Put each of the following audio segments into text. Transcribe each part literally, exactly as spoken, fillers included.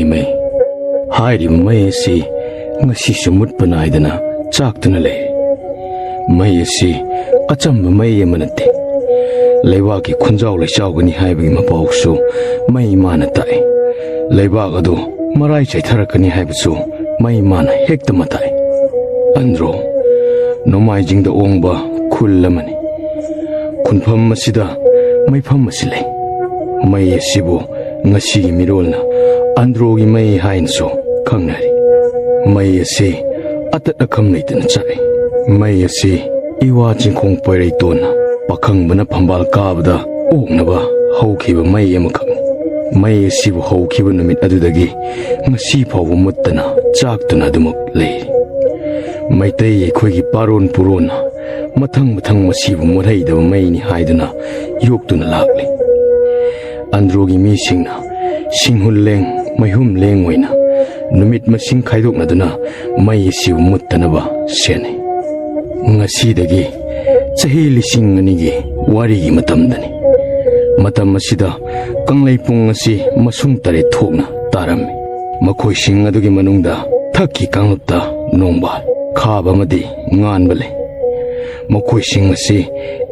ꯃꯩ꯫ ꯍꯥꯏꯔꯤꯕ ꯃꯩ ꯑꯁꯤ ꯉꯁꯤꯁꯨ ꯃꯨꯠꯄ ꯅꯥꯏꯗꯅ ꯆꯥꯛꯇꯨꯅ ꯂꯩ꯫ ꯃꯩ ꯑꯁꯤ ꯑꯆꯝꯕ ꯃꯩ ꯑꯃ ꯅꯠꯇꯦ꯫ ꯂꯩꯕꯥꯛꯀꯤ ꯈꯨꯟꯖꯥꯎ ꯂꯩꯆꯥꯎꯒꯅꯤ ꯍꯥꯏꯕꯒꯤ ꯃꯄꯥꯎꯁꯨ ꯃꯩ ꯃꯥꯅ ꯇꯥꯛꯏ꯫ ꯂꯩꯕꯥꯛ ꯑꯗꯨ ꯃꯔꯥꯏ ꯆꯥꯏꯊꯔꯛꯀꯅꯤ ꯍꯥꯏꯕꯁꯨ ꯃꯩ ꯃꯥꯅ ꯍꯦꯛꯇ ꯃꯇꯥꯛꯏ꯫ ꯑꯟꯗ꯭ꯔꯣ ꯅꯣꯡꯃꯥꯏꯖꯤꯡꯗ ꯑꯣꯡꯕ ꯈꯨꯜ ꯑꯃꯅꯤ꯫ ꯈꯨꯟꯐꯝ ꯑꯁꯤꯗ ꯃꯩꯐꯝ ꯑꯁꯤ ꯂꯩ꯫ ꯃꯩ ꯑꯁꯤꯕꯨ ꯉꯁꯤꯒꯤ ꯃꯤꯔꯣꯜꯅ ꯑꯟꯗ꯭ꯔꯣꯒꯤ ꯃꯩ ꯍꯥꯏꯅꯁꯨ ꯈꯪꯅꯔꯤ꯫ ꯃꯩ ꯑꯁꯤ ꯑꯇꯠ ꯑꯈꯝ ꯂꯩꯇꯅ ꯆꯥꯛꯏ꯫ ꯃꯩ ꯑꯁꯤ ꯏꯋꯥ ꯆꯤꯡꯈꯣꯡ ꯄꯣꯏꯔꯩꯇꯣꯟꯅ ꯄꯥꯈꯪꯕꯅ ꯐꯝꯕꯥꯜ ꯀꯥꯕꯗ ꯑꯣꯛꯅꯕ ꯍꯧꯈꯤꯕ ꯃꯩ ꯑꯃꯈꯛꯅꯤ꯫ ꯃꯩ ꯑꯁꯤꯕꯨ ꯍꯧꯈꯤꯕ ꯅꯨꯃꯤꯠ ꯑꯗꯨꯗꯒꯤ ꯉꯁꯤ ꯐꯥꯎꯕ ꯃꯨꯠꯇꯅ ꯆꯥꯛꯇꯨꯅ ꯑꯗꯨꯃꯛ ꯂꯩꯔꯤ꯫ ꯃꯩꯇꯩ ꯑꯩꯈꯣꯏꯒꯤ ꯄꯥꯔꯣꯟ ꯄꯨꯔꯣꯟꯅ ꯃꯊꯪ ꯃꯊꯪ ꯃꯁꯤꯕꯨ ꯃꯨꯠꯍꯩꯗꯕ ꯃꯩꯅꯤ ꯍꯥꯏꯗꯨꯅ ꯌꯣꯛꯇꯨꯅ ꯂꯥꯛꯂꯤ꯫ ꯑꯟꯗ꯭ꯔꯣꯒꯤ ꯃꯤꯁꯤꯡꯅ ꯁꯤꯡꯍꯨꯜꯂꯦꯡ, ꯃꯩꯍꯨꯝ ꯂꯦꯡ ꯑꯣꯏꯅ ꯅꯨꯃꯤꯠ ꯃꯁꯤꯡ ꯈꯥꯏꯗꯣꯛꯅꯗꯨꯅ ꯃꯩ ꯑꯁꯤꯕꯨ ꯃꯨꯠꯇꯅꯕ ꯁꯦꯟꯅꯩ꯫ ꯉꯁꯤꯗꯒꯤ ꯆꯍꯤ ꯂꯤꯁꯤꯡ ꯑꯅꯤꯒꯤ ꯋꯥꯔꯤꯒꯤ ꯃꯇꯝꯗꯅꯤ꯫ ꯃꯇꯝ ꯑꯁꯤꯗ ꯀꯪꯂꯩꯄꯨꯡ ꯑꯁꯤ ꯃꯁꯨꯡ ꯇꯔꯦꯠ ꯊꯣꯛꯅ ꯇꯥꯔꯝꯃꯤ꯫ ꯃꯈꯣꯏꯁꯤꯡ ꯑꯗꯨꯒꯤ ꯃꯅꯨꯡꯗ ꯊꯛꯀꯤ ꯀꯥꯡꯂꯨꯞꯇ ꯅꯣꯡꯕꯥꯜ, ꯈꯥꯕ ꯑꯃꯗꯤ ꯉꯥꯟꯕ ꯂꯩ꯫ ꯃꯈꯣꯏꯁꯤꯡ ꯑꯁꯤ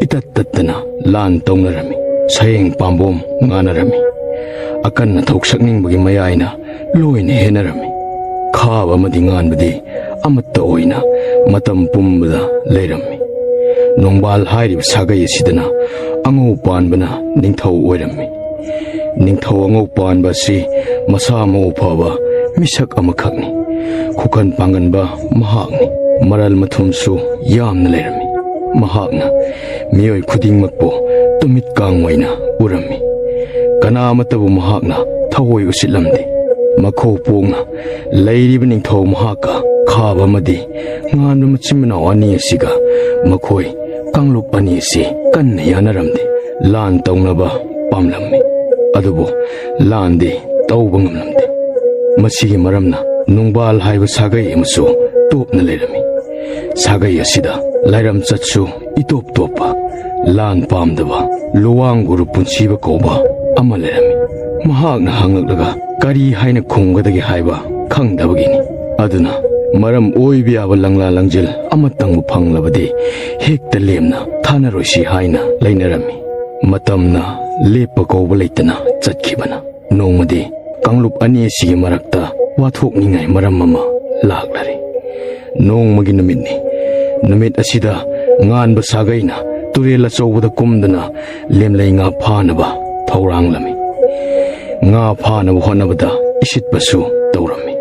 ꯏꯇꯠ ꯇꯠꯇꯅ ꯂꯥꯟ ꯇꯧꯅꯔꯝꯃꯤ꯫ ꯁꯌꯦꯡ ꯄꯥꯝꯕꯣꯝ ꯉꯥꯟꯅꯔꯝꯃꯤ꯫ ꯑꯀꯟ ꯑꯊꯧ ꯁꯛꯅꯤꯡꯕꯒꯤ ꯃꯌꯥꯏꯅ ꯂꯣꯏꯅ ꯍꯦꯟꯅꯔꯝꯃꯤ꯫ ꯈꯥꯕ ꯑꯃꯗꯤ ꯉꯥꯟꯕꯗꯤ ꯑꯃꯠꯇ ꯑꯣꯏꯅ ꯃꯇꯝ ꯄꯨꯝꯕꯗ ꯂꯩꯔꯝꯃꯤ꯫ ꯅꯣꯡꯕꯥꯜ ꯍꯥꯏꯔꯤꯕ ꯁꯥꯒꯩ ꯑꯁꯤꯗꯅ ꯑꯉꯧ ꯄꯥꯟꯕꯅ ꯅꯤꯡꯊꯧ ꯑꯣꯏꯔꯝꯃꯤ꯫ ꯅꯤꯡꯊꯧ ꯑꯉꯧ ꯄꯥꯟꯕ ꯑꯁꯤ ꯃꯁꯥ ꯃꯎ ꯐꯕ ꯃꯤꯁꯛ ꯑꯃꯈꯛꯅꯤ꯫ ꯈꯨꯀꯟ ꯄꯥꯡꯒꯟꯕ ꯃꯍꯥꯛꯅꯤ꯫ ꯃꯔꯜ ꯃꯊꯨꯝꯁꯨ ꯌꯥꯝꯅ ꯂꯩꯔꯝꯃꯤ꯫ ꯃꯍꯥꯛꯅ ꯃꯤꯑꯣꯏ ꯈꯨꯗꯤꯡꯃꯛꯄꯨ ꯇꯨꯃꯤꯠ ꯀꯥꯡ ꯑꯣꯏꯅ ꯎꯔꯝꯃꯤ꯫ ꯀꯅꯥ ꯑꯃꯠꯇꯕꯨ ꯃꯍꯥꯛꯅ ꯊꯑꯣꯏ ꯎꯁꯤꯠꯂꯝꯗꯦ꯫ ꯃꯈꯧ ꯄꯣꯡꯅ ꯂꯩꯔꯤꯕ ꯅꯤꯡꯊꯧ ꯃꯍꯥꯛꯀ ꯈꯥꯕ ꯑꯃꯗꯤ ꯉꯥꯟꯕ ꯃꯆꯤꯟ ꯃꯅꯥꯎ ꯑꯅꯤ ꯑꯁꯤꯒ ꯃꯈꯣꯏ ꯀꯥꯡꯂꯨꯞ ꯑꯅꯤ ꯑꯁꯤ ꯀꯟꯅ ꯌꯥꯅꯔꯝꯗꯦ꯫ ꯂꯥꯟ ꯇꯧꯅꯕ ꯄꯥꯝꯂꯝꯃꯤ꯫ ꯑꯗꯨꯕꯨ ꯂꯥꯟꯗꯤ ꯇꯧꯕ ꯉꯝꯂꯝꯗꯦ꯫ ꯃꯁꯤꯒꯤ ꯃꯔꯝꯅ ꯅꯨꯡꯕꯥꯜ ꯍꯥꯏꯕ ꯁꯥꯒꯩ ꯑꯃꯁꯨ ꯇꯣꯞꯅ ꯂꯩꯔꯝꯃꯤ꯫ ꯁꯥꯒꯩ ꯑꯁꯤꯗ ꯂꯥꯏꯔꯝꯆꯠꯁꯨ ꯏꯇꯣꯞ ꯇꯣꯞꯄ, ꯂꯥꯟ ꯄꯥꯝꯗꯕ ꯂꯨꯋꯥꯡ ꯒꯨꯔꯨ ꯄꯨꯟꯁꯤꯕ ꯀꯧꯕ ꯑꯃ ꯂꯩꯔꯝꯃꯤ꯫ ꯃꯍꯥꯛꯅ ꯍꯪꯂꯛꯂꯒ ꯀꯔꯤ ꯍꯥꯏꯅ ꯈꯨꯝꯒꯗꯒꯦ ꯍꯥꯏꯕ ꯈꯪꯗꯕꯒꯤꯅꯤ꯫ ꯑꯗꯨꯅ ꯃꯔꯝ ꯑꯣꯏꯕ ꯌꯥꯕ ꯂꯪꯂꯥ ꯂꯪꯖꯤꯜ ꯑꯃꯇꯪꯕꯨ ꯐꯪꯂꯕꯗꯤ ꯍꯦꯛꯇ ꯂꯦꯝꯅ ꯊꯥꯅꯔꯣꯏꯁꯤ ꯍꯥꯏꯅ ꯂꯩꯅꯔꯝꯃꯤ꯫ ꯃꯇꯝꯅ ꯂꯦꯞꯄ ꯀꯧꯕ ꯂꯩꯇꯅ ꯆꯠꯈꯤꯕꯅ ꯅꯣꯡꯃꯗꯤ ꯀꯥꯡꯂꯨꯞ ꯑꯅꯤ ꯑꯁꯤꯒꯤ ꯃꯔꯛꯇ ꯋꯥꯊꯣꯛꯅꯤꯡꯉꯥꯏ ꯃꯔꯝ ꯑꯃ ꯂꯥꯛꯂꯔꯦ꯫ ꯅꯣꯡꯃꯒꯤ ꯅꯨꯃꯤꯠꯅꯤ꯫ ꯅꯨꯃꯤꯠ ꯑꯁꯤꯗ ꯉꯥꯟꯕ ꯁꯥꯒꯩꯅ ꯇꯨꯔꯦꯜ ꯑꯆꯧꯕꯗ ꯀꯨꯝꯗꯨꯅ ꯂꯦꯝꯂꯩ ꯉꯥ ꯐꯥꯅꯕ ꯊꯧꯔꯥꯡꯂꯝꯃꯤ꯫ ꯉꯥ ꯐꯥꯅꯕ ꯍꯣꯠꯅꯕꯗ ꯏꯁꯤꯠꯄꯁꯨ ꯇꯧꯔꯝꯃꯤ꯫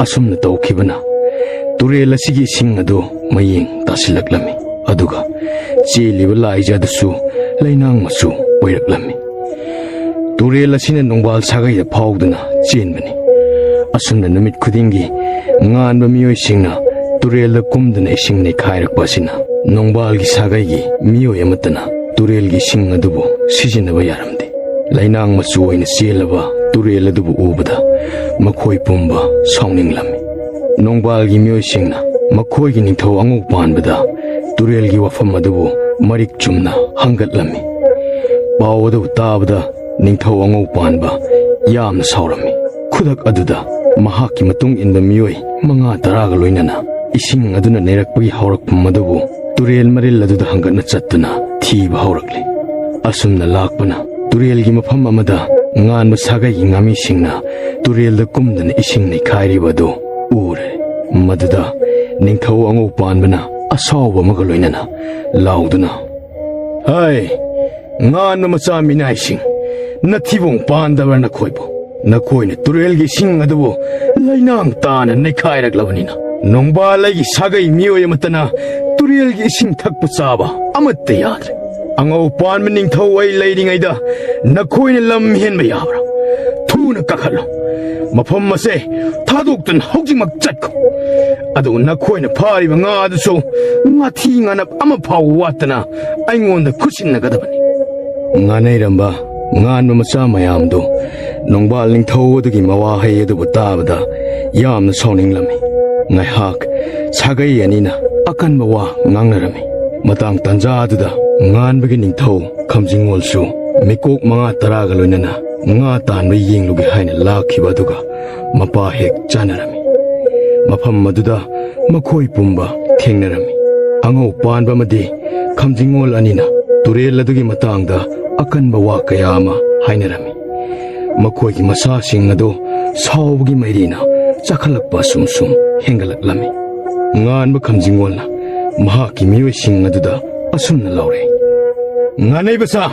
ꯑꯁꯨꯝꯅ ꯇꯧꯈꯤꯕꯅ ꯇꯨꯔꯦꯜ ꯑꯁꯤꯒꯤ ꯏꯁꯤꯡ ꯑꯗꯨ ꯃꯌꯦꯡ ꯇꯥꯁꯤꯜꯂꯛꯂꯝꯃꯤ꯫ ꯑꯗꯨꯒ ꯆꯦꯜꯂꯤꯕ ꯂꯥꯏꯖ ꯑꯗꯨꯁꯨ ꯂꯩꯅꯥꯡ ꯃꯆꯨ ꯑꯣꯏꯔꯛꯂꯝꯃꯤ꯫ ꯇꯨꯔꯦꯜ ꯑꯁꯤꯅ ꯅꯣꯡꯕꯥꯜ ꯁꯥꯒꯩꯗ ꯐꯥꯎꯗꯨꯅ ꯆꯦꯟꯕꯅꯤ꯫ ꯑꯁꯨꯝꯅ ꯅꯨꯃꯤꯠ ꯈꯨꯗꯤꯡꯒꯤ ꯉꯥꯟꯕ ꯃꯤꯑꯣꯏꯁꯤꯡꯅ ꯇꯨꯔꯦꯜꯗ ꯀꯨꯝꯗꯨꯅ ꯏꯁꯤꯡ ꯅꯩꯈꯥꯏꯔꯛꯄ ꯑꯁꯤꯅ ꯅꯣꯡꯕꯥꯜꯒꯤ ꯁꯥꯒꯩꯒꯤ ꯃꯤꯑꯣꯏ ꯑꯃꯠꯇꯅ ꯇꯨꯔꯦꯜꯒꯤ ꯏꯁꯤꯡ ꯑꯗꯨꯕꯨ ꯁꯤꯖꯤꯟꯅꯕ ꯌꯥꯔꯝꯗꯦ꯫ ꯂꯩꯅꯥꯡ ꯃꯆꯨ ꯑꯣꯏꯅ ꯆꯦꯜꯂꯕ ꯇꯨꯔꯦꯜ ꯑꯗꯨꯕꯨ ꯎꯕꯗ ꯃꯈꯣꯏ ꯄꯨꯝꯕ ꯁꯥꯎꯅꯤꯡꯂꯝꯃꯤ꯫ ꯅꯣꯡꯕꯥꯜꯒꯤ ꯃꯤꯑꯣꯏꯁꯤꯡꯅ ꯃꯈꯣꯏꯒꯤ ꯅꯤꯡꯊꯧ ꯑꯉꯧ ꯄꯥꯟꯕꯗ ꯇꯨꯔꯦꯜꯒꯤ ꯋꯥꯐꯝ ꯑꯗꯨꯕꯨ ꯃꯔꯤꯛ ꯆꯨꯝꯅ ꯍꯪꯒꯠꯂꯝꯃꯤ꯫ ꯄꯥꯎ ꯑꯗꯨ ꯇꯥꯕꯗ ꯅꯤꯡꯊꯧ ꯑꯉꯧ ꯄꯥꯟꯕ ꯌꯥꯝꯅ ꯁꯥꯎꯔꯝꯃꯤ꯫ ꯈꯨꯗꯛ ꯑꯗꯨꯗ ꯃꯍꯥꯛꯀꯤ ꯃꯇꯨꯡ ꯏꯟꯕ ꯃꯤꯑꯣꯏ ꯃꯉꯥ ꯇꯔꯥꯒ ꯂꯣꯏꯅꯅ ꯏꯁꯤꯡ ꯑꯗꯨꯅ ꯅꯩꯔꯛꯄꯒꯤ ꯍꯧꯔꯛꯐꯝ ꯑꯗꯨꯕꯨ ꯇꯨꯔꯦꯜ ꯃꯔꯤꯜ ꯑꯗꯨꯗ ꯍꯪꯒꯠꯅ ꯆꯠꯇꯨꯅ ꯊꯤꯕ ꯍꯧꯔꯛꯂꯤ꯫ ꯑꯁꯨꯝꯅ ꯂꯥꯛꯄꯅ ꯇꯨꯔꯦꯜꯒꯤ ꯃꯐꯝ ꯑꯃꯗ ꯉꯥꯟꯕ ꯁꯥꯒꯩꯒꯤ ꯉꯥꯃꯤꯁꯤꯡꯅ ꯇꯨꯔꯦꯜꯗ ꯀꯨꯝꯗꯨꯅ ꯏꯁꯤꯡ ꯅꯩꯈꯥꯏꯔꯤꯕ ꯑꯗꯨ ꯎꯔꯦ꯫ ꯃꯗꯨꯗ ꯅꯤꯡꯊꯧ ꯑꯉꯧ ꯄꯥꯟꯕꯅ ꯑꯁꯥꯎꯕ ꯑꯃꯒ ꯂꯣꯏꯅꯅ ꯂꯥꯎꯗꯨꯅ, "ꯍꯩ, ꯉꯥꯟꯕ ꯃꯆꯥ ꯃꯤꯅꯥꯏꯁꯤꯡ, ꯅꯊꯤꯕꯣꯡ ꯄꯥꯟꯗꯕ꯭ꯔꯥ ꯅꯈꯣꯏꯕꯨ? ꯅꯈꯣꯏꯅ ꯇꯨꯔꯦꯜꯒꯤ ꯏꯁꯤꯡ ꯑꯗꯨꯕꯨ ꯂꯩꯅꯥꯡ ꯇꯥꯅ ꯅꯩꯈꯥꯏꯔꯛꯂꯕꯅꯤꯅ ꯅꯣꯡꯕꯥꯜ ꯑꯩꯒꯤ ꯁꯥꯒꯩ ꯃꯤꯑꯣꯏ ꯑꯃꯠꯇꯅ ꯇꯨꯔꯦꯜꯒꯤ ꯏꯁꯤꯡ ꯊꯛꯄ ꯆꯥꯕ ꯑꯃꯠꯇ ꯌꯥꯗ꯭ꯔꯦ꯫ ꯑꯉꯧ ꯄꯥꯟꯕ ꯅꯤꯡꯊꯧ ꯑꯩ ꯂꯩꯔꯤꯉꯩꯗ ꯅꯈꯣꯏꯅ ꯂꯝ ꯍꯦꯟꯕ ꯌꯥꯕ꯭ꯔꯥ? ꯊꯨꯅ ꯀꯥꯈꯠꯂꯣ꯫ ꯃꯐꯝ ꯑꯁꯦ ꯊꯥꯗꯣꯛꯇꯨꯅ ꯍꯧꯖꯤꯛꯃꯛ ꯆꯠꯈꯣ꯫ ꯑꯗꯨꯒ ꯅꯈꯣꯏꯅ ꯐꯥꯔꯤꯕ ꯉꯥ ꯑꯗꯨꯁꯨ ꯉꯥꯊꯤ ꯉꯥꯅꯞ ꯑꯃ ꯐꯥꯎꯕ ꯋꯥꯠꯇꯅ ꯑꯩꯉꯣꯟꯗ ꯈꯨꯠꯁꯤꯟꯅꯒꯗꯕꯅꯤ꯫" ꯉꯥꯅꯩꯔꯝꯕ ꯉꯥꯟꯕ ꯃꯆꯥ ꯃꯌꯥꯝꯗꯨ ꯅꯣꯡꯕꯥꯜ ꯅꯤꯡꯊꯧ ꯑꯗꯨꯒꯤ ꯃꯋꯥꯍꯩ ꯑꯗꯨꯕꯨ ꯇꯥꯕꯗ ꯌꯥꯝꯅ ꯁꯥꯎꯅꯤꯡꯂꯝꯃꯤ꯫ ꯉꯥꯏꯍꯥꯛ ꯁꯥꯒꯩ ꯑꯅꯤꯅ ꯑꯀꯟꯕ ꯋꯥ ꯉꯥꯡꯅꯔꯝꯃꯤ꯫ ꯃꯇꯥꯡ ꯇꯥꯟꯖꯥ ꯑꯗꯨꯗ ꯉꯥꯟꯕꯒꯤ ꯅꯤꯡꯊꯧ ꯈꯝꯖꯤꯡꯉꯣꯜꯁꯨ ꯃꯤꯀꯣꯛ ꯃꯉꯥ ꯇꯔꯥꯒ ꯂꯣꯏꯅꯅ ꯉꯥ ꯇꯥꯟꯕ ꯌꯦꯡꯂꯨꯒꯦ ꯍꯥꯏꯅ ꯂꯥꯛꯈꯤꯕ ꯑꯗꯨꯒ ꯃꯄꯥ ꯍꯦꯛ ꯆꯥꯟꯅꯔꯝꯃꯤ꯫ ꯃꯐꯝ ꯑꯗꯨꯗ ꯃꯈꯣꯏ ꯄꯨꯝꯕ ꯊꯦꯡꯅꯔꯝꯃꯤ꯫ ꯑꯉꯧ ꯄꯥꯟꯕ ꯑꯃꯗꯤ ꯈꯝꯖꯤꯡꯉꯣꯜ ꯑꯅꯤꯅ ꯇꯨꯔꯦꯜ ꯑꯗꯨꯒꯤ ꯃꯇꯥꯡꯗ ꯑꯀꯟꯕ ꯋꯥ ꯀꯌꯥ ꯑꯃ ꯍꯥꯏꯅꯔꯝꯃꯤ꯫ ꯃꯈꯣꯏꯒꯤ ꯃꯆꯥꯁꯤꯡ ꯑꯗꯨ ꯁꯥꯎꯕꯒꯤ ꯃꯩꯔꯤꯅ ꯆꯥꯈꯠꯂꯛꯄ ꯑꯁꯨꯝ ꯁꯨꯝ ꯍꯦꯟꯒꯠꯂꯛꯂꯝꯃꯤ꯫ ꯉꯥꯟꯕ ꯈꯝꯖꯤꯡꯉꯣꯜꯅ ꯃꯍꯥꯛꯀꯤ ꯃꯤꯑꯣꯏꯁꯤꯡ ꯑꯗꯨꯗ ꯑꯁꯨꯝꯅ ꯂꯥꯎꯔꯛꯏ, "ꯉꯥꯅꯩꯕ ꯁꯥ,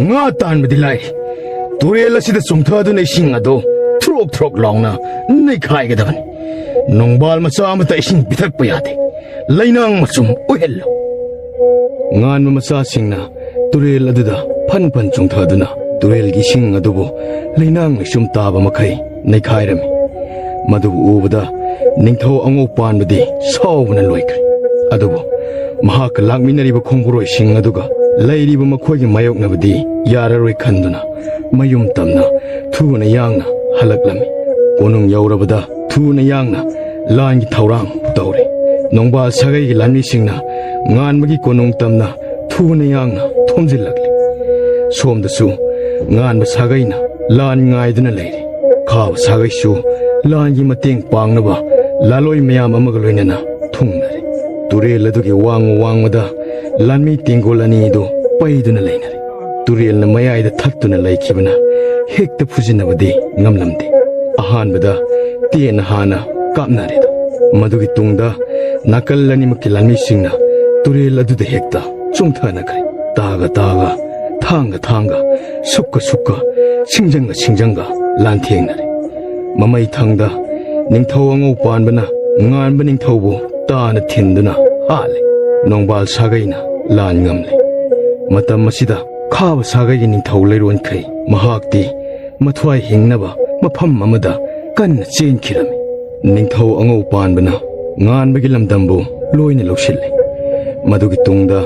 ꯉꯥ ꯇꯥꯟꯕꯗꯤ ꯂꯥꯏꯔꯤ, ꯇꯨꯔꯦꯜ ꯑꯁꯤꯗ ꯆꯣꯡꯊꯗꯨꯅ ꯏꯁꯤꯡ ꯑꯗꯨ ꯊ꯭ꯔꯣꯛ ꯊ꯭ꯔꯣꯛ ꯂꯥꯎꯅ ꯅꯩꯈꯥꯏꯒꯗꯕꯅꯤ꯫ ꯅꯣꯡꯕꯥꯜ ꯃꯆꯥ ꯑꯃꯠꯇ ꯏꯁꯤꯡ ꯄꯤꯊꯛꯄ ꯌꯥꯗꯦ꯫ ꯂꯩꯅꯥꯡ ꯃꯆꯨꯝ ꯑꯣꯏꯍꯜꯂꯨ"꯫ ꯉꯥꯟꯕ ꯃꯆꯥꯁꯤꯡꯅ ꯇꯨꯔꯦꯜ ꯑꯗꯨꯗ ꯐꯟ ꯐꯟ ꯆꯣꯡꯊꯗꯨꯅ ꯇꯨꯔꯦꯜꯒꯤ ꯏꯁꯤꯡ ꯑꯗꯨꯕꯨ ꯂꯩꯅꯥꯡ ꯂꯩꯆꯨꯝ ꯇꯥꯕ ꯃꯈꯩ ꯅꯩꯈꯥꯏꯔꯝꯃꯤ꯫ ꯃꯗꯨꯕꯨ ꯎꯕꯗ ꯅꯤꯡꯊꯧ ꯑꯉꯧ ꯄꯥꯟꯕꯗꯤ ꯁꯥꯎꯕꯅ ꯂꯣꯏꯈ꯭ꯔꯦ꯫ ꯑꯗꯨꯕꯨ ꯃꯍꯥꯛꯀ ꯂꯥꯛꯃꯤꯟꯅꯔꯤꯕ ꯈꯣꯡꯕꯨꯔꯣꯏꯁꯤꯡ ꯑꯗꯨꯒ ꯂꯩꯔꯤꯕ ꯃꯈꯣꯏꯒꯤ ꯃꯥꯌꯣꯛꯅꯕꯗꯤ ꯌꯥꯔꯔꯣꯏ ꯈꯟꯗꯨꯅ ꯃꯌꯨꯝ ꯇꯝꯅ ꯊꯨꯅ ꯌꯥꯡꯅ ꯍꯜꯂꯛꯂꯝꯃꯤ꯫ ꯀꯣꯅꯨꯡ ꯌꯧꯔꯕꯗ ꯊꯨꯅ ꯌꯥꯡꯅ ꯂꯥꯟꯒꯤ ꯊꯧꯔꯥꯡ ꯇꯧꯔꯦ꯫ ꯅꯣꯡꯕꯥꯜ ꯁꯥꯒꯩꯒꯤ ꯂꯥꯟꯃꯤꯁꯤꯡꯅ ꯉꯥꯟꯕꯒꯤ ꯀꯣꯅꯨꯡ ꯇꯝꯅ ꯊꯨꯅ ꯌꯥꯡꯅ ꯊꯣꯝꯖꯤꯜꯂꯛꯂꯤ꯫ ꯁꯣꯝꯗꯁꯨ ꯉꯥꯟꯕ ꯁꯥꯒꯩꯅ ꯂꯥꯟ ꯉꯥꯏꯗꯨꯅ ꯂꯩꯔꯤ꯫ ꯈꯥꯕ ꯁꯥꯒꯩꯁꯨ ꯂꯥꯟꯒꯤ ꯃꯇꯦꯡ ꯄꯥꯡꯅꯕ ꯂꯥꯂꯣꯏ ꯃꯌꯥꯝ ꯑꯃꯒ ꯂꯣꯏꯅꯅ ꯊꯨꯡꯅꯔꯦ꯫ ꯇꯨꯔꯦꯜ ꯑꯗꯨꯒꯤ ꯋꯥꯡꯃ ꯋꯥꯡꯃꯗ ꯂꯥꯟꯃꯤ ꯇꯦꯡꯒꯣꯜ ꯑꯅꯤꯗꯨ ꯄꯩꯗꯨꯅ ꯂꯩꯅꯔꯦ꯫ ꯇꯨꯔꯦꯜꯅ ꯃꯌꯥꯏꯗ ꯊꯠꯇꯨꯅ ꯂꯩꯈꯤꯕꯅ ꯍꯦꯛꯇ ꯐꯨꯖꯤꯟꯅꯕꯗꯤ ꯉꯝꯂꯝꯗꯦ꯫ ꯑꯍꯥꯟꯕꯗ ꯇꯦꯟꯅ ꯍꯥꯟꯅ ꯀꯥꯞꯅꯔꯦꯗꯣ꯫ ꯃꯗꯨꯒꯤ ꯇꯨꯡꯗ ꯅꯥꯀꯜ ꯑꯅꯤꯃꯛꯀꯤ ꯂꯥꯟꯃꯤꯁꯤꯡꯅ ꯇꯨꯔꯦꯜ ꯑꯗꯨꯗ ꯍꯦꯛꯇ ꯆꯣꯡꯊꯅꯈ꯭ꯔꯦ꯫ ꯇꯥꯒ ꯇꯥꯒ, ꯊꯥꯡꯒ ꯊꯥꯡꯒ, ꯁꯨꯛꯀ ꯁꯨꯛꯀ, ꯁꯤꯡꯖꯪꯒ ꯁꯤꯡꯖꯪꯒ ꯂꯥꯟꯊꯦꯡꯅꯔꯦ꯫ ꯃꯃꯩ ꯊꯪꯗ ꯅꯤꯡꯊꯧ ꯑꯉꯧ ꯄꯥꯟꯕꯅ ꯉꯥꯟꯕ ꯅꯤꯡꯊꯧꯕꯨ ꯇꯥꯅ ꯊꯤꯟꯗꯨꯅ ꯍꯥꯠꯂꯦ꯫ ꯅꯣꯡꯕꯥꯜ ꯁꯥꯒꯩꯅ ꯂꯥꯟ ꯉꯝꯂꯦ꯫ ꯃꯇꯝ ꯑꯁꯤꯗ ꯈꯥꯕ ꯁꯥꯒꯩꯒꯤ ꯅꯤꯡꯊꯧ ꯂꯩꯔꯣꯟꯈꯩ ꯃꯍꯥꯛꯇꯤ ꯃꯊ꯭ꯋꯥꯏ ꯍꯤꯡꯅꯕ ꯃꯐꯝ ꯑꯃꯗ ꯀꯟꯅ ꯆꯦꯟꯈꯤꯔꯝꯃꯤ꯫ ꯅꯤꯡꯊꯧ ꯑꯉꯧ ꯄꯥꯟꯕꯅ ꯉꯥꯟꯕꯒꯤ ꯂꯝꯗꯝꯕꯨ ꯂꯣꯏꯅ ꯂꯧꯁꯤꯜꯂꯦ꯫ ꯃꯗꯨꯒꯤ ꯇꯨꯡꯗ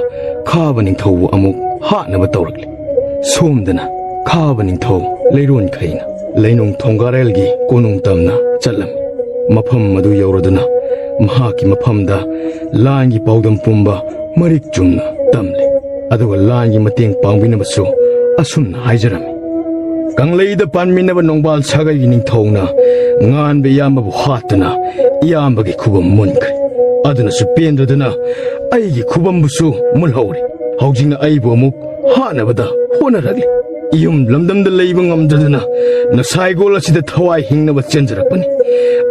ꯈꯥꯕ ꯅꯤꯡꯊꯧꯕꯨ ꯑꯃꯨꯛ ꯍꯥꯠꯅꯕ ꯇꯧꯔꯛꯂꯦ꯫ ꯁꯣꯝꯗꯅ ꯈꯥꯕ ꯅꯤꯡꯊꯧ ꯂꯩꯔꯣꯟꯈꯩꯅ ꯂꯩꯅꯨꯡ ꯊꯣꯡꯒꯥꯔꯦꯜꯒꯤ ꯀꯣꯅꯨꯡ ꯇꯝꯅ ꯆꯠꯂꯝꯃꯤ꯫ ꯃꯐꯝ ꯑꯗꯨ ꯌꯧꯔꯗꯨꯅ ꯃꯍꯥꯛꯀꯤ ꯃꯐꯝꯗ ꯂꯥꯟꯒꯤ ꯄꯥꯎꯗꯝ ꯄꯨꯝꯕ ꯃꯔꯤꯛ ꯆꯨꯝꯅ ꯇꯝꯂꯦ꯫ ꯑꯗꯨꯒ ꯂꯥꯟꯒꯤ ꯃꯇꯦꯡ ꯄꯥꯡꯕꯤꯅꯕꯁꯨ ꯑꯁꯨꯝꯅ ꯍꯥꯏꯖꯔꯝꯃꯤ꯫ ꯀꯪꯂꯩꯗ ꯄꯥꯟꯃꯤꯟꯅꯕ ꯅꯣꯡꯕꯥꯜ ꯁꯥꯒꯩꯒꯤ ꯅꯤꯡꯊꯧꯅ ꯉꯥꯟꯕ ꯏꯌꯥꯝꯕꯕꯨ ꯍꯥꯠꯇꯨꯅ ꯏꯌꯥꯝꯕꯒꯤ ꯈꯨꯕꯝ ꯃꯨꯟꯈ꯭ꯔꯦ꯫ ꯑꯗꯨꯅꯁꯨ ꯄꯦꯟꯗꯗꯨꯅ ꯑꯩꯒꯤ ꯈꯨꯕꯝꯕꯨꯁꯨ ꯃꯨꯜꯍꯧꯔꯦ꯫ ꯍꯧꯖꯤꯛꯅ ꯑꯩꯕꯨ ꯑꯃꯨꯛ ꯍꯥꯠꯅꯕꯗ ꯍꯣꯠꯅꯔꯛꯂꯤ꯫ ꯏꯌꯨꯝ ꯂꯝꯗꯝꯗ ꯂꯩꯕ ꯉꯝꯗꯗꯨꯅ ꯅꯁꯥꯏꯒꯣꯜ ꯑꯁꯤꯗ ꯊꯋꯥꯏ ꯍꯤꯡꯅꯕ ꯆꯦꯟꯖꯔꯛꯄꯅꯤ꯫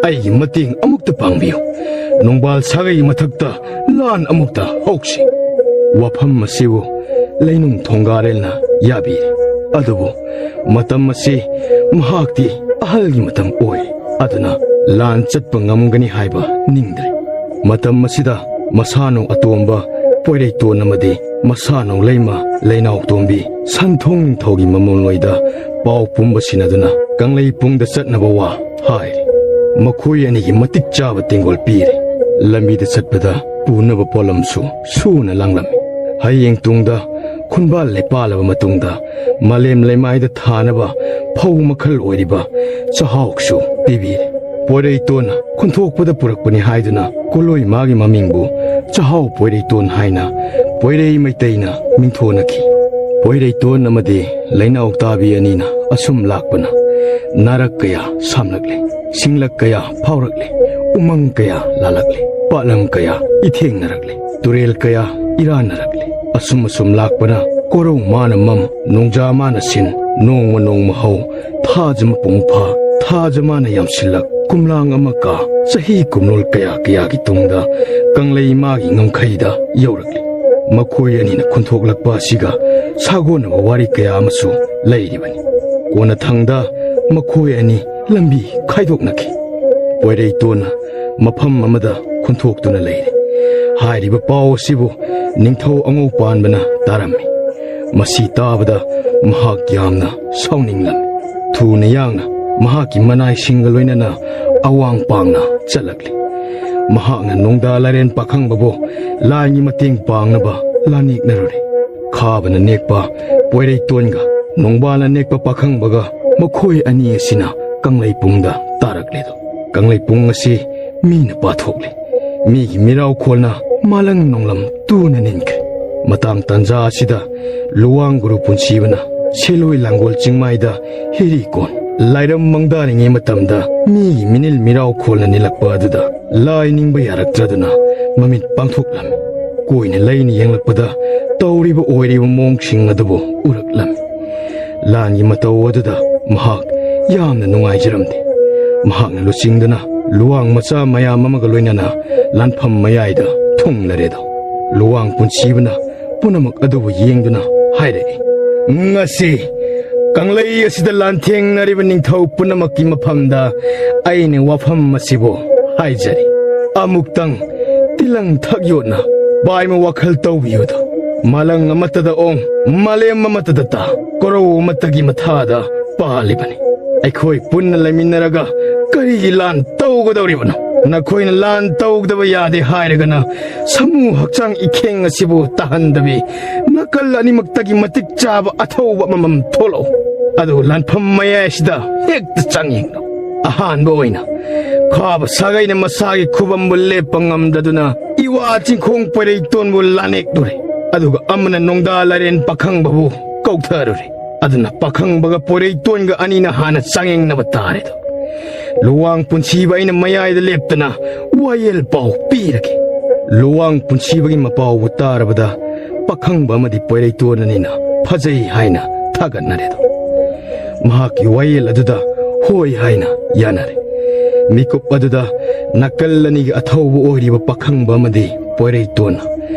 ꯑꯩꯒꯤ ꯃꯇꯦꯡ ꯑꯃꯨꯛꯇ ꯄꯥꯡꯕꯤꯌꯨ꯫ ꯅꯣꯡꯕꯥꯜ ꯁꯥꯒꯩꯒꯤ ꯃꯊꯛꯇ ꯂꯥꯟ ꯑꯃꯨꯛꯇ ꯍꯧꯁꯤ꯫ ꯋꯥꯐꯝ ꯑꯁꯤꯕꯨ ꯂꯩꯅꯨꯡ ꯊꯣꯡꯒꯥꯔꯦꯜꯅ ꯌꯥꯕꯤꯔꯦ꯫ ꯑꯗꯨꯕꯨ ꯃꯇꯝ ꯑꯁꯤ ꯃꯍꯥꯛꯇꯤ ꯑꯍꯜꯒꯤ ꯃꯇꯝ ꯑꯣꯏ꯫ ꯑꯗꯨꯅ ꯂꯥꯟ ꯆꯠꯄ ꯉꯝꯒꯅꯤ ꯍꯥꯏꯕ ꯅꯤꯡꯗ꯭ꯔꯦ꯫ ꯃꯇꯝ ꯑꯁꯤꯗ ꯃꯁꯥꯅꯧ ꯑꯇꯣꯝꯕ ꯄꯣꯏꯔꯩꯇꯣꯟ ꯑꯃꯗꯤ ꯃꯁꯥꯅꯧ ꯂꯩꯃ ꯂꯩꯅꯥꯎꯇꯣꯝꯕꯤ ꯁꯟꯊꯣꯡ ꯅꯤꯡꯊꯧꯒꯤ ꯃꯃꯣꯟꯂꯣꯏꯗ ꯄꯥꯎ ꯄꯨꯝꯕ ꯁꯤꯟꯅꯗꯨꯅ ꯀꯪꯂꯩꯄꯨꯡꯗ ꯆꯠꯅꯕ ꯋꯥ ꯍꯥꯏꯔꯦ꯫ ꯃꯈꯣꯏ ꯑꯅꯤꯒꯤ ꯃꯇꯤꯛ ꯆꯥꯕ ꯇꯦꯡꯒꯣꯜ ꯄꯤꯔꯦ꯫ ꯂꯝꯕꯤꯗ ꯆꯠꯄꯗ ꯄꯨꯅꯕ ꯄꯣꯠꯂꯝꯁꯨ ꯁꯨꯅ ꯂꯥꯡꯂꯝꯃꯤ꯫ ꯍꯌꯦꯡ ꯇꯨꯡꯗ ꯈꯨꯟꯕꯥꯜ ꯂꯩꯄꯥꯜꯂꯕ ꯃꯇꯨꯡꯗ ꯃꯥꯂꯦꯝ ꯂꯩꯃꯥꯏꯗ ꯊꯥꯅꯕ ꯐꯧ ꯃꯈꯜ ꯑꯣꯏꯔꯤꯕ ꯆꯥꯛꯍꯥꯎꯁꯨ ꯄꯤꯕꯤꯔꯦ꯫ ꯄꯣꯏꯔꯩꯇꯣꯟꯅ ꯈꯨꯟꯊꯣꯛꯄꯗ ꯄꯨꯔꯛꯄꯅꯤ ꯍꯥꯏꯗꯨꯅ ꯀꯣꯂꯣꯏ ꯃꯥꯒꯤ ꯃꯃꯤꯡꯕꯨ ꯆꯥꯛꯍꯥꯎ ꯄꯣꯏꯔꯩꯇꯣꯟ ꯍꯥꯏꯅ ꯄꯣꯏꯔꯩ ꯃꯩꯇꯩꯅ ꯃꯤꯡꯊꯣꯟꯅꯈꯤ꯫ ꯄꯣꯏꯔꯩꯇꯣꯟ ꯑꯃꯗꯤ ꯂꯩꯅꯥꯎ ꯇꯥꯕꯤ ꯑꯅꯤꯅ ꯑꯁꯨꯝ ꯂꯥꯛꯄꯅ ꯅꯥꯔꯛ ꯀꯌꯥ ꯁꯥꯝꯂꯛꯂꯦ, ꯁꯤꯡꯂꯛ ꯀꯌꯥ ꯐꯥꯎꯔꯛꯂꯦ, ꯎꯃꯪ ꯀꯌꯥ ꯂꯥꯂꯛꯂꯦ, ꯄꯥꯠꯂꯝ ꯀꯌꯥ ꯏꯊꯦꯡꯅꯔꯛꯂꯦ, ꯇꯨꯔꯦꯜ ꯀꯌꯥ ꯏꯔꯥꯟꯅꯔꯛꯂꯦ꯫ ꯑꯁꯨꯝ ꯑꯁꯨꯝ ꯂꯥꯛꯄꯅ ꯀꯣꯔꯧ ꯃꯥꯅ ꯃꯝ, ꯅꯣꯡꯖꯥ ꯃꯥꯅ ꯁꯤꯟ, ꯅꯣꯡꯃ ꯅꯣꯡꯃ ꯍꯧ, ꯊꯥꯖ ꯃꯄꯨꯡ ꯐꯥ, ꯊꯥꯖ ꯃꯥꯅ ꯌꯥꯝꯁꯤꯜꯂꯛ, ꯀꯨꯝꯂꯥꯡ ꯑꯃ ꯀꯥ, ꯆꯍꯤ ꯀꯨꯝꯂꯣꯜ ꯀꯌꯥ ꯀꯌꯥꯒꯤ ꯇꯨꯡꯗ ꯀꯪꯂꯩ ꯃꯥꯒꯤ ꯉꯝꯈꯩꯗ ꯌꯧꯔꯛꯂꯤ꯫ ꯃꯈꯣꯏ ꯑꯅꯤꯅ ꯈꯨꯟꯊꯣꯛꯂꯛꯄ ꯑꯁꯤꯒ ꯁꯥꯒꯣꯟꯅꯕ ꯋꯥꯔꯤ ꯀꯌꯥ ꯑꯃꯁꯨ ꯂꯩꯔꯤꯕꯅꯤ꯫ ꯀꯣꯟꯅꯊꯪꯗ ꯃꯈꯣꯏ ꯑꯅꯤ ꯂꯝꯕꯤ ꯈꯥꯏꯗꯣꯛꯅꯈꯤ꯫ ꯄꯣꯏꯔꯩꯇꯣꯟꯅ ꯃꯐꯝ ꯑꯃꯗ ꯈꯨꯟꯊꯣꯛꯇꯨꯅ ꯂꯩꯔꯦ꯫ ꯍꯥꯏꯔꯤꯕ ꯄꯥꯎ ꯑꯁꯤꯕꯨ ꯅꯤꯡꯊꯧ ꯑꯉꯧ ꯄꯥꯟꯕꯅ ꯇꯥꯔꯝꯃꯤ꯫ ꯃꯁꯤ ꯇꯥꯕꯗ ꯃꯍꯥꯛ ꯌꯥꯝꯅ ꯁꯥꯎꯅꯤꯡꯂꯝꯃꯤ꯫ ꯊꯨꯅ ꯌꯥꯡꯅ ꯃꯍꯥꯛꯀꯤ ꯃꯅꯥꯏꯁꯤꯡꯒ ꯂꯣꯏꯅꯅ ꯑꯋꯥꯡ ꯄꯥꯡꯅ ꯆꯠꯂꯛꯂꯤ꯫ ꯃꯍꯥꯛꯅ ꯅꯣꯡꯗꯥ ꯂꯥꯏꯔꯦꯟ ꯄꯥꯈꯪꯕꯕꯨ ꯂꯥꯟꯒꯤ ꯃꯇꯦꯡ ꯄꯥꯡꯅꯕ ꯂꯥꯅꯦꯛꯅꯔꯨꯔꯦ꯫ ꯈꯥꯕꯅ ꯅꯦꯛꯄ ꯄꯣꯏꯔꯩꯇꯣꯟꯒ ꯅꯣꯡꯕꯥꯜꯅ ꯅꯦꯛꯄ ꯄꯥꯈꯪꯕꯒ ꯃꯈꯣꯏ ꯑꯅꯤ ꯑꯁꯤꯅ ꯀꯪꯂꯩꯄꯨꯡꯗ ꯇꯥꯔꯛꯂꯦꯗꯣ꯫ ꯀꯪꯂꯩꯄꯨꯡ ꯑꯁꯤ ꯃꯤꯅ ꯄꯥꯊꯣꯛꯂꯦ꯫ ꯃꯤꯒꯤ ꯃꯤꯔꯥꯎꯈꯣꯜꯅ ꯃꯥꯂꯪ ꯅꯣꯡꯂꯝ ꯇꯨꯅ ꯅꯤꯟꯈ꯭ꯔꯦ꯫ ꯃꯇꯥꯡ ꯇꯥꯟꯖꯥ ꯑꯁꯤꯗ ꯂꯨꯋꯥꯡ ꯒꯨꯔꯨ ꯄꯨꯟꯁꯤꯕꯅ ꯁꯤꯂꯣꯏ ꯂꯥꯡꯒꯣꯜ ꯆꯤꯡꯃꯥꯏꯗ ꯍꯤꯔꯤ ꯀꯣꯟ ꯂꯥꯏꯔꯝ ꯃꯪꯗꯥꯔꯤꯉꯩ ꯃꯇꯝꯗ ꯃꯤꯒꯤ ꯃꯤꯅꯤꯜ ꯃꯤꯔꯥꯎ ꯈꯣꯜꯅ ꯅꯤꯜꯂꯛꯄ ꯑꯗꯨꯗ ꯂꯥꯏ ꯅꯤꯡꯕ ꯌꯥꯔꯛꯇ꯭ꯔꯗꯨꯅ ꯃꯃꯤꯠ ꯄꯥꯡꯊꯣꯛꯂꯝꯃꯤ꯫ ꯀꯣꯏꯅ ꯂꯩꯅ ꯌꯦꯡꯂꯛꯄꯗ ꯇꯧꯔꯤꯕ ꯑꯣꯏꯔꯤꯕ ꯃꯑꯣꯡꯁꯤꯡ ꯑꯗꯨꯕꯨ ꯎꯔꯛꯂꯝꯃꯤ꯫ ꯂꯥꯟꯒꯤ ꯃꯇꯧ ꯑꯗꯨꯗ ꯃꯍꯥꯛ ꯌꯥꯝꯅ ꯅꯨꯡꯉꯥꯏꯖꯔꯝꯗꯦ꯫ ꯃꯍꯥꯛꯅ ꯂꯨꯆꯤꯡꯗꯨꯅ ꯂꯨꯋꯥꯡ ꯃꯆꯥ ꯃꯌꯥꯝ ꯑꯃꯒ ꯂꯣꯏꯅꯅ ꯂꯥꯟꯐꯝ ꯃꯌꯥꯏꯗ ꯊꯨꯡꯂꯔꯦꯗꯣ꯫ ꯂꯨꯋꯥꯡ ꯄꯨꯟꯁꯤꯕꯅ ꯄꯨꯝꯅꯃꯛ ꯑꯗꯨꯕꯨ ꯌꯦꯡꯗꯨꯅ ꯍꯥꯏꯔꯛꯏ, "ꯉꯁꯤ ꯀꯪꯂꯩ ꯑꯁꯤꯗ ꯂꯥꯟꯊꯦꯡꯅꯔꯤꯕ ꯅꯤꯡꯊꯧ ꯄꯨꯝꯅꯃꯛꯀꯤ ꯃꯐꯝꯗ ꯑꯩꯅ ꯋꯥꯐꯝ ꯑꯁꯤꯕꯨ ꯍꯥꯏꯖꯔꯤ꯫ ꯑꯃꯨꯛꯇꯪ ꯇꯤꯂꯪ ꯊꯛ ꯌꯣꯠꯅ ꯄꯥꯏꯃ ꯋꯥꯈꯜ ꯇꯧꯕꯤꯌꯨꯗ꯫ ꯃꯥꯂꯪ ꯑꯃꯠꯇꯗ ꯑꯣꯡ, ꯃꯥꯂꯦꯝ ꯑꯃꯠꯇꯗ ꯇꯥ, ꯀꯣꯔꯧ ꯑꯃꯠꯇꯒꯤ ꯃꯊꯥꯗ ꯄꯥꯜꯂꯤꯕꯅꯤ꯫ ꯑꯩꯈꯣꯏ ꯄꯨꯟꯅ ꯂꯩꯃꯤꯟꯅꯔꯒ ꯀꯔꯤꯒꯤ ꯂꯥꯟ ꯇꯧꯒꯗꯧꯔꯤꯕꯅꯣ? ꯅꯈꯣꯏꯅ ꯂꯥꯟ ꯇꯧꯗꯕ ꯌꯥꯗꯦ ꯍꯥꯏꯔꯒꯅ ꯁꯃꯨ ꯍꯛꯆꯥꯡ ꯏꯈꯦꯡ ꯑꯁꯤꯕꯨ ꯇꯥꯍꯟꯗꯕꯤ ꯅꯥꯀꯜ ꯑꯅꯤꯃꯛꯇꯒꯤ ꯃꯇꯤꯛ ꯆꯥꯕ ꯑꯊꯧꯕ ꯑꯃꯃꯝ ꯊꯣꯛꯂꯛꯎ꯫ ꯑꯗꯨꯒ ꯂꯥꯟꯐꯝ ꯃꯌꯥꯏ ꯑꯁꯤꯗ ꯍꯦꯛꯇ ꯆꯪ ꯌꯦꯡꯂꯣ꯫ ꯑꯍꯥꯟꯕ ꯑꯣꯏꯅ ꯈꯥꯕ ꯁꯥꯒꯩꯅ ꯃꯁꯥꯒꯤ ꯈꯨꯕꯝꯕꯨ ꯂꯦꯞꯄ ꯉꯝꯗꯗꯨꯅ ꯏꯋꯥ ꯆꯤꯡꯈꯣꯡ ꯄꯣꯏꯔꯩꯇꯣꯟꯕꯨ ꯂꯥꯅꯦꯛꯂꯨꯔꯦ꯫ ꯑꯗꯨꯒ ꯑꯃꯅ ꯅꯣꯡꯗꯥ ꯂꯥꯏꯔꯦꯟ ꯄꯥꯈꯪꯕꯕꯨ ꯀꯧꯊꯔꯨꯔꯦ꯫ ꯑꯗꯨꯅ ꯄꯥꯈꯪꯕꯒ ꯄꯣꯏꯔꯩꯇꯣꯟꯒ ꯑꯅꯤꯅ ꯍꯥꯟꯅ ꯆꯥꯡꯌꯦꯡꯅꯕ ꯇꯥꯔꯦꯗꯣ꯫ ꯂꯨꯋꯥꯡ ꯄꯨꯟꯁꯤꯕ ꯑꯩꯅ ꯃꯌꯥꯏꯗ ꯂꯦꯞꯇꯅ ꯋꯥꯌꯦꯜ ꯄꯥꯎ ꯄꯤꯔꯒꯦ꯫" ꯂꯨꯋꯥꯡ ꯄꯨꯟꯁꯤꯕꯒꯤ ꯃꯄꯥꯎꯕꯨ ꯇꯥꯔꯕꯗ ꯄꯥꯈꯪꯕ ꯑꯃꯗꯤ ꯄꯣꯏꯔꯩꯇꯣꯟ ꯑꯅꯤꯅ ꯐꯖꯩ ꯍꯥꯏꯅ ꯊꯥꯒꯠꯅꯔꯦꯗꯣ꯫ ꯃꯍꯥꯛꯀꯤ ꯋꯥꯌꯦꯜ ꯑꯗꯨꯗ ꯍꯣꯏ ꯍꯥꯏꯅ ꯌꯥꯅꯔꯦ꯫ ꯃꯤꯀꯨꯞ ꯑꯗꯨꯗ ꯅꯥꯀꯜ ꯑꯅꯤꯒꯤ ꯑꯊꯧꯕ ꯑꯣꯏꯔꯤꯕ ꯄꯥꯈꯪꯕ ꯑꯃꯗꯤ ꯄꯣꯏꯔꯩꯇꯣꯟꯅ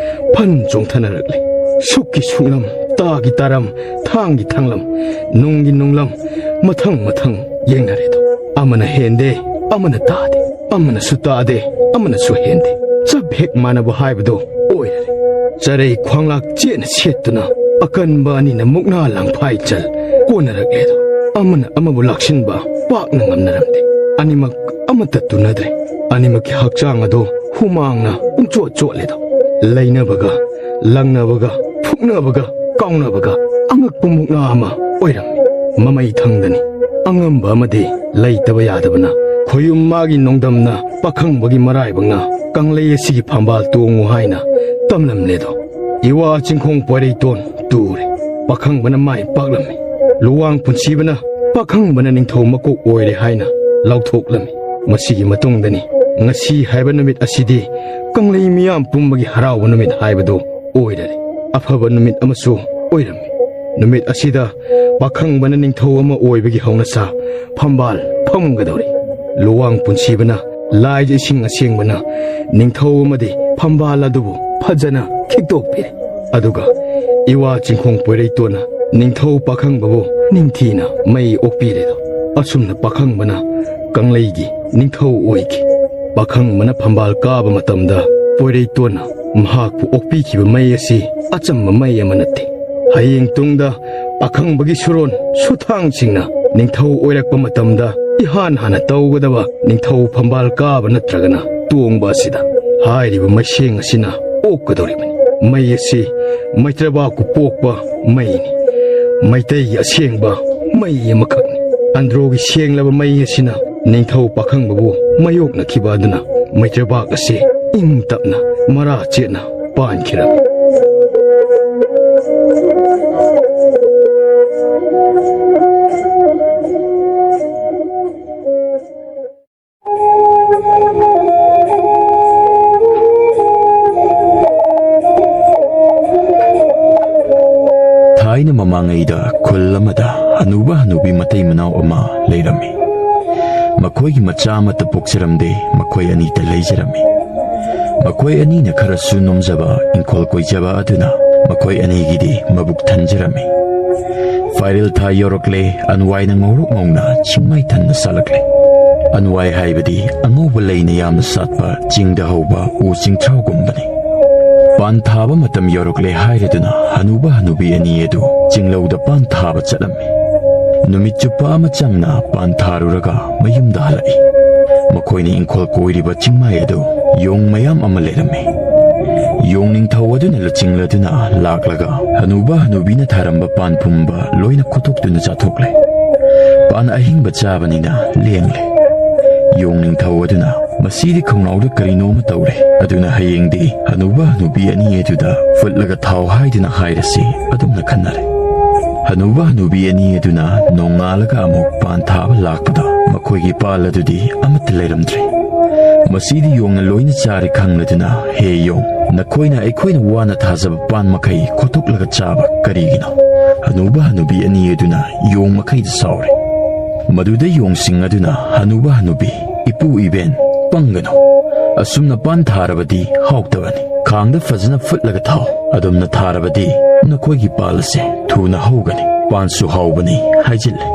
ꯐꯟ ꯆꯣꯡꯊꯅꯔꯛꯂꯦ꯫ ꯁꯨꯛꯀꯤ ꯁꯨꯛꯂꯝ, ꯇꯥꯒꯤ ꯇꯥꯔꯝ, ꯊꯥꯡꯒꯤ ꯊꯥꯡꯂꯝ, ꯅꯨꯡꯒꯤ ꯅꯨꯡꯂꯝ, ꯃꯊꯪ ꯃꯊꯪ ꯌꯦꯡꯅꯔꯦꯗꯣ꯫ ꯑꯃꯅ ꯍꯦꯟꯗꯦ, ꯑꯃꯅ ꯇꯥꯗꯦ, ꯑꯃꯅꯁꯨ ꯇꯥꯗꯦ, ꯑꯃꯅꯁꯨ ꯍꯦꯟꯗꯦ꯫ ꯆꯞ ꯍꯦꯛ ꯃꯥꯟꯅꯕ ꯍꯥꯏꯕꯗꯣ ꯑꯣꯏꯔꯦ꯫ ꯆꯔꯩ ꯈ꯭ꯋꯥꯡꯂꯥꯛ ꯆꯦꯠꯅ ꯁꯦꯠꯇꯨꯅ ꯑꯀꯟꯕ ꯑꯅꯤꯅ ꯃꯨꯛꯅꯥ ꯂꯥꯡꯐꯥꯏ ꯆꯜ ꯀꯣꯟꯅꯔꯛꯂꯦꯗꯣ꯫ ꯑꯃꯅ ꯑꯃꯕꯨ ꯂꯥꯛꯁꯤꯟꯕ ꯄꯥꯛꯅ ꯉꯝꯅꯔꯝꯗꯦ꯫ ꯑꯅꯤꯃꯛ ꯑꯃꯠꯇ ꯇꯨꯅꯗ꯭ꯔꯦ꯫ ꯑꯅꯤꯃꯛꯀꯤ ꯍꯛꯆꯥꯡ ꯑꯗꯣ ꯍꯨꯃꯥꯡꯅ ꯄꯨꯡꯆꯣꯠ ꯆꯣꯠꯂꯦꯗꯣ꯫ ꯂꯩꯅꯕꯒ, ꯂꯪꯅꯕꯒ, ꯐꯨꯛꯅꯕꯒ, ꯀꯥꯎꯅꯕꯒ ꯑꯉꯛꯄ ꯃꯨꯛꯅꯥ ꯑꯃ ꯑꯣꯏꯔꯝꯃꯤ꯫ ꯃꯃꯩ ꯊꯪꯗꯅꯤ꯫ ꯑꯉꯝꯕ ꯑꯃꯗꯤ ꯂꯩꯇꯕ ꯌꯥꯗꯕꯅ ꯈꯣꯌꯨꯝ ꯃꯥꯒꯤ ꯅꯣꯡꯗꯝꯅ ꯄꯥꯈꯪꯕꯒꯤ ꯃꯔꯥꯏꯕꯛꯅ ꯀꯪꯂꯩ ꯑꯁꯤꯒꯤ ꯐꯝꯕꯥꯜ ꯇꯣꯡꯉꯨ ꯍꯥꯏꯅ ꯇꯝꯂꯝꯂꯦꯗꯣ꯫ ꯏꯋꯥ ꯆꯤꯡꯈꯣꯡ ꯄꯣꯏꯔꯩꯇꯣꯟ ꯇꯨꯔꯦ꯫ ꯄꯥꯈꯪꯕꯅ ꯃꯥꯏ ꯄꯥꯛꯂꯝꯃꯤ꯫ ꯂꯨꯋꯥꯡ ꯄꯨꯟꯁꯤꯕꯅ ꯄꯥꯈꯪꯕꯅ ꯅꯤꯡꯊꯧ ꯃꯀꯣꯛ ꯑꯣꯏꯔꯦ ꯍꯥꯏꯅ ꯂꯥꯎꯊꯣꯛꯂꯝꯃꯤ꯫ ꯃꯁꯤꯒꯤ ꯃꯇꯨꯡꯗꯅꯤ ꯉꯁꯤ ꯍꯥꯏꯕ ꯅꯨꯃꯤꯠ ꯑꯁꯤꯗꯤ ꯀꯪꯂꯩ ꯃꯤꯌꯥꯝ ꯄꯨꯝꯕꯒꯤ ꯍꯔꯥꯎꯕ ꯅꯨꯃꯤꯠ ꯍꯥꯏꯕꯗꯨ ꯑꯣꯏꯔꯔꯦ꯫ ꯑꯐꯕ ꯅꯨꯃꯤꯠ ꯑꯃꯁꯨ ꯑꯣꯏꯔꯝꯃꯤ꯫ ꯅꯨꯃꯤꯠ ꯑꯁꯤꯗ ꯄꯥꯈꯪꯕꯅ ꯅꯤꯡꯊꯧ ꯑꯃ ꯑꯣꯏꯕꯒꯤ ꯍꯧꯅꯁꯥ ꯐꯝꯕꯥꯜ ꯐꯝꯒꯗꯧꯔꯤ꯫ ꯂꯨꯋꯥꯡ ꯄꯨꯟꯁꯤꯕꯅ ꯂꯥꯏꯖ ꯏꯁꯤꯡ ꯑꯁꯦꯡꯕꯅ ꯅꯤꯡꯊꯧ ꯑꯃꯗꯤ ꯐꯝꯕꯥꯜ ꯑꯗꯨꯕꯨ ꯐꯖꯅ ꯈꯤꯛꯇꯣꯛꯄꯤꯔꯦ꯫ ꯑꯗꯨꯒ ꯏꯋꯥ ꯆꯤꯡꯈꯣꯡ ꯄꯣꯏꯔꯩꯇꯣꯟꯅ ꯅꯤꯡꯊꯧ ꯄꯥꯈꯪꯕꯕꯨ ꯅꯤꯡꯊꯤꯅ ꯃꯩ ꯑꯣꯛꯄꯤꯔꯦꯗꯣ꯫ ꯑꯁꯨꯝꯅ ꯄꯥꯈꯪꯕꯅ ꯀꯪꯂꯩꯒꯤ ꯅꯤꯡꯊꯧ ꯑꯣꯏꯈꯤ꯫ ꯄꯥꯈꯪꯕꯅ ꯐꯝꯕꯥꯜ ꯀꯥꯕ ꯃꯇꯝꯗ ꯄꯣꯏꯔꯩꯇꯣꯟꯅ ꯃꯍꯥꯛꯄꯨ ꯑꯣꯛꯄꯤꯈꯤꯕ ꯃꯩ ꯑꯁꯤ ꯑꯆꯝꯕ ꯃꯩ ꯑꯃ ꯅꯠꯇꯦ꯫ ꯍꯌꯦꯡ ꯇꯨꯡꯗ ꯄꯥꯈꯪꯕꯒꯤ ꯁꯨꯔꯣꯟ ꯁꯨꯊꯥꯡꯁꯤꯡꯅ ꯅꯤꯡꯊꯧ ꯑꯣꯏꯔꯛꯄ ꯃꯇꯝꯗ ꯏꯍꯥꯟ ꯍꯥꯟꯅ ꯇꯧꯒꯗꯕ ꯅꯤꯡꯊꯧ ꯐꯝꯕꯥꯜ ꯀꯥꯕ ꯅꯠꯇ꯭ꯔꯒꯅ ꯇꯣꯡꯕ ꯑꯁꯤꯗ ꯍꯥꯏꯔꯤꯕ ꯃꯩꯁꯦꯡ ꯑꯁꯤꯅ ꯑꯣꯛꯀꯗꯧꯔꯤꯕꯅꯤ꯫ ꯃꯩ ꯑꯁꯤ ꯃꯩꯇ꯭ꯔꯕꯥꯛꯄꯨ ꯄꯣꯛꯄ ꯃꯩꯅꯤ꯫ ꯃꯩꯇꯩꯒꯤ ꯑꯁꯦꯡꯕ ꯃꯩ ꯑꯃꯈꯛꯅꯤ꯫ ꯑꯟꯗ꯭ꯔꯣꯒꯤ ꯁꯦꯡꯂꯕ ꯃꯩ ꯑꯁꯤꯅ ꯅꯤꯡꯊꯧ ꯄꯥꯈꯪꯕꯕꯨ ꯃꯥꯌꯣꯛꯅꯈꯤꯕ ꯑꯗꯨꯅ ꯃꯩꯇ꯭ꯔꯕꯥꯛ ꯑꯁꯤ ꯏꯪ ꯇꯞꯅ ꯃꯔꯥ ꯆꯦꯠꯅ ꯄꯥꯟꯈꯤꯔꯝꯃꯤ꯫ ꯊꯥꯏꯅ ꯃꯃꯥꯡꯉꯩꯗ ꯈꯨꯜ ꯑꯃꯗ ꯍꯅꯨꯕ ꯍꯅꯨꯕꯤ ꯃꯇꯩ ꯃꯅꯥꯎ ꯑꯃ ꯂꯩꯔꯝꯃꯤ꯫ ꯃꯈꯣꯏꯒꯤ ꯃꯆꯥ ꯑꯃꯠꯇ ꯄꯣꯛꯆꯔꯝꯗꯦ, ꯃꯈꯣꯏ ꯑꯅꯤꯇ ꯂꯩꯖꯔꯝꯃꯤ꯫ ꯃꯈꯣꯏ ꯑꯅꯤꯅ ꯈꯔꯁꯨ ꯅꯣꯝꯖꯕ, ꯏꯪꯈꯣꯜ ꯀꯣꯏꯖꯕ ꯑꯗꯨꯅ ꯃꯈꯣꯏ ꯑꯅꯤꯒꯤꯗꯤ ꯃꯕꯨꯛ ꯊꯟꯖꯔꯝꯃꯤ꯫ ꯐꯥꯏꯔꯦꯜ ꯊꯥ ꯌꯧꯔꯛꯂꯦ, ꯑꯟꯋꯥꯏꯅ ꯉꯧꯔꯣꯛ ꯉꯧꯅ ꯆꯤꯡꯃꯩ ꯊꯟꯅ ꯁꯥꯠꯂꯛꯂꯦ꯫ ꯑꯟꯋꯥꯏ ꯍꯥꯏꯕꯗꯤ ꯑꯉꯧꯕ ꯂꯩꯅ ꯌꯥꯝꯅ ꯁꯥꯠꯄ ꯆꯤꯡꯗ ꯍꯧꯕ ꯎ ꯆꯤꯡꯊ꯭ꯔꯥꯎꯒꯨꯝꯕꯅꯤ꯫ ꯄꯥꯟ ꯊꯥꯕ ꯃꯇꯝ ꯌꯧꯔꯛꯂꯦ ꯍꯥꯏꯔꯗꯨꯅ ꯍꯅꯨꯕ ꯍꯅꯨꯕꯤ ꯑꯅꯤ ꯑꯗꯨ ꯆꯤꯡꯂꯧꯗ ꯄꯥꯟ ꯊꯥꯕ ꯆꯠꯂꯝꯃꯤ꯫ ꯅꯨꯃꯤꯠ ꯆꯨꯞꯄ ꯑꯃ ꯆꯪꯅ ꯄꯥꯟ ꯊꯥꯔꯨꯔꯒ ꯃꯌꯨꯝꯗ ꯍꯜꯂꯛꯏ꯫ ꯃꯈꯣꯏꯅ ꯏꯪꯈꯣꯜ ꯀꯣꯏꯔꯤꯕ ꯆꯤꯡꯃꯥꯏ ꯑꯗꯨ ꯌꯣꯡ ꯃꯌꯥꯝ ꯑꯃ ꯂꯩꯔꯝꯃꯤ꯫ ꯌꯣꯡ ꯅꯤꯡꯊꯧ ꯑꯗꯨꯅ ꯂꯨꯆꯤꯡꯂꯗꯨꯅ ꯂꯥꯛꯂꯒ ꯍꯅꯨꯕ ꯍꯅꯨꯕꯤꯅ ꯊꯥꯔꯝꯕ ꯄꯥꯟ ꯄꯨꯝꯕ ꯂꯣꯏꯅ ꯈꯣꯠꯇꯣꯛꯇꯨꯅ ꯆꯥꯊꯣꯛꯂꯦ꯫ ꯄꯥꯟ ꯑꯍꯤꯡꯕ ꯆꯥꯕꯅꯤꯅ ꯂꯦꯡꯂꯦ꯫ ꯌꯣꯡ ꯅꯤꯡꯊꯧ ꯑꯗꯨꯅ ꯃꯁꯤꯗꯤ ꯈꯣꯡꯅꯥꯎꯗ ꯀꯔꯤꯅꯣꯃ ꯇꯧꯔꯦ, ꯑꯗꯨꯅ ꯍꯌꯦꯡꯗꯤ ꯍꯅꯨꯕ ꯍꯅꯨꯕꯤ ꯑꯅꯤ ꯑꯗꯨꯗ ꯐꯨꯠꯂꯒ ꯊꯥꯎ ꯍꯥꯏꯗꯨꯅ ꯍꯥꯏꯔꯁꯤ ꯑꯗꯨꯝꯅ ꯈꯟꯅꯔꯦ꯫ ꯍꯅꯨꯕ ꯍꯅꯨꯕꯤ ꯑꯅꯤ ꯑꯗꯨꯅ ꯅꯣꯡꯉꯥꯜꯂꯒ ꯑꯃꯨꯛ ꯄꯥꯟ ꯊꯥꯕ ꯂꯥꯛꯄꯗ ꯃꯈꯣꯏꯒꯤ ꯄꯥꯜ ꯑꯗꯨꯗꯤ ꯑꯃꯠꯇ ꯂꯩꯔꯝꯗ꯭ꯔꯦ꯫ ꯃꯁꯤꯗꯤ ꯌꯣꯡꯅ ꯂꯣꯏꯅ ꯆꯥꯔꯦ ꯈꯪꯂꯗꯨꯅ, "ꯍꯦ ꯌꯣꯡ, ꯅꯈꯣꯏꯅ ꯑꯩꯈꯣꯏꯅ ꯋꯥꯅ ꯊꯥꯖꯕ ꯄꯥꯟ ꯃꯈꯩ ꯈꯣꯠꯇꯣꯛꯂꯒ ꯆꯥꯕ ꯀꯔꯤꯒꯤꯅꯣ?" ꯍꯅꯨꯕ ꯍꯅꯨꯕꯤ ꯑꯅꯤ ꯑꯗꯨꯅ ꯌꯣꯡ ꯃꯈꯩꯗ ꯁꯥꯎꯔꯦ꯫ ꯃꯗꯨꯗ ꯌꯣꯡꯁꯤꯡ ꯑꯗꯨꯅ ꯍꯅꯨꯕ ꯍꯅꯨꯕꯤ, "ꯏꯄꯨ ꯏꯕꯦꯟ, ꯄꯪꯒꯅꯨ꯫ ꯑꯁꯨꯝꯅ ꯄꯥꯟ ꯊꯥꯔꯕꯗꯤ ꯍꯥꯎꯇꯕꯅꯤ꯫ ꯈꯥꯡꯗ ꯐꯖꯅ ꯐꯨꯠꯂꯒ ꯊꯥꯎ꯫ ꯑꯗꯨꯝꯅ ꯊꯥꯔꯕꯗꯤ ꯅꯈꯣꯏꯒꯤ ꯄꯥꯜ ꯑꯁꯦ ꯊꯨꯅ ꯍꯧꯒꯅꯤ꯫ ꯄꯥꯟꯁꯨ ꯍꯥꯎꯕꯅꯤ" ꯍꯥꯏꯖꯤꯜꯂꯦ꯫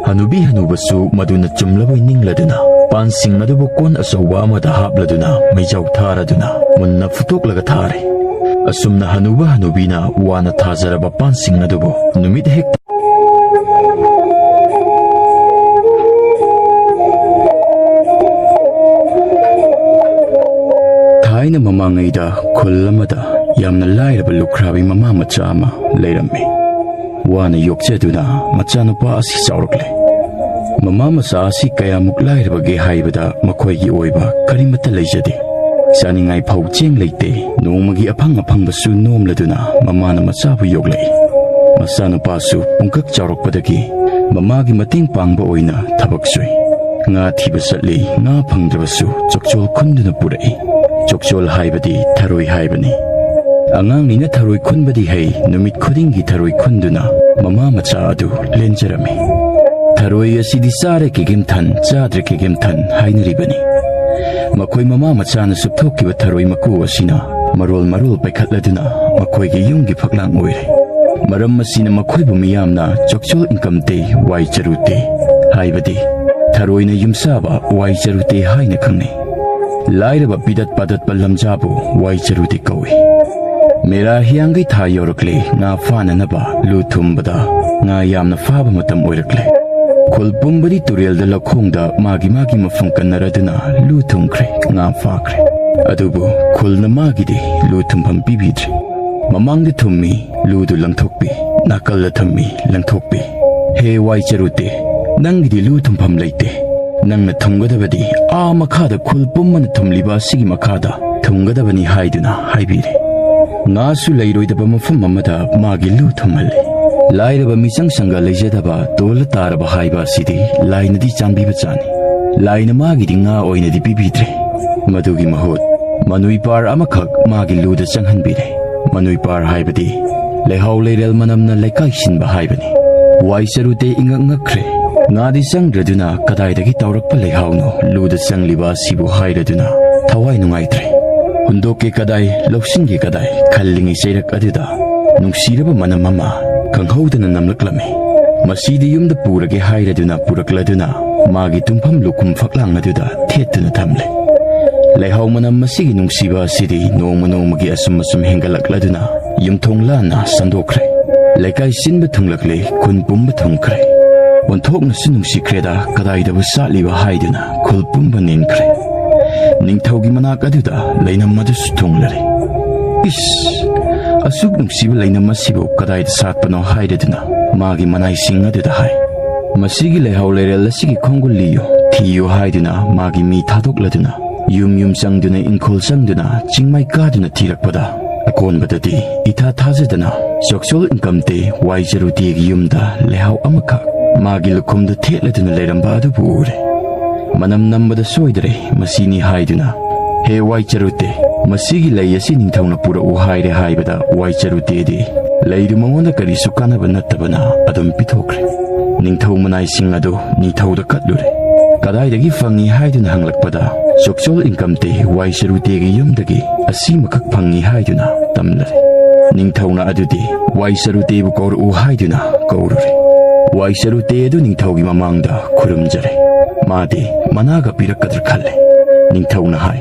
ꯍꯅꯨꯕꯤ ꯍꯅꯨꯕꯁꯨ ꯃꯗꯨꯅ ꯆꯨꯝꯂꯕꯣꯏ ꯅꯤꯡꯂꯗꯨꯅ ꯄꯥꯟꯁꯤꯡ ꯑꯗꯨꯕꯨ ꯀꯣꯟ ꯑꯆꯧꯕ ꯑꯃꯗ ꯍꯥꯞꯂꯗꯨꯅ ꯃꯩꯖꯥꯎ ꯊꯥꯔꯗꯨꯅ ꯃꯨꯟꯅ ꯐꯨꯠꯇꯣꯛꯂꯒ ꯊꯥꯔꯦ꯫ ꯑꯁꯨꯝꯅ ꯍꯅꯨꯕ ꯍꯅꯨꯕꯤꯅ ꯋꯥꯅ ꯊꯥꯖꯔꯕ ꯄꯥꯟꯁꯤꯡ ꯑꯗꯨꯕꯨ ꯅꯨꯃꯤꯠ ꯍꯦꯛ ꯊꯥꯏꯅ ꯃꯃꯥꯡꯉꯩꯗ ꯈꯨꯜ ꯑꯃꯗ ꯌꯥꯝꯅ ꯂꯥꯏꯔꯕ ꯂꯨꯈ꯭ꯔꯥꯕꯤ ꯃꯃꯥ ꯃꯆꯥ ꯑꯃ ꯂꯩꯔꯝꯃꯤ꯫ ꯋꯥꯅ ꯌꯣꯛꯆꯗꯨꯅ ꯃꯆꯥꯅꯨꯄꯥ ꯑꯁꯤ ꯆꯥꯎꯔꯛꯂꯦ꯫ ꯃꯃꯥ ꯃꯆꯥ ꯑꯁꯤ ꯀꯌꯥꯃꯨꯛ ꯂꯥꯏꯔꯕꯒꯦ ꯍꯥꯏꯕꯗ ꯃꯈꯣꯏꯒꯤ ꯑꯣꯏꯕ ꯀꯔꯤꯃꯠꯇ ꯂꯩꯖꯗꯦ꯫ ꯆꯥꯅꯤꯡꯉꯥꯏ ꯐꯥꯎ ꯆꯦꯡ ꯂꯩꯇꯦ꯫ ꯅꯣꯡꯃꯒꯤ ꯑꯐꯪ ꯑꯐꯪꯕꯁꯨ ꯅꯣꯝꯂꯗꯨꯅ ꯃꯃꯥꯅ ꯃꯆꯥꯕꯨ ꯌꯣꯛꯂꯛꯏ꯫ ꯃꯆꯥꯅꯨꯄꯥꯁꯨ ꯄꯨꯡꯀꯛ ꯆꯥꯎꯔꯛꯄꯗꯒꯤ ꯃꯃꯥꯒꯤ ꯃꯇꯦꯡ ꯄꯥꯡꯕ ꯑꯣꯏꯅ ꯊꯕꯛ ꯁꯨꯏ꯫ ꯉꯥ ꯊꯤꯕ ꯆꯠꯂꯤ, ꯉꯥ ꯐꯪꯗ꯭ꯔꯕꯁꯨ ꯆꯣꯛꯆꯣꯜ ꯈꯨꯟꯗꯨꯅ ꯄꯨꯔꯛꯏ꯫ ꯆꯣꯛꯆꯣꯜ ꯍꯥꯏꯕꯗꯤ ꯊꯔꯣꯏ ꯍꯥꯏꯕꯅꯤ꯫ ꯑꯉꯥꯡꯅꯤꯅ ꯊꯔꯣꯏ ꯈꯨꯟꯕꯗꯤ ꯍꯩ, ꯅꯨꯃꯤꯠ ꯈꯨꯗꯤꯡꯒꯤ ꯊꯔꯣꯏ ꯈꯨꯟꯗꯨꯅ ꯃꯃꯥ ꯃꯆꯥ ꯑꯗꯨ ꯂꯦꯟꯖꯔꯝꯃꯤ꯫ ꯊꯔꯣꯏ ꯑꯁꯤꯗꯤ ꯆꯥꯔꯦ ꯀꯦꯒꯤꯝꯊꯟ, ꯆꯥꯗ꯭ꯔꯦ ꯀꯦꯒꯤꯝꯊꯟ ꯍꯥꯏꯅꯔꯤꯕꯅꯤ꯫ ꯃꯈꯣꯏ ꯃꯃꯥ ꯃꯆꯥꯅ ꯆꯨꯞꯊꯣꯛꯈꯤꯕ ꯊꯔꯣꯏ ꯃꯀꯨ ꯑꯁꯤꯅ ꯃꯔꯣꯜ ꯃꯔꯣꯜ ꯄꯥꯏꯈꯠꯂꯗꯨꯅ ꯃꯈꯣꯏꯒꯤ ꯌꯨꯝꯒꯤ ꯐꯛꯂꯥꯡ ꯑꯣꯏꯔꯦ꯫ ꯃꯔꯝ ꯑꯁꯤꯅ ꯃꯈꯣꯏꯕꯨ ꯃꯤꯌꯥꯝꯅ ꯆꯣꯛꯆꯣꯜ ꯏꯟꯀꯝ ꯇꯦ, ꯋꯥꯏ ꯆꯔꯨ ꯇꯦ ꯍꯥꯏꯕꯗꯤ ꯊꯔꯣꯏꯅ ꯌꯨꯝꯁꯥꯕ ꯋꯥꯏ ꯆꯔꯨ ꯇꯦ ꯍꯥꯏꯅ ꯈꯪꯅꯩ꯫ ꯂꯥꯏꯔꯕ ꯄꯤꯗꯠ ꯄꯥꯗꯠꯄ ꯂꯝꯖꯥꯕꯨ ꯋꯥꯏ ꯆꯔꯨ ꯇꯦ ꯀꯧꯏ꯫ ꯃꯦꯔꯥ ꯍꯤꯌꯥꯡꯒꯩ ꯊꯥ ꯌꯧꯔꯛꯂꯦ, ꯉꯥ ꯐꯥꯅꯅꯕ ꯂꯨ ꯊꯨꯝꯕꯗ ꯉꯥ ꯌꯥꯝꯅ ꯐꯥꯕ ꯃꯇꯝ ꯑꯣꯏꯔꯛꯂꯦ꯫ ꯈꯨꯜ ꯄꯨꯝꯕꯗꯤ ꯇꯨꯔꯦꯜꯗ ꯂꯧꯈꯣꯡꯗ ꯃꯥꯒꯤ ꯃꯥꯒꯤ ꯃꯐꯝ ꯀꯟꯅꯔꯗꯨꯅ ꯂꯨ ꯊꯨꯝꯈ꯭ꯔꯦ, ꯉꯥ ꯐꯥꯈ꯭ꯔꯦ꯫ ꯑꯗꯨꯕꯨ ꯈꯨꯜꯅ ꯃꯥꯒꯤꯗꯤ ꯂꯨ ꯊꯨꯝꯐꯝ ꯄꯤꯕꯤꯗ꯭ꯔꯦ꯫ ꯃꯃꯥꯡꯗ ꯊꯨꯝꯃꯤ, ꯂꯨꯗꯨ ꯂꯪꯊꯣꯛꯄꯤ, ꯅꯥꯀꯜꯗ ꯊꯨꯝꯃꯤ, ꯂꯪꯊꯣꯛꯄꯤ꯫ ꯍꯦ ꯋꯥꯏ ꯆꯔꯨ ꯇꯦ, ꯅꯪꯒꯤꯗꯤ ꯂꯨ ꯊꯨꯝꯐꯝ ꯂꯩꯇꯦ꯫ ꯅꯪꯅ ꯊꯨꯝꯒꯗꯕꯗꯤ ꯑꯥ ꯃꯈꯥꯗ ꯈꯨꯜ ꯄꯨꯝꯕꯅ ꯊꯨꯝꯂꯤꯕ ꯑꯁꯤꯒꯤ ꯃꯈꯥꯗ ꯊꯨꯝꯒꯗꯕꯅꯤ ꯍꯥꯏꯗꯨꯅ ꯍꯥꯏꯕꯤꯔꯦ꯫ ꯉꯥꯁꯨ ꯂꯩꯔꯣꯏꯗꯕ ꯃꯐꯝ ꯑꯃꯗ ꯃꯥꯒꯤ ꯂꯨ ꯊꯨꯝꯍꯜꯂꯦ꯫ ꯂꯥꯏꯔꯕ ꯃꯤꯆꯪ ꯁꯪꯒ ꯂꯩꯖꯗꯕ ꯇꯣꯜꯂ ꯇꯥꯔꯕ ꯍꯥꯏꯕ ꯑꯁꯤꯗꯤ ꯂꯥꯏꯅꯗꯤ ꯆꯥꯟꯕꯤꯕ ꯆꯥꯅꯤ꯫ ꯂꯥꯏꯅ ꯃꯥꯒꯤꯗꯤ ꯉꯥ ꯑꯣꯏꯅꯗꯤ ꯄꯤꯕꯤꯗ꯭ꯔꯦ꯫ ꯃꯗꯨꯒꯤ ꯃꯍꯨꯠ ꯃꯅꯨꯏ ꯄꯥꯔ ꯑꯃꯈꯛ ꯃꯥꯒꯤ ꯂꯨꯗ ꯆꯪꯍꯟꯕꯤꯔꯦ꯫ ꯃꯅꯨꯏ ꯄꯥꯔ ꯍꯥꯏꯕꯗꯤ ꯂꯩꯍꯥꯎ ꯂꯩꯔꯦꯜ ꯃꯅꯝꯅ ꯂꯩꯀꯥꯏ ꯁꯤꯟꯕ ꯍꯥꯏꯕꯅꯤ꯫ ꯋꯥꯏ ꯆꯔꯨꯇꯦ ꯏꯉꯛ ꯉꯛꯈ꯭ꯔꯦ꯫ ꯉꯥꯗꯤ ꯆꯪꯗ꯭ꯔꯗꯨꯅ ꯀꯗꯥꯏꯗꯒꯤ ꯇꯧꯔꯛꯄ ꯂꯩꯍꯥꯎꯅꯣ ꯂꯨꯗ ꯆꯪꯂꯤꯕ ꯑꯁꯤꯕꯨ ꯍꯥꯏꯔꯗꯨꯅ ꯊꯋꯥꯏ ꯅꯨꯡꯉꯥꯏꯇ꯭ꯔꯦ꯫ ꯍꯨꯟꯗꯣꯛꯀꯦ ꯀꯗꯥꯏ, ꯂꯧꯁꯤꯟꯒꯦ ꯀꯗꯥꯏ ꯈꯜꯂꯤꯉꯩ ꯆꯩꯔꯛ ꯑꯗꯨꯗ ꯅꯨꯡꯁꯤꯔꯕ ꯃꯅꯝ ꯑꯃ ꯈꯪꯍꯧꯗꯅ ꯅꯝꯂꯛꯂꯝꯃꯤ꯫ ꯃꯁꯤꯗꯤ ꯌꯨꯝꯗ ꯄꯨꯔꯒꯦ ꯍꯥꯏꯔꯗꯨꯅ ꯄꯨꯔꯛꯂꯗꯨꯅ ꯃꯥꯒꯤ ꯇꯨꯝꯐꯝ ꯂꯨꯈꯨꯝ ꯐꯛꯂꯥꯡ ꯑꯗꯨꯗ ꯊꯦꯠꯇꯨꯅ ꯊꯝꯂꯦ꯫ ꯂꯩꯍꯥꯎ ꯃꯅꯝ ꯑꯁꯤꯒꯤ ꯅꯨꯡꯁꯤꯕ ꯑꯁꯤꯗꯤ ꯅꯣꯡꯃ ꯅꯣꯡꯃꯒꯤ ꯑꯁꯨꯝ ꯑꯁꯨꯝ ꯍꯦꯟꯒꯠꯂꯛꯂꯗꯨꯅ ꯌꯨꯝꯊꯣꯡ ꯂꯥꯟꯅ ꯁꯟꯗꯣꯛꯈ꯭ꯔꯦ꯫ ꯂꯩꯀꯥꯏ ꯁꯤꯟꯕ ꯊꯨꯡꯂꯛꯂꯦ, ꯈꯨꯟ ꯄꯨꯝꯕ ꯊꯨꯡꯈ꯭ꯔꯦ꯫ ꯑꯣꯟꯊꯣꯛꯅꯁꯨ ꯅꯨꯡꯁꯤꯈ꯭ꯔꯦꯗ ꯀꯗꯥꯏꯗꯕꯨ ꯁꯥꯠꯂꯤꯕ ꯍꯥꯏꯗꯨꯅ ꯈꯨꯜ ꯄꯨꯝꯕ ꯅꯤꯟꯈ꯭ꯔꯦ꯫ ꯅꯤꯡꯊꯧꯒꯤ ꯃꯅꯥꯛ ꯑꯗꯨꯗ ꯂꯩꯅꯝ ꯑꯗꯨꯁꯨ ꯊꯨꯡꯂꯔꯦ꯫ ꯏꯁ! ꯑꯁꯨꯛ ꯅꯨꯡꯁꯤꯕ ꯂꯩꯅꯝ ꯑꯁꯤꯕꯨ ꯀꯗꯥꯏꯗ ꯁꯥꯠꯄꯅꯣ ꯍꯥꯏꯔꯗꯨꯅ ꯃꯥꯒꯤ ꯃꯅꯥꯏꯁꯤꯡ ꯑꯗꯨꯗ ꯍꯥꯏ꯫ ꯃꯁꯤꯒꯤ ꯂꯩꯍꯥꯎ ꯂꯩꯔꯦꯜ ꯑꯁꯤꯒꯤ ꯈꯣꯡꯒꯨꯜ ꯂꯤꯌꯨ, ꯊꯤꯌꯨ ꯍꯥꯏꯗꯨꯅ ꯃꯥꯒꯤ ꯃꯤ ꯊꯥꯗꯣꯛꯂꯗꯨꯅ ꯌꯨꯝ ꯌꯨꯝ ꯆꯪꯗꯨꯅ, ꯏꯪꯈꯣꯜ ꯆꯪꯗꯨꯅ, ꯆꯤꯡꯃꯥꯏ ꯀꯥꯗꯨꯅ ꯊꯤꯔꯛꯄꯗ, ꯑꯀꯣꯟꯕꯗꯗꯤ ꯏꯊꯥ ꯊꯥꯖꯗꯅ ꯆꯣꯛꯆꯣꯜ ꯏꯟꯀꯝꯇꯦ ꯋꯥꯏ ꯆꯔꯨꯇꯦꯒꯤ ꯌꯨꯝꯗ ꯂꯩꯍꯥꯎ ꯑꯃꯈꯛ ꯃꯥꯒꯤ ꯂꯨꯈꯨꯝꯗ ꯊꯦꯠꯂꯗꯨꯅ ꯂꯩꯔꯝꯕ ꯑꯗꯨꯕꯨ ꯎꯔꯦ꯫ ꯃꯅꯝ ꯅꯝꯕꯗ ꯁꯣꯏꯗ꯭ꯔꯦ, ꯃꯁꯤꯅꯤ ꯍꯥꯏꯗꯨꯅ, "ꯍꯦ ꯋꯥꯏ ꯆꯔꯨꯇꯦ, ꯃꯁꯤꯒꯤ ꯂꯩ ꯑꯁꯤ ꯅꯤꯡꯊꯧꯅ ꯄꯨꯔꯛꯎ" ꯍꯥꯏꯔꯦ ꯍꯥꯏꯕꯗ ꯋꯥꯏ ꯆꯔꯨꯇꯦꯗꯤ ꯂꯩꯗꯨ ꯃꯉꯣꯟꯗ ꯀꯔꯤꯁꯨ ꯀꯥꯟꯅꯕ ꯅꯠꯇꯕꯅ ꯑꯗꯨꯝ ꯄꯤꯊꯣꯛꯈ꯭ꯔꯦ꯫ ꯅꯤꯡꯊꯧ ꯃꯅꯥꯏꯁꯤꯡ ꯑꯗꯨ ꯅꯤꯡꯊꯧꯗ ꯀꯠꯂꯨꯔꯦ꯫ ꯀꯗꯥꯏꯗꯒꯤ ꯐꯪꯉꯤ ꯍꯥꯏꯗꯨꯅ ꯍꯪꯂꯛꯄꯗ, ꯆꯣꯛꯆꯣꯜ ꯏꯟꯀꯝꯇꯦ ꯋꯥꯏ ꯆꯔꯨꯇꯦꯒꯤ ꯌꯨꯝꯗꯒꯤ ꯑꯁꯤꯃꯈꯛ ꯐꯪꯉꯤ ꯍꯥꯏꯗꯨꯅ ꯇꯝꯂꯔꯦ꯫ ꯅꯤꯡꯊꯧꯅ ꯑꯗꯨꯗꯤ ꯋꯥꯏ ꯆꯔꯨꯇꯦꯕꯨ ꯀꯧꯔꯛꯎ ꯍꯥꯏꯗꯨꯅ ꯀꯧꯔꯨꯔꯦ꯫ ꯋꯥꯏ ꯆꯔꯨꯇꯦ ꯑꯗꯨ ꯅꯤꯡꯊꯧꯒꯤ ꯃꯃꯥꯡꯗ ꯈꯨꯔꯨꯝꯖꯔꯦ꯫ ꯃꯥꯗꯤ ꯃꯅꯥꯒ ꯄꯤꯔꯛꯀꯗ꯭ꯔꯥ ꯈꯜꯂꯦ꯫ ꯅꯤꯡꯊꯧꯅ ꯍꯥꯏ,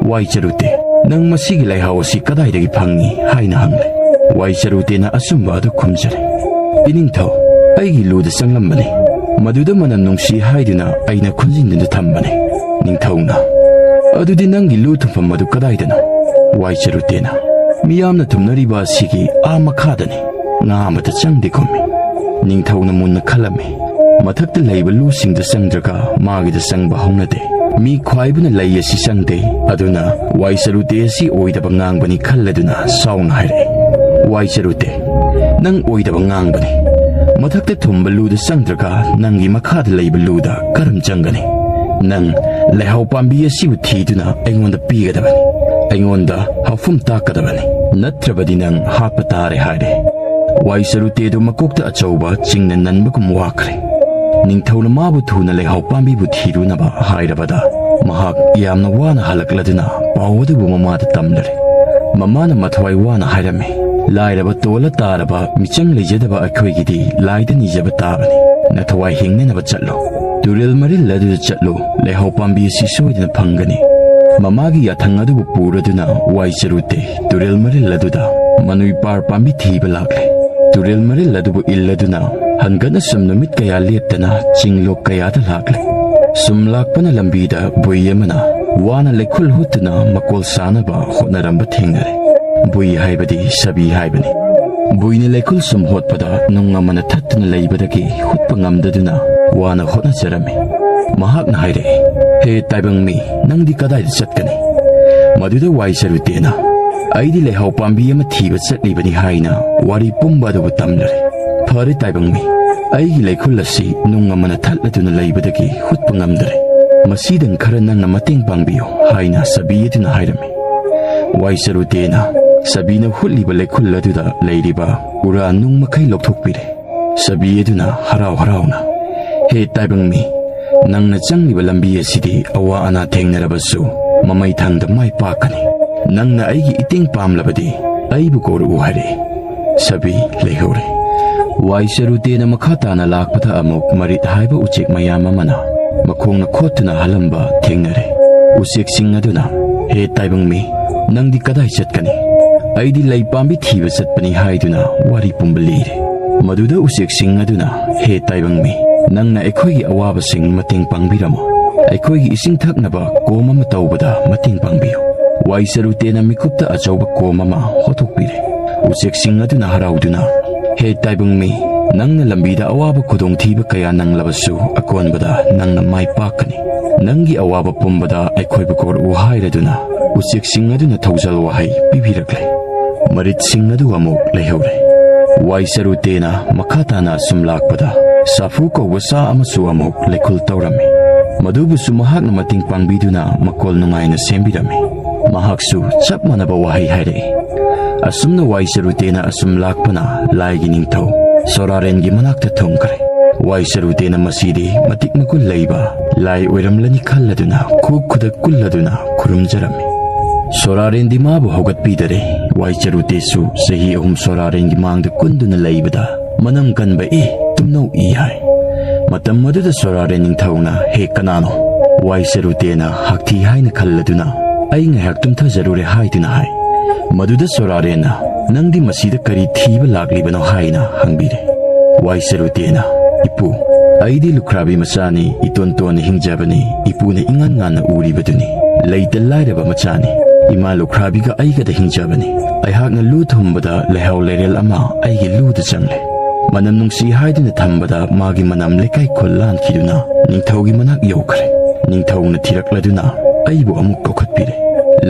"ꯋꯥꯏ ꯆꯔꯨꯇꯦ, ꯅꯪ ꯃꯁꯤꯒꯤ ꯂꯩꯍꯥꯎ ꯑꯁꯤ ꯀꯗꯥꯏꯗꯒꯤ ꯐꯪꯉꯤ?" ꯍꯥꯏꯅ ꯍꯪꯂꯦ꯫ ꯋꯥꯏ ꯆꯔꯨꯇꯦꯅ ꯑꯆꯨꯝꯕ ꯑꯗꯨ ꯈꯨꯝꯖꯔꯦ꯫ "ꯏꯅꯤꯡꯊꯧ, ꯑꯩꯒꯤ ꯂꯨꯗ ꯆꯪꯂꯝꯕꯅꯤ꯫ ꯃꯗꯨꯗ ꯃꯅꯝ ꯅꯨꯡꯁꯤ ꯍꯥꯏꯗꯨꯅ ꯑꯩꯅ ꯈꯨꯟꯖꯤꯟꯗꯨꯅ ꯊꯝꯕꯅꯤ꯫" ꯅꯤꯡꯊꯧꯅ, "ꯑꯗꯨꯗꯤ ꯅꯪꯒꯤ ꯂꯨ ꯊꯝꯐꯝ ꯑꯗꯨ ꯀꯗꯥꯏꯗꯅꯣ?" ꯋꯥꯏ ꯆꯔꯨꯇꯦꯅ, "ꯃꯤꯌꯥꯝꯅ ꯊꯨꯝꯅꯔꯤꯕ ꯑꯁꯤꯒꯤ ꯑꯥ ꯃꯈꯥꯗꯅꯤ꯫ ꯉꯥ ꯑꯃꯇ ꯆꯪꯗꯦ" ꯈꯨꯝꯃꯤ꯫ ꯅꯤꯡꯊꯧꯅ ꯃꯨꯟꯅ ꯈꯜꯂꯝꯃꯤ꯫ ꯃꯊꯛꯇ ꯂꯩꯕ ꯂꯨꯁꯤꯡꯗ ꯆꯪꯗ꯭ꯔꯒ ꯃꯥꯒꯤꯗ ꯆꯪꯕ ꯍꯧꯅꯗꯦ꯫ ꯃꯤ ꯈ꯭ꯋꯥꯏꯕꯅ ꯂꯩ ꯑꯁꯤ ꯆꯪꯗꯦ, ꯑꯗꯨꯅ ꯋꯥꯏ ꯆꯔꯨꯇꯦ ꯑꯁꯤ ꯑꯣꯏꯗꯕ ꯉꯥꯡꯕꯅꯤ ꯈꯜꯂꯗꯨꯅ ꯁꯥꯎꯅ ꯍꯥꯏꯔꯛꯏ꯫ "ꯋꯥꯏ ꯆꯔꯨꯇꯦ, ꯅꯪ ꯑꯣꯏꯗꯕ ꯉꯥꯡꯕꯅꯤ꯫ ꯃꯊꯛꯇ ꯊꯨꯝꯕ ꯂꯨꯗ ꯆꯪꯗ꯭ꯔꯒ ꯅꯪꯒꯤ ꯃꯈꯥꯗ ꯂꯩꯕ ꯂꯨꯗ ꯀꯔꯝ ꯆꯪꯒꯅꯤ? ꯅꯪ ꯂꯩꯍꯥꯎ ꯄꯥꯝꯕꯤ ꯑꯁꯤꯕꯨ ꯊꯤꯗꯨꯅ ꯑꯩꯉꯣꯟꯗ ꯄꯤꯒꯗꯕꯅꯤ꯫ ꯑꯩꯉꯣꯟꯗ ꯍꯥꯎꯐꯝ ꯇꯥꯛꯀꯗꯕꯅꯤ꯫ ꯅꯠꯇ꯭ꯔꯕꯗꯤ ꯅꯪ ꯍꯥꯠꯄ ꯇꯥꯔꯦ" ꯍꯥꯏꯔꯦ꯫ ꯋꯥꯏ ꯆꯔꯨꯇꯦꯗꯨ ꯃꯀꯣꯛꯇ ꯑꯆꯧꯕ ꯆꯤꯡꯅ ꯅꯟꯕꯒꯨꯝ ꯋꯥꯈ꯭ꯔꯦ꯫ ꯅꯤꯡꯊꯧꯅ ꯃꯥꯕꯨ ꯊꯨꯅ ꯂꯩꯍꯥꯎ ꯄꯥꯝꯕꯤꯕꯨ ꯊꯤꯔꯨꯅꯕ ꯍꯥꯏꯔꯕꯗ, ꯃꯍꯥꯛ ꯌꯥꯝꯅ ꯋꯥꯅ ꯍꯜꯂꯛꯂꯗꯨꯅ ꯄꯥꯎ ꯑꯗꯨꯕꯨ ꯃꯃꯥꯗ ꯇꯝꯂꯔꯦ꯫ ꯃꯃꯥꯅ ꯃꯊꯋꯥꯏ ꯋꯥꯅ ꯍꯥꯏꯔꯝꯃꯤ, "ꯂꯥꯏꯔꯕ ꯇꯣꯜꯂ ꯇꯥꯔꯕ ꯃꯤꯆꯪ ꯂꯩꯖꯗꯕ ꯑꯩꯈꯣꯏꯒꯤꯗꯤ ꯂꯥꯏꯗ ꯅꯤꯖꯕ ꯇꯥꯕꯅꯤ꯫ ꯅꯊꯋꯥꯏ ꯍꯤꯡꯅꯅꯕ ꯆꯠꯂꯨ꯫ ꯇꯨꯔꯦꯜ ꯃꯔꯤꯜ ꯑꯗꯨꯗ ꯆꯠꯂꯨ꯫ ꯂꯩꯍꯥꯎ ꯄꯥꯝꯕꯤ ꯑꯁꯤ ꯁꯣꯏꯗꯅ ꯐꯪꯒꯅꯤ"꯫ ꯃꯃꯥꯒꯤ ꯌꯥꯊꯪ ꯑꯗꯨꯕꯨ ꯄꯨꯔꯗꯨꯅ ꯋꯥꯏ ꯆꯔꯨꯇꯦ ꯇꯨꯔꯦꯜ ꯃꯔꯤꯜ ꯑꯗꯨꯗ ꯃꯅꯨꯏ ꯄꯥꯔ ꯄꯥꯝꯕꯤ ꯊꯤꯕ ꯂꯥꯛꯂꯦ꯫ ꯇꯨꯔꯦꯜ ꯃꯔꯤꯜ ꯑꯗꯨꯕꯨ ꯏꯜꯂꯗꯨꯅ ꯍꯟꯒꯠꯅ ꯁꯨꯝ ꯅꯨꯃꯤꯠ ꯀꯌꯥ ꯂꯦꯞꯇꯅ ꯆꯤꯡꯂꯣꯛ ꯀꯌꯥꯗ ꯂꯥꯛꯂꯦ꯫ ꯁꯨꯝ ꯂꯥꯛꯄꯅ ꯂꯝꯕꯤꯗ ꯕꯨꯏ ꯑꯃꯅ ꯋꯥꯅ ꯂꯩꯈꯨꯜ ꯍꯨꯠꯇꯨꯅ ꯃꯀꯣꯜ ꯁꯥꯅꯕ ꯍꯣꯠꯅꯔꯝꯕ ꯊꯦꯡꯅꯔꯦ꯫ ꯕꯨꯏ ꯍꯥꯏꯕꯗꯤ ꯁꯥꯕꯤ ꯍꯥꯏꯕꯅꯤ꯫ ꯕꯨꯏꯅ ꯂꯩꯈꯨꯜ ꯁꯨꯝ ꯍꯣꯠꯄꯗ ꯅꯨꯡ ꯑꯃꯅ ꯊꯠꯇꯨꯅ ꯂꯩꯕꯗꯒꯤ ꯍꯨꯠꯄ ꯉꯝꯗꯗꯨꯅ ꯋꯥꯅ ꯍꯣꯠꯅꯖꯔꯝꯃꯤ꯫ ꯃꯍꯥꯛꯅ ꯍꯥꯏꯔꯛꯏ, "ꯍꯦ ꯇꯥꯏꯕꯪ ꯃꯤ, ꯅꯪꯗꯤ ꯀꯗꯥꯏꯗ ꯆꯠꯀꯅꯤ?" ꯃꯗꯨꯗ ꯋꯥꯏ ꯆꯔꯨꯇꯦꯅ, "ꯑꯩꯗꯤ ꯂꯩꯍꯥꯎ ꯄꯥꯝꯕꯤ ꯑꯃ ꯊꯤꯕ ꯆꯠꯂꯤꯕꯅꯤ" ꯍꯥꯏꯅ ꯋꯥꯔꯤ ꯄꯨꯝꯕ ꯑꯗꯨꯕꯨ ꯇꯝꯂꯔꯦ꯫ "ꯐꯔꯦ ꯇꯥꯏꯕꯪ ꯃꯤ, ꯑꯩꯒꯤ ꯂꯩꯈꯨꯜ ꯑꯁꯤ ꯅꯨꯡ ꯑꯃꯅ ꯊꯠꯂꯗꯨꯅ ꯂꯩꯕꯗꯒꯤ ꯍꯨꯠꯄ ꯉꯝꯗꯔꯦ꯫ ꯃꯁꯤꯗꯪ ꯈꯔ ꯅꯪꯅ ꯃꯇꯦꯡ ꯄꯥꯡꯕꯤꯌꯨ" ꯍꯥꯏꯅ ꯁꯥꯕꯤ ꯑꯗꯨꯅ ꯍꯥꯏꯔꯝꯃꯤ꯫ ꯋꯥꯏ ꯆꯔꯨꯇꯦꯅ ꯁꯥꯕꯤꯅ ꯍꯨꯠꯂꯤꯕ ꯂꯩꯈꯨꯜ ꯑꯗꯨꯗ ꯂꯩꯔꯤꯕ ꯎꯔꯥ ꯅꯨꯡ ꯃꯈꯩ ꯂꯧꯊꯣꯛꯄꯤꯔꯦ꯫ ꯁꯥꯕꯤ ꯑꯗꯨꯅ ꯍꯔꯥꯎ ꯍꯔꯥꯎꯅ, "ꯍꯦ ꯇꯥꯏꯕꯪ ꯃꯤ, ꯅꯪꯅ ꯆꯪꯂꯤꯕ ꯂꯝꯕꯤ ꯑꯁꯤꯗꯤ ꯑꯋꯥ ꯑꯅꯥ ꯊꯦꯡꯅꯔꯕꯁꯨ ꯃꯃꯩ ꯊꯪꯗ ꯃꯥꯏ ꯄꯥꯛꯀꯅꯤ꯫ ꯅꯪꯅ ꯑꯩꯒꯤ ꯏꯇꯦꯡ ꯄꯥꯝꯂꯕꯗꯤ ꯑꯩꯕꯨ ꯀꯧꯔꯛꯎ" ꯍꯥꯏꯔꯛꯏ꯫ ꯁꯥꯕꯤ ꯂꯩꯍꯧꯔꯦ꯫ ꯋꯥꯏ ꯆꯔꯨꯇꯦꯅ ꯃꯈꯥ ꯇꯥꯅ ꯂꯥꯛꯄꯗ ꯑꯃꯨꯛ ꯃꯔꯤꯠ ꯍꯥꯏꯕ ꯎꯆꯦꯛ ꯃꯌꯥꯝ ꯑꯃꯅ ꯃꯈꯣꯡꯅ ꯈꯣꯠꯇꯨꯅ ꯍꯜꯂꯝꯕ ꯊꯦꯡꯅꯔꯦ꯫ ꯎꯆꯦꯛꯁꯤꯡ ꯑꯗꯨꯅ, "ꯍꯦ ꯇꯥꯏꯕꯪ ꯃꯤ, ꯅꯪꯗꯤ ꯀꯗꯥꯏ ꯆꯠꯀꯅꯤ?" "ꯑꯩꯗꯤ ꯂꯩ ꯄꯥꯝꯕꯤ ꯊꯤꯕ ꯆꯠꯄꯅꯤ" ꯍꯥꯏꯗꯨꯅ ꯋꯥꯔꯤ ꯄꯨꯝꯕ ꯂꯤꯔꯦ꯫ ꯃꯗꯨꯗ ꯎꯆꯦꯛꯁꯤꯡ ꯑꯗꯨꯅ, "ꯍꯦ ꯇꯥꯏꯕꯪ ꯃꯤ, ꯅꯪꯅ ꯑꯩꯈꯣꯏꯒꯤ ꯑꯋꯥꯕꯁꯤꯡ ꯃꯇꯦꯡ ꯄꯥꯡꯕꯤꯔꯝꯃꯨ꯫ ꯑꯩꯈꯣꯏꯒꯤ ꯏꯁꯤꯡ ꯊꯛꯅꯕ ꯀꯣꯝ ꯑꯃ ꯇꯧꯕꯗ ꯃꯇꯦꯡ ꯄꯥꯡꯕꯤꯌꯨ"꯫ ꯋꯥꯏ ꯆꯔꯨꯇꯦꯅ ꯃꯤꯀꯨꯞꯇ ꯑꯆꯧꯕ ꯀꯣꯝ ꯑꯃ ꯍꯣꯠꯇꯣꯛꯄꯤꯔꯦ꯫ ꯎꯆꯦꯛꯁꯤꯡ ꯑꯗꯨꯅ ꯍꯔꯥꯎꯗꯨꯅ, "ꯍꯦ ꯇꯥꯏꯕꯪ ꯃꯤ, ꯅꯪꯅ ꯂꯝꯕꯤꯗ ꯑꯋꯥꯕ ꯈꯨꯗꯣꯡꯊꯤꯕ ꯀꯌꯥ ꯅꯪꯂꯕꯁꯨ ꯑꯀꯣꯟꯕꯗ ꯅꯪꯅ ꯃꯥꯏ ꯄꯥꯛꯀꯅꯤ꯫ ꯅꯪꯒꯤ ꯑꯋꯥꯕ ꯄꯨꯝꯕꯗ ꯑꯩꯈꯣꯏꯕꯨ ꯀꯧꯔꯛꯎ" ꯍꯥꯏꯔꯗꯨꯅ ꯎꯆꯦꯛꯁꯤꯡ ꯑꯗꯨꯅ ꯊꯧꯖꯥꯜ ꯋꯥꯍꯩ ꯄꯤꯕꯤꯔꯛꯂꯦ꯫ ꯃꯔꯤꯠꯁꯤꯡ ꯑꯗꯨ ꯑꯃꯨꯛ ꯂꯩꯍꯧꯔꯦ꯫ ꯋꯥꯏ ꯆꯔꯨꯇꯦꯅ ꯃꯈꯥ ꯇꯥꯅ ꯑꯁꯨꯝ ꯂꯥꯛꯄꯗ, ꯁꯥꯐꯨ ꯀꯧꯕ ꯁꯥ ꯑꯃꯁꯨ ꯑꯃꯨꯛ ꯂꯩꯈꯨꯜ ꯇꯧꯔꯝꯃꯤ꯫ ꯃꯗꯨꯕꯨꯁꯨ ꯃꯍꯥꯛꯅ ꯃꯇꯦꯡ ꯄꯥꯡꯕꯤꯗꯨꯅ ꯃꯀꯣꯜ ꯅꯨꯡꯉꯥꯏꯅ ꯁꯦꯝꯕꯤꯔꯝꯃꯤ꯫ ꯃꯍꯥꯛꯁꯨ ꯆꯞ ꯃꯥꯟꯅꯕ ꯋꯥꯍꯩ ꯍꯥꯏꯔꯛꯏ꯫ ꯑꯁꯨꯝꯅ ꯋꯥꯏ ꯆꯔꯨꯇꯦꯅ ꯑꯁꯨꯝ ꯂꯥꯛꯄꯅ ꯂꯥꯏꯒꯤ ꯅꯤꯡꯊꯧ ꯁꯣꯔꯥꯔꯦꯟꯒꯤ ꯃꯅꯥꯛꯇ ꯊꯨꯡꯈ꯭ꯔꯦ꯫ ꯋꯥꯏ ꯆꯔꯨꯇꯦꯅ ꯃꯁꯤꯗꯤ ꯃꯇꯤꯛ ꯃꯒꯨꯟ ꯂꯩꯕ ꯂꯥꯏ ꯑꯣꯏꯔꯝꯂꯅꯤ ꯈꯜꯂꯗꯨꯅ ꯈꯨ ꯈꯨꯗꯛ ꯀꯨꯜꯂꯗꯨꯅ ꯈꯨꯔꯨꯝꯖꯔꯝꯃꯤ꯫ ꯁꯣꯔꯥꯔꯦꯟꯗꯤ ꯃꯥꯕꯨ ꯍꯧꯒꯠꯄꯤꯗꯔꯦ꯫ ꯋꯥꯏ ꯆꯔꯨꯇꯦꯁꯨ ꯆꯍꯤ ꯑꯍꯨꯝ ꯁꯣꯔꯥꯔꯦꯟꯒꯤ ꯃꯥꯡꯗ ꯀꯨꯟꯗꯨꯅ ꯂꯩꯕꯗ ꯃꯅꯝ ꯀꯟꯕ "ꯏ, ꯇꯨꯝꯅꯧ ꯏ" ꯍꯥꯏ꯫ ꯃꯇꯝ ꯑꯗꯨꯗ ꯁꯣꯔꯥꯔꯦꯟ ꯅꯤꯡꯊꯧꯅ "ꯍꯦ, ꯀꯅꯥꯅꯣ?" ꯋꯥꯏ ꯆꯔꯨꯇꯦꯅ ꯍꯥꯛꯊꯤ ꯍꯥꯏꯅ ꯈꯜꯂꯗꯨꯅ "ꯑꯩ ꯉꯥꯏꯍꯥꯛ ꯇꯨꯝꯊꯖꯔꯨꯔꯦ" ꯍꯥꯏꯗꯨꯅ ꯍꯥꯏ꯫ ꯃꯗꯨꯗ ꯁꯣꯔꯥꯔꯦꯟꯅ "ꯅꯪꯗꯤ ꯃꯁꯤꯗ ꯀꯔꯤ ꯊꯤꯕ ꯂꯥꯛꯂꯤꯕꯅꯣ?" ꯍꯥꯏꯅ ꯍꯪꯕꯤꯔꯦ꯫ ꯋꯥꯏ ꯆꯔꯨꯇꯦꯅ "ꯏꯄꯨ, ꯑꯩꯗꯤ ꯂꯨꯈ꯭ꯔꯥꯕꯤ ꯃꯆꯥꯅꯤ, ꯏꯇꯣꯟ ꯇꯣꯟꯅ ꯍꯤꯡꯖꯕꯅꯤ, ꯏꯄꯨꯅ ꯏꯉꯥꯟ ꯉꯥꯟꯅ ꯎꯔꯤꯕꯗꯨꯅꯤ꯫ ꯂꯩꯇ ꯂꯥꯏꯔꯕ ꯃꯆꯥꯅꯤ꯫ ꯏꯃꯥ ꯂꯨꯈ꯭ꯔꯥꯕꯤꯒ ꯑꯩꯒꯗ ꯍꯤꯡꯖꯕꯅꯤ꯫ ꯑꯩꯍꯥꯛꯅ ꯂꯨ ꯊꯨꯝꯕꯗ ꯂꯩꯍꯥꯎ ꯂꯩꯔꯦꯜ ꯑꯃ ꯑꯩꯒꯤ ꯂꯨꯗ ꯆꯪꯂꯦ꯫ ꯃꯅꯝ ꯅꯨꯡꯁꯤ ꯍꯥꯏꯗꯨꯅ ꯊꯝꯕꯗ ꯃꯥꯒꯤ ꯃꯅꯝ ꯂꯩꯀꯥꯏ ꯈꯨꯜ ꯂꯥꯟꯈꯤꯗꯨꯅ ꯅꯤꯡꯊꯧꯒꯤ ꯃꯅꯥꯛ ꯌꯧꯈ꯭ꯔꯦ꯫ ꯅꯤꯡꯊꯧꯅ ꯊꯤꯔꯛꯂꯗꯨꯅ ꯑꯩꯕꯨ ꯑꯃꯨꯛ ꯀꯧꯈꯠꯄꯤꯔꯦ꯫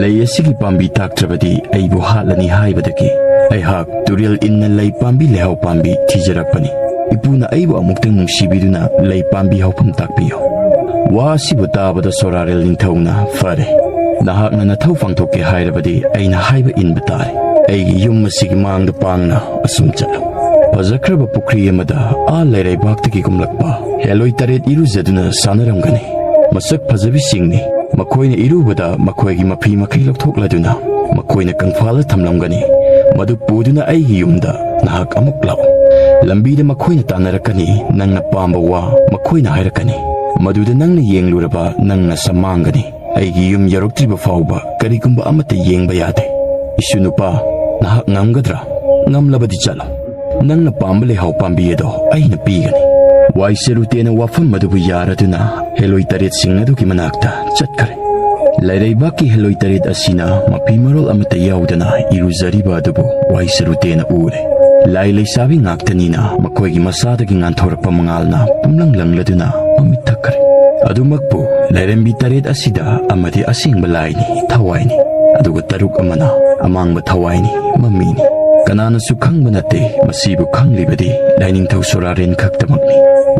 ꯂꯩ ꯑꯁꯤꯒꯤ ꯄꯥꯝꯕꯤ ꯇꯥꯛꯇ꯭ꯔꯕꯗꯤ ꯑꯩꯕꯨ ꯍꯥꯠꯂꯅꯤ ꯍꯥꯏꯕꯗꯒꯤ ꯑꯩꯍꯥꯛ ꯇꯨꯔꯦꯜ ꯏꯟꯅ ꯂꯩ ꯄꯥꯝꯕꯤ ꯂꯩꯍꯥꯎ ꯄꯥꯝꯕꯤ ꯊꯤꯖꯔꯛꯄꯅꯤ꯫ ꯏꯄꯨꯅ ꯑꯩꯕꯨ ꯑꯃꯨꯛꯇꯪ ꯅꯨꯡꯁꯤꯕꯤꯗꯨꯅ ꯂꯩ ꯄꯥꯝꯕꯤ ꯍꯧꯐꯝ ꯇꯥꯛꯄꯤꯌꯨ"꯫ ꯋꯥ ꯑꯁꯤꯕꯨ ꯇꯥꯕꯗ ꯁꯣꯔꯥꯔꯦꯜ ꯅꯤꯡꯊꯧꯅ "ꯐꯔꯦ, ꯅꯍꯥꯛꯅ ꯅꯊꯧ ꯄꯥꯡꯊꯣꯛꯀꯦ ꯍꯥꯏꯔꯕꯗꯤ ꯑꯩꯅ ꯍꯥꯏꯕ ꯏꯟꯕ ꯇꯥꯔꯦ꯫ ꯑꯩꯒꯤ ꯌꯨꯝ ꯑꯁꯤꯒꯤ ꯃꯥꯡꯗ ꯄꯥꯡꯅ ꯑꯁꯨꯝ ꯆꯠꯂꯨ꯫ ꯐꯖꯈ꯭ꯔꯕ ꯄꯨꯈ꯭ꯔꯤ ꯑꯃꯗ ꯑꯥ ꯂꯩꯔꯩꯕꯥꯛꯇꯒꯤ ꯀꯨꯝꯂꯛꯄ ꯍꯦꯂꯣꯏ ꯇꯔꯦꯠ ꯏꯔꯨꯖꯗꯨꯅ ꯁꯥꯟꯅꯔꯝꯒꯅꯤ꯫ ꯃꯁꯛ ꯐꯖꯕꯤꯁꯤꯡꯅꯤ꯫ ꯃꯈꯣꯏꯅ ꯏꯔꯨꯕꯗ ꯃꯈꯣꯏꯒꯤ ꯃꯐꯤ ꯃꯈꯩ ꯂꯧꯊꯣꯛꯂꯗꯨꯅ ꯃꯈꯣꯏꯅ ꯀꯪꯐꯥꯜꯗ ꯊꯝꯂꯝꯒꯅꯤ꯫ ꯃꯗꯨ ꯄꯨꯗꯨꯅ ꯑꯩꯒꯤ ꯌꯨꯝꯗ ꯅꯍꯥꯛ ꯑꯃꯨꯛ ꯂꯥꯛꯎ꯫ ꯂꯝꯕꯤꯗ ꯃꯈꯣꯏꯅ ꯇꯥꯟꯅꯔꯛꯀꯅꯤ꯫ ꯅꯪꯅ ꯄꯥꯝꯕ ꯋꯥ ꯃꯈꯣꯏꯅ ꯍꯥꯏꯔꯛꯀꯅꯤ꯫ ꯃꯗꯨꯗ ꯅꯪꯅ ꯌꯦꯡꯂꯨꯔꯕ ꯅꯪ ꯅꯁꯥ ꯃꯥꯡꯒꯅꯤ꯫ ꯑꯩꯒꯤ ꯌꯨꯝ ꯌꯧꯔꯛꯇ꯭ꯔꯤꯕ ꯐꯥꯎꯕ ꯀꯔꯤꯒꯨꯝꯕ ꯑꯃꯠꯇ ꯌꯦꯡꯕ ꯌꯥꯗꯦ꯫ ꯏꯁꯨ ꯅꯨꯄꯥ, ꯅꯍꯥꯛ ꯉꯝꯒꯗ꯭ꯔꯥ? ꯉꯝꯂꯕꯗꯤ ꯆꯠꯂꯣ꯫ ꯅꯪꯅ ꯄꯥꯝꯕ ꯂꯩꯍꯥꯎ ꯄꯥꯝꯕꯤ ꯑꯗꯣ ꯑꯩꯅ ꯄꯤꯒꯅꯤ"꯫ ꯋꯥꯏ ꯆꯔꯨꯇꯦꯅ ꯋꯥꯐꯝ ꯑꯗꯨꯕꯨ ꯌꯥꯔꯗꯨꯅ ꯍꯦꯂꯣꯏ ꯇꯔꯦꯠꯁꯤꯡ ꯑꯗꯨꯒꯤ ꯃꯅꯥꯛꯇ ꯆꯠꯈ꯭ꯔꯦ꯫ ꯂꯩꯔꯩꯕꯥꯛꯀꯤ ꯍꯦꯂꯣꯏ ꯇꯔꯦꯠ ꯑꯁꯤꯅ ꯃꯐꯤ ꯃꯔꯣꯜ ꯑꯃꯠꯇ ꯌꯥꯎꯗꯅ ꯏꯔꯨꯖꯔꯤꯕ ꯑꯗꯨꯕꯨ ꯋꯥꯏ ꯆꯔꯨꯇꯦꯅ ꯎꯔꯦ꯫ ꯂꯥꯏ ꯂꯩꯁꯥꯕꯤ ꯉꯥꯛꯇꯅꯤꯅ ꯃꯈꯣꯏꯒꯤ ꯃꯁꯥꯗꯒꯤ ꯉꯥꯟꯊꯣꯔꯛꯄ ꯃꯉꯥꯜꯅ ꯄꯨꯝꯂꯪ ꯂꯪꯂꯗꯨꯅ ꯃꯃꯤꯠ ꯊꯛꯈ꯭ꯔꯦ꯫ ꯑꯗꯨꯃꯛꯄꯨ ꯂꯥꯏꯔꯦꯝꯕꯤ ꯇꯔꯦꯠ ꯑꯁꯤꯗ ꯑꯃꯗꯤ ꯑꯁꯦꯡꯕ ꯂꯥꯏꯅꯤ, ꯊꯋꯥꯏꯅꯤ, ꯑꯗꯨꯒ ꯇꯔꯨꯛ ꯑꯃꯅ ꯑꯃꯥꯡꯕ ꯊꯋꯥꯏꯅꯤ, ꯃꯃꯤꯅꯤ꯫ ꯀꯅꯥꯅꯁꯨ ꯈꯪꯕ ꯅꯠꯇꯦ, ꯃꯁꯤꯕꯨ ꯈꯪꯂꯤꯕꯗꯤ ꯂꯥꯏꯅꯤꯡꯊꯧ ꯁꯣꯔꯥꯔꯦꯟ ꯈꯛꯇꯃꯛꯅꯤ꯫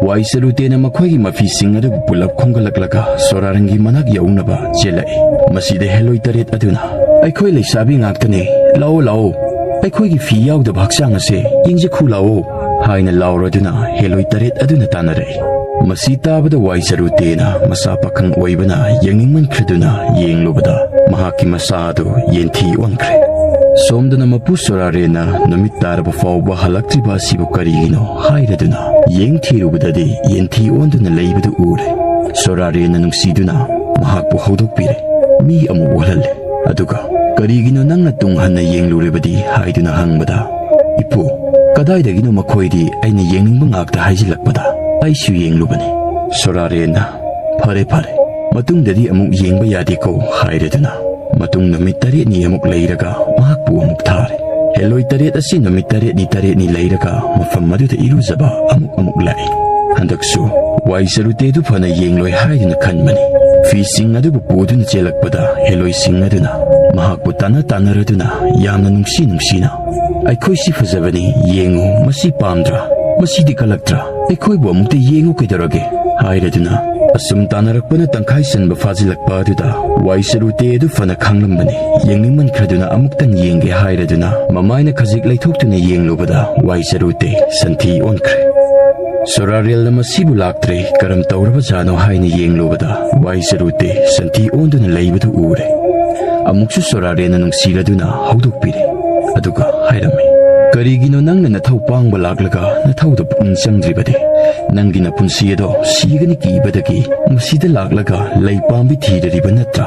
ꯋꯥꯏ ꯆꯔꯨꯇꯦꯅ ꯃꯈꯣꯏꯒꯤ ꯃꯐꯤꯁꯤꯡ ꯑꯗꯨꯕꯨ ꯄꯨꯂꯞ ꯈꯣꯝꯒꯠꯂꯛꯂꯒ ꯁꯣꯔꯥꯔꯦꯟꯒꯤ ꯃꯅꯥꯛ ꯌꯧꯅꯕ ꯆꯦꯜꯂꯛꯏ꯫ ꯃꯁꯤꯗ ꯍꯦꯂꯣꯏ ꯇꯔꯦꯠ ꯑꯗꯨꯅ, "ꯑꯩꯈꯣꯏ ꯂꯩꯁꯥꯕꯤ ꯉꯥꯛꯇꯅꯦ, ꯂꯥꯛꯑꯣ, ꯂꯥꯛꯑꯣ, ꯑꯩꯈꯣꯏꯒꯤ ꯐꯤ ꯌꯥꯎꯗꯕ ꯍꯛꯆꯥꯡ ꯑꯁꯦ ꯌꯦꯡꯖꯈꯨ ꯂꯥꯛꯑꯣ" ꯍꯥꯏꯅ ꯂꯥꯎꯔꯗꯨꯅ ꯍꯦꯂꯣꯏ ꯇꯔꯦꯠ ꯑꯗꯨꯅ ꯇꯥꯟꯅꯔꯛꯏ꯫ ꯃꯁꯤ ꯇꯥꯕꯗ ꯋꯥꯏ ꯆꯔꯨꯇꯦꯅ ꯃꯆꯥ ꯄꯥꯈꯪ ꯑꯣꯏꯕꯅ ꯌꯦꯡꯅꯤꯡꯃꯟꯈ꯭ꯔꯗꯨꯅ ꯌꯦꯡꯂꯨꯕꯗ ꯃꯍꯥꯛꯀꯤ ꯃꯆꯥ ꯑꯗꯨ ꯌꯦꯟꯊꯤ ꯑꯣꯟꯈ꯭ꯔꯦ꯫ ꯁꯣꯝꯗꯅ ꯃꯄꯨ ꯁꯣꯔꯥꯔꯦꯟꯅ ꯅꯨꯃꯤꯠ ꯇꯥꯔꯕ ꯐꯥꯎꯕ ꯍꯜꯂꯛꯇ꯭ꯔꯤꯕ ꯑꯁꯤꯕꯨ ꯀꯔꯤꯒꯤꯅꯣ ꯍꯥꯏꯔꯗꯨꯅ ꯌꯦꯡ ꯊꯤꯔꯨꯕꯗꯗꯤ ꯌꯦꯟꯊꯤ ꯑꯣꯟꯗꯨꯅ ꯂꯩꯕꯗꯨ ꯎꯔꯦ꯫ ꯁꯣꯔꯥꯔꯦꯟꯅ ꯅꯨꯡꯁꯤꯗꯨꯅ ꯃꯍꯥꯛꯄꯨ ꯍꯧꯗꯣꯛꯄꯤꯔꯦ꯫ ꯃꯤ ꯑꯃꯨꯛ ꯑꯣꯜꯍꯜꯂꯦ꯫ ꯑꯗꯨꯒ, "ꯀꯔꯤꯒꯤꯅꯣ ꯅꯪꯅ ꯇꯨꯡ ꯍꯟꯅ ꯌꯦꯡꯂꯨꯔꯤꯕꯗꯤ?" ꯍꯥꯏꯗꯨꯅ ꯍꯪꯕꯗ, "ꯏꯄꯨ, ꯀꯗꯥꯏꯗꯒꯤꯅꯣ ꯃꯈꯣꯏꯗꯤ ꯑꯩꯅ ꯌꯦꯡꯅꯤꯡꯕ ꯉꯥꯛꯇ ꯍꯥꯏꯖꯤꯜꯂꯛꯄꯗ ꯑꯩꯁꯨ ꯌꯦꯡꯂꯨꯕꯅꯤ"꯫ ꯁꯣꯔꯥꯔꯦꯟꯅ, "ꯐꯔꯦ, ꯐꯔꯦ, ꯃꯇꯨꯡꯗꯗꯤ ꯑꯃꯨꯛ ꯌꯦꯡꯕ ꯌꯥꯗꯦꯀꯣ" ꯍꯥꯏꯔꯗꯨꯅ ꯃꯇꯨꯡ ꯅꯨꯃꯤꯠ ꯇꯔꯦꯠꯅꯤ ꯑꯃꯨꯛ ꯂꯩꯔꯒ ꯃꯍꯥꯛꯄꯨ ꯑꯃꯨꯛ ꯊꯥꯔꯦ꯫ ꯍꯦꯂꯣꯏ ꯇꯔꯦꯠ ꯑꯁꯤ ꯅꯨꯃꯤꯠ ꯇꯔꯦꯠꯅꯤ ꯇꯔꯦꯠꯅꯤ ꯂꯩꯔꯒ ꯃꯐꯝ ꯑꯗꯨꯗ ꯏꯔꯨꯖꯕ ꯑꯃꯨꯛ ꯑꯃꯨꯛ ꯂꯥꯛꯏ꯫ ꯍꯟꯗꯛꯁꯨ ꯋꯥꯏ ꯆꯔꯨꯇꯦꯗꯨ ꯐꯅ ꯌꯦꯡꯂꯣꯏ ꯍꯥꯏꯗꯨꯅ ꯈꯟꯕꯅꯤ꯫ ꯐꯤꯁꯤꯡ ꯑꯗꯨꯕꯨ ꯄꯨꯗꯨꯅ ꯆꯦꯜꯂꯛꯄꯗ ꯍꯦꯂꯣꯏꯁꯤꯡ ꯑꯗꯨꯅ ꯃꯍꯥꯛꯄꯨ ꯇꯥꯟꯅ ꯇꯥꯟꯅꯔꯗꯨꯅ ꯌꯥꯝꯅ ꯅꯨꯡꯁꯤ ꯅꯨꯡꯁꯤꯅ, "ꯑꯩꯈꯣꯏꯁꯤ ꯐꯖꯕꯅꯤ, ꯌꯦꯡꯉꯨ, ꯃꯁꯤ ꯄꯥꯝꯗ꯭ꯔꯥ? ꯃꯁꯤꯗꯤ ꯀꯜꯂꯛꯇ꯭ꯔꯥ? ꯑꯩꯈꯣꯏꯕꯨ ꯑꯃꯨꯛꯇ ꯌꯦꯡꯉꯨ ꯀꯩꯗꯧꯔꯒꯦ?" ꯍꯥꯏꯔꯗꯨꯅ ꯑꯁꯨꯝ ꯇꯥꯟꯅꯔꯛꯄꯅ ꯇꯪꯈꯥꯏ ꯆꯟꯕ ꯐꯥꯖꯤꯜꯂꯛꯄ ꯑꯗꯨꯗ ꯋꯥꯏ ꯆꯔꯨꯇꯦ ꯑꯗꯨ ꯐꯅ ꯈꯥꯡꯂꯝꯕꯅꯤ꯫ ꯌꯦꯡꯅꯤꯡꯃꯟꯈ꯭ꯔꯗꯨꯅ ꯑꯃꯨꯛꯇꯪ ꯌꯦꯡꯒꯦ ꯍꯥꯏꯔꯗꯨꯅ ꯃꯃꯥꯏꯅ ꯈꯖꯤꯛ ꯂꯩꯊꯣꯛꯇꯨꯅ ꯌꯦꯡꯂꯨꯕꯗ ꯋꯥꯏ ꯆꯔꯨꯇꯦ ꯁꯟꯊꯤ ꯑꯣꯟꯈ꯭ꯔꯦ꯫ ꯁꯣꯔꯥꯔꯦꯜꯅ ꯃꯁꯤꯕꯨ ꯂꯥꯛꯇ꯭ꯔꯦ, ꯀꯔꯝ ꯇꯧꯔꯕꯖꯥꯠꯅꯣ ꯍꯥꯏꯅ ꯌꯦꯡꯂꯨꯕꯗ ꯋꯥꯏ ꯆꯔꯨꯇꯦ ꯁꯟꯊꯤ ꯑꯣꯟꯗꯨꯅ ꯂꯩꯕꯗꯨ ꯎꯔꯦ꯫ ꯑꯃꯨꯛꯁꯨ ꯁꯣꯔꯥꯔꯦꯟꯅ ꯅꯨꯡꯁꯤꯔꯗꯨꯅ ꯍꯧꯗꯣꯛꯄꯤꯔꯦ꯫ ꯑꯗꯨꯒ ꯍꯥꯏꯔꯝꯃꯤ, "ꯀꯔꯤꯒꯤꯅꯣ ꯅꯪꯅ ꯅꯊꯧ ꯄꯥꯡꯕ ꯂꯥꯛꯂꯒ ꯅꯊꯧꯗ ꯄꯨꯛꯅꯤꯡ ꯆꯪꯗ꯭ꯔꯤꯕꯗꯤ? ꯅꯪꯒꯤ ꯅꯄꯨꯟꯁꯤ ꯑꯗꯣ ꯁꯤꯒꯅꯤ ꯀꯤꯕꯗꯒꯤ ꯃꯁꯤꯗ ꯂꯥꯛꯂꯒ ꯂꯩ ꯄꯥꯝꯕꯤ ꯊꯤꯔꯔꯤꯕ ꯅꯠꯇ꯭ꯔꯥ?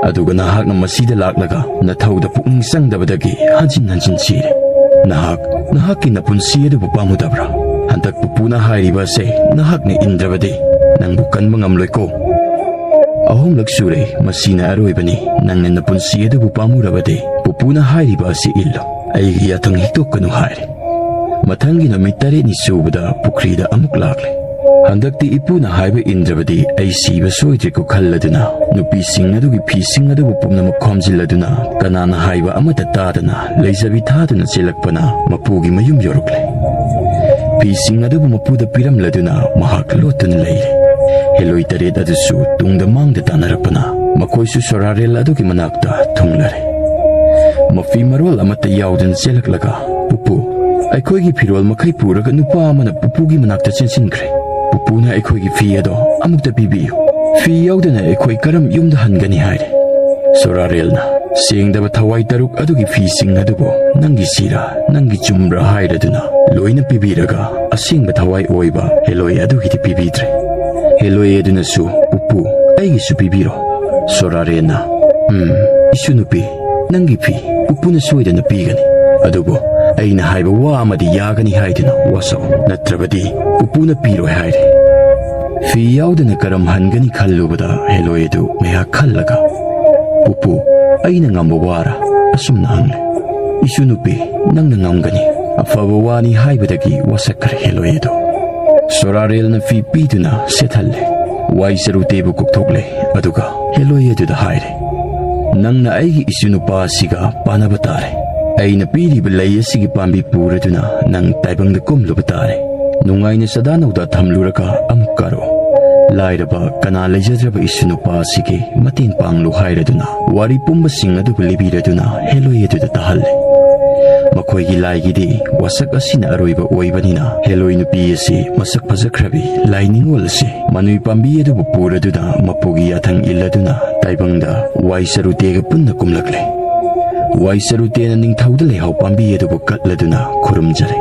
ꯑꯗꯨꯒ ꯅꯍꯥꯛꯅ ꯃꯁꯤꯗ ꯂꯥꯛꯂꯒ ꯅꯊꯧꯗ ꯄꯨꯛꯅꯤꯡ ꯆꯪꯗꯕꯗꯒꯤ ꯍꯟꯖꯤꯟ ꯍꯟꯖꯤꯟ ꯁꯤꯔꯦ꯫ ꯅꯍꯥꯛ, ꯅꯍꯥꯛꯀꯤ ꯅꯄꯨꯟꯁꯤ ꯑꯗꯨꯕꯨ ꯄꯥꯝꯃꯨꯗꯕ꯭ꯔꯥ? ꯍꯟꯗꯛ ꯄꯨꯄꯨꯅ ꯍꯥꯏꯔꯤꯕ ꯑꯁꯦ ꯅꯍꯥꯛꯅ ꯏꯟꯗ꯭ꯔꯕꯗꯤ ꯅꯪꯕꯨ ꯀꯟꯕ ꯉꯝꯂꯣꯏꯀꯣ꯫ ꯑꯍꯨꯝꯂꯛ ꯁꯨꯔꯦ, ꯃꯁꯤꯅ ꯑꯔꯣꯏꯕꯅꯤ꯫ ꯅꯪꯅ ꯅꯄꯨꯟꯁꯤ ꯑꯗꯨꯕꯨ ꯄꯥꯝꯃꯨꯔꯕꯗꯤ ꯄꯨꯄꯨꯅ ꯍꯥꯏꯔꯤꯕ ꯑꯁꯤ ꯏꯜꯂꯣ꯫ ꯑꯩꯒꯤ ꯌꯥꯊꯪ ꯍꯤꯛꯇꯣꯛꯀꯅꯨ" ꯍꯥꯏꯔꯦ꯫ ꯃꯊꯪꯒꯤ ꯅꯨꯃꯤꯠ ꯇꯔꯦꯠꯅꯤ ꯁꯨꯕꯗ ꯄꯨꯈ꯭ꯔꯤꯗ ꯑꯃꯨꯛ ꯂꯥꯛꯂꯦ꯫ "ꯍꯟꯗꯛꯇꯤ ꯏꯄꯨꯅ ꯍꯥꯏꯕ ꯏꯟꯗ꯭ꯔꯕꯗꯤ ꯑꯩ ꯁꯤꯕ ꯁꯣꯏꯗ꯭ꯔꯦꯀꯣ" ꯈꯜꯂꯗꯨꯅ, ꯅꯨꯄꯤꯁꯤꯡ ꯑꯗꯨꯒꯤ ꯐꯤꯁꯤꯡ ꯑꯗꯨꯕꯨ ꯄꯨꯝꯅꯃꯛ ꯈꯣꯝꯖꯤꯜꯂꯗꯨꯅ, ꯀꯅꯥꯅ ꯍꯥꯏꯕ ꯑꯃꯠꯇ ꯇꯥꯗꯅ ꯂꯩꯖꯕꯤ ꯊꯥꯗꯨꯅ ꯆꯦꯜꯂꯛꯄꯅ ꯃꯄꯨꯒꯤ ꯃꯌꯨꯝ ꯌꯧꯔꯛꯂꯦ꯫ ꯐꯤꯁꯤꯡ ꯑꯗꯨꯕꯨ ꯃꯄꯨꯗ ꯄꯤꯔꯝꯂꯗꯨꯅ ꯃꯍꯥꯛ ꯂꯣꯠꯇꯨꯅ ꯂꯩꯔꯦ꯫ ꯍꯦꯂꯣꯏ ꯇꯔꯦꯠ ꯑꯗꯨꯁꯨ ꯇꯨꯡꯗ ꯃꯥꯡꯗ ꯇꯥꯟꯅꯔꯛꯄꯅ ꯃꯈꯣꯏꯁꯨ ꯁꯣꯔꯥꯔꯦꯜ ꯑꯗꯨꯒꯤ ꯃꯅꯥꯛꯇ ꯊꯨꯡꯂꯔꯦ꯫ ꯃꯐꯤ ꯃꯔꯣꯜ ꯑꯃꯠꯇ ꯌꯥꯎꯗꯅ ꯆꯦꯜꯂꯛꯂꯒ, "ꯄꯨꯄꯨ, ꯑꯩꯈꯣꯏꯒꯤ ꯐꯤꯔꯣꯜ ꯃꯈꯩ ꯄꯨꯔꯒ ꯅꯨꯄꯥ ꯑꯃꯅ ꯄꯨꯄꯨꯒꯤ ꯃꯅꯥꯛꯇ ꯆꯦꯟꯁꯤꯟꯈ꯭ꯔꯦ꯫ ꯄꯨꯄꯨꯅ ꯑꯩꯈꯣꯏꯒꯤ ꯐꯤ ꯑꯗꯣ ꯑꯃꯨꯛꯇ ꯄꯤꯕꯤꯌꯨ꯫ ꯐꯤ ꯌꯥꯎꯗꯅ ꯑꯩꯈꯣꯏ ꯀꯔꯝ ꯌꯨꯝꯗ ꯍꯟꯒꯅꯤ?" ꯍꯥꯏꯔꯦ꯫ ꯁꯣꯔꯥꯔꯦꯜꯅ, "ꯁꯦꯡꯗꯕ ꯊꯋꯥꯏ ꯇꯔꯨꯛ ꯑꯗꯨꯒꯤ ꯐꯤꯁꯤꯡ ꯑꯗꯨꯕꯨ ꯅꯪꯒꯤ ꯁꯤꯔꯥ, ꯅꯪꯒꯤ ꯆꯨꯝꯕ꯭ꯔꯥ ꯍꯥꯏꯔꯗꯨꯅ ꯂꯣꯏꯅ ꯄꯤꯕꯤꯔꯒ, ꯑꯁꯦꯡꯕ ꯊꯋꯥꯏ ꯑꯣꯏꯕ ꯍꯦꯂꯣꯏ ꯑꯗꯨꯒꯤꯗꯤ ꯄꯤꯕꯤꯗ꯭ꯔꯦ꯫" ꯍꯦꯂꯣꯏ ꯑꯗꯨꯅꯁꯨ, "ꯄꯨꯄꯨ, ꯑꯩꯒꯤꯁꯨ ꯄꯤꯕꯤꯔꯣ꯫" ꯁꯣꯔꯥꯔꯦꯟꯅ, "ꯎꯝ, ꯏꯁꯨ ꯅꯨꯄꯤ, ꯅꯪꯒꯤ ꯐꯤ ꯄꯨꯄꯨꯅ ꯁꯣꯏꯗꯅ ꯄꯤꯒꯅꯤ꯫ ꯑꯗꯨꯕꯨ ꯑꯩꯅ ꯍꯥꯏꯕ ꯋꯥ ꯑꯃꯗꯤ ꯌꯥꯒꯅꯤ ꯍꯥꯏꯗꯨꯅ ꯋꯥꯁꯛꯎ, ꯅꯠꯇ꯭ꯔꯕꯗꯤ ꯄꯨꯄꯨꯅ ꯄꯤꯔꯣꯏ" ꯍꯥꯏꯔꯦ꯫ ꯐꯤ ꯌꯥꯎꯗꯅ ꯀꯔꯝ ꯍꯟꯒꯅꯤ ꯈꯜꯂꯨꯕꯗ ꯍꯦꯂꯣꯏ ꯑꯗꯨ ꯉꯥꯏꯍꯥꯛ ꯈꯜꯂꯒ, "ꯄꯨꯄꯨ, ꯑꯩꯅ ꯉꯝꯕ ꯋꯥꯔꯥ?" ꯑꯁꯨꯝꯅ ꯍꯪꯂꯦ꯫ "ꯏꯁꯨ ꯅꯨꯄꯤ, ꯅꯪꯅ ꯉꯝꯒꯅꯤ꯫ ꯑꯐꯕ ꯋꯥꯅꯤ" ꯍꯥꯏꯕꯗꯒꯤ ꯋꯥꯁꯛꯈ꯭ꯔꯦ ꯍꯦꯂꯣꯏ ꯑꯗꯨ꯫ ꯁꯣꯔꯥꯔꯦꯜꯅ ꯐꯤ ꯄꯤꯗꯨꯅ ꯁꯦꯠꯍꯜꯂꯦ꯫ ꯋꯥꯏ ꯆꯔꯨꯇꯦꯕꯨ ꯀꯣꯛꯊꯣꯛꯂꯦ, ꯑꯗꯨꯒ ꯍꯦꯂꯣꯏ ꯑꯗꯨꯗ ꯍꯥꯏꯔꯦ, "ꯅꯪꯅ ꯑꯩꯒꯤ ꯏꯁꯨ ꯅꯨꯄꯥ ꯑꯁꯤꯒ ꯄꯥꯟꯅꯕ ꯇꯥꯔꯦ꯫ ꯑꯩꯅ ꯄꯤꯔꯤꯕ ꯂꯩ ꯑꯁꯤꯒꯤ ꯄꯥꯝꯕꯤ ꯄꯨꯔꯗꯨꯅ ꯅꯪ ꯇꯥꯏꯕꯪꯗ ꯀꯨꯝꯂꯨꯕ ꯇꯥꯔꯦ꯫ ꯅꯨꯡꯉꯥꯏꯅ ꯆꯗꯥ ꯅꯧꯗꯥ ꯊꯝꯂꯨꯔꯒ ꯑꯃꯨꯛ ꯀꯥꯔꯛꯑꯣ꯫ ꯂꯥꯏꯔꯕ ꯀꯅꯥ ꯂꯩꯖꯗ꯭ꯔꯕ ꯏꯁꯨ ꯅꯨꯄꯥ ꯑꯁꯤꯒꯤ ꯃꯇꯦꯡ ꯄꯥꯡꯂꯨ" ꯍꯥꯏꯔꯗꯨꯅ ꯋꯥꯔꯤ ꯄꯨꯝꯕꯁꯤꯡ ꯑꯗꯨꯕꯨ ꯂꯤꯕꯤꯔꯗꯨꯅ ꯍꯦꯂꯣꯏ ꯑꯗꯨꯗ ꯇꯥꯍꯜꯂꯦ꯫ ꯃꯈꯣꯏꯒꯤ ꯂꯥꯏꯒꯤꯗꯤ ꯋꯥꯁꯛ ꯑꯁꯤꯅ ꯑꯔꯣꯏꯕ ꯑꯣꯏꯕꯅꯤꯅ, ꯍꯦꯂꯣꯏ ꯅꯨꯄꯤ ꯑꯁꯤ ꯃꯁꯛ ꯐꯖꯈ꯭ꯔꯕꯤ ꯂꯥꯏ ꯅꯤꯉꯣꯜ ꯑꯁꯤ ꯃꯅꯨꯏ ꯄꯥꯝꯕꯤ ꯑꯗꯨꯕꯨ ꯄꯨꯔꯗꯨꯅ ꯃꯄꯨꯒꯤ ꯌꯥꯊꯪ ꯏꯜꯂꯗꯨꯅ ꯇꯥꯏꯕꯪꯗ ꯋꯥꯏ ꯆꯔꯨꯇꯦꯒ ꯄꯨꯟꯅ ꯀꯨꯝꯂꯛꯂꯦ꯫ ꯋꯥꯏ ꯆꯔꯨꯇꯦꯅ ꯅꯤꯡꯊꯧꯗ ꯂꯩꯍꯥꯎ ꯄꯥꯝꯕꯤ ꯑꯗꯨꯕꯨ ꯀꯠꯂꯗꯨꯅ ꯈꯨꯔꯨꯝꯖꯔꯦ꯫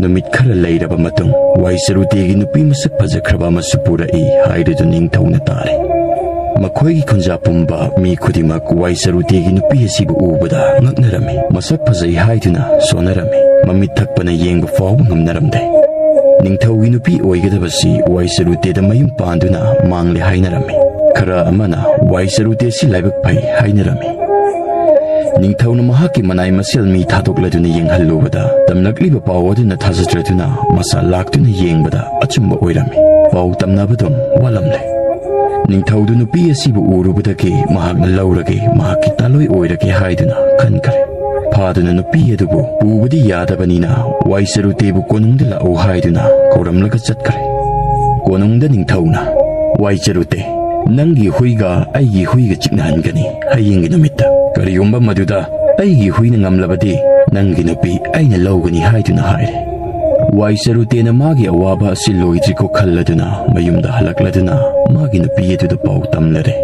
ꯅꯨꯃꯤꯠ ꯈꯔ ꯂꯩꯔꯕ ꯃꯇꯨꯡ, ꯋꯥꯏ ꯆꯔꯨꯇꯦꯒꯤ ꯅꯨꯄꯤ ꯃꯁꯛ ꯐꯖꯈ꯭ꯔꯕ ꯑꯃꯁꯨ ꯄꯨꯔꯛꯏ ꯍꯥꯏꯔꯗꯨꯅ ꯅꯤꯡꯊꯧꯅ ꯇꯥꯔꯦ꯫ ꯃꯈꯣꯏꯒꯤ ꯈꯨꯟꯖꯥ ꯄꯨꯝꯕ ꯃꯤ ꯈꯨꯗꯤꯡꯃꯛ ꯋꯥꯏ ꯆꯔꯨꯇꯦꯒꯤ ꯅꯨꯄꯤ ꯑꯁꯤꯕꯨ ꯎꯕꯗ ꯉꯛꯅꯔꯝꯃꯤ꯫ ꯃꯁꯛ ꯐꯖꯩ ꯍꯥꯏꯗꯨꯅ ꯁꯣꯟꯅꯔꯝꯃꯤ꯫ ꯃꯃꯤꯠ ꯊꯛꯄꯅ ꯌꯦꯡꯕ ꯐꯥꯎꯕ ꯉꯝꯅꯔꯝꯗꯦ꯫ ꯅꯤꯡꯊꯧꯒꯤ ꯅꯨꯄꯤ ꯑꯣꯏꯒꯗꯕꯁꯤ ꯋꯥꯏ ꯆꯔꯨꯇꯦꯗ ꯃꯌꯨꯝ ꯄꯥꯟꯗꯨꯅ ꯃꯥꯡꯂꯦ ꯍꯥꯏꯅꯔꯝꯃꯤ꯫ ꯈꯔ ꯑꯃꯅ ꯋꯥꯏ ꯆꯔꯨꯇꯦꯁꯤ ꯂꯥꯏꯕꯛ ꯐꯩ ꯍꯥꯏꯅꯔꯝꯃꯤ꯫ ꯅꯤꯡꯊꯧꯅ ꯃꯍꯥꯛꯀꯤ ꯃꯅꯥꯏ ꯃꯁꯦꯜ ꯃꯤ ꯊꯥꯗꯣꯛꯂꯗꯨꯅ ꯌꯦꯡꯍꯜꯂꯨꯕꯗ, ꯇꯝꯂꯛꯂꯤꯕ ꯄꯥꯎ ꯑꯗꯨꯅ ꯊꯥꯖꯗ꯭ꯔꯗꯨꯅ ꯃꯁꯥ ꯂꯥꯛꯇꯨꯅ ꯌꯦꯡꯕꯗ ꯑꯆꯨꯝꯕ ꯑꯣꯏꯔꯝꯃꯤ꯫ ꯄꯥꯎ ꯇꯝꯅꯕꯗꯨꯝ ꯋꯥꯠꯂꯝꯂꯦ꯫ ꯅꯤꯡꯊꯧꯗꯨ ꯅꯨꯄꯤ ꯑꯁꯤꯕꯨ ꯎꯔꯨꯕꯗꯒꯤ ꯃꯍꯥꯛꯅ ꯂꯧꯔꯒꯦ, ꯃꯍꯥꯛꯀꯤ ꯇꯥꯂꯣꯏ ꯑꯣꯏꯔꯒꯦ ꯍꯥꯏꯗꯨꯅ ꯈꯟꯈ꯭ꯔꯦ꯫ ꯐꯥꯗꯨꯅ ꯅꯨꯄꯤ ꯑꯗꯨꯕꯨ ꯄꯨꯕꯗꯤ ꯌꯥꯗꯕꯅꯤꯅ ꯋꯥꯏꯆꯔꯨꯇꯦꯕꯨ ꯀꯣꯅꯨꯡꯗ ꯂꯥꯛꯎ ꯍꯥꯏꯗꯨꯅ ꯀꯧꯔꯝꯂꯒ ꯆꯠꯈ꯭ꯔꯦ꯫ ꯀꯣꯅꯨꯡꯗ ꯅꯤꯡꯊꯧꯅ, "ꯋꯥꯏꯆꯔꯨꯇꯦ, ꯅꯪꯒꯤ ꯍꯨꯏꯒ ꯑꯩꯒꯤ ꯍꯨꯏꯒ ꯆꯤꯛꯅꯍꯟꯒꯅꯤ ꯍꯌꯦꯡꯒꯤ ꯅꯨꯃꯤꯠꯇ꯫ ꯀꯔꯤꯒꯨꯝꯕ ꯃꯗꯨꯗ ꯑꯩꯒꯤ ꯍꯨꯏꯅ ꯉꯝꯂꯕꯗꯤ ꯅꯪꯒꯤ ꯅꯨꯄꯤ ꯑꯩꯅ ꯂꯧꯒꯅꯤ" ꯍꯥꯏꯗꯨꯅ ꯍꯥꯏꯔꯦ꯫ ꯋꯥꯏꯆꯔꯨꯇꯦꯅ ꯃꯥꯒꯤ ꯑꯋꯥꯕ ꯑꯁꯤ ꯂꯣꯏꯗ꯭ꯔꯤꯀꯣ ꯈꯜꯂꯗꯨꯅ ꯃꯌꯨꯝꯗ ꯍꯜꯂꯛꯂꯗꯨꯅ ꯃꯥꯒꯤ ꯅꯨꯄꯤ ꯑꯗꯨꯗ ꯄꯥꯎ ꯇꯝꯂꯔꯦ꯫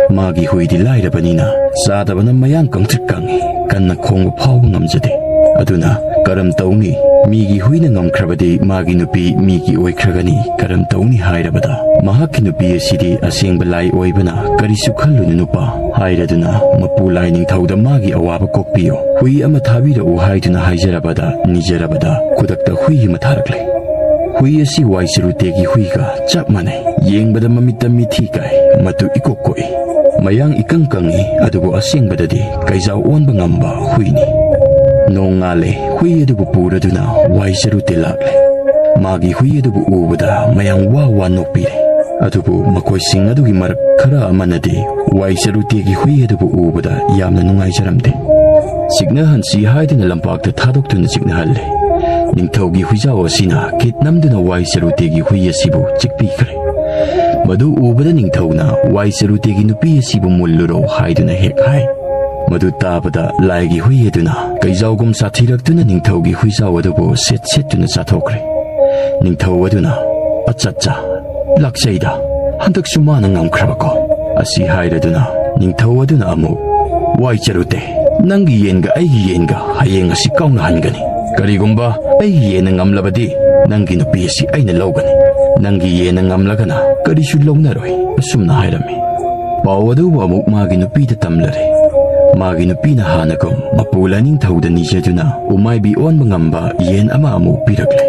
ꯃꯥꯒꯤ ꯍꯨꯏꯗꯤ ꯂꯥꯏꯔꯕꯅꯤꯅ ꯆꯥꯗꯕꯅ ꯃꯌꯥꯡ ꯀꯪꯇ꯭ꯔꯤꯛ ꯀꯪꯉꯤ, ꯀꯟꯅ ꯈꯣꯡꯕ ꯐꯥꯎꯕ ꯉꯝꯖꯗꯦ꯫ ꯑꯗꯨꯅ ꯀꯔꯝ ꯇꯧꯅꯤ? ꯃꯤꯒꯤ ꯍꯨꯏꯅ ꯉꯝꯈ꯭ꯔꯕꯗꯤ ꯃꯥꯒꯤ ꯅꯨꯄꯤ ꯃꯤꯒꯤ ꯑꯣꯏꯈ꯭ꯔꯒꯅꯤ꯫ ꯀꯔꯝ ꯇꯧꯅꯤ ꯍꯥꯏꯔꯕꯗ, ꯃꯍꯥꯛꯀꯤ ꯅꯨꯄꯤ ꯑꯁꯤꯗꯤ ꯑꯁꯦꯡꯕ ꯂꯥꯏ ꯑꯣꯏꯕꯅ ꯀꯔꯤꯁꯨ ꯈꯜꯂꯨꯅꯨ ꯅꯨꯄꯥ ꯍꯥꯏꯔꯗꯨꯅ ꯃꯄꯨ ꯂꯥꯏ ꯅꯤꯡꯊꯧꯗ ꯃꯥꯒꯤ ꯑꯋꯥꯕ ꯀꯣꯛꯄꯤꯌꯨ, ꯍꯨꯏ ꯑꯃ ꯊꯥꯕꯤꯔꯛꯎ ꯍꯥꯏꯗꯨꯅ ꯍꯥꯏꯖꯔꯕꯗ, ꯅꯤꯖꯔꯕꯗ ꯈꯨꯗꯛꯇ ꯍꯨꯏ ꯑꯃ ꯊꯥꯔꯛꯂꯦ꯫ ꯍꯨꯏ ꯑꯁꯤ ꯋꯥꯏꯆꯔꯨꯇꯦꯒꯤ ꯍꯨꯏꯒ ꯆꯞ ꯃꯥꯟꯅꯩ꯫ ꯌꯦꯡꯕꯗ ꯃꯃꯤꯠꯇ ꯃꯤꯊꯤ ꯀꯥꯏ, ꯃꯇꯨ ꯏꯀꯣꯛ ꯀꯣꯛꯏ꯫ ꯃꯌꯥꯡ ꯏꯀꯪ ꯀꯪꯉꯤ, ꯑꯗꯨꯕꯨ ꯑꯁꯦꯡꯕꯗꯗꯤ ꯀꯩꯖꯥꯎ ꯑꯣꯟꯕ ꯉꯝꯕ ꯍꯨꯏꯅꯤ꯫ ꯅꯣꯡꯉꯥꯜꯂꯦ, ꯍꯨꯏ ꯑꯗꯨꯕꯨ ꯄꯨꯔꯗꯨꯅ ꯋꯥꯏꯆꯔꯨꯇꯦ ꯂꯥꯛꯂꯦ꯫ ꯃꯥꯒꯤ ꯍꯨꯏ ꯑꯗꯨꯕꯨ ꯎꯕꯗ ꯃꯌꯥꯝ ꯋꯥ ꯋꯥ ꯅꯣꯛꯄꯤꯔꯦ꯫ ꯑꯗꯨꯕꯨ ꯃꯈꯣꯏꯁꯤꯡ ꯑꯗꯨꯒꯤ ꯃꯔꯛ ꯈꯔ ꯑꯃꯅꯗꯤ ꯋꯥꯏꯆꯔꯨꯇꯦꯒꯤ ꯍꯨꯏ ꯑꯗꯨꯕꯨ ꯎꯕꯗ ꯌꯥꯝꯅ ꯅꯨꯡꯉꯥꯏꯖꯔꯝꯗꯦ꯫ ꯆꯤꯛꯅꯍꯟꯁꯤ ꯍꯥꯏꯗꯨꯅ ꯂꯝꯄꯥꯛꯇ ꯊꯥꯗꯣꯛꯇꯨꯅ ꯆꯤꯛꯅꯍꯜꯂꯦ꯫ ꯅꯤꯡꯊꯧꯒꯤ ꯍꯨꯏꯖꯥꯎ ꯑꯁꯤꯅ ꯀꯤꯠ ꯅꯝꯗꯨꯅ ꯋꯥꯏꯆꯔꯨꯇꯦꯒꯤ ꯍꯨꯏ ꯑꯁꯤꯕꯨ ꯆꯤꯛꯄꯤꯈ꯭ꯔꯦ꯫ ꯃꯗꯨ ꯎꯕꯗ ꯅꯤꯡꯊꯧꯅ ꯋꯥꯏꯆꯔꯨꯇꯦꯒꯤ ꯅꯨꯄꯤ ꯑꯁꯤꯕꯨ ꯃꯨꯜꯂꯨꯔꯣ ꯍꯥꯏꯗꯨꯅ ꯍꯦꯛ ꯍꯥꯏ꯫ ꯃꯗꯨ ꯇꯥꯕꯗ ꯂꯥꯏꯒꯤ ꯍꯨꯏ ꯑꯗꯨꯅ ꯀꯩꯖꯥꯎꯒꯨꯝ ꯁꯥꯊꯤꯔꯛꯇꯨꯅ ꯅꯤꯡꯊꯧꯒꯤ ꯍꯨꯏꯖꯥꯎ ꯑꯗꯨꯕꯨ ꯁꯦꯠ ꯁꯦꯠꯇꯨꯅ ꯆꯥꯊꯣꯛꯈ꯭ꯔꯦ꯫ ꯅꯤꯡꯊꯧ ꯑꯗꯨꯅ, "ꯑꯠꯆꯥ, ꯑꯠꯆꯥ, ꯂꯥꯛꯆꯩꯗ, ꯍꯟꯗꯛꯁꯨ ꯃꯥꯅ ꯉꯝꯈ꯭ꯔꯕꯀꯣ?" ꯑꯁꯤ ꯍꯥꯏꯔꯗꯨꯅ ꯅꯤꯡꯊꯧ ꯑꯗꯨꯅ ꯑꯃꯨꯛ, "ꯋꯥꯏꯆꯔꯨꯇꯦ, ꯅꯪꯒꯤ ꯌꯦꯟꯒ ꯑꯩꯒꯤ ꯌꯦꯟꯒ ꯍꯌꯦꯡ ꯑꯁꯤ ꯀꯥꯎꯅꯍꯟꯒꯅꯤ꯫ ꯀꯔꯤꯒꯨꯝꯕ ꯑꯩꯒꯤ ꯌꯦꯟꯅ ꯉꯝꯂꯕꯗꯤ ꯅꯪꯒꯤ ꯅꯨꯄꯤ ꯑꯁꯤ ꯑꯩꯅ ꯂꯧꯒꯅꯤ꯫ ꯅꯪꯒꯤ ꯌꯦꯟꯅ ꯉꯝꯂꯒꯅ ꯀꯔꯤꯁꯨ ꯂꯧꯅꯔꯣꯏ," ꯑꯁꯨꯝꯅ ꯍꯥꯏꯔꯝꯃꯤ꯫ ꯄꯥꯎ ꯑꯗꯨꯕꯨ ꯑꯃꯨꯛ ꯃꯥꯒꯤ ꯅꯨꯄꯤꯗ ꯇꯝꯂꯔꯦ꯫ ꯃꯥꯒꯤ ꯅꯨꯄꯤꯅ ꯍꯥꯟꯅꯒꯨꯝ ꯃꯄꯨ ꯂꯥꯏꯅꯤꯡꯊꯧꯗ ꯅꯤꯖꯗꯨꯅ ꯎꯃꯥꯏꯕꯤ ꯑꯣꯟꯕ ꯉꯝꯕ ꯌꯦꯟ ꯑꯃ ꯑꯃꯨꯛ ꯄꯤꯔꯛꯂꯦ꯫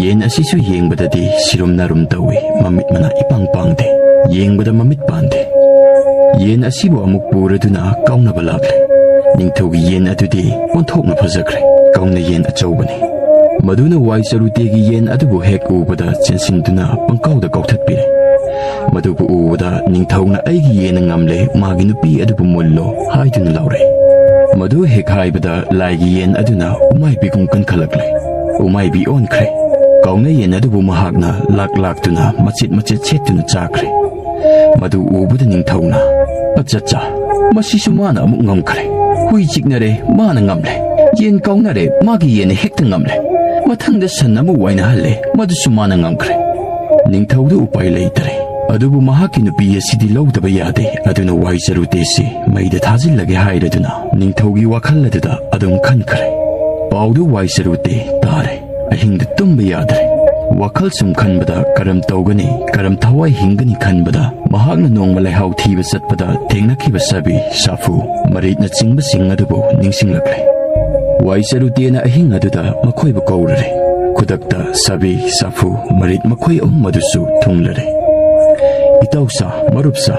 ꯌꯦꯟ ꯑꯁꯤꯁꯨ ꯌꯦꯡꯕꯗꯗꯤ ꯁꯤꯔꯨꯝ ꯅꯥꯔꯨꯝ ꯇꯧꯏ, ꯃꯃꯤꯠ ꯃꯅꯥ ꯏꯄꯥꯡ ꯄꯥꯡꯗꯦ, ꯌꯦꯡꯕꯗ ꯃꯃꯤꯠ ꯄꯥꯟꯗꯦ꯫ ꯌꯦꯟ ꯑꯁꯤꯕꯨ ꯑꯃꯨꯛ ꯄꯨꯔꯗꯨꯅ ꯀꯥꯎꯅꯕ ꯂꯥꯛꯂꯦ꯫ ꯅꯤꯡꯊꯧꯒꯤ ꯌꯦꯟ ꯑꯗꯨꯗꯤ ꯑꯣꯟꯊꯣꯛꯅ ꯐꯖꯈ꯭ꯔꯦ꯫ ꯀꯧꯅ ꯌꯦꯟ ꯑꯆꯧꯕꯅꯤ꯫ ꯃꯗꯨꯅ ꯋꯥꯏ ꯆꯔꯨꯇꯦꯒꯤ ꯌꯦꯟ ꯑꯗꯨꯕꯨ ꯍꯦꯛ ꯎꯕꯗ ꯆꯦꯟꯁꯤꯟꯗꯨꯅ ꯄꯪꯀꯥꯎꯗ ꯀꯥꯎꯊꯠꯄꯤꯔꯦ꯫ ꯃꯗꯨꯕꯨ ꯎꯕꯗ ꯅꯤꯡꯊꯧꯅ "ꯑꯩꯒꯤ ꯌꯦꯟꯅ ꯉꯝꯂꯦ, ꯃꯥꯒꯤ ꯅꯨꯄꯤ ꯑꯗꯨꯕꯨ ꯃꯨꯜꯂꯣ" ꯍꯥꯏꯗꯨꯅ ꯂꯥꯎꯔꯦ꯫ ꯃꯗꯨ ꯍꯦꯛ ꯍꯥꯏꯕꯗ ꯂꯥꯏꯒꯤ ꯌꯦꯟ ꯑꯗꯨꯅ ꯎꯃꯥꯏꯕꯤꯒꯨꯝ ꯀꯟꯈꯠꯂꯛꯂꯦ꯫ ꯎꯃꯥꯏꯕꯤ ꯑꯣꯟꯈ꯭ꯔꯦ꯫ ꯀꯧꯅ ꯌꯦꯟ ꯑꯗꯨꯕꯨ ꯃꯍꯥꯛꯅ ꯂꯥꯛ ꯂꯥꯛꯇꯨꯅ ꯃꯆꯦꯠ ꯃꯆꯦꯠ ꯁꯦꯠꯇꯨꯅ ꯆꯥꯈ꯭ꯔꯦ꯫ ꯃꯗꯨ ꯎꯕꯗ ꯅꯤꯡꯊꯧꯅ, "ꯑꯆꯠꯆꯥ, ꯃꯁꯤꯁꯨ ꯃꯥꯅ ꯑꯃꯨꯛ ꯉꯝꯈ꯭ꯔꯦ꯫ ꯍꯨꯏ ꯆꯤꯛꯅꯔꯦ, ꯃꯥꯅ ꯉꯝꯂꯦ꯫ ꯌꯦꯟ ꯀꯥꯎꯅꯔꯦ, ꯃꯥꯒꯤ ꯌꯦꯟꯅ ꯍꯦꯛꯇ ꯉꯝꯂꯦ꯫ ꯃꯊꯪꯗ ꯁꯟ ꯑꯃ ꯋꯥꯏꯅꯍꯜꯂꯦ, ꯃꯗꯨꯁꯨ ꯃꯥꯅ ꯉꯝꯈ꯭ꯔꯦ"꯫ ꯅꯤꯡꯊꯧꯗꯨ ꯎꯄꯥꯏ ꯂꯩꯇꯔꯦ꯫ ꯑꯗꯨꯕꯨ ꯃꯍꯥꯛꯀꯤ ꯅꯨꯄꯤ ꯑꯁꯤꯗꯤ ꯂꯧꯗꯕ ꯌꯥꯗꯦ꯫ ꯑꯗꯨꯅ ꯋꯥꯏ ꯆꯔꯨꯇꯦꯁꯤ ꯃꯩꯗ ꯊꯥꯖꯤꯜꯂꯒꯦ ꯍꯥꯏꯔꯗꯨꯅ ꯅꯤꯡꯊꯧꯒꯤ ꯋꯥꯈꯜ ꯑꯗꯨꯗ ꯑꯗꯨꯝ ꯈꯟꯈ꯭ꯔꯦ꯫ ꯄꯥꯎꯗꯨ ꯋꯥꯏ ꯆꯔꯨꯇꯦ ꯇꯥꯔꯦ꯫ ꯑꯍꯤꯡꯗ ꯇꯨꯝꯕ ꯌꯥꯗ꯭ꯔꯦ꯫ ꯋꯥꯈꯜ ꯁꯨꯝ ꯈꯟꯕꯗ ꯀꯔꯝ ꯇꯧꯒꯅꯤ, ꯀꯔꯝ ꯊꯋꯥꯏ ꯍꯤꯡꯒꯅꯤ ꯈꯟꯕꯗ ꯃꯍꯥꯛꯅ ꯅꯣꯡꯃ ꯂꯩꯍꯥꯎ ꯊꯤꯕ ꯆꯠꯄꯗ ꯊꯦꯡꯅꯈꯤꯕ ꯁꯥꯕꯤ, ꯁꯥꯐꯨ, ꯃꯔꯤꯠꯅꯆꯤꯡꯕꯁꯤꯡ ꯑꯗꯨꯕꯨ ꯅꯤꯡꯁꯤꯡꯂꯛꯂꯦ꯫ ꯋꯥꯏ ꯆꯔꯨꯇꯦꯅ ꯑꯍꯤꯡ ꯑꯗꯨꯗ ꯃꯈꯣꯏꯕꯨ ꯀꯧꯔꯨꯔꯦ꯫ ꯈꯨꯗꯛꯇ ꯁꯥꯕꯤ, ꯁꯥꯐꯨ, ꯃꯔꯤꯠ ꯃꯈꯣꯏ ꯑꯍꯨꯝ ꯑꯗꯨꯁꯨ ꯊꯨꯡꯂꯔꯦ꯫ "ꯏꯇꯥꯎꯁꯥ, ꯃꯔꯨꯞꯁꯥ,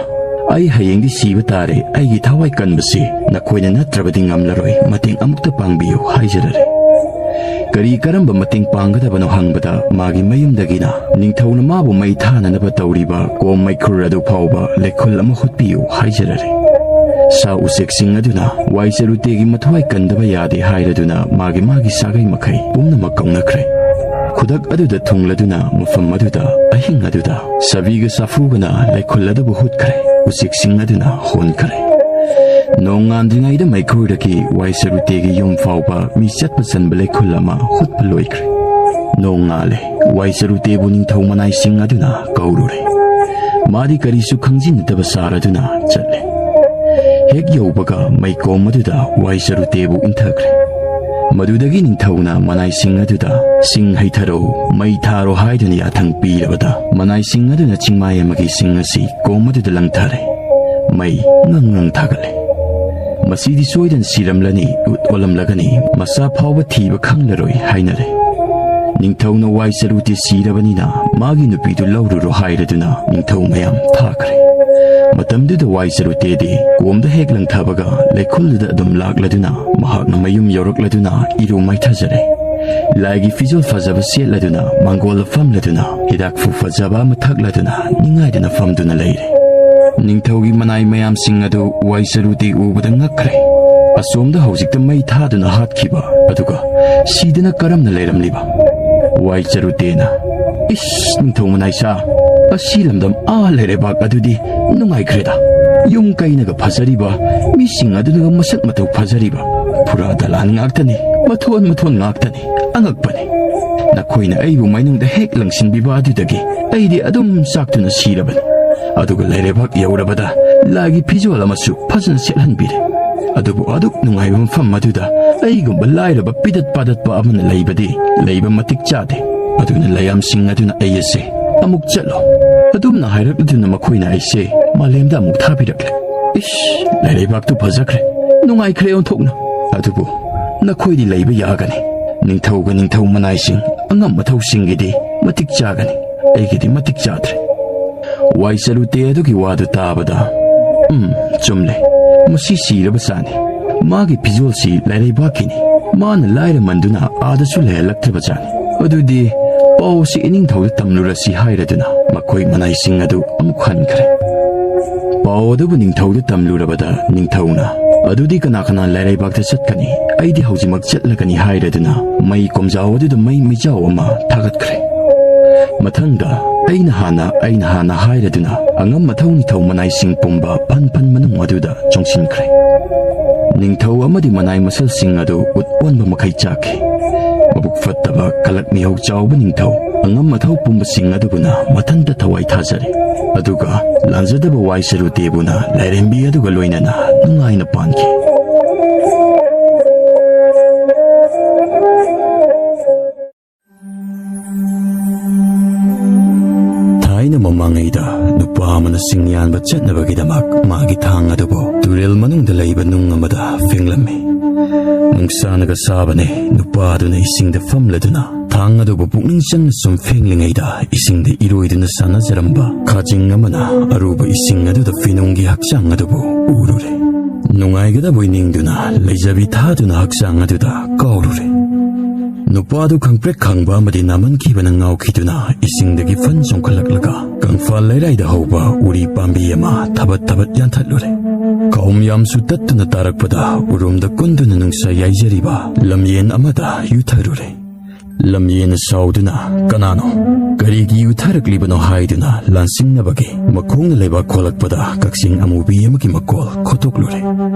ꯑꯩ ꯍꯌꯦꯡꯗꯤ ꯁꯤꯕ ꯇꯥꯔꯦ꯫ ꯑꯩꯒꯤ ꯊꯋꯥꯏ ꯀꯟꯕꯁꯤ ꯅꯈꯣꯏꯅ ꯅꯠꯇ꯭ꯔꯕꯗꯤ ꯉꯝꯂꯔꯣꯏ꯫ ꯃꯇꯦꯡ ꯑꯃꯨꯛꯇ ꯄꯥꯡꯕꯤꯌꯨ" ꯍꯥꯏꯖꯔꯔꯦ꯫ "ꯀꯔꯤ ꯀꯔꯝꯕ ꯃꯇꯦꯡ ꯄꯥꯡꯒꯗꯕꯅꯣ?" ꯍꯪꯕꯗ ꯃꯥꯒꯤ ꯃꯌꯨꯝꯗꯒꯤꯅ ꯅꯤꯡꯊꯧꯅ ꯃꯥꯕꯨ ꯃꯩ ꯊꯥꯅꯅꯕ ꯇꯧꯔꯤꯕ ꯀꯣꯝ ꯃꯩꯈꯨꯔ ꯑꯗꯨ ꯐꯥꯎꯕ ꯂꯩꯈꯨꯜ ꯑꯃ ꯍꯨꯠꯄꯤꯌꯨ ꯍꯥꯏꯖꯔꯔꯦ꯫ ꯁꯥ ꯎꯆꯦꯛꯁꯤꯡ ꯑꯗꯨꯅ ꯋꯥꯏ ꯆꯔꯨꯇꯦꯒꯤ ꯃꯊ꯭ꯋꯥꯏ ꯀꯟꯗꯕ ꯌꯥꯗꯦ ꯍꯥꯏꯔꯗꯨꯅ ꯃꯥꯒꯤ ꯃꯥꯒꯤ ꯁꯥꯒꯩ ꯃꯈꯩ ꯄꯨꯝꯅꯃꯛ ꯀꯧꯅꯈ꯭ꯔꯦ꯫ ꯈꯨꯗꯛ ꯑꯗꯨꯗ ꯊꯨꯡꯂꯗꯨꯅ ꯃꯐꯝ ꯑꯗꯨꯗ ꯑꯍꯤꯡ ꯑꯗꯨꯗ ꯁꯥꯕꯤꯒ ꯁꯥꯐꯨꯒꯅ ꯂꯩꯈꯨꯜ ꯑꯗꯨꯕꯨ ꯍꯨꯠꯈ꯭ꯔꯦ꯫ ꯎꯆꯦꯛꯁꯤꯡ ꯑꯗꯨꯅ ꯍꯣꯟꯈ꯭ꯔꯦ꯫ ꯅꯣꯡꯉꯥꯟꯗ꯭ꯔꯤꯉꯩꯗ ꯃꯩꯈꯨꯗꯒꯤ ꯋꯥꯏ ꯆꯔꯨꯇꯦꯒꯤ ꯌꯨꯝ ꯐꯥꯎꯕ ꯃꯤ ꯆꯠꯄ ꯆꯟꯕ ꯂꯩꯈꯨꯜ ꯑꯃ ꯍꯨꯠꯄ ꯂꯣꯏꯈ꯭ꯔꯦ꯫ ꯅꯣꯡꯉꯥꯜꯂꯦ꯫ ꯋꯥꯏ ꯆꯔꯨꯇꯦꯕꯨ ꯅꯤꯡꯊꯧ ꯃꯅꯥꯏꯁꯤꯡ ꯑꯗꯨꯅ ꯀꯧꯔꯨꯔꯦ꯫ ꯃꯥꯗꯤ ꯀꯔꯤꯁꯨ ꯈꯪꯖꯤꯟꯅꯗꯕ ꯁꯥꯔꯗꯨꯅ ꯆꯠꯂꯦ꯫ ꯍꯦꯛ ꯌꯧꯕꯒ ꯃꯩꯀꯣꯝ ꯑꯗꯨꯗ ꯋꯥꯏ ꯆꯔꯨꯇꯦꯕꯨ ꯏꯟꯊꯈ꯭ꯔꯦ꯫ ꯃꯗꯨꯗꯒꯤ ꯅꯤꯡꯊꯧꯅ ꯃꯅꯥꯏꯁꯤꯡ ꯑꯗꯨꯗ "ꯁꯤꯡ ꯍꯩꯊꯔꯣ, ꯃꯩ ꯊꯥꯔꯣ" ꯍꯥꯏꯗꯨꯅ ꯌꯥꯊꯪ ꯄꯤꯔꯕꯗ ꯃꯅꯥꯏꯁꯤꯡ ꯑꯗꯨꯅ ꯆꯤꯡꯃꯥꯏ ꯑꯃꯒꯤ ꯁꯤꯡ ꯑꯁꯤ ꯀꯣꯝ ꯑꯗꯨꯗ ꯂꯪꯊꯔꯦ꯫ ꯃꯩ ꯉꯪ ꯉꯪ ꯊꯥꯒꯠꯂꯦ꯫ "ꯃꯁꯤꯗꯤ ꯁꯣꯏꯗꯅ ꯁꯤꯔꯝꯂꯅꯤ, ꯎꯠ ꯑꯣꯜꯂꯝꯂꯒꯅꯤ, ꯃꯆꯥ ꯐꯥꯎꯕ ꯊꯤꯕ ꯈꯪꯂꯔꯣꯏ" ꯍꯥꯏꯅꯔꯦ꯫ ꯅꯤꯡꯊꯧꯅ ꯋꯥꯏ ꯆꯔꯨꯇꯦ ꯁꯤꯔꯕꯅꯤꯅ ꯃꯥꯒꯤ ꯅꯨꯄꯤꯗꯨ ꯂꯧꯔꯨꯔꯣ ꯍꯥꯏꯔꯗꯨꯅ ꯅꯤꯡꯊꯧ ꯃꯌꯥꯝ ꯊꯥꯈ꯭ꯔꯦ꯫ ꯃꯇꯝꯗꯨꯗ ꯋꯥꯏ ꯆꯔꯨꯇꯦꯗꯤ ꯀꯣꯝꯗ ꯍꯦꯛ ꯂꯪꯊꯕꯒ ꯂꯩꯈꯣꯜꯗꯨꯗ ꯑꯗꯨꯝ ꯂꯥꯛꯂꯗꯨꯅ ꯃꯍꯥꯛꯅ ꯃꯌꯨꯝ ꯌꯧꯔꯛꯂꯗꯨꯅ ꯏꯔꯨ ꯃꯥꯏꯊꯖꯔꯦ꯫ ꯂꯥꯏꯒꯤ ꯐꯤꯖꯣꯜ ꯐꯖꯕ ꯁꯦꯠꯂꯗꯨꯅ ꯃꯥꯡꯒꯣꯜꯗ ꯐꯝꯂꯗꯨꯅ ꯍꯤꯗꯥꯛꯐꯨ ꯐꯖꯕ ꯑꯃ ꯊꯛꯂꯗꯨꯅ ꯅꯤꯡꯉꯥꯏꯗꯅ ꯐꯝꯗꯨꯅ ꯂꯩꯔꯦ꯫ ꯅꯤꯡꯊꯧꯒꯤ ꯃꯅꯥꯏ ꯃꯌꯥꯝꯁꯤꯡ ꯑꯗꯨ ꯋꯥꯏ ꯆꯔꯨꯇꯦ ꯎꯕꯗ ꯉꯛꯈ꯭ꯔꯦ꯫ ꯑꯁꯣꯝꯗ ꯍꯧꯖꯤꯛꯇ ꯃꯩ ꯊꯥꯗꯨꯅ ꯍꯥꯠꯈꯤꯕ, ꯑꯗꯨꯒ ꯁꯤꯗꯅ ꯀꯔꯝꯅ ꯂꯩꯔꯝꯂꯤꯕ? ꯋꯥꯏ ꯆꯔꯨꯇꯦꯅ, "ꯏꯁ, ꯅꯤꯡꯊꯧ ꯃꯅꯥꯏꯁꯥ, ꯑꯁꯤ ꯂꯝꯗꯝ ꯑꯥ ꯂꯩꯔꯩꯕꯥꯛ ꯑꯗꯨꯗꯤ ꯅꯨꯡꯉꯥꯏꯈ꯭ꯔꯦꯗ꯫ ꯌꯨꯝ ꯀꯩꯅꯒ ꯐꯖꯔꯤꯕ, ꯃꯤꯁꯤꯡ ꯑꯗꯨꯅꯒ ꯃꯁꯛ ꯃꯇꯧ ꯐꯖꯔꯤꯕ, ꯐꯨꯔꯥ ꯗꯂꯥꯟ ꯉꯥꯛꯇꯅꯤ, ꯃꯊꯣꯟ ꯃꯊꯣꯟ ꯉꯥꯛꯇꯅꯤ꯫ ꯑꯉꯛꯄꯅꯤ꯫ ꯅꯈꯣꯏꯅ ꯑꯩꯕꯨ ꯃꯩꯅꯨꯡꯗ ꯍꯦꯛ ꯂꯪꯁꯤꯟꯕꯤꯕ ꯑꯗꯨꯗꯒꯤ ꯑꯩꯗꯤ ꯑꯗꯨꯝ ꯆꯥꯛꯇꯨꯅ ꯁꯤꯔꯕꯅꯤ꯫ ꯑꯗꯨꯒ ꯂꯩꯔꯩꯕꯥꯛ ꯌꯧꯔꯕꯗ ꯂꯥꯏꯒꯤ ꯐꯤꯖꯣꯜ ꯑꯃꯁꯨ ꯐꯖꯅ ꯁꯦꯠꯍꯟꯕꯤꯔꯦ꯫ ꯑꯗꯨꯕꯨ ꯑꯗꯨꯛ ꯅꯨꯡꯉꯥꯏꯕ ꯃꯐꯝ ꯑꯗꯨꯗ ꯑꯩꯒꯨꯝꯕ ꯂꯥꯏꯔꯕ ꯄꯤꯗꯠ ꯄꯥꯗꯠꯄ ꯑꯃꯅ ꯂꯩꯕꯗꯤ ꯂꯩꯕ ꯃꯇꯤꯛ ꯆꯥꯗꯦ꯫ ꯑꯗꯨꯅ ꯂꯩꯌꯥꯝꯁꯤꯡ ꯑꯗꯨꯅ ꯑꯩ ꯑꯁꯦ ꯑꯃꯨꯛ ꯆꯠꯂꯣ" ꯑꯗꯨꯝꯅ ꯍꯥꯏꯔꯛꯂꯗꯨꯅ ꯃꯈꯣꯏꯅ ꯑꯩꯁꯦ ꯃꯥꯂꯦꯝꯗ ꯑꯃꯨꯛ ꯊꯥꯕꯤꯔꯛꯂꯦ꯫ ꯏꯁ, ꯂꯩꯔꯩꯕꯥꯛꯇꯨ ꯐꯖꯈ꯭ꯔꯦ, ꯅꯨꯡꯉꯥꯏꯈ꯭ꯔꯦ ꯑꯣꯟꯊꯣꯛꯅ꯫ ꯑꯗꯨꯕꯨ ꯅꯈꯣꯏꯗꯤ ꯂꯩꯕ ꯌꯥꯒꯅꯤ꯫ ꯅꯤꯡꯊꯧꯒ ꯅꯤꯡꯊꯧ ꯃꯅꯥꯏꯁꯤꯡ, ꯑꯉꯝ ꯑꯊꯧꯁꯤꯡꯒꯤꯗꯤ ꯃꯇꯤꯛ ꯆꯥꯒꯅꯤ, ꯑꯩꯒꯤꯗꯤ ꯃꯇꯤꯛ ꯆꯥꯗ꯭ꯔꯦ꯫ ꯋꯥꯏ ꯆꯔꯨꯇꯦ ꯑꯗꯨꯒꯤ ꯋꯥꯗꯨ ꯇꯥꯕꯗ, "ꯎꯝ, ꯆꯨꯝꯂꯦ꯫ ꯃꯁꯤ ꯁꯤꯔꯕ ꯆꯥꯅꯤ꯫ ꯃꯥꯒꯤ ꯐꯤꯖꯣꯜꯁꯤ ꯂꯩꯔꯩꯕꯥꯛꯀꯤꯅꯤ꯫ ꯃꯥꯅ ꯂꯥꯏꯔꯃꯟꯗꯨꯅ ꯑꯥꯗꯁꯨ ꯂꯩꯍꯜꯂꯛꯇ꯭ꯔꯕ ꯖꯥꯠꯅꯤ꯫ ꯑꯗꯨꯗꯤ ꯄꯥꯎ ꯑꯁꯤ ꯏꯅꯤꯡꯊꯧꯗ ꯇꯝꯂꯨꯔꯁꯤ" ꯍꯥꯏꯔꯗꯨꯅ ꯃꯈꯣꯏ ꯃꯅꯥꯏꯁꯤꯡ ꯑꯗꯨ ꯑꯃꯨꯛ ꯍꯟꯈ꯭ꯔꯦ꯫ ꯄꯥꯎ ꯑꯗꯨꯕꯨ ꯅꯤꯡꯊꯧꯗ ꯇꯝꯂꯨꯔꯕꯗ ꯅꯤꯡꯊꯧꯅ, "ꯑꯗꯨꯗꯤ ꯀꯅꯥ ꯀꯅꯥ ꯂꯩꯔꯩꯕꯥꯛꯇ ꯆꯠꯀꯅꯤ? ꯑꯩꯗꯤ ꯍꯧꯖꯤꯛꯃꯛ ꯆꯠꯂꯒꯅꯤ" ꯍꯥꯏꯔꯗꯨꯅ ꯃꯩ ꯀꯣꯝꯖꯥꯎ ꯑꯗꯨꯗ ꯃꯩ ꯃꯩꯖꯥꯎ ꯑꯃ ꯊꯥꯒꯠꯈ꯭ꯔꯦ꯫ ꯃꯊꯪꯗ ꯑꯩꯅ ꯍꯥꯟꯅ, ꯑꯩꯅ ꯍꯥꯟꯅ ꯍꯥꯏꯔꯗꯨꯅ ꯑꯉꯝ ꯑꯊꯧ ꯅꯤꯡꯊꯧ ꯃꯅꯥꯏꯁꯤꯡ ꯄꯨꯝꯕ ꯐꯟ ꯐꯟ ꯃꯅꯨꯡ ꯑꯗꯨꯗ ꯆꯣꯡꯁꯤꯟꯈ꯭ꯔꯦ꯫ ꯅꯤꯡꯊꯧ ꯑꯃꯗꯤ ꯃꯅꯥꯏ ꯃꯁꯜꯁꯤꯡ ꯑꯗꯨ ꯎꯠ ꯑꯣꯟꯕ ꯃꯈꯩ ꯆꯥꯛꯈꯤ꯫ ꯃꯕꯨꯛ ꯐꯠꯇꯕ ꯀꯂꯛ ꯃꯤꯍꯧ ꯆꯥꯎꯕ ꯅꯤꯡꯊꯧ ꯑꯉꯝ ꯑꯊꯧ ꯄꯨꯝꯕꯁꯤꯡ ꯑꯗꯨꯕꯨꯅ ꯃꯊꯟꯇ ꯊꯋꯥꯏ ꯊꯥꯖꯔꯦ꯫ ꯑꯗꯨꯒ ꯂꯥꯟꯖꯗꯕ ꯋꯥꯏ ꯆꯔꯨꯇꯦꯕꯨꯅ ꯂꯥꯏꯔꯦꯝꯕꯤ ꯑꯗꯨꯒ ꯂꯣꯏꯅꯅ ꯅꯨꯡꯉꯥꯏꯅ ꯄꯥꯟꯈꯤ꯫ ꯊꯥꯏꯅ ꯃꯃꯥꯡꯉꯩꯗ ꯅꯨꯄꯥ ꯑꯃꯅ ꯁꯤꯡ ꯌꯥꯟꯕ ꯆꯠꯅꯕꯒꯤꯗꯃꯛ ꯃꯥꯒꯤ ꯊꯥꯡ ꯑꯗꯨꯕꯨ ꯇꯨꯔꯦꯜ ꯃꯅꯨꯡꯗ ꯂꯩꯕ ꯅꯨꯡ ꯑꯃꯗ ꯐꯦꯡꯂꯝꯃꯤ꯫ ꯅꯨꯡꯁꯥꯅꯒ ꯁꯥꯕꯅꯦ, ꯅꯨꯄꯥ ꯑꯗꯨꯅ ꯏꯁꯤꯡꯗ ꯐꯝꯂꯗꯨꯅ ꯂꯩꯇꯥꯡ ꯑꯗꯨꯕꯨ ꯄꯨꯛꯅꯤꯡ ꯆꯪꯅ ꯁꯨꯝ ꯐꯦꯡꯂꯤꯉꯩꯗ, ꯏꯁꯤꯡꯗ ꯏꯔꯣꯏꯗꯨꯅ ꯁꯥꯟꯅꯖꯔꯝꯕ ꯈꯥꯖꯤꯡ ꯑꯃꯅ ꯑꯔꯨꯕ ꯏꯁꯤꯡ ꯑꯗꯨꯗ ꯐꯤꯅꯨꯡꯒꯤ ꯍꯛꯆꯥꯡ ꯑꯗꯨꯕꯨ ꯎꯔꯨꯔꯦ꯫ ꯅꯨꯡꯉꯥꯏꯒꯗꯕꯣꯏ ꯅꯤꯡꯗꯨꯅ ꯂꯩꯖꯕꯤ ꯊꯥꯗꯨꯅ ꯍꯛꯆꯥꯡ ꯑꯗꯨꯗ ꯀꯥꯎꯔꯨꯔꯦ꯫ ꯅꯨꯄꯥꯗꯨ ꯈꯪꯄ꯭ꯔꯦꯛ ꯈꯪꯕ ꯑꯃꯗꯤ ꯅꯥꯃꯟꯈꯤꯕꯅ ꯉꯥꯎꯈꯤꯗꯨꯅ ꯏꯁꯤꯡꯗꯒꯤ ꯐꯟ ꯆꯣꯡꯈꯠꯂꯛꯂꯒ ꯀꯪꯐꯥꯜ ꯂꯩꯔꯥꯏꯗ ꯍꯧꯕ ꯎꯔꯤ ꯄꯥꯝꯕꯤ ꯑꯃ ꯊꯕꯠ ꯊꯕꯠ ꯌꯥꯟꯊꯠꯂꯨꯔꯦ꯫ ꯀꯥꯎꯝ ꯌꯥꯝꯁꯨ ꯇꯠꯇꯨꯅ ꯇꯥꯔꯛꯄꯗ ꯎꯔꯨꯝꯗ ꯀꯨꯟꯗꯨꯅ ꯅꯨꯡꯁꯥ ꯌꯥꯏꯖꯔꯤꯕ ꯂꯝꯌꯦꯟ ꯑꯃꯗ ꯌꯨꯊꯔꯨꯔꯦ꯫ ꯂꯝꯌꯦꯟꯅ ꯁꯥꯎꯗꯨꯅ, "ꯀꯅꯥꯅꯣ? ꯀꯔꯤꯒꯤ ꯌꯨꯊꯔꯛꯂꯤꯕꯅꯣ?" ꯍꯥꯏꯗꯨꯅ ꯂꯥꯟꯁꯤꯡꯅꯕꯒꯤ ꯃꯈꯣꯡꯅ ꯂꯩꯕꯥꯛ ꯈꯣꯜꯂꯛꯄꯗ ꯀꯛꯆꯦꯡ ꯑꯃꯨꯕꯤ ꯑꯃꯒꯤ ꯃꯀꯣꯜ ꯈꯣꯠꯇꯣꯛꯂꯨꯔꯦ꯫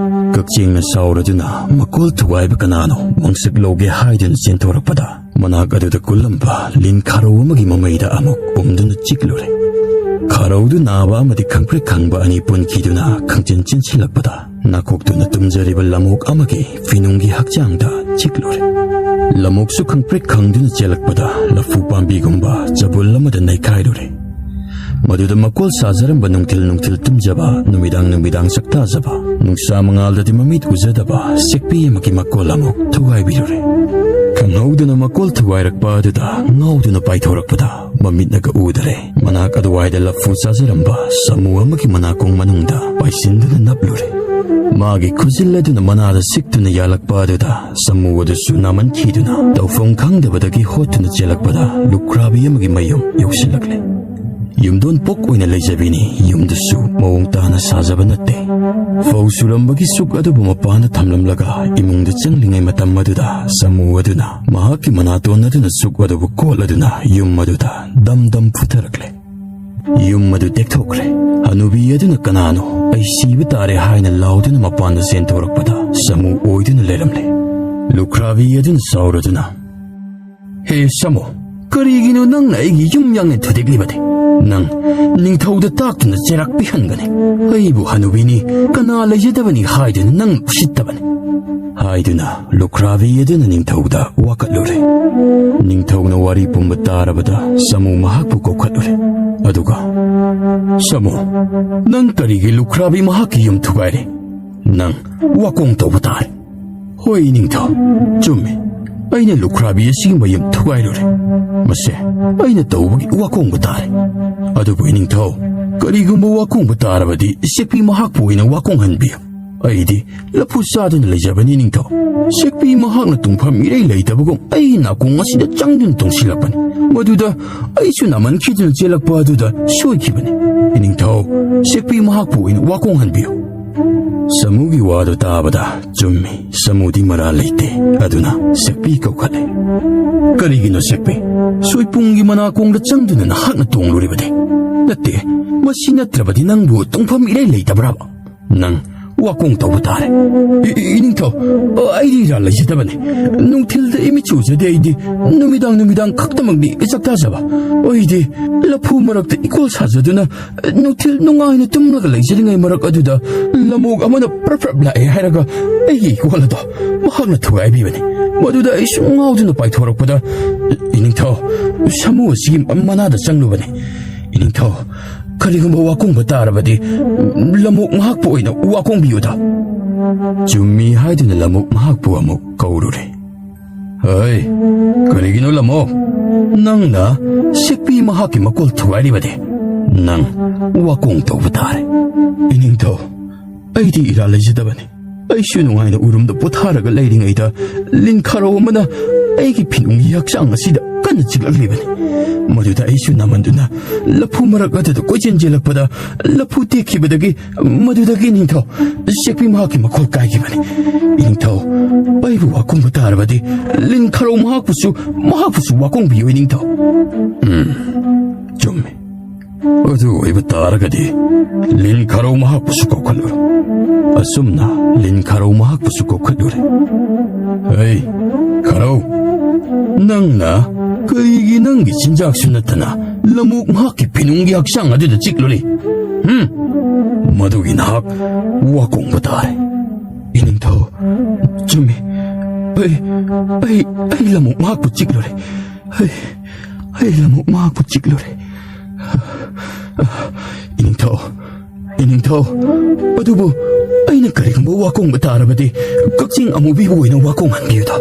ꯀꯛꯆꯦꯡꯅ ꯁꯥꯎꯔꯗꯨꯅ ꯃꯀꯣꯜ ꯊꯨꯒꯥꯏꯕ ꯀꯅꯥꯅꯣ ꯃꯪꯁꯛ ꯂꯧꯒꯦ ꯍꯥꯏꯗꯨꯅ ꯆꯦꯟꯊꯣꯔꯛꯄꯗ ꯃꯅꯥꯛ ꯑꯗꯨꯗ ꯀꯨꯜꯂꯝꯕ ꯂꯤꯟ ꯈꯥꯔꯧ ꯑꯃꯒꯤ ꯃꯃꯩꯗ ꯑꯃꯨꯛ ꯎꯝꯗꯨꯅ ꯆꯤꯛꯂꯨꯔꯦ꯫ ꯈꯥꯔꯧꯗꯨ ꯅꯥꯕ ꯑꯃꯗꯤ ꯈꯪꯄ꯭ꯔꯦꯛ ꯈꯪꯕ ꯑꯅꯤ ꯄꯨꯟꯈꯤꯗꯨꯅ ꯈꯪꯆꯦꯟ ꯆꯦꯟꯁꯤꯜꯂꯛꯄꯗ ꯅꯥꯀꯣꯛꯇꯨꯅ ꯇꯨꯝꯖꯔꯤꯕ ꯂꯃꯣꯛ ꯑꯃꯒꯤ ꯐꯤꯅꯨꯡꯒꯤ ꯍꯛꯆꯥꯡꯗ ꯆꯤꯛꯂꯨꯔꯦ꯫ ꯂꯃꯣꯛꯁꯨ ꯈꯪꯄ꯭ꯔꯦꯛ ꯈꯪꯗꯨꯅ ꯆꯦꯜꯂꯛꯄꯗ ꯂꯐꯨ ꯄꯥꯝꯕꯤꯒꯨꯝꯕ ꯆꯕꯨꯜ ꯑꯃꯗ ꯅꯩꯈꯥꯏꯔꯨꯔꯦ꯫ ꯃꯗꯨꯗ ꯃꯀꯣꯜ ꯁꯥꯖꯔꯝꯕ ꯅꯨꯡꯊꯤꯜ ꯅꯨꯡꯊꯤꯜ ꯇꯨꯝꯖꯕ, ꯅꯨꯃꯤꯗꯥꯡ ꯅꯨꯃꯤꯗꯥꯡ ꯆꯥꯛꯇꯥꯖꯕ, ꯅꯨꯡꯁꯥ ꯃꯉꯥꯜꯗꯗꯤ ꯃꯃꯤꯠ ꯎꯖꯗꯕ ꯁꯦꯛꯄꯤ ꯑꯃꯒꯤ ꯃꯀꯣꯜ ꯑꯃꯨꯛ ꯊꯨꯒꯥꯏꯕꯤꯔꯨꯔꯦ꯫ ꯈꯪꯍꯧꯗꯅ ꯃꯀꯣꯜ ꯊꯨꯒꯥꯏꯔꯛꯄ ꯑꯗꯨꯗ ꯉꯥꯎꯗꯨꯅ ꯄꯥꯏꯊꯣꯔꯛꯄꯗ ꯃꯃꯤꯠꯅꯒ ꯎꯗꯔꯦ꯫ ꯃꯅꯥꯛ ꯑꯗꯨꯋꯥꯏꯗ ꯂꯐꯨ ꯆꯥꯖꯔꯝꯕ ꯁꯥꯃꯨ ꯑꯃꯒꯤ ꯃꯅꯥꯀꯣꯡ ꯃꯅꯨꯡꯗ ꯄꯥꯏꯁꯤꯟꯗꯨꯅ ꯅꯞꯂꯨꯔꯦ꯫ ꯃꯥꯒꯤ ꯈꯨꯖꯤꯜ ꯑꯗꯨꯅ ꯃꯅꯥꯗ ꯁꯤꯛꯇꯨꯅ ꯌꯥꯜꯂꯛꯄ ꯑꯗꯨꯗ ꯁꯥꯃꯨ ꯑꯗꯨꯁꯨ ꯅꯥꯃꯟꯈꯤꯗꯨꯅ ꯇꯧꯐꯝ ꯈꯪꯗꯕꯗꯒꯤ ꯍꯣꯠꯇꯨꯅ ꯆꯦꯜꯂꯛꯄꯗ ꯂꯨꯈ꯭ꯔꯥꯕꯤ ꯑꯃꯒꯤ ꯃꯌꯨꯝ ꯌꯧꯁꯤꯜꯂꯛꯂꯦ꯫ ꯌꯨꯝꯗꯣꯟ ꯄꯣꯛ ꯑꯣꯏꯅ ꯂꯩꯖꯕꯤꯅꯤ, ꯌꯨꯝꯗꯨꯁꯨ ꯃꯑꯣꯡ ꯇꯥꯅ ꯁꯥꯖꯕ ꯅꯠꯇꯦ꯫ ꯐꯧ ꯁꯨꯔꯝꯕꯒꯤ ꯆꯨꯛ ꯑꯗꯨꯕꯨ ꯃꯄꯥꯟꯗ ꯊꯝꯂꯝꯂꯒ ꯏꯃꯨꯡꯗ ꯆꯪꯂꯤꯉꯩ ꯃꯇꯝ ꯑꯗꯨꯗ ꯁꯥꯃꯨ ꯑꯗꯨꯅ ꯃꯍꯥꯛꯀꯤ ꯃꯅꯥꯇꯣꯟ ꯑꯗꯨꯅ ꯆꯨꯛ ꯑꯗꯨꯕꯨ ꯀꯣꯠꯂꯗꯨꯅ ꯌꯨꯝ ꯑꯗꯨꯗ ꯗꯝ ꯗꯝ ꯐꯨꯊꯔꯛꯂꯦ꯫ ꯌꯨꯝ ꯑꯗꯨ ꯇꯦꯛꯊꯣꯛꯈ꯭ꯔꯦ꯫ ꯍꯅꯨꯕꯤ ꯑꯗꯨꯅ "ꯀꯅꯥꯅꯣ? ꯑꯩ ꯁꯤꯕ ꯇꯥꯔꯦ" ꯍꯥꯏꯅ ꯂꯥꯎꯗꯨꯅ ꯃꯄꯥꯟꯗ ꯆꯦꯟꯊꯣꯔꯛꯄꯗ ꯁꯥꯃꯨ ꯑꯣꯏꯗꯨꯅ ꯂꯩꯔꯝꯂꯦ꯫ ꯂꯨꯈ꯭ꯔꯥꯕꯤ ꯑꯗꯨꯅ ꯁꯥꯎꯔꯗꯨꯅ, "ꯍꯦ ꯁꯥꯃꯨ, ꯀꯔꯤꯒꯤꯅꯣ ꯅꯪꯅ ꯑꯩꯒꯤ ꯌꯨꯝ ꯌꯥꯡꯅ ꯊꯨꯗꯦꯛꯂꯤꯕꯗꯤ? ꯅꯪ ꯅꯤꯡꯊꯧꯗ ꯇꯥꯛꯇꯨꯅ ꯆꯩꯔꯥꯛ ꯄꯤꯍꯟꯒꯅꯤ꯫ ꯑꯩꯕꯨ ꯍꯅꯨꯕꯤꯅꯤ, ꯀꯅꯥ ꯂꯩꯖꯗꯕꯅꯤ ꯍꯥꯏꯗꯨꯅ ꯅꯪ ꯎꯁꯤꯠꯇꯕꯅꯤ" ꯍꯥꯏꯗꯨꯅ ꯂꯨꯈ꯭ꯔꯥꯕꯤ ꯑꯗꯨꯅ ꯅꯤꯡꯊꯧꯗ ꯋꯥꯀꯠꯂꯨꯔꯦ꯫ ꯅꯤꯡꯊꯧꯅ ꯋꯥꯔꯤ ꯄꯨꯝꯕ ꯇꯥꯔꯕꯗ ꯁꯥꯃꯨ ꯃꯍꯥꯛꯄꯨ ꯀꯧꯈꯠꯂꯨꯔꯦ꯫ ꯑꯗꯨꯒ, "ꯁꯥꯃꯨ, ꯅꯪ ꯀꯔꯤꯒꯤ ꯂꯨꯈ꯭ꯔꯥꯕꯤ ꯃꯍꯥꯛꯀꯤ ꯌꯨꯝ ꯊꯨꯒꯥꯏꯔꯦ? ꯅꯪ ꯋꯥꯀꯣꯡ ꯇꯧꯕ ꯇꯥꯔꯦ"꯫ "ꯍꯣꯏ ꯅꯤꯡꯊꯧ, ꯆꯨꯝꯃꯤ꯫ ꯑꯩꯅ ꯂꯨꯈ꯭ꯔꯥꯕꯤ ꯑꯁꯤꯒꯤ ꯃꯌꯨꯝ ꯊꯨꯒꯥꯏꯔꯨꯔꯦ꯫ ꯃꯁꯦ ꯑꯩꯅ ꯇꯧꯕꯒꯤ ꯋꯥꯀꯣꯡꯕ ꯇꯥꯔꯦ꯫ ꯑꯗꯨꯕꯨ ꯏꯅꯤꯡꯊꯧ, ꯀꯔꯤꯒꯨꯝꯕ ꯋꯥꯀꯣꯡꯕ ꯇꯥꯔꯕꯗꯤ ꯁꯦꯛꯄꯤ ꯃꯍꯥꯛꯄꯨ ꯑꯣꯏꯅ ꯋꯥꯀꯣꯡꯍꯟꯕꯤꯌꯨ꯫ ꯑꯩꯗꯤ ꯂꯐꯨ ꯆꯥꯗꯨꯅ ꯂꯩꯖꯕꯅꯤ ꯏꯅꯤꯡꯊꯧ꯫ ꯁꯦꯛꯄꯤ ꯃꯍꯥꯛꯅ ꯇꯨꯡꯐꯝ ꯏꯔꯩ ꯂꯩꯇꯕꯒꯨꯝ ꯑꯩꯒꯤ ꯅꯥꯀꯣꯡ ꯑꯁꯤꯗ ꯆꯪꯗꯨꯅ ꯇꯣꯡꯁꯤꯜꯂꯛꯄꯅꯤ꯫ ꯃꯗꯨꯗ ꯑꯩꯁꯨ ꯅꯥꯃꯟꯈꯤꯗꯨꯅ ꯆꯦꯜꯂꯛꯄ ꯑꯗꯨꯗ ꯁꯣꯏꯈꯤꯕꯅꯤ꯫ ꯏꯅꯤꯡꯊꯧ, ꯁꯦꯛꯄꯤ ꯃꯍꯥꯛꯄꯨ ꯑꯣꯏꯅ ꯋꯥꯀꯣꯡꯍꯟꯕꯤꯌꯨ꯫ ꯁꯥꯃꯨꯒꯤ ꯋꯥꯗꯨ ꯇꯥꯕꯗ, ꯆꯨꯝꯃꯤ, ꯁꯥꯃꯨꯗꯤ ꯃꯔꯥꯜ ꯂꯩꯇꯦ꯫ ꯑꯗꯨꯅ ꯁꯦꯛꯄꯤ ꯀꯧꯈꯠꯂꯦ꯫ "ꯀꯔꯤꯒꯤꯅꯣ ꯁꯦꯛꯄꯤ? ꯁꯣꯏꯄꯨꯡꯒꯤ ꯃꯅꯥꯀꯣꯡꯗ ꯆꯪꯗꯨꯅ ꯅꯍꯥꯛꯅ ꯇꯣꯡꯂꯨꯔꯤꯕꯗꯤ? ꯅꯠꯇꯦ, ꯃꯁꯤ ꯅꯠꯇ꯭ꯔꯕꯗꯤ ꯅꯪꯕꯨ ꯇꯣꯡꯐꯝ ꯏꯔꯩ ꯂꯩꯇꯕ꯭ꯔꯥꯕ? ꯅꯪ ꯋꯥꯀꯣꯡ ꯇꯧꯕ ꯇꯥꯔꯦ꯫" "ꯏ-, ꯏ-, ꯏꯅꯤꯡꯊꯧ, ꯑꯩꯗꯤ ꯏꯔꯥꯜ ꯂꯩꯖꯗꯕꯅꯦ꯫ ꯅꯨꯡꯊꯤꯜꯗ ꯏꯃꯤꯠ ꯎꯖꯗꯦ ꯑꯩꯗꯤ꯫ ꯅꯨꯃꯤꯗꯥꯡ ꯅꯨꯃꯤꯗꯥꯡ ꯈꯛꯇꯃꯛꯅꯤ ꯆꯥꯛ ꯆꯥꯖꯕ꯫ ꯑꯩꯗꯤ ꯂꯐꯨ ꯃꯔꯛꯇ ꯏꯀꯣꯜ ꯁꯥꯖꯗꯨꯅ ꯅꯨꯡꯊꯤꯜ ꯅꯨꯡꯉꯥꯏꯅ ꯇꯨꯝꯂꯒ ꯂꯩꯖꯔꯤꯉꯩ ꯃꯔꯛ ꯑꯗꯨꯗ ꯂꯃꯣꯛ ꯑꯃꯅ ꯄ꯭ꯔꯞ ꯄ꯭ꯔꯞ ꯂꯥꯛꯑꯦ ꯍꯥꯏꯔꯒ ꯑꯩꯒꯤ ꯏꯀꯣꯜ ꯑꯗꯣ ꯃꯍꯥꯛꯅ ꯊꯨꯒꯥꯏꯕꯤꯕꯅꯤ꯫ ꯃꯗꯨꯗ ꯑꯩꯁꯨ ꯉꯥꯎꯗꯨꯅ ꯄꯥꯏꯊꯣꯔꯛꯄꯗ ꯏꯅꯤꯡꯊꯧ ꯁꯥꯃꯨ ꯑꯁꯤꯒꯤ ꯃꯅꯥꯗ ꯆꯪꯂꯨꯕꯅꯤ꯫ ꯏꯅꯤꯡꯊꯧ, ꯀꯔꯤꯒꯨꯝꯕ ꯋꯥꯀꯣꯡꯕ ꯇꯥꯔꯕꯗꯤ ꯂꯃꯣꯛ ꯃꯍꯥꯛꯄꯨ ꯑꯣꯏꯅ ꯋꯥꯀꯣꯡꯕꯤꯌꯨꯗ꯫" ꯆꯨꯝꯃꯤ ꯍꯥꯏꯗꯨꯅ ꯂꯃꯣꯛ ꯃꯍꯥꯛꯄꯨ ꯑꯃꯨꯛ ꯀꯧꯔꯨꯔꯦ꯫ "ꯍꯩ, ꯀꯔꯤꯒꯤꯅꯣ ꯂꯃꯣꯛ? ꯅꯪꯅ ꯁꯦꯛꯄꯤ ꯃꯍꯥꯛꯀꯤ ꯃꯀꯣꯜ ꯊꯨꯒꯥꯏꯔꯤꯕꯗꯤ? ꯅꯪ ꯋꯥꯀꯣꯡ ꯇꯧꯕ ꯇꯥꯔꯦ꯫" "ꯏꯅꯤꯡꯊꯧ, ꯑꯩꯗꯤ ꯏꯔꯥꯜ ꯂꯩꯖꯗꯕꯅꯤ꯫ ꯑꯩꯁꯨ ꯅꯨꯡꯉꯥꯏꯅ ꯎꯔꯨꯝꯗ ꯄꯣꯊꯥꯔꯒ ꯂꯩꯔꯤꯉꯩꯗ ꯂꯤꯟ ꯈꯥꯔꯧ ꯑꯃꯅ ꯑꯩꯒꯤ ꯐꯤꯅꯨꯡꯒꯤ ꯍꯛꯆꯥꯡ ꯑꯁꯤꯗ ꯀꯟꯅ ꯆꯤꯛꯂꯛꯂꯤꯕꯅꯤ꯫ ꯃꯗꯨꯗ ꯑꯩꯁꯨ ꯅꯥꯃꯟꯗꯨꯅ ꯂꯐꯨ ꯃꯔꯛ ꯑꯗꯨꯗ ꯀꯣꯏꯆꯦꯟ ꯆꯦꯜꯂꯛꯄꯗ ꯂꯐꯨ ꯇꯦꯛꯈꯤꯕꯗꯒꯤ, ꯃꯗꯨꯗꯒꯤ ꯏꯅꯤꯡꯊꯧ, ꯁꯦꯛꯄꯤ ꯃꯍꯥꯛꯀꯤ ꯃꯈꯣꯜ ꯀꯥꯏꯈꯤꯕꯅꯤ꯫ ꯏꯅꯤꯡꯊꯧ, ꯑꯩꯕꯨ ꯋꯥꯀꯣꯡꯕ ꯇꯥꯔꯕꯗꯤ ꯂꯤꯟ ꯈꯥꯔꯧ ꯃꯍꯥꯛꯄꯨꯁꯨ, ꯃꯍꯥꯛꯄꯨꯁꯨ ꯋꯥꯀꯣꯡꯕꯤꯌꯨ ꯏꯅꯤꯡꯊꯧ꯫" "ꯎꯝ, ꯆꯨꯝꯃꯤ꯫ ꯑꯗꯨ ꯑꯣꯏꯕ ꯇꯥꯔꯒꯗꯤ ꯂꯤꯟ ꯈꯥꯔꯧ ꯃꯍꯥꯛꯄꯨꯁꯨ ꯀꯧꯈꯠꯂꯨꯔꯣ꯫" ꯑꯁꯨꯝꯅ ꯂꯤꯟ ꯈꯥꯔꯧ ꯃꯍꯥꯛꯄꯨꯁꯨ ꯀꯧꯈꯠꯂꯨꯔꯦ꯫ "ꯍꯩ, ꯈꯥꯔꯧ, ꯅꯪꯅ ꯀꯔꯤꯒꯤ ꯅꯪꯒꯤ ꯆꯤꯟꯖꯥꯛꯁꯨ ꯅꯠꯇꯅ ꯂꯃꯣꯛ ꯃꯍꯥꯛꯀꯤ ꯐꯤꯅꯨꯡꯒꯤ ꯍꯛꯆꯥꯡ ꯑꯗꯨꯗ ꯆꯤꯛꯂꯨꯔꯤ? ꯍꯨꯝ? ꯃꯗꯨꯒꯤ ꯅꯍꯥꯛ ꯋꯥꯀꯣꯡꯕ ꯇꯥꯔꯦ꯫" "ꯏꯅꯤꯡꯊꯧ, ꯆꯨꯝꯃꯤ꯫ ꯑꯩ, ꯑꯩ, ꯑꯩ ꯂꯃꯣꯛ ꯃꯍꯥꯛꯄꯨ ꯆꯤꯛꯂꯨꯔꯦ꯫ ꯑꯩ, ꯑꯩ ꯂꯃꯣꯛ ꯃꯍꯥꯛꯄꯨ ꯆꯤꯛꯂꯨꯔꯦ꯫ ꯏꯅꯤꯡꯊꯧ, ꯏꯅꯤꯡꯊꯧ, ꯑꯗꯨꯕꯨ ꯑꯩ ꯀꯔꯤꯒꯨꯝꯕ ꯋꯥꯀꯣꯡꯕ ꯇꯥꯔꯕꯗꯤ, ꯀꯛꯆꯦꯡ ꯑꯃꯨꯕꯤꯕꯨ ꯑꯣꯏꯅ ꯋꯥꯀꯣꯡꯍꯟꯕꯤꯌꯨꯗ꯫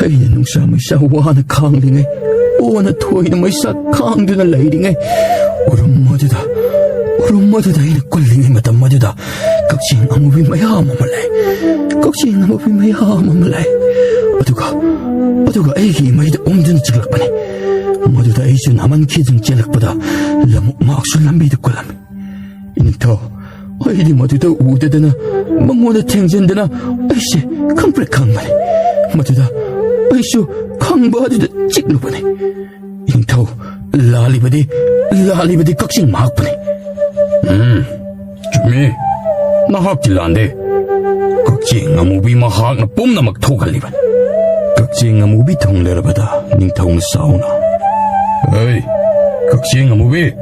ꯑꯩꯅ ꯅꯨꯡꯁꯥ ꯃꯩꯁꯥ ꯋꯥꯅ ꯈꯥꯡꯂꯤꯉꯩ, ꯑꯣꯅ ꯊꯣꯏꯅ ꯃꯩꯁꯥ ꯈꯥꯡꯗꯨꯅ ꯂꯩꯔꯤꯉꯩ, ꯎꯔꯨꯝ ꯑꯗꯨꯗ, ꯎꯔꯨꯝ ꯑꯗꯨꯗ ꯑꯩꯅ ꯀꯨꯜꯂꯤꯉꯩ ꯃꯇꯝ ꯑꯗꯨꯗ, ꯀꯛꯆꯦꯡ ꯑꯃꯨꯕꯤ ꯃꯌꯥꯝ ꯑꯃ ꯂꯩ꯫ ꯀꯛꯆꯦꯡ ꯑꯃꯨꯕꯤ ꯃꯌꯥꯝ ꯑꯃ ꯂꯩ꯫ ꯑꯗꯨꯒ, ꯑꯗꯨꯒ ꯑꯩꯒꯤ ꯏꯃꯩꯗ ꯑꯣꯝꯗꯨꯅ ꯆꯤꯛꯂꯛꯄꯅꯤ꯫ ꯃꯗꯨꯗ ꯑꯩꯁꯨ ꯅꯥꯃꯟꯈꯤꯗꯨꯅ ꯆꯦꯜꯂꯛꯄꯗ, ꯂꯝꯑꯣꯛ ꯃꯍꯥꯛꯁꯨ ꯂꯝꯕꯤꯗ ꯀꯨꯜꯂꯝꯃꯤ꯫ ꯏꯅꯤꯡꯊꯧ, ꯑꯩꯗꯤ ꯃꯗꯨꯗ ꯎꯗꯗꯅ, ꯃꯉꯣꯟꯗ ꯊꯦꯡꯖꯤꯟꯗꯅ, ꯑꯩꯁꯦ ꯈꯪꯄ꯭ꯔꯦꯛ ꯈꯪꯕꯅꯤ꯫ ꯃꯗꯨꯗ ꯑꯩꯁꯨ ꯈꯪꯕ ꯑꯗꯨꯗ ꯆꯤꯛꯂꯨꯕꯅꯤ꯫ ꯏꯅꯤꯡꯊꯧ, ꯂꯥꯜꯂꯤꯕꯗꯤ, ꯂꯥꯜꯂꯤꯕꯗꯤ ꯀꯛꯆꯦꯡ ꯃꯍꯥꯛꯄꯨꯅꯤ꯫ ꯎꯝ, ꯆꯨꯝꯃꯤ꯫ ꯅꯍꯥꯛꯇꯤ ꯂꯥꯟꯗꯦ꯫ ꯀꯛꯆꯦꯡ ꯑꯃꯨꯕꯤ ꯃꯍꯥꯛꯅ ꯄꯨꯝꯅꯃꯛ ꯊꯣꯛꯍꯜꯂꯤꯕꯅꯤ꯫ ꯀꯛꯆꯦꯡ ꯑꯃꯨꯕꯤ ꯊꯨꯡꯂꯔꯕꯗ ꯅꯤꯡꯊꯧꯅ ꯁꯥꯎꯅ, "ꯑꯩ, ꯀꯛꯆꯦꯡ ꯑꯃꯨꯕꯤ,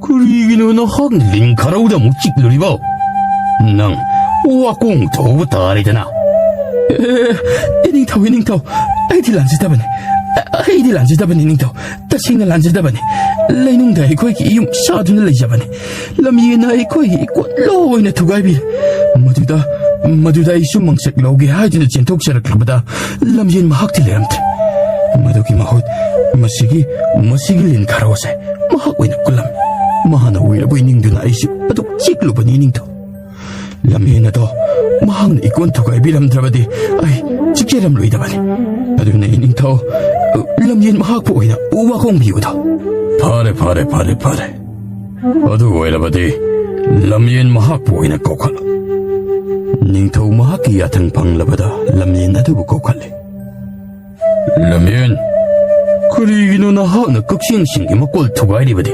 ꯀꯔꯤꯒꯤꯅꯣ ꯅꯍꯥꯛꯅ ꯂꯤꯟ ꯈꯔꯧꯗ ꯑꯃꯨꯛ ꯆꯤꯛꯂꯨꯔꯤꯕꯣ? ꯅꯪ ꯋꯥꯀꯣꯡ ꯊꯧꯕ ꯇꯥꯔꯦꯗꯅ!" "ꯑꯦ, ꯏꯅꯤꯡꯊꯧ, ꯏꯅꯤꯡꯊꯧ, ꯑꯩꯗꯤ ꯂꯥꯟꯖꯗꯕꯅꯤ꯫ ꯑꯩꯗꯤ ꯂꯥꯟꯖꯗꯕꯅꯤ, ꯏꯅꯤꯡꯊꯧ꯫ ꯇꯁꯦꯡꯅ ꯂꯥꯟꯖꯗꯕꯅꯤ꯫ ꯂꯩꯅꯨꯡꯗ ꯑꯩꯈꯣꯏꯒꯤ ꯌꯨꯝ ꯁꯥꯗꯨꯅ ꯂꯩꯖꯕꯅꯤ꯫ ꯂꯝꯌꯦꯟꯅ ꯑꯩꯈꯣꯏꯒꯤ ꯏꯀꯣꯟ ꯂꯣꯏꯅ ꯊꯨꯒꯥꯏꯕꯤꯔꯦ꯫ ꯃꯗꯨꯗ, ꯃꯗꯨꯗ ꯑꯩꯁꯨ ꯃꯪꯆꯠ ꯂꯧꯒꯦ ꯍꯥꯏꯗꯨꯅ ꯆꯦꯟꯊꯣꯛꯆꯔꯛꯂꯕꯗ, ꯂꯝꯌꯦꯟ ꯃꯍꯥꯛꯇꯤ ꯂꯩꯔꯝꯗ꯭ꯔꯦ꯫ ꯃꯗꯨꯒꯤ ꯃꯍꯨꯠ ꯃꯁꯤꯒꯤ, ꯃꯁꯤꯒꯤ ꯂꯤꯟ ꯈꯔꯧꯁꯦ ꯃꯍꯥꯛ ꯑꯣꯏꯅ ꯀꯨꯜꯂꯝꯃꯤ꯫ ꯃꯍꯥꯛꯅ ꯑꯣꯏꯔꯕꯣꯏ ꯅꯤꯡꯗꯨꯅ ꯑꯩꯁꯨ ꯑꯗꯨꯝ ꯆꯤꯛꯂꯨꯕꯅꯤ, ꯏꯅꯤꯡꯊꯧ꯫ ꯂꯝꯌꯦꯟ ꯑꯗꯣ ꯃꯍꯥꯛꯅ ꯏꯀꯣꯟ ꯊꯨꯒꯥꯏꯕꯤꯔꯝꯗ꯭ꯔꯕꯗꯤ ꯑꯩ ꯆꯤꯛꯆꯔꯝꯂꯣꯏꯗꯕꯅꯤ꯫ ꯑꯗꯨꯅ ꯏꯅꯤꯡꯊꯧ, ꯂꯝꯌꯦꯟ ꯃꯍꯥꯛꯄꯨ ꯑꯣꯏꯅ ꯋꯥꯀꯣꯡꯕꯤꯌꯨꯗꯣ꯫" "ꯐꯔꯦ, ꯐꯔꯦ, ꯐꯔꯦ, ꯐꯔꯦ꯫ ꯑꯗꯨ ꯑꯣꯏꯔꯕꯗꯤ ꯂꯝꯌꯦꯟ ꯃꯍꯥꯛꯄꯨ ꯑꯣꯏꯅ ꯀꯧꯈꯠꯂꯨ꯫" ꯅꯤꯡꯊꯧ ꯃꯍꯥꯛꯀꯤ ꯌꯥꯊꯪ ꯐꯪꯂꯕꯗ ꯂꯝꯌꯦꯟ ꯑꯗꯨꯕꯨ ꯀꯧꯈꯠꯂꯦ꯫ "ꯂꯝꯌꯦꯟ, ꯀꯔꯤꯒꯤꯅꯣ ꯅꯍꯥꯛꯅ ꯀꯛꯆꯦꯡꯁꯤꯡꯒꯤ ꯃꯀꯣꯜ ꯊꯨꯒꯥꯏꯔꯤꯕꯗꯤ?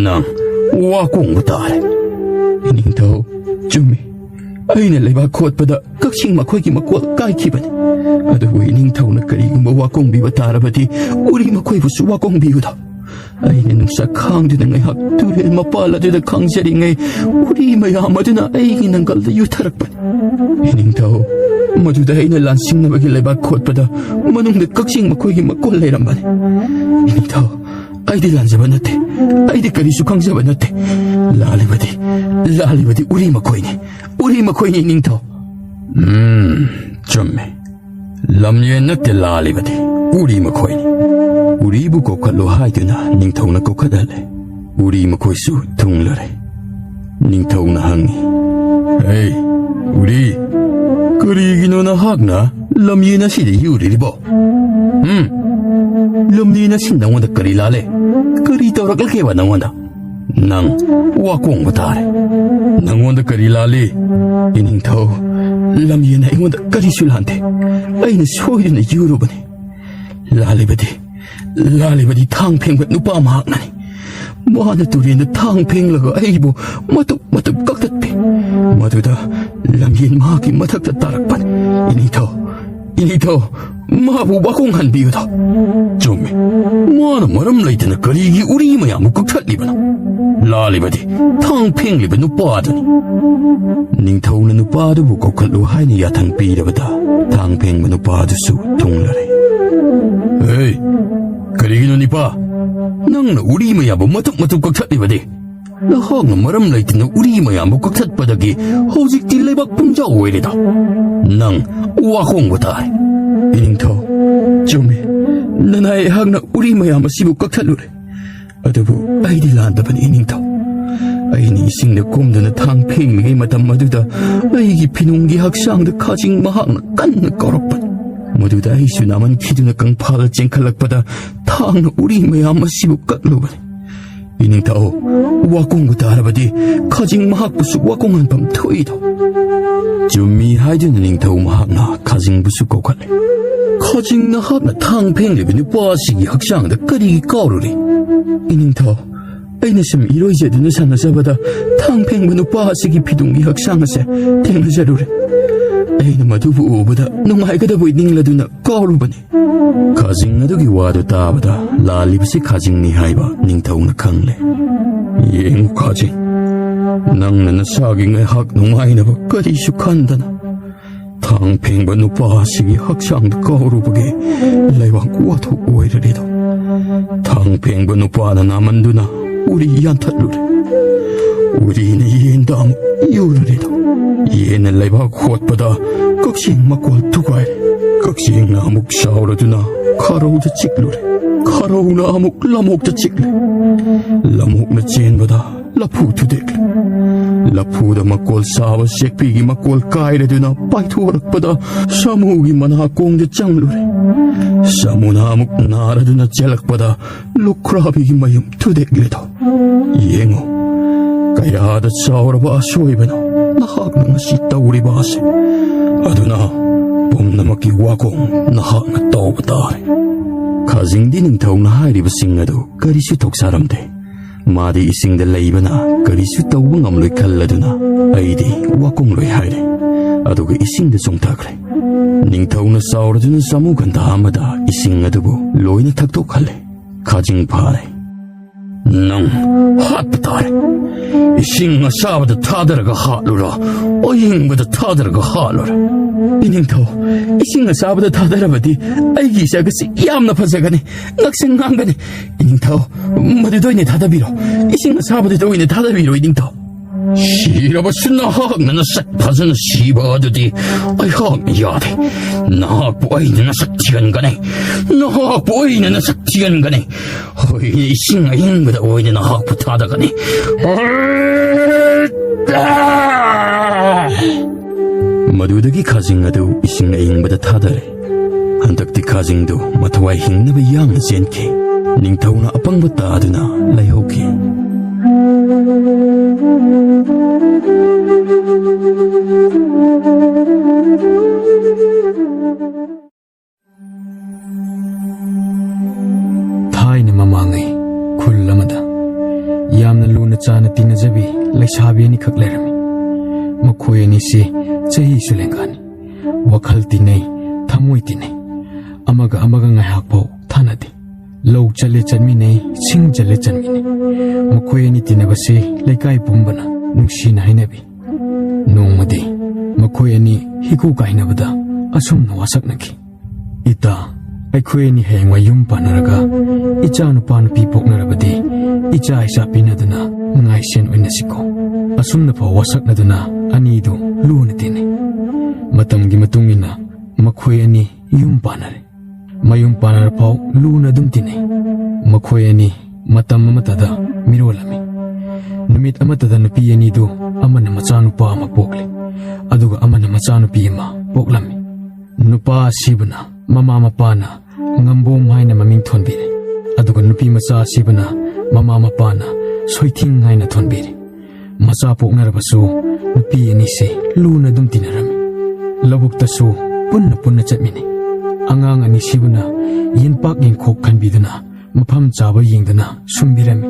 ꯅꯪ ꯋꯥꯀꯣꯡꯕ ꯇꯥꯔꯦ꯫" "ꯏꯅꯤꯡꯊꯧ, ꯆꯨꯝꯃꯤ꯫ ꯑꯩꯅ ꯂꯩꯕꯥꯛ ꯈꯣꯠꯄꯗ ꯀꯛꯆꯦꯡ ꯃꯈꯣꯏꯒꯤ ꯃꯀꯣꯜ ꯀꯥꯏꯈꯤꯕꯅꯤ꯫ ꯑꯗꯨꯕꯨ ꯏꯅꯤꯡꯊꯧꯅ ꯀꯔꯤꯒꯨꯝꯕ ꯋꯥꯀꯣꯡꯕꯤꯕ ꯇꯥꯔꯕꯗꯤ ꯎꯔꯤ ꯃꯈꯣꯏꯕꯨꯁꯨ ꯋꯥꯀꯣꯡꯕꯤꯌꯨꯗ꯫" ꯑꯩꯅ ꯅꯨꯡꯁꯥ ꯈꯥꯡꯗꯨꯅ ꯉꯥꯏꯍꯥꯛ ꯇꯨꯔꯦꯜ ꯃꯄꯥꯜ ꯑꯗꯨꯗ ꯈꯥꯡꯖꯔꯤꯉꯩ, ꯎꯔꯤ ꯃꯌꯥꯝ ꯑꯗꯨꯅ ꯑꯩꯒꯤ ꯅꯪꯒꯜꯗ ꯌꯨꯊꯔꯛꯄꯅꯤ꯫ ꯏꯅꯤꯡꯊꯧ, ꯃꯗꯨꯗ ꯑꯩꯅ ꯂꯥꯟꯁꯤꯡꯅꯕꯒꯤ ꯂꯩꯕꯥꯛ ꯈꯣꯠꯄꯗ ꯃꯅꯨꯡꯗ ꯀꯛꯆꯦꯡ ꯃꯈꯣꯏꯒꯤ ꯃꯀꯣꯜ ꯂꯩꯔꯝꯕꯅꯤ꯫ ꯏꯅꯤꯡꯊꯧ, ꯑꯩꯗꯤ ꯂꯥꯟꯖꯕ ꯅꯠꯇꯦ꯫ ꯑꯩꯗꯤ ꯀꯔꯤꯁꯨ ꯈꯪꯖꯕ ꯅꯠꯇꯦ꯫ "ꯂꯥꯜꯂꯤꯕꯗꯤ, ꯂꯥꯜꯂꯤꯕꯗꯤ ꯎꯔꯤ ꯃꯈꯣꯏꯅꯤ, ꯎꯔꯤ ꯃꯈꯣꯏꯅꯤ, ꯏꯅꯤꯡꯊꯧ!" "ꯎꯝ, ꯆꯨꯝꯃꯤ꯫ ꯂꯝꯌꯦꯟ ꯅꯠꯇꯦ ꯂꯥꯜꯂꯤꯕꯗꯤ, ꯎꯔꯤ ꯃꯈꯣꯏꯅꯤ꯫" ꯎꯔꯤꯕꯨ ꯀꯧꯈꯠꯂꯨ ꯍꯥꯏꯗꯨꯅ ꯅꯤꯡꯊꯧꯅ ꯀꯧꯈꯠꯍꯜꯂꯦ꯫ ꯎꯔꯤ ꯃꯈꯣꯏꯁꯨ ꯊꯨꯡꯂꯔꯦ꯫ ꯅꯤꯡꯊꯧꯅ ꯍꯪꯉꯤ, "ꯍꯦ, ꯎꯔꯤ, ꯀꯔꯤꯒꯤꯅꯣ ꯅꯍꯥꯛꯅ ꯂꯝꯌꯦꯟ ꯑꯁꯤꯗ ꯌꯨꯔꯤꯔꯤꯕꯣ? ꯎꯝ? ꯂꯝꯌꯦꯟ ꯑꯁꯤ ꯅꯉꯣꯟꯗ ꯀꯔꯤ ꯂꯥꯜꯂꯦ? ꯀꯔꯤ ꯇꯧꯔꯛꯂꯒꯦꯕ ꯅꯉꯣꯟꯗ? ꯅꯪ ꯋꯥ ꯀꯣꯡꯕ ꯇꯥꯔꯦ꯫ ꯅꯉꯣꯟꯗ ꯀꯔꯤ ꯂꯥꯜꯂꯤ?" "ꯏꯅꯤꯡꯊꯧ, ꯂꯝꯌꯦꯟ ꯑꯩꯉꯣꯟꯗ ꯀꯔꯤꯁꯨ ꯂꯥꯟꯗꯦ꯫ ꯑꯩꯅ ꯁꯣꯏꯗꯨꯅ ꯌꯨꯔꯨꯕꯅꯤ꯫ ꯂꯥꯜꯂꯤꯕꯗꯤ, ꯂꯥꯜꯂꯤꯕꯗꯤ ꯊꯥꯡ ꯐꯦꯡꯕ ꯅꯨꯄꯥ ꯃꯍꯥꯛꯅꯅꯤ꯫ ꯃꯍꯥꯛꯅ ꯇꯨꯔꯦꯟꯗ ꯊꯥꯡ ꯐꯦꯡꯂꯒ ꯑꯩꯕꯨ ꯃꯇꯨꯞ ꯃꯇꯨꯞ ꯀꯛꯊꯠꯄꯤ꯫ ꯃꯗꯨꯗ ꯂꯝꯌꯦꯟ ꯃꯍꯥꯛꯀꯤ ꯃꯊꯛꯇ ꯇꯥꯔꯛꯄꯅꯤ꯫ ꯏꯅꯤꯡꯊꯧ, ꯏꯅꯤꯡꯊꯧ, ꯃꯥꯕꯨ ꯋꯥꯈꯣꯡ ꯍꯟꯕꯤꯌꯨꯗ꯫" "ꯆꯨꯝꯃꯤ꯫ ꯃꯥꯅ ꯃꯔꯝ ꯂꯩꯇꯅ ꯀꯔꯤꯒꯤ ꯎꯔꯤ ꯃꯌꯥꯝꯕꯨ ꯀꯛꯊꯠꯂꯤꯕꯅꯣ? ꯂꯥꯜꯂꯤꯕꯗꯤ ꯊꯥꯡ ꯐꯦꯡꯂꯤꯕ ꯅꯨꯄꯥꯗꯨꯅꯤ꯫" ꯅꯤꯡꯊꯧꯅ ꯅꯨꯄꯥꯗꯨꯕꯨ ꯀꯧꯈꯠꯂꯨ ꯍꯥꯏꯅ ꯌꯥꯊꯪ ꯄꯤꯔꯕꯗ ꯊꯥꯡ ꯐꯦꯡꯕ ꯅꯨꯄꯥꯗꯨꯁꯨ ꯊꯨꯡꯂꯔꯦ꯫ "ꯍꯦ, ꯀꯔꯤꯒꯤꯅꯣ ꯅꯤꯄꯥ? ꯅꯪꯅ ꯎꯔꯤ ꯃꯌꯥꯝꯕꯨ ꯃꯇꯨꯞ ꯃꯇꯨꯞ ꯀꯛꯊꯠꯂꯤꯕꯗꯤ? ꯅꯍꯥꯛꯅ ꯃꯔꯝ ꯂꯩꯇꯅ ꯎꯔꯤ ꯃꯌꯥꯝꯕꯨ ꯀꯛꯊꯠꯄꯗꯒꯤ ꯍꯧꯖꯤꯛꯇꯤ ꯂꯩꯕꯥꯛ ꯄꯨꯝꯖꯥꯎ ꯑꯣꯏꯔꯦꯗ꯫ ꯅꯪ ꯋꯥ ꯈꯣꯡꯕ ꯇꯥꯔꯦ꯫" "ꯏꯅꯤꯡꯊꯧ, ꯆꯨꯝꯃꯤ꯫ ꯅꯅꯥꯏ ꯑꯩꯍꯥꯛꯅ ꯎꯔꯤ ꯃꯌꯥꯝ ꯑꯁꯤꯕꯨ ꯀꯛꯊꯠꯂꯨꯔꯦ꯫ ꯑꯗꯨꯕꯨ ꯑꯩꯗꯤ ꯂꯥꯟꯗꯕꯅꯤ, ꯏꯅꯤꯡꯊꯧ꯫ ꯑꯩꯅ ꯏꯁꯤꯡꯗ ꯀꯨꯝꯗꯨꯅ ꯊꯥꯡ ꯐꯦꯡꯂꯤꯉꯩ ꯃꯇꯝ ꯑꯗꯨꯗ ꯑꯩꯒꯤ ꯐꯤꯅꯨꯡꯒꯤ ꯍꯛꯆꯥꯡꯗ ꯈꯥꯖꯤꯡ ꯃꯍꯥꯛꯅ ꯀꯟꯅ ꯀꯧꯔꯛꯄꯅꯤ꯫ ꯃꯗꯨꯗ ꯑꯩꯁꯨ ꯅꯥꯃꯟꯈꯤꯗꯨꯅ ꯀꯪꯐꯥꯜꯗ ꯆꯦꯟꯈꯠꯂꯛꯄꯗ ꯊꯥꯡꯅ ꯎꯔꯤ ꯃꯌꯥꯝ ꯑꯁꯤꯕꯨ ꯀꯛꯂꯨꯕꯅꯤ꯫ ꯏꯅꯤꯡꯊꯧ, ꯋꯥꯀꯣꯡꯕ ꯇꯥꯔꯕꯗꯤ ꯈꯥꯖꯤꯡ ꯃꯍꯥꯛꯄꯨꯁꯨ ꯋꯥꯀꯣꯡꯍꯟꯐꯝ ꯊꯣꯛꯏꯗꯣ꯫" "ꯆꯨꯝꯃꯤ" ꯍꯥꯏꯗꯨꯅ ꯅꯤꯡꯊꯧ ꯃꯍꯥꯛꯅ ꯈꯥꯖꯤꯡꯕꯨꯁꯨ ꯀꯧꯈꯠꯂꯦ꯫ "ꯈꯥꯖꯤꯡ, ꯅꯍꯥꯛꯅ ꯊꯥꯡ ꯐꯦꯡꯂꯤꯕ ꯅꯨꯄꯥ ꯑꯁꯤꯒꯤ ꯍꯛꯆꯥꯡꯗ ꯀꯔꯤꯒꯤ ꯀꯥꯎꯔꯨꯔꯤ?" "ꯏꯅꯤꯡꯊꯧ, ꯑꯩꯅ ꯁꯨꯝ ꯏꯔꯣꯏꯖꯗꯨꯅ ꯁꯥꯟꯅꯖꯕꯗ ꯊꯥꯡ ꯐꯦꯡꯕ ꯅꯨꯄꯥ ꯑꯁꯤꯒꯤ ꯐꯤꯗꯨꯡꯒꯤ ꯍꯛꯆꯥꯡ ꯑꯁꯦ ꯊꯦꯡꯅꯖꯔꯨꯔꯦ꯫ ꯑꯩꯅ ꯃꯗꯨꯕꯨ ꯎꯕꯗ ꯅꯨꯡꯉꯥꯏꯒꯗꯕꯣꯏ ꯅꯤꯡꯂꯗꯨꯅ ꯀꯥꯎꯔꯨꯕꯅꯤ꯫" ꯈꯥꯖꯤꯡ ꯑꯗꯨꯒꯤ ꯋꯥꯗꯨ ꯇꯥꯕꯗ ꯂꯥꯜꯂꯤꯕꯁꯤ ꯈꯥꯖꯤꯡꯅꯤ ꯍꯥꯏꯕ ꯅꯤꯡꯊꯧꯅ ꯈꯪꯂꯦ꯫ "ꯌꯦꯡꯉꯨ ꯈꯥꯖꯤꯡ, ꯅꯪꯅ ꯅꯁꯥꯒꯤ ꯉꯥꯏꯍꯥꯛ ꯅꯨꯡꯉꯥꯏꯅꯕ ꯀꯔꯤꯁꯨ ꯈꯟꯗꯅ ꯊꯥꯡ ꯐꯦꯡꯕ ꯅꯨꯄꯥ ꯑꯁꯤꯒꯤ ꯍꯛꯆꯥꯡꯗ ꯀꯥꯎꯔꯨꯕꯒꯤ ꯂꯩꯕꯥꯛ ꯋꯥꯊꯣꯛ ꯑꯣꯏꯔꯔꯤꯗꯣ꯫ ꯊꯥꯡ ꯐꯦꯡꯕ ꯅꯨꯄꯥꯅ ꯅꯥꯃꯟꯗꯨꯅ ꯎꯔꯤ ꯌꯥꯟꯊꯠꯂꯨꯔꯦ꯫ ꯎꯔꯤꯅ ꯌꯦꯟꯗ ꯑꯃꯨꯛ ꯌꯨꯔꯨꯔꯦꯗꯣ꯫ ꯌꯦꯟꯅ ꯂꯩꯕꯥꯛ ꯍꯣꯠꯄꯗ ꯀꯛꯆꯦꯡ ꯃꯀꯣꯜ ꯊꯨꯒꯥꯏꯔꯦ꯫ ꯀꯛꯆꯦꯡꯅ ꯑꯃꯨꯛ ꯁꯥꯎꯔꯗꯨꯅ ꯈꯥꯔꯧꯗ ꯆꯤꯛꯂꯨꯔꯦ꯫ ꯈꯥꯔꯧꯅ ꯑꯃꯨꯛ ꯂꯝꯑꯣꯛꯇ ꯆꯤꯛꯂꯦ꯫ ꯂꯝꯑꯣꯛꯅ ꯆꯦꯟꯕꯗ ꯂꯐꯨ ꯊꯨꯗꯦꯛꯂꯦ꯫ ꯂꯐꯨꯗ ꯃꯀꯣꯜ ꯁꯥꯕ ꯆꯦꯛꯄꯤꯒꯤ ꯃꯀꯣꯜ ꯀꯥꯏꯔꯗꯨꯅ ꯄꯥꯏꯊꯣꯔꯛꯄꯗ ꯁꯥꯃꯨꯒꯤ ꯃꯅꯥꯀꯣꯡꯗ ꯆꯪꯂꯨꯔꯦ꯫ ꯁꯥꯃꯨꯅ ꯑꯃꯨꯛ ꯅꯥꯔꯗꯨꯅ ꯆꯦꯜꯂꯛꯄꯗ ꯂꯨꯈ꯭ꯔꯥꯕꯤꯒꯤ ꯃꯌꯨꯝ ꯊꯨꯗꯦꯛꯂꯦꯗꯣ꯫ ꯌꯦꯡꯉꯨ, ꯀꯌꯥꯗ ꯆꯥꯎꯔꯕ ꯑꯁꯣꯏꯕꯅꯣ ꯅꯍꯥꯛꯅ ꯉꯁꯤ ꯇꯧꯔꯤꯕ ꯑꯁꯤ꯫ ꯑꯗꯨꯅ ꯄꯨꯝꯅꯃꯛꯀꯤ ꯋꯥꯈꯣꯡ ꯅꯍꯥꯛꯅ ꯇꯧꯕ ꯇꯥꯔꯦ꯫ ꯈꯥꯖꯤꯡꯗꯤ ꯅꯤꯡꯊꯧꯅ ꯍꯥꯏꯔꯤꯕꯁꯤꯡ ꯑꯗꯨ ꯀꯔꯤꯁꯨ ꯊꯧꯁꯥꯔꯝꯗꯦ꯫ ꯃꯥꯗꯤ ꯏꯁꯤꯡꯗ ꯂꯩꯕꯅ ꯀꯔꯤꯁꯨ ꯇꯧꯕ ꯉꯝꯂꯣꯏ ꯈꯜꯂꯗꯨꯅ ꯑꯩꯗꯤ ꯋꯥꯈꯣꯡꯂꯣꯏ ꯍꯥꯏꯔꯦ꯫ ꯑꯗꯨꯒ ꯏꯁꯤꯡꯗ ꯆꯣꯡꯊꯈ꯭ꯔꯦ꯫ ꯅꯤꯡꯊꯧꯅ ꯆꯥꯎꯔꯗꯨꯅ ꯆꯥꯃꯨ ꯈꯟꯊꯥ ꯑꯃꯗ ꯏꯁꯤꯡ ꯑꯗꯨꯕꯨ ꯂꯣꯏꯅ ꯊꯛꯇꯣꯛꯍꯜꯂꯦ꯫ ꯈꯥꯖꯤꯡ ꯐꯥꯔꯦ꯫ ꯅꯪ ꯍꯥꯠꯄ ꯇꯥꯔꯦ꯫ ꯏꯁꯤꯡ ꯑꯁꯥꯕꯗ ꯊꯥꯗꯔꯒ ꯍꯥꯠꯂꯨꯔꯥ, ꯑꯏꯪꯕꯗ ꯊꯥꯗꯔꯒ ꯍꯥꯠꯂꯨꯔꯥ? ꯏꯅꯤꯡꯊꯧ, ꯏꯁꯤꯡ ꯑꯁꯥꯕꯗ ꯊꯥꯗꯔꯕꯗꯤ ꯑꯩꯒꯤ ꯏꯆꯥꯒꯁꯤ ꯌꯥꯝꯅ ꯐꯖꯒꯅꯤ꯫ ꯉꯛꯁꯪ ꯉꯥꯡꯒꯅꯤ꯫ ꯏꯅꯤꯡꯊꯧ, ꯃꯗꯨꯗ ꯑꯣꯏꯅ ꯊꯥꯗꯕꯤꯔꯣ꯫ ꯏꯁꯤꯡ ꯑꯁꯥꯕꯗꯨꯗ ꯑꯣꯏꯅ ꯊꯥꯗꯕꯤꯔꯣ, ꯏꯅꯤꯡꯊꯧ꯫ ꯁꯤꯔꯕꯁꯨ ꯅꯍꯥꯛꯅ ꯅꯁꯛ ꯐꯖꯅ ꯁꯤꯕ ꯑꯗꯨꯗꯤ ꯑꯩꯍꯥꯛꯅ ꯌꯥꯗꯦ꯫ ꯅꯍꯥꯛꯄꯨ ꯑꯩꯅ ꯅꯁꯛ ꯊꯤꯍꯟꯒꯅꯤ꯫ ꯅꯍꯥꯛꯄꯨ ꯑꯩꯅ ꯅꯁꯛ ꯊꯤꯍꯟꯒꯅꯤ꯫ ꯍꯣꯏ, ꯏꯁꯤꯡ ꯑꯏꯪꯕꯗ ꯑꯣꯏꯅ ꯅꯍꯥꯛꯄꯨ ꯊꯥꯗꯒꯅꯤ꯫ ꯃꯗꯨꯗꯒꯤ ꯈꯥꯖꯤꯡ ꯑꯗꯨ ꯏꯁꯤꯡ ꯑꯏꯪꯕꯗ ꯊꯥꯗꯔꯦ꯫ ꯍꯟꯗꯛꯇꯤ ꯈꯥꯖꯤꯡꯗꯨ ꯃꯊꯋꯥꯏ ꯍꯤꯡꯅꯕ ꯌꯥꯡꯅ ꯆꯦꯟꯈꯤ꯫ ꯅꯤꯡꯊꯧꯅ ꯑꯄꯪꯕ ꯇꯥꯗꯨꯅ ꯂꯩꯍꯧꯈꯤ꯫ ꯊꯥꯏꯅ ꯃꯃꯥꯡꯉꯩ ꯈꯨꯜ ꯑꯃꯗ ꯌꯥꯝꯅ ꯂꯨꯅ ꯆꯥꯅ ꯇꯤꯟꯅꯖꯕꯤ ꯂꯩꯁꯥꯕꯤ ꯑꯅꯤꯈꯛ ꯂꯩꯔꯝꯃꯤ꯫ ꯃꯈꯣꯏ ꯑꯅꯤꯁꯤ ꯆꯍꯤꯁꯨ ꯂꯦꯡꯒꯥꯅꯤ꯫ ꯋꯥꯈꯜ ꯇꯤꯟꯅꯩ, ꯊꯃꯣꯏ ꯇꯤꯟꯅꯩ꯫ ꯑꯃꯒ ꯑꯃꯒ ꯉꯥꯏꯍꯥꯛꯐꯥꯎ ꯊꯥꯅꯗꯦ꯫ ꯂꯧ ꯆꯠꯂꯦ ꯆꯠꯃꯤꯟꯅꯩ, ꯁꯤꯡ ꯆꯠꯂꯦ ꯆꯠꯃꯤꯟꯅꯩ꯫ ꯃꯈꯣꯏ ꯑꯅꯤ ꯇꯤꯟꯅꯕꯁꯤ ꯂꯩꯀꯥꯏ ꯄꯨꯝꯕꯅ ꯅꯨꯡꯁꯤꯅ ꯍꯥꯏꯅꯕꯤ꯫ ꯅꯣꯡꯃꯗꯤ ꯃꯈꯣꯏ ꯑꯅꯤ ꯍꯤꯒꯨ ꯀꯥꯏꯅꯕꯗ ꯑꯁꯨꯝꯅ ꯋꯥꯁꯛꯅꯈꯤ꯫ "ꯏꯇꯥ, ꯑꯩꯈꯣꯏ ꯑꯅꯤ ꯍꯌꯦꯡꯋꯥꯏ ꯌꯨꯝ ꯄꯥꯟꯅꯔꯒ ꯏꯆꯥ ꯅꯨꯄꯥ ꯅꯨꯄꯤ ꯄꯣꯛꯅꯔꯕꯗꯤ ꯏꯆꯥ ꯏꯆꯥ ꯄꯤꯅꯗꯨꯅ ꯉꯥꯏꯁꯦꯟ ꯑꯣꯏꯅꯁꯤꯀꯣ꯫ ꯑꯁꯨꯝꯅ ꯐꯥꯎ ꯋꯥꯁꯛꯅꯗꯨꯅ ꯑꯅꯤꯗꯨ ꯂꯨꯅ ꯇꯤꯟꯅꯩ꯫ ꯃꯇꯝꯒꯤ ꯃꯇꯨꯡ ꯏꯟꯅ ꯃꯈꯣꯏ ꯑꯅꯤ ꯌꯨꯝ ꯄꯥꯟꯅꯔꯦ꯫ ꯃꯌꯨꯝ ꯄꯥꯟꯅꯔ ꯐꯥꯎ ꯂꯨꯅ ꯑꯗꯨꯝ ꯇꯤꯟꯅꯩ꯫ ꯃꯈꯣꯏ ꯑꯅꯤ ꯃꯇꯝ ꯑꯃꯠꯇꯗ ꯃꯤꯔꯣꯜꯂꯝꯃꯤ꯫ ꯅꯨꯃꯤꯠ ꯑꯃꯠꯇꯗ ꯅꯨꯄꯤ ꯑꯅꯤꯗꯨ ꯑꯃꯅ ꯃꯆꯥꯅꯨꯄꯥ ꯑꯃ ꯄꯣꯛꯂꯦ, ꯑꯗꯨꯒ ꯑꯃꯅ ꯃꯆꯥꯅꯨꯄꯤ ꯑꯃ ꯄꯣꯛꯂꯝꯃꯤ꯫ ꯅꯨꯄꯥ ꯑꯁꯤꯕꯨꯅ ꯃꯃꯥ ꯃꯄꯥꯅ ꯉꯝꯕꯣꯝ ꯍꯥꯏꯅ ꯃꯃꯤꯡ ꯊꯣꯟꯕꯤꯔꯦ, ꯑꯗꯨꯒ ꯅꯨꯄꯤ ꯃꯆꯥ ꯑꯁꯤꯕꯨꯅ ꯃꯃꯥ ꯃꯄꯥꯅ ꯁꯣꯏꯊꯤꯡ ꯍꯥꯏꯅ ꯊꯣꯟꯕꯤꯔꯦ꯫ ꯃꯆꯥ ꯄꯣꯛꯅꯔꯕꯁꯨ ꯅꯨꯄꯤ ꯑꯅꯤꯁꯦ ꯂꯨꯅ ꯑꯗꯨꯝ ꯇꯤꯟꯅꯔꯝꯃꯤ꯫ ꯂꯧꯕꯨꯛꯇꯁꯨ ꯄꯨꯟꯅ ꯄꯨꯟꯅ ꯆꯠꯃꯤꯟꯅꯩ꯫ ꯑꯉꯥꯡ ꯑꯅꯤꯁꯤꯕꯨꯅ ꯌꯦꯟꯄꯥꯛ ꯌꯦꯟꯈꯣꯛ ꯈꯟꯕꯤꯗꯨꯅ ꯃꯐꯝ ꯆꯥꯕ ꯌꯦꯡꯗꯨꯅ ꯁꯨꯝꯕꯤꯔꯝꯃꯤ꯫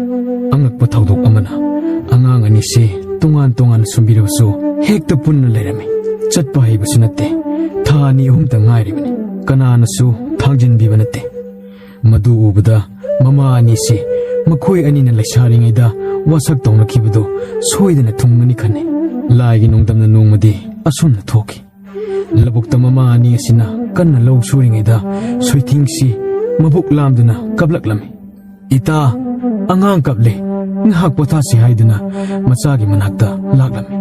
ꯑꯉꯛꯄ ꯊꯧꯗꯣꯛ ꯑꯃꯅ, ꯑꯉꯥꯡ ꯑꯅꯤꯁꯦ ꯇꯣꯉꯥꯟ ꯇꯣꯉꯥꯟꯅ ꯁꯨꯝꯕꯤꯔꯕꯁꯨ ꯍꯦꯛꯇ ꯄꯨꯟꯅ ꯂꯩꯔꯝꯃꯤ꯫ ꯆꯠꯄ ꯍꯩꯕꯁꯨ ꯅꯠꯇꯦ꯫ ꯊꯥ ꯑꯅꯤ ꯑꯍꯨꯝꯇ ꯉꯥꯏꯔꯤꯕꯅꯤ꯫ ꯀꯅꯥꯅꯁꯨ ꯊꯥꯡꯖꯤꯟꯕꯤꯕ ꯅꯠꯇꯦ꯫ ꯃꯗꯨ ꯎꯕꯗ ꯃꯃꯥ ꯑꯅꯤꯁꯤ ꯃꯈꯣꯏ ꯑꯅꯤꯅ ꯂꯩꯁꯥꯔꯤꯉꯩꯗ ꯋꯥꯁꯛ ꯇꯧꯅꯈꯤꯕꯗꯨ ꯁꯣꯏꯗꯅ ꯊꯨꯡꯒꯅꯤ ꯈꯟꯅꯩ꯫ ꯂꯥꯏꯒꯤ ꯅꯣꯡꯗꯝꯅ ꯅꯣꯡꯃꯗꯤ ꯑꯁꯨꯝꯅ ꯊꯣꯛꯈꯤ꯫ ꯂꯧꯕꯨꯛꯇ ꯃꯃꯥ ꯑꯅꯤ ꯑꯁꯤꯅ ꯀꯟꯅ ꯂꯧ ꯁꯨꯔꯤꯉꯩꯗ ꯁꯣꯏꯊꯤꯡꯁꯤ ꯃꯕꯨꯛ ꯂꯥꯝꯗꯨꯅ ꯀꯞꯂꯛꯂꯝꯃꯤ꯫ "ꯏꯇꯥ, ꯑꯉꯥꯡ ꯀꯞꯂꯦ, ꯉꯥꯏꯍꯥꯛ ꯄꯣꯊꯥꯁꯤ" ꯍꯥꯏꯗꯨꯅ ꯃꯆꯥꯒꯤ ꯃꯅꯥꯛꯇ ꯂꯥꯛꯂꯝꯃꯤ꯫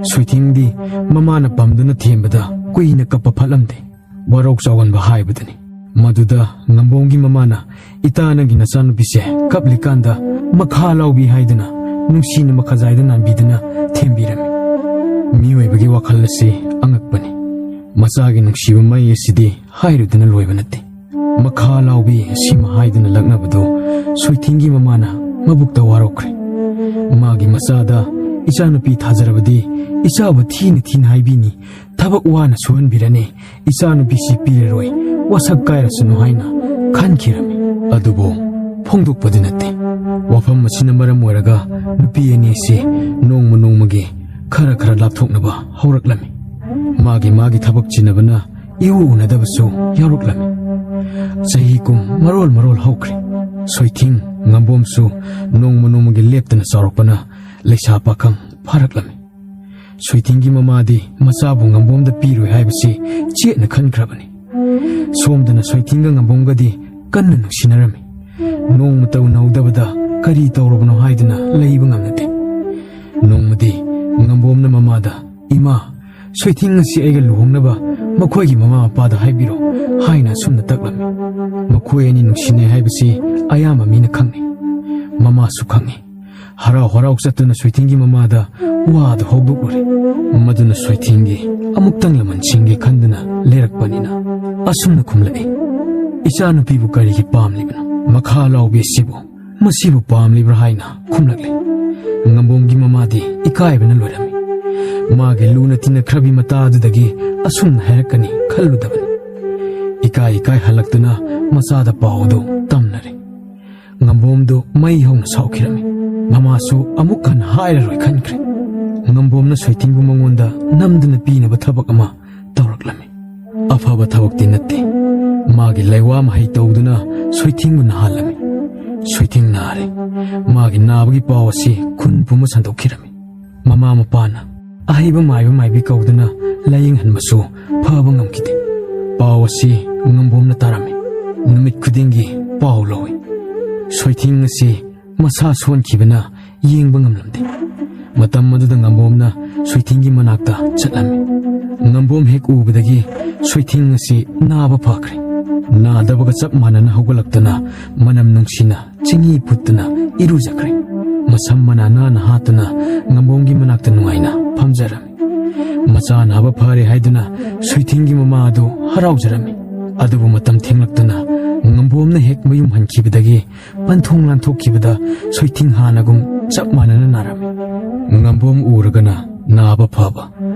ꯁꯣꯏꯊꯤꯡꯗꯤ ꯃꯃꯥꯅ ꯄꯝꯗꯨꯅ ꯊꯦꯝꯕꯗ ꯀꯨꯏꯅ ꯀꯞꯄ ꯐꯠꯂꯝꯗꯦ꯫ ꯋꯥꯔꯧ ꯆꯥꯎꯍꯟꯕ ꯍꯥꯏꯕꯗꯨꯅꯤ꯫ ꯃꯗꯨꯗ ꯉꯝꯕꯣꯝꯒꯤ ꯃꯃꯥꯅ, "ꯏꯇꯥ, ꯅꯪꯒꯤ ꯅꯆꯥꯅꯨꯄꯤꯁꯦ ꯀꯞꯂꯤꯀꯥꯟꯗ ꯃꯈꯥ ꯂꯥꯎꯕꯤ ꯍꯥꯏꯗꯨꯅ ꯅꯨꯡꯁꯤꯅ ꯃꯈꯖꯥꯏꯗ ꯅꯥꯟꯕꯤꯗꯨꯅ ꯊꯦꯝꯕꯤꯔꯝꯃꯤ"꯫ ꯃꯤꯑꯣꯏꯕꯒꯤ ꯋꯥꯈꯜ ꯑꯁꯤ ꯑꯉꯛꯄꯅꯤ꯫ ꯃꯆꯥꯒꯤ ꯅꯨꯡꯁꯤꯕ ꯃꯩ ꯑꯁꯤꯗꯤ ꯍꯥꯏꯔꯨꯗꯅ ꯂꯣꯏꯕ ꯅꯠꯇꯦ꯫ ꯃꯈꯥ ꯂꯥꯎꯕꯤ ꯑꯁꯤꯃ ꯍꯥꯏꯗꯨꯅ ꯂꯛꯅꯕꯗꯨ ꯁꯣꯏꯊꯤꯡꯒꯤ ꯃꯃꯥꯅ ꯃꯕꯨꯛꯇ ꯋꯥꯔꯧꯈ꯭ꯔꯦ꯫ ꯃꯥꯒꯤ ꯃꯆꯥꯗ ꯏꯆꯥꯅꯨꯄꯤ ꯊꯥꯖꯔꯕꯗꯤ ꯏꯆꯥꯕꯨ ꯊꯤꯅ ꯊꯤꯅ ꯍꯥꯏꯕꯤꯅꯤ, ꯊꯕꯛ ꯋꯥꯅ ꯁꯨꯍꯟꯕꯤꯔꯅꯤ, ꯏꯆꯥꯅꯨꯄꯤꯁꯤ ꯄꯤꯔꯔꯣꯏ, ꯋꯥꯁꯛ ꯀꯥꯏꯔꯁꯅꯨ ꯍꯥꯏꯅ ꯈꯟꯈꯤꯔꯝꯃꯤ꯫ ꯑꯗꯨꯕꯨ ꯐꯣꯡꯗꯣꯛꯄꯗꯤ ꯅꯠꯇꯦ꯫ ꯋꯥꯐꯝ ꯑꯁꯤꯅ ꯃꯔꯝ ꯑꯣꯏꯔꯒ ꯅꯨꯄꯤ ꯑꯅꯤꯁꯤ ꯅꯣꯡꯃ ꯅꯣꯡꯃꯒꯤ ꯈꯔ ꯈꯔ ꯂꯥꯞꯊꯣꯛꯅꯕ ꯍꯧꯔꯛꯂꯝꯃꯤ꯫ ꯃꯥꯒꯤ ꯃꯥꯒꯤ ꯊꯕꯛ ꯆꯤꯟꯅꯕꯅ ꯏꯎ ꯎꯅꯗꯕꯁꯨ ꯌꯥꯎꯔꯛꯂꯝꯃꯤ꯫ ꯆꯍꯤ ꯀꯨꯝ ꯃꯔꯣꯜ ꯃꯔꯣꯜ ꯍꯧꯈ꯭ꯔꯦ꯫ ꯁꯣꯏꯊꯤꯡ ꯉꯝꯕꯣꯝꯁꯨ ꯅꯣꯡꯃ ꯅꯣꯡꯃꯒꯤ ꯂꯦꯞꯇꯅ ꯆꯥꯎꯔꯛꯄꯅ ꯂꯩꯁꯥ ꯄꯥꯈꯪ ꯐꯥꯔꯛꯂꯝꯃꯤ꯫ ꯁꯣꯏꯊꯤꯡꯒꯤ ꯃꯃꯥꯗꯤ ꯃꯆꯥꯕꯨ ꯉꯝꯕꯣꯝꯗ ꯄꯤꯔꯣꯏ ꯍꯥꯏꯕꯁꯤ ꯆꯦꯠꯅ ꯈꯟꯈ꯭ꯔꯕꯅꯤ꯫ ꯁꯣꯝꯗꯅ ꯁꯣꯏꯊꯤꯡꯒ ꯉꯝꯕꯣꯝꯒꯗꯤ ꯀꯟꯅ ꯅꯨꯡꯁꯤꯅꯔꯝꯃꯤ꯫ ꯅꯣꯡꯃꯇ ꯎꯅꯍꯧꯗꯕꯗ ꯀꯔꯤ ꯇꯧꯔꯕꯅꯣ ꯍꯥꯏꯗꯨꯅ ꯂꯩꯕ ꯉꯝꯅꯗꯦ꯫ ꯅꯣꯡꯃꯗꯤ ꯉꯝꯕꯣꯝꯅ ꯃꯃꯥꯗ, "ꯏꯃꯥ, ꯁꯣꯏꯊꯤꯡ ꯑꯁꯤ ꯑꯩꯒ ꯂꯨꯍꯣꯡꯅꯕ ꯃꯈꯣꯏꯒꯤ ꯃꯃꯥ ꯃꯄꯥꯗ ꯍꯥꯏꯕꯤꯔꯣ" ꯍꯥꯏꯅ ꯑꯁꯨꯝꯅ ꯇꯛꯂꯝꯃꯤ꯫ ꯃꯈꯣꯏ ꯑꯅꯤ ꯅꯨꯡꯁꯤꯅꯩ ꯍꯥꯏꯕꯁꯤ ꯑꯌꯥꯝꯕ ꯃꯤꯅ ꯈꯪꯅꯩ꯫ ꯃꯃꯥꯁꯨ ꯈꯪꯏ꯫ ꯍꯔꯥꯎ ꯍꯔꯥꯎ ꯆꯠꯇꯨꯅ ꯁꯣꯏꯊꯤꯡꯒꯤ ꯃꯃꯥꯗ ꯋꯥꯗꯨ ꯍꯧꯗꯣꯛꯂꯨꯔꯦ꯫ ꯃꯗꯨꯅ ꯁꯣꯏꯊꯤꯡꯒꯤ ꯑꯃꯨꯛꯇꯪ ꯂꯃꯟꯁꯤꯡꯒꯦ ꯈꯟꯗꯨꯅ ꯂꯩꯔꯛꯄꯅꯤꯅ ꯑꯁꯨꯝꯅ ꯈꯨꯝꯂꯛꯏ, "ꯏꯆꯥꯅꯨꯄꯤꯕꯨ ꯀꯔꯤꯒꯤ ꯄꯥꯝꯂꯤꯕꯅꯣ? ꯃꯈꯥ ꯂꯥꯎꯕꯤ ꯑꯁꯤꯕꯨ ꯃꯁꯤꯕꯨ ꯄꯥꯝꯂꯤꯕ꯭ꯔꯥ?" ꯍꯥꯏꯅ ꯈꯨꯝꯂꯛꯂꯦ꯫ ꯉꯝꯕꯣꯝꯒꯤ ꯃꯃꯥꯗꯤ ꯏꯀꯥꯏꯕꯅ ꯂꯣꯏꯔꯝꯃꯤ꯫ ꯃꯥꯒꯤ ꯂꯨꯅ ꯇꯤꯟꯅꯈ꯭ꯔꯕꯤ ꯃꯇꯥ ꯑꯗꯨꯗꯒꯤ ꯑꯁꯨꯝꯅ ꯍꯥꯏꯔꯛꯀꯅꯤ ꯈꯜꯂꯨꯗꯕꯅꯤ꯫ ꯏꯀꯥꯏ ꯏꯀꯥꯏ ꯍꯜꯂꯛꯇꯨꯅ ꯃꯆꯥꯗ ꯄꯥꯎ ꯑꯗꯨ ꯇꯝꯅꯔꯦ꯫ ꯉꯝꯕꯣꯝꯗꯨ ꯃꯩ ꯍꯧꯅ ꯁꯥꯎꯈꯤꯔꯝꯃꯤ꯫ ꯃꯃꯥꯁꯨ ꯑꯃꯨꯛ ꯍꯟꯅ ꯍꯥꯏꯔꯔꯣꯏ ꯈꯟꯈ꯭ꯔꯦ꯫ ꯉꯝꯕꯣꯝꯅ ꯁꯣꯏꯊꯤꯡꯕꯨ ꯃꯉꯣꯟꯗ ꯅꯝꯗꯨꯅ ꯄꯤꯅꯕ ꯊꯕꯛ ꯑꯃ ꯇꯧꯔꯛꯂꯝꯃꯤ꯫ ꯑꯐꯕ ꯊꯕꯛꯇꯤ ꯅꯠꯇꯦ꯫ ꯃꯥꯒꯤ ꯂꯩꯋꯥ ꯃꯍꯩ ꯇꯧꯗꯨꯅ ꯁꯣꯏꯊꯤꯡꯕꯨ ꯅꯥꯍꯜꯂꯝꯃꯤ꯫ ꯁꯣꯏꯊꯤꯡ ꯅꯥꯔꯦ꯫ ꯃꯥꯒꯤ ꯅꯥꯕꯒꯤ ꯄꯥꯎ ꯑꯁꯤ ꯈꯨꯟ ꯄꯨꯝꯕ ꯁꯟꯗꯣꯛꯈꯤꯔꯝꯃꯤ꯫ ꯃꯃꯥ ꯃꯄꯥꯅ ꯑꯍꯩꯕ ꯃꯥꯏꯕ ꯃꯥꯏꯕꯤ ꯀꯧꯗꯨꯅ ꯂꯥꯌꯦꯡꯍꯟꯕꯁꯨ ꯐꯕ ꯉꯝꯈꯤꯗꯦ꯫ ꯄꯥꯎ ꯑꯁꯤ ꯉꯝꯕꯣꯝꯅ ꯇꯥꯔꯝꯃꯤ꯫ ꯅꯨꯃꯤꯠ ꯈꯨꯗꯤꯡꯒꯤ ꯄꯥꯎ ꯂꯧꯏ꯫ ꯁꯣꯏꯊꯤꯡ ꯑꯁꯤ ꯃꯁꯥ ꯁꯣꯟꯈꯤꯕꯅ ꯌꯦꯡꯕ ꯉꯝꯂꯝꯗꯦ꯫ ꯃꯇꯝ ꯑꯗꯨꯗ ꯉꯝꯕꯣꯝꯅ ꯁꯣꯏꯊꯤꯡꯒꯤ ꯃꯅꯥꯛꯇ ꯆꯠꯂꯝꯃꯤ꯫ ꯉꯝꯕꯣꯝ ꯍꯦꯛ ꯎꯕꯗꯒꯤ ꯁꯣꯏꯊꯤꯡ ꯑꯁꯤ ꯅꯥꯕ ꯐꯈ꯭ꯔꯦ꯫ ꯅꯥꯗꯕꯒ ꯆꯞ ꯃꯥꯟꯅꯅ ꯍꯧꯒꯠꯂꯛꯇꯨꯅ ꯃꯅꯝ ꯅꯨꯡꯁꯤꯅ ꯆꯤꯡꯍꯤ ꯐꯨꯠꯇꯨꯅ ꯏꯔꯨꯖꯈ꯭ꯔꯦ꯫ ꯃꯁꯝ ꯃꯅꯥ ꯅꯥꯟꯅ ꯍꯥꯠꯇꯨꯅ ꯉꯝꯕꯣꯝꯒꯤ ꯃꯅꯥꯛꯇ ꯅꯨꯡꯉꯥꯏꯅ ꯐꯝꯖꯔꯝꯃꯤ꯫ ꯃꯆꯥ ꯅꯥꯕ ꯐꯔꯦ ꯍꯥꯏꯗꯨꯅ ꯁꯣꯏꯊꯤꯡꯒꯤ ꯃꯃꯥ ꯑꯗꯨ ꯍꯔꯥꯎꯖꯔꯝꯃꯤ꯫ ꯑꯗꯨꯕꯨ ꯃꯇꯝ ꯊꯦꯡꯂꯛꯇꯨꯅ ꯉꯝꯕꯣꯝꯅ ꯍꯦꯛ ꯃꯌꯨꯝ ꯍꯟꯈꯤꯕꯗꯒꯤ ꯄꯟꯊꯨꯡ ꯂꯥꯟꯊꯣꯛꯈꯤꯕꯗ ꯁꯣꯏꯊꯤꯡ ꯍꯥꯟꯅꯒꯨꯝ ꯆꯞ ꯃꯥꯟꯅꯅ ꯅꯥꯔꯝꯃꯤ꯫ ꯉꯝꯕꯣꯝ ꯎꯔꯒꯅ ꯅꯥꯕ ꯐꯕ,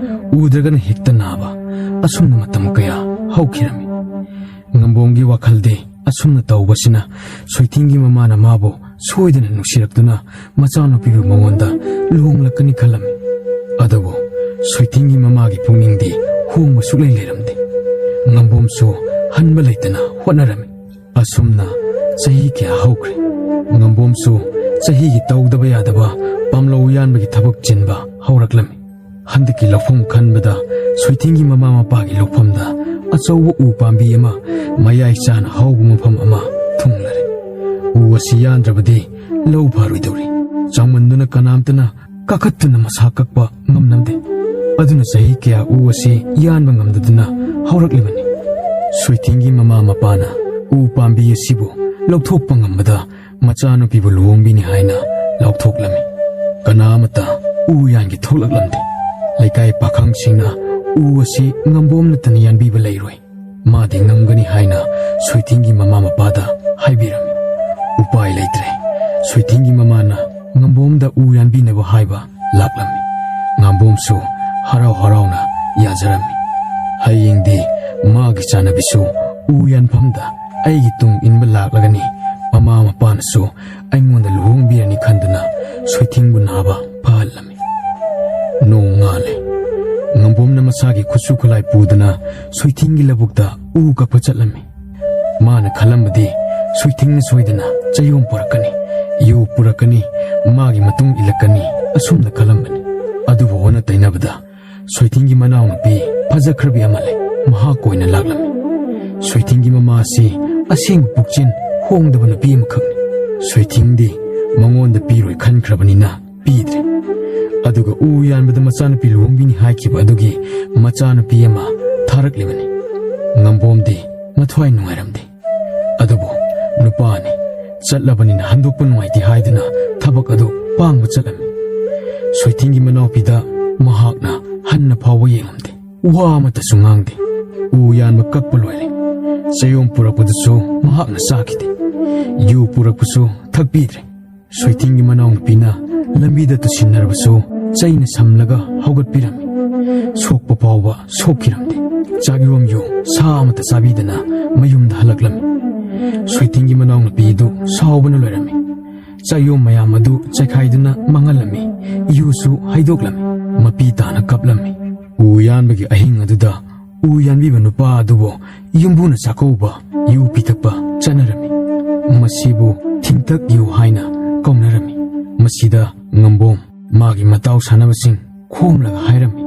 ꯎꯗ꯭ꯔꯒꯅ ꯍꯦꯛꯇ ꯅꯥꯕ, ꯑꯁꯨꯝꯅ ꯃꯇꯝ ꯀꯌꯥ ꯍꯧꯈꯤꯔꯝꯃꯤ꯫ ꯉꯝꯕꯣꯝꯒꯤ ꯋꯥꯈꯜꯗꯤ ꯑꯁꯨꯝꯅ ꯇꯧꯕꯁꯤꯅ ꯁꯣꯏꯊꯤꯡꯒꯤ ꯃꯃꯥꯅ ꯃꯥꯕꯨ ꯁꯣꯏꯗꯅ ꯅꯨꯡꯁꯤꯔꯛꯇꯨꯅ ꯃꯆꯥꯅꯨꯄꯤꯕꯨ ꯃꯉꯣꯟꯗ ꯂꯨꯍꯣꯡꯂꯛꯀꯅꯤ ꯈꯜꯂꯝꯃꯤ꯫ ꯑꯗꯨꯕꯨ ꯁꯣꯏꯊꯤꯡꯒꯤ ꯃꯃꯥꯒꯤ ꯄꯨꯛꯅꯤꯡꯗꯤ ꯍꯣꯡꯕ ꯁꯨꯛꯂꯩ ꯂꯩꯔꯝꯗꯦ꯫ ꯉꯝꯕꯣꯝꯁꯨ ꯍꯟꯕ ꯂꯩꯇꯅ ꯍꯣꯠꯅꯔꯝꯃꯤ꯫ ꯑꯁꯨꯝꯅ ꯆꯍꯤ ꯀꯌꯥ ꯍꯧꯈ꯭ꯔꯦ꯫ ꯉꯝꯕꯣꯝꯁꯨ ꯆꯍꯤꯒꯤ ꯇꯧꯗꯕ ꯌꯥꯗꯕ ꯄꯥꯝꯂꯧ ꯌꯥꯟꯕꯒꯤ ꯊꯕꯛ ꯆꯤꯟꯕ ꯍꯧꯔꯛꯂꯝꯃꯤ꯫ ꯍꯟꯗꯛꯀꯤ ꯂꯧꯐꯝ ꯈꯟꯕꯗ ꯁꯣꯏꯊꯤꯡꯒꯤ ꯃꯃꯥ ꯃꯄꯥꯒꯤ ꯂꯧꯐꯝꯗ ꯑꯆꯧꯕ ꯎ ꯄꯥꯝꯕꯤ ꯑꯃ ꯃꯌꯥꯏ ꯆꯥꯅ ꯍꯧꯕ ꯃꯐꯝ ꯑꯃ ꯊꯨꯡꯂꯔꯦ꯫ ꯎ ꯑꯁꯤ ꯌꯥꯟꯗ꯭ꯔꯕꯗꯤ ꯂꯧ ꯐꯔꯣꯏꯗꯧꯔꯤ꯫ ꯆꯥꯎꯃꯟꯗꯨꯅ ꯀꯅꯥꯝꯇꯅ ꯀꯥꯈꯠꯇꯨꯅ ꯃꯁꯥ ꯀꯛꯄ ꯉꯝꯅꯗꯦ꯫ ꯑꯗꯨꯅ ꯆꯍꯤ ꯀꯌꯥ ꯎ ꯑꯁꯤ ꯌꯥꯟꯕ ꯉꯝꯗꯗꯨꯅ ꯍꯧꯔꯛꯂꯤꯕꯅꯤ꯫ ꯁꯣꯏꯊꯤꯡꯒꯤ ꯃꯃꯥ ꯃꯄꯥꯅ ꯎ ꯄꯥꯝꯕꯤ ꯑꯁꯤꯕꯨ ꯂꯧꯊꯣꯛꯄ ꯉꯝꯕꯗ ꯃꯆꯥꯅꯨꯄꯤꯕꯨ ꯂꯨꯍꯣꯡꯕꯤꯅꯤ ꯍꯥꯏꯅ ꯂꯥꯎꯊꯣꯛꯂꯝꯃꯤ꯫ ꯀꯅꯥ ꯑꯃꯠꯇ ꯎ ꯌꯥꯟꯒꯦ ꯊꯣꯛꯂꯛꯂꯝꯗꯦ꯫ ꯂꯩꯀꯥꯏ ꯄꯥꯈꯪꯁꯤꯡꯅ ꯎ ꯑꯁꯤ ꯉꯝꯕꯣꯝ ꯅꯠꯇꯅ ꯌꯥꯟꯕꯤꯕ ꯂꯩꯔꯣꯏ, ꯃꯥꯗꯤ ꯉꯝꯒꯅꯤ ꯍꯥꯏꯅ ꯁꯣꯏꯊꯤꯡꯒꯤ ꯃꯃꯥ ꯃꯄꯥꯗ ꯍꯥꯏꯕꯤꯔꯝꯃꯤ꯫ ꯎꯄꯥꯏ ꯂꯩꯇ꯭ꯔꯦ꯫ ꯁꯣꯏꯊꯤꯡꯒꯤ ꯃꯃꯥꯅ ꯉꯝꯕꯣꯝꯗ ꯎ ꯌꯥꯟꯕꯤꯅꯕ ꯍꯥꯏꯕ ꯂꯥꯛꯂꯝꯃꯤ꯫ ꯉꯝꯕꯣꯝꯁꯨ ꯍꯔꯥꯎ ꯍꯔꯥꯎꯅ ꯌꯥꯖꯔꯝꯃꯤ꯫ ꯍꯌꯦꯡꯗꯤ ꯃꯥꯒꯤ ꯆꯥꯅꯕꯤꯁꯨ ꯎ ꯌꯥꯟꯐꯝꯗ ꯑꯩꯒꯤ ꯇꯨꯡ ꯏꯟꯕ ꯂꯥꯛꯂꯒꯅꯤ, ꯃꯃꯥ ꯃꯄꯥꯅꯁꯨ ꯑꯩꯉꯣꯟꯗ ꯂꯨꯍꯣꯡꯕꯤꯔꯅꯤ ꯈꯟꯗꯨꯅ ꯁꯣꯏꯊꯤꯡꯕꯨ ꯅꯥꯕ ꯐꯍꯜꯂꯝꯃꯤ꯫ ꯅꯣꯡ ꯉꯥꯜꯂꯦ꯫ ꯉꯝꯕꯣꯝꯅ ꯃꯁꯥꯒꯤ ꯈꯨꯠꯁꯨ ꯈꯨꯠꯂꯥꯏ ꯄꯨꯗꯨꯅ ꯁꯣꯏꯊꯤꯡꯒꯤ ꯂꯧꯕꯨꯛꯇ ꯎ ꯀꯛꯄ ꯆꯠꯂꯝꯃꯤ꯫ ꯃꯥꯅ ꯈꯜꯂꯝꯕꯗꯤ ꯁꯣꯏꯊꯤꯡꯅ ꯁꯣꯏꯗꯅ ꯆꯌꯣꯝ ꯄꯨꯔꯛꯀꯅꯤ, ꯌꯨ ꯄꯨꯔꯛꯀꯅꯤ, ꯃꯥꯒꯤ ꯃꯇꯨꯡ ꯏꯜꯂꯛꯀꯅꯤ, ꯑꯁꯨꯝꯅ ꯈꯜꯂꯝꯕꯅꯤ꯫ ꯑꯗꯨꯕꯨ ꯑꯣꯟꯅ ꯇꯩꯅꯕꯗ ꯁꯣꯏꯊꯤꯡꯒꯤ ꯃꯅꯥꯎꯅꯨꯄꯤ ꯐꯖꯈ꯭ꯔꯕꯤ ꯑꯃ ꯂꯩ꯫ ꯃꯍꯥꯛ ꯑꯣꯏꯅ ꯂꯥꯛꯂꯝꯃꯤ꯫ ꯁꯣꯏꯊꯤꯡꯒꯤ ꯃꯃꯥ ꯑꯁꯤ ꯑꯁꯦꯡꯕ ꯄꯨꯛꯆꯦꯜ ꯍꯣꯡꯗꯕ ꯅꯨꯄꯤ ꯑꯃꯈꯛꯅꯤ꯫ ꯁꯣꯏꯊꯤꯡꯗꯤ ꯃꯉꯣꯟꯗ ꯄꯤꯔꯣꯏ ꯈꯟꯈ꯭ꯔꯕꯅꯤꯅ ꯄꯤꯗ꯭ꯔꯦ꯫ ꯑꯗꯨꯒ ꯎ ꯌꯥꯟꯕꯗ ꯃꯆꯥꯅꯨꯄꯤ ꯂꯨꯍꯣꯡꯕꯤꯅꯤ ꯍꯥꯏꯈꯤꯕ ꯑꯗꯨꯒꯤ ꯃꯆꯥꯅꯨꯄꯤ ꯑꯃ ꯊꯥꯔꯛꯂꯤꯕꯅꯤ꯫ ꯉꯝꯕꯣꯝꯗꯤ ꯃꯊ꯭ꯋꯥꯏ ꯅꯨꯡꯉꯥꯏꯔꯝꯗꯦ꯫ ꯑꯗꯨꯕꯨ ꯅꯨꯄꯥꯅꯤ, ꯆꯠꯂꯕꯅꯤꯅ ꯍꯟꯗꯣꯛꯄ ꯅꯨꯡꯉꯥꯏꯇꯦ ꯍꯥꯏꯗꯨꯅ ꯊꯕꯛ ꯑꯗꯨ ꯄꯥꯡꯕ ꯆꯠꯂꯝꯃꯤ꯫ ꯁꯣꯏꯊꯤꯡꯒꯤ ꯃꯅꯥꯎꯄꯤꯗ ꯃꯍꯥꯛꯅ ꯍꯟꯅ ꯐꯥꯎꯕ ꯌꯦꯡꯂꯝꯗꯦ꯫ ꯋꯥ ꯑꯃꯠꯇꯁꯨ ꯉꯥꯡꯗꯦ꯫ ꯎ ꯌꯥꯟꯕ ꯀꯛꯄ ꯂꯣꯏꯔꯦ꯫ ꯆꯌꯣꯝ ꯄꯨꯔꯛꯄꯗꯨꯁꯨ ꯃꯍꯥꯛꯅ ꯆꯥꯈꯤꯗꯦ꯫ ꯌꯨ ꯄꯨꯔꯛꯄꯁꯨ ꯊꯛꯄꯤꯗ꯭ꯔꯦ꯫ ꯁꯣꯏꯊꯤꯡꯒꯤ ꯃꯅꯥꯎꯅꯨꯄꯤꯅ ꯂꯝꯕꯤꯗ ꯇꯨꯁꯤꯟꯅꯔꯕꯁꯨ ꯆꯩꯅ ꯁꯝꯂꯒ ꯍꯧꯒꯠꯄꯤꯔꯝꯃꯤ꯫ ꯁꯣꯛꯄ ꯐꯥꯎꯕ ꯁꯣꯛꯈꯤꯔꯝꯗꯦ꯫ ꯆꯥꯛꯌꯣꯝ ꯌꯨ ꯁꯥ ꯑꯃꯠꯇ ꯆꯥꯕꯤꯗꯅ ꯃꯌꯨꯝꯗ ꯍꯜꯂꯛꯂꯝꯃꯤ꯫ ꯁꯣꯏꯊꯤꯡꯒꯤ ꯃꯅꯥꯎꯅꯨꯄꯤ ꯑꯗꯨ ꯁꯥꯎꯕꯅ ꯂꯣꯏꯔꯝꯃꯤ꯫ ꯆꯥꯛꯌꯣꯝ ꯃꯌꯥꯝ ꯑꯗꯨ ꯆꯥꯏꯈꯥꯏꯗꯨꯅ ꯃꯥꯡꯍꯜꯂꯝꯃꯤ꯫ ꯌꯨꯁꯨ ꯍꯩꯗꯣꯛꯂꯝꯃꯤ꯫ ꯃꯄꯤ ꯇꯥꯅ ꯀꯞꯂꯝꯃꯤ꯫ ꯎ ꯌꯥꯟꯕꯒꯤ ꯑꯍꯤꯡ ꯑꯗꯨꯗ ꯎ ꯌꯥꯟꯕꯤꯕ ꯅꯨꯄꯥ ꯑꯗꯨꯕꯨ ꯌꯨꯝꯕꯨꯅ ꯆꯥꯛꯀꯧꯕ, ꯌꯨ ꯄꯤꯊꯛꯄ ꯆꯠꯅꯔꯝꯃꯤ꯫ ꯃꯁꯤꯕꯨ ꯊꯤꯡꯇꯛ ꯌꯨ ꯍꯥꯏꯅ ꯀꯧꯅꯔꯝꯃꯤ꯫ ꯃꯁꯤꯗ ꯉꯝꯕꯣꯝ ꯃꯥꯒꯤ ꯃꯇꯥꯎ ꯁꯥꯟꯅꯕꯁꯤꯡ ꯈꯣꯝꯂꯒ ꯍꯥꯏꯔꯝꯃꯤ,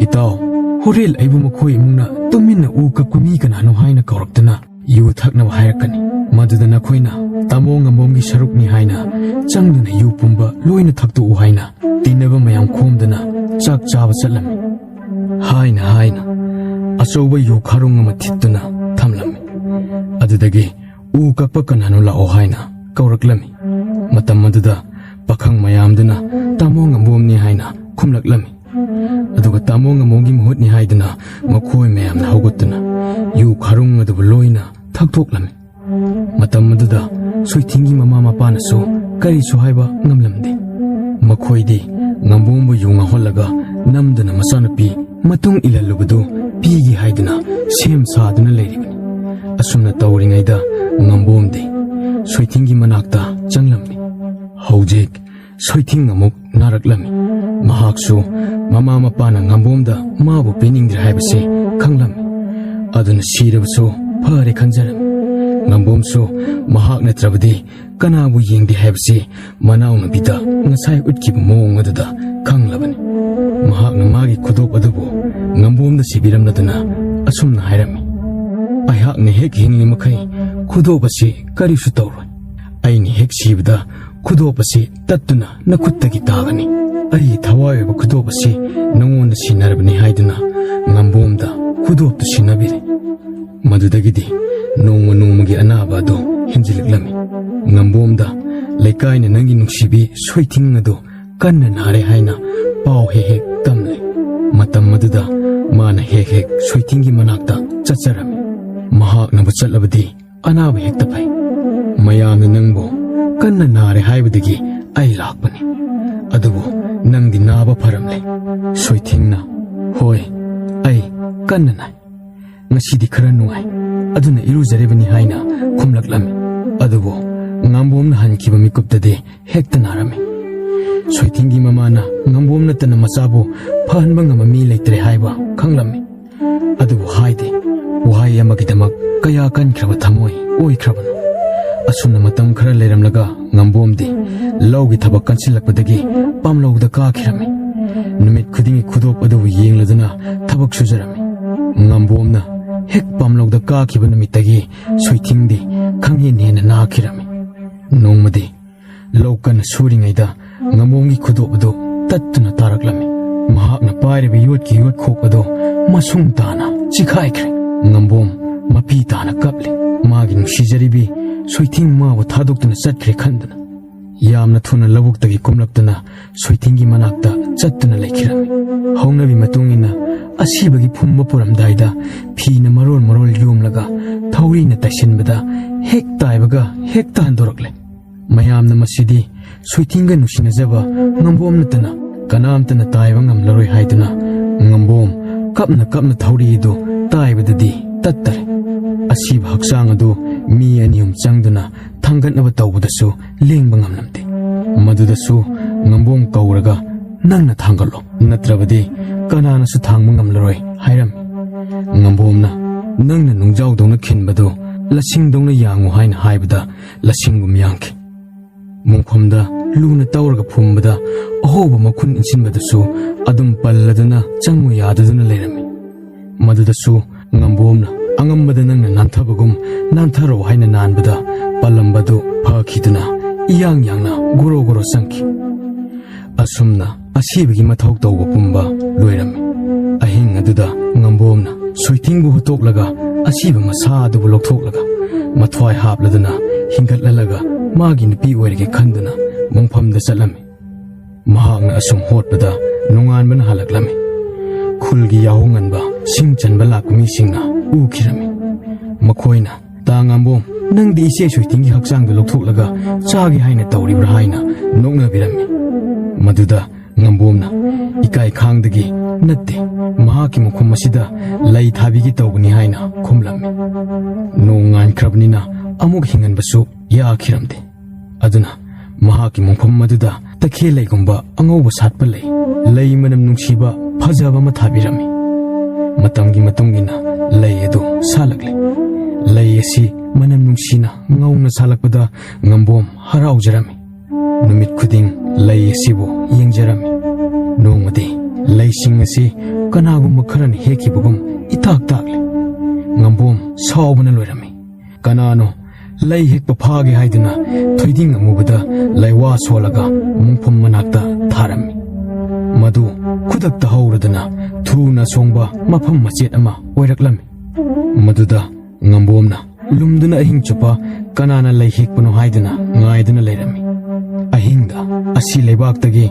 "ꯏꯇꯥꯎ, ꯍꯣꯔꯦꯟ ꯑꯩꯕꯨ ꯃꯈꯣꯏ ꯏꯃꯨꯡꯅ ꯇꯨꯃꯤꯟꯅ ꯎ ꯀꯛꯄ ꯃꯤ ꯀꯅꯥꯅꯣ ꯍꯥꯏꯅ ꯀꯧꯔꯛꯇꯅ ꯌꯨ ꯊꯛꯅꯕ ꯍꯥꯏꯔꯛꯀꯅꯤ꯫ ꯃꯗꯨꯗ ꯅꯈꯣꯏꯅ ꯇꯥꯃꯣ ꯉꯝꯕꯣꯝꯒꯤ ꯁꯔꯨꯛꯅꯤ ꯍꯥꯏꯅ ꯆꯪꯗꯨꯅ ꯌꯨ ꯄꯨꯝꯕ ꯂꯣꯏꯅ ꯊꯛꯇꯣꯛꯎ ꯍꯥꯏꯅ ꯇꯤꯟꯅꯕ ꯃꯌꯥꯝ ꯈꯣꯝꯗꯨꯅ ꯆꯥꯛ ꯆꯥꯕ ꯆꯠꯂꯝꯃꯤ꯫ ꯍꯥꯏꯅ ꯍꯥꯏꯅ ꯑꯆꯧꯕ ꯌꯨ ꯈꯥꯔꯨꯡ ꯑꯃ ꯊꯤꯠꯇꯨꯅ ꯊꯝꯂꯝꯃꯤ꯫ ꯑꯗꯨꯗꯒꯤ ꯎ ꯀꯛꯄ ꯀꯅꯥꯅꯣ ꯂꯥꯛꯑꯣ ꯍꯥꯏꯅ ꯀꯧꯔꯛꯂꯝꯃꯤ꯫ ꯃꯇꯝ ꯑꯗꯨꯗ ꯄꯥꯈꯪ ꯃꯌꯥꯝꯗꯨꯅ ꯇꯥꯃꯣ ꯉꯝꯕꯣꯝꯅꯤ ꯍꯥꯏꯅ ꯈꯨꯝꯂꯛꯂꯝꯃꯤ꯫ ꯑꯗꯨꯒ ꯇꯥꯃꯣ ꯉꯝꯕꯣꯝꯒꯤ ꯃꯍꯨꯠꯅꯤ ꯍꯥꯏꯗꯨꯅ ꯃꯈꯣꯏ ꯃꯌꯥꯝꯅ ꯍꯧꯒꯠꯇꯨꯅ ꯌꯨ ꯈꯥꯔꯨꯡ ꯑꯗꯨꯕꯨ ꯂꯣꯏꯅ ꯊꯛꯇꯣꯛꯂꯝꯃꯤ꯫ ꯃꯇꯝ ꯑꯗꯨꯗ ꯁꯣꯏꯊꯤꯡꯒꯤ ꯃꯃꯥ ꯃꯄꯥꯅꯁꯨ ꯀꯔꯤꯁꯨ ꯍꯥꯏꯕ ꯉꯝꯂꯝꯗꯦ꯫ ꯃꯈꯣꯏꯗꯤ ꯉꯝꯕꯣꯝꯕꯨ ꯌꯨ ꯉꯥꯎꯍꯜꯂꯒ ꯅꯝꯗꯨꯅ ꯃꯆꯥꯅꯨꯄꯤ ꯃꯇꯨꯡ ꯏꯜꯍꯜꯂꯨꯕꯗꯨ ꯄꯤꯒꯦ ꯍꯥꯏꯗꯨꯅ ꯁꯦꯝ ꯁꯥꯗꯨꯅ ꯂꯩꯔꯤꯕꯅꯤ꯫ ꯑꯁꯨꯝꯅ ꯇꯧꯔꯤꯉꯩꯗ ꯉꯝꯕꯣꯝꯗꯤ ꯁꯣꯏꯊꯤꯡꯒꯤ ꯃꯅꯥꯛꯇ ꯆꯪꯂꯝꯃꯤ꯫ ꯍꯧꯖꯤꯛ ꯁꯣꯏꯊꯤꯡ ꯑꯃꯨꯛ ꯅꯥꯔꯛꯂꯝꯃꯤ꯫ ꯃꯍꯥꯛꯁꯨ ꯃꯃꯥ ꯃꯄꯥꯅ ꯉꯝꯕꯣꯝꯗ ꯃꯥꯕꯨ ꯄꯤꯅꯤꯡꯗ꯭ꯔꯦ ꯍꯥꯏꯕꯁꯤ ꯈꯪꯂꯝꯃꯤ꯫ ꯑꯗꯨꯅ ꯁꯤꯔꯕꯁꯨ ꯐꯔꯦ ꯈꯟꯖꯔꯝꯃꯤ꯫ ꯉꯝꯕꯣꯝꯁꯨ ꯃꯍꯥꯛ ꯅꯠꯇ꯭ꯔꯕꯗꯤ ꯀꯅꯥꯕꯨ ꯌꯦꯡꯗꯦ ꯍꯥꯏꯕꯁꯤ ꯃꯅꯥꯎꯅꯨꯄꯤꯗ ꯉꯁꯥꯏ ꯎꯠꯈꯤꯕ ꯃꯑꯣꯡ ꯑꯗꯨꯗ ꯈꯪꯂꯕꯅꯤ꯫ ꯃꯍꯥꯛꯅ ꯃꯥꯒꯤ ꯈꯨꯗꯣꯞ ꯑꯗꯨꯕꯨ ꯉꯝꯕꯣꯝꯗ ꯁꯤꯕꯤꯔꯝꯂꯗꯨꯅ ꯑꯁꯨꯝꯅ ꯍꯥꯏꯔꯝꯃꯤ, "ꯑꯩꯍꯥꯛꯅ ꯍꯦꯛ ꯍꯤꯡꯂꯤ ꯃꯈꯩ ꯈꯨꯗꯣꯞ ꯑꯁꯤ ꯀꯔꯤꯁꯨ ꯇꯧꯔꯣꯏ꯫ ꯑꯩꯅ ꯍꯦꯛ ꯁꯤꯕꯗ ꯈꯨꯗꯣꯞ ꯑꯁꯤ ꯇꯠꯇꯨꯅ ꯅꯈꯨꯠꯇꯒꯤ ꯇꯥꯒꯅꯤ꯫ ꯑꯩꯒꯤ ꯊꯋꯥꯏ ꯑꯣꯏꯕ ꯈꯨꯗꯣꯞ ꯑꯁꯤ ꯅꯉꯣꯟꯗ ꯁꯤꯟꯅꯔꯕꯅꯤ" ꯍꯥꯏꯗꯨꯅ ꯉꯝꯕꯣꯝꯗ ꯈꯨꯗꯣꯞꯇꯨ ꯁꯤꯟꯅꯕꯤꯔꯦ꯫ ꯃꯗꯨꯗꯒꯤꯗꯤ ꯅꯣꯡꯃ ꯅꯣꯡꯃꯒꯤ ꯑꯅꯥꯕ ꯑꯗꯨ ꯍꯦꯟꯖꯤꯜꯂꯛꯂꯝꯃꯤ꯫ ꯉꯝꯕꯣꯝꯗ ꯂꯩꯀꯥꯏꯅ ꯅꯪꯒꯤ ꯅꯨꯡꯁꯤꯕꯤ ꯁꯣꯏꯊꯤꯡ ꯑꯗꯨ ꯀꯟꯅ ꯅꯥꯔꯦ ꯍꯥꯏꯅ ꯄꯥꯎ ꯍꯦꯛ ꯍꯦꯛ ꯇꯝꯂꯦ꯫ ꯃꯇꯝ ꯑꯗꯨꯗ ꯃꯥꯅ ꯍꯦꯛ ꯍꯦꯛ ꯁꯣꯏꯊꯤꯡꯒꯤ ꯃꯅꯥꯛꯇ ꯆꯠꯆꯔꯝꯃꯤ꯫ ꯃꯍꯥꯛꯅꯕꯨ ꯆꯠꯂꯕꯗꯤ ꯑꯅꯥꯕ ꯍꯦꯛꯇ ꯐꯩ꯫ ꯃꯌꯥꯝꯅ ꯅꯪꯕꯨ ꯀꯟꯅ ꯅꯥꯔꯦ ꯍꯥꯏꯕꯗꯒꯤ ꯑꯩ ꯂꯥꯛꯄꯅꯤ꯫ ꯑꯗꯨꯕꯨ ꯅꯪꯗꯤ ꯅꯥꯕ ꯐꯔꯝꯂꯦ꯫ ꯁꯣꯏꯊꯤꯡꯅ, "ꯍꯣꯏ, ꯑꯩ ꯀꯟꯅ ꯅꯥꯏ꯫ ꯉꯁꯤꯗꯤ ꯈꯔ ꯅꯨꯡꯉꯥꯏ, ꯑꯗꯨꯅ ꯏꯔꯨꯖꯔꯤꯕꯅꯤ" ꯍꯥꯏꯅ ꯈꯨꯝꯂꯛꯂꯝꯃꯤ꯫ ꯑꯗꯨꯕꯨ ꯉꯥꯝꯕꯣꯝꯅ ꯍꯟꯈꯤꯕ ꯃꯤꯀꯨꯞꯇꯗꯤ ꯍꯦꯛꯇ ꯅꯥꯔꯝꯃꯤ꯫ ꯁꯣꯏꯊꯤꯡꯒꯤ ꯃꯃꯥꯅ ꯉꯥꯝꯕꯣꯝ ꯅꯠꯇꯅ ꯃꯆꯥꯕꯨ ꯐꯍꯟꯕ ꯉꯝꯕ ꯃꯤ ꯂꯩꯇ꯭ꯔꯦ ꯍꯥꯏꯕ ꯈꯪꯂꯝꯃꯤ꯫ ꯑꯗꯨꯕꯨ ꯍꯥꯏꯗꯦ, ꯋꯥꯍꯩ ꯑꯃꯒꯤꯗꯃꯛ ꯀꯌꯥ ꯀꯟꯈ꯭ꯔꯕ ꯊꯃꯣꯏ ꯑꯣꯏꯈ꯭ꯔꯕꯅꯣ꯫ ꯑꯁꯨꯝꯅ ꯃꯇꯝ ꯈꯔ ꯂꯩꯔꯝꯂꯒ ꯉꯥꯝꯕꯣꯝꯗꯤ ꯂꯧꯒꯤ ꯊꯕꯛ ꯀꯟꯁꯤꯜꯂꯛꯄꯗꯒꯤ ꯄꯥꯝꯂꯧꯗ ꯀꯥꯈꯤꯔꯝꯃꯤ꯫ ꯅꯨꯃꯤꯠ ꯈꯨꯗꯤꯡꯒꯤ ꯈꯨꯗꯣꯞ ꯑꯗꯨꯕꯨ ꯌꯦꯡꯂꯗꯨꯅ ꯊꯕꯛ ꯁꯨꯖꯔꯝꯃꯤ꯫ ꯉꯥꯝꯕꯣꯝꯅ ꯍꯦꯛ ꯄꯥꯝꯂꯧꯗ ꯀꯥꯈꯤꯕ ꯅꯨꯃꯤꯠꯇꯒꯤ ꯁꯣꯏꯊꯤꯡꯗꯤ ꯈꯪꯍꯦꯟ ꯍꯦꯟꯅ ꯅꯥꯈꯤꯔꯝꯃꯤ꯫ ꯅꯣꯡꯃꯗꯤ ꯂꯧ ꯀꯟꯅ ꯁꯨꯔꯤꯉꯩꯗ ꯉꯝꯕꯣꯝꯒꯤ ꯈꯨꯗꯣꯞ ꯑꯗꯨ ꯇꯠꯇꯨꯅ ꯇꯥꯔꯛꯂꯝꯃꯤ꯫ ꯃꯍꯥꯛꯅ ꯄꯥꯏꯔꯤꯕ ꯌꯣꯠꯀꯤ ꯌꯣꯠꯈꯣꯛ ꯑꯗꯨ ꯃꯁꯨꯡ ꯇꯥꯅ ꯆꯤꯈꯥꯏꯈ꯭ꯔꯦ꯫ ꯉꯝꯕꯣꯝ ꯃꯄꯤ ꯇꯥꯅ ꯀꯞꯂꯤ꯫ ꯃꯥꯒꯤ ꯅꯨꯡꯁꯤꯖꯔꯤꯕꯤ ꯁꯣꯏꯊꯤꯡ ꯃꯥꯕꯨ ꯊꯥꯗꯣꯛꯇꯨꯅ ꯆꯠꯈ꯭ꯔꯦ ꯈꯟꯗꯨꯅ꯫ ꯌꯥꯝꯅ ꯊꯨꯅ ꯂꯧꯕꯨꯛꯇꯒꯤ ꯀꯨꯝꯂꯛꯇꯨꯅ ꯁꯣꯏꯊꯤꯡꯒꯤ ꯃꯅꯥꯛꯇ ꯆꯠꯇꯨꯅ ꯂꯩꯈꯤꯔꯝꯃꯤ꯫ ꯍꯧꯅꯕꯤ ꯃꯇꯨꯡ ꯏꯟꯅ ꯑꯁꯤꯕꯒꯤ ꯐꯨꯝꯕ ꯄꯨꯔꯝꯗꯥꯏꯗ ꯐꯤꯅ ꯃꯔꯣꯜ ꯃꯔꯣꯜ ꯌꯣꯝꯂꯒ ꯊꯧꯔꯤꯅ ꯇꯥꯏꯁꯤꯟꯕꯗ ꯍꯦꯛ ꯇꯥꯏꯕꯒ ꯍꯦꯛꯇ ꯍꯟꯗꯣꯔꯛꯂꯦ꯫ ꯃꯌꯥꯝꯅ ꯃꯁꯤꯗꯤ ꯁꯣꯏꯊꯤꯡꯒ ꯅꯨꯡꯁꯤꯅꯖꯕ ꯉꯝꯕꯣꯝ ꯅꯠꯇꯅ ꯀꯅꯥꯝꯇꯅ ꯇꯥꯏꯕ ꯉꯝꯂꯔꯣꯏ ꯍꯥꯏꯗꯨꯅ ꯉꯝꯕꯣꯝ ꯀꯞꯅ ꯀꯞꯅ ꯊꯧꯔꯤ ꯑꯗꯨ ꯇꯥꯏꯕꯗꯗꯤ ꯇꯠꯇꯔꯦ꯫ ꯑꯁꯤꯕ ꯍꯛꯆꯥꯡ ꯑꯗꯨ ꯃꯤ ꯑꯅꯤ ꯑꯍꯨꯝ ꯆꯪꯗꯨꯅ ꯊꯥꯡꯒꯠꯅꯕ ꯇꯧꯕꯗꯁꯨ ꯂꯦꯡꯕ ꯉꯝꯂꯝꯗꯦ꯫ ꯃꯗꯨꯗꯁꯨ ꯉꯝꯕꯣꯝ ꯀꯧꯔꯒ, "ꯅꯪꯅ ꯊꯥꯡꯒꯠꯂꯣ, ꯅꯠꯇ꯭ꯔꯕꯗꯤ ꯀꯅꯥꯅꯁꯨ ꯊꯥꯡꯕ ꯉꯝꯂꯔꯣꯏ" ꯍꯥꯏꯔꯝꯃꯤ꯫ ꯉꯝꯕꯣꯝꯅ, "ꯅꯪꯅ ꯅꯨꯡꯖꯥꯎꯗꯧꯅ ꯈꯤꯟꯕꯗꯨ ꯂꯁꯤꯡꯗꯧꯅ ꯌꯥꯡꯉꯨ" ꯍꯥꯏꯅ ꯍꯥꯏꯕꯗ ꯂꯁꯤꯡꯒꯨꯝ ꯌꯥꯡꯈꯤ꯫ ꯃꯣꯡꯐꯝꯗ ꯂꯨꯅ ꯇꯧꯔꯒ ꯐꯨꯝꯕꯗ ꯑꯍꯣꯕ ꯃꯈꯨꯟ ꯏꯟꯁꯤꯟꯕꯗꯨꯁꯨ ꯑꯗꯨꯝ ꯄꯜꯂꯗꯨꯅ ꯆꯪꯉꯨ ꯌꯥꯗꯗꯨꯅ ꯂꯩꯔꯝꯃꯤ꯫ ꯃꯗꯨꯗꯁꯨ ꯉꯝꯕꯣꯝꯅ ꯑꯉꯝꯕꯗ ꯅꯪꯅ ꯅꯥꯟꯊꯕꯒꯨꯝ ꯅꯥꯟꯊꯔꯣ ꯍꯥꯏꯅ ꯅꯥꯟꯕꯗ ꯄꯜꯂꯝꯕꯗꯨ ꯐꯈꯤꯗꯨꯅ ꯏꯌꯥꯡ ꯌꯥꯡꯅ ꯒꯣꯔꯣ ꯒꯣꯔꯣ ꯆꯪꯈꯤ꯫ ꯑꯁꯨꯝꯅ ꯑꯁꯤꯕꯒꯤ ꯃꯊꯧ ꯇꯧꯕ ꯄꯨꯝꯕ ꯂꯣꯏꯔꯝꯃꯤ꯫ ꯑꯍꯤꯡ ꯑꯗꯨꯗ ꯉꯝꯕꯣꯝꯅ ꯁꯣꯏꯊꯤꯡꯕꯨ ꯍꯨꯠꯇꯣꯛꯂꯒ ꯑꯁꯤꯕ ꯃꯁꯥ ꯑꯗꯨꯕꯨ ꯂꯧꯊꯣꯛꯂꯒ ꯃꯊ꯭ꯋꯥꯏ ꯍꯥꯞꯂꯗꯨꯅ ꯍꯤꯡꯒꯠꯍꯜꯂꯒ ꯃꯥꯒꯤ ꯅꯨꯄꯤ ꯑꯣꯏꯔꯒꯦ ꯈꯟꯗꯨꯅ ꯃꯣꯡꯐꯝꯗ ꯆꯠꯂꯝꯃꯤ꯫ ꯃꯍꯥꯛꯅ ꯑꯁꯨꯝ ꯍꯣꯠꯄꯗ ꯅꯣꯡꯉꯥꯟꯕꯅ ꯍꯜꯂꯛꯂꯝꯃꯤ꯫ ꯈꯨꯜꯒꯤ ꯌꯥꯍꯧ ꯉꯟꯕ ꯁꯤꯡ ꯆꯟꯕ ꯂꯥꯛꯄ ꯃꯤꯁꯤꯡꯅ ꯎꯈꯤꯔꯝꯃꯤ꯫ ꯃꯈꯣꯏꯅ, "ꯇꯥ ꯉꯝꯕꯣꯝ, ꯅꯪꯗꯤ ꯏꯆꯦ ꯁꯣꯏꯊꯤꯡꯒꯤ ꯍꯛꯆꯥꯡꯗꯨ ꯂꯧꯊꯣꯛꯂꯒ ꯆꯥꯒꯦ ꯍꯥꯏꯅ ꯇꯧꯔꯤꯕ꯭ꯔꯥ?" ꯍꯥꯏꯅ ꯅꯣꯛꯅꯕꯤꯔꯝꯃꯤ꯫ ꯃꯗꯨꯗ ꯉꯝꯕꯣꯝꯅ ꯏꯀꯥꯏ ꯈꯥꯡꯗꯒꯤ, "ꯅꯠꯇꯦ, ꯃꯍꯥꯛꯀꯤ ꯃꯈꯨꯝ ꯑꯁꯤꯗ ꯂꯩ ꯊꯥꯕꯤꯒꯦ ꯇꯧꯕꯅꯤ" ꯍꯥꯏꯅ ꯈꯨꯝꯂꯝꯃꯤ꯫ ꯅꯣꯡ ꯉꯥꯟꯈ꯭ꯔꯕꯅꯤꯅ ꯑꯃꯨꯛ ꯍꯤꯡꯍꯟꯕꯁꯨ ꯌꯥꯈꯤꯔꯝꯗꯦ꯫ ꯑꯗꯨꯅ ꯃꯍꯥꯛꯀꯤ ꯃꯣꯡꯐꯝ ꯑꯗꯨꯗ ꯇꯈꯦꯜ ꯂꯩꯒꯨꯝꯕ ꯑꯉꯧꯕ ꯁꯥꯠꯄ ꯂꯩ, ꯂꯩ ꯃꯅꯝ ꯅꯨꯡꯁꯤꯕ ꯐꯖꯕ ꯑꯃ ꯊꯥꯕꯤꯔꯝꯃꯤ꯫ ꯃꯇꯝꯒꯤ ꯃꯇꯨꯡ ꯏꯟꯅ ꯂꯩ ꯑꯗꯨ ꯁꯥꯠꯂꯛꯂꯦ꯫ ꯂꯩ ꯑꯁꯤ ꯃꯅꯝ ꯅꯨꯡꯁꯤꯅ ꯉꯧꯅ ꯁꯥꯠꯂꯛꯄꯗ ꯉꯝꯕꯣꯝ ꯍꯔꯥꯎꯖꯔꯝꯃꯤ꯫ ꯅꯨꯃꯤꯠ ꯈꯨꯗꯤꯡ ꯂꯩ ꯑꯁꯤꯕꯨ ꯌꯦꯡꯖꯔꯝꯃꯤ꯫ ꯅꯣꯡꯃꯗꯤ ꯂꯩꯁꯤꯡ ꯑꯁꯤ ꯀꯅꯥꯒꯨꯝꯕ ꯈꯔꯅ ꯍꯦꯛꯈꯤꯕꯒꯨꯝ ꯏꯇꯥꯛ ꯇꯥꯛꯂꯦ꯫ ꯉꯝꯕꯣꯝ ꯁꯥꯎꯕꯅ ꯂꯣꯏꯔꯝꯃꯤ꯫ "ꯀꯅꯥꯅꯣ ꯂꯩ ꯍꯦꯛꯄ ꯐꯥꯒꯦ ꯍꯥꯏꯗꯨꯅ ꯊꯣꯏꯗꯤꯡ ꯑꯃꯨꯕꯗ ꯂꯩꯋꯥ ꯁꯣꯜꯂꯒ ꯃꯣꯡꯐꯝ ꯃꯅꯥꯛꯇ ꯊꯥꯔꯝꯃꯤ꯫ ꯃꯗꯨ ꯈꯨꯗꯛꯇ ꯍꯧꯔꯗꯨꯅ ꯊꯨꯅ ꯁꯣꯡꯕ ꯃꯐꯝ ꯃꯆꯦꯠ ꯑꯃ ꯑꯣꯏꯔꯛꯂꯝꯃꯤ꯫ ꯃꯗꯨꯗ ꯉꯝꯕꯣꯝꯅ ꯂꯨꯝꯗꯨꯅ ꯑꯍꯤꯡ ꯆꯨꯞꯄ ꯀꯅꯥꯅ ꯂꯩ ꯍꯦꯛꯄꯅꯣ ꯍꯥꯏꯗꯨꯅ ꯉꯥꯏꯗꯨꯅ ꯂꯩꯔꯝꯃꯤ꯫ ꯑꯍꯤꯡꯗ ꯑꯁꯤ ꯂꯩꯕꯥꯛꯇꯒꯤ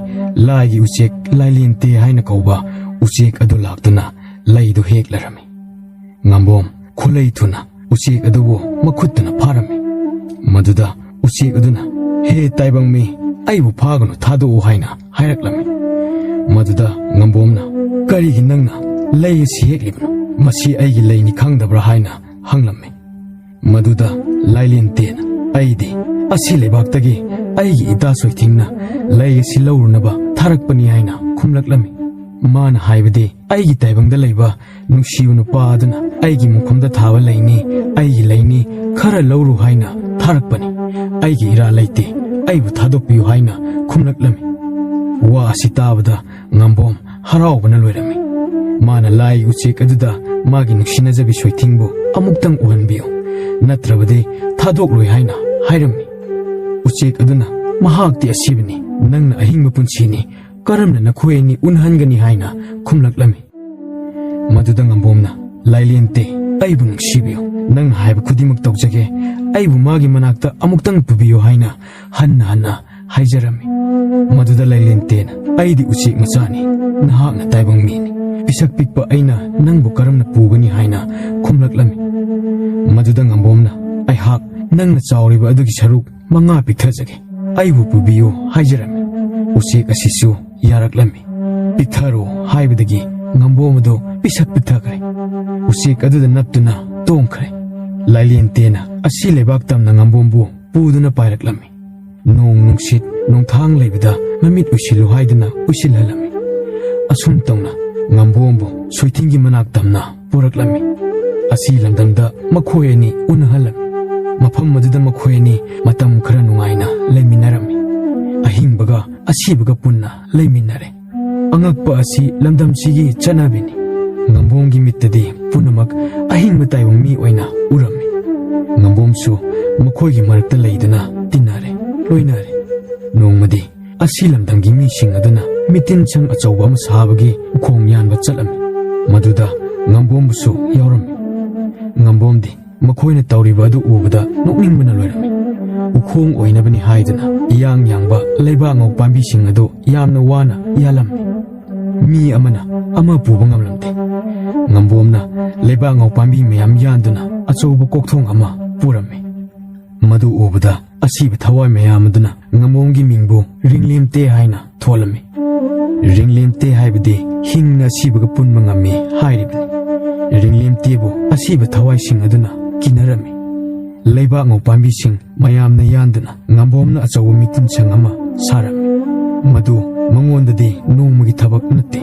ꯂꯥꯏꯒꯤ ꯎꯆꯦꯛ ꯂꯥꯏꯂꯦꯟꯇꯦ ꯍꯥꯏꯅ ꯀꯧꯕ ꯎꯆꯦꯛ ꯑꯗꯨ ꯂꯥꯛꯇꯨꯅ ꯂꯩꯗꯨ ꯍꯦꯛꯂꯔꯝꯃꯤ꯫ ꯉꯝꯕꯣꯝ ꯈꯨꯂꯩ ꯊꯨꯅ ꯎꯆꯦꯛ ꯑꯗꯨꯕꯨ ꯃꯈꯨꯠꯇꯨꯅ ꯐꯥꯔꯝꯃꯤ꯫ ꯃꯗꯨꯗ ꯎꯆꯦꯛ ꯑꯗꯨꯅ, "ꯍꯦ ꯇꯥꯏꯕꯪ ꯃꯤ, ꯑꯩꯕꯨ ꯐꯥꯒꯅꯨ, ꯊꯥꯗꯣꯛꯎ" ꯍꯥꯏꯅ ꯍꯥꯏꯔꯛꯂꯝꯃꯤ꯫ ꯃꯗꯨꯗ ꯉꯝꯕꯣꯝꯅ, "ꯀꯔꯤꯒꯤ ꯅꯪꯅ ꯂꯩ ꯑꯁꯤ ꯍꯦꯛꯂꯤꯕꯅꯣ? ꯃꯁꯤ ꯑꯩꯒꯤ ꯂꯩꯅꯤ ꯈꯪꯗꯕ꯭ꯔꯥ?" ꯍꯥꯏꯅ ꯍꯪꯂꯝꯃꯤ꯫ ꯃꯗꯨꯗ ꯂꯥꯏꯂꯦꯟꯇꯦꯅ, "ꯑꯩꯗꯤ ꯑꯁꯤ ꯂꯩꯕꯥꯛꯇꯒꯤ ꯑꯩꯒꯤ ꯏꯇꯥ ꯁꯣꯏꯊꯤꯡꯅ ꯂꯩ ꯑꯁꯤ ꯂꯧꯔꯨꯅꯕ ꯊꯥꯔꯛꯄꯅꯤ" ꯍꯥꯏꯅ ꯈꯨꯝꯂꯛꯂꯝꯃꯤ꯫ ꯃꯥꯅ ꯍꯥꯏꯕꯗꯤ, "ꯑꯩꯒꯤ ꯇꯥꯏꯕꯪꯗ ꯂꯩꯕ ꯅꯨꯡꯁꯤꯕ ꯅꯨꯄꯥ ꯑꯗꯨꯅ ꯑꯩꯒꯤ ꯃꯨꯡꯐꯝꯗ ꯊꯥꯕ ꯂꯩꯅꯤ, ꯑꯩꯒꯤ ꯂꯩꯅꯤ, ꯈꯔ ꯂꯧꯔꯨ ꯍꯥꯏꯅ ꯊꯥꯔꯛꯄꯅꯤ꯫ ꯑꯩꯒꯤ ꯏꯔꯥ ꯂꯩꯇꯦ, ꯑꯩꯕꯨ ꯊꯥꯗꯣꯛꯄꯤꯌꯨ" ꯍꯥꯏꯅ ꯈꯨꯝꯂꯛꯂꯝꯃꯤ꯫ ꯋꯥ ꯑꯁꯤ ꯇꯥꯕꯗ ꯉꯝꯕꯣꯝ ꯍꯔꯥꯎꯕꯅ ꯂꯣꯏꯔꯝꯃꯤ꯫ ꯃꯥꯅ ꯂꯥꯏ ꯎꯆꯦꯛ ꯑꯗꯨꯗ ꯃꯥꯒꯤ ꯅꯨꯡꯁꯤꯅꯖꯕꯤ ꯁꯣꯏꯊꯤꯡꯕꯨ ꯑꯃꯨꯛꯇꯪ ꯎꯍꯟꯕꯤꯌꯨ, ꯅꯠꯇ꯭ꯔꯕꯗꯤ ꯊꯥꯗꯣꯛꯂꯣꯏ ꯍꯥꯏꯅ ꯍꯥꯏꯔꯝꯃꯤ꯫ ꯎꯆꯦꯛ ꯑꯗꯨꯅ, "ꯃꯍꯥꯛꯇꯤ ꯑꯁꯤꯕꯅꯤ, ꯅꯪꯅ ꯑꯍꯤꯡꯕ ꯄꯨꯟꯁꯤꯅꯤ, ꯀꯔꯝꯅ ꯅꯈꯣꯏ ꯑꯅꯤ ꯎꯅꯍꯟꯒꯅꯤ?" ꯍꯥꯏꯅ ꯈꯨꯝꯂꯛꯂꯝꯃꯤ꯫ ꯃꯗꯨꯗ ꯉꯝꯕꯣꯝꯅ, "ꯂꯥꯏꯂꯦꯟꯇꯦ, ꯑꯩꯕꯨ ꯅꯨꯡꯁꯤꯕꯤꯌꯨ, ꯅꯪꯅ ꯍꯥꯏꯕ ꯈꯨꯗꯤꯡꯃꯛ ꯇꯧꯖꯒꯦ, ꯑꯩꯕꯨ ꯃꯥꯒꯤ ꯃꯅꯥꯛꯇ ꯑꯃꯨꯛꯇꯪ ꯄꯨꯕꯤꯌꯨ" ꯍꯥꯏꯅ ꯍꯟꯅ ꯍꯟꯅ ꯍꯥꯏꯖꯔꯝꯃꯤ꯫ ꯃꯗꯨꯗ ꯂꯥꯏꯂꯦꯟꯇꯦꯅ, "ꯑꯩꯗꯤ ꯎꯆꯦꯛ ꯃꯆꯥꯅꯤ, ꯅꯍꯥꯛꯅ ꯇꯥꯏꯕꯪ ꯃꯤꯅꯤ, ꯄꯤꯁꯛ ꯄꯤꯛꯄ ꯑꯩꯅ ꯅꯪꯕꯨ ꯀꯔꯝꯅ ꯄꯨꯒꯅꯤ?" ꯍꯥꯏꯅ ꯈꯨꯝꯂꯛꯂꯝꯃꯤ꯫ ꯃꯗꯨꯗ ꯉꯝꯕꯣꯝꯅ, "ꯑꯩꯍꯥꯛ ꯅꯪꯅ ꯆꯥꯎꯔꯤꯕ ꯑꯗꯨꯒꯤ ꯁꯔꯨꯛ ꯃꯉꯥ ꯄꯤꯛꯊꯖꯒꯦ, ꯑꯩꯕꯨ ꯄꯨꯕꯤꯌꯨ" ꯍꯥꯏꯖꯔꯝꯃꯤ꯫ ꯎꯆꯦꯛ ꯑꯁꯤꯁꯨ ꯌꯥꯔꯛꯂꯝꯃꯤ꯫ ꯄꯤꯛꯊꯔꯣ ꯍꯥꯏꯕꯗꯒꯤ ꯉꯝꯕꯣꯝ ꯑꯗꯨ ꯄꯤꯁꯛ ꯄꯤꯛꯊꯈ꯭ꯔꯦ꯫ ꯎꯆꯦꯛ ꯑꯗꯨꯗ ꯅꯞꯇꯨꯅ ꯇꯣꯡꯈ꯭ꯔꯦ꯫ ꯂꯥꯏꯂꯦꯟꯇꯦꯅ ꯑꯁꯤ ꯂꯩꯕꯥꯛ ꯇꯝꯅ ꯉꯝꯕꯣꯝꯕꯨ ꯄꯨꯗꯨꯅ ꯄꯥꯏꯔꯛꯂꯝꯃꯤ꯫ ꯅꯣꯡ ꯅꯨꯡꯁꯤꯠ ꯅꯣꯡꯊꯥꯡ ꯂꯩꯕꯗ ꯃꯃꯤꯠ ꯎꯏꯁꯤꯜꯂꯨ ꯍꯥꯏꯗꯨꯅ ꯎꯏꯁꯤꯜꯍꯜꯂꯝꯃꯤ꯫ ꯑꯁꯨꯝ ꯇꯧꯅ ꯉꯝꯕꯣꯝꯕꯨ ꯁꯣꯏꯊꯤꯡꯒꯤ ꯃꯅꯥꯛ ꯇꯝꯅ ꯄꯨꯔꯛꯂꯝꯃꯤ꯫ ꯑꯁꯤ ꯂꯝꯗꯝꯗ ꯃꯈꯣꯏ ꯑꯅꯤ ꯎꯅꯍꯜꯂꯝꯃꯤ꯫ ꯃꯐꯝ ꯑꯗꯨꯗ ꯃꯈꯣꯏ ꯑꯅꯤ ꯃꯇꯝ ꯈꯔ ꯅꯨꯡꯉꯥꯏꯅ ꯂꯩꯃꯤꯟꯅꯔꯝꯃꯤ꯫ ꯑꯍꯤꯡꯕꯒ ꯑꯁꯤꯕꯒ ꯄꯨꯟꯅ ꯂꯩꯃꯤꯟꯅꯔꯦ꯫ ꯑꯉꯛꯄ ꯑꯁꯤ ꯂꯝꯗꯝꯁꯤꯒꯤ ꯆꯠꯅꯕꯤꯅꯤ꯫ ꯉꯝꯕꯣꯝꯒꯤ ꯃꯤꯠꯇꯗꯤ ꯄꯨꯝꯅꯃꯛ ꯑꯍꯤꯡꯕ ꯇꯥꯏꯕꯪ ꯃꯤ ꯑꯣꯏꯅ ꯎꯔꯝꯃꯤ꯫ ꯉꯝꯕꯣꯝꯁꯨ ꯃꯈꯣꯏꯒꯤ ꯃꯔꯛꯇ ꯂꯩꯗꯨꯅ ꯇꯤꯟꯅꯔꯦ, ꯂꯣꯏꯅꯔꯦ꯫ ꯅꯣꯡꯃꯗꯤ ꯑꯁꯤ ꯂꯝꯗꯝꯒꯤ ꯃꯤꯁꯤꯡ ꯑꯗꯨꯅ ꯃꯤꯇꯤꯟ ꯁꯪ ꯑꯆꯧꯕ ꯑꯃ ꯁꯥꯕꯒꯤ ꯎꯈꯣꯡ ꯌꯥꯟꯕ ꯆꯠꯂꯝꯃꯤ꯫ ꯃꯗꯨꯗ ꯉꯝꯕꯣꯝꯕꯨꯁꯨ ꯌꯥꯎꯔꯝꯃꯤ꯫ ꯉꯝꯕꯣꯝꯗꯤ ꯃꯈꯣꯏꯅ ꯇꯧꯔꯤꯕ ꯑꯗꯨ ꯎꯕꯗ ꯅꯣꯛꯅꯤꯡꯕꯅ ꯂꯣꯏꯔꯝꯃꯤ꯫ ꯎꯈꯣꯡ ꯑꯣꯏꯅꯕꯅꯤ ꯍꯥꯏꯗꯨꯅ ꯏꯌꯥꯡ ꯌꯥꯡꯕ ꯂꯩꯕꯥꯛ ꯉꯧ ꯄꯥꯝꯕꯤꯁꯤꯡ ꯑꯗꯨ ꯌꯥꯝꯅ ꯋꯥꯅ ꯌꯥꯜꯂꯝꯃꯤ꯫ ꯃꯤ ꯑꯃꯅ ꯑꯃ ꯄꯨꯕ ꯉꯝꯂꯝꯗꯦ꯫ ꯉꯝꯕꯣꯝꯅ ꯂꯩꯕꯥꯛ ꯉꯧ ꯄꯥꯝꯕꯤ ꯃꯌꯥꯝ ꯌꯥꯟꯗꯨꯅ ꯑꯆꯧꯕ ꯀꯣꯛꯊꯣꯡ ꯑꯃ ꯄꯨꯔꯝꯃꯤ꯫ ꯃꯗꯨ ꯎꯕꯗ ꯑꯁꯤꯕ ꯊꯋꯥꯏ ꯃꯌꯥꯝ ꯑꯗꯨꯅ ꯉꯝꯕꯣꯝꯒꯤ ꯃꯤꯡꯕꯨ ꯔꯤꯡꯂꯦꯝꯇꯦ ꯍꯥꯏꯅ ꯊꯣꯜꯂꯝꯃꯤ꯫ ꯔꯤꯡꯂꯦꯝꯇꯦ ꯍꯥꯏꯕꯗꯤ ꯍꯤꯡꯅ ꯑꯁꯤꯕꯒ ꯄꯨꯟꯕ ꯉꯝꯃꯤ ꯍꯥꯏꯔꯤꯕꯅꯤ꯫ ꯔꯤꯡꯂꯦꯝꯇꯦꯕꯨ ꯑꯁꯤꯕ ꯊꯋꯥꯏꯁꯤꯡ ꯑꯗꯨꯅ ꯀꯤꯅꯔꯝꯃꯤ꯫ ꯂꯩꯕꯥꯛ ꯉꯧ ꯄꯥꯝꯕꯤꯁꯤꯡ ꯃꯌꯥꯝꯅ ꯌꯥꯟꯗꯨꯅ ꯉꯝꯕꯣꯝꯅ ꯑꯆꯧꯕ ꯃꯤꯇꯤꯟ ꯁꯪ ꯑꯃ ꯁꯥꯔꯝꯃꯤ꯫ ꯃꯗꯨ ꯃꯉꯣꯟꯗꯗꯤ ꯅꯣꯡꯃꯒꯤ ꯊꯕꯛ ꯅꯠꯇꯦ꯫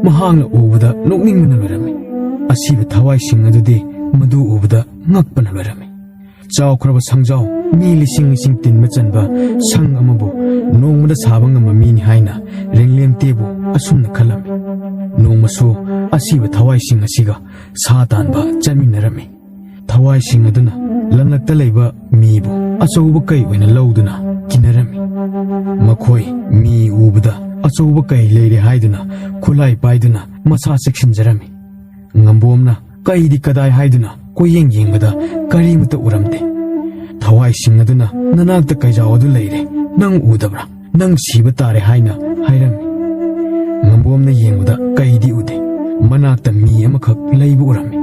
ꯃꯍꯥꯛꯅ ꯎꯕꯗ ꯅꯣꯛꯅꯤꯡꯕꯅ ꯂꯣꯏꯔꯝꯃꯤ꯫ ꯑꯁꯤꯕ ꯊꯋꯥꯏꯁꯤꯡ ꯑꯗꯨꯗꯤ ꯃꯗꯨ ꯎꯕꯗ ꯉꯛꯄꯅ ꯂꯣꯏꯔꯝꯃꯤ꯫ ꯆꯥꯎꯈ꯭ꯔꯕ ꯁꯪꯖꯥꯎ ꯃꯤ ꯂꯤꯁꯤꯡ ꯂꯤꯁꯤꯡ ꯇꯤꯟꯕ ꯆꯟꯕ ꯁꯪ ꯑꯃꯕꯨ ꯅꯣꯡꯃꯗ ꯁꯥꯕ ꯉꯝꯕ ꯃꯤꯅꯤ ꯍꯥꯏꯅ ꯔꯤꯡꯂꯦꯝꯇꯦꯕꯨ ꯑꯁꯨꯝꯅ ꯈꯜꯂꯝꯃꯤ꯫ ꯅꯣꯡꯃꯁꯨ ꯑꯁꯤꯕ ꯊꯋꯥꯏꯁꯤꯡ ꯑꯁꯤꯒ ꯁꯥ ꯇꯥꯟꯕ ꯆꯠꯃꯤꯟꯅꯔꯝꯃꯤ꯫ ꯊꯋꯥꯏꯁꯤꯡ ꯑꯗꯨꯅ ꯂꯝꯂꯛꯇ ꯂꯩꯕ ꯃꯤꯕꯨ ꯑꯆꯧꯕ ꯀꯩ ꯑꯣꯏꯅ ꯂꯧꯗꯨꯅ ꯀꯤꯅꯔꯝꯃꯤ꯫ ꯃꯈꯣꯏ ꯃꯤ ꯎꯕꯗ ꯑꯆꯧꯕ ꯀꯩ ꯂꯩꯔꯦ ꯍꯥꯏꯗꯨꯅ ꯈꯨꯠꯂꯥꯏ ꯄꯥꯏꯗꯨꯅ ꯃꯁꯥ ꯆꯦꯛꯁꯤꯟꯖꯔꯝꯃꯤ꯫ ꯉꯝꯕꯣꯝꯅ ꯀꯩꯗꯤ ꯀꯗꯥꯏ ꯍꯥꯏꯗꯨꯅ ꯀꯣꯏꯌꯦꯡ ꯌꯦꯡꯕꯗ ꯀꯔꯤꯃꯠꯇ ꯎꯔꯝꯗꯦ꯫ ꯊꯋꯥꯏꯁꯤꯡ ꯑꯗꯨꯅ "ꯅꯅꯥꯛꯇ ꯀꯩꯖꯥꯎ ꯑꯗꯨ ꯂꯩꯔꯦ, ꯅꯪ ꯎꯗꯕ꯭ꯔꯥ? ꯅꯪ ꯁꯤꯕ ꯇꯥꯔꯦ" ꯍꯥꯏꯅ ꯍꯥꯏꯔꯝꯃꯤ꯫ ꯉꯝꯕꯣꯝꯅ ꯌꯦꯡꯕꯗ ꯀꯩꯗꯤ ꯎꯗꯦ꯫ ꯃꯅꯥꯛꯇ ꯃꯤ ꯑꯃꯈꯛ ꯂꯩꯕ ꯎꯔꯝꯃꯤ꯫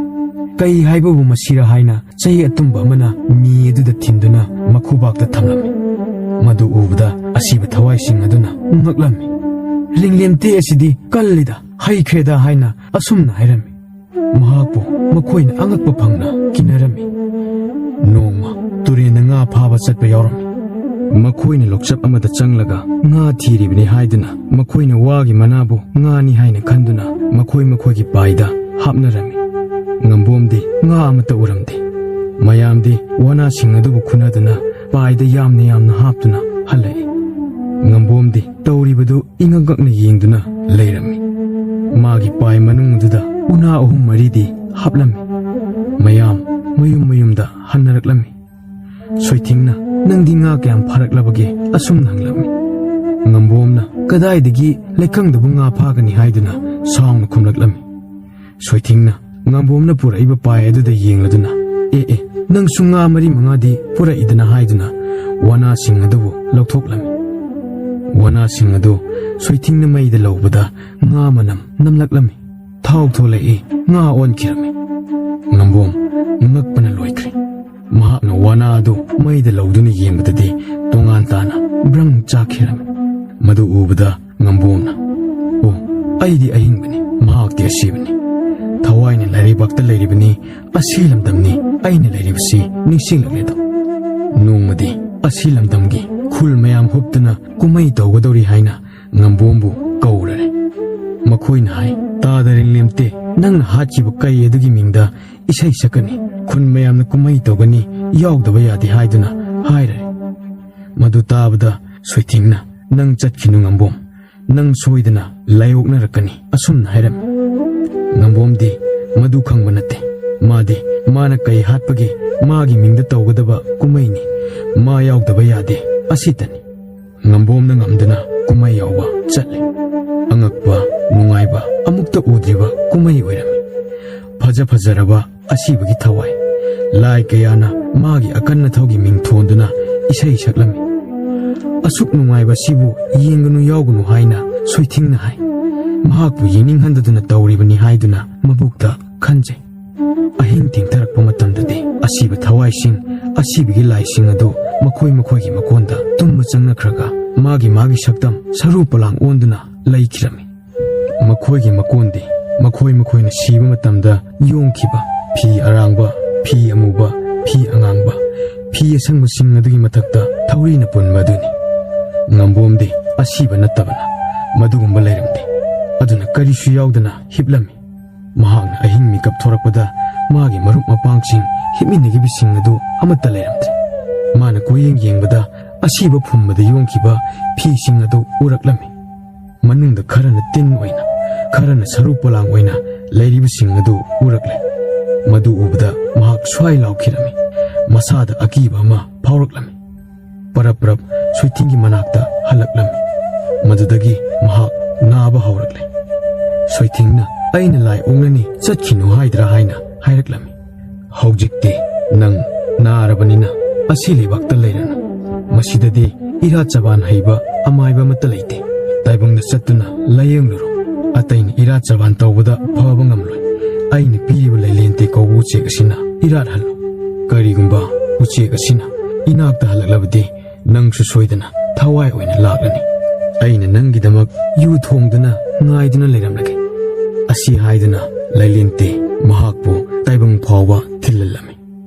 ꯀꯩ ꯍꯥꯏꯕꯕꯨ ꯃꯁꯤꯔ ꯍꯥꯏꯅ ꯆꯩ ꯑꯇꯨꯝꯕ ꯑꯃꯅ ꯃꯤ ꯑꯗꯨꯗ ꯊꯤꯟꯗꯨꯅ ꯃꯈꯨꯕꯥꯛꯇ ꯊꯝꯂꯝꯃꯤ꯫ ꯃꯗꯨ ꯎꯕꯗ ꯑꯁꯤꯕ ꯊꯋꯥꯏꯁꯤꯡ ꯑꯗꯨꯅ ꯉꯛꯂꯝꯃꯤ꯫ "ꯔꯤꯡꯂꯦꯝꯇꯦ ꯑꯁꯤꯗꯤ ꯀꯜꯂꯤꯗ, ꯍꯩꯈ꯭ꯔꯦꯗ" ꯍꯥꯏꯅ ꯑꯁꯨꯝꯅ ꯍꯥꯏꯔꯝꯃꯤ꯫ ꯃꯍꯥꯛꯄꯨ ꯃꯈꯣꯏꯅ ꯑꯉꯛꯄ ꯐꯪꯅ ꯀꯤꯅꯔꯝꯃꯤ꯫ ꯅꯣꯡꯃ ꯇꯨꯔꯦꯟꯗ ꯉꯥ ꯐꯥꯕ ꯆꯠꯄ ꯌꯥꯎꯔꯝꯃꯤ꯫ ꯃꯈꯣꯏꯅ ꯂꯣꯛꯆꯞ ꯑꯃꯗ ꯆꯪꯂꯒ ꯉꯥ ꯊꯤꯔꯤꯕꯅꯤ ꯍꯥꯏꯗꯨꯅ ꯃꯈꯣꯏꯅ ꯋꯥꯒꯤ ꯃꯅꯥꯕꯨ ꯉꯥꯅꯤ ꯍꯥꯏꯅ ꯈꯟꯗꯨꯅ ꯃꯈꯣꯏ ꯃꯈꯣꯏꯒꯤ ꯄꯥꯏꯗ ꯍꯥꯞꯅꯔꯝꯃꯤ꯫ ꯉꯝꯕꯣꯝꯗꯤ ꯉꯥ ꯑꯃꯠꯇ ꯎꯔꯝꯗꯦ꯫ ꯃꯌꯥꯝꯗꯤ ꯋꯥꯅꯥꯁꯤꯡ ꯑꯗꯨꯕꯨ ꯈꯨꯟꯅꯗꯨꯅ ꯄꯥꯏꯗ ꯌꯥꯝꯅ ꯌꯥꯝꯅ ꯍꯥꯞꯇꯨꯅ ꯍꯜꯂꯛꯏ꯫ ꯉꯝꯕꯣꯝꯗꯤ ꯇꯧꯔꯤꯕꯗꯨ ꯏꯉꯛ ꯉꯛꯅ ꯌꯦꯡꯗꯨꯅ ꯂꯩꯔꯝꯃꯤ꯫ ꯃꯥꯒꯤ ꯄꯥꯏ ꯃꯅꯨꯡ ꯑꯗꯨꯗ ꯎꯅꯥ ꯑꯍꯨꯝ ꯃꯔꯤꯗꯤ ꯍꯥꯞꯂꯝꯃꯤ꯫ ꯃꯌꯥꯝ ꯃꯌꯨꯝ ꯃꯌꯨꯝꯗ ꯍꯟꯅꯔꯛꯂꯝꯃꯤ꯫ ꯁꯣꯏꯊꯤꯡꯅ, "ꯅꯪꯗꯤ ꯉꯥ ꯀꯌꯥꯝ ꯐꯥꯔꯛꯂꯕꯒꯦ?" ꯑꯁꯨꯝꯅ ꯍꯪꯂꯝꯃꯤ꯫ ꯉꯝꯕꯣꯝꯅ, "ꯀꯗꯥꯏꯗꯒꯤ ꯂꯩꯀꯪꯗꯕꯨ ꯉꯥ ꯐꯥꯒꯅꯤ?" ꯍꯥꯏꯗꯨꯅ ꯁꯥꯎꯅ ꯈꯨꯝꯂꯛꯂꯝꯃꯤ꯫ ꯁꯣꯏꯊꯤꯡꯅ ꯉꯝꯕꯣꯝꯅ ꯄꯨꯔꯛꯏꯕ ꯄꯥꯏ ꯑꯗꯨꯗ ꯌꯦꯡꯂꯗꯨꯅ, "ꯑꯦ ꯑꯦ, ꯅꯪꯁꯨ ꯉꯥ ꯃꯔꯤ ꯃꯉꯥꯗꯤ ꯄꯨꯔꯛꯏꯗꯅ" ꯍꯥꯏꯗꯨꯅ ꯋꯥꯅꯥꯁꯤꯡ ꯑꯗꯨꯕꯨ ꯂꯧꯊꯣꯛꯂꯝꯃꯤ꯫ ꯋꯥꯅꯥꯁꯤꯡ ꯑꯗꯨ ꯁꯣꯏꯊꯤꯡꯅ ꯃꯩꯗ ꯂꯧꯕꯗ ꯉꯥ ꯃꯅꯝ ꯅꯝꯂꯛꯂꯝꯃꯤ꯫ ꯊꯥꯎ ꯊꯣꯛꯂꯛꯏ, ꯉꯥ ꯑꯣꯟꯈꯤꯔꯝꯃꯤ꯫ ꯉꯝꯕꯣꯝ ꯉꯛꯄꯅ ꯂꯣꯏꯈ꯭ꯔꯦ꯫ ꯃꯍꯥꯛꯅ ꯋꯥꯅꯥ ꯑꯗꯨ ꯃꯩꯗ ꯂꯧꯗꯨꯅ ꯌꯦꯡꯕꯗꯗꯤ ꯇꯣꯉꯥꯟ ꯇꯥꯅ ꯕ꯭ꯔꯪ ꯆꯥꯛꯈꯤꯔꯝꯃꯤ꯫ ꯃꯗꯨ ꯎꯕꯗ ꯉꯝꯕꯣꯝꯅ, "ꯑꯣ, ꯑꯩꯗꯤ ꯑꯍꯤꯡꯕꯅꯤ, ꯃꯍꯥꯛꯇꯤ ꯑꯁꯤꯕꯅꯤ꯫ ꯊꯋꯥꯏꯅ ꯂꯥꯏꯔꯩꯕꯥꯛꯇ ꯂꯩꯔꯤꯕꯅꯤ, ꯑꯁꯤ ꯂꯝꯗꯝꯅꯤ ꯑꯩꯅ ꯂꯩꯔꯤꯕꯁꯤ ꯅꯤꯡꯁꯤꯡꯂꯛꯂꯦꯗꯣ꯫" ꯅꯣꯡꯃꯗꯤ ꯑꯁꯤ ꯂꯝꯗꯝꯒꯤ ꯈꯨꯜ ꯃꯌꯥꯝ ꯍꯨꯞꯇꯨꯅ ꯀꯨꯝꯍꯩ ꯇꯧꯒꯗꯧꯔꯤ ꯍꯥꯏꯅ ꯉꯝꯕꯣꯝꯕꯨ ꯀꯧꯔꯔꯦ꯫ ꯃꯈꯣꯏꯅ ꯍꯥꯏ, "ꯇꯥꯗ ꯔꯤꯡꯂꯦꯝꯇꯦ, ꯅꯪꯅ ꯍꯥꯠꯈꯤꯕ ꯀꯩ ꯑꯗꯨꯒꯤ ꯃꯤꯡꯗ ꯏꯁꯩ ꯁꯛꯀꯅꯤ, ꯈꯨꯟ ꯃꯌꯥꯝꯅ ꯀꯨꯝꯍꯩ ꯇꯧꯒꯅꯤ, ꯌꯥꯎꯗꯕ ꯌꯥꯗꯦ" ꯍꯥꯏꯗꯨꯅ ꯍꯥꯏꯔꯔꯦ꯫ ꯃꯗꯨ ꯇꯥꯕꯗ ꯁꯣꯏꯊꯤꯡꯅ, "ꯅꯪ ꯆꯠꯈꯤꯅꯨ ꯉꯝꯕꯣꯝ, ꯅꯪ ꯁꯣꯏꯗꯅ ꯂꯥꯏꯑꯣꯛꯅꯔꯛꯀꯅꯤ" ꯑꯁꯨꯝꯅ ꯍꯥꯏꯔꯝꯃꯤ꯫ ꯉꯝꯕꯣꯝꯗꯤ ꯃꯗꯨ ꯈꯪꯕ ꯅꯠꯇꯦ꯫ ꯃꯥꯗꯤ ꯃꯥꯅ ꯀꯩ ꯍꯥꯠꯄꯒꯦ, ꯃꯥꯒꯤ ꯃꯤꯡꯗ ꯇꯧꯒꯗꯕ ꯀꯨꯝꯍꯩꯅꯤ, ꯃꯥ ꯌꯥꯎꯗꯕ ꯌꯥꯗꯦ, ꯑꯁꯤꯇꯅꯤ꯫ ꯉꯝꯕꯣꯝꯅ ꯉꯝꯗꯅ ꯀꯨꯝꯍꯩ ꯌꯥꯎꯕ ꯆꯠꯂꯦ꯫ ꯑꯉꯛꯄ, ꯅꯨꯡꯉꯥꯏꯕ, ꯑꯃꯨꯛꯇ ꯎꯗ꯭ꯔꯤꯕ ꯀꯨꯝꯍꯩ ꯑꯣꯏꯔꯝꯃꯤ꯫ ꯐꯖ ꯐꯖꯔꯕ ꯑꯁꯤꯕꯒꯤ ꯊꯋꯥꯏ꯫ ꯂꯥꯏ ꯀꯌꯥꯅ ꯃꯥꯒꯤ ꯑꯀꯟ ꯑꯊꯧꯒꯤ ꯃꯤꯡ ꯊꯣꯟꯗꯨꯅ ꯏꯁꯩ ꯁꯛꯂꯝꯃꯤ꯫ "ꯑꯁꯨꯛ ꯅꯨꯡꯉꯥꯏꯕ ꯑꯁꯤꯕꯨ ꯌꯦꯡꯒꯅꯨ ꯌꯥꯎꯒꯅꯨ" ꯍꯥꯏꯅ ꯁꯣꯏꯊꯤꯡꯅ ꯍꯥꯏ꯫ ꯃꯍꯥꯛꯄꯨ ꯌꯦꯡꯅꯤꯡꯍꯟꯗꯗꯨꯅ ꯇꯧꯔꯤꯕꯅꯤ ꯍꯥꯏꯗꯨꯅ ꯃꯕꯨꯛꯇ ꯈꯟꯖꯩ꯫ ꯑꯍꯤꯡ ꯊꯦꯡꯊꯔꯛꯄ ꯃꯇꯝꯗꯗꯤ ꯑꯁꯤꯕ ꯊꯋꯥꯏꯁꯤꯡ, ꯑꯁꯤꯕꯒꯤ ꯂꯥꯏꯁꯤꯡ ꯑꯗꯨ ꯃꯈꯣꯏ ꯃꯈꯣꯏꯒꯤ ꯃꯀꯣꯟꯗ ꯇꯨꯝꯕ ꯆꯪꯅꯈ꯭ꯔꯒ ꯃꯥꯒꯤ ꯃꯥꯒꯤ ꯁꯛꯇꯝ ꯁꯔꯨ ꯄꯣꯂꯥꯡ ꯑꯣꯟꯗꯨꯅ ꯂꯩꯈꯤꯔꯝꯃꯤ꯫ ꯃꯈꯣꯏꯒꯤ ꯃꯀꯣꯟꯗꯤ ꯃꯈꯣꯏ ꯃꯈꯣꯏꯅ ꯁꯤꯕ ꯃꯇꯝꯗ ꯌꯣꯡꯈꯤꯕ ꯐꯤ ꯑꯔꯥꯡꯕ, ꯐꯤ ꯑꯃꯨꯕ, ꯐꯤ ꯑꯉꯥꯡꯕ, ꯐꯤ ꯑꯁꯪꯕꯁꯤꯡ ꯑꯗꯨꯒꯤ ꯃꯊꯛꯇ ꯊꯧꯔꯤꯅ ꯄꯨꯟꯕ ꯑꯗꯨꯅꯤ꯫ ꯉꯝꯕꯣꯝꯗꯤ ꯑꯁꯤꯕ ꯅꯠꯇꯕꯅ ꯃꯗꯨꯒꯨꯝꯕ ꯂꯩꯔꯝꯗꯦ꯫ ꯑꯗꯨꯅ ꯀꯔꯤꯁꯨ ꯌꯥꯎꯗꯅ ꯍꯤꯞꯂꯝꯃꯤ꯫ ꯃꯍꯥꯛꯅ ꯑꯍꯤꯡ ꯃꯤꯀꯞ ꯊꯣꯔꯛꯄꯗ ꯃꯥꯒꯤ ꯃꯔꯨꯞ ꯃꯄꯥꯡꯁꯤꯡ ꯍꯤꯞꯃꯤꯟꯅꯈꯤꯕꯁꯤꯡ ꯑꯗꯨ ꯑꯃꯠꯇ ꯂꯩꯔꯝꯗ꯭ꯔꯦ꯫ ꯃꯥꯅ ꯀꯣꯏꯌꯦꯡ ꯌꯦꯡꯕꯗ ꯑꯁꯤꯕ ꯐꯨꯝꯕꯗ ꯌꯣꯡꯈꯤꯕ ꯐꯤꯁꯤꯡ ꯑꯗꯨ ꯎꯔꯛꯂꯝꯃꯤ꯫ ꯃꯅꯨꯡꯗ ꯈꯔꯅ ꯇꯤꯟ ꯑꯣꯏꯅ, ꯈꯔꯅ ꯁꯔꯨ ꯄꯣꯂꯥꯡ ꯑꯣꯏꯅ ꯂꯩꯔꯤꯕꯁꯤꯡ ꯑꯗꯨ ꯎꯔꯛꯂꯦ꯫ ꯃꯗꯨ ꯎꯕꯗ ꯃꯍꯥꯛ ꯁ꯭ꯋꯥꯏ ꯂꯥꯎꯈꯤꯔꯝꯃꯤ꯫ ꯃꯁꯥꯗ ꯑꯀꯤꯕ ꯑꯃ ꯐꯥꯎꯔꯛꯂꯝꯃꯤ꯫ ꯄꯔꯞ ꯄꯔꯞ ꯁꯣꯏꯊꯤꯡꯒꯤ ꯃꯅꯥꯛꯇ ꯍꯜꯂꯛꯂꯝꯃꯤ꯫ ꯃꯗꯨꯗꯒꯤ ꯃꯍꯥꯛ ꯅꯥꯕ ꯍꯧꯔꯛꯂꯦ꯫ ꯁꯣꯏꯊꯤꯡꯅ, "ꯑꯩꯅ ꯂꯥꯏ ꯑꯣꯛꯂꯅꯤ, ꯆꯠꯈꯤꯅꯨ ꯍꯥꯏꯗ꯭ꯔꯥ?" ꯍꯥꯏꯅ ꯍꯥꯏꯔꯛꯂꯝꯃꯤ꯫ "ꯍꯧꯖꯤꯛꯇꯤ ꯅꯪ ꯅꯥꯔꯕꯅꯤꯅ ꯑꯁꯤ ꯂꯩꯕꯥꯛꯇ ꯂꯩꯔꯅꯨ꯫ ꯃꯁꯤꯗꯗꯤ ꯏꯔꯥꯠ ꯆꯕꯥꯟ ꯍꯩꯕ ꯑꯃꯥꯏꯕ ꯑꯃꯠꯇ ꯂꯩꯇꯦ꯫ ꯇꯥꯏꯕꯪꯗ ꯆꯠꯇꯨꯅ ꯂꯥꯌꯦꯡꯂꯨꯔꯣ꯫ ꯑꯇꯩꯅ ꯏꯔꯥꯠ ꯆꯕꯥꯟ ꯇꯧꯕꯗ ꯐꯕ ꯉꯝꯂꯣꯏ꯫ ꯑꯩꯅ ꯄꯤꯔꯤꯕ ꯂꯩꯂꯦꯟꯇꯦ ꯀꯧꯕ ꯎꯆꯦꯛ ꯑꯁꯤꯅ ꯏꯔꯥꯠ ꯍꯜꯂꯨ꯫ ꯀꯔꯤꯒꯨꯝꯕ ꯎꯆꯦꯛ ꯑꯁꯤꯅ ꯏꯅꯥꯛꯇ ꯍꯜꯂꯛꯂꯕꯗꯤ ꯅꯪꯁꯨ ꯁꯣꯏꯗꯅ ꯊꯋꯥꯏ ꯑꯣꯏꯅ ꯂꯥꯛꯂꯅꯤ꯫ ꯑꯩꯅ ꯅꯪꯒꯤꯗꯃꯛ ꯌꯨ ꯊꯣꯡꯗꯨꯅ ꯉꯥꯏꯗꯨꯅ ꯂꯩꯔꯝꯂꯒꯦ꯫" ꯑꯁꯤ ꯍꯥꯏꯗꯨꯅ ꯂꯩꯂꯦꯟꯇꯦ ꯃꯍꯥꯛꯄꯨ ꯇꯥꯏꯕꯪ ꯐꯥꯎꯕ ꯊꯤꯜꯍꯜꯂꯝꯃꯤ꯫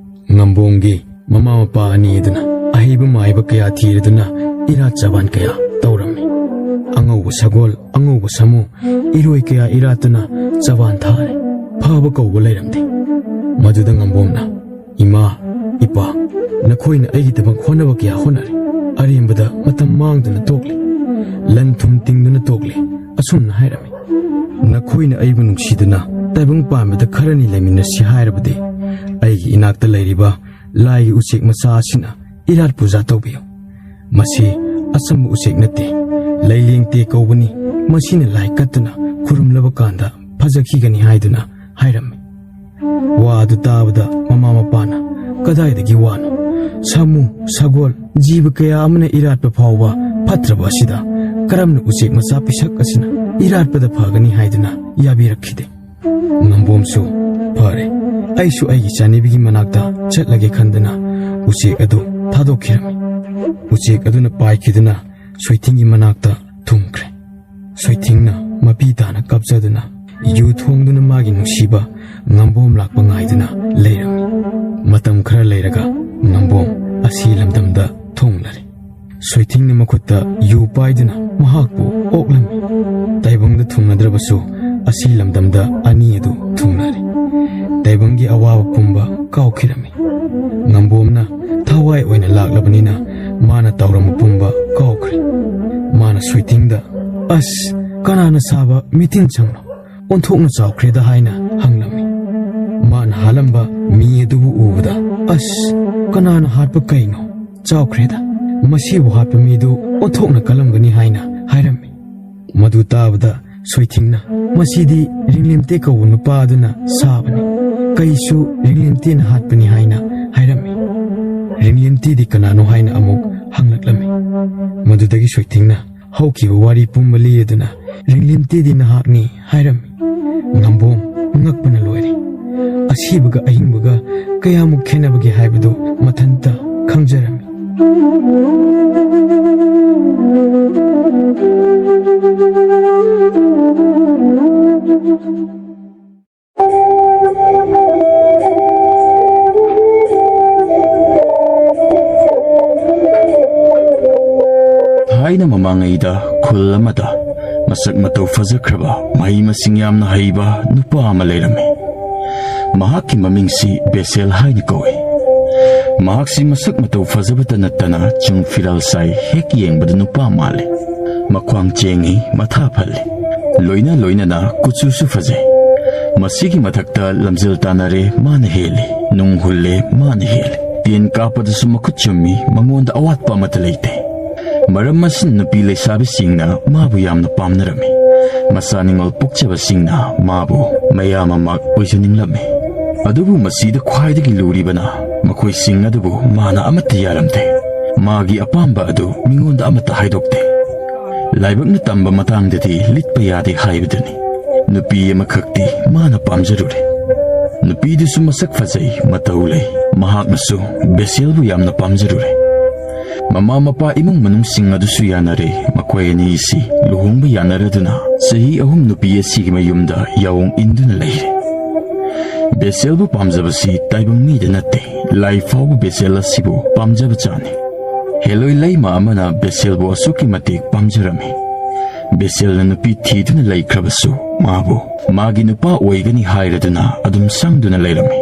ꯉꯝꯕꯣꯝꯒꯤ ꯃꯃꯥ ꯃꯄꯥ ꯑꯅꯤ ꯑꯗꯨꯅ ꯑꯍꯩꯕ ꯃꯥꯏꯕ ꯀꯌꯥ ꯊꯤꯔꯗꯨꯅ ꯏꯔꯥꯠ ꯆꯕꯥꯟ ꯀꯌꯥ ꯇꯧꯔꯝꯃꯤ꯫ ꯑꯉꯧꯕ ꯁꯒꯣꯜ, ꯑꯉꯧꯕ ꯁꯥꯃꯨ, ꯏꯔꯣꯏ ꯀꯌꯥ ꯏꯔꯥꯠꯇꯨꯅ ꯆꯕꯥꯟ ꯊꯥꯔꯦ꯫ ꯐꯕ ꯀꯧꯕ ꯂꯩꯔꯝꯗꯦ꯫ ꯃꯗꯨꯗ ꯉꯝꯕꯣꯝꯅ, "ꯏꯃꯥ, ꯏꯄꯥ, ꯅꯈꯣꯏꯅ ꯑꯩꯒꯤꯗꯃꯛ ꯍꯣꯠꯅꯕ ꯀꯌꯥ ꯍꯣꯠꯅꯔꯦ꯫ ꯑꯔꯦꯝꯕꯗ ꯃꯇꯝ ꯃꯥꯡꯗꯨꯅ ꯇꯣꯛꯂꯦ꯫ ꯂꯟ ꯊꯨꯝ ꯇꯤꯡꯗꯨꯅ ꯇꯣꯛꯂꯦ꯫" ꯑꯁꯨꯝꯅ ꯍꯥꯏꯔꯝꯃꯤ꯫ "ꯅꯈꯣꯏꯅ ꯑꯩꯕꯨ ꯅꯨꯡꯁꯤꯗꯨꯅ ꯇꯥꯏꯕꯪ ꯄꯥꯟꯕꯗ ꯈꯔꯅꯤ ꯂꯩꯃꯤꯟꯅꯁꯤ ꯍꯥꯏꯔꯕꯗꯤ ꯑꯩꯒꯤ ꯏꯅꯥꯛꯇ ꯂꯩꯔꯤꯕ ꯂꯥꯏꯒꯤ ꯎꯆꯦꯛ ꯃꯆꯥ ꯑꯁꯤꯅ ꯏꯔꯥꯠ ꯄꯨꯖꯥ ꯇꯧꯕꯤꯌꯨ꯫ ꯃꯁꯤ ꯑꯆꯝꯕ ꯎꯆꯦꯛ ꯅꯠꯇꯦ, ꯂꯩꯂꯦꯡꯇꯦ ꯀꯧꯕꯅꯤ꯫ ꯃꯁꯤꯅ ꯂꯥꯏ ꯀꯠꯇꯨꯅ ꯈꯨꯔꯨꯝꯂꯕ ꯀꯥꯟꯗ ꯐꯖꯈꯤꯒꯅꯤ" ꯍꯥꯏꯗꯨꯅ ꯍꯥꯏꯔꯝꯃꯤ꯫ ꯋꯥ ꯑꯗꯨ ꯇꯥꯕꯗ ꯃꯃꯥ ꯃꯄꯥꯅ, "ꯀꯗꯥꯏꯗꯒꯤ ꯋꯥꯅꯣ? ꯁꯥꯃꯨ, ꯁꯒꯣꯜ, ꯖꯤꯕ ꯀꯌꯥ ꯑꯃꯅ ꯏꯔꯥꯠꯄ ꯐꯥꯎꯕ ꯐꯠꯇ꯭ꯔꯕ ꯑꯁꯤꯗ ꯀꯔꯝꯅ ꯎꯆꯦꯛ ꯃꯆꯥ ꯄꯤꯁꯛ ꯑꯁꯤꯅ ꯏꯔꯥꯠꯄꯗ ꯐꯒꯅꯤ?" ꯍꯥꯏꯗꯨꯅ ꯌꯥꯕꯤꯔꯛꯈꯤꯗꯦ꯫ ꯉꯝꯕꯣꯝꯁꯨ, "ꯐꯔꯦ, ꯑꯩꯁꯨ ꯑꯩꯒꯤ ꯆꯥꯅꯕꯤꯒꯤ ꯃꯅꯥꯛꯇ ꯆꯠꯂꯒꯦ" ꯈꯟꯗꯨꯅ ꯎꯆꯦꯛ ꯑꯗꯨ ꯊꯥꯗꯣꯛꯈꯤꯔꯝꯃꯤ꯫ ꯎꯆꯦꯛ ꯑꯗꯨꯅ ꯄꯥꯏꯈꯤꯗꯨꯅ ꯁꯣꯏꯊꯤꯡꯒꯤ ꯃꯅꯥꯛꯇ ꯊꯨꯡꯈ꯭ꯔꯦ꯫ ꯁꯣꯏꯊꯤꯡꯅ ꯃꯄꯤ ꯇꯥꯅ ꯀꯞꯆꯗꯨꯅ ꯌꯨ ꯊꯣꯡꯗꯨꯅ ꯃꯥꯒꯤ ꯅꯨꯡꯁꯤꯕ ꯉꯝꯕꯣꯝ ꯂꯥꯛꯄ ꯉꯥꯏꯗꯨꯅ ꯂꯩꯔꯝꯃꯤ꯫ ꯃꯇꯝ ꯈꯔ ꯂꯩꯔꯒ ꯉꯝꯕꯣꯝ ꯑꯁꯤ ꯂꯝꯗꯝꯗ ꯊꯨꯡꯂꯔꯦ꯫ ꯁꯣꯏꯊꯤꯡꯅ ꯃꯈꯨꯠꯇ ꯌꯨ ꯄꯥꯏꯗꯨꯅ ꯃꯍꯥꯛꯄꯨ ꯑꯣꯛꯂꯝꯃꯤ꯫ ꯇꯥꯏꯕꯪꯗ ꯊꯨꯡꯅꯗ꯭ꯔꯕꯁꯨ ꯑꯁꯤ ꯂꯝꯗꯝꯗ ꯑꯅꯤ ꯑꯗꯨ ꯊꯨꯡꯅꯔꯦ꯫ ꯇꯥꯏꯕꯪꯒꯤ ꯑꯋꯥꯕ ꯄꯨꯝꯕ ꯀꯥꯎꯈꯤꯔꯝꯃꯤ꯫ ꯉꯝꯕꯣꯝꯅ ꯊꯋꯥꯏ ꯑꯣꯏꯅ ꯂꯥꯛꯂꯕꯅꯤꯅ ꯃꯥꯅ ꯇꯧꯔꯝꯕ ꯄꯨꯝꯕ ꯀꯥꯎꯈ꯭ꯔꯦ꯫ ꯃꯥꯅ ꯁꯣꯏꯊꯤꯡꯗ, "ꯑꯁ, ꯀꯅꯥꯅ ꯁꯥꯕ ꯃꯤꯇꯤꯟ ꯁꯪꯅꯣ? ꯑꯣꯟꯊꯣꯛꯅ ꯆꯥꯎꯈ꯭ꯔꯦꯗ" ꯍꯥꯏꯅ ꯍꯪꯂꯝꯃꯤ꯫ ꯃꯥꯅ ꯍꯥꯜꯂꯝꯕ ꯃꯤ ꯑꯗꯨꯕꯨ ꯎꯕꯗ "ꯑꯁ, ꯀꯅꯥꯅ ꯍꯥꯠꯄ ꯀꯩꯅꯣ? ꯆꯥꯎꯈ꯭ꯔꯦꯗ꯫ ꯃꯁꯤꯕꯨ ꯍꯥꯠꯄ ꯃꯤꯗꯨ ꯑꯣꯟꯊꯣꯛꯅ ꯀꯜꯂꯝꯒꯅꯤ" ꯍꯥꯏꯅ ꯍꯥꯏꯔꯝꯃꯤ꯫ ꯃꯗꯨ ꯇꯥꯕꯗ ꯁꯣꯏꯊꯤꯡꯅ, "ꯃꯁꯤꯗꯤ ꯔꯤꯡꯂꯦꯝꯇꯦ ꯀꯧꯕ ꯅꯨꯄꯥ ꯑꯗꯨꯅ ꯁꯥꯕꯅꯤ꯫ ꯀꯩꯁꯨ ꯔꯤꯡꯂꯦꯝꯇꯦꯅ ꯍꯥꯠꯄꯅꯤ" ꯍꯥꯏꯅ ꯍꯥꯏꯔꯝꯃꯤ꯫ "ꯔꯤꯡꯂꯦꯝꯇꯦꯗꯤ ꯀꯅꯥꯅꯣ?" ꯍꯥꯏꯅ ꯑꯃꯨꯛ ꯍꯪꯂꯛꯂꯝꯃꯤ꯫ ꯃꯗꯨꯗꯒꯤ ꯁꯣꯏꯊꯤꯡꯅ ꯍꯧꯈꯤꯕ ꯋꯥꯔꯤ ꯄꯨꯝꯕ ꯂꯤꯔꯗꯨꯅ, "ꯔꯤꯡꯂꯦꯝꯇꯦꯗꯤ ꯅꯍꯥꯛꯅꯤ" ꯍꯥꯏꯔꯝꯃꯤ꯫ ꯉꯝꯕꯣꯝ ꯉꯛꯄꯅ ꯂꯣꯏꯔꯦ꯫ ꯑꯁꯤꯕꯒ ꯑꯍꯤꯡꯕꯒ ꯀꯌꯥꯃꯨꯛ ꯈꯦꯠꯅꯕꯒꯦ ꯍꯥꯏꯕꯗꯨ ꯃꯊꯟꯇ ꯈꯪꯖꯔꯝꯃꯤ꯫ ꯊꯥꯏꯅ ꯃꯃꯥꯡꯉꯩꯗ ꯈꯨꯜ ꯑꯃꯗ ꯃꯁꯛ ꯃꯇꯧ ꯐꯖꯈ꯭ꯔꯕ, ꯃꯍꯩ ꯃꯁꯤꯡ ꯌꯥꯝꯅ ꯍꯩꯕ ꯅꯨꯄꯥ ꯑꯃ ꯂꯩꯔꯝꯃꯤ꯫ ꯃꯍꯥꯛꯀꯤ ꯃꯃꯤꯡꯁꯤ ꯕꯦꯁꯦꯜ ꯍꯥꯏꯅ ꯀꯧꯏ꯫ ꯃꯍꯥꯛꯁꯤ ꯃꯁꯛ ꯃꯇꯧ ꯐꯖꯕꯇ ꯅꯠꯇꯅ ꯆꯨꯡ ꯐꯤꯔꯥꯜ ꯁꯥꯏ, ꯍꯦꯛ ꯌꯦꯡꯕꯗ ꯅꯨꯄꯥ ꯃꯥꯜꯂꯤ꯫ ꯃꯈ꯭ꯋꯥꯡ ꯆꯦꯡꯉꯤ, ꯃꯊꯥ ꯐꯜꯂꯤ꯫ ꯂꯣꯏꯅ ꯂꯣꯏꯅꯅ ꯀꯨꯆꯨꯁꯨ ꯐꯖꯩ꯫ ꯃꯁꯤꯒꯤ ꯃꯊꯛꯇ ꯂꯝꯖꯦꯜ ꯇꯥꯟꯅꯔꯦ, ꯃꯥꯅ ꯍꯦꯜꯂꯤ꯫ ꯅꯨꯡ ꯍꯨꯜꯂꯦ, ꯃꯥꯅ ꯍꯦꯜꯂꯤ꯫ ꯇꯦꯟ ꯀꯥꯞꯄꯗꯁꯨ ꯃꯈꯨꯠ ꯆꯨꯝꯃꯤ, ꯃꯉꯣꯟꯗ ꯑꯋꯥꯠꯄ ꯑꯃꯠꯇ ꯂꯩꯇꯦ꯫ ꯃꯔꯝ ꯑꯁꯤꯅ ꯅꯨꯄꯤ ꯂꯩꯁꯥꯕꯤꯁꯤꯡꯅ ꯃꯥꯕꯨ ꯌꯥꯝꯅ ꯄꯥꯝꯅꯔꯝꯃꯤ꯫ ꯃꯆꯥ ꯅꯤꯉꯣꯜ ꯄꯣꯛꯆꯕꯁꯤꯡꯅ ꯃꯥꯕꯨ ꯃꯌꯥꯝ ꯃꯃꯥꯡ ꯑꯣꯏꯖꯅꯤꯡꯂꯝꯃꯤ꯫ ꯑꯗꯨꯕꯨ ꯃꯁꯤꯗ ꯈ꯭ꯋꯥꯏꯗꯒꯤ ꯂꯨꯔꯤꯕꯅ, ꯃꯈꯣꯏꯁꯤꯡ ꯑꯗꯨꯕꯨ ꯃꯥꯅ ꯑꯃꯠꯇ ꯌꯥꯔꯝꯗꯦ꯫ ꯃꯥꯒꯤ ꯑꯄꯥꯝꯕ ꯑꯗꯨ ꯃꯤꯉꯣꯟꯗ ꯑꯃꯠꯇ ꯍꯥꯏꯗꯣꯛꯇꯦ꯫ ꯂꯥꯏꯕꯛꯅ ꯇꯝꯕ ꯃꯇꯥꯡꯗꯗꯤ ꯂꯤꯠꯄ ꯌꯥꯗꯦ ꯍꯥꯏꯕꯗꯨꯅꯤ꯫ ꯅꯨꯄꯤ ꯑꯃꯈꯛꯇꯤ ꯃꯥꯅ ꯄꯥꯝꯖꯔꯨꯔꯦ꯫ ꯅꯨꯄꯤꯗꯨꯁꯨ ꯃꯁꯛ ꯐꯖꯩ, ꯃꯇꯧ ꯂꯩ꯫ ꯃꯍꯥꯛꯅꯁꯨ ꯕꯦꯁꯦꯜꯕꯨ ꯌꯥꯝꯅ ꯄꯥꯝꯖꯔꯨꯔꯦ꯫ ꯃꯃꯥ ꯃꯄꯥ, ꯏꯃꯨꯡ ꯃꯅꯨꯡꯁꯤꯡ ꯑꯗꯨꯁꯨ ꯌꯥꯅꯔꯦ꯫ ꯃꯈꯣꯏ ꯑꯅꯤ ꯑꯁꯤ ꯂꯨꯍꯣꯡꯕ ꯌꯥꯅꯔꯗꯨꯅ ꯆꯍꯤ ꯑꯍꯨꯝ ꯅꯨꯄꯤ ꯑꯁꯤꯒꯤ ꯃꯌꯨꯝꯗ ꯌꯥꯑꯣꯡ ꯏꯟꯗꯨꯅ ꯂꯩꯔꯦ꯫ ꯕꯦꯁꯦꯜꯕꯨ ꯄꯥꯝꯖꯕꯁꯤ ꯇꯥꯏꯕꯪ ꯃꯤꯗ ꯅꯠꯇꯦ, ꯂꯥꯏ ꯐꯥꯎꯕ ꯕꯦꯁꯦꯜ ꯑꯁꯤꯕꯨ ꯄꯥꯝꯖꯕ ꯆꯥꯅꯤ꯫ ꯍꯦꯂꯣꯏ ꯂꯩꯃ ꯑꯃꯅ ꯕꯦꯁꯦꯜꯕꯨ ꯑꯁꯨꯛꯀꯤ ꯃꯇꯤꯛ ꯄꯥꯝꯖꯔꯝꯃꯤ꯫ ꯕꯦꯁꯦꯜꯅ ꯅꯨꯄꯤ ꯊꯤꯗꯨꯅ ꯂꯩꯈ꯭ꯔꯕꯁꯨ, ꯃꯥꯕꯨ ꯃꯥꯒꯤ ꯅꯨꯄꯥ ꯑꯣꯏꯒꯅꯤ ꯍꯥꯏꯔꯗꯨꯅ ꯑꯗꯨꯝ ꯁꯪꯗꯨꯅ ꯂꯩꯔꯝꯃꯤ꯫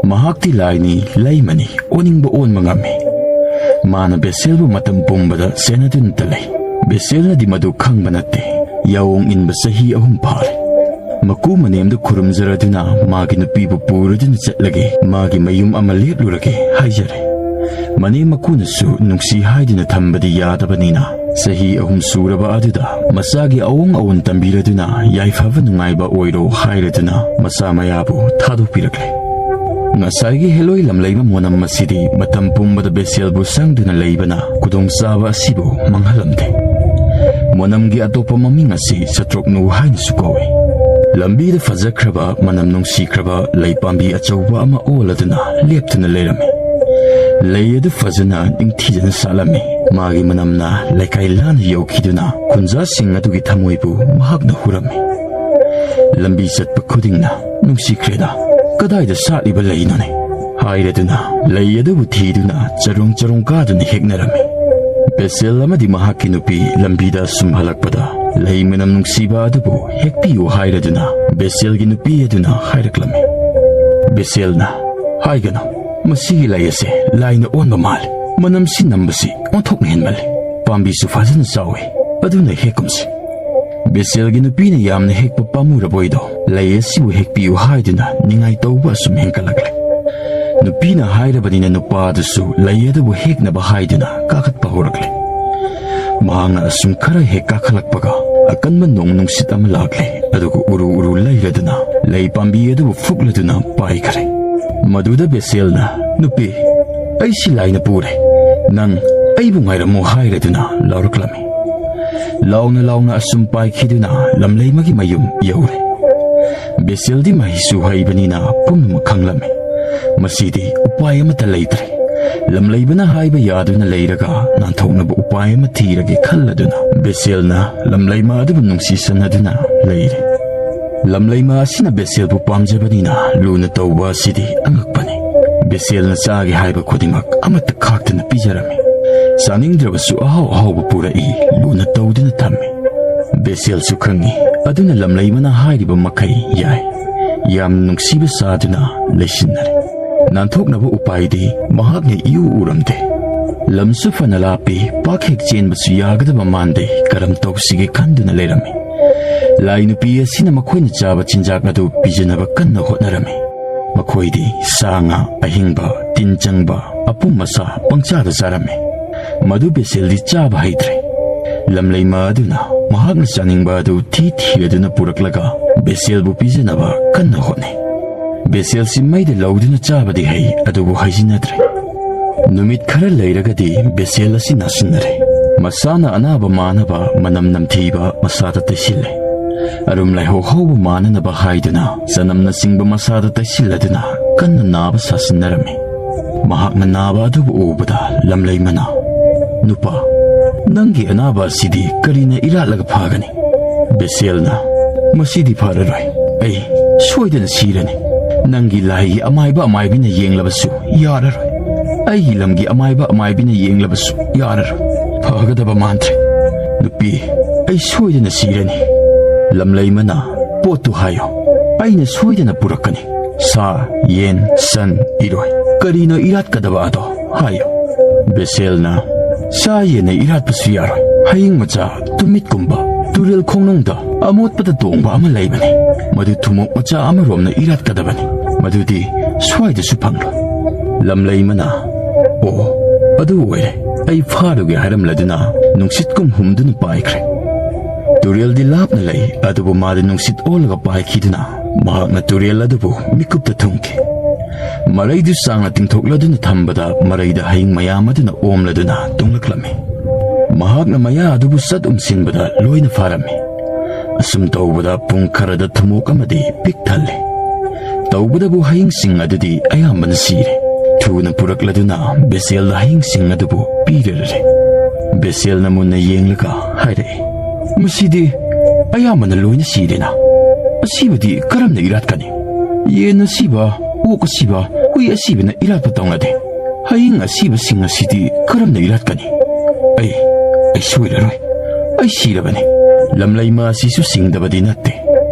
ꯃꯍꯥꯛꯇꯤ ꯂꯥꯏꯅꯤ, ꯂꯩꯃꯅꯤ, ꯑꯣꯅꯤꯡꯕ ꯑꯣꯟꯕ ꯉꯝꯃꯤ꯫ ꯃꯥꯅ ꯕꯦꯁꯦꯜꯕꯨ ꯃꯇꯝ ꯄꯨꯝꯕꯗ ꯁꯦꯟꯅꯗꯨꯅꯇ ꯂꯩ꯫ ꯕꯦꯁꯦꯜꯅꯗꯤ ꯃꯗꯨ ꯈꯪꯕ ꯅꯠꯇꯦ꯫ ꯌꯥꯑꯣꯡ ꯏꯟꯕ ꯆꯍꯤ ꯑꯍꯨꯝ ꯐꯥꯔꯦ꯫ ꯃꯀꯨ ꯃꯅꯦꯝꯗꯨ ꯈꯨꯔꯨꯝꯖꯔꯗꯨꯅ ꯃꯥꯒꯤ ꯅꯨꯄꯤꯕꯨ ꯄꯨꯔꯗꯨꯅ ꯆꯠꯂꯒꯦ, ꯃꯥꯒꯤ ꯃꯌꯨꯝ ꯑꯃ ꯂꯦꯞꯂꯨꯔꯒꯦ ꯍꯥꯏꯖꯔꯦ꯫ ꯃꯅꯦꯝ ꯃꯀꯨꯅꯁꯨ ꯅꯨꯡꯁꯤ ꯍꯥꯏꯗꯨꯅ ꯊꯝꯕꯗꯤ ꯌꯥꯗꯕꯅꯤꯅ, ꯆꯍꯤ ꯑꯍꯨꯝ ꯁꯨꯔꯕ ꯑꯗꯨꯗ ꯃꯆꯥꯒꯤ ꯑꯋꯣꯡ ꯑꯋꯣꯟ ꯇꯝꯕꯤꯔꯗꯨꯅ ꯌꯥꯏꯐꯕ ꯅꯨꯡꯉꯥꯏꯕ ꯑꯣꯏꯔꯣ ꯍꯥꯏꯔꯗꯨꯅ ꯃꯆꯥ ꯃꯌꯥꯕꯨ ꯊꯥꯗꯣꯛꯄꯤꯔꯛꯂꯦ꯫ ꯉꯁꯥꯏꯒꯤ ꯍꯦꯂꯣꯏ ꯂꯝꯂꯩꯕ ꯃꯣꯅꯝ ꯑꯁꯤꯗꯤ ꯃꯇꯝ ꯄꯨꯝꯕꯗ ꯕꯦꯁꯦꯜꯕꯨ ꯁꯪꯗꯨꯅ ꯂꯩꯕꯅ ꯈꯨꯗꯣꯡꯆꯥꯕ ꯑꯁꯤꯕꯨ ꯃꯥꯡꯍꯜꯂꯝꯗꯦ꯫ ꯃꯣꯅꯝꯒꯤ ꯑꯇꯣꯞꯄ ꯃꯃꯤꯡ ꯑꯁꯤ ꯆꯇ꯭ꯔꯣꯛꯅꯨ ꯍꯥꯏꯅꯁꯨ ꯀꯧꯏ꯫ ꯂꯝꯕꯤꯗ ꯐꯖꯈ꯭ꯔꯕ, ꯃꯅꯝ ꯅꯨꯡꯁꯤꯈ꯭ꯔꯕ ꯂꯩ ꯄꯥꯝꯕꯤ ꯑꯆꯧꯕ ꯑꯃ ꯑꯣꯜꯂꯗꯨꯅ ꯂꯦꯞꯇꯨꯅ ꯂꯩꯔꯝꯃꯤ꯫ ꯂꯩ ꯑꯗꯨ ꯐꯖꯅ ꯅꯤꯡꯊꯤꯖꯅ ꯁꯥꯠꯂꯝꯃꯤ꯫ ꯃꯥꯒꯤ ꯃꯅꯝꯅ ꯂꯩꯀꯥꯏ ꯂꯥꯟꯅ ꯌꯧꯈꯤꯗꯨꯅ ꯈꯨꯟꯖꯥꯁꯤꯡ ꯑꯗꯨꯒꯤ ꯊꯃꯣꯏꯕꯨ ꯃꯍꯥꯛꯅ ꯍꯨꯔꯝꯃꯤ꯫ ꯂꯝꯕꯤ ꯆꯠꯄ ꯈꯨꯗꯤꯡꯅ, "ꯅꯨꯡꯁꯤꯈ꯭ꯔꯦꯗ, ꯀꯗꯥꯏꯗ ꯁꯥꯠꯂꯤꯕ ꯂꯩꯅꯣꯅꯦ?" ꯍꯥꯏꯔꯗꯨꯅ ꯂꯩ ꯑꯗꯨꯕꯨ ꯊꯤꯗꯨꯅ ꯆꯔꯣꯡ ꯆꯔꯣꯡ ꯀꯥꯗꯨꯅ ꯍꯦꯛꯅꯔꯝꯃꯤ꯫ ꯕꯦꯁꯦꯜ ꯑꯃꯗꯤ ꯃꯍꯥꯛꯀꯤ ꯅꯨꯄꯤ ꯂꯝꯕꯤꯗ ꯁꯨꯝ ꯍꯜꯂꯛꯄꯗ, ꯂꯩ ꯃꯅꯝ ꯅꯨꯡꯁꯤꯕ ꯑꯗꯨꯕꯨ ꯍꯦꯛꯄꯤꯌꯨ ꯍꯥꯏꯔꯗꯨꯅ ꯕꯦꯁꯦꯜꯒꯤ ꯅꯨꯄꯤ ꯑꯗꯨꯅ ꯍꯥꯏꯔꯛꯂꯝꯃꯤ꯫ ꯕꯦꯁꯦꯜꯅ, "ꯍꯥꯏꯒꯅꯨ, ꯃꯁꯤꯒꯤ ꯂꯩ ꯑꯁꯦ ꯂꯥꯏꯅ ꯑꯣꯟꯕ ꯃꯥꯜꯂꯤ꯫ ꯃꯅꯝꯁꯤ ꯅꯝꯕꯁꯤ ꯑꯣꯟꯊꯣꯛꯅ ꯍꯦꯟꯃꯜꯂꯤ꯫ ꯄꯥꯝꯕꯤꯁꯨ ꯐꯖꯅ ꯆꯥꯎꯏ, ꯑꯗꯨꯅ ꯍꯦꯛꯀꯨꯝꯁꯤ꯫" ꯕꯦꯁꯦꯜꯒꯤ ꯅꯨꯄꯤꯅ ꯌꯥꯝꯅ ꯍꯦꯛꯄ ꯄꯥꯝꯃꯨꯔꯕꯣꯏꯗꯣ ꯂꯩ ꯑꯁꯤꯕꯨ ꯍꯦꯛꯄꯤꯌꯨ ꯍꯥꯏꯗꯨꯅ ꯅꯤꯡꯉꯥꯏ ꯇꯧꯕ ꯑꯁꯨꯝ ꯍꯦꯟꯒꯠꯂꯛꯂꯦ꯫ ꯅꯨꯄꯤꯅ ꯍꯥꯏꯔꯕꯅꯤꯅ ꯅꯨꯄꯥ ꯑꯗꯨꯁꯨ ꯂꯩ ꯑꯗꯨꯕꯨ ꯍꯦꯛꯅꯕ ꯍꯥꯏꯗꯨꯅ ꯀꯥꯈꯠꯄ ꯍꯧꯔꯛꯂꯦ꯫ ꯃꯍꯥꯛꯅ ꯑꯁꯨꯝ ꯈꯔ ꯍꯦꯛ ꯀꯥꯈꯠꯂꯛꯄꯒ ꯑꯀꯟꯕ ꯅꯣꯡ ꯅꯨꯡꯁꯤꯠ ꯑꯃ ꯂꯥꯛꯂꯦ, ꯑꯗꯨꯒ ꯎꯔꯨ ꯎꯔꯨ ꯂꯩꯔꯗꯨꯅ ꯂꯩ ꯄꯥꯝꯕꯤ ꯑꯗꯨꯕꯨ ꯐꯨꯛꯂꯗꯨꯅ ꯄꯥꯏꯈ꯭ꯔꯦ꯫ ꯃꯗꯨꯗ ꯕꯦꯁꯦꯜꯅ, "ꯅꯨꯄꯤ, ꯑꯩꯁꯤ ꯂꯥꯏꯅ ꯄꯨꯔꯦ, ꯅꯪ ꯑꯩꯕꯨ ꯉꯥꯏꯔꯝꯃꯨ" ꯍꯥꯏꯔꯗꯨꯅ ꯂꯥꯎꯔꯛꯂꯝꯃꯤ꯫ ꯂꯥꯎꯅ ꯂꯥꯎꯅ ꯑꯁꯨꯝ ꯄꯥꯏꯈꯤꯗꯨꯅ ꯂꯝꯂꯩꯃꯒꯤ ꯃꯌꯨꯝ ꯌꯧꯔꯦ꯫ ꯕꯦꯁꯦꯜꯗꯤ ꯃꯍꯩꯁꯨ ꯍꯩꯕꯅꯤꯅ ꯄꯨꯝꯅꯃꯛ ꯈꯪꯂꯝꯃꯤ꯫ ꯃꯁꯤꯗꯤ ꯎꯄꯥꯏ ꯑꯃꯠꯇ ꯂꯩꯇ꯭ꯔꯦ꯫ ꯂꯝꯂꯩꯃꯅ ꯍꯥꯏꯕ ꯌꯥꯗꯨꯅ ꯂꯩꯔꯒ ꯅꯥꯟꯊꯣꯛꯅꯕ ꯎꯄꯥꯏ ꯑꯃ ꯊꯤꯔꯒꯦ ꯈꯜꯂꯗꯨꯅ ꯕꯦꯁꯦꯜꯅ ꯂꯝꯂꯩꯃ ꯑꯗꯨꯕꯨ ꯅꯨꯡꯁꯤꯁꯟꯅꯗꯨꯅ ꯂꯩꯔꯦ꯫ ꯂꯝꯂꯩꯃ ꯑꯁꯤꯅ ꯕꯦꯁꯦꯜꯕꯨ ꯄꯥꯝꯖꯕꯅꯤꯅ ꯂꯨꯅ ꯇꯧꯕ ꯑꯁꯤꯗꯤ ꯑꯉꯛꯄꯅꯤ꯫ ꯕꯦꯁꯦꯜꯅ ꯆꯥꯒꯦ ꯍꯥꯏꯕ ꯈꯨꯗꯤꯡꯃꯛ ꯑꯃꯠꯇ ꯈꯥꯛꯇꯅ ꯄꯤꯖꯔꯝꯃꯤ꯫ ꯆꯥꯅꯤꯡꯗ꯭ꯔꯕꯁꯨ ꯑꯍꯥꯎ ꯑꯍꯥꯎꯕ ꯄꯨꯔꯛꯏ, ꯂꯨꯅ ꯇꯧꯗꯨꯅ ꯊꯝꯃꯤ꯫ ꯕꯦꯁꯦꯜꯁꯨ ꯈꯪꯏ, ꯑꯗꯨꯅ ꯂꯝꯂꯩꯃꯅ ꯍꯥꯏꯔꯤꯕ ꯃꯈꯩ ꯌꯥꯏ꯫ ꯌꯥꯝꯅ ꯅꯨꯡꯁꯤꯕ ꯁꯥꯗꯨꯅ ꯂꯩꯁꯤꯟꯅꯔꯦ꯫ ꯅꯥꯟꯊꯣꯛꯅꯕ ꯎꯄꯥꯏꯗꯤ ꯃꯍꯥꯛꯅ ꯏꯎ ꯎꯔꯝꯗꯦ꯫ ꯂꯝꯁꯨ ꯐꯅ ꯂꯥꯞꯄꯤ, ꯄꯥꯛ ꯍꯦꯛ ꯆꯦꯟꯕꯁꯨ ꯌꯥꯒꯗꯕ ꯃꯥꯟꯗꯦ, ꯀꯔꯝ ꯇꯧꯁꯤꯒꯦ ꯈꯟꯗꯨꯅ ꯂꯩꯔꯝꯃꯤ꯫ ꯂꯥꯏ ꯅꯨꯄꯤ ꯑꯁꯤꯅ ꯃꯈꯣꯏꯅ ꯆꯥꯕ ꯆꯤꯟꯖꯥꯛ ꯑꯗꯨ ꯄꯤꯖꯅꯕ ꯀꯟꯅ ꯍꯣꯠꯅꯔꯝꯃꯤ꯫ ꯃꯈꯣꯏꯗꯤ ꯁꯥ ꯉꯥ ꯑꯍꯤꯡꯕ, ꯇꯤꯟ ꯆꯪꯕ, ꯑꯄꯨꯝ ꯑꯁꯥ ꯄꯪꯆꯥꯗ ꯆꯥꯔꯝꯃꯤ꯫ ꯃꯗꯨ ꯕꯦꯁꯦꯜꯗꯤ ꯆꯥꯕ ꯍꯩꯇ꯭ꯔꯦ꯫ ꯂꯝꯂꯩꯃ ꯑꯗꯨꯅ ꯃꯍꯥꯛꯅ ꯆꯥꯅꯤꯡꯕ ꯑꯗꯨ ꯊꯤ ꯊꯤꯔꯗꯨꯅ ꯄꯨꯔꯛꯂꯒ ꯕꯦꯁꯦꯜꯕꯨ ꯄꯤꯖꯅꯕ ꯀꯟꯅ ꯍꯣꯠꯅꯩ꯫ ꯕꯦꯁꯦꯜꯁꯤ ꯃꯩꯗ ꯂꯧꯗꯨꯅ ꯆꯥꯕꯗꯤ ꯍꯩ, ꯑꯗꯨꯕꯨ ꯍꯩꯖꯤꯟꯅꯗ꯭ꯔꯦ꯫ ꯅꯨꯃꯤꯠ ꯈꯔ ꯂꯩꯔꯒꯗꯤ ꯕꯦꯁꯦꯜ ꯑꯁꯤ ꯅꯥꯁꯤꯟꯅꯔꯦ꯫ ꯃꯁꯥꯅ ꯑꯅꯥꯕ ꯃꯥꯅꯕ ꯃꯅꯝ ꯅꯝꯊꯤꯕ ꯃꯁꯥꯗ ꯇꯩꯁꯤꯜꯂꯦ꯫ ꯑꯔꯨꯝ ꯂꯥꯏꯍꯧ ꯍꯧꯕ ꯃꯥꯅꯅꯕ ꯍꯥꯏꯗꯨꯅ ꯆꯅꯝꯅꯆꯤꯡꯕ ꯃꯁꯥꯗ ꯇꯩꯁꯤꯜꯂꯗꯨꯅ ꯀꯟꯅ ꯅꯥꯕ ꯁꯥꯁꯤꯟꯅꯔꯝꯃꯤ꯫ ꯃꯍꯥꯛꯅ ꯅꯥꯕ ꯑꯗꯨꯕꯨ ꯎꯕꯗ ꯂꯝꯂꯩꯃꯅ, "ꯅꯨꯄꯥ, ꯅꯪꯒꯤ ꯑꯅꯥꯕ ꯑꯁꯤꯗꯤ ꯀꯔꯤꯅ ꯏꯔꯥꯠꯂꯒ ꯐꯒꯅꯤ?" ꯕꯦꯁꯦꯜꯅ, "ꯃꯁꯤꯗꯤ ꯐꯔꯔꯣꯏ꯫ ꯑꯩ ꯁꯣꯏꯗꯅ ꯁꯤꯔꯅꯤ꯫ ꯅꯪꯒꯤ ꯂꯥꯏꯒꯤ ꯑꯃꯥꯏꯕ ꯑꯃꯥꯏꯕꯤꯅ ꯌꯦꯡꯂꯕꯁꯨ ꯌꯥꯔꯔꯣꯏ꯫ ꯑꯩꯒꯤ ꯂꯝꯒꯤ ꯑꯃꯥꯏꯕ ꯑꯃꯥꯏꯕꯤꯅ ꯌꯦꯡꯂꯕꯁꯨ ꯌꯥꯔꯔꯣꯏ꯫ ꯐꯒꯗꯕ ꯃꯥꯟꯗ꯭ꯔꯦ꯫ ꯅꯨꯄꯤ, ꯑꯩ ꯁꯣꯏꯗꯅ ꯁꯤꯔꯅꯤ꯫ ꯂꯝꯂꯩꯃꯅ, ꯄꯣꯠꯇꯨ ꯍꯥꯏꯌꯨ꯫ ꯑꯩꯅ ꯁꯣꯏꯗꯅ ꯄꯨꯔꯛꯀꯅꯤ꯫ ꯁꯥ, ꯌꯦꯟ, ꯁꯟ, ꯏꯔꯣꯏ꯫ ꯀꯔꯤꯅꯣ ꯏꯔꯥꯠꯀꯗꯕ ꯑꯗꯣ ꯍꯥꯏꯌꯨ꯫" ꯕꯦꯁꯦꯜꯅ, "ꯁꯥ ꯌꯦꯟꯅ ꯏꯔꯥꯠꯄꯁꯨ ꯌꯥꯔꯣꯏ꯫ ꯍꯌꯤꯡ ꯃꯆꯥ, ꯇꯨꯃꯤꯠꯀꯨꯝꯕ, ꯇꯨꯔꯦꯜ ꯈꯣꯡꯅꯨꯡꯗ ꯑꯃꯣꯠꯄꯗ ꯇꯣꯡꯕ ꯑꯃ ꯂꯩꯕꯅꯤ꯫ ꯃꯗꯨ ꯊꯨꯝꯃꯣꯛ ꯃꯆꯥ ꯑꯃꯔꯣꯝꯅ ꯏꯔꯥꯠꯀꯗꯕꯅꯤ꯫ ꯃꯗꯨꯗꯤ ꯁ꯭ꯋꯥꯏꯗꯁꯨ ꯐꯪꯂꯣꯏ꯫" ꯂꯝꯂꯩꯃꯅ, "ꯑꯣ, ꯑꯗꯨ ꯑꯣꯏꯔꯦ꯫ ꯑꯩ ꯐꯥꯔꯨꯒꯦ" ꯍꯥꯏꯔꯝꯂꯗꯨꯅ ꯅꯨꯡꯁꯤꯠꯀꯨꯝ ꯍꯨꯝꯗꯨꯅ ꯄꯥꯏꯈ꯭ꯔꯦ꯫ ꯇꯨꯔꯦꯜꯗꯤ ꯂꯥꯞꯅ ꯂꯩ, ꯑꯗꯨꯕꯨ ꯃꯥꯗꯤ ꯅꯨꯡꯁꯤꯠ ꯑꯣꯜꯂꯒ ꯄꯥꯏꯈꯤꯗꯨꯅ ꯃꯍꯥꯛꯅ ꯇꯨꯔꯦꯜ ꯑꯗꯨꯕꯨ ꯃꯤꯀꯨꯞꯇ ꯊꯨꯡꯈꯤ꯫ ꯃꯔꯩꯗꯨ ꯁꯥꯡꯅ ꯇꯤꯡꯊꯣꯛꯂꯗꯨꯅ ꯊꯝꯕꯗ ꯃꯔꯩꯗ ꯍꯌꯤꯡ ꯃꯌꯥꯝ ꯑꯗꯨꯅ ꯑꯣꯝꯂꯗꯨꯅ ꯇꯨꯡꯂꯛꯂꯝꯃꯤ꯫ ꯃꯍꯥꯛꯅ ꯃꯌꯥ ꯑꯗꯨꯕꯨ ꯆꯠ ꯎꯝꯁꯤꯟꯕꯗ ꯂꯣꯏꯅ ꯐꯥꯔꯝꯃꯤ꯫ ꯑꯁꯨꯝ ꯇꯧꯕꯗ ꯄꯨꯡ ꯈꯔꯗ ꯊꯨꯝꯃꯣꯛ ꯑꯃꯗꯤ ꯄꯤꯛ ꯊꯜꯂꯦ꯫ ꯇꯧꯕꯗꯕꯨ ꯍꯌꯤꯡꯁꯤꯡ ꯑꯗꯨꯗꯤ ꯑꯌꯥꯝꯕꯅ ꯁꯤꯔꯦ꯫ ꯊꯨꯅ ꯄꯨꯔꯛꯂꯗꯨꯅ ꯕꯦꯁꯦꯜꯗ ꯍꯌꯤꯡꯁꯤꯡ ꯑꯗꯨꯕꯨ ꯄꯤꯔꯔꯦ꯫ ꯕꯦꯁꯦꯜꯅ ꯃꯨꯟꯅ ꯌꯦꯡꯂꯒ ꯍꯥꯏꯔꯛꯏ, "ꯃꯁꯤꯗꯤ ꯑꯌꯥꯝꯕꯅ ꯂꯣꯏꯅ ꯁꯤꯔꯦꯅ꯫ ꯑꯁꯤꯕꯗꯤ ꯀꯔꯝꯅ ꯏꯔꯥꯠꯀꯅꯤ? ꯌꯦꯟ ꯑꯁꯤꯕ, ꯑꯣꯛ ꯑꯁꯤꯕ, ꯍꯨꯏ ꯑꯁꯤꯕꯅ ꯏꯔꯥꯠꯄ ꯇꯧꯅꯗꯦ꯫ ꯍꯌꯤꯡ ꯑꯁꯤꯕꯁꯤꯡ ꯑꯁꯤꯗꯤ ꯀꯔꯝꯅ ꯏꯔꯥꯠꯀꯅꯤ? ꯑꯩ, ꯑꯩ ꯁꯣꯏꯔꯔꯣꯏ꯫ ꯑꯩ ꯁꯤꯔꯕꯅꯤ꯫" ꯂꯝꯂꯩꯃ ꯑꯁꯤꯁꯨ ꯁꯤꯡꯗꯕꯗꯤ ꯅꯠꯇꯦ꯫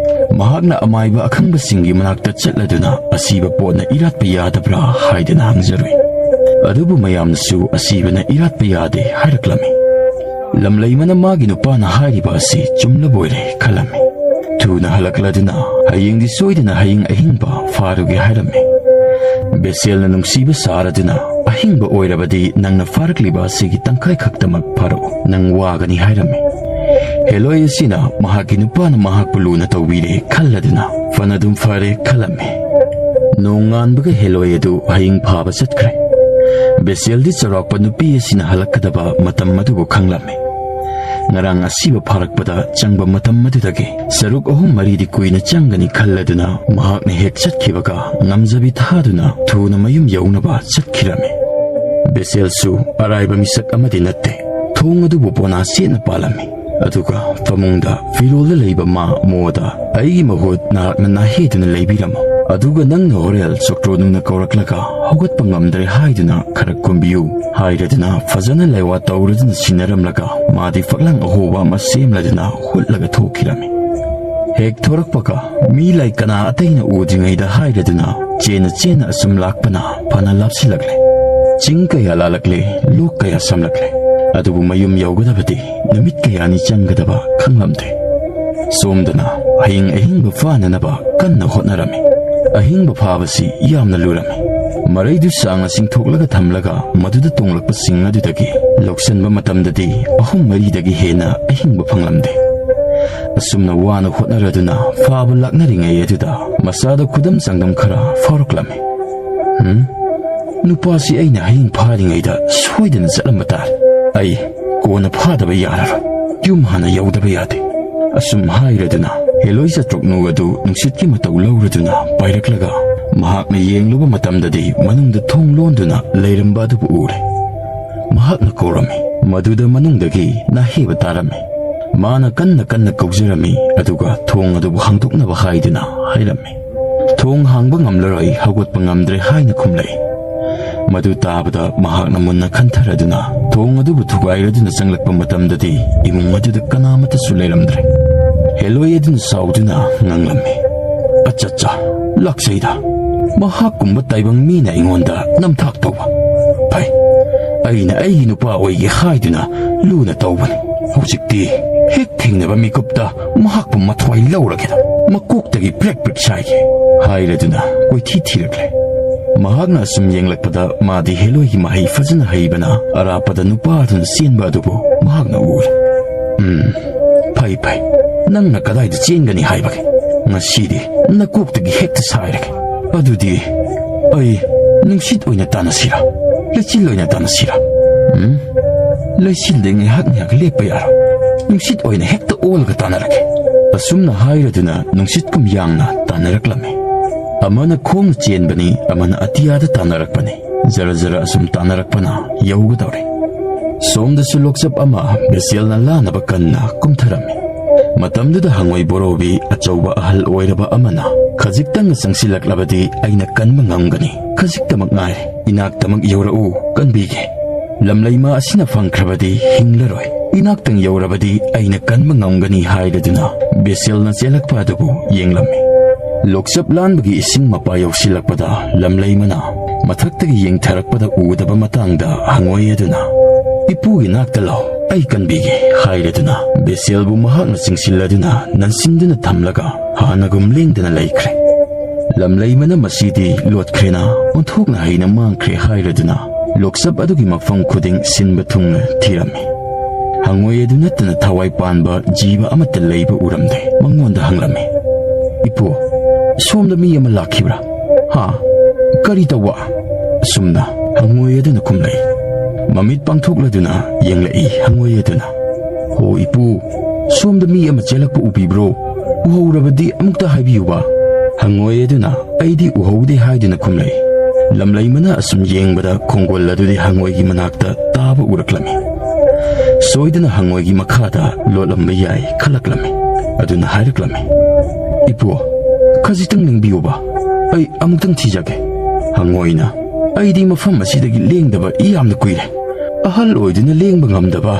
ꯃꯍꯥꯛꯅ ꯑꯃꯥꯏꯕ ꯑꯈꯪꯕꯁꯤꯡꯒꯤ ꯃꯅꯥꯛꯇ ꯆꯠꯂꯗꯨꯅ ꯑꯁꯤꯕ ꯄꯣꯠꯅ ꯏꯔꯥꯠꯄ ꯌꯥꯗꯕ꯭ꯔꯥ ꯍꯥꯏꯗꯅ ꯍꯪꯖꯔꯨꯏ꯫ ꯑꯗꯨꯕꯨ ꯃꯌꯥꯝꯅꯁꯨ ꯑꯁꯤꯕꯅ ꯏꯔꯥꯠꯄ ꯌꯥꯗꯦ ꯍꯥꯏꯔꯛꯂꯝꯃꯤ꯫ ꯂꯝꯂꯩꯃꯅ ꯃꯥꯒꯤ ꯅꯨꯄꯥꯅ ꯍꯥꯏꯔꯤꯕ ꯑꯁꯤ ꯆꯨꯝꯂꯕꯣꯏꯔꯦ ꯈꯜꯂꯝꯃꯤ꯫ ꯊꯨꯅ ꯍꯜꯂꯛꯂꯗꯨꯅ ꯍꯌꯦꯡꯗꯤ ꯁꯣꯏꯗꯅ ꯍꯌꯦꯡ ꯑꯍꯤꯡꯕ ꯐꯥꯔꯨꯒꯦ ꯍꯥꯏꯔꯝꯃꯤ꯫ ꯕꯦꯁꯦꯜꯅ ꯅꯨꯡꯁꯤꯕ ꯁꯥꯔꯗꯨꯅ, "ꯑꯍꯤꯡꯕ ꯑꯣꯏꯔꯕꯗꯤ ꯅꯪꯅ ꯐꯥꯔꯛꯂꯤꯕ ꯑꯁꯤꯒꯤ ꯇꯪꯈꯥꯏ ꯈꯛꯇꯃꯛ ꯐꯥꯔꯛꯎ, ꯅꯪ ꯋꯥꯒꯅꯤ" ꯍꯥꯏꯔꯝꯃꯤ꯫ ꯍꯦꯂꯣꯏ ꯑꯁꯤꯅ ꯃꯍꯥꯛꯀꯤ ꯅꯨꯄꯥꯅ ꯃꯍꯥꯛꯄꯨ ꯂꯨꯅ ꯇꯧꯕꯤꯔꯦ ꯈꯜꯂꯗꯨꯅ ꯐꯅꯗꯨꯝ ꯐꯔꯦ ꯈꯜꯂꯝꯃꯤ꯫ ꯅꯣꯡꯉꯥꯟꯕꯒ ꯍꯦꯂꯣꯏ ꯑꯗꯨ ꯍꯌꯤꯡ ꯐꯥꯕ ꯆꯠꯈ꯭ꯔꯦ꯫ ꯕꯦꯁꯦꯜꯗꯤ ꯆꯥꯎꯔꯥꯛꯄ ꯅꯨꯄꯤ ꯑꯁꯤꯅ ꯍꯜꯂꯛꯀꯗꯕ ꯃꯇꯝ ꯑꯗꯨꯕꯨ ꯈꯪꯂꯝꯃꯤ꯫ ꯉꯔꯥꯡ ꯑꯁꯤꯕ ꯐꯥꯔꯛꯄꯗ ꯆꯪꯕ ꯃꯇꯝ ꯑꯗꯨꯗꯒꯤ ꯁꯔꯨꯛ ꯑꯍꯨꯝ ꯃꯔꯤꯗꯤ ꯀꯨꯏꯅ ꯆꯪꯒꯅꯤ ꯈꯜꯂꯗꯨꯅ ꯃꯍꯥꯛꯅ ꯍꯦꯛ ꯆꯠꯈꯤꯕꯒ ꯉꯝꯖꯕꯤ ꯊꯥꯗꯨꯅ ꯊꯨꯅ ꯃꯌꯨꯝ ꯌꯧꯅꯕ ꯆꯠꯈꯤꯔꯝꯃꯤ꯫ ꯕꯦꯁꯦꯜꯁꯨ ꯑꯔꯥꯏꯕ ꯃꯤꯁꯛ ꯑꯃꯗꯤ ꯅꯠꯇꯦ꯫ ꯊꯣꯡ ꯑꯗꯨꯕꯨ ꯄꯣꯅꯥ ꯁꯦꯠꯅ ꯄꯥꯜꯂꯝꯃꯤ꯫ ꯑꯗꯨꯒ ꯐꯃꯨꯡꯗ ꯐꯤꯔꯣꯜꯗ ꯂꯩꯕ ꯃꯥ ꯃꯣꯗ, "ꯑꯩꯒꯤ ꯃꯍꯨꯠ ꯅꯍꯥꯛꯅ ꯅꯥꯍꯦꯗꯨꯅ ꯂꯩꯕꯤꯔꯝꯃꯣ꯫ ꯑꯗꯨꯒ ꯅꯪꯅ ꯍꯣꯔꯦꯜ ꯆꯣꯀ꯭ꯔꯣꯅꯨꯡꯅ ꯀꯧꯔꯛꯂꯒ ꯍꯧꯒꯠꯄ ꯉꯝꯗ꯭ꯔꯦ ꯍꯥꯏꯗꯨꯅ ꯈꯔ ꯀꯨꯝꯕꯤꯌꯨ" ꯍꯥꯏꯔꯗꯨꯅ ꯐꯖꯅ ꯂꯩꯋꯥ ꯇꯧꯔꯗꯨꯅ ꯁꯤꯟꯅꯔꯝꯂꯒ ꯃꯥꯗꯤ ꯐꯛꯂꯥꯡ ꯑꯍꯣꯕ ꯑꯃ ꯁꯦꯝꯂꯗꯨꯅ ꯍꯨꯠꯂꯒ ꯊꯣꯛꯈꯤꯔꯝꯃꯤ꯫ ꯍꯦꯛ ꯊꯣꯔꯛꯄꯒ ꯃꯤ ꯂꯩ ꯀꯅꯥ ꯑꯇꯩꯅ ꯎꯗ꯭ꯔꯤꯉꯩꯗ ꯍꯥꯏꯔꯗꯨꯅ ꯆꯦꯟꯅ ꯆꯦꯟꯅ ꯑꯁꯨꯝ ꯂꯥꯛꯄꯅ ꯐꯅ ꯂꯥꯞꯁꯤꯜꯂꯛꯂꯦ꯫ ꯆꯤꯡ ꯀꯌꯥ ꯂꯥꯜꯂꯛꯂꯦ, ꯂꯣꯛ ꯀꯌꯥ ꯁꯝꯂꯛꯂꯦ꯫ ꯑꯗꯨꯕꯨ ꯃꯌꯨꯝ ꯌꯧꯒꯗꯕꯗꯤ ꯅꯨꯃꯤꯠ ꯀꯌꯥꯅꯤ ꯆꯪꯒꯗꯕ ꯈꯪꯂꯝꯗꯦ꯫ ꯁꯣꯝꯗꯅ ꯍꯌꯤꯡ ꯑꯍꯤꯡꯕ ꯐꯥꯅꯅꯕ ꯀꯟꯅ ꯍꯣꯠꯅꯔꯝꯃꯤ꯫ ꯑꯍꯤꯡꯕ ꯐꯥꯕꯁꯤ ꯌꯥꯝꯅ ꯂꯨꯔꯝꯃꯤ꯫ ꯃꯔꯩꯗꯨ ꯁꯥꯡꯅ ꯆꯤꯡꯊꯣꯛꯂꯒ ꯊꯝꯂꯒ ꯃꯗꯨꯗ ꯇꯣꯡꯂꯛꯄꯁꯤꯡ ꯑꯗꯨꯗꯒꯤ ꯂꯧꯁꯤꯟꯕ ꯃꯇꯝꯗꯗꯤ ꯑꯍꯨꯝ ꯃꯔꯤꯗꯒꯤ ꯍꯦꯟꯅ ꯑꯍꯤꯡꯕ ꯐꯪꯂꯝꯗꯦ꯫ ꯑꯁꯨꯝꯅ ꯋꯥꯅ ꯍꯣꯠꯅꯔꯗꯨꯅ ꯐꯥꯕ ꯂꯥꯛꯅꯔꯤꯉꯩ ꯑꯗꯨꯗ ꯃꯆꯥꯗ ꯈꯨꯗꯝ ꯆꯥꯡꯗꯝ ꯈꯔ ꯐꯥꯎꯔꯛꯂꯝꯃꯤ꯫ "ꯍꯝ? ꯅꯨꯄꯥꯁꯤ ꯑꯩꯅ ꯍꯌꯤꯡ ꯐꯥꯔꯤꯉꯩꯗ ꯁꯣꯏꯗꯅ ꯆꯠꯂꯝꯕ ꯇꯥꯔꯦ꯫ ꯑꯩ ꯀꯣꯟꯅ ꯐꯥꯗꯕ ꯌꯥꯔꯔꯣꯏ꯫ ꯌꯨꯝ ꯍꯥꯟꯅ ꯌꯧꯗꯕ ꯌꯥꯗꯦ"꯫ ꯑꯁꯨꯝ ꯍꯥꯏꯔꯗꯨꯅ ꯍꯦꯂꯣꯏ ꯆꯥꯇ꯭ꯔꯨꯛꯅꯨ ꯑꯗꯨ ꯅꯨꯡꯁꯤꯠꯀꯤ ꯃꯇꯧ ꯂꯧꯔꯗꯨꯅ ꯄꯥꯏꯔꯛꯂꯒ ꯃꯍꯥꯛꯅ ꯌꯦꯡꯂꯨꯕ ꯃꯇꯝꯗꯗꯤ ꯃꯅꯨꯡꯗ ꯊꯣꯡ ꯂꯣꯟꯗꯨꯅ ꯂꯩꯔꯝꯕ ꯑꯗꯨꯕꯨ ꯎꯔꯦ꯫ ꯃꯍꯥꯛꯅ ꯀꯧꯔꯝꯃꯤ꯫ ꯃꯗꯨꯗ ꯃꯅꯨꯡꯗꯒꯤ ꯅꯥꯍꯦꯕ ꯇꯥꯔꯝꯃꯤ꯫ ꯃꯥꯅ ꯀꯟꯅ ꯀꯟꯅ ꯀꯧꯖꯔꯝꯃꯤ, ꯑꯗꯨꯒ ꯊꯣꯡ ꯑꯗꯨꯕꯨ ꯍꯥꯡꯗꯣꯛꯅꯕ ꯍꯥꯏꯗꯨꯅ ꯍꯥꯏꯔꯝꯃꯤ꯫ "ꯊꯣꯡ ꯍꯥꯡꯕ ꯉꯝꯂꯔꯣꯏ, ꯍꯧꯒꯠꯄ ꯉꯝꯗ꯭ꯔꯦ" ꯍꯥꯏꯅ ꯈꯨꯝꯂꯛꯏ꯫ ꯃꯗꯨ ꯇꯥꯕꯗ ꯃꯍꯥꯛꯅ ꯃꯨꯟꯅ ꯈꯟꯊꯔꯗꯨꯅ ꯊꯣꯡ ꯑꯗꯨꯕꯨ ꯊꯨꯒꯥꯏꯔꯗꯨꯅ ꯆꯪꯂꯛꯄ ꯃꯇꯝꯗꯗꯤ ꯏꯃꯨꯡ ꯑꯗꯨꯗ ꯀꯅꯥꯃꯠꯇꯁꯨ ꯂꯩꯔꯝꯗ꯭ꯔꯦ꯫ ꯍꯦꯂꯣꯏ ꯑꯗꯨꯅ ꯁꯥꯎꯗꯨꯅ ꯉꯥꯡꯂꯝꯃꯤ, "ꯑꯆꯠꯆꯥ, ꯂꯥꯛꯆꯩꯗ꯫ ꯃꯍꯥꯛꯀꯨꯝꯕ ꯇꯥꯏꯕꯪ ꯃꯤꯅ ꯑꯩꯉꯣꯟꯗ ꯅꯝꯊꯥꯛ ꯇꯧꯕ꯫ ꯐꯩ, ꯑꯩꯅ ꯑꯩꯒꯤ ꯅꯨꯄꯥ ꯑꯣꯏꯒꯦ ꯍꯥꯏꯗꯨꯅ ꯂꯨꯅ ꯇꯧꯕꯅꯤ꯫ ꯍꯧꯖꯤꯛꯇꯤ ꯍꯦꯛ ꯊꯦꯡꯅꯕ ꯃꯤꯀꯨꯞꯇ ꯃꯍꯥꯛꯄꯨ ꯃꯊ꯭ꯋꯥꯏ ꯂꯧꯔꯒꯦꯗ, ꯃꯀꯣꯛꯇꯒꯤ ꯄ꯭ꯔꯦꯛ ꯄ꯭ꯔꯦꯛ ꯁꯥꯏꯒꯦ" ꯍꯥꯏꯔꯗꯨꯅ ꯀꯣꯏꯊꯤ ꯊꯤꯔꯛꯂꯦ꯫ ꯃꯍꯥꯛꯅ ꯑꯁꯨꯝ ꯌꯦꯡꯂꯛꯄꯗ ꯃꯥꯗꯤ ꯍꯦꯂꯣꯏꯒꯤ ꯃꯍꯩ ꯐꯖꯅ ꯍꯩꯕꯅ ꯑꯔꯥꯞꯄꯗ ꯅꯨꯄꯥ ꯑꯗꯨꯅ ꯆꯦꯟꯕ ꯑꯗꯨꯕꯨ ꯃꯍꯥꯛꯅ ꯎꯔꯦ꯫ "ꯎꯝ, ꯐꯩ ꯐꯩ, ꯅꯪꯅ ꯀꯗꯥꯏꯗ ꯆꯦꯟꯒꯅꯤ ꯍꯥꯏꯕꯒꯦ? ꯉꯁꯤꯗꯤ ꯅꯀꯣꯛꯇꯒꯤ ꯍꯦꯛꯇ ꯁꯥꯏꯔꯒꯦ꯫ ꯑꯗꯨꯗꯤ ꯑꯩ ꯅꯨꯡꯁꯤꯠ ꯑꯣꯏꯅ ꯇꯥꯟꯅꯁꯤꯔꯥ? ꯂꯩꯆꯤꯜ ꯑꯣꯏꯅ ꯇꯥꯟꯅꯁꯤꯔꯥ?" "ꯎꯝ, ꯂꯩꯆꯤꯜꯗꯤ ꯉꯥꯏꯍꯥꯛ ꯉꯥꯏꯍꯥꯛ ꯂꯦꯞꯄ ꯌꯥꯔꯣꯏ꯫ ꯅꯨꯡꯁꯤꯠ ꯑꯣꯏꯅ ꯍꯦꯛꯇ ꯑꯣꯜꯂꯒ ꯇꯥꯟꯅꯔꯒꯦ"꯫ ꯑꯁꯨꯝꯅ ꯍꯥꯏꯔꯗꯨꯅ ꯅꯨꯡꯁꯤꯠꯀꯨꯝ ꯌꯥꯡꯅ ꯇꯥꯟꯅꯔꯛꯂꯝꯃꯤ꯫ ꯑꯃꯅ ꯈꯣꯡꯅ ꯆꯦꯟꯕꯅꯤ, ꯑꯃꯅ ꯑꯇꯤꯌꯥꯗ ꯇꯥꯟꯅꯔꯛꯄꯅꯤ꯫ ꯖꯔ ꯖꯔ ꯑꯁꯨꯝ ꯇꯥꯟꯅꯔꯛꯄꯅ ꯌꯧꯒꯗꯧꯔꯦ꯫ ꯁꯣꯝꯗꯁꯨ ꯂꯣꯛꯆꯞ ꯑꯃ ꯕꯦꯁꯦꯜꯅ ꯂꯥꯟꯅꯕ ꯀꯟꯅ ꯀꯨꯝꯊꯔꯝꯃꯤ꯫ ꯃꯇꯝꯗꯨꯗ ꯍꯪꯉꯣꯏ ꯕꯣꯔꯣꯕꯤ ꯑꯆꯧꯕ ꯑꯍꯜ ꯑꯣꯏꯔꯕ ꯑꯃꯅ "ꯈꯖꯤꯛꯇꯪ ꯆꯪꯁꯤꯜꯂꯛꯂꯕꯗꯤ ꯑꯩꯅ ꯀꯟꯕ ꯉꯝꯒꯅꯤ꯫ ꯈꯖꯤꯛꯇꯃꯛ ꯉꯥꯏꯔꯦ꯫ ꯏꯅꯥꯛꯇꯃꯛ ꯌꯧꯔꯛꯎ, ꯀꯟꯕꯤꯒꯦ꯫ ꯂꯝꯂꯩꯃ ꯑꯁꯤꯅ ꯐꯪꯈ꯭ꯔꯕꯗꯤ ꯍꯤꯡꯂꯔꯣꯏ꯫ ꯏꯅꯥꯛꯇꯪ ꯌꯧꯔꯕꯗꯤ ꯑꯩꯅ ꯀꯟꯕ ꯉꯝꯒꯅꯤ" ꯍꯥꯏꯔꯗꯨꯅ ꯕꯦꯁꯦꯜꯅ ꯆꯦꯜꯂꯛꯄ ꯑꯗꯨꯕꯨ ꯌꯦꯡꯂꯝꯃꯤ꯫ ꯂꯣꯛꯆꯞ ꯂꯥꯟꯕꯒꯤ ꯏꯁꯤꯡ ꯃꯄꯥ ꯌꯧꯁꯤꯜꯂꯛꯄꯗ ꯂꯝꯂꯩꯃꯅ ꯃꯊꯛꯇꯒꯤ ꯌꯦꯡꯊꯔꯛꯄꯗ ꯎꯗꯕ ꯃꯇꯥꯡꯗ ꯍꯪꯉꯣꯏ ꯑꯗꯨꯅ "ꯏꯄꯨꯒꯤ ꯅꯥꯛꯇ ꯂꯥꯎ, ꯑꯩ ꯀꯟꯕꯤꯒꯦ" ꯍꯥꯏꯔꯗꯨꯅ ꯕꯦꯁꯦꯜꯕꯨ ꯃꯍꯥꯛꯅ ꯆꯤꯡꯁꯤꯜꯂꯗꯨꯅ ꯅꯟꯁꯤꯟꯗꯨꯅ ꯊꯝꯂꯒ ꯍꯥꯟꯅꯒꯨꯝ ꯂꯦꯡꯗꯅ ꯂꯩꯈ꯭ꯔꯦ꯫ ꯂꯝꯂꯩꯃꯅ ꯃꯁꯤꯗꯤ ꯂꯣꯠꯈ꯭ꯔꯦꯅ, ꯑꯣꯟꯊꯣꯛꯅ ꯍꯩꯅ ꯃꯥꯡꯈ꯭ꯔꯦ ꯍꯥꯏꯔꯗꯨꯅ ꯂꯣꯛꯆꯞ ꯑꯗꯨꯒꯤ ꯃꯐꯝ ꯈꯨꯗꯤꯡ ꯁꯤꯟꯕ ꯊꯨꯡꯅ ꯊꯤꯔꯝꯃꯤ꯫ ꯍꯪꯉꯣꯏ ꯑꯗꯨ ꯅꯠꯇꯅ ꯊꯋꯥꯏ ꯄꯥꯟꯕ ꯖꯤꯕ ꯑꯃꯠꯇ ꯂꯩꯕ ꯎꯔꯝꯗꯦ꯫ ꯃꯉꯣꯟꯗ ꯍꯪꯂꯝꯃꯤ, "ꯏꯄꯨ, ꯁꯣꯝꯗ ꯃꯤ ꯑꯃ ꯂꯥꯛꯈꯤꯕ꯭ꯔꯥ? ꯍꯥ? ꯀꯔꯤ ꯇꯧꯕ?" ꯑꯁꯨꯝꯅ ꯍꯪꯉꯣꯏ ꯑꯗꯨꯅ ꯈꯨꯝꯂꯛꯏ꯫ ꯃꯃꯤꯠ ꯄꯥꯡꯊꯣꯛꯂꯗꯨꯅ ꯌꯦꯡꯂꯛꯏ ꯍꯪꯉꯣꯏ ꯑꯗꯨꯅ꯫ "ꯍꯣ ꯏꯄꯨ, ꯁꯣꯝꯗ ꯃꯤ ꯑꯃ ꯆꯦꯜꯂꯛꯄ ꯎꯕꯤꯕ꯭ꯔꯣ? ꯎꯍꯧꯔꯕꯗꯤ ꯑꯃꯨꯛꯇ ꯍꯥꯏꯕꯤꯌꯨꯕ?" ꯍꯪꯉꯣꯏ ꯑꯗꯨꯅ "ꯑꯩꯗꯤ ꯎꯍꯧꯗꯦ" ꯍꯥꯏꯗꯨꯅ ꯈꯨꯝꯂꯛꯏ꯫ ꯂꯝꯂꯩꯃꯅ ꯑꯁꯨꯝ ꯌꯦꯡꯕꯗ ꯈꯣꯡꯒꯣꯜ ꯑꯗꯨꯗꯤ ꯍꯪꯉꯣꯏꯒꯤ ꯃꯅꯥꯛꯇ ꯇꯥꯕ ꯎꯔꯛꯂꯝꯃꯤ꯫ ꯁꯣꯏꯗꯅ ꯍꯪꯉꯣꯏꯒꯤ ꯃꯈꯥꯗ ꯂꯣꯠꯂꯝꯕ ꯌꯥꯏ ꯈꯜꯂꯛꯂꯝꯃꯤ꯫ ꯑꯗꯨꯅ ꯍꯥꯏꯔꯛꯂꯝꯃꯤ, "ꯏꯄꯨ, ꯈꯖꯤꯛꯇꯪ ꯂꯦꯡꯕꯤꯌꯨꯕ, ꯑꯩ ꯑꯃꯨꯛꯇꯪ ꯊꯤꯖꯒꯦ"꯫ ꯍꯪꯉꯣꯏꯅ, "ꯑꯩꯗꯤ ꯃꯐꯝ ꯑꯁꯤꯗꯒꯤ ꯂꯦꯡꯗꯕ ꯌꯥꯝꯅ ꯀꯨꯏꯔꯦ꯫ ꯑꯍꯜ ꯑꯣꯏꯗꯨꯅ ꯂꯦꯡꯕ ꯉꯝꯗꯕ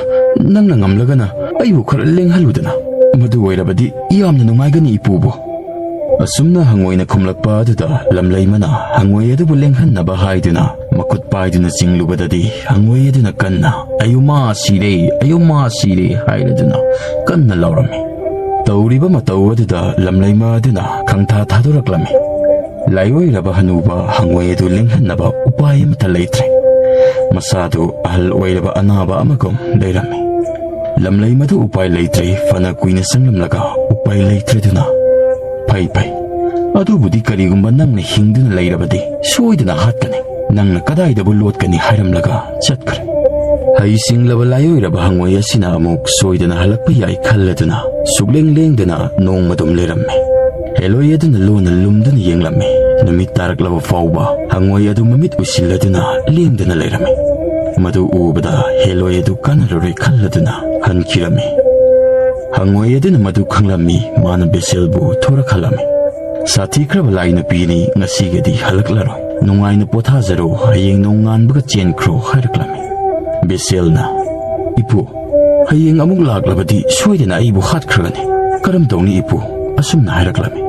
ꯅꯪꯅ ꯉꯝꯂꯒꯅ ꯑꯩꯕꯨ ꯈꯔ ꯂꯦꯡꯍꯜꯂꯨꯗꯅ꯫ ꯃꯗꯨ ꯑꯣꯏꯔꯕꯗꯤ ꯌꯥꯝꯅ ꯅꯨꯡꯉꯥꯏꯒꯅꯤ ꯏꯄꯨꯕꯨ"꯫ ꯑꯁꯨꯝꯅ ꯍꯪꯉꯣꯏꯅ ꯈꯨꯝꯂꯛꯄ ꯑꯗꯨꯗ ꯂꯝꯂꯩꯃꯅ ꯍꯪꯉꯣꯏ ꯑꯗꯨꯕꯨ ꯂꯦꯡꯍꯟꯅꯕ ꯍꯥꯏꯗꯨꯅ ꯃꯈꯨꯠ ꯄꯥꯏꯗꯨꯅ ꯆꯤꯡꯂꯨꯕꯗꯗꯤ ꯍꯪꯉꯣꯏ ꯑꯗꯨꯅ ꯀꯟꯅ, "ꯑꯌꯨꯃꯥ ꯁꯤꯔꯦ, ꯑꯌꯨꯃꯥ ꯁꯤꯔꯦ" ꯍꯥꯏꯔꯗꯨꯅ ꯀꯟꯅ ꯂꯥꯎꯔꯝꯃꯤ꯫ ꯇꯧꯔꯤꯕ ꯃꯇꯧ ꯑꯗꯨꯗ ꯂꯝꯂꯩꯃ ꯑꯗꯨꯅ ꯈꯪꯊꯥ ꯊꯥꯗꯣꯔꯛꯂꯝꯃꯤ꯫ ꯂꯥꯏꯑꯣꯏꯔꯕ ꯍꯅꯨꯕ ꯍꯪꯉꯣꯏ ꯑꯗꯨ ꯂꯦꯡꯍꯟꯅꯕ ꯎꯄꯥꯏ ꯑꯃꯠꯇ ꯂꯩꯇ꯭ꯔꯦ꯫ ꯃꯁꯥꯗꯨ ꯑꯍꯜ ꯑꯣꯏꯔꯕ ꯑꯅꯥꯕ ꯑꯃꯒꯨꯝ ꯂꯩꯔꯝꯃꯤ꯫ ꯂꯝꯂꯩꯃꯗꯨ ꯎꯄꯥꯏ ꯂꯩꯇ꯭ꯔꯦ꯫ ꯐꯅ ꯀꯨꯏꯅ ꯆꯪꯂꯝꯂꯒ ꯎꯄꯥꯏ ꯂꯩꯇ꯭ꯔꯗꯨꯅ, "ꯐꯩ, ꯐꯩ꯫ ꯑꯗꯨꯕꯨꯗꯤ ꯀꯔꯤꯒꯨꯝꯕ ꯅꯪꯅ ꯍꯤꯡꯗꯨꯅ ꯂꯩꯔꯕꯗꯤ ꯁꯣꯏꯗꯅ ꯍꯥꯠꯀꯅꯤ꯫ ꯅꯪꯅ ꯀꯗꯥꯏꯗꯕꯨ ꯂꯣꯠꯀꯅꯤ?" ꯍꯥꯏꯔꯝꯂꯒ ꯆꯠꯈ꯭ꯔꯦ꯫ ꯍꯩꯁꯤꯡꯂꯕ ꯂꯥꯏꯑꯣꯏꯔꯕ ꯍꯪꯉꯣꯏ ꯑꯁꯤꯅ ꯑꯃꯨꯛ ꯁꯣꯏꯗꯅ ꯍꯜꯂꯛꯄ ꯌꯥꯏ ꯈꯜꯂꯗꯨꯅ ꯁꯨꯛꯂꯦꯡ ꯂꯦꯡꯗꯅ ꯅꯣꯡꯃꯗꯨꯝ ꯂꯩꯔꯝꯃꯤ꯫ ꯍꯦꯂꯣꯏ ꯑꯗꯨꯅ ꯂꯣꯟꯅ ꯂꯨꯝꯗꯨꯅ ꯌꯦꯡꯂꯝꯃꯤ꯫ ꯅꯨꯃꯤꯠ ꯇꯥꯔꯛꯂꯕ ꯐꯥꯎꯕ ꯍꯪꯉꯣꯏ ꯑꯗꯨ ꯃꯃꯤꯠ ꯎꯏꯁꯤꯜꯂꯗꯨꯅ ꯂꯦꯡꯗꯅ ꯂꯩꯔꯝꯃꯤ꯫ ꯃꯗꯨ ꯎꯕꯗ ꯍꯦꯂꯣꯏ ꯑꯗꯨ ꯀꯥꯟꯅꯔꯔꯣꯏ ꯈꯜꯂꯗꯨꯅ ꯍꯟꯈꯤꯔꯝꯃꯤ꯫ ꯍꯪꯉꯣꯏ ꯑꯗꯨꯅ ꯃꯗꯨ ꯈꯪꯂꯝꯃꯤ꯫ ꯃꯥꯅ ꯕꯦꯁꯦꯜꯕꯨ ꯊꯣꯔꯛꯍꯜꯂꯝꯃꯤ꯫ "ꯁꯥꯊꯤꯈ꯭ꯔꯕ ꯂꯥꯏ ꯅꯨꯄꯤꯅꯤ, ꯉꯁꯤꯒꯤꯗꯤ ꯍꯜꯂꯛꯂꯔꯣꯏ꯫ ꯅꯨꯡꯉꯥꯏꯅ ꯄꯣꯊꯥꯖꯔꯣ, ꯍꯌꯦꯡ ꯅꯣꯡꯉꯥꯟꯕꯒ ꯆꯦꯟꯈ꯭ꯔꯣ" ꯍꯥꯏꯔꯛꯂꯝꯃꯤ꯫ ꯕꯦꯁꯦꯜꯅ, "ꯏꯄꯨ, ꯍꯌꯦꯡ ꯑꯃꯨꯛ ꯂꯥꯛꯂꯕꯗꯤ ꯁꯣꯏꯗꯅ ꯑꯩꯕꯨ ꯍꯥꯠꯈ꯭ꯔꯒꯅꯤ꯫ ꯀꯔꯝ ꯇꯧꯅꯤ ꯏꯄꯨ?" ꯑꯁꯨꯝꯅ ꯍꯥꯏꯔꯛꯂꯝꯃꯤ꯫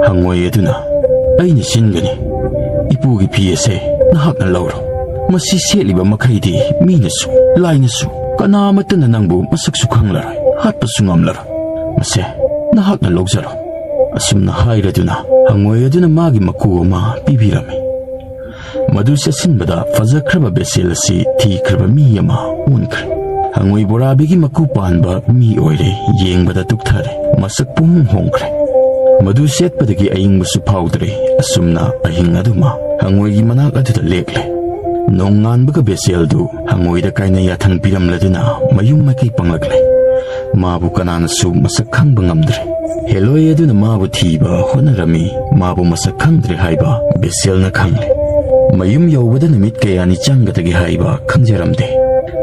ꯍꯪꯉꯣꯏ ꯑꯗꯨꯅ, "ꯑꯩꯅ ꯁꯤꯟꯒꯅꯤ꯫ ꯏꯄꯨꯒꯤ ꯐꯤ ꯑꯁꯦ ꯅꯍꯥꯛꯅ ꯂꯧꯔꯣ꯫ ꯃꯁꯤ ꯁꯦꯠꯂꯤꯕ ꯃꯈꯩꯗꯤ ꯃꯤꯅꯁꯨ, ꯂꯥꯏꯅꯁꯨ, ꯀꯅꯥ ꯑꯃꯠꯇꯅ ꯅꯪꯕꯨ ꯃꯁꯛꯁꯨ ꯈꯪꯂꯔꯣꯏ, ꯍꯥꯠꯄꯁꯨ ꯉꯝꯂꯔꯣꯏ꯫ ꯃꯁꯦ ꯅꯍꯥꯛꯅ ꯂꯧꯖꯔꯣ"꯫ ꯑꯁꯨꯝꯅ ꯍꯥꯏꯔꯗꯨꯅ ꯍꯪꯉꯣꯏ ꯑꯗꯨꯅ ꯃꯥꯒꯤ ꯃꯀꯨ ꯑꯃ ꯄꯤꯕꯤꯔꯝꯃꯤ꯫ ꯃꯗꯨ ꯆꯦꯠꯁꯤꯟꯕꯗ ꯐꯖꯈ꯭ꯔꯕ ꯕꯦꯁꯦꯜ ꯑꯁꯤ ꯊꯤꯈ꯭ꯔꯕ ꯃꯤ ꯑꯃ ꯑꯣꯟꯈ꯭ꯔꯦ꯫ ꯍꯪꯉꯣꯏ ꯕꯣꯔꯥꯕꯤꯒꯤ ꯃꯀꯨ ꯄꯥꯟꯕ ꯃꯤ ꯑꯣꯏꯔꯦ꯫ ꯌꯦꯡꯕꯗ ꯇꯨꯛꯊꯔꯦ꯫ ꯃꯁꯛ ꯄꯨꯝꯍꯣꯡ ꯍꯣꯡꯈ꯭ꯔꯦ꯫ ꯃꯗꯨ ꯁꯦꯠꯄꯗꯒꯤ ꯑꯏꯪꯕꯁꯨ ꯐꯥꯎꯗ꯭ꯔꯦ꯫ ꯑꯁꯨꯝꯅ ꯑꯍꯤꯡ ꯑꯗꯨꯃ ꯍꯪꯉꯣꯏꯒꯤ ꯃꯅꯥꯛ ꯑꯗꯨꯗ ꯂꯦꯛꯂꯦ꯫ ꯅꯣꯡꯉꯥꯟꯕꯒ ꯕꯦꯁꯦꯜꯗꯨ ꯍꯪꯉꯣꯏꯗ ꯀꯥꯏꯅ ꯌꯥꯊꯪ ꯄꯤꯔꯝꯂꯗꯨꯅ ꯃꯌꯨꯝ ꯃꯥꯏꯀꯩ ꯄꯪꯂꯛꯂꯦ꯫ ꯃꯥꯕꯨ ꯀꯅꯥꯅꯁꯨ ꯃꯁꯛ ꯈꯪꯕ ꯉꯝꯗ꯭ꯔꯦ꯫ ꯍꯦꯂꯣꯏ ꯑꯗꯨꯅ ꯃꯥꯕꯨ ꯊꯤꯕ ꯍꯣꯠꯅꯔꯝꯃꯤ꯫ ꯃꯥꯕꯨ ꯃꯁꯛ ꯈꯪꯗ꯭ꯔꯦ ꯍꯥꯏꯕ ꯕꯦꯁꯦꯜꯅ ꯈꯪꯂꯦ꯫ ꯃꯌꯨꯝ ꯌꯧꯕꯗ ꯅꯨꯃꯤꯠ ꯀꯌꯥꯅꯤ ꯆꯪꯒꯗꯒꯦ ꯍꯥꯏꯕ ꯈꯪꯖꯔꯝꯗꯦ꯫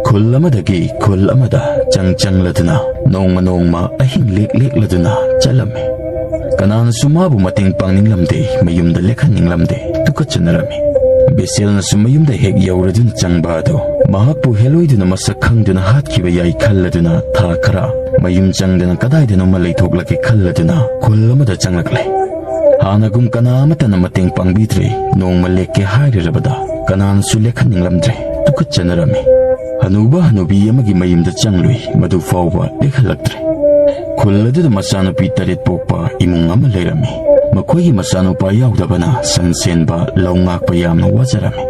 ꯈꯨꯜ ꯑꯃꯗꯒꯤ ꯈꯨꯜ ꯑꯃꯗ ꯆꯪ ꯆꯪꯂꯗꯨꯅ ꯅꯣꯡꯃ ꯅꯣꯡꯃ ꯑꯍꯤꯡ ꯂꯦꯛ ꯂꯦꯛꯂꯗꯨꯅ ꯆꯠꯂꯝꯃꯤ꯫ ꯀꯅꯥꯅꯁꯨ ꯃꯥꯕꯨ ꯃꯇꯦꯡ ꯄꯥꯡꯅꯤꯡꯂꯝꯗꯦ, ꯃꯌꯨꯝꯗ ꯂꯦꯛꯍꯟꯅꯤꯡꯂꯝꯗꯦ, ꯇꯨꯀꯠꯆꯅꯔꯝꯃꯤ꯫ ꯕꯦꯁꯦꯜꯅꯁꯨ ꯃꯌꯨꯝꯗ ꯍꯦꯛ ꯌꯧꯔꯗꯨꯅ ꯆꯪꯕ ꯑꯗꯨ ꯃꯍꯥꯛꯄꯨ ꯍꯦꯂꯣꯏꯗꯨꯅ ꯃꯁꯛ ꯈꯪꯗꯨꯅ ꯍꯥꯠꯈꯤꯕ ꯌꯥꯏ ꯈꯜꯂꯗꯨꯅ ꯊꯥ ꯈꯔ ꯃꯌꯨꯝ ꯆꯪꯗꯅ ꯀꯗꯥꯏꯗꯅꯣꯃ ꯂꯩꯊꯣꯛꯂꯒꯦ ꯈꯜꯂꯗꯨꯅ ꯈꯨꯜ ꯑꯃꯗ ꯆꯪꯂꯛꯂꯦ꯫ ꯍꯥꯟꯅꯒꯨꯝ ꯀꯅꯥ ꯑꯃꯠꯇꯅ ꯃꯇꯦꯡ ꯄꯥꯡꯕꯤꯗ꯭ꯔꯦ꯫ ꯅꯣꯡꯃ ꯂꯦꯛꯀꯦ ꯍꯥꯏꯔꯨꯔꯕꯗ ꯀꯅꯥꯅꯁꯨ ꯂꯦꯛꯍꯟꯅꯤꯡꯂꯝꯗ꯭ꯔꯦ꯫ ꯇꯨꯀꯠꯆꯅꯔꯝꯃꯤ꯫ ꯍꯅꯨꯕ ꯍꯅꯨꯕꯤ ꯑꯃꯒꯤ ꯃꯌꯨꯝꯗ ꯆꯪꯂꯨꯏ, ꯃꯗꯨ ꯐꯥꯎꯕ ꯂꯦꯛꯍꯜꯂꯛꯇ꯭ꯔꯦ꯫ ꯈꯨꯜ ꯑꯗꯨꯗ ꯃꯆꯥꯅꯨꯄꯤ ꯇꯔꯦꯠ ꯄꯣꯛꯄ ꯏꯃꯨꯡ ꯑꯃ ꯂꯩꯔꯝꯃꯤ꯫ ꯃꯈꯣꯏꯒꯤ ꯃꯆꯥꯅꯨꯄꯥ ꯌꯥꯎꯗꯕꯅ ꯁꯟ ꯁꯦꯟꯕ, ꯂꯧ ꯉꯥꯛꯄ ꯌꯥꯝꯅ ꯋꯥꯖꯔꯝꯃꯤ꯫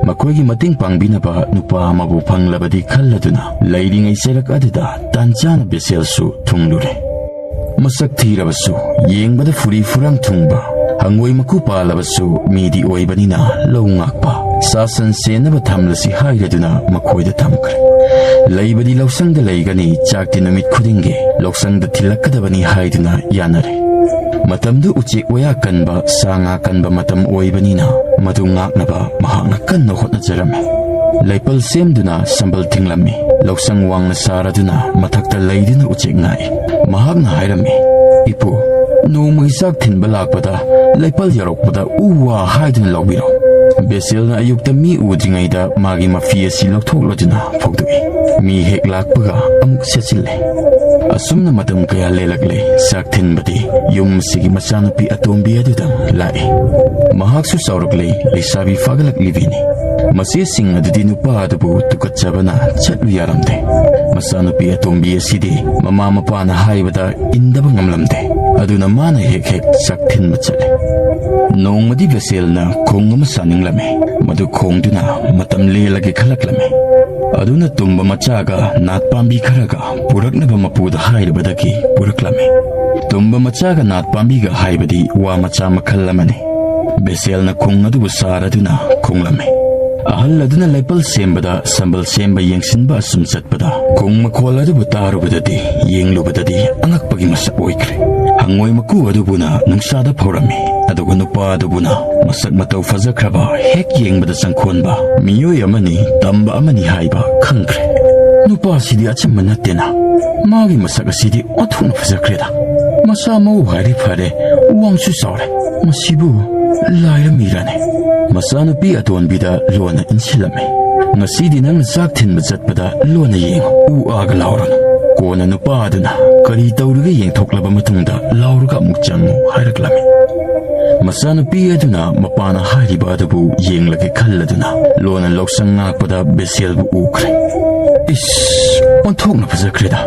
ꯃꯈꯣꯏꯒꯤ ꯃꯇꯦꯡ ꯄꯥꯡꯕꯤꯅꯕ ꯅꯨꯄꯥ ꯑꯃꯕꯨ ꯐꯪꯂꯕꯗꯤ ꯈꯜꯂꯗꯨꯅ ꯂꯩꯔꯤꯉꯩ ꯆꯩꯔꯛ ꯑꯗꯨꯗ ꯇꯥꯟ ꯆꯥꯅ ꯕꯦꯁꯦꯜꯁꯨ ꯊꯨꯡꯂꯨꯔꯦ꯫ ꯃꯁꯛ ꯊꯤꯔꯕꯁꯨ, ꯌꯦꯡꯕꯗ ꯐꯨꯔꯤ ꯐꯨꯔꯥꯡ ꯊꯨꯡꯕ, ꯍꯪꯉꯣꯏ ꯃꯀꯨ ꯄꯥꯜꯂꯕꯁꯨ, ꯃꯤꯗꯤ ꯑꯣꯏꯕꯅꯤꯅ ꯂꯧ ꯉꯥꯛꯄ, ꯁꯥ ꯁꯟ ꯁꯦꯟꯅꯕ ꯊꯝꯂꯁꯤ ꯍꯥꯏꯔꯗꯨꯅ ꯃꯈꯣꯏꯗ ꯊꯝꯈ꯭ꯔꯦ꯫ ꯂꯩꯕꯗꯤ ꯂꯧꯁꯪꯗ ꯂꯩꯒꯅꯤ, ꯆꯥꯛꯇꯤ ꯅꯨꯃꯤꯠ ꯈꯨꯗꯤꯡꯒꯤ ꯂꯧꯁꯪꯗ ꯊꯤꯜꯂꯛꯀꯗꯕꯅꯤ ꯍꯥꯏꯗꯨꯅ ꯌꯥꯅꯔꯦ꯫ ꯃꯇꯝꯗꯨ ꯎꯆꯦꯛ ꯋꯥꯌꯥ ꯀꯟꯕ, ꯁꯥ ꯉꯥ ꯀꯟꯕ ꯃꯇꯝ ꯑꯣꯏꯕꯅꯤꯅ ꯃꯗꯨ ꯉꯥꯛꯅꯕ ꯃꯍꯥꯛꯅ ꯀꯟꯅ ꯍꯣꯠꯅꯖꯔꯝꯃꯤ꯫ ꯂꯩꯄꯜ ꯁꯦꯝꯗꯨꯅ ꯁꯝꯕꯜ ꯊꯤꯡꯂꯝꯃꯤ꯫ ꯂꯧꯁꯪ ꯋꯥꯡꯅ ꯁꯥꯔꯗꯨꯅ ꯃꯊꯛꯇ ꯂꯩꯗꯨꯅ ꯎꯆꯦꯛ ꯉꯥꯛꯏ꯫ ꯃꯍꯥꯛꯅ ꯍꯥꯏꯔꯝꯃꯤ, "ꯏꯄꯨ, ꯅꯣꯡꯃꯒꯤ ꯆꯥꯛ ꯊꯤꯟꯕ ꯂꯥꯛꯄꯗ ꯂꯩꯄꯜ ꯌꯧꯔꯛꯄꯗ ꯎ ꯋꯥ ꯍꯥꯏꯗꯨꯅ ꯂꯧꯕꯤꯔꯣ꯫" ꯕꯦꯁꯦꯜꯅ ꯑꯌꯨꯛꯇ ꯃꯤ ꯎꯗ꯭ꯔꯤꯉꯩꯗ ꯃꯥꯒꯤ ꯃꯐꯤ ꯑꯁꯤ ꯂꯧꯊꯣꯛꯂꯗꯨꯅ ꯐꯧꯗꯣꯛꯏ꯫ ꯃꯤ ꯍꯦꯛ ꯂꯥꯛꯄꯒ ꯑꯃꯨꯛ ꯁꯦꯠꯆꯤꯜꯂꯦ꯫ ꯑꯁꯨꯝꯅ ꯃꯇꯝ ꯀꯌꯥ ꯂꯦꯜꯂꯛꯂꯦ꯫ ꯆꯥꯛ ꯊꯤꯟꯕꯗꯤ ꯌꯨꯝ ꯑꯁꯤꯒꯤ ꯃꯆꯥꯅꯨꯄꯤ ꯑꯇꯣꯝꯕꯤ ꯑꯗꯨꯗꯪ ꯂꯥꯛꯏ꯫ ꯃꯍꯥꯛꯁꯨ ꯆꯥꯎꯔꯛꯂꯦ, ꯂꯩꯁꯥꯕꯤ ꯐꯥꯒꯠꯂꯛꯂꯤꯕꯤꯅꯤ꯫ ꯃꯆꯦꯁꯤꯡ ꯑꯗꯨꯗꯤ ꯅꯨꯄꯥ ꯑꯗꯨꯕꯨ ꯇꯨꯀꯠꯆꯕꯅ ꯆꯠꯂꯨ ꯌꯥꯔꯝꯗꯦ꯫ ꯃꯆꯥꯅꯨꯄꯤ ꯑꯇꯣꯝꯕꯤ ꯑꯁꯤꯗꯤ ꯃꯃꯥ ꯃꯄꯥꯅ ꯍꯥꯏꯕꯗ ꯏꯟꯗꯕ ꯉꯝꯂꯝꯗꯦ꯫ ꯑꯗꯨꯅ ꯃꯥꯅ ꯍꯦꯛ ꯍꯦꯛ ꯆꯥꯛ ꯊꯤꯟꯕ ꯆꯠꯂꯦ꯫ ꯅꯣꯡꯃꯗꯤ ꯕꯦꯁꯦꯜꯅ ꯈꯣꯡ ꯑꯃ ꯆꯥꯅꯤꯡꯂꯝꯃꯤ꯫ ꯃꯗꯨ ꯈꯣꯡꯗꯨꯅ ꯃꯇꯝ ꯂꯦꯜꯂꯒꯦ ꯈꯜꯂꯛꯂꯝꯃꯤ꯫ ꯑꯗꯨꯅ ꯇꯨꯝꯕ ꯃꯆꯥꯒ ꯅꯥꯠ ꯄꯥꯝꯕꯤ ꯈꯔꯒ ꯄꯨꯔꯛꯅꯕ ꯃꯄꯨꯗ ꯍꯥꯏꯔꯨꯕꯗꯒꯤ ꯄꯨꯔꯛꯂꯝꯃꯤ꯫ ꯇꯨꯝꯕ ꯃꯆꯥꯒ ꯅꯥꯠ ꯄꯥꯝꯕꯤꯒ ꯍꯥꯏꯕꯗꯤ ꯋꯥ ꯃꯆꯥ ꯃꯈꯜ ꯑꯃꯅꯤ꯫ ꯕꯦꯁꯦꯜꯅ ꯈꯣꯡ ꯑꯗꯨꯕꯨ ꯁꯥꯔꯗꯨꯅ ꯈꯣꯡꯂꯝꯃꯤ꯫ ꯑꯍꯜ ꯑꯗꯨꯅ ꯂꯩꯄꯜ ꯁꯦꯝꯕꯗ ꯁꯝꯕꯜ ꯁꯦꯝꯕ ꯌꯦꯡꯁꯤꯟꯕ ꯑꯁꯨꯝ ꯆꯠꯄꯗ ꯈꯣꯡ ꯃꯈꯣꯜ ꯑꯗꯨꯕꯨ ꯇꯥꯔꯨꯕꯗꯗꯤ, ꯌꯦꯡꯂꯨꯕꯗꯗꯤ ꯑꯉꯛꯄꯒꯤ ꯃꯁꯛ ꯑꯣꯏꯈ꯭ꯔꯦ꯫ ꯍꯪꯉꯣꯏ ꯃꯀꯨ ꯑꯗꯨꯕꯨꯅ ꯅꯨꯡꯁꯥꯗ ꯐꯧꯔꯝꯃꯤ, ꯑꯗꯨꯒ ꯅꯨꯄꯥ ꯑꯗꯨꯕꯨꯅ ꯃꯁꯛ ꯃꯇꯧ ꯐꯖꯈ꯭ꯔꯕ, ꯍꯦꯛ ꯌꯦꯡꯕꯗ ꯆꯪꯈꯣꯟꯕ ꯃꯤꯑꯣꯏ ꯑꯃꯅꯤ, ꯇꯝꯕ ꯑꯃꯅꯤ ꯍꯥꯏꯕ ꯈꯪꯈ꯭ꯔꯦ꯫ ꯅꯨꯄꯥꯁꯤꯗꯤ ꯑꯆꯝꯕ ꯅꯠꯇꯦꯅ꯫ ꯃꯥꯒꯤ ꯃꯁꯛ ꯑꯁꯤꯗꯤ ꯑꯣꯟꯊꯣꯛꯅ ꯐꯖꯈ꯭ꯔꯦꯗ꯫ ꯃꯁꯥ ꯃꯎ ꯍꯥꯏꯔꯦ ꯐꯔꯦ, ꯋꯥꯡꯁꯨ ꯆꯥꯎꯔꯦ꯫ ꯃꯁꯤꯕꯨ ꯂꯥꯏꯔ ꯃꯤꯔꯅꯦ? ꯃꯆꯥꯅꯨꯄꯤ ꯑꯇꯣꯟꯕꯤꯗ ꯂꯣꯟꯅ ꯏꯟꯁꯤꯜꯂꯝꯃꯤ꯫ "ꯉꯁꯤꯗꯤ ꯅꯪꯅ ꯆꯥꯛ ꯊꯤꯟꯕ ꯆꯠꯄꯗ ꯂꯣꯟꯅ ꯌꯦꯡꯉꯨ, ꯎ ꯑꯥꯒ ꯂꯥꯎꯔꯅꯨ꯫" ꯀꯣꯟꯅ ꯅꯨꯄꯥ ꯑꯗꯨꯅ ꯀꯔꯤ ꯇꯧꯔꯤꯒꯦ ꯌꯦꯡꯊꯣꯛꯂꯕ ꯃꯇꯨꯡꯗ ꯂꯥꯎꯔꯒ ꯑꯃꯨꯛ ꯆꯪꯉꯨ ꯍꯥꯏꯔꯛꯂꯝꯃꯤ꯫ ꯃꯆꯥꯅꯨꯄꯤ ꯑꯗꯨꯅ ꯃꯄꯥꯅ ꯍꯥꯏꯔꯤꯕ ꯑꯗꯨꯕꯨ ꯌꯦꯡꯂꯒꯦ ꯈꯜꯂꯗꯨꯅ ꯂꯣꯟꯅ ꯂꯧꯁꯪ ꯉꯥꯛꯄꯗ ꯕꯦꯁꯦꯜꯕꯨ ꯎꯈ꯭ꯔꯦ꯫ "ꯏꯁ, ꯑꯣꯟꯊꯣꯛꯅ ꯐꯖꯈ꯭ꯔꯦꯗ꯫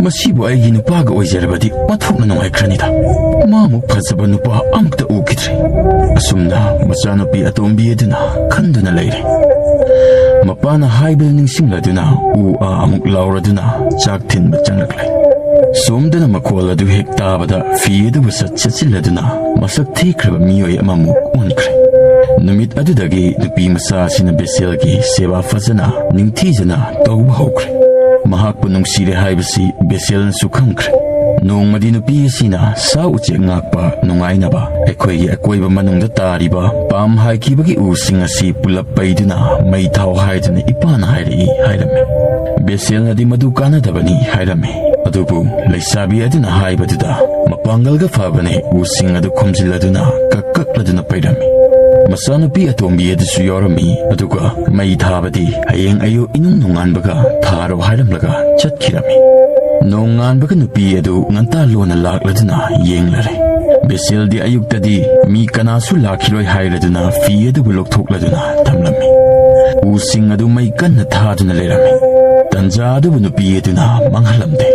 ꯃꯁꯤꯕꯨ ꯑꯩꯒꯤ ꯅꯨꯄꯥꯒ ꯑꯣꯏꯖꯔꯕꯗꯤ ꯑꯣꯟꯊꯣꯛꯅ ꯅꯨꯡꯉꯥꯏꯈ꯭ꯔꯅꯤꯗ꯫ ꯃꯥꯃꯨꯛ ꯐꯖꯕ ꯅꯨꯄꯥ ꯑꯃꯨꯛꯇ ꯎꯈꯤꯗ꯭ꯔꯦ꯫" ꯑꯁꯨꯝꯅ ꯃꯆꯥꯅꯨꯄꯤ ꯑꯇꯣꯝꯕꯤ ꯑꯗꯨꯅ ꯈꯟꯗꯨꯅ ꯂꯩꯔꯦ꯫ ꯃꯄꯥꯅ ꯍꯥꯏꯕꯗꯨ ꯅꯤꯡꯁꯤꯡꯂꯗꯨꯅ ꯎ ꯑꯥ ꯑꯃꯨꯛ ꯂꯥꯎꯔꯗꯨꯅ ꯆꯥꯛ ꯊꯤꯟꯕ ꯆꯪꯂꯛꯂꯦ꯫ ꯁꯣꯝꯗꯅ ꯃꯈꯣꯜ ꯑꯗꯨ ꯍꯦꯛ ꯇꯥꯕꯗ ꯐꯤ ꯑꯗꯨꯕꯨ ꯁꯠ ꯁꯠꯆꯤꯜꯂꯗꯨꯅ ꯃꯁꯛ ꯊꯤꯈ꯭ꯔꯕ ꯃꯤꯑꯣꯏ ꯑꯃꯃꯨꯛ ꯑꯣꯟꯈ꯭ꯔꯦ꯫ ꯅꯨꯃꯤꯠ ꯑꯗꯨꯗꯒꯤ ꯅꯨꯄꯤ ꯃꯆꯥ ꯑꯁꯤꯅ ꯕꯦꯁꯦꯜꯒꯤ ꯁꯦꯕꯥ ꯐꯖꯅ ꯅꯤꯡꯊꯤꯖꯅ ꯇꯧꯕ ꯍꯧꯈ꯭ꯔꯦ꯫ ꯃꯍꯥꯛꯄꯨ ꯅꯨꯡꯁꯤꯔꯦ ꯍꯥꯏꯕꯁꯤ ꯕꯦꯁꯦꯜꯅꯁꯨ ꯈꯪꯈ꯭ꯔꯦ꯫ ꯅꯣꯡꯃꯗꯤ ꯅꯨꯄꯤ ꯑꯁꯤꯅ ꯁꯥ ꯎꯆꯦꯛ ꯉꯥꯛꯄ ꯅꯨꯡꯉꯥꯏꯅꯕ ꯑꯩꯈꯣꯏꯒꯤ ꯑꯀꯣꯏꯕ ꯃꯅꯨꯡꯗ ꯇꯥꯔꯤꯕ ꯄꯥꯝ ꯍꯥꯏꯈꯤꯕꯒꯤ ꯎꯁꯤꯡ ꯑꯁꯤ ꯄꯨꯂꯞ ꯄꯩꯗꯨꯅ ꯃꯩ ꯊꯥꯎ ꯍꯥꯏꯗꯨꯅ ꯏꯄꯥꯅ ꯍꯥꯏꯔꯛꯏ ꯍꯥꯏꯔꯝꯃꯤ꯫ ꯕꯦꯁꯦꯜꯅꯗꯤ ꯃꯗꯨ ꯀꯥꯟꯅꯗꯕꯅꯤ ꯍꯥꯏꯔꯝꯃꯤ꯫ ꯑꯗꯨꯕꯨ ꯂꯩꯁꯥꯕꯤ ꯑꯗꯨꯅ ꯍꯥꯏꯕꯗꯨꯗ ꯃꯄꯥꯡꯒꯜꯒ ꯐꯕꯅꯦ ꯎꯁꯤꯡ ꯑꯗꯨ ꯈꯣꯝꯖꯤꯜꯂꯗꯨꯅ ꯀꯛ ꯀꯛꯂꯗꯨꯅ ꯄꯩꯔꯝꯃꯤ꯫ ꯃꯆꯥꯅꯨꯄꯤ ꯑꯇꯣꯝꯕꯤ ꯑꯗꯨꯁꯨ ꯌꯥꯎꯔꯝꯃꯤ꯫ ꯑꯗꯨꯒ ꯃꯩ ꯊꯥꯕꯗꯤ ꯍꯌꯦꯡ ꯑꯌꯨꯛ ꯏꯅꯨꯡ ꯅꯨꯡꯉꯥꯟꯕꯒ ꯊꯥꯔꯣ ꯍꯥꯏꯔꯝꯂꯒ ꯆꯠꯈꯤꯔꯝꯃꯤ꯫ ꯅꯣꯡꯉꯥꯟꯕꯒ ꯅꯨꯄꯤ ꯑꯗꯨ ꯉꯟꯇꯥ ꯂꯣꯟꯅ ꯂꯥꯛꯂꯗꯨꯅ ꯌꯦꯡꯂꯔꯦ꯫ ꯕꯦꯁꯦꯜꯗꯤ ꯑꯌꯨꯛꯇꯗꯤ ꯃꯤ ꯀꯅꯥꯁꯨ ꯂꯥꯛꯈꯤꯔꯣꯏ ꯍꯥꯏꯔꯗꯨꯅ ꯐꯤ ꯑꯗꯨꯕꯨ ꯂꯧꯊꯣꯛꯂꯗꯨꯅ ꯊꯝꯂꯝꯃꯤ꯫ ꯎꯁꯤꯡ ꯑꯗꯨ ꯃꯩ ꯀꯟꯅ ꯊꯥꯗꯨꯅ ꯂꯩꯔꯝꯃꯤ꯫ ꯇꯟꯖꯥ ꯑꯗꯨꯕꯨ ꯅꯨꯄꯤ ꯑꯗꯨꯅ ꯃꯥꯡꯍꯜꯂꯝꯗꯦ꯫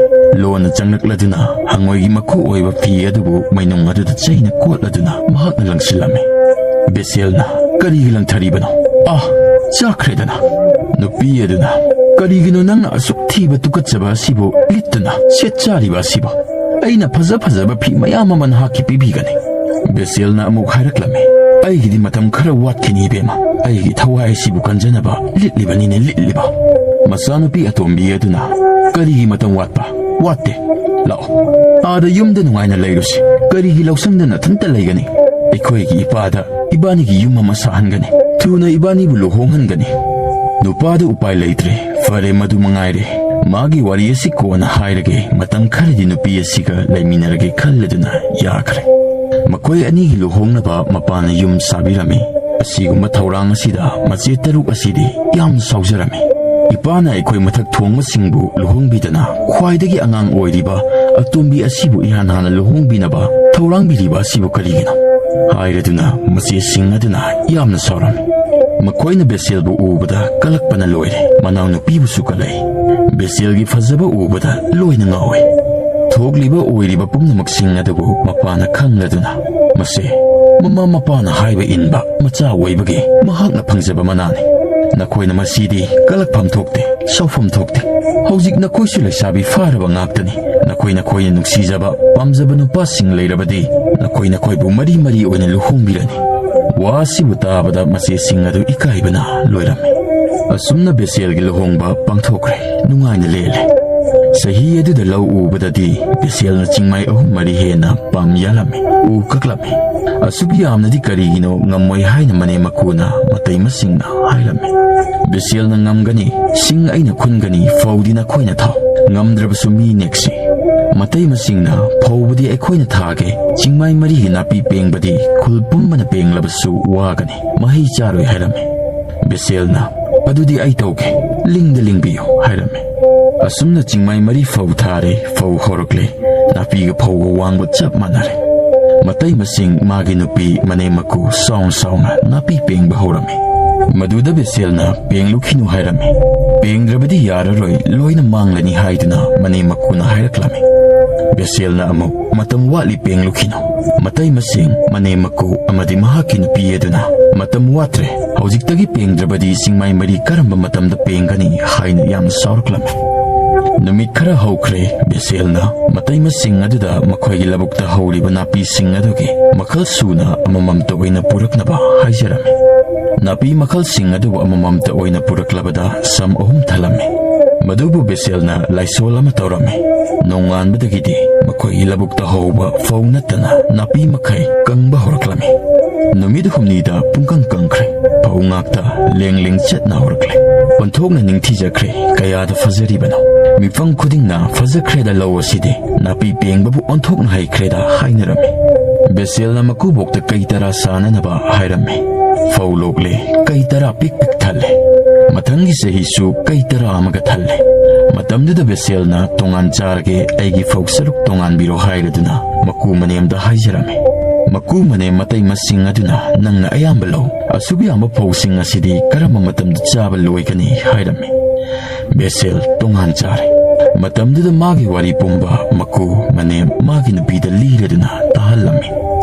ꯂꯣꯟꯅ ꯆꯪꯂꯛꯂꯗꯨꯅ ꯍꯪꯉꯣꯏꯒꯤ ꯃꯈꯨ ꯑꯣꯏꯕ ꯐꯤ ꯑꯗꯨꯕꯨ ꯃꯩꯅꯨꯡ ꯑꯗꯨꯗ ꯆꯩꯅ ꯀꯣꯠꯂꯗꯨꯅ ꯃꯍꯥꯛꯅ ꯂꯪꯁꯤꯜꯂꯝꯃꯤ꯫ ꯕꯦꯁꯦꯜꯅ, "ꯀꯔꯤꯒꯤ ꯂꯪꯊꯔꯤꯕꯅꯣ? ꯑꯥ, ꯆꯥꯈ꯭ꯔꯦꯗꯅ!" ꯅꯨꯄꯤ ꯑꯗꯨꯅ, "ꯀꯔꯤꯒꯤꯅꯣ ꯅꯪꯅ ꯑꯁꯨꯛ ꯊꯤꯕ ꯇꯨꯀꯠꯆꯕ ꯑꯁꯤꯕꯨ ꯂꯤꯠꯇꯨꯅ ꯁꯦꯠ ꯆꯥꯔꯤꯕ ꯑꯁꯤꯕꯨ? ꯑꯩꯅ ꯐꯖ ꯐꯖꯕ ꯐꯤ ꯃꯌꯥꯝ ꯑꯃ ꯅꯍꯥꯛꯀꯤ ꯄꯤꯕꯤꯒꯅꯤ꯫" ꯕꯦꯁꯦꯜꯅ ꯑꯃꯨꯛ ꯍꯥꯏꯔꯛꯂꯝꯃꯤ, "ꯑꯩꯒꯤꯗꯤ ꯃꯇꯝ ꯈꯔ ꯋꯥꯠꯈꯤꯅꯤ, ꯏꯕꯦꯝꯃ꯫ ꯑꯩꯒꯤ ꯊꯋꯥꯏ ꯑꯁꯤꯕꯨ ꯀꯟꯖꯅꯕ ꯂꯤꯠꯂꯤꯕꯅꯤꯅꯦ, ꯂꯤꯠꯂꯤꯕ꯫" ꯃꯆꯥꯅꯨꯄꯤ ꯑꯇꯣꯝꯕꯤ ꯑꯗꯨꯅ, "ꯀꯔꯤꯒꯤ ꯃꯇꯝ ꯋꯥꯠꯄ? ꯋꯥꯠꯇꯦ꯫ ꯂꯥꯛꯑꯣ, ꯑꯥꯗ ꯌꯨꯝꯗ ꯅꯨꯡꯉꯥꯏꯅ ꯂꯩꯔꯨꯁꯤ꯫ ꯀꯔꯤꯒꯤ ꯂꯧꯁꯪꯗ ꯅꯊꯟꯇ ꯂꯩꯒꯅꯤ? ꯑꯩꯈꯣꯏꯒꯤ ꯏꯄꯥꯗ ꯏꯕꯥꯅꯤꯒꯤ ꯌꯨꯝ ꯑꯃ ꯁꯥꯍꯟꯒꯅꯤ꯫ ꯊꯨꯅ ꯏꯕꯥꯅꯤꯕꯨ ꯂꯨꯍꯣꯡꯍꯟꯒꯅꯤ꯫" ꯅꯨꯄꯥꯗꯨ ꯎꯄꯥꯏ ꯂꯩꯇ꯭ꯔꯦ꯫ "ꯐꯔꯦ, ꯃꯗꯨ ꯃꯉꯥꯏꯔꯦ꯫ ꯃꯥꯒꯤ ꯋꯥꯔꯤ ꯑꯁꯤ ꯀꯣꯟꯅ ꯍꯥꯏꯔꯒꯦ꯫ ꯃꯇꯝ ꯈꯔꯗꯤ ꯅꯨꯄꯤ ꯑꯁꯤꯒ ꯂꯩꯃꯤꯟꯅꯔꯒꯦ" ꯈꯜꯂꯗꯨꯅ ꯌꯥꯈ꯭ꯔꯦ꯫ ꯃꯈꯣꯏ ꯑꯅꯤꯒꯤ ꯂꯨꯍꯣꯡꯅꯕ ꯃꯄꯥꯅ ꯌꯨꯝ ꯁꯥꯕꯤꯔꯝꯃꯤ꯫ ꯑꯁꯤꯒꯨꯝꯕ ꯊꯧꯔꯥꯡ ꯑꯁꯤꯗ ꯃꯆꯦ ꯇꯔꯨꯛ ꯑꯁꯤꯗꯤ ꯌꯥꯝꯅ ꯁꯥꯎꯖꯔꯝꯃꯤ꯫ "ꯏꯄꯥꯅ ꯑꯩꯈꯣꯏ ꯃꯊꯛ ꯊꯣꯡꯕꯁꯤꯡꯕꯨ ꯂꯨꯍꯣꯡꯕꯤꯗꯅ ꯈ꯭ꯋꯥꯏꯗꯒꯤ ꯑꯉꯥꯡ ꯑꯣꯏꯔꯤꯕ ꯑꯇꯣꯝꯕꯤ ꯑꯁꯤꯕꯨ ꯏꯍꯥꯟ ꯍꯥꯟꯅ ꯂꯨꯍꯣꯡꯕꯤꯅꯕ ꯊꯧꯔꯥꯡꯕꯤꯔꯤꯕ ꯑꯁꯤꯕꯨ ꯀꯔꯤꯒꯤꯅꯣ? ꯍꯥꯏꯔꯗꯨꯅ ꯃꯆꯦꯁꯤꯡ ꯑꯗꯨꯅ ꯌꯥꯝꯅ ꯁꯥꯎꯔꯝꯃꯤ꯫ ꯃꯈꯣꯏꯅ ꯕꯦꯁꯦꯜꯕꯨ ꯎꯕꯗ ꯀꯂꯛꯄꯅ ꯂꯣꯏꯔꯦ꯫ ꯃꯅꯥꯎꯅꯨꯄꯤꯕꯨꯁꯨ ꯀꯂꯛꯏ꯫ ꯕꯦꯁꯦꯜꯒꯤ ꯐꯖꯕ ꯎꯕꯗ ꯂꯣꯏꯅ ꯉꯥꯎꯏ꯫ ꯊꯣꯛꯂꯤꯕ ꯑꯣꯏꯔꯤꯕ ꯄꯨꯝꯅꯃꯛꯁꯤꯡ ꯑꯗꯨꯕꯨ ꯃꯄꯥꯅ ꯈꯪꯂꯗꯨꯅ, "ꯃꯁꯦ ꯃꯃꯥ ꯃꯄꯥꯅ ꯍꯥꯏꯕ ꯏꯟꯕ ꯃꯆꯥ ꯑꯣꯏꯕꯒꯤ ꯃꯍꯥꯛꯅ ꯐꯪꯖꯕ ꯃꯅꯥꯅꯤ꯫ ꯅꯈꯣꯏꯅ ꯃꯁꯤꯗꯤ ꯀꯂꯛꯐꯝ ꯊꯣꯛꯇꯦ, ꯁꯥꯎꯐꯝ ꯊꯣꯛꯇꯦ꯫ ꯍꯧꯖꯤꯛ ꯅꯈꯣꯏꯁꯨ ꯂꯩꯁꯥꯕꯤ ꯐꯥꯔꯕ ꯉꯥꯛꯇꯅꯤ꯫ ꯅꯈꯣꯏ ꯅꯈꯣꯏꯅ ꯅꯨꯡꯁꯤꯖꯕ, ꯄꯥꯝꯖꯕ ꯅꯨꯄꯥꯁꯤꯡ ꯂꯩꯔꯕꯗꯤ ꯅꯈꯣꯏ ꯅꯈꯣꯏꯕꯨ ꯃꯔꯤ ꯃꯔꯤ ꯑꯣꯏꯅ ꯂꯨꯍꯣꯡꯕꯤꯔꯅꯤ"꯫ ꯋꯥ ꯑꯁꯤꯕꯨ ꯇꯥꯕꯗ ꯃꯆꯦꯁꯤꯡ ꯑꯗꯨ ꯏꯀꯥꯏꯕꯅ ꯂꯣꯏꯔꯝꯃꯤ꯫ ꯑꯁꯨꯝꯅ ꯕꯦꯁꯦꯜꯒꯤ ꯂꯨꯍꯣꯡꯕ ꯄꯥꯡꯊꯣꯛꯈ꯭ꯔꯦ꯫ ꯅꯨꯡꯉꯥꯏꯅ ꯂꯦꯜꯂꯦ꯫ ꯆꯍꯤ ꯑꯗꯨꯗ ꯂꯧ ꯎꯕꯗꯗꯤ ꯕꯦꯁꯦꯜꯅ ꯆꯤꯡꯃꯥꯏ ꯑꯍꯨꯝ ꯃꯔꯤ ꯍꯦꯟꯅ ꯄꯥꯝ ꯌꯥꯜꯂꯝꯃꯤ꯫ ꯎ ꯀꯛꯂꯝꯃꯤ꯫ ꯑꯁꯨꯛ ꯌꯥꯝꯅꯗꯤ ꯀꯔꯤꯒꯤꯅꯣ ꯉꯝꯃꯣꯏ ꯍꯥꯏꯅ ꯃꯅꯦꯝ ꯃꯀꯨꯅ ꯃꯇꯩ ꯃꯁꯤꯡꯅ ꯍꯥꯏꯔꯝꯃꯤ꯫ ꯕꯦꯁꯦꯜꯅ ꯉꯝꯒꯅꯤ, ꯁꯤꯡ ꯑꯩꯅ ꯈꯨꯟꯒꯅꯤ, ꯐꯧꯗꯤ ꯅꯈꯣꯏꯅ ꯊꯥꯎ꯫ ꯉꯝꯗ꯭ꯔꯕꯁꯨ ꯃꯤ ꯅꯦꯛꯁꯤ꯫ ꯃꯇꯩ ꯃꯁꯤꯡꯅ ꯐꯧꯕꯗꯤ ꯑꯩꯈꯣꯏꯅ ꯊꯥꯒꯦ, ꯆꯤꯡꯃꯥꯏ ꯃꯔꯤꯒꯤ ꯅꯥꯄꯤ ꯄꯦꯡꯕꯗꯤ ꯈꯨꯜ ꯄꯨꯝꯕꯅ ꯄꯦꯡꯂꯕꯁꯨ ꯋꯥꯒꯅꯤ, ꯃꯍꯩ ꯆꯥꯔꯣꯏ ꯍꯥꯏꯔꯝꯃꯤ꯫ ꯕꯦꯁꯦꯜꯅ, "ꯑꯗꯨꯗꯤ ꯑꯩ ꯇꯧꯒꯦ, ꯂꯤꯡꯗ ꯂꯤꯡꯕꯤꯌꯨ" ꯍꯥꯏꯔꯝꯃꯤ꯫ ꯑꯁꯨꯝꯅ ꯆꯤꯡꯃꯥꯏ ꯃꯔꯤ ꯐꯧ ꯊꯥꯔꯦ, ꯐꯧ ꯍꯧꯔꯛꯂꯦ, ꯅꯥꯄꯤꯒ ꯐꯧꯒ ꯋꯥꯡꯕ ꯆꯞ ꯃꯥꯟꯅꯔꯦ꯫ ꯃꯇꯩ ꯃꯁꯤꯡ ꯃꯥꯒꯤ ꯅꯨꯄꯤ ꯃꯅꯦꯝ ꯃꯀꯨ ꯁꯥꯎꯅ ꯁꯥꯎꯅ ꯅꯥꯄꯤ ꯄꯦꯡꯕ ꯍꯧꯔꯝꯃꯤ꯫ ꯃꯗꯨꯗ ꯕꯦꯁꯦꯜꯅ, "ꯄꯦꯡꯂꯨꯈꯤꯅꯨ" ꯍꯥꯏꯔꯝꯃꯤ꯫ "ꯄꯦꯡꯗ꯭ꯔꯕꯗꯤ ꯌꯥꯔꯔꯣꯏ, ꯂꯣꯏꯅ ꯃꯥꯡꯂꯅꯤ" ꯍꯥꯏꯗꯨꯅ ꯃꯅꯦꯝ ꯃꯀꯨꯅ ꯍꯥꯏꯔꯛꯂꯝꯃꯤ꯫ ꯕꯦꯁꯦꯜꯅ ꯑꯃꯨꯛ, "ꯃꯇꯝ ꯋꯥꯠꯂꯤ, ꯄꯦꯡꯂꯨꯈꯤꯅꯨ"꯫ ꯃꯇꯩ ꯃꯁꯤꯡ ꯃꯅꯦꯝ ꯃꯀꯨ ꯑꯃꯗꯤ ꯃꯍꯥꯛꯀꯤ ꯅꯨꯄꯤ ꯑꯗꯨꯅ, "ꯃꯇꯝ ꯋꯥꯠꯇ꯭ꯔꯦ, ꯍꯧꯖꯤꯛꯇꯒꯤ ꯄꯦꯡꯗ꯭ꯔꯕꯗꯤ ꯆꯤꯡꯃꯥꯏ ꯃꯔꯤ ꯀꯔꯝꯕ ꯃꯇꯝꯗ ꯄꯦꯡꯒꯅꯤ?" ꯍꯥꯏꯅ ꯌꯥꯝꯅ ꯁꯥꯎꯔꯛꯂꯝꯃꯤ꯫ ꯅꯨꯃꯤꯠ ꯈꯔ ꯍꯧꯈ꯭ꯔꯦ, ꯕꯦꯁꯦꯜꯅ ꯃꯇꯩ ꯃꯁꯤꯡ ꯑꯗꯨꯗ ꯃꯈꯣꯏꯒꯤ ꯂꯧꯕꯨꯛꯇ ꯍꯧꯔꯤꯕ ꯅꯥꯄꯤꯁꯤꯡ ꯑꯗꯨꯒꯤ ꯃꯈꯜ ꯁꯨꯅ ꯑꯃꯃꯝꯇ ꯑꯣꯏꯅ ꯄꯨꯔꯛꯅꯕ ꯍꯥꯏꯖꯔꯝꯃꯤ꯫ ꯅꯥꯄꯤ ꯃꯈꯜꯁꯤꯡ ꯑꯗꯨꯕꯨ ꯑꯃꯃꯝꯇ ꯑꯣꯏꯅ ꯄꯨꯔꯛꯂꯕꯗ ꯁꯝ ꯑꯍꯨꯝ ꯊꯜꯂꯝꯃꯤ꯫ ꯃꯗꯨꯕꯨ ꯕꯦꯁꯦꯜꯅ ꯂꯥꯏꯁꯣꯜ ꯑꯃ ꯇꯧꯔꯝꯃꯤ꯫ ꯅꯣꯡꯉꯥꯟꯕꯗꯒꯤꯗꯤ ꯃꯈꯣꯏꯒꯤ ꯂꯧꯕꯨꯛꯇ ꯍꯧꯕ ꯐꯧ ꯅꯠꯇꯅ ꯅꯥꯄꯤ ꯃꯈꯩ ꯀꯪꯕ ꯍꯧꯔꯛꯂꯝꯃꯤ꯫ ꯅꯨꯃꯤꯠ ꯍꯨꯝꯅꯤꯗ ꯄꯨꯡꯀꯪ ꯀꯪꯈ꯭ꯔꯦ꯫ ꯐꯧ ꯉꯥꯛꯇ ꯂꯦꯡ ꯂꯦꯡ ꯆꯠꯅ ꯍꯧꯔꯛꯂꯦ꯫ ꯑꯣꯟꯊꯣꯛꯅ ꯅꯤꯡꯊꯤꯖꯈ꯭ꯔꯦ꯫ ꯀꯌꯥꯗ ꯐꯖꯔꯤꯕꯅꯣ! ꯃꯤꯐꯝ ꯈꯨꯗꯤꯡꯅ "ꯐꯖꯈ꯭ꯔꯦꯗ ꯂꯧ ꯑꯁꯤꯗꯤ, ꯅꯥꯄꯤ ꯄꯦꯡꯕꯕꯨ ꯑꯣꯟꯊꯣꯛꯅ ꯍꯩꯈ꯭ꯔꯦꯗ" ꯍꯥꯏꯅꯔꯝꯃꯤ꯫ ꯕꯦꯁꯦꯜꯅ ꯃꯀꯨꯕꯣꯛꯇ ꯀꯩ ꯇꯔꯥ ꯁꯥꯅꯅꯕ ꯍꯥꯏꯔꯝꯃꯤ꯫ ꯐꯧ ꯂꯣꯛꯂꯦ, ꯀꯩ ꯇꯔꯥ ꯄꯤꯛ ꯄꯤꯛ ꯊꯜꯂꯦ꯫ ꯃꯊꯪꯒꯤ ꯆꯍꯤꯁꯨ ꯀꯩ ꯇꯔꯥ ꯑꯃꯒ ꯊꯜꯂꯦ꯫ ꯃꯇꯝꯗꯨꯗ ꯕꯦꯁꯦꯜꯅ, "ꯇꯣꯉꯥꯟ ꯆꯥꯔꯒꯦ, ꯑꯩꯒꯤ ꯐꯧ ꯁꯔꯨꯛ ꯇꯣꯉꯥꯟꯕꯤꯔꯣ" ꯍꯥꯏꯔꯗꯨꯅ ꯃꯀꯨ ꯃꯅꯦꯝꯗ ꯍꯥꯏꯖꯔꯝꯃꯤ꯫ ꯃꯀꯨ ꯃꯅꯦꯝ ꯃꯇꯩ ꯃꯁꯤꯡ ꯑꯗꯨꯅ, "ꯅꯪꯅ ꯑꯌꯥꯝꯕ ꯂꯧ꯫ ꯑꯁꯨꯛ ꯌꯥꯝꯕ ꯐꯧꯁꯤꯡ ꯑꯁꯤꯗꯤ ꯀꯔꯝꯕ ꯃꯇꯝꯗ ꯆꯥꯕ ꯂꯣꯏꯒꯅꯤ?" ꯍꯥꯏꯔꯝꯃꯤ꯫ ꯕꯦꯁꯦꯜ ꯇꯣꯉꯥꯟ ꯆꯥꯔꯦ꯫ ꯃꯇꯝꯗꯨꯗ ꯃꯥꯒꯤ ꯋꯥꯔꯤ ꯄꯨꯝꯕ ꯃꯀꯨ ꯃꯅꯦꯝ ꯃꯥꯒꯤ ꯅꯨꯄꯤꯗ ꯂꯤꯔꯗꯨꯅ ꯇꯥꯍꯜꯂꯝꯃꯤ꯫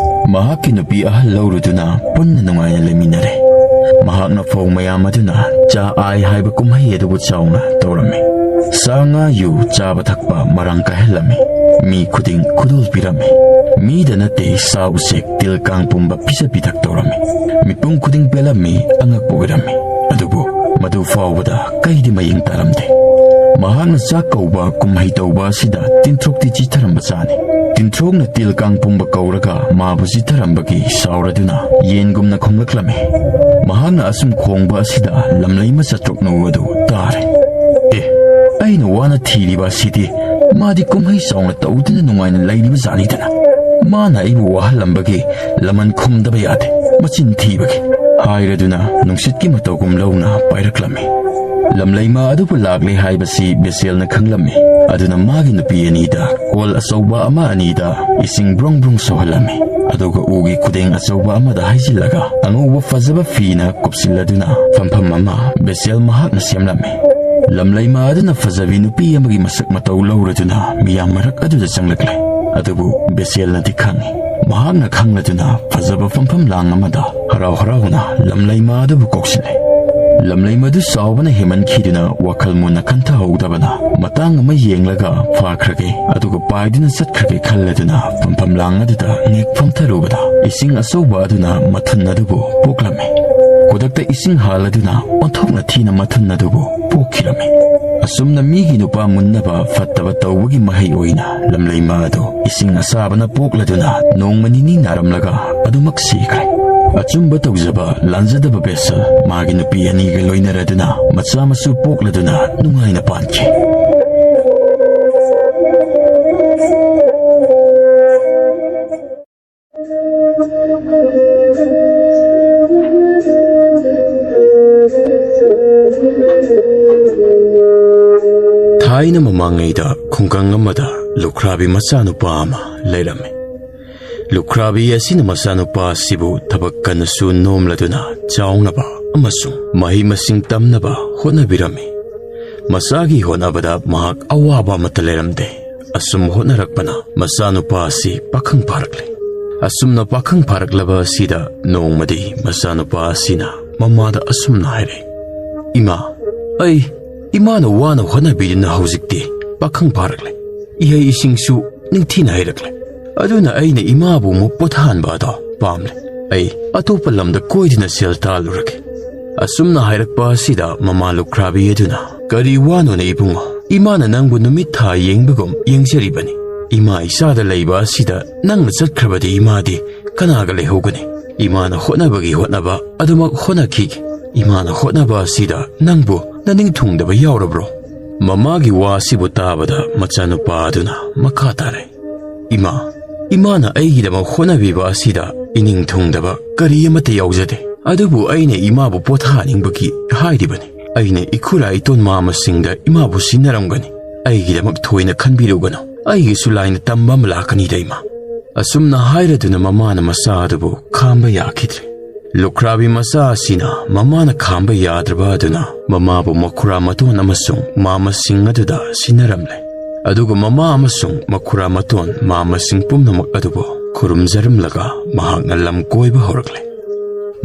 ꯃꯍꯥꯛꯀꯤ ꯅꯨꯄꯤ ꯑꯍꯜ ꯂꯧꯔꯨꯗꯨꯅ ꯄꯨꯟꯅ ꯅꯨꯡꯉꯥꯏꯅ ꯂꯩꯃꯤꯟꯅꯔꯦ꯫ ꯃꯍꯥꯛꯅ ꯐꯧ ꯃꯌꯥꯝ ꯑꯗꯨꯅ ꯆꯥ ꯑꯥꯏ ꯍꯥꯏꯕ ꯀꯨꯝꯍꯩ ꯑꯗꯨꯕꯨ ꯆꯥꯎꯅ ꯇꯧꯔꯝꯃꯤ꯫ ꯁꯥ ꯉꯥ ꯌꯨ ꯆꯥꯕ ꯊꯛꯄ ꯃꯔꯥꯡ ꯀꯥꯏꯍꯜꯂꯝꯃꯤ꯫ ꯃꯤ ꯈꯨꯗꯤꯡ ꯈꯨꯗꯣꯜ ꯄꯤꯔꯝꯃꯤ꯫ ꯃꯤꯗ ꯅꯠꯇꯦ, ꯁꯥ ꯎꯆꯦꯛ, ꯇꯤꯜ ꯀꯥꯡ ꯄꯨꯝꯕ ꯄꯤꯖ ꯄꯤꯊꯛ ꯇꯧꯔꯝꯃꯤ꯫ ꯃꯤꯄꯨꯝ ꯈꯨꯗꯤꯡ ꯄꯦꯜꯂꯝꯃꯤ, ꯑꯉꯛꯄ ꯑꯣꯏꯔꯝꯃꯤ꯫ ꯑꯗꯨꯕꯨ ꯃꯗꯨ ꯐꯥꯎꯕꯗ ꯀꯩꯗꯤ ꯃꯌꯦꯡ ꯇꯥꯔꯝꯗꯦ꯫ ꯃꯍꯥꯛꯅ ꯆꯥꯛ ꯀꯧꯕ, ꯀꯨꯝꯍꯩ ꯇꯧꯕ ꯑꯁꯤꯗ ꯇꯤꯟꯊ꯭ꯔꯣꯛꯇꯤ ꯆꯤꯊꯔꯝꯕ ꯆꯥꯅꯤ꯫ ꯇꯤꯟꯊ꯭ꯔꯣꯛꯅ ꯇꯤꯜ ꯀꯥꯡ ꯄꯨꯝꯕ ꯀꯧꯔꯒ ꯃꯥꯕꯨ ꯆꯤꯊꯔꯝꯕꯒꯤ ꯁꯥꯎꯔꯗꯨꯅ ꯌꯦꯟꯒꯨꯝꯅ ꯈꯣꯡꯂꯛꯂꯝꯃꯤ꯫ ꯃꯍꯥꯛꯅ ꯑꯁꯨꯝ ꯈꯣꯡꯕ ꯑꯁꯤꯗ ꯂꯝꯂꯩꯃ ꯆꯥꯇ꯭ꯔꯨꯛꯅꯨ ꯑꯗꯨ ꯇꯥꯔꯦ꯫ "ꯑꯦ, ꯑꯩꯅ ꯋꯥꯅ ꯊꯤꯔꯤꯕ ꯑꯁꯤꯗꯤ ꯃꯥꯗꯤ ꯀꯨꯝꯍꯩ ꯆꯥꯎꯅ ꯇꯧꯗꯨꯅ ꯅꯨꯡꯉꯥꯏꯅ ꯂꯩꯔꯤꯕ ꯖꯥꯠꯅꯤꯗꯅ꯫ ꯃꯥꯅ ꯑꯩꯕꯨ ꯋꯥꯍꯜꯂꯝꯕꯒꯤ ꯂꯃꯟ ꯈꯨꯝꯗꯕ ꯌꯥꯗꯦ, ꯃꯆꯤꯟ ꯊꯤꯕꯒꯤ" ꯍꯥꯏꯔꯗꯨꯅ ꯅꯨꯡꯁꯤꯠꯀꯤ ꯃꯇꯧꯒꯨꯝ ꯂꯧꯅ ꯄꯥꯏꯔꯛꯂꯝꯃꯤ꯫ ꯂꯝꯂꯩꯃ ꯑꯗꯨꯕꯨ ꯂꯥꯛꯂꯦ ꯍꯥꯏꯕꯁꯤ ꯕꯦꯁꯦꯜꯅ ꯈꯪꯂꯝꯃꯤ꯫ ꯑꯗꯨꯅ ꯃꯥꯒꯤ ꯅꯨꯄꯤ ꯑꯅꯤꯗ ꯀꯣꯜ ꯑꯆꯧꯕ ꯑꯃ ꯑꯅꯤꯗ ꯏꯁꯤꯡ ꯕ꯭ꯔꯣꯡ ꯕ꯭ꯔꯣꯡ ꯁꯧꯍꯜꯂꯝꯃꯤ꯫ ꯑꯗꯨꯒ ꯎꯒꯤ ꯈꯨꯗꯦꯡ ꯑꯆꯧꯕ ꯑꯃꯗ ꯍꯩꯖꯤꯜꯂꯒ ꯑꯉꯧꯕ ꯐꯖꯕ ꯐꯤꯅ ꯀꯨꯞꯁꯤꯜꯂꯗꯨꯅ ꯐꯝꯐꯝ ꯑꯃ ꯕꯦꯁꯦꯜ ꯃꯍꯥꯛꯅ ꯁꯦꯝꯂꯝꯃꯤ꯫ ꯂꯝꯂꯩꯃ ꯑꯗꯨꯅ ꯐꯖꯕꯤ ꯅꯨꯄꯤ ꯑꯃꯒꯤ ꯃꯁꯛ ꯃꯇꯧ ꯂꯧꯔꯗꯨꯅ ꯃꯤꯌꯥꯝ ꯃꯔꯛ ꯑꯗꯨꯗ ꯆꯪꯂꯛꯂꯦ꯫ ꯑꯗꯨꯕꯨ ꯕꯦꯁꯦꯜꯅꯗꯤ ꯈꯪꯏ꯫ ꯃꯍꯥꯛꯅ ꯈꯪꯂꯗꯨꯅ ꯐꯖꯕ ꯐꯝꯐꯝ ꯂꯥꯡ ꯑꯃꯗ ꯍꯔꯥꯎ ꯍꯔꯥꯎꯅ ꯂꯝꯂꯩꯃ ꯑꯗꯨꯕꯨ ꯀꯧꯁꯤꯜꯂꯦ꯫ ꯂꯝꯂꯩꯃ ꯑꯗꯨ ꯆꯥꯎꯕꯅ ꯍꯦꯟꯃꯟꯈꯤꯗꯨꯅ ꯋꯥꯈꯜ ꯃꯨꯟꯅ ꯈꯟꯊꯍꯧꯗꯕꯅ ꯃꯇꯥꯡ ꯑꯃ ꯌꯦꯡꯂꯒ ꯐꯥꯈ꯭ꯔꯒꯦ, ꯑꯗꯨꯒ ꯄꯥꯏꯗꯨꯅ ꯆꯠꯈ꯭ꯔꯒꯦ ꯈꯜꯂꯗꯨꯅ ꯐꯝꯐꯝ ꯂꯥꯡ ꯑꯗꯨꯗ ꯉꯦꯛ ꯐꯝꯊꯔꯨꯕꯗ ꯏꯁꯤꯡ ꯑꯆꯧꯕ ꯑꯗꯨꯅ ꯃꯊꯨꯟ ꯑꯗꯨꯕꯨ ꯄꯣꯛꯂꯝꯃꯤ꯫ ꯈꯨꯗꯛꯇ ꯏꯁꯤꯡ ꯍꯥꯜꯂꯗꯨꯅ ꯑꯣꯟꯊꯣꯛꯅ ꯊꯤꯅ ꯃꯊꯨꯟ ꯑꯗꯨꯕꯨ ꯄꯣꯛꯈꯤꯔꯝꯃꯤ꯫ ꯑꯁꯨꯝꯅ ꯃꯤꯒꯤ ꯅꯨꯄꯥ ꯃꯨꯟꯅꯕ ꯐꯠꯇꯕ ꯇꯧꯕꯒꯤ ꯃꯍꯩ ꯑꯣꯏꯅ ꯂꯝꯂꯩꯃ ꯑꯗꯨ ꯏꯁꯤꯡ ꯑꯁꯥꯕꯅ ꯄꯣꯛꯂꯗꯨꯅ ꯅꯣꯡꯃ ꯅꯤꯅꯤ ꯅꯥꯔꯝꯂꯒ ꯑꯗꯨꯃꯛ ꯁꯤꯈ꯭ꯔꯦ꯫ ꯑꯆꯨꯝꯕ ꯇꯧꯖꯕ ꯂꯥꯟꯖꯗꯕ ꯕꯦꯁꯜ ꯃꯥꯒꯤ ꯅꯨꯄꯤ ꯑꯅꯤꯒ ꯂꯣꯏꯅꯔꯗꯨꯅ ꯃꯆꯥ ꯃꯁꯨ ꯄꯣꯛꯂꯗꯨꯅ ꯅꯨꯡꯉꯥꯏꯅ ꯄꯥꯟꯈꯤ꯫ ꯊꯥꯏꯅ ꯃꯃꯥꯡꯉꯩꯗ ꯈꯨꯡꯒꯪ ꯑꯃꯗ ꯂꯨꯈ꯭ꯔꯥꯕꯤ ꯃꯆꯥꯅꯨꯄꯥ ꯑꯃ ꯂꯩꯔꯝꯃꯤ꯫ ꯂꯨꯈ꯭ꯔꯥꯕꯤ ꯑꯁꯤꯅ ꯃꯆꯥꯅꯨꯄꯥ ꯑꯁꯤꯕꯨ ꯊꯕꯛ ꯀꯟꯅꯁꯨ ꯅꯣꯝꯂꯗꯨꯅ ꯆꯥꯎꯅꯕ ꯑꯃꯁꯨꯡ ꯃꯍꯩ ꯃꯁꯤꯡ ꯇꯝꯅꯕ ꯍꯣꯠꯅꯕꯤꯔꯝꯃꯤ꯫ ꯃꯆꯥꯒꯤ ꯍꯣꯠꯅꯕꯗ ꯃꯍꯥꯛ ꯑꯋꯥꯕ ꯑꯃꯠꯇ ꯂꯩꯔꯝꯗꯦ꯫ ꯑꯁꯨꯝ ꯍꯣꯠꯅꯔꯛꯄꯅ ꯃꯆꯥꯅꯨꯄꯥ ꯑꯁꯤ ꯄꯥꯈꯪ ꯐꯥꯔꯛꯂꯦ꯫ ꯑꯁꯨꯝꯅ ꯄꯥꯈꯪ ꯐꯥꯔꯛꯂꯕ ꯑꯁꯤꯗ ꯅꯣꯡꯃꯗꯤ ꯃꯆꯥꯅꯨꯄꯥ ꯑꯁꯤꯅ ꯃꯃꯥꯗ ꯑꯁꯨꯝꯅ ꯍꯥꯏꯔꯦ, "ꯏꯃꯥ, ꯑꯩ ꯏꯃꯥꯅ ꯋꯥꯅ ꯍꯣꯠꯅꯕꯤꯗꯨꯅ ꯍꯧꯖꯤꯛꯇꯤ ꯄꯥꯈꯪ ꯐꯥꯔꯛꯂꯦ꯫ ꯏꯍꯩ ꯏꯁꯤꯡꯁꯨ ꯅꯤꯡꯊꯤꯅ ꯍꯩꯔꯛꯂꯦ꯫ ꯑꯗꯨꯅ ꯑꯩꯅ ꯏꯃꯥꯕꯨ ꯑꯃꯨꯛ ꯄꯣꯊꯥꯍꯟꯕ ꯑꯗꯣ ꯄꯥꯝꯂꯦ꯫ ꯑꯩ ꯑꯇꯣꯞꯄ ꯂꯝꯗ ꯀꯣꯏꯗꯨꯅ ꯁꯦꯜ ꯇꯥꯜꯂꯨꯔꯒꯦ"꯫ ꯑꯁꯨꯝꯅ ꯍꯥꯏꯔꯛꯄ ꯑꯁꯤꯗ ꯃꯃꯥ ꯂꯨꯈ꯭ꯔꯥꯕꯤ ꯑꯗꯨꯅ, "ꯀꯔꯤ ꯋꯥꯅꯣꯅꯦ ꯏꯕꯨꯡꯉꯣ? ꯏꯃꯥꯅ ꯅꯪꯕꯨ ꯅꯨꯃꯤꯠ ꯊꯥ ꯌꯦꯡꯕꯒꯨꯝ ꯌꯦꯡꯖꯔꯤꯕꯅꯤ꯫ ꯏꯃꯥ ꯏꯆꯥꯗ ꯂꯩꯕ ꯑꯁꯤꯗ ꯅꯪꯅ ꯆꯠꯈ꯭ꯔꯕꯗꯤ ꯏꯃꯥꯗꯤ ꯀꯅꯥꯒ ꯂꯩꯍꯧꯒꯅꯤ? ꯏꯃꯥꯅ ꯍꯣꯠꯅꯕꯒꯤ ꯍꯣꯠꯅꯕ ꯑꯗꯨꯃꯛ ꯍꯣꯠꯅꯈꯤꯒꯦ꯫ ꯏꯃꯥꯅ ꯍꯣꯠꯅꯕ ꯑꯁꯤꯗ ꯅꯪꯕꯨ ꯅꯅꯤꯡ ꯊꯨꯡꯗꯕ ꯌꯥꯎꯔꯕ꯭ꯔꯣ?" ꯃꯃꯥꯒꯤ ꯋꯥ ꯑꯁꯤꯕꯨ ꯇꯥꯕꯗ ꯃꯆꯥꯅꯨꯄꯥ ꯑꯗꯨꯅ ꯃꯈꯥ ꯇꯥꯔꯦ, "ꯏꯃꯥ, ꯏꯃꯥꯅ ꯑꯩꯒꯤꯗꯃꯛ ꯍꯣꯠꯅꯕꯤꯕ ꯑꯁꯤꯗ ꯏꯅꯤꯡ ꯊꯨꯡꯗꯕ ꯀꯔꯤ ꯑꯃꯠꯇ ꯌꯥꯎꯖꯗꯦ꯫ ꯑꯗꯨꯕꯨ ꯑꯩꯅ ꯏꯃꯥꯕꯨ ꯄꯣꯊꯥꯍꯟꯅꯤꯡꯕꯒꯤ ꯍꯥꯏꯔꯤꯕꯅꯤ꯫ ꯑꯩꯅ ꯏꯈꯨꯔꯥ ꯏꯇꯣꯟ ꯃꯥꯃꯁꯤꯡꯗ ꯏꯃꯥꯕꯨ ꯁꯤꯟꯅꯔꯝꯒꯅꯤ꯫ ꯑꯩꯒꯤꯗꯃꯛ ꯊꯣꯏꯅ ꯈꯟꯕꯤꯔꯨꯒꯅꯨ꯫ ꯑꯩꯒꯤꯁꯨ ꯂꯥꯏꯅ ꯇꯝꯕ ꯑꯃ ꯂꯥꯛꯀꯅꯤꯗ, ꯏꯃꯥ"꯫ ꯑꯁꯨꯝꯅ ꯍꯥꯏꯔꯗꯨꯅ ꯃꯃꯥꯅ ꯃꯆꯥ ꯑꯗꯨꯕꯨ ꯈꯥꯝꯕ ꯌꯥꯈꯤꯗ꯭ꯔꯦ꯫ ꯂꯨꯈ꯭ꯔꯥꯕꯤ ꯃꯆꯥ ꯑꯁꯤꯅ ꯃꯃꯥꯅ ꯈꯥꯝꯕ ꯌꯥꯗ꯭ꯔꯕ ꯑꯗꯨꯅ ꯃꯃꯥꯕꯨ ꯃꯈꯨꯔꯥ ꯃꯇꯣꯟ ꯑꯃꯁꯨꯡ ꯃꯥꯃꯁꯤꯡ ꯑꯗꯨꯗ ꯁꯤꯟꯅꯔꯝꯂꯦ꯫ ꯑꯗꯨꯒ ꯃꯃꯥ ꯑꯃꯁꯨꯡ ꯃꯈꯨꯔꯥ ꯃꯇꯣꯟ ꯃꯥꯃꯁꯤꯡ ꯄꯨꯝꯅꯃꯛ ꯑꯗꯨꯕꯨ ꯈꯨꯔꯨꯝꯖꯔꯝꯂꯒ ꯃꯍꯥꯛꯅ ꯂꯝ ꯀꯣꯏꯕ ꯍꯧꯔꯛꯂꯦ꯫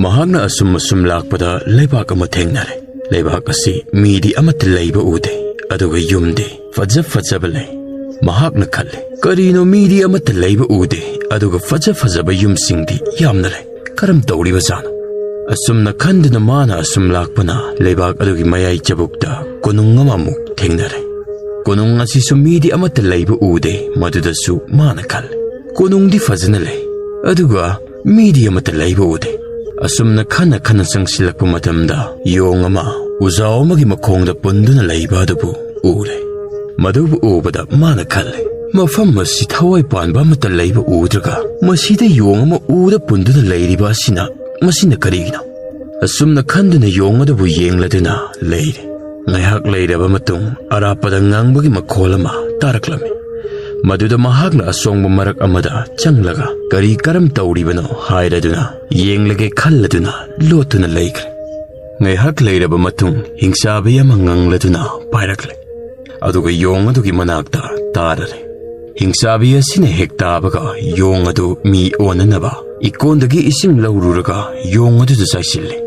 ꯃꯍꯥꯛꯅ ꯑꯁꯨꯝ ꯑꯁꯨꯝ ꯂꯥꯛꯄꯗ ꯂꯩꯕꯥꯛ ꯑꯃ ꯊꯦꯡꯅꯔꯦ꯫ ꯂꯩꯕꯥꯛ ꯑꯁꯤ ꯃꯤꯗꯤ ꯑꯃꯠꯇ ꯂꯩꯕ ꯎꯗꯦ, ꯑꯗꯨꯒ ꯌꯨꯝꯗꯤ ꯐꯖ ꯐꯖꯕ ꯂꯩ꯫ ꯃꯍꯥꯛꯅ ꯈꯜꯂꯤ, "ꯀꯔꯤꯅꯣ ꯃꯤꯗꯤ ꯑꯃꯠꯇ ꯂꯩꯕ ꯎꯗꯦ, ꯑꯗꯨꯒ ꯐꯖ ꯐꯖꯕ ꯌꯨꯝꯁꯤꯡꯗꯤ ꯌꯥꯝꯅ ꯂꯩ꯫ ꯀꯔꯝ ꯇꯧꯔꯤꯕꯖꯥꯠꯅꯣ?" ꯑꯁꯨꯝꯅ ꯈꯟꯗꯨꯅ ꯃꯥꯅ ꯑꯁꯨꯝ ꯂꯥꯛꯄꯅ ꯂꯩꯕꯥꯛ ꯑꯗꯨꯒꯤ ꯃꯌꯥꯏ ꯆꯕꯨꯛꯇ ꯀꯣꯅꯨꯡ ꯑꯃꯃꯨꯛ ꯊꯦꯡꯅꯔꯦ꯫ ꯀꯣꯅꯨꯡ ꯑꯁꯤꯁꯨ ꯃꯤꯗꯤ ꯑꯃꯠꯇ ꯂꯩꯕ ꯎꯗꯦ, ꯃꯗꯨꯗꯁꯨ ꯃꯥꯅ ꯈꯜꯂꯤ, "ꯀꯣꯅꯨꯡꯗꯤ ꯐꯖꯅ ꯂꯩ, ꯑꯗꯨꯒ ꯃꯤꯗꯤ ꯑꯃꯠꯇ ꯂꯩꯕ ꯎꯗꯦ"꯫ ꯑꯁꯨꯝꯅ ꯈꯟꯅ ꯈꯟꯅ ꯆꯪꯁꯤꯜꯂꯛꯄ ꯃꯇꯝꯗ ꯌꯣꯡ ꯑꯃ ꯎꯖꯥꯎ ꯑꯃꯒꯤ ꯃꯈꯣꯡꯗ ꯄꯨꯟꯗꯨꯅ ꯂꯩꯕ ꯑꯗꯨꯕꯨ ꯎꯔꯦ꯫ ꯃꯗꯨꯕꯨ ꯎꯕꯗ ꯃꯥꯅ ꯈꯜꯂꯦ, "ꯃꯐꯝ ꯑꯁꯤ ꯊꯋꯥꯏ ꯄꯥꯟꯕ ꯑꯃꯠꯇ ꯂꯩꯕ ꯎꯗ꯭ꯔꯒ ꯃꯁꯤꯗ ꯌꯣꯡ ꯑꯃ ꯎꯗ ꯄꯨꯟꯗꯨꯅ ꯂꯩꯔꯤꯕ ꯑꯁꯤꯅ, ꯃꯁꯤꯅ ꯀꯔꯤꯒꯤꯅꯣ?" ꯑꯁꯨꯝꯅ ꯈꯟꯗꯨꯅ ꯌꯣꯡ ꯑꯗꯨꯕꯨ ꯌꯦꯡꯂꯗꯨꯅ ꯂꯩꯔꯦ꯫ ꯉꯥꯏꯍꯥꯛ ꯂꯩꯔꯕ ꯃꯇꯨꯡ ꯑꯔꯥꯞꯄꯗ ꯉꯥꯡꯕꯒꯤ ꯃꯈꯣꯜ ꯑꯃ ꯇꯥꯔꯛꯂꯝꯃꯤ꯫ ꯃꯗꯨꯗ ꯃꯍꯥꯛꯅ ꯑꯁꯣꯡꯕ ꯃꯔꯛ ꯑꯃꯗ ꯆꯪꯂꯒ ꯀꯔꯤ ꯀꯔꯝ ꯇꯧꯔꯤꯕꯅꯣ ꯍꯥꯏꯔꯗꯨꯅ ꯌꯦꯡꯂꯒꯦ ꯈꯜꯂꯗꯨꯅ ꯂꯣꯠꯇꯨꯅ ꯂꯩꯈ꯭ꯔꯦ꯫ ꯉꯥꯏꯍꯥꯛ ꯂꯩꯔꯕ ꯃꯇꯨꯡ ꯍꯤꯡꯆꯥꯕꯤ ꯑꯃ ꯉꯪꯂꯗꯨꯅ ꯄꯥꯏꯔꯛꯂꯦ꯫ ꯑꯗꯨꯒ ꯌꯣꯡ ꯑꯗꯨꯒꯤ ꯃꯅꯥꯛꯇ ꯇꯥꯔꯔꯦ꯫ ꯍꯤꯡꯆꯥꯕꯤ ꯑꯁꯤꯅ ꯍꯦꯛ ꯇꯥꯕꯒ ꯌꯣꯡ ꯑꯗꯨ ꯃꯤ ꯑꯣꯟꯅꯅꯕ ꯏꯀꯣꯟꯗꯒꯤ ꯏꯁꯤꯡ ꯂꯧꯔꯨꯔꯒ ꯌꯣꯡ ꯑꯗꯨꯗ ꯆꯥꯏꯁꯤꯜꯂꯦ꯫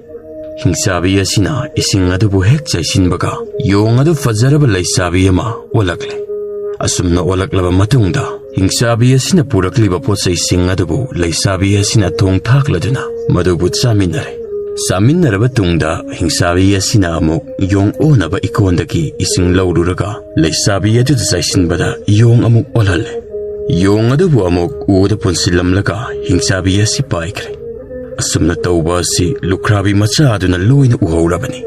ꯍꯤꯡꯆꯥꯕꯤ ꯑꯁꯤꯅ ꯏꯁꯤꯡ ꯑꯗꯨꯕꯨ ꯍꯦꯛ ꯆꯥꯏꯁꯤꯟꯕꯒ ꯌꯣꯡ ꯑꯗꯨ ꯐꯖꯔꯕ ꯂꯩꯁꯥꯕꯤ ꯑꯃ ꯑꯣꯜꯂꯛꯂꯦ꯫ ꯑꯁꯨꯝꯅ ꯑꯣꯜꯂꯛꯂꯕ ꯃꯇꯨꯡꯗ ꯍꯤꯡꯆꯥꯕꯤ ꯑꯁꯤꯅ ꯄꯨꯔꯛꯂꯤꯕ ꯄꯣꯠꯆꯩꯁꯤꯡ ꯑꯗꯨꯕꯨ ꯂꯩꯁꯥꯕꯤ ꯑꯁꯤꯅ ꯊꯣꯡ ꯊꯥꯛꯂꯗꯨꯅ ꯃꯗꯨꯕꯨ ꯆꯥꯃꯤꯟꯅꯔꯦ꯫ ꯆꯥꯃꯤꯟꯅꯔꯕ ꯇꯨꯡꯗ ꯍꯤꯡꯆꯥꯕꯤ ꯑꯁꯤꯅ ꯑꯃꯨꯛ ꯌꯣꯡ ꯑꯣꯟꯅꯕ ꯏꯀꯣꯟꯗꯒꯤ ꯏꯁꯤꯡ ꯂꯧꯔꯨꯔꯒ ꯂꯩꯁꯥꯕꯤ ꯑꯗꯨꯗ ꯆꯥꯏꯁꯤꯟꯕꯗ ꯌꯣꯡ ꯑꯃꯨꯛ ꯑꯣꯜꯍꯜꯂꯦ꯫ ꯌꯣꯡ ꯑꯗꯨꯕꯨ ꯑꯃꯨꯛ ꯎꯗ ꯄꯨꯟꯁꯤꯜꯂꯝꯂꯒ ꯍꯤꯡꯆꯥꯕꯤ ꯑꯁꯤ ꯄꯥꯏꯈ꯭ꯔꯦ꯫ ꯑꯁꯨꯝꯅ ꯇꯧꯕ ꯑꯁꯤ ꯂꯨꯈ꯭ꯔꯥꯕꯤ ꯃꯆꯥ ꯑꯗꯨꯅ ꯂꯣꯏꯅ ꯎꯍꯧꯔꯕꯅꯤ꯫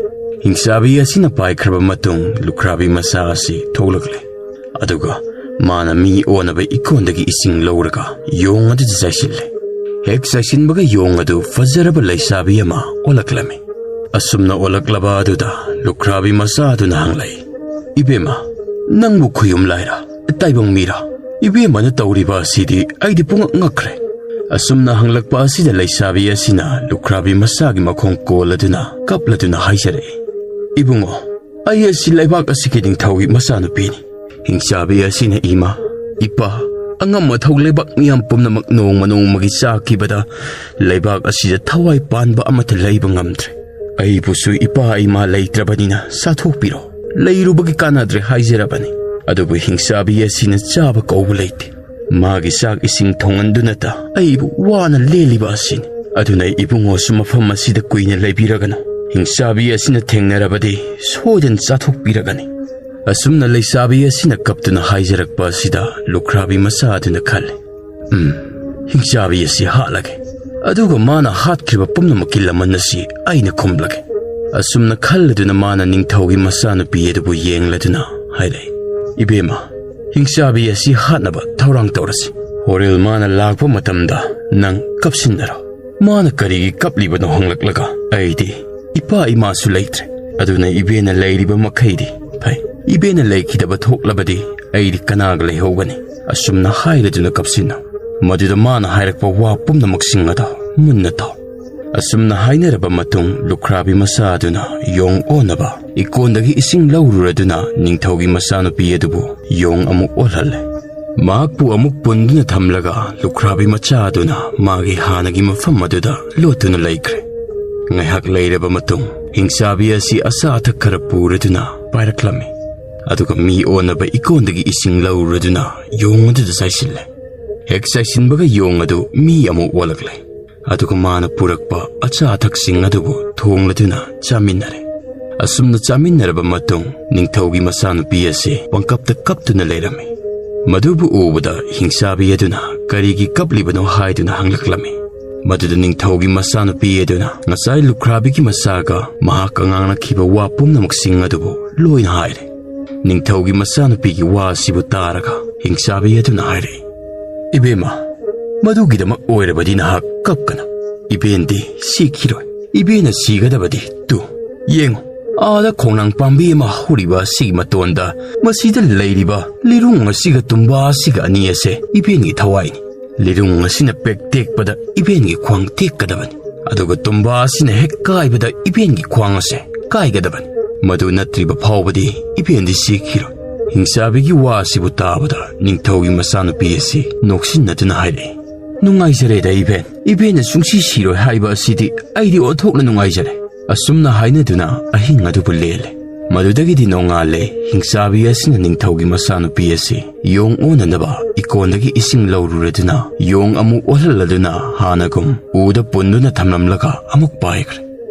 ꯍꯤꯡꯆꯥꯕꯤ ꯑꯁꯤꯅ ꯄꯥꯏꯈ꯭ꯔꯕ ꯃꯇꯨꯡ ꯂꯨꯈ꯭ꯔꯥꯕꯤ ꯃꯆꯥ ꯑꯁꯤ ꯊꯣꯛꯂꯛꯂꯦ꯫ ꯑꯗꯨꯒ ꯃꯥꯅ ꯃꯤ ꯑꯣꯟꯅꯕ ꯏꯀꯣꯟꯗꯒꯤ ꯏꯁꯤꯡ ꯂꯧꯔꯒ ꯌꯣꯡ ꯑꯗꯨꯗ ꯆꯥꯏꯁꯤꯜꯂꯦ꯫ ꯍꯦꯛ ꯆꯥꯏꯁꯤꯟꯕꯒ ꯌꯣꯡ ꯑꯗꯨ ꯐꯖꯔꯕ ꯂꯩꯁꯥꯕꯤ ꯑꯃ ꯑꯣꯜꯂꯛꯂꯝꯃꯤ꯫ ꯑꯁꯨꯝꯅ ꯑꯣꯜꯂꯛꯂꯕ ꯑꯗꯨꯗ ꯂꯨꯈ꯭ꯔꯥꯕꯤ ꯃꯆꯥ ꯑꯗꯨꯅ ꯍꯪꯂꯛꯏ, "ꯏꯕꯦꯝꯃ, ꯅꯪꯕꯨ ꯈꯨꯌꯨꯝ ꯂꯥꯏꯔ, ꯇꯥꯏꯕꯪ ꯃꯤꯔ? ꯏꯕꯦꯝꯃꯅ ꯇꯧꯔꯤꯕ ꯑꯁꯤꯗꯤ ꯑꯩꯗꯤ ꯄꯨꯡꯉꯛ ꯉꯛꯈ꯭ꯔꯦ꯫" ꯑꯁꯨꯝꯅ ꯍꯪꯂꯛꯄ ꯑꯁꯤꯗ ꯂꯩꯁꯥꯕꯤ ꯑꯁꯤꯅ ꯂꯨꯈ꯭ꯔꯥꯕꯤ ꯃꯆꯥꯒꯤ ꯃꯈꯣꯡ ꯀꯣꯜꯂꯗꯨꯅ ꯀꯞꯂꯗꯨꯅ ꯍꯥꯏꯖꯔꯛꯏ, "ꯏꯕꯨꯡꯉꯣ, ꯑꯩ ꯑꯁꯤ ꯂꯩꯕꯥꯛ ꯑꯁꯤꯒꯤ ꯅꯤꯡꯊꯧꯒꯤ ꯃꯆꯥꯅꯨꯄꯤꯅꯤ꯫" ꯍꯤꯡꯆꯥꯕꯤ ꯑꯁꯤꯅ, "ꯏꯃꯥ, ꯏꯄꯥ, ꯑꯉꯝ ꯑꯊꯧ ꯂꯩꯕꯥꯛ ꯃꯤꯌꯥꯝ ꯄꯨꯝꯅꯃꯛ ꯅꯣꯡꯃ ꯅꯣꯡꯃꯒꯤ ꯆꯥꯈꯤꯕꯗ ꯂꯩꯕꯥꯛ ꯑꯁꯤꯗ ꯊꯋꯥꯏ ꯄꯥꯟꯕ ꯑꯃꯠꯇ ꯂꯩꯕ ꯉꯝꯗ꯭ꯔꯦ꯫ ꯑꯩꯕꯨꯁꯨ ꯏꯄꯥ ꯏꯃꯥ ꯂꯩꯇ꯭ꯔꯕꯅꯤꯅ ꯆꯥꯊꯣꯛꯄꯤꯔꯣ꯫ ꯂꯩꯔꯨꯕꯒꯤ ꯀꯥꯟꯅꯗ꯭ꯔꯦ ꯍꯥꯏꯖꯔꯕꯅꯤ꯫ ꯑꯗꯨꯕꯨ ꯍꯤꯡꯆꯥꯕꯤ ꯑꯁꯤꯅ ꯆꯥꯕ ꯀꯧꯕ ꯂꯩꯇꯦ꯫ ꯃꯥꯒꯤ ꯆꯥꯛ ꯏꯁꯤꯡ ꯊꯣꯡꯍꯟꯗꯨꯅꯇ ꯑꯩꯕꯨ ꯋꯥꯅ ꯂꯦꯜꯂꯤꯕ ꯑꯁꯤꯅꯤ꯫ ꯑꯗꯨꯅ ꯏꯕꯨꯡꯉꯣꯁꯨ ꯃꯐꯝ ꯑꯁꯤꯗ ꯀꯨꯏꯅ ꯂꯩꯕꯤꯔꯒꯅꯨ꯫ ꯍꯤꯡꯆꯥꯕꯤ ꯑꯁꯤꯅ ꯊꯦꯡꯅꯔꯕꯗꯤ ꯁꯣꯏꯗꯅ ꯆꯥꯊꯣꯛꯄꯤꯔꯒꯅꯤ꯫" ꯑꯁꯨꯝꯅ ꯂꯩꯁꯥꯕꯤ ꯑꯁꯤꯅ ꯀꯞꯇꯨꯅ ꯍꯥꯏꯖꯔꯛꯄ ꯑꯁꯤꯗ ꯂꯨꯈ꯭ꯔꯥꯕꯤ ꯃꯆꯥ ꯑꯗꯨꯅ ꯈꯜꯂꯤ, "ꯎꯝ, ꯍꯤꯡꯆꯥꯕꯤ ꯑꯁꯤ ꯍꯥꯠꯂꯒꯦ꯫ ꯑꯗꯨꯒ ꯃꯥꯅ ꯍꯥꯠꯈ꯭ꯔꯤꯕ ꯄꯨꯝꯅꯃꯛꯀꯤ ꯂꯃꯟ ꯑꯁꯤ ꯑꯩꯅ ꯈꯨꯝꯂꯒꯦ꯫" ꯑꯁꯨꯝꯅ ꯈꯜꯂꯗꯨꯅ ꯃꯥꯅ ꯅꯤꯡꯊꯧꯒꯤ ꯃꯆꯥꯅꯨꯄꯤ ꯑꯗꯨꯕꯨ ꯌꯦꯡꯂꯗꯨꯅ ꯍꯥꯏꯔꯛꯏ, "ꯏꯕꯦꯝꯃ, ꯍꯤꯡꯆꯥꯕꯤ ꯑꯁꯤ ꯍꯥꯠꯅꯕ ꯊꯧꯔꯥꯡ ꯇꯧꯔꯁꯤ꯫ ꯍꯣꯔꯦꯜ ꯃꯥꯅ ꯂꯥꯛꯄ ꯃꯇꯝꯗ ꯅꯪ ꯀꯞꯁꯤꯟꯅꯔꯣ꯫ ꯃꯥꯅ ꯀꯔꯤꯒꯤ ꯀꯞꯂꯤꯕꯅꯣ ꯍꯪꯂꯛꯂꯒ ꯑꯩꯗꯤ ꯏꯄꯥ ꯏꯃꯥꯁꯨ ꯂꯩꯇ꯭ꯔꯦ꯫ ꯑꯗꯨꯅ ꯏꯕꯦꯟꯅ ꯂꯩꯔꯤꯕ ꯃꯈꯩꯗꯤ ꯐꯩ꯫ ꯏꯕꯦꯟꯅ ꯂꯩꯈꯤꯗꯕ ꯊꯣꯛꯂꯕꯗꯤ ꯑꯩꯗꯤ ꯀꯅꯥꯒ ꯂꯩꯍꯧꯒꯅꯤ? ꯑꯁꯨꯝꯅ ꯍꯥꯏꯔꯗꯨꯅ ꯀꯞꯁꯤꯟꯅ꯫ ꯃꯗꯨꯗ ꯃꯥꯅ ꯍꯥꯏꯔꯛꯄ ꯋꯥ ꯄꯨꯝꯅꯃꯛꯁꯤꯡ ꯑꯗꯣ ꯃꯨꯟꯅ ꯇꯥꯎ꯫ ꯑꯁꯨꯝꯅ ꯍꯥꯏꯅꯔꯕ ꯃꯇꯨꯡ, ꯂꯨꯈ꯭ꯔꯥꯕꯤ ꯃꯆꯥ ꯑꯗꯨꯅ ꯌꯣꯡ ꯑꯣꯟꯅꯕ ꯏꯀꯣꯟꯗꯒꯤ ꯏꯁꯤꯡ ꯂꯧꯔꯨꯔꯗꯨꯅ ꯅꯤꯡꯊꯧꯒꯤ ꯃꯆꯥꯅꯨꯄꯤ ꯑꯗꯨꯕꯨ ꯌꯣꯡ ꯑꯃꯨꯛ ꯑꯣꯜꯍꯜꯂꯦ꯫ ꯃꯍꯥꯛꯄꯨ ꯑꯃꯨꯛ ꯄꯨꯟꯗꯨꯅ ꯊꯝꯂꯒ ꯂꯨꯈ꯭ꯔꯥꯕꯤ ꯃꯆꯥ ꯑꯗꯨꯅ ꯃꯥꯒꯤ ꯍꯥꯟꯅꯒꯤ ꯃꯐꯝ ꯑꯗꯨꯗ ꯂꯣꯠꯇꯨꯅ ꯂꯩꯈ꯭ꯔꯦ꯫ ꯉꯥꯏꯍꯥꯛ ꯂꯩꯔꯕ ꯃꯇꯨꯡ, ꯍꯤꯡꯆꯥꯕꯤ ꯑꯁꯤ ꯑꯆꯥ ꯑꯊꯛ ꯈꯔ ꯄꯨꯔꯗꯨꯅ ꯄꯥꯏꯔꯛꯂꯝꯃꯤ꯫ ꯑꯗꯨꯒ ꯃꯤ ꯑꯣꯟꯅꯕ ꯏꯀꯣꯟꯗꯒꯤ ꯏꯁꯤꯡ ꯂꯧꯔꯨꯔꯗꯨꯅ ꯌꯣꯡ ꯑꯗꯨꯗ ꯆꯥꯏꯁꯤꯜꯂꯦ꯫ ꯍꯦꯛ ꯆꯥꯏꯁꯤꯟꯕꯒ ꯌꯣꯡ ꯑꯗꯨ ꯃꯤ ꯑꯃꯨꯛ ꯑꯣꯜꯂꯛꯂꯦ꯫ ꯑꯗꯨꯒ ꯃꯥꯅ ꯄꯨꯔꯛꯄ ꯑꯆꯥ ꯑꯊꯛꯁꯤꯡ ꯑꯗꯨꯕꯨ ꯊꯣꯡꯂꯗꯨꯅ ꯆꯥꯃꯤꯟꯅꯔꯦ꯫ ꯑꯁꯨꯝꯅ ꯆꯥꯃꯤꯟꯅꯔꯕ ꯃꯇꯨꯡ, ꯅꯤꯡꯊꯧꯒꯤ ꯃꯆꯥꯅꯨꯄꯤ ꯑꯁꯤ ꯄꯪꯀꯞꯇ ꯀꯞꯇꯨꯅ ꯂꯩꯔꯝꯃꯤ꯫ ꯃꯗꯨꯕꯨ ꯎꯕꯗ ꯍꯤꯡꯆꯥꯕꯤ ꯑꯗꯨꯅ ꯀꯔꯤꯒꯤ ꯀꯞꯂꯤꯕꯅꯣ ꯍꯥꯏꯗꯨꯅ ꯍꯪꯂꯛꯂꯝꯃꯤ꯫ ꯃꯗꯨꯗ ꯅꯤꯡꯊꯧꯒꯤ ꯃꯆꯥꯅꯨꯄꯤ ꯑꯗꯨꯅ ꯉꯁꯥꯏ ꯂꯨꯈ꯭ꯔꯥꯕꯤꯒꯤ ꯃꯆꯥꯒ ꯃꯍꯥꯛꯀ ꯉꯥꯡꯅꯈꯤꯕ ꯋꯥ ꯄꯨꯝꯅꯃꯛꯁꯤꯡ ꯑꯗꯨꯕꯨ ꯂꯣꯏꯅ ꯍꯥꯏꯔꯦ꯫ ꯅꯤꯡꯊꯧꯒꯤ ꯃꯆꯥꯅꯨꯄꯤꯒꯤ ꯋꯥ ꯑꯁꯤꯕꯨ ꯇꯥꯔꯒ ꯍꯤꯡꯆꯥꯕꯤ ꯑꯗꯨꯅ ꯍꯥꯏꯔꯛꯏ, "ꯏꯕꯦꯝꯃ, ꯃꯗꯨꯒꯤꯗꯃꯛ ꯑꯣꯏꯔꯕꯗꯤ ꯅꯍꯥꯛ ꯀꯞꯀꯅꯨ꯫ ꯏꯕꯦꯟꯗꯤ ꯁꯤꯈꯤꯔꯣꯏ꯫ ꯏꯕꯦꯟꯅ ꯁꯤꯒꯗꯕꯗꯤ ꯇꯨ, ꯌꯦꯡꯉꯨ, ꯑꯥꯗ ꯈꯣꯡꯅꯥꯡ ꯄꯥꯝꯕꯤ ꯑꯃ ꯍꯧꯔꯤꯕ ꯑꯁꯤꯒꯤ ꯃꯇꯣꯟꯗ ꯃꯁꯤꯗ ꯂꯩꯔꯤꯕ ꯂꯤꯔꯨꯡ ꯑꯁꯤꯒ ꯇꯨꯝꯕꯥ ꯑꯁꯤꯒ ꯑꯅꯤ ꯑꯁꯦ ꯏꯕꯦꯟꯒꯤ ꯊꯋꯥꯏꯅꯤ꯫ ꯂꯤꯔꯨꯡ ꯑꯁꯤꯅ ꯄꯦꯛ ꯇꯦꯛꯄꯗ ꯏꯕꯦꯟꯒꯤ ꯈ꯭ꯋꯥꯡ ꯇꯦꯛꯀꯗꯕꯅꯤ, ꯑꯗꯨꯒ ꯇꯨꯝꯕꯥ ꯑꯁꯤꯅ ꯍꯦꯛ ꯀꯥꯏꯕꯗ ꯏꯕꯦꯟꯒꯤ ꯈ꯭ꯋꯥꯡ ꯑꯁꯦ ꯀꯥꯏꯒꯗꯕꯅꯤ꯫ ꯃꯗꯨ ꯅꯠꯇ꯭ꯔꯤꯕ ꯐꯥꯎꯕꯗꯤ ꯏꯕꯦꯟꯗꯤ ꯁꯤꯈꯤꯔꯣꯏ꯫" ꯍꯤꯡꯆꯥꯕꯤꯒꯤ ꯋꯥ ꯑꯁꯤꯕꯨ ꯇꯥꯕꯗ ꯅꯤꯡꯊꯧꯒꯤ ꯃꯆꯥꯅꯨꯄꯤ ꯑꯁꯤ ꯅꯣꯛꯁꯤꯟꯅꯗꯨꯅ ꯍꯥꯏꯔꯛꯏ, "ꯅꯨꯡꯉꯥꯏꯖꯔꯦꯗ ꯏꯕꯦꯟ, ꯏꯕꯦꯟꯅ ꯁꯨꯡꯁꯤ ꯁꯤꯔꯣꯏ ꯍꯥꯏꯕ ꯑꯁꯤꯗꯤ ꯑꯩꯗꯤ ꯑꯣꯟꯊꯣꯛꯅ ꯅꯨꯡꯉꯥꯏꯖꯔꯦ꯫" ꯑꯁꯨꯝꯅ ꯍꯥꯏꯅꯗꯨꯅ ꯑꯍꯤꯡ ꯑꯗꯨꯕꯨ ꯂꯦꯜꯂꯦ꯫ ꯃꯗꯨꯗꯒꯤꯗꯤ ꯅꯣꯡꯉꯥꯜꯂꯦ꯫ ꯍꯤꯡꯆꯥꯕꯤ ꯑꯁꯤꯅ ꯅꯤꯡꯊꯧꯒꯤ ꯃꯆꯥꯅꯨꯄꯤ ꯑꯁꯤ ꯌꯣꯡ ꯑꯣꯟꯅꯅꯕ ꯏꯀꯣꯟꯗꯒꯤ ꯏꯁꯤꯡ ꯂꯧꯔꯨꯔꯗꯨꯅ ꯌꯣꯡ ꯑꯃꯨꯛ ꯑꯣꯜꯍꯜꯂꯗꯨꯅ ꯍꯥꯟꯅꯒꯨꯝ ꯎꯗ ꯄꯨꯟꯗꯨꯅ ꯊꯝꯂꯝꯂꯒ ꯑꯃꯨꯛ ꯄꯥꯏꯈ꯭ꯔꯦ꯫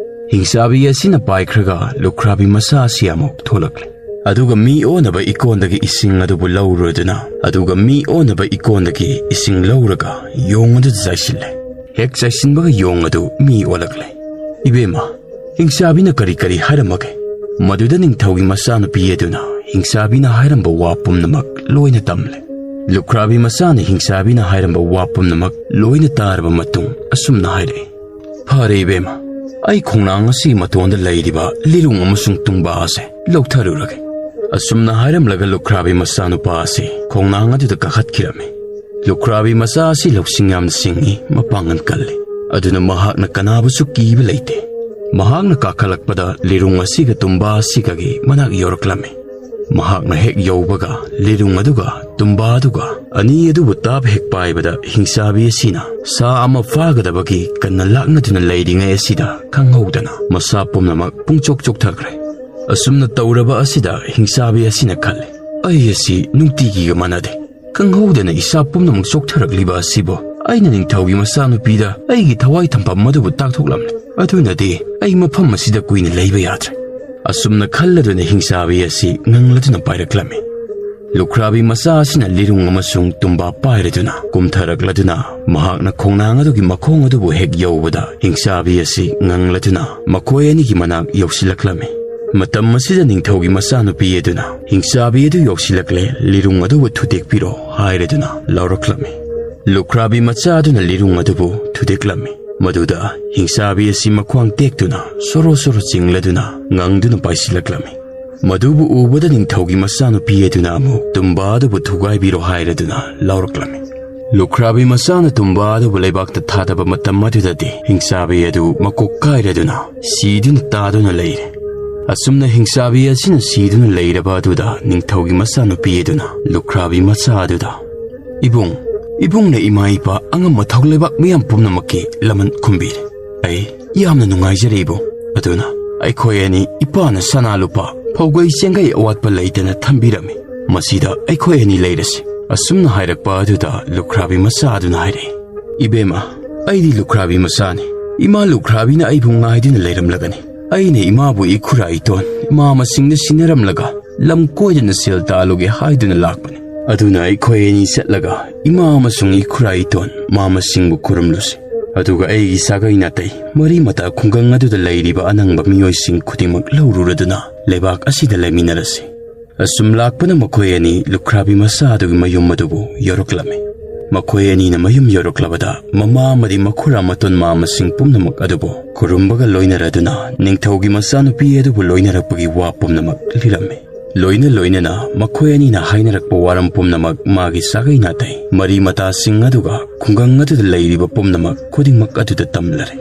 ꯍꯤꯡꯆꯥꯕꯤ ꯑꯁꯤꯅ ꯄꯥꯏꯈ꯭ꯔꯒ ꯂꯨꯈ꯭ꯔꯥꯕꯤ ꯃꯆꯥ ꯑꯁꯤ ꯑꯃꯨꯛ ꯊꯣꯛꯂꯛꯂꯦ꯫ ꯑꯗꯨꯒ ꯃꯤ ꯑꯣꯟꯅꯕ ꯏꯀꯣꯟꯗꯒꯤ ꯏꯁꯤꯡ ꯑꯗꯨꯕꯨ ꯂꯧꯔꯨꯔꯗꯨꯅ, ꯑꯗꯨꯒ ꯃꯤ ꯑꯣꯟꯅꯕ ꯏꯀꯣꯟꯗꯒꯤ ꯏꯁꯤꯡ ꯂꯧꯔꯒ ꯌꯣꯡ ꯑꯗꯨꯗ ꯆꯥꯏꯁꯤꯜꯂꯦ꯫ ꯍꯦꯛ ꯆꯥꯏꯁꯤꯟꯕꯒ ꯌꯣꯡ ꯑꯗꯨ ꯃꯤ ꯑꯣꯜꯂꯛꯂꯦ꯫ "ꯏꯕꯦꯝꯃ, ꯍꯤꯡꯆꯥꯕꯤꯅ ꯀꯔꯤ ꯀꯔꯤ ꯍꯥꯏꯔꯝꯃꯒꯦ?" ꯃꯗꯨꯗ ꯅꯤꯡꯊꯧꯒꯤ ꯃꯆꯥꯅꯨꯄꯤ ꯑꯗꯨꯅ ꯍꯤꯡꯆꯥꯕꯤꯅ ꯍꯥꯏꯔꯝꯕ ꯋꯥ ꯄꯨꯝꯅꯃꯛ ꯂꯣꯏꯅ ꯇꯝꯂꯦ꯫ ꯂꯨꯈ꯭ꯔꯥꯕꯤ ꯃꯆꯥꯅ ꯍꯤꯡꯆꯥꯕꯤꯅ ꯍꯥꯏꯔꯝꯕ ꯋꯥ ꯄꯨꯝꯅꯃꯛ ꯂꯣꯏꯅ ꯇꯥꯔꯕ ꯃꯇꯨꯡ ꯑꯁꯨꯝꯅ ꯍꯥꯏꯔꯛꯏ, "ꯐꯔꯦ ꯏꯕꯦꯝꯃ, ꯑꯩ ꯈꯣꯡꯅꯥꯡ ꯑꯁꯤꯒꯤ ꯃꯇꯣꯟꯗ ꯂꯩꯔꯤꯕ ꯂꯤꯔꯨꯡ ꯑꯃꯁꯨꯡ ꯇꯨꯡꯕꯥ ꯑꯁꯦ ꯂꯧꯊꯔꯨꯔꯒꯦ꯫ ꯑꯁꯨꯝꯅ ꯍꯥꯏꯔꯝꯂꯒ ꯂꯨꯈ꯭ꯔꯥꯕꯤ ꯃꯆꯥꯅꯨꯄꯥ ꯑꯁꯤ ꯈꯣꯡꯅꯥꯡ ꯑꯗꯨꯗ ꯀꯥꯈꯠꯈꯤꯔꯝꯃꯤ꯫ ꯂꯨꯈ꯭ꯔꯥꯕꯤ ꯃꯆꯥ ꯑꯁꯤ ꯂꯧꯁꯤꯡ ꯌꯥꯝꯅ ꯁꯤꯡꯏ, ꯃꯄꯥꯡꯒꯜ ꯀꯜꯂꯤ꯫ ꯑꯗꯨꯅ ꯃꯍꯥꯛꯅ ꯀꯅꯥꯕꯨꯁꯨ ꯀꯤꯕ ꯂꯩꯇꯦ꯫ ꯃꯍꯥꯛꯅ ꯀꯥꯈꯠꯂꯛꯄꯗ ꯂꯤꯔꯨꯡ ꯑꯁꯤꯒ ꯇꯨꯝꯕꯥ ꯑꯁꯤꯒꯒꯤ ꯃꯅꯥꯛ ꯌꯧꯔꯛꯂꯝꯃꯤ꯫ ꯃꯍꯥꯛꯅ ꯍꯦꯛ ꯌꯧꯕꯒ ꯂꯤꯔꯨꯡ ꯑꯗꯨꯒ ꯇꯨꯝꯕꯥ ꯑꯗꯨꯒ ꯑꯅꯤ ꯑꯗꯨꯕꯨ ꯇꯥꯞ ꯍꯦꯛ ꯄꯥꯏꯕꯗ ꯍꯤꯡꯆꯥꯕꯤ ꯑꯁꯤꯅ ꯁꯥ ꯑꯃ ꯐꯥꯒꯗꯕꯒꯤ ꯀꯟꯅ ꯂꯥꯛꯅꯗꯨꯅ ꯂꯩꯔꯤꯉꯩ ꯑꯁꯤꯗ ꯈꯪꯍꯧꯗꯅ ꯃꯁꯥ ꯄꯨꯝꯅꯃꯛ ꯄꯨꯡꯆꯣꯛ ꯆꯣꯛꯊꯈ꯭ꯔꯦ꯫ ꯑꯁꯨꯝꯅ ꯇꯧꯔꯕ ꯑꯁꯤꯗ ꯍꯤꯡꯆꯥꯕꯤ ꯑꯁꯤꯅ ꯈꯜꯂꯤ, "ꯑꯩ ꯑꯁꯤ ꯅꯨꯡꯇꯤꯒꯤꯒ ꯃꯥꯟꯅꯗꯦ꯫ ꯈꯪꯍꯧꯗꯅ ꯏꯁꯥ ꯄꯨꯝꯅꯃꯛ ꯆꯣꯛꯊꯔꯛꯂꯤꯕ ꯑꯁꯤꯕꯨ ꯑꯩꯅ ꯅꯤꯡꯊꯧꯒꯤ ꯃꯆꯥꯅꯨꯄꯤꯗ ꯑꯩꯒꯤ ꯊꯋꯥꯏ ꯊꯝꯐꯝ ꯑꯗꯨꯕꯨ ꯇꯥꯛꯊꯣꯛꯂꯝꯂꯦ꯫ ꯑꯗꯨꯅꯗꯤ ꯑꯩ ꯃꯐꯝ ꯑꯁꯤꯗ ꯀꯨꯏꯅ ꯂꯩꯕ ꯌꯥꯗ꯭ꯔꯦ"꯫ ꯑꯁꯨꯝꯅ ꯈꯜꯂꯗꯨꯅ ꯍꯤꯡꯆꯥꯕꯤ ꯑꯁꯤ ꯉꯪꯂꯗꯨꯅ ꯄꯥꯏꯔꯛꯂꯝꯃꯤ꯫ ꯂꯨꯈ꯭ꯔꯥꯕꯤ ꯃꯆꯥ ꯑꯁꯤꯅ ꯂꯤꯔꯨꯡ ꯑꯃꯁꯨꯡ ꯇꯨꯝꯕꯥ ꯄꯥꯏꯔꯗꯨꯅ ꯀꯨꯝꯊꯔꯛꯂꯗꯨꯅ ꯃꯍꯥꯛꯅ ꯈꯣꯡꯅꯥꯡ ꯑꯗꯨꯒꯤ ꯃꯈꯣꯡ ꯑꯗꯨꯕꯨ ꯍꯦꯛ ꯌꯧꯕꯗ ꯍꯤꯡꯆꯥꯕꯤ ꯑꯁꯤ ꯉꯪꯂꯗꯨꯅ ꯃꯈꯣꯏ ꯑꯅꯤꯒꯤ ꯃꯅꯥꯛ ꯌꯧꯁꯤꯜꯂꯛꯂꯝꯃꯤ꯫ ꯃꯇꯝ ꯑꯁꯤꯗ ꯅꯤꯡꯊꯧꯒꯤ ꯃꯆꯥꯅꯨꯄꯤ ꯑꯗꯨꯅ ꯍꯤꯡꯆꯥꯕꯤ ꯑꯗꯨ ꯌꯧꯁꯤꯜꯂꯛꯂꯦ, ꯂꯤꯔꯨꯡ ꯑꯗꯨꯕꯨ ꯊꯨꯗꯦꯛꯄꯤꯔꯣ ꯍꯥꯏꯔꯗꯨꯅ ꯂꯧꯔꯛꯂꯝꯃꯤ꯫ ꯂꯨꯈ꯭ꯔꯥꯕꯤ ꯃꯆꯥ ꯑꯗꯨꯅ ꯂꯤꯔꯨꯡ ꯑꯗꯨꯕꯨ ꯊꯨꯗꯦꯛꯂꯝꯃꯤ꯫ ꯃꯗꯨꯗ ꯍꯤꯡꯆꯥꯕꯤ ꯑꯁꯤ ꯃꯈ꯭ꯋꯥꯡ ꯇꯦꯛꯇꯨꯅ ꯁꯣꯔꯣ ꯁꯣꯔꯣ ꯆꯤꯡꯂꯗꯨꯅ ꯉꯪꯗꯨꯅ ꯄꯥꯏꯁꯤꯜꯂꯛꯂꯝꯃꯤ꯫ ꯃꯗꯨꯕꯨ ꯎꯕꯗ ꯅꯤꯡꯊꯧꯒꯤ ꯃꯆꯥꯅꯨꯄꯤ ꯑꯗꯨꯅ ꯑꯃꯨꯛ ꯇꯨꯝꯕꯥ ꯑꯗꯨꯕꯨ ꯊꯨꯒꯥꯏꯕꯤꯔꯣ ꯍꯥꯏꯔꯗꯨꯅ ꯂꯧꯔꯛꯂꯝꯃꯤ꯫ ꯂꯨꯈ꯭ꯔꯥꯕꯤ ꯃꯆꯥꯅ ꯇꯨꯝꯕꯥ ꯑꯗꯨꯕꯨ ꯂꯩꯕꯥꯛꯇ ꯊꯥꯗꯕ ꯃꯇꯝ ꯑꯗꯨꯗꯗꯤ ꯍꯤꯡꯆꯥꯕꯤ ꯑꯗꯨ ꯃꯀꯣꯛ ꯀꯥꯏꯔꯗꯨꯅ ꯁꯤꯗꯨꯅ ꯇꯥꯗꯨꯅ ꯂꯩꯔꯦ꯫ ꯑꯁꯨꯝꯅ ꯍꯤꯡꯆꯥꯕꯤ ꯑꯁꯤꯅ ꯁꯤꯗꯨꯅ ꯂꯩꯔꯕ ꯑꯗꯨꯗ ꯅꯤꯡꯊꯧꯒꯤ ꯃꯆꯥꯅꯨꯄꯤ ꯑꯗꯨꯅ ꯂꯨꯈ꯭ꯔꯥꯕꯤ ꯃꯆꯥ ꯑꯗꯨꯗ, "ꯏꯕꯨꯡ, ꯏꯕꯨꯡꯅ ꯏꯃꯥ ꯏꯄꯥ ꯑꯉꯝ ꯑꯊꯧ ꯂꯩꯕꯥꯛ ꯃꯤꯌꯥꯝ ꯄꯨꯝꯅꯃꯛꯀꯤ ꯂꯃꯟ ꯈꯨꯝꯕꯤꯔꯦ꯫ ꯑꯩ ꯌꯥꯝꯅ ꯅꯨꯡꯉꯥꯏꯖꯔꯦ ꯏꯕꯨꯡ꯫ ꯑꯗꯨꯅ ꯑꯩꯈꯣꯏ ꯑꯅꯤ ꯏꯄꯥꯅ ꯁꯅꯥ ꯂꯨꯄꯥ, ꯐꯧꯒꯩ ꯆꯦꯡꯒꯩ ꯑꯋꯥꯠꯄ ꯂꯩꯇꯅ ꯊꯝꯕꯤꯔꯝꯃꯤ꯫ ꯃꯁꯤꯗ ꯑꯩꯈꯣꯏ ꯑꯅꯤ ꯂꯩꯔꯁꯤ"꯫ ꯑꯁꯨꯝꯅ ꯍꯥꯏꯔꯛꯄ ꯑꯗꯨꯗ ꯂꯨꯈ꯭ꯔꯥꯕꯤ ꯃꯆꯥ ꯑꯗꯨꯅ ꯍꯥꯏꯔꯛꯏ, "ꯏꯕꯦꯝꯃ, ꯑꯩꯗꯤ ꯂꯨꯈ꯭ꯔꯥꯕꯤ ꯃꯆꯥꯅꯤ꯫ ꯏꯃꯥ ꯂꯨꯈ꯭ꯔꯥꯕꯤꯅ ꯑꯩꯕꯨ ꯉꯥꯏꯗꯨꯅ ꯂꯩꯔꯝꯂꯒꯅꯤ꯫ ꯑꯩꯅ ꯏꯃꯥꯕꯨ ꯏꯈꯨꯔꯥ ꯏꯇꯣꯟ, ꯃꯥꯃꯁꯤꯡꯗ ꯁꯤꯟꯅꯔꯝꯂꯒ ꯂꯝ ꯀꯣꯏꯗꯅ ꯁꯦꯜ ꯇꯥꯜꯂꯨꯒꯦ ꯍꯥꯏꯗꯨꯅ ꯂꯥꯛꯄꯅꯤ꯫ ꯑꯗꯨꯅ ꯑꯩꯈꯣꯏ ꯑꯅꯤ ꯆꯠꯂꯒ ꯏꯃꯥ ꯑꯃꯁꯨꯡ ꯏꯈꯨꯔꯥ ꯏꯇꯣꯟ ꯃꯥꯃꯁꯤꯡꯕꯨ ꯈꯨꯔꯨꯝꯂꯨꯁꯤ꯫ ꯑꯗꯨꯒ ꯑꯩꯒꯤ ꯁꯥꯒꯩ ꯅꯥꯇꯩ, ꯃꯔꯤ ꯃꯇꯥ ꯈꯨꯡꯒꯪ ꯑꯗꯨꯗ ꯂꯩꯔꯤꯕ ꯑꯅꯪꯕ ꯃꯤꯑꯣꯏꯁꯤꯡ ꯈꯨꯗꯤꯡꯃꯛ ꯂꯧꯔꯨꯔꯗꯨꯅ ꯂꯩꯕꯥꯛ ꯑꯁꯤꯗ ꯂꯩꯃꯤꯟꯅꯔꯁꯤ"꯫ ꯑꯁꯨꯝ ꯂꯥꯛꯄꯅ ꯃꯈꯣꯏ ꯑꯅꯤ ꯂꯨꯈ꯭ꯔꯥꯕꯤ ꯃꯆꯥ ꯑꯗꯨꯒꯤ ꯃꯌꯨꯝ ꯑꯗꯨꯕꯨ ꯌꯧꯔꯛꯂꯝꯃꯤ꯫ ꯃꯈꯣꯏ ꯑꯅꯤꯅ ꯃꯌꯨꯝ ꯌꯧꯔꯛꯂꯕꯗ ꯃꯃꯥ ꯑꯃꯗꯤ ꯃꯈꯨꯔꯥ ꯃꯇꯣꯟ ꯃꯥꯃꯁꯤꯡ ꯄꯨꯝꯅꯃꯛ ꯑꯗꯨꯕꯨ ꯈꯨꯔꯨꯝꯕꯒ ꯂꯣꯏꯅꯔꯗꯨꯅ ꯅꯤꯡꯊꯧꯒꯤ ꯃꯆꯥꯅꯨꯄꯤ ꯑꯗꯨꯕꯨ ꯂꯣꯏꯅꯔꯛꯄꯒꯤ ꯋꯥ ꯄꯨꯝꯅꯃꯛ ꯂꯤꯔꯝꯃꯤ꯫ ꯂꯣꯏꯅ ꯂꯣꯏꯅꯅ ꯃꯈꯣꯏ ꯑꯅꯤꯅ ꯍꯥꯏꯅꯔꯛꯄ ꯋꯥꯔꯝ ꯄꯨꯝꯅꯃꯛ ꯃꯥꯒꯤ ꯁꯥꯒꯩ ꯅꯥꯇꯩ, ꯃꯔꯤ ꯃꯇꯥꯁꯤꯡ ꯑꯗꯨꯒ ꯈꯨꯡꯒꯪ ꯑꯗꯨꯗ ꯂꯩꯔꯤꯕ ꯄꯨꯝꯅꯃꯛ ꯈꯨꯗꯤꯡꯃꯛ ꯑꯗꯨꯗ ꯇꯝꯂꯔꯦ꯫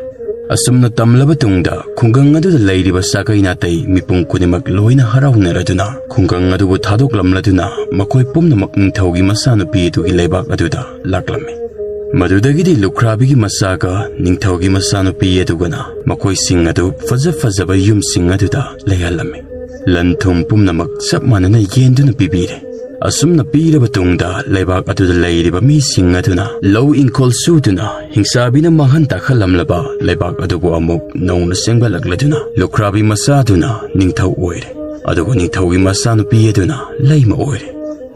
ꯑꯁꯨꯝꯅ ꯇꯝꯂꯕ ꯇꯨꯡꯗ ꯈꯨꯡꯒꯪ ꯑꯗꯨꯗ ꯂꯩꯔꯤꯕ ꯁꯥꯒꯩ ꯅꯥꯇꯩ ꯃꯤꯄꯨꯝ ꯈꯨꯗꯤꯡꯃꯛ ꯂꯣꯏꯅ ꯍꯔꯥꯎꯅꯔꯗꯨꯅ ꯈꯨꯡꯒꯪ ꯑꯗꯨꯕꯨ ꯊꯥꯗꯣꯛꯂꯝꯂꯗꯨꯅ ꯃꯈꯣꯏ ꯄꯨꯝꯅꯃꯛ ꯅꯤꯡꯊꯧꯒꯤ ꯃꯆꯥꯅꯨꯄꯤ ꯑꯗꯨꯒꯤ ꯂꯩꯕꯥꯛ ꯑꯗꯨꯗ ꯂꯥꯛꯂꯝꯃꯤ꯫ ꯃꯗꯨꯗꯒꯤꯗꯤ ꯂꯨꯈ꯭ꯔꯥꯕꯤꯒꯤ ꯃꯆꯥꯒ ꯅꯤꯡꯊꯧꯒꯤ ꯃꯆꯥꯅꯨꯄꯤ ꯑꯗꯨꯒꯅ ꯃꯈꯣꯏꯁꯤꯡ ꯑꯗꯨ ꯐꯖ ꯐꯖꯕ ꯌꯨꯝꯁꯤꯡ ꯑꯗꯨꯗ ꯂꯩꯍꯜꯂꯝꯃꯤ꯫ ꯂꯟ ꯊꯨꯝ ꯄꯨꯝꯅꯃꯛ ꯆꯞ ꯃꯥꯟꯅꯅ ꯌꯦꯟꯗꯨꯅ ꯄꯤꯕꯤꯔꯦ꯫ ꯑꯁꯨꯝꯅ ꯄꯤꯔꯕ ꯇꯨꯡꯗ ꯂꯩꯕꯥꯛ ꯑꯗꯨꯗ ꯂꯩꯔꯤꯕ ꯃꯤꯁꯤꯡ ꯑꯗꯨꯅ ꯂꯧ ꯏꯪꯈꯣꯜ ꯁꯨꯗꯨꯅ ꯍꯤꯡꯆꯥꯕꯤꯅ ꯃꯥꯡꯍꯟ ꯇꯥꯛꯍꯜꯂꯝꯂꯕ ꯂꯩꯕꯥꯛ ꯑꯗꯨꯕꯨ ꯑꯃꯨꯛ ꯅꯧꯅ ꯁꯦꯝꯒꯠꯂꯛꯂꯗꯨꯅ ꯂꯨꯈ꯭ꯔꯥꯕꯤ ꯃꯆꯥꯗꯨꯅ ꯅꯤꯡꯊꯧ ꯑꯣꯏꯔꯦ꯫ ꯑꯗꯨꯒ ꯅꯤꯡꯊꯧꯒꯤ ꯃꯆꯥꯅꯨꯄꯤ ꯑꯗꯨꯅ ꯂꯩꯃ ꯑꯣꯏꯔꯦ꯫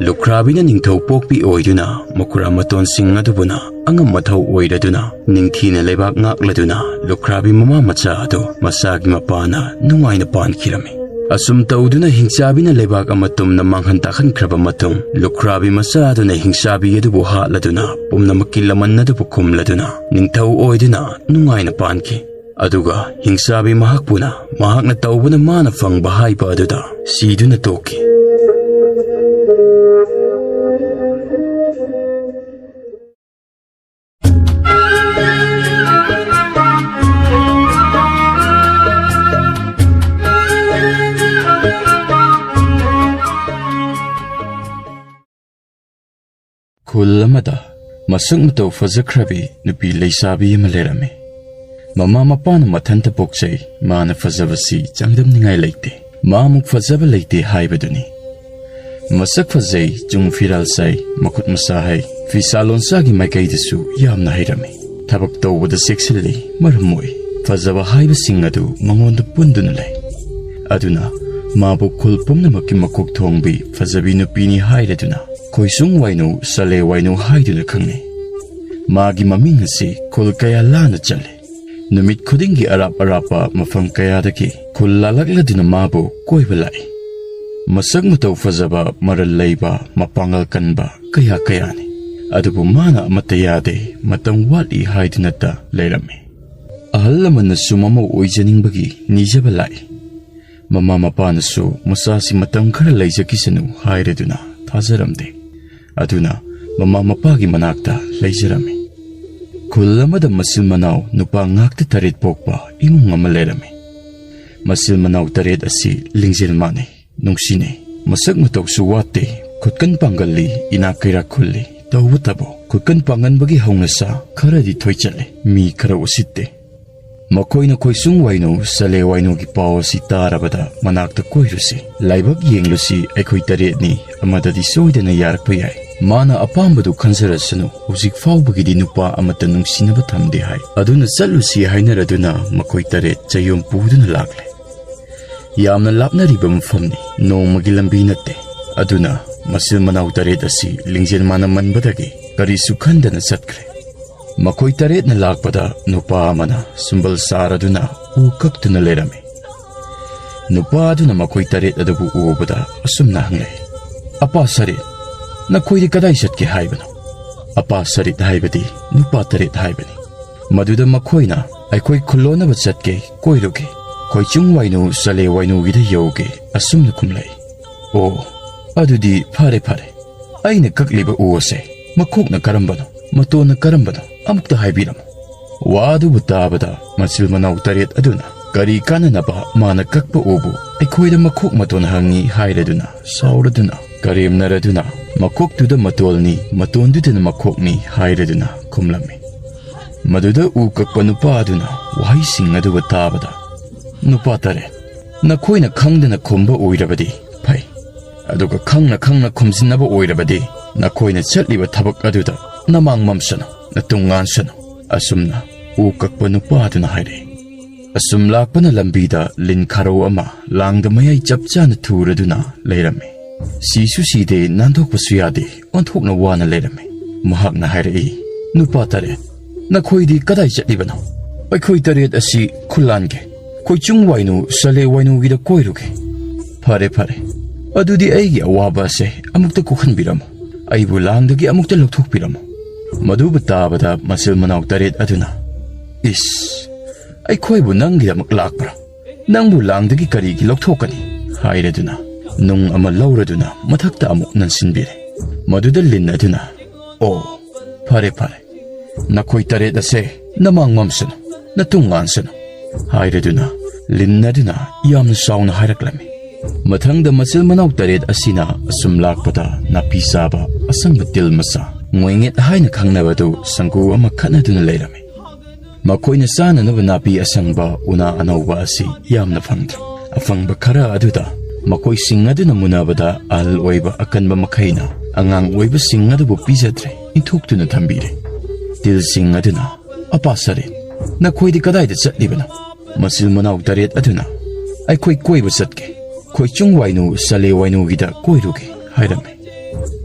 ꯂꯨꯈ꯭ꯔꯥꯕꯤꯅ ꯅꯤꯡꯊꯧ ꯄꯣꯛꯄꯤ ꯑꯣꯏꯗꯨꯅ ꯃꯈꯨꯔꯥ ꯃꯇꯣꯟꯁꯤꯡ ꯑꯗꯨꯕꯨꯅ ꯑꯉꯝ ꯑꯊꯧ ꯑꯣꯏꯔꯗꯨꯅ ꯅꯤꯡꯊꯤꯅ ꯂꯩꯕꯥꯛ ꯉꯥꯛꯂꯗꯨꯅ ꯂꯨꯈ꯭ꯔꯥꯕꯤ ꯃꯃꯥ ꯃꯆꯥ ꯑꯗꯨ ꯃꯆꯥꯒꯤ ꯃꯄꯥꯅ ꯅꯨꯡꯉꯥꯏꯅ ꯄꯥꯟꯈꯤꯔꯝꯃꯤ꯫ ꯑꯁꯨꯝ ꯇꯧꯗꯨꯅ ꯍꯤꯡꯆꯥꯕꯤꯅ ꯂꯩꯕꯥꯛ ꯑꯃ ꯇꯨꯝꯅ ꯃꯥꯡꯍꯟ ꯇꯥꯛꯍꯟꯈ꯭ꯔꯕ ꯃꯇꯨꯡ ꯂꯨꯈ꯭ꯔꯥꯕꯤ ꯃꯆꯥ ꯑꯗꯨꯅ ꯍꯤꯡꯆꯥꯕꯤ ꯑꯗꯨꯕꯨ ꯍꯥꯠꯂꯗꯨꯅ ꯄꯨꯝꯅꯃꯛꯀꯤ ꯂꯃꯟ ꯑꯗꯨꯕꯨ ꯈꯨꯝꯂꯗꯨꯅ ꯅꯤꯡꯊꯧ ꯑꯣꯏꯗꯨꯅ ꯅꯨꯡꯉꯥꯏꯅ ꯄꯥꯟꯈꯤ꯫ ꯑꯗꯨꯒ ꯍꯤꯡꯆꯥꯕꯤ ꯃꯍꯥꯛꯄꯨꯅ ꯃꯍꯥꯛꯅ ꯇꯧꯕꯅ ꯃꯥꯅ ꯐꯪꯕ ꯍꯥꯏꯕ ꯑꯗꯨꯗ ꯁꯤꯗꯨꯅ ꯇꯣꯛꯈꯤ꯫ ꯈꯨꯜ ꯑꯃꯗ ꯃꯁꯛ ꯃꯇꯧ ꯐꯖꯈ꯭ꯔꯕꯤ ꯅꯨꯄꯤ ꯂꯩꯁꯥꯕꯤ ꯑꯃ ꯂꯩꯔꯝꯃꯤ꯫ ꯃꯃꯥ ꯃꯄꯥꯅ ꯃꯊꯟꯇ ꯄꯣꯛꯆꯩ, ꯃꯥꯅ ꯐꯖꯕꯁꯤ ꯆꯥꯡꯗꯝꯅꯤꯡꯉꯥꯏ ꯂꯩꯇꯦ, ꯃꯥꯃꯨꯛ ꯐꯖꯕ ꯂꯩꯇꯦ ꯍꯥꯏꯕꯗꯨꯅꯤ꯫ ꯃꯁꯛ ꯐꯖꯩ, ꯆꯨꯡ ꯐꯤꯔꯥꯜ ꯁꯥꯏ, ꯃꯈꯨꯠ ꯃꯁꯥ ꯍꯩ, ꯐꯤꯁꯥ ꯂꯣꯟꯁꯥꯒꯤ ꯃꯥꯏꯀꯩꯗꯁꯨ ꯌꯥꯝꯅ ꯍꯩꯔꯝꯃꯤ꯫ ꯊꯕꯛ ꯇꯧꯕꯗ ꯆꯦꯛꯁꯤꯜꯂꯤ, ꯃꯔꯝ ꯃꯣꯛꯏ꯫ ꯐꯖꯕ ꯍꯥꯏꯕꯁꯤꯡ ꯑꯗꯨ ꯃꯉꯣꯟꯗ ꯄꯨꯟꯗꯨꯅ ꯂꯩ꯫ ꯑꯗꯨꯅ ꯃꯥꯕꯨ ꯈꯨꯜ ꯄꯨꯝꯅꯃꯛꯀꯤ ꯃꯀꯣꯛ ꯊꯣꯡꯕꯤ ꯐꯖꯕꯤ ꯅꯨꯄꯤꯅꯤ ꯍꯥꯏꯔꯗꯨꯅ ꯈꯣꯏꯁꯨꯡ ꯋꯥꯏꯅꯨ, ꯁꯂꯦ ꯋꯥꯏꯅꯨ ꯍꯥꯏꯗꯨꯅ ꯈꯪꯅꯩ꯫ ꯃꯥꯒꯤ ꯃꯃꯤꯡ ꯑꯁꯤ ꯈꯨꯜ ꯀꯌꯥ ꯂꯥꯟꯅ ꯆꯠꯂꯤ꯫ ꯅꯨꯃꯤꯠ ꯈꯨꯗꯤꯡꯒꯤ ꯑꯔꯥꯞ ꯑꯔꯥꯞꯄ ꯃꯐꯝ ꯀꯌꯥꯗꯒꯤ ꯈꯨꯜ ꯂꯥꯂꯛꯂꯗꯨꯅ ꯃꯥꯕꯨ ꯀꯣꯏꯕ ꯂꯥꯛꯏ꯫ ꯃꯁꯛ ꯃꯇꯧ ꯐꯖꯕ, ꯃꯔꯜ ꯂꯩꯕ, ꯃꯄꯥꯡꯒꯜ ꯀꯟꯕ ꯀꯌꯥ ꯀꯌꯥꯅꯤ꯫ ꯑꯗꯨꯕꯨ ꯃꯥꯅ ꯑꯃꯠꯇ ꯌꯥꯗꯦ, ꯃꯇꯝ ꯋꯥꯠꯂꯤ ꯍꯥꯏꯗꯨꯅꯇ ꯂꯩꯔꯝꯃꯤ꯫ ꯑꯍꯜ ꯂꯃꯟꯅꯁꯨ ꯃꯃꯧ ꯑꯣꯏꯖꯅꯤꯡꯕꯒꯤ ꯅꯤꯖꯕ ꯂꯥꯛꯏ꯫ ꯃꯃꯥ ꯃꯄꯥꯅꯁꯨ ꯃꯆꯥꯁꯤ ꯃꯇꯝ ꯈꯔ ꯂꯩꯖꯈꯤꯁꯅꯨ ꯍꯥꯏꯔꯗꯨꯅ ꯊꯥꯖꯔꯝꯗꯦ꯫ ꯑꯗꯨꯅ ꯃꯃꯥ ꯃꯄꯥꯒꯤ ꯃꯅꯥꯛꯇ ꯂꯩꯖꯔꯝꯃꯤ꯫ ꯈꯨꯜ ꯑꯃꯗ ꯃꯆꯤꯜ ꯃꯅꯥꯎ ꯅꯨꯄꯥ ꯉꯥꯛꯇ ꯇꯔꯦꯠ ꯄꯣꯛꯄ ꯏꯃꯨꯡ ꯑꯃ ꯂꯩꯔꯝꯃꯤ꯫ ꯃꯆꯤꯜ ꯃꯅꯥꯎ ꯇꯔꯦꯠ ꯑꯁꯤ ꯂꯤꯡꯖꯦꯜ ꯃꯥꯟꯅꯩ, ꯅꯨꯡꯁꯤꯅꯩ, ꯃꯁꯛ ꯃꯇꯧꯁꯨ ꯋꯥꯠꯇꯦ, ꯈꯨꯠꯀꯟ ꯄꯥꯡꯒꯜꯂꯤ, ꯏꯅꯥꯛ ꯀꯩꯔꯥꯛ ꯈꯨꯜꯂꯤ꯫ ꯇꯧꯕꯇꯕꯨ ꯈꯨꯠꯀꯟ ꯄꯥꯡꯒꯟꯕꯒꯤ ꯍꯧꯅꯁꯥ ꯈꯔꯗꯤ ꯊꯣꯏꯆꯠꯂꯦ, ꯃꯤ ꯈꯔ ꯎꯁꯤꯠꯇꯦ꯫ ꯃꯈꯣꯏꯅ ꯈꯣꯏꯁꯨꯡ ꯋꯥꯏꯅꯨ, ꯁꯂꯦ ꯋꯥꯏꯅꯨꯒꯤ ꯄꯥꯎ ꯑꯁꯤ ꯇꯥꯔꯕꯗ ꯃꯅꯥꯛꯇ ꯀꯣꯏꯔꯨꯁꯤ, ꯂꯥꯏꯕꯛ ꯌꯦꯡꯂꯨꯁꯤ, ꯑꯩꯈꯣꯏ ꯇꯔꯦꯠꯅꯤ, ꯑꯃꯗꯗꯤ ꯁꯣꯏꯗꯅ ꯌꯥꯔꯛꯄ ꯌꯥꯏ꯫ ꯃꯥꯅ ꯑꯄꯥꯝꯕꯗꯨ ꯈꯟꯖꯔꯁꯅꯨ, ꯍꯧꯖꯤꯛ ꯐꯥꯎꯕꯒꯤꯗꯤ ꯅꯨꯄꯥ ꯑꯃꯠꯇ ꯅꯨꯡꯁꯤꯅꯕ ꯊꯝꯗꯦ ꯍꯥꯏ꯫ ꯑꯗꯨꯅ ꯆꯠꯂꯨꯁꯤ ꯍꯥꯏꯅꯔꯗꯨꯅ ꯃꯈꯣꯏ ꯇꯔꯦꯠ ꯆꯌꯣꯝ ꯄꯨꯗꯨꯅ ꯂꯥꯛꯂꯦ꯫ ꯌꯥꯝꯅ ꯂꯥꯞꯅꯔꯤꯕ ꯃꯐꯝꯅꯤ, ꯅꯣꯡꯃꯒꯤ ꯂꯝꯕꯤ ꯅꯠꯇꯦ꯫ ꯑꯗꯨꯅ ꯃꯆꯤꯜ ꯃꯅꯥꯎ ꯇꯔꯦꯠ ꯑꯁꯤ ꯂꯤꯡꯖꯦꯜ ꯃꯥꯟꯅꯃꯟꯕꯗꯒꯤ ꯀꯔꯤꯁꯨ ꯈꯟꯗꯅ ꯆꯠꯈ꯭ꯔꯦ꯫ ꯃꯈꯣꯏ ꯇꯔꯦꯠꯅ ꯂꯥꯛꯄꯗ ꯅꯨꯄꯥ ꯑꯃꯅ ꯁꯨꯝꯕꯜ ꯁꯥꯔꯗꯨꯅ ꯎ ꯀꯛꯇꯨꯅ ꯂꯩꯔꯝꯃꯤ꯫ ꯅꯨꯄꯥ ꯑꯗꯨꯅ ꯃꯈꯣꯏ ꯇꯔꯦꯠ ꯑꯗꯨꯕꯨ ꯎꯕꯗ ꯑꯁꯨꯝꯅ ꯍꯪꯂꯛꯏ, "ꯑꯄꯥ ꯁꯔꯤꯠ, ꯅꯈꯣꯏꯗꯤ ꯀꯗꯥꯏ ꯆꯠꯀꯦ ꯍꯥꯏꯕꯅꯣ?" ꯑꯄꯥ ꯁꯔꯤꯠ ꯍꯥꯏꯕꯗꯤ ꯅꯨꯄꯥ ꯇꯔꯦꯠ ꯍꯥꯏꯕꯅꯤ꯫ ꯃꯗꯨꯗ ꯃꯈꯣꯏꯅ, "ꯑꯩꯈꯣꯏ ꯈꯨꯜꯂꯣꯟꯅꯕ ꯆꯠꯀꯦ, ꯀꯣꯏꯔꯨꯒꯦ, ꯈꯣꯏꯆꯨꯡ ꯋꯥꯏꯅꯨ, ꯆꯂꯦ ꯋꯥꯏꯅꯨꯒꯤꯗ ꯌꯧꯒꯦ," ꯑꯁꯨꯝꯅ ꯈꯨꯝꯂꯛꯏ꯫ "ꯑꯣ, ꯑꯗꯨꯗꯤ ꯐꯔꯦ ꯐꯔꯦ, ꯑꯩꯅ ꯀꯛꯂꯤꯕ ꯎ ꯑꯁꯦ ꯃꯈꯣꯛꯅ ꯀꯔꯝꯕꯅꯣ, ꯃꯇꯣꯟꯅ ꯀꯔꯝꯕꯅꯣ, ꯑꯃꯨꯛꯇ ꯍꯥꯏꯕꯤꯔꯝꯃꯨ"꯫ ꯋꯥ ꯑꯗꯨꯕꯨ ꯇꯥꯕꯗ ꯃꯆꯤꯜ ꯃꯅꯥꯎ ꯇꯔꯦꯠ ꯑꯗꯨꯅ, "ꯀꯔꯤ ꯀꯥꯟꯅꯅꯕ ꯃꯥꯅ ꯀꯛꯄ ꯎꯕꯨ ꯑꯩꯈꯣꯏꯗ ꯃꯈꯣꯛ ꯃꯇꯣꯟ ꯍꯪꯉꯤ?" ꯍꯥꯏꯔꯗꯨꯅ ꯁꯥꯎꯔꯗꯨꯅ ꯀꯔꯦꯝꯅꯔꯗꯨꯅ, "ꯃꯈꯣꯛꯇꯨꯗ ꯃꯇꯣꯜꯅꯤ, ꯃꯇꯣꯟꯗꯨꯗꯅ ꯃꯈꯣꯛꯅꯤ" ꯍꯥꯏꯔꯗꯨꯅ ꯈꯨꯝꯂꯝꯃꯤ꯫ ꯃꯗꯨꯗ ꯎ ꯀꯛꯄ ꯅꯨꯄꯥ ꯑꯗꯨꯅ ꯋꯥꯍꯩꯁꯤꯡ ꯑꯗꯨꯕꯨ ꯇꯥꯕꯗ, "ꯅꯨꯄꯥ ꯇꯔꯦꯠ, ꯅꯈꯣꯏꯅ ꯈꯪꯗꯅ ꯈꯨꯝꯕ ꯑꯣꯏꯔꯕꯗꯤ ꯐꯩ, ꯑꯗꯨꯒ ꯈꯪꯅ ꯈꯪꯅ ꯈꯨꯝꯖꯤꯟꯅꯕ ꯑꯣꯏꯔꯕꯗꯤ ꯅꯈꯣꯏꯅ ꯆꯠꯂꯤꯕ ꯊꯕꯛ ꯑꯗꯨꯗ ꯅꯃꯥꯡ ꯃꯝꯁꯅꯨ, ꯅꯇꯨꯡ ꯉꯥꯟꯁꯅꯨ", ꯑꯁꯨꯝꯅ ꯎ ꯀꯛꯄ ꯅꯨꯄꯥ ꯑꯗꯨꯅ ꯍꯥꯏꯔꯛꯏ꯫ ꯑꯁꯨꯝ ꯂꯥꯛꯄꯅ ꯂꯝꯕꯤꯗ ꯂꯤꯟ ꯈꯥꯔꯧ ꯑꯃ ꯂꯥꯡꯗ ꯃꯌꯥꯏ ꯆꯞ ꯆꯥꯅ ꯊꯨꯔꯗꯨꯅ ꯂꯩꯔꯝꯃꯤ꯫ ꯁꯤꯁꯨ ꯁꯤꯗꯦ, ꯅꯥꯟꯊꯣꯛꯄꯁꯨ ꯌꯥꯗꯦ, ꯑꯣꯟꯊꯣꯛꯅ ꯋꯥꯅ ꯂꯩꯔꯝꯃꯤ꯫ ꯃꯍꯥꯛꯅ ꯍꯥꯏꯔꯛꯏ, "ꯅꯨꯄꯥ ꯇꯔꯦꯠ, ꯅꯈꯣꯏꯗꯤ ꯀꯗꯥꯏ ꯆꯠꯂꯤꯕꯅꯣ? ꯑꯩꯈꯣꯏ ꯇꯔꯦꯠ ꯑꯁꯤ ꯈꯨꯜꯂꯥꯟꯒꯦ, ꯈꯣꯏꯆꯨꯡ ꯋꯥꯏꯅꯨ, ꯁꯂꯦ ꯋꯥꯏꯅꯨꯒꯤꯗ ꯀꯣꯏꯔꯨꯒꯦ"꯫ "ꯐꯔꯦ, ꯐꯔꯦ, ꯑꯗꯨꯗꯤ ꯑꯩꯒꯤ ꯑꯋꯥꯕ ꯑꯁꯦ ꯑꯃꯨꯛꯇ ꯀꯣꯛꯍꯟꯕꯤꯔꯝꯃꯨ, ꯑꯩꯕꯨ ꯂꯥꯡꯗꯒꯤ ꯑꯃꯨꯛꯇ ꯂꯧꯊꯣꯛꯄꯤꯔꯝꯃꯨ"꯫ ꯃꯗꯨꯕꯨ ꯇꯥꯕꯗ ꯃꯆꯤꯜ ꯃꯅꯥꯎ ꯇꯔꯦꯠ ꯑꯗꯨꯅ, "ꯏꯁ, ꯑꯩꯈꯣꯏꯕꯨ ꯅꯪꯒꯤꯗꯃꯛ ꯂꯥꯛꯄ꯭ꯔꯥ? "ꯅꯪꯕꯨ ꯂꯥꯡꯗꯒꯤ ꯀꯔꯤꯒꯤ ꯂꯧꯊꯣꯛꯀꯅꯤ?" ꯍꯥꯏꯔꯗꯨꯅ ꯅꯨꯡ ꯑꯃ ꯂꯧꯔꯗꯨꯅ ꯃꯊꯛꯇ ꯑꯃꯨꯛ ꯅꯟꯁꯤꯟꯕꯤꯔꯦ꯫ ꯃꯗꯨꯗ ꯂꯤꯟ ꯑꯗꯨꯅ, "ꯑꯣ, ꯐꯔꯦ, ꯐꯔꯦ, ꯅꯈꯣꯏ ꯇꯔꯦꯠ ꯑꯁꯦ ꯅꯃꯥꯡ ꯃꯝꯁꯅꯨ, ꯅꯇꯨꯡ ꯉꯥꯟꯁꯅꯨ" ꯍꯥꯏꯔꯗꯨꯅ ꯂꯤꯟ ꯑꯗꯨꯅ ꯌꯥꯝꯅ ꯆꯥꯎꯅ ꯍꯥꯏꯔꯛꯂꯝꯃꯤ꯫ ꯃꯊꯪꯗ ꯃꯆꯤꯜ ꯃꯅꯥꯎ ꯇꯔꯦꯠ ꯑꯁꯤꯅ ꯑꯁꯨꯝ ꯂꯥꯛꯄꯗ ꯅꯥꯄꯤ ꯆꯥꯕ ꯑꯁꯪꯕ ꯇꯤꯜ ꯃꯆꯥ, ꯉꯣꯏꯉꯦꯠ ꯍꯥꯏꯅ ꯈꯪꯅꯕꯗꯨ ꯁꯪꯒꯨ ꯑꯃ ꯈꯠꯅꯗꯨꯅ ꯂꯩꯔꯝꯃꯤ꯫ ꯃꯈꯣꯏꯅ ꯆꯥꯅꯅꯕ ꯅꯥꯄꯤ ꯑꯁꯪꯕ ꯎꯅꯥ ꯑꯅꯧꯕ ꯑꯁꯤ ꯌꯥꯝꯅ ꯐꯪꯗ꯭ꯔꯦ꯫ ꯑꯐꯪꯕ ꯈꯔ ꯑꯗꯨꯗ ꯃꯈꯣꯏꯁꯤꯡ ꯑꯗꯨꯅ ꯃꯨꯟꯅꯕꯗ ꯑꯍꯜ ꯑꯣꯏꯕ ꯑꯀꯟꯕ ꯃꯈꯩꯅ ꯑꯉꯥꯡ ꯑꯣꯏꯕꯁꯤꯡ ꯑꯗꯨꯕꯨ ꯄꯤꯖꯗ꯭ꯔꯦ, ꯏꯟꯊꯣꯛꯇꯨꯅ ꯊꯝꯕꯤꯔꯦ꯫ ꯇꯤꯜꯁꯤꯡ ꯑꯗꯨꯅ, "ꯑꯄꯥ ꯁꯔꯦꯠ, ꯅꯈꯣꯏꯗꯤ ꯀꯗꯥꯏꯗ ꯆꯠꯂꯤꯕꯅꯣ?" ꯃꯆꯤꯜ ꯃꯅꯥꯎ ꯇꯔꯦꯠ ꯑꯗꯨꯅ, "ꯑꯩꯈꯣꯏ ꯀꯣꯏꯕ ꯆꯠꯀꯦ, ꯈꯣꯏꯆꯨꯡ ꯋꯥꯏꯅꯨ ꯁꯂꯦ ꯋꯥꯏꯅꯨꯒꯤꯗ ꯀꯣꯏꯔꯨꯒꯦ" ꯍꯥꯏꯔꯝꯃꯤ꯫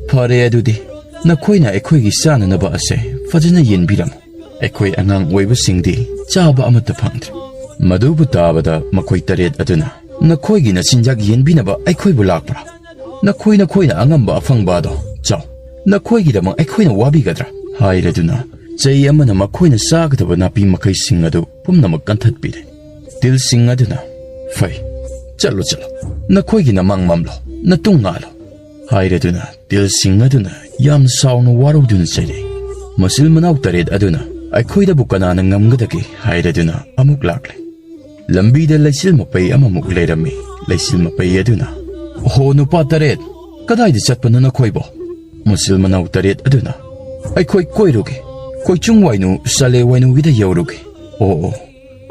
"ꯐꯔꯦ ꯑꯗꯨꯗꯤ, ꯅꯈꯣꯏꯅ ꯑꯩꯈꯣꯏꯒꯤ ꯆꯥꯅꯅꯕ ꯑꯁꯦ ꯐꯖꯅ ꯌꯦꯟꯕꯤꯔꯝꯃꯨ꯫ ꯑꯩꯈꯣꯏ ꯑꯉꯥꯡ ꯑꯣꯏꯕꯁꯤꯡꯗꯤ ꯆꯥꯕ ꯑꯃꯠꯇ ꯐꯪꯗ꯭ꯔꯦ"꯫ ꯃꯗꯨꯕꯨ ꯇꯥꯕꯗ ꯃꯈꯣꯏ ꯇꯔꯦꯠ ꯑꯗꯨꯅ, "ꯅꯈꯣꯏꯒꯤ ꯅꯆꯤꯟꯖꯥꯛ ꯌꯦꯟꯕꯤꯅꯕ ꯑꯩꯈꯣꯏꯕꯨ ꯂꯥꯛꯄ꯭ꯔꯥ? ꯅꯈꯣꯏ ꯅꯈꯣꯏꯅ ꯑꯉꯝꯕ ꯑꯐꯪꯕ ꯑꯗꯣ ꯆꯥꯎ꯫ ꯅꯈꯣꯏꯒꯤꯗꯃꯛ ꯑꯩꯈꯣꯏꯅ ꯋꯥꯕꯤꯒꯗ꯭ꯔꯥ?" ꯍꯥꯏꯔꯗꯨꯅ ꯆꯩ ꯑꯃꯅ ꯃꯈꯣꯏꯅ ꯆꯥꯒꯗꯕ ꯅꯥꯄꯤ ꯃꯈꯩꯁꯤꯡ ꯑꯗꯨ ꯄꯨꯝꯅꯃꯛ ꯀꯟꯊꯠꯄꯤꯔꯦ꯫ ꯇꯤꯜꯁꯤꯡ ꯑꯗꯨꯅ, "ꯐꯩ, ꯆꯠꯂꯣ, ꯆꯠꯂꯣ, ꯅꯈꯣꯏꯒꯤ ꯅꯃꯥꯡ ꯃꯝꯂꯣ, ꯅꯇꯨꯡ ꯉꯥꯜꯂꯣ" ꯍꯥꯏꯔꯗꯨꯅ ꯇꯤꯜꯁꯤꯡ ꯑꯗꯨꯅ ꯌꯥꯝ ꯁꯥꯎꯅ ꯋꯥꯔꯧꯗꯨꯅ ꯆꯩꯔꯛꯏ꯫ ꯃꯆꯤꯜ ꯃꯅꯥꯎ ꯇꯔꯦꯠ ꯑꯗꯨꯅ, "ꯑꯩꯈꯣꯏꯗꯕꯨ ꯀꯅꯥꯅ ꯉꯝꯒꯗꯒꯦ?" ꯍꯥꯏꯔꯗꯨꯅ ꯑꯃꯨꯛ ꯂꯥꯛꯂꯦ꯫ ꯂꯝꯕꯤꯗ ꯂꯩꯆꯤꯜ ꯃꯄꯩ ꯑꯃꯃꯨꯛ ꯂꯩꯔꯝꯃꯤ꯫ ꯂꯩꯆꯤꯜ ꯃꯄꯩ ꯑꯗꯨꯅ, "ꯍꯣ, ꯅꯨꯄꯥ ꯇꯔꯦꯠ, ꯀꯗꯥꯏꯗ ꯆꯠꯄꯅꯣ ꯅꯈꯣꯏꯕꯣ?" ꯃꯆꯤꯜ ꯃꯅꯥꯎ ꯇꯔꯦꯠ ꯑꯗꯨꯅ, "ꯑꯩꯈꯣꯏ ꯀꯣꯏꯔꯨꯒꯦ, ꯈꯣꯏꯆꯨꯡ ꯋꯥꯏꯅꯨ ꯁꯂꯦ ꯋꯥꯏꯅꯨꯒꯤꯗ ꯌꯧꯔꯨꯒꯦ"꯫ "ꯑꯣ, ꯑꯣ,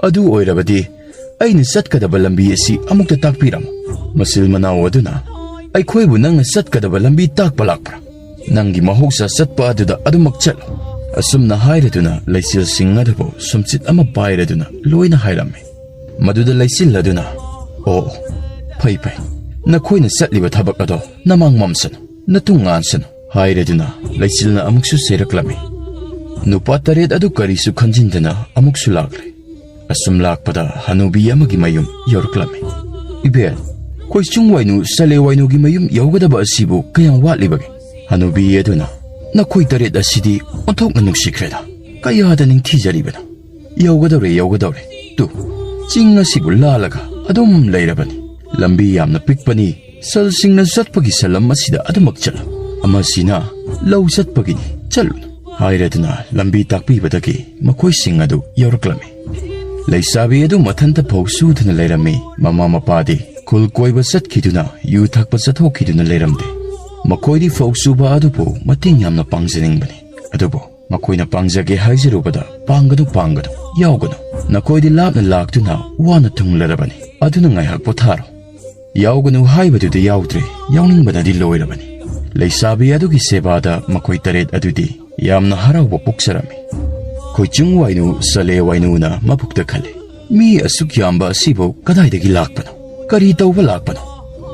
ꯑꯗꯨ ꯑꯣꯏꯔꯕꯗꯤ ꯑꯩꯅ ꯆꯠꯀꯗꯕ ꯂꯝꯕꯤ ꯑꯁꯤ ꯑꯃꯨꯛꯇ ꯇꯥꯛꯄꯤꯔꯝꯃꯨ"꯫ ꯃꯆꯤꯜ ꯃꯅꯥꯎ ꯑꯗꯨꯅ, "ꯑꯩꯈꯣꯏꯕꯨ ꯅꯪꯅ ꯆꯠꯀꯗꯕ ꯂꯝꯕꯤ ꯇꯥꯛꯄ ꯂꯥꯛꯄ꯭ꯔꯥ? ꯅꯪꯒꯤ ꯃꯍꯧꯁꯥ ꯆꯠꯄ ꯑꯗꯨꯗ ꯑꯗꯨꯃꯛ ꯆꯠꯂꯨ"꯫ ꯑꯁꯨꯝꯅ ꯍꯥꯏꯔꯗꯨꯅ ꯂꯩꯆꯤꯜꯁꯤꯡ ꯑꯗꯨꯕꯨ ꯁꯨꯝꯆꯤꯠ ꯑꯃ ꯄꯥꯏꯔꯗꯨꯅ ꯂꯣꯏꯅ ꯍꯥꯏꯔꯝꯃꯤ꯫ ꯃꯗꯨꯗ ꯂꯩꯆꯤꯜ ꯑꯗꯨꯅ, "ꯑꯣ, ꯐꯩ, ꯐꯩ, ꯅꯈꯣꯏꯅ ꯆꯠꯂꯤꯕ ꯊꯕꯛ ꯑꯗꯣ ꯅꯃꯥꯡ ꯃꯝꯁꯅꯨ, ꯅꯇꯨꯡ ꯉꯥꯟꯁꯅꯨ" ꯍꯥꯏꯔꯗꯨꯅ ꯂꯩꯆꯤꯜꯅ ꯑꯃꯨꯛꯁꯨ ꯆꯩꯔꯛꯂꯝꯃꯤ꯫ ꯅꯨꯄꯥ ꯇꯔꯦꯠ ꯑꯗꯨ ꯀꯔꯤꯁꯨ ꯈꯟꯖꯤꯟꯗꯅ ꯑꯃꯨꯛꯁꯨ ꯂꯥꯛꯂꯦ꯫ ꯑꯁꯨꯝ ꯂꯥꯛꯄꯗ ꯍꯅꯨꯕꯤ ꯑꯃꯒꯤ ꯃꯌꯨꯝ ꯌꯧꯔꯛꯂꯝꯃꯤ꯫ "ꯏꯕꯦꯟ, ꯈꯣꯏꯆꯨꯡ ꯋꯥꯏꯅꯨ ꯁꯂꯦ ꯋꯥꯏꯅꯨꯒꯤ ꯃꯌꯨꯝ ꯌꯧꯒꯗꯕ ꯑꯁꯤꯕꯨ ꯀꯌꯥꯝ ꯋꯥꯠꯂꯤꯕꯒꯦ?" ꯍꯅꯨꯕꯤ ꯑꯗꯨꯅ, "ꯅꯈꯣꯏ ꯇꯔꯦꯠ ꯑꯁꯤꯗꯤ ꯑꯣꯟꯊꯣꯛꯅ ꯅꯨꯡꯁꯤꯈ꯭ꯔꯦꯗ꯫ ꯀꯌꯥꯗ ꯅꯤꯡꯊꯤꯖꯔꯤꯕꯅꯣ꯫ ꯌꯧꯒꯗꯧꯔꯦ, ꯌꯧꯒꯗꯧꯔꯦ꯫ ꯇꯨ, ꯆꯤꯡ ꯑꯁꯤꯕꯨ ꯂꯥꯜꯂꯒ ꯑꯗꯨꯝ ꯂꯩꯔꯕꯅꯤ꯫ ꯂꯝꯕꯤ ꯌꯥꯝꯅ ꯄꯤꯛꯄꯅꯤ꯫ ꯁꯜꯁꯤꯡꯅ ꯆꯠꯄꯒꯤ ꯁꯂꯝ ꯑꯁꯤꯗ ꯑꯗꯨꯃꯛ ꯆꯠꯂꯨ꯫ ꯑꯃꯁꯤꯅ ꯂꯧ ꯆꯠꯄꯒꯤꯅꯤ, ꯆꯠꯂꯨꯅꯨ" ꯍꯥꯏꯔꯗꯨꯅ ꯂꯝꯕꯤ ꯇꯥꯛꯄꯤꯕꯗꯒꯤ ꯃꯈꯣꯏꯁꯤꯡ ꯑꯗꯨ ꯌꯧꯔꯛꯂꯝꯃꯤ꯫ ꯂꯩꯁꯥꯕꯤ ꯑꯗꯨ ꯃꯊꯟꯇ ꯐꯧ ꯁꯨꯗꯨꯅ ꯂꯩꯔꯝꯃꯤ꯫ ꯃꯃꯥ ꯃꯄꯥꯗꯤ ꯈꯨꯜ ꯀꯣꯏꯕ ꯆꯠꯈꯤꯗꯨꯅ ꯌꯨ ꯊꯛꯄ ꯆꯠꯊꯣꯛꯈꯤꯗꯨꯅ ꯂꯩꯔꯝꯗꯦ꯫ ꯃꯈꯣꯏꯗꯤ ꯐꯧ ꯁꯨꯕ ꯑꯗꯨꯕꯨ ꯃꯇꯦꯡ ꯌꯥꯝꯅ ꯄꯥꯡꯖꯅꯤꯡꯕꯅꯤ꯫ ꯑꯗꯨꯕꯨ ꯃꯈꯣꯏꯅ ꯄꯥꯡꯖꯒꯦ ꯍꯥꯏꯖꯔꯨꯕꯗ, "ꯄꯥꯡꯒꯅꯨ, ꯄꯥꯡꯒꯅꯨ, ꯌꯥꯎꯒꯅꯨ꯫ ꯅꯈꯣꯏꯗꯤ ꯂꯥꯞꯅ ꯂꯥꯛꯇꯨꯅ ꯋꯥꯅ ꯊꯨꯡꯂꯔꯕꯅꯤ꯫ ꯑꯗꯨꯅ ꯉꯥꯏꯍꯥꯛ ꯄꯣꯊꯥꯔꯣ"꯫ ꯌꯥꯎꯒꯅꯨ ꯍꯥꯏꯕꯗꯨꯗꯤ ꯌꯥꯎꯗ꯭ꯔꯦ, ꯌꯥꯎꯅꯤꯡꯕꯅꯗꯤ ꯂꯣꯏꯔꯕꯅꯤ꯫ ꯂꯩꯁꯥꯕꯤ ꯑꯗꯨꯒꯤ ꯁꯦꯕꯥꯗ ꯃꯈꯣꯏ ꯇꯔꯦꯠ ꯑꯗꯨꯗꯤ ꯌꯥꯝꯅ ꯍꯔꯥꯎꯕ ꯄꯣꯛꯆꯔꯝꯃꯤ꯫ ꯈꯣꯏꯆꯨꯡ ꯋꯥꯏꯅꯨ, ꯁꯂꯦ ꯋꯥꯏꯅꯨꯅ ꯃꯕꯨꯛꯇ ꯈꯜꯂꯤ, "ꯃꯤ ꯑꯁꯨꯛ ꯌꯥꯝꯕ ꯑꯁꯤꯕꯨ ꯀꯗꯥꯏꯗꯒꯤ ꯂꯥꯛꯄꯅꯣ? ꯀꯔꯤ ꯇꯧꯕ ꯂꯥꯛꯄꯅꯣ?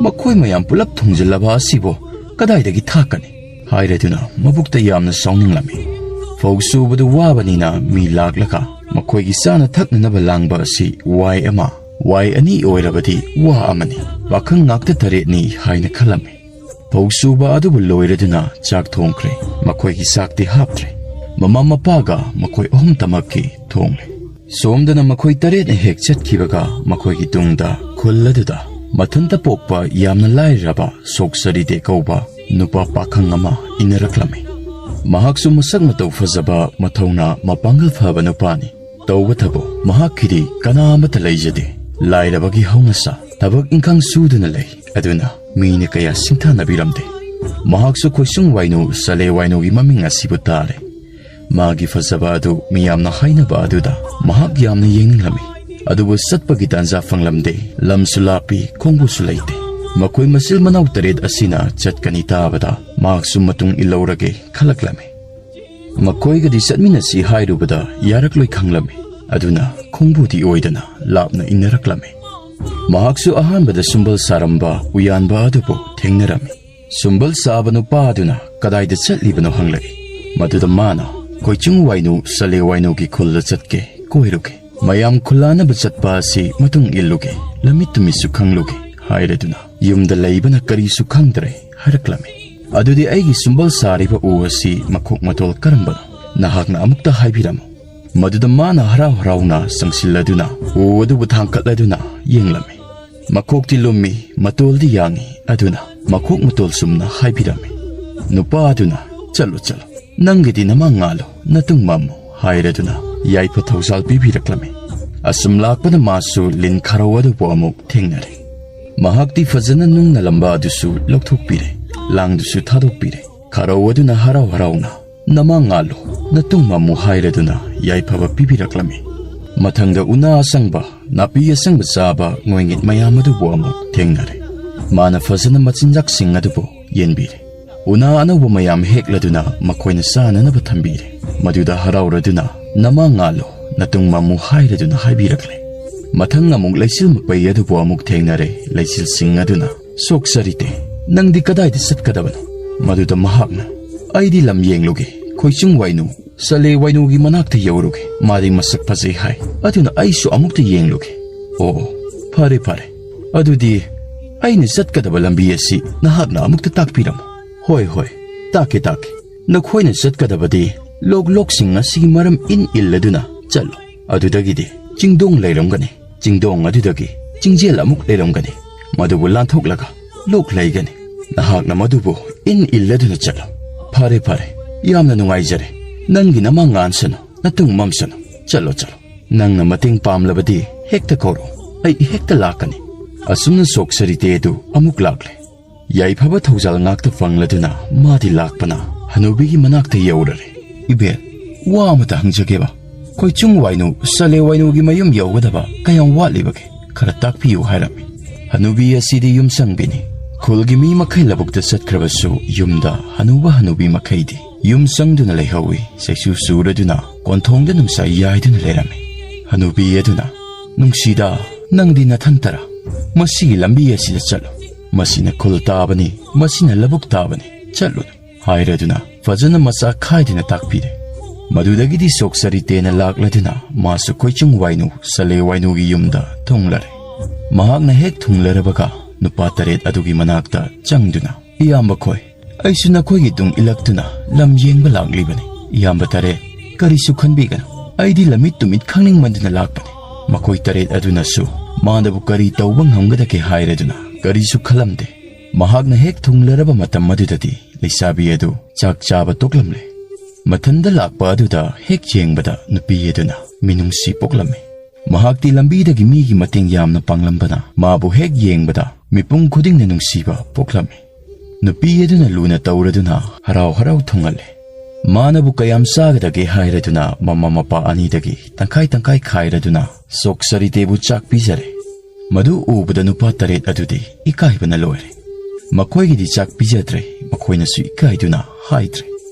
ꯃꯈꯣꯏ ꯃꯌꯥꯝ ꯄꯨꯂꯞ ꯊꯣꯡꯖꯤꯜꯂꯕ ꯑꯁꯤꯕꯨ ꯀꯗꯥꯏꯗꯒꯤ ꯊꯥꯛꯀꯅꯤ?" ꯍꯥꯏꯔꯗꯨꯅ ꯃꯕꯨꯛꯇ ꯌꯥꯝꯅ ꯁꯥꯎꯅꯤꯡꯂꯝꯃꯤ꯫ ꯐꯧ ꯁꯨꯕꯗꯨ ꯋꯥꯕꯅꯤꯅ ꯃꯤ ꯂꯥꯛꯂꯒ ꯃꯈꯣꯏꯒꯤ ꯆꯥꯅ ꯊꯛꯅꯅꯕ ꯂꯥꯡꯕ ꯑꯁꯤ ꯋꯥꯏ ꯑꯃ, ꯋꯥꯏ ꯑꯅꯤ ꯑꯣꯏꯔꯕꯗꯤ ꯋꯥ ꯑꯃꯅꯤ꯫ ꯄꯥꯈꯪ ꯉꯥꯛꯇ ꯇꯔꯦꯠꯅꯤ ꯍꯥꯏꯅ ꯈꯜꯂꯝꯃꯤ꯫ ꯐꯧ ꯁꯨꯕ ꯑꯗꯨꯕꯨ ꯂꯣꯏꯔꯗꯨꯅ ꯆꯥꯛ ꯊꯣꯡꯈ꯭ꯔꯦ꯫ ꯃꯈꯣꯏꯒꯤ ꯆꯥꯛꯇꯤ ꯍꯥꯞꯇ꯭ꯔꯦ꯫ ꯃꯃꯥ ꯃꯄꯥꯒ ꯃꯈꯣꯏ ꯑꯍꯨꯝꯇꯃꯛꯀꯤ ꯊꯣꯡꯂꯦ꯫ ꯁꯣꯝꯗꯅ ꯃꯈꯣꯏ ꯇꯔꯦꯠꯅ ꯍꯦꯛ ꯆꯠꯈꯤꯕꯒ ꯃꯈꯣꯏꯒꯤ ꯇꯨꯡꯗ ꯈꯨꯜ ꯑꯗꯨꯗ ꯃꯊꯟꯇ ꯄꯣꯛꯄ ꯌꯥꯝꯅ ꯂꯥꯏꯔꯔꯕ ꯁꯣꯛ ꯁꯔꯤꯗꯦ ꯀꯧꯕ ꯅꯨꯄꯥ ꯄꯥꯈꯪ ꯑꯃ ꯏꯟꯅꯔꯛꯂꯝꯃꯤ꯫ ꯃꯍꯥꯛꯁꯨ ꯃꯁꯛ ꯃꯇꯧ ꯐꯖꯕ, ꯃꯊꯧꯅꯥ, ꯃꯄꯥꯡꯒꯜ ꯐꯕ ꯅꯨꯄꯥꯅꯤ꯫ ꯇꯧꯕꯇꯕꯨ ꯃꯍꯥꯛꯀꯤꯗꯤ ꯀꯅꯥ ꯑꯃꯠꯇ ꯂꯩꯖꯗꯦ꯫ ꯂꯥꯏꯔꯕꯒꯤ ꯍꯧꯅꯁꯥ, ꯊꯕꯛ ꯏꯪꯈꯥꯡ ꯁꯨꯗꯨꯅ ꯂꯩ꯫ ꯑꯗꯨꯅ ꯃꯤꯅ ꯀꯌꯥ ꯁꯤꯡꯊꯥꯅꯕꯤꯔꯝꯗꯦ꯫ ꯃꯍꯥꯛꯁꯨ ꯈꯣꯏꯁꯨꯡ ꯋꯥꯏꯅꯨ, ꯁꯂꯦ ꯋꯥꯏꯅꯨꯒꯤ ꯃꯃꯤꯡ ꯑꯁꯤꯕꯨ ꯇꯥꯔꯦ꯫ ꯃꯥꯒꯤ ꯐꯖꯕ ꯑꯗꯨ ꯃꯤꯌꯥꯝꯅ ꯍꯥꯏꯅꯕ ꯑꯗꯨꯗ ꯃꯍꯥꯛ ꯌꯥꯝꯅ ꯌꯦꯡꯅꯤꯡꯂꯝꯃꯤ꯫ ꯑꯗꯨꯕꯨ ꯆꯠꯄꯒꯤ ꯇꯥꯟꯖꯥ ꯐꯪꯂꯝꯗꯦ꯫ ꯂꯝꯁꯨ ꯂꯥꯞꯄꯤ, ꯈꯣꯡꯕꯨꯁꯨ ꯂꯩꯇꯦ꯫ ꯃꯈꯣꯏ ꯃꯆꯤꯜ ꯃꯅꯥꯎ ꯇꯔꯦꯠ ꯑꯁꯤꯅ ꯆꯠꯀꯅꯤ ꯇꯥꯕꯗ ꯃꯍꯥꯛꯁꯨ ꯃꯇꯨꯡ ꯏꯜꯍꯧꯔꯒꯦ ꯈꯜꯂꯛꯂꯝꯃꯤ꯫ ꯃꯈꯣꯏꯒꯗꯤ ꯆꯠꯃꯤꯟꯅꯁꯤ ꯍꯥꯏꯔꯨꯕꯗ ꯌꯥꯔꯛꯂꯣꯏ ꯈꯪꯂꯝꯃꯤ꯫ ꯑꯗꯨꯅ ꯈꯣꯡꯕꯨꯗꯤ ꯑꯣꯏꯗꯅ ꯂꯥꯞꯅ ꯏꯟꯅꯔꯛꯂꯝꯃꯤ꯫ ꯃꯍꯥꯛꯁꯨ ꯑꯍꯥꯟꯕꯗ ꯁꯨꯝꯕꯜ ꯁꯥꯔꯝꯕ ꯎꯌꯥꯟꯕ ꯑꯗꯨꯕꯨ ꯊꯦꯡꯅꯔꯝꯃꯤ꯫ ꯁꯨꯝꯕꯜ ꯁꯥꯕ ꯅꯨꯄꯥ ꯑꯗꯨꯅ ꯀꯗꯥꯏꯗ ꯆꯠꯂꯤꯕꯅꯣ ꯍꯪꯂꯛꯏ꯫ ꯃꯗꯨꯗ ꯃꯥꯅ, "ꯈꯣꯏꯆꯨꯡ ꯋꯥꯏꯅꯨ, ꯁꯂꯦ ꯋꯥꯏꯅꯨꯒꯤ ꯈꯨꯜꯗ ꯆꯠꯀꯦ, ꯀꯣꯏꯔꯨꯒꯦ꯫ ꯃꯌꯥꯝ ꯈꯨꯜꯂꯥꯟꯅꯕ ꯆꯠꯄ ꯑꯁꯤ ꯃꯇꯨꯡ ꯏꯜꯂꯨꯒꯦ, ꯂꯝꯃꯤꯠ ꯇꯨꯃꯤꯠꯁꯨ ꯈꯪꯂꯨꯒꯦ" ꯍꯥꯏꯔꯗꯨꯅ ꯌꯨꯝꯗ ꯂꯩꯕꯅ ꯀꯔꯤꯁꯨ ꯈꯪꯗ꯭ꯔꯦ ꯍꯥꯏꯔꯛꯂꯝꯃꯤ꯫ "ꯑꯗꯨꯗꯤ ꯑꯩꯒꯤ ꯁꯨꯝꯕꯜ ꯁꯥꯔꯤꯕ ꯎ ꯑꯁꯤ ꯃꯈꯣꯛ ꯃꯇꯣꯜ ꯀꯔꯝꯕꯅꯣ? ꯅꯍꯥꯛꯅ ꯑꯃꯨꯛꯇ ꯍꯥꯏꯕꯤꯔꯝꯃꯨ"꯫ ꯃꯗꯨꯗ ꯃꯥꯅ ꯍꯔꯥꯎ ꯍꯔꯥꯎꯅ ꯆꯪꯁꯤꯜꯂꯗꯨꯅ ꯎ ꯑꯗꯨꯕꯨ ꯊꯥꯡꯀꯠꯂꯗꯨꯅ ꯌꯦꯡꯂꯝꯃꯤ꯫ ꯃꯀꯣꯛꯇꯤ ꯂꯨꯝꯃꯤ, ꯃꯇꯣꯜꯗꯤ ꯌꯥꯡꯏ, ꯑꯗꯨꯅ ꯃꯀꯣꯛ ꯃꯇꯣꯜ ꯆꯨꯝꯅ ꯍꯥꯏꯕꯤꯔꯝꯃꯤ꯫ ꯅꯨꯄꯥ ꯑꯗꯨꯅ, "ꯆꯠꯂꯨ, ꯆꯠꯂꯨ, ꯅꯪꯒꯤꯗꯤ ꯅꯃꯥꯡ ꯉꯥꯜꯂꯨ, ꯅꯇꯨꯡ ꯃꯝꯃꯨ" ꯍꯥꯏꯔꯗꯨꯅ ꯌꯥꯏꯐ ꯊꯧꯖꯥꯜ ꯄꯤꯕꯤꯔꯛꯂꯝꯃꯤ꯫ ꯑꯁꯨꯝ ꯂꯥꯛꯄꯗ ꯃꯥꯁꯨ ꯂꯤꯟ ꯈꯥꯔꯧ ꯑꯗꯨꯕꯨ ꯑꯃꯨꯛ ꯊꯦꯡꯅꯔꯦ꯫ ꯃꯍꯥꯛꯇꯤ ꯐꯖꯅ ꯅꯨꯡ ꯅꯂꯝꯕ ꯑꯗꯨꯁꯨ ꯂꯧꯊꯣꯛꯄꯤꯔꯦ, ꯂꯥꯡꯗꯨꯁꯨ ꯊꯥꯗꯣꯛꯄꯤꯔꯦ꯫ ꯈꯥꯔꯧ ꯑꯗꯨꯅ ꯍꯔꯥꯎ ꯍꯔꯥꯎꯅ, "ꯅꯃꯥꯡ ꯉꯥꯜꯂꯨ, ꯅꯇꯨꯡ ꯃꯝꯃꯨ" ꯍꯥꯏꯔꯗꯨꯅ ꯌꯥꯏꯐꯕ ꯄꯤꯕꯤꯔꯛꯂꯝꯃꯤ꯫ ꯃꯊꯪꯗ ꯎꯅꯥ ꯑꯁꯪꯕ, ꯅꯥꯄꯤ ꯑꯁꯪꯕ ꯆꯥꯕ ꯉꯣꯏꯉꯤꯠ ꯃꯌꯥꯝ ꯑꯗꯨꯕꯨ ꯑꯃꯨꯛ ꯊꯦꯡꯅꯔꯦ꯫ ꯃꯥꯅ ꯐꯖꯅ ꯃꯆꯤꯟꯖꯥꯛꯁꯤꯡ ꯑꯗꯨꯕꯨ ꯌꯦꯟꯕꯤꯔꯦ꯫ ꯎꯅꯥ ꯑꯅꯧꯕ ꯃꯌꯥꯝ ꯍꯦꯛꯂꯗꯨꯅ ꯃꯈꯣꯏꯅ ꯆꯥꯅꯅꯕ ꯊꯝꯕꯤꯔꯦ꯫ ꯃꯗꯨꯗ ꯍꯔꯥꯎꯔꯗꯨꯅ, "ꯅꯃꯥꯡ ꯉꯥꯜꯂꯨ, ꯅꯇꯨꯡ ꯃꯝꯃꯨ" ꯍꯥꯏꯔꯗꯨꯅ ꯍꯥꯏꯕꯤꯔꯛꯂꯦ꯫ ꯃꯊꯪ ꯑꯃꯨꯛ ꯂꯩꯆꯤꯜ ꯃꯄꯩ ꯑꯗꯨꯕꯨ ꯑꯃꯨꯛ ꯊꯦꯡꯅꯔꯦ꯫ ꯂꯩꯆꯤꯜꯁꯤꯡ ꯑꯗꯨꯅ, "ꯁꯣꯛꯆꯔꯤꯇꯦ, ꯅꯪꯗꯤ ꯀꯗꯥꯏꯗ ꯆꯠꯀꯗꯕꯅꯣ?" ꯃꯗꯨꯗ ꯃꯍꯥꯛꯅ, "ꯑꯩꯗꯤ ꯂꯝ ꯌꯦꯡꯂꯨꯒꯦ, ꯈꯣꯏꯆꯨꯡ ꯋꯥꯏꯅꯨ, ꯁꯂꯦ ꯋꯥꯏꯅꯨꯒꯤ ꯃꯅꯥꯛꯇ ꯌꯧꯔꯨꯒꯦ, ꯃꯥꯗꯤ ꯃꯁꯛ ꯐꯖꯩ ꯍꯥꯏ, ꯑꯗꯨꯅ ꯑꯩꯁꯨ ꯑꯃꯨꯛꯇ ꯌꯦꯡꯂꯨꯒꯦ"꯫ "ꯑꯣ, ꯐꯔꯦ, ꯐꯔꯦ, ꯑꯗꯨꯗꯤ ꯑꯩꯅ ꯆꯠꯀꯗꯕ ꯂꯝꯕꯤ ꯑꯁꯤ ꯅꯍꯥꯛꯅ ꯑꯃꯨꯛꯇ ꯇꯥꯛꯄꯤꯔꯝꯃꯨ"꯫ "ꯍꯣꯏ, ꯍꯣꯏ, ꯇꯥꯛꯀꯦ, ꯇꯥꯛꯀꯦ꯫ ꯅꯈꯣꯏꯅ ꯆꯠꯀꯗꯕꯗꯤ ꯂꯣꯛ ꯂꯣꯛꯁꯤꯡ ꯑꯁꯤꯒꯤ ꯃꯔꯝ ꯏꯟ ꯏꯜꯂꯗꯨꯅ ꯆꯠꯂꯨ꯫ ꯑꯗꯨꯗꯒꯤꯗꯤ ꯆꯤꯡꯗꯣꯡ ꯂꯩꯔꯝꯒꯅꯤ, ꯆꯤꯡꯗꯣꯡ ꯑꯗꯨꯗꯒꯤ ꯆꯤꯡꯖꯦꯜ ꯑꯃꯨꯛ ꯂꯩꯔꯝꯒꯅꯤ, ꯃꯗꯨꯕꯨ ꯂꯥꯟꯊꯣꯛꯂꯒ ꯂꯣꯛ ꯂꯩꯒꯅꯤ꯫ ꯅꯍꯥꯛꯅ ꯃꯗꯨꯕꯨ ꯏꯟ ꯏꯜꯂꯗꯨꯅ ꯆꯠꯂꯨ"꯫ "ꯐꯔꯦ, ꯐꯔꯦ, ꯌꯥꯝꯅ ꯅꯨꯡꯉꯥꯏꯖꯔꯦ꯫ ꯅꯪꯒꯤ ꯅꯃꯥꯡ ꯉꯥꯟꯁꯅꯨ, ꯅꯇꯨꯡ ꯃꯝꯁꯅꯨ꯫ ꯆꯠꯂꯣ, ꯆꯠꯂꯣ꯫ ꯅꯪꯅ ꯃꯇꯦꯡ ꯄꯥꯝꯂꯕꯗꯤ ꯍꯦꯛꯇ ꯀꯧꯔꯣ, ꯑꯩ ꯍꯦꯛꯇ ꯂꯥꯛꯀꯅꯤ"꯫ ꯑꯁꯨꯝꯅ ꯁꯣꯛꯆꯔꯤꯇꯦ ꯑꯗꯨ ꯑꯃꯨꯛ ꯂꯥꯛꯂꯦ꯫ ꯌꯥꯏꯐꯕ ꯊꯧꯖꯥꯜ ꯉꯥꯛꯇ ꯐꯪꯂꯗꯨꯅ ꯃꯥꯗꯤ ꯂꯥꯛꯄꯅ ꯍꯅꯨꯕꯤꯒꯤ ꯃꯅꯥꯛꯇ ꯌꯧꯔꯔꯦ꯫ "ꯏꯕꯦꯜ, ꯋꯥ ꯑꯃꯇ ꯍꯪꯖꯒꯦꯕ꯫ ꯈꯣꯏꯆꯨꯡ ꯋꯥꯏꯅꯨ, ꯁꯂꯦ ꯋꯥꯏꯅꯨꯒꯤ ꯃꯌꯨꯝ ꯌꯧꯒꯗꯕ ꯀꯌꯥꯝ ꯋꯥꯠꯂꯤꯕꯒꯦ? ꯈꯔ ꯇꯥꯛꯄꯤꯌꯨ" ꯍꯥꯏꯔꯝꯃꯤ꯫ ꯍꯅꯨꯕꯤ ꯑꯁꯤꯗꯤ ꯌꯨꯝ ꯆꯪꯕꯤꯅꯤ꯫ ꯈꯨꯜꯒꯤ ꯃꯤ ꯃꯈꯩ ꯂꯧꯕꯨꯛꯇ ꯆꯠꯈ꯭ꯔꯕꯁꯨ ꯌꯨꯝꯗ ꯍꯅꯨꯕ ꯍꯅꯨꯕꯤ ꯃꯈꯩꯗꯤ ꯌꯨꯝ ꯆꯪꯗꯨꯅ ꯂꯩꯍꯧꯏ꯫ ꯆꯩꯁꯨ ꯆꯨꯔꯗꯨꯅ ꯀꯣꯟꯊꯣꯡꯗ ꯅꯨꯡꯁꯥ ꯌꯥꯏꯗꯨꯅ ꯂꯩꯔꯝꯃꯤ꯫ ꯍꯅꯨꯕꯤ ꯑꯗꯨꯅ, "ꯅꯨꯡꯁꯤꯗ, ꯅꯪꯗꯤ ꯅꯊꯟꯇꯔ? ꯃꯁꯤꯒꯤ ꯂꯝꯕꯤ ꯑꯁꯤꯗ ꯆꯠꯂꯨ꯫ ꯃꯁꯤꯅ ꯈꯨꯜ ꯇꯥꯕꯅꯤ, ꯃꯁꯤꯅ ꯂꯧꯕꯨꯛ ꯇꯥꯕꯅꯤ꯫ ꯆꯠꯂꯨ" ꯍꯥꯏꯔꯗꯨꯅ ꯐꯖꯅ ꯃꯆꯥ ꯈꯥꯏꯗꯨꯅ ꯇꯥꯛꯄꯤꯔꯦ꯫ ꯃꯗꯨꯗꯒꯤꯗꯤ ꯁꯣꯛꯆꯔꯤꯇꯦꯅ ꯂꯥꯛꯂꯗꯨꯅ ꯃꯥꯁꯨ ꯈꯣꯏꯆꯨꯡ ꯋꯥꯏꯅꯨ, ꯁꯂꯦ ꯋꯥꯏꯅꯨꯒꯤ ꯌꯨꯝꯗ ꯊꯨꯡꯂꯔꯦ꯫ ꯃꯍꯥꯛꯅ ꯍꯦꯛ ꯊꯨꯡꯂꯔꯕꯒ ꯅꯨꯄꯥ ꯇꯔꯦꯠ ꯑꯗꯨꯒꯤ ꯃꯅꯥꯛꯇ ꯆꯪꯗꯨꯅ, "ꯏꯌꯥꯝꯕ ꯈꯣꯏ, ꯑꯩꯁꯨ ꯅꯈꯣꯏꯒꯤ ꯇꯨꯡ ꯏꯜꯂꯛꯇꯨꯅ ꯂꯝ ꯌꯦꯡꯕ ꯂꯥꯛꯂꯤꯕꯅꯤ꯫ ꯏꯌꯥꯝꯕ ꯇꯔꯦꯠ, ꯀꯔꯤꯁꯨ ꯈꯟꯕꯤꯒꯅꯨ꯫ ꯑꯩꯗꯤ ꯂꯝꯃꯤꯠ ꯇꯨꯃꯤꯠ ꯈꯪꯅꯤꯡꯃꯟꯗꯨꯅ ꯂꯥꯛꯄꯅꯤ꯫ ꯃꯈꯣꯏ ꯇꯔꯦꯠ ꯑꯗꯨꯅꯁꯨ ꯃꯥꯅꯕꯨ ꯀꯔꯤ ꯇꯧꯕ ꯉꯝꯒꯗꯒꯦ ꯍꯥꯏꯔꯗꯨꯅ ꯀꯔꯤꯁꯨ ꯈꯜꯂꯝꯗꯦ꯫ ꯃꯍꯥꯛꯅ ꯍꯦꯛ ꯊꯨꯡꯂꯔꯕ ꯃꯇꯝ ꯑꯗꯨꯗꯗꯤ ꯂꯩꯁꯥꯕꯤ ꯑꯗꯨ ꯆꯥꯛ ꯆꯥꯕ ꯇꯣꯛꯂꯝꯂꯦ꯫ ꯃꯊꯟꯗ ꯂꯥꯛꯄ ꯑꯗꯨꯗ ꯍꯦꯛ ꯌꯦꯡꯕꯗ ꯅꯨꯄꯤ ꯑꯗꯨꯅ ꯃꯤꯅꯨꯡꯁꯤ ꯄꯣꯛꯂꯝꯃꯤ꯫ ꯃꯍꯥꯛꯇꯤ ꯂꯝꯕꯤꯗꯒꯤ ꯃꯤꯒꯤ ꯃꯇꯦꯡ ꯌꯥꯝꯅ ꯄꯥꯡꯂꯝꯕꯅ ꯃꯥꯕꯨ ꯍꯦꯛ ꯌꯦꯡꯕꯗ ꯃꯤꯄꯨꯝ ꯈꯨꯗꯤꯡꯅ ꯅꯨꯡꯁꯤꯕ ꯄꯣꯛꯂꯝꯃꯤ꯫ ꯅꯨꯄꯤ ꯑꯗꯨꯅ ꯂꯨꯅ ꯇꯧꯔꯗꯨꯅ ꯍꯔꯥꯎ ꯍꯔꯥꯎ ꯊꯨꯡꯍꯜꯂꯦ꯫ ꯃꯥꯅꯕꯨ ꯀꯌꯥꯝ ꯆꯥꯒꯗꯒꯦ ꯍꯥꯏꯔꯗꯨꯅ ꯃꯃꯥ ꯃꯄꯥ ꯑꯅꯤꯗꯒꯤ ꯇꯪꯈꯥꯏ ꯇꯪꯈꯥꯏ ꯈꯥꯏꯔꯗꯨꯅ ꯁꯣꯛ ꯁꯔꯤꯇꯦꯕꯨ ꯆꯥꯛ ꯄꯤꯖꯔꯦ꯫ ꯃꯗꯨ ꯎꯕꯗ ꯅꯨꯄꯥ ꯇꯔꯦꯠ ꯑꯗꯨꯗꯤ ꯏꯀꯥꯏꯕꯅ ꯂꯣꯏꯔꯦ꯫ ꯃꯈꯣꯏꯒꯤꯗꯤ ꯆꯥꯛ ꯄꯤꯖꯗ꯭ꯔꯦ, ꯃꯈꯣꯏꯅꯁꯨ ꯏꯀꯥꯏꯗꯨꯅ ꯍꯥꯏꯗ꯭ꯔꯦ꯫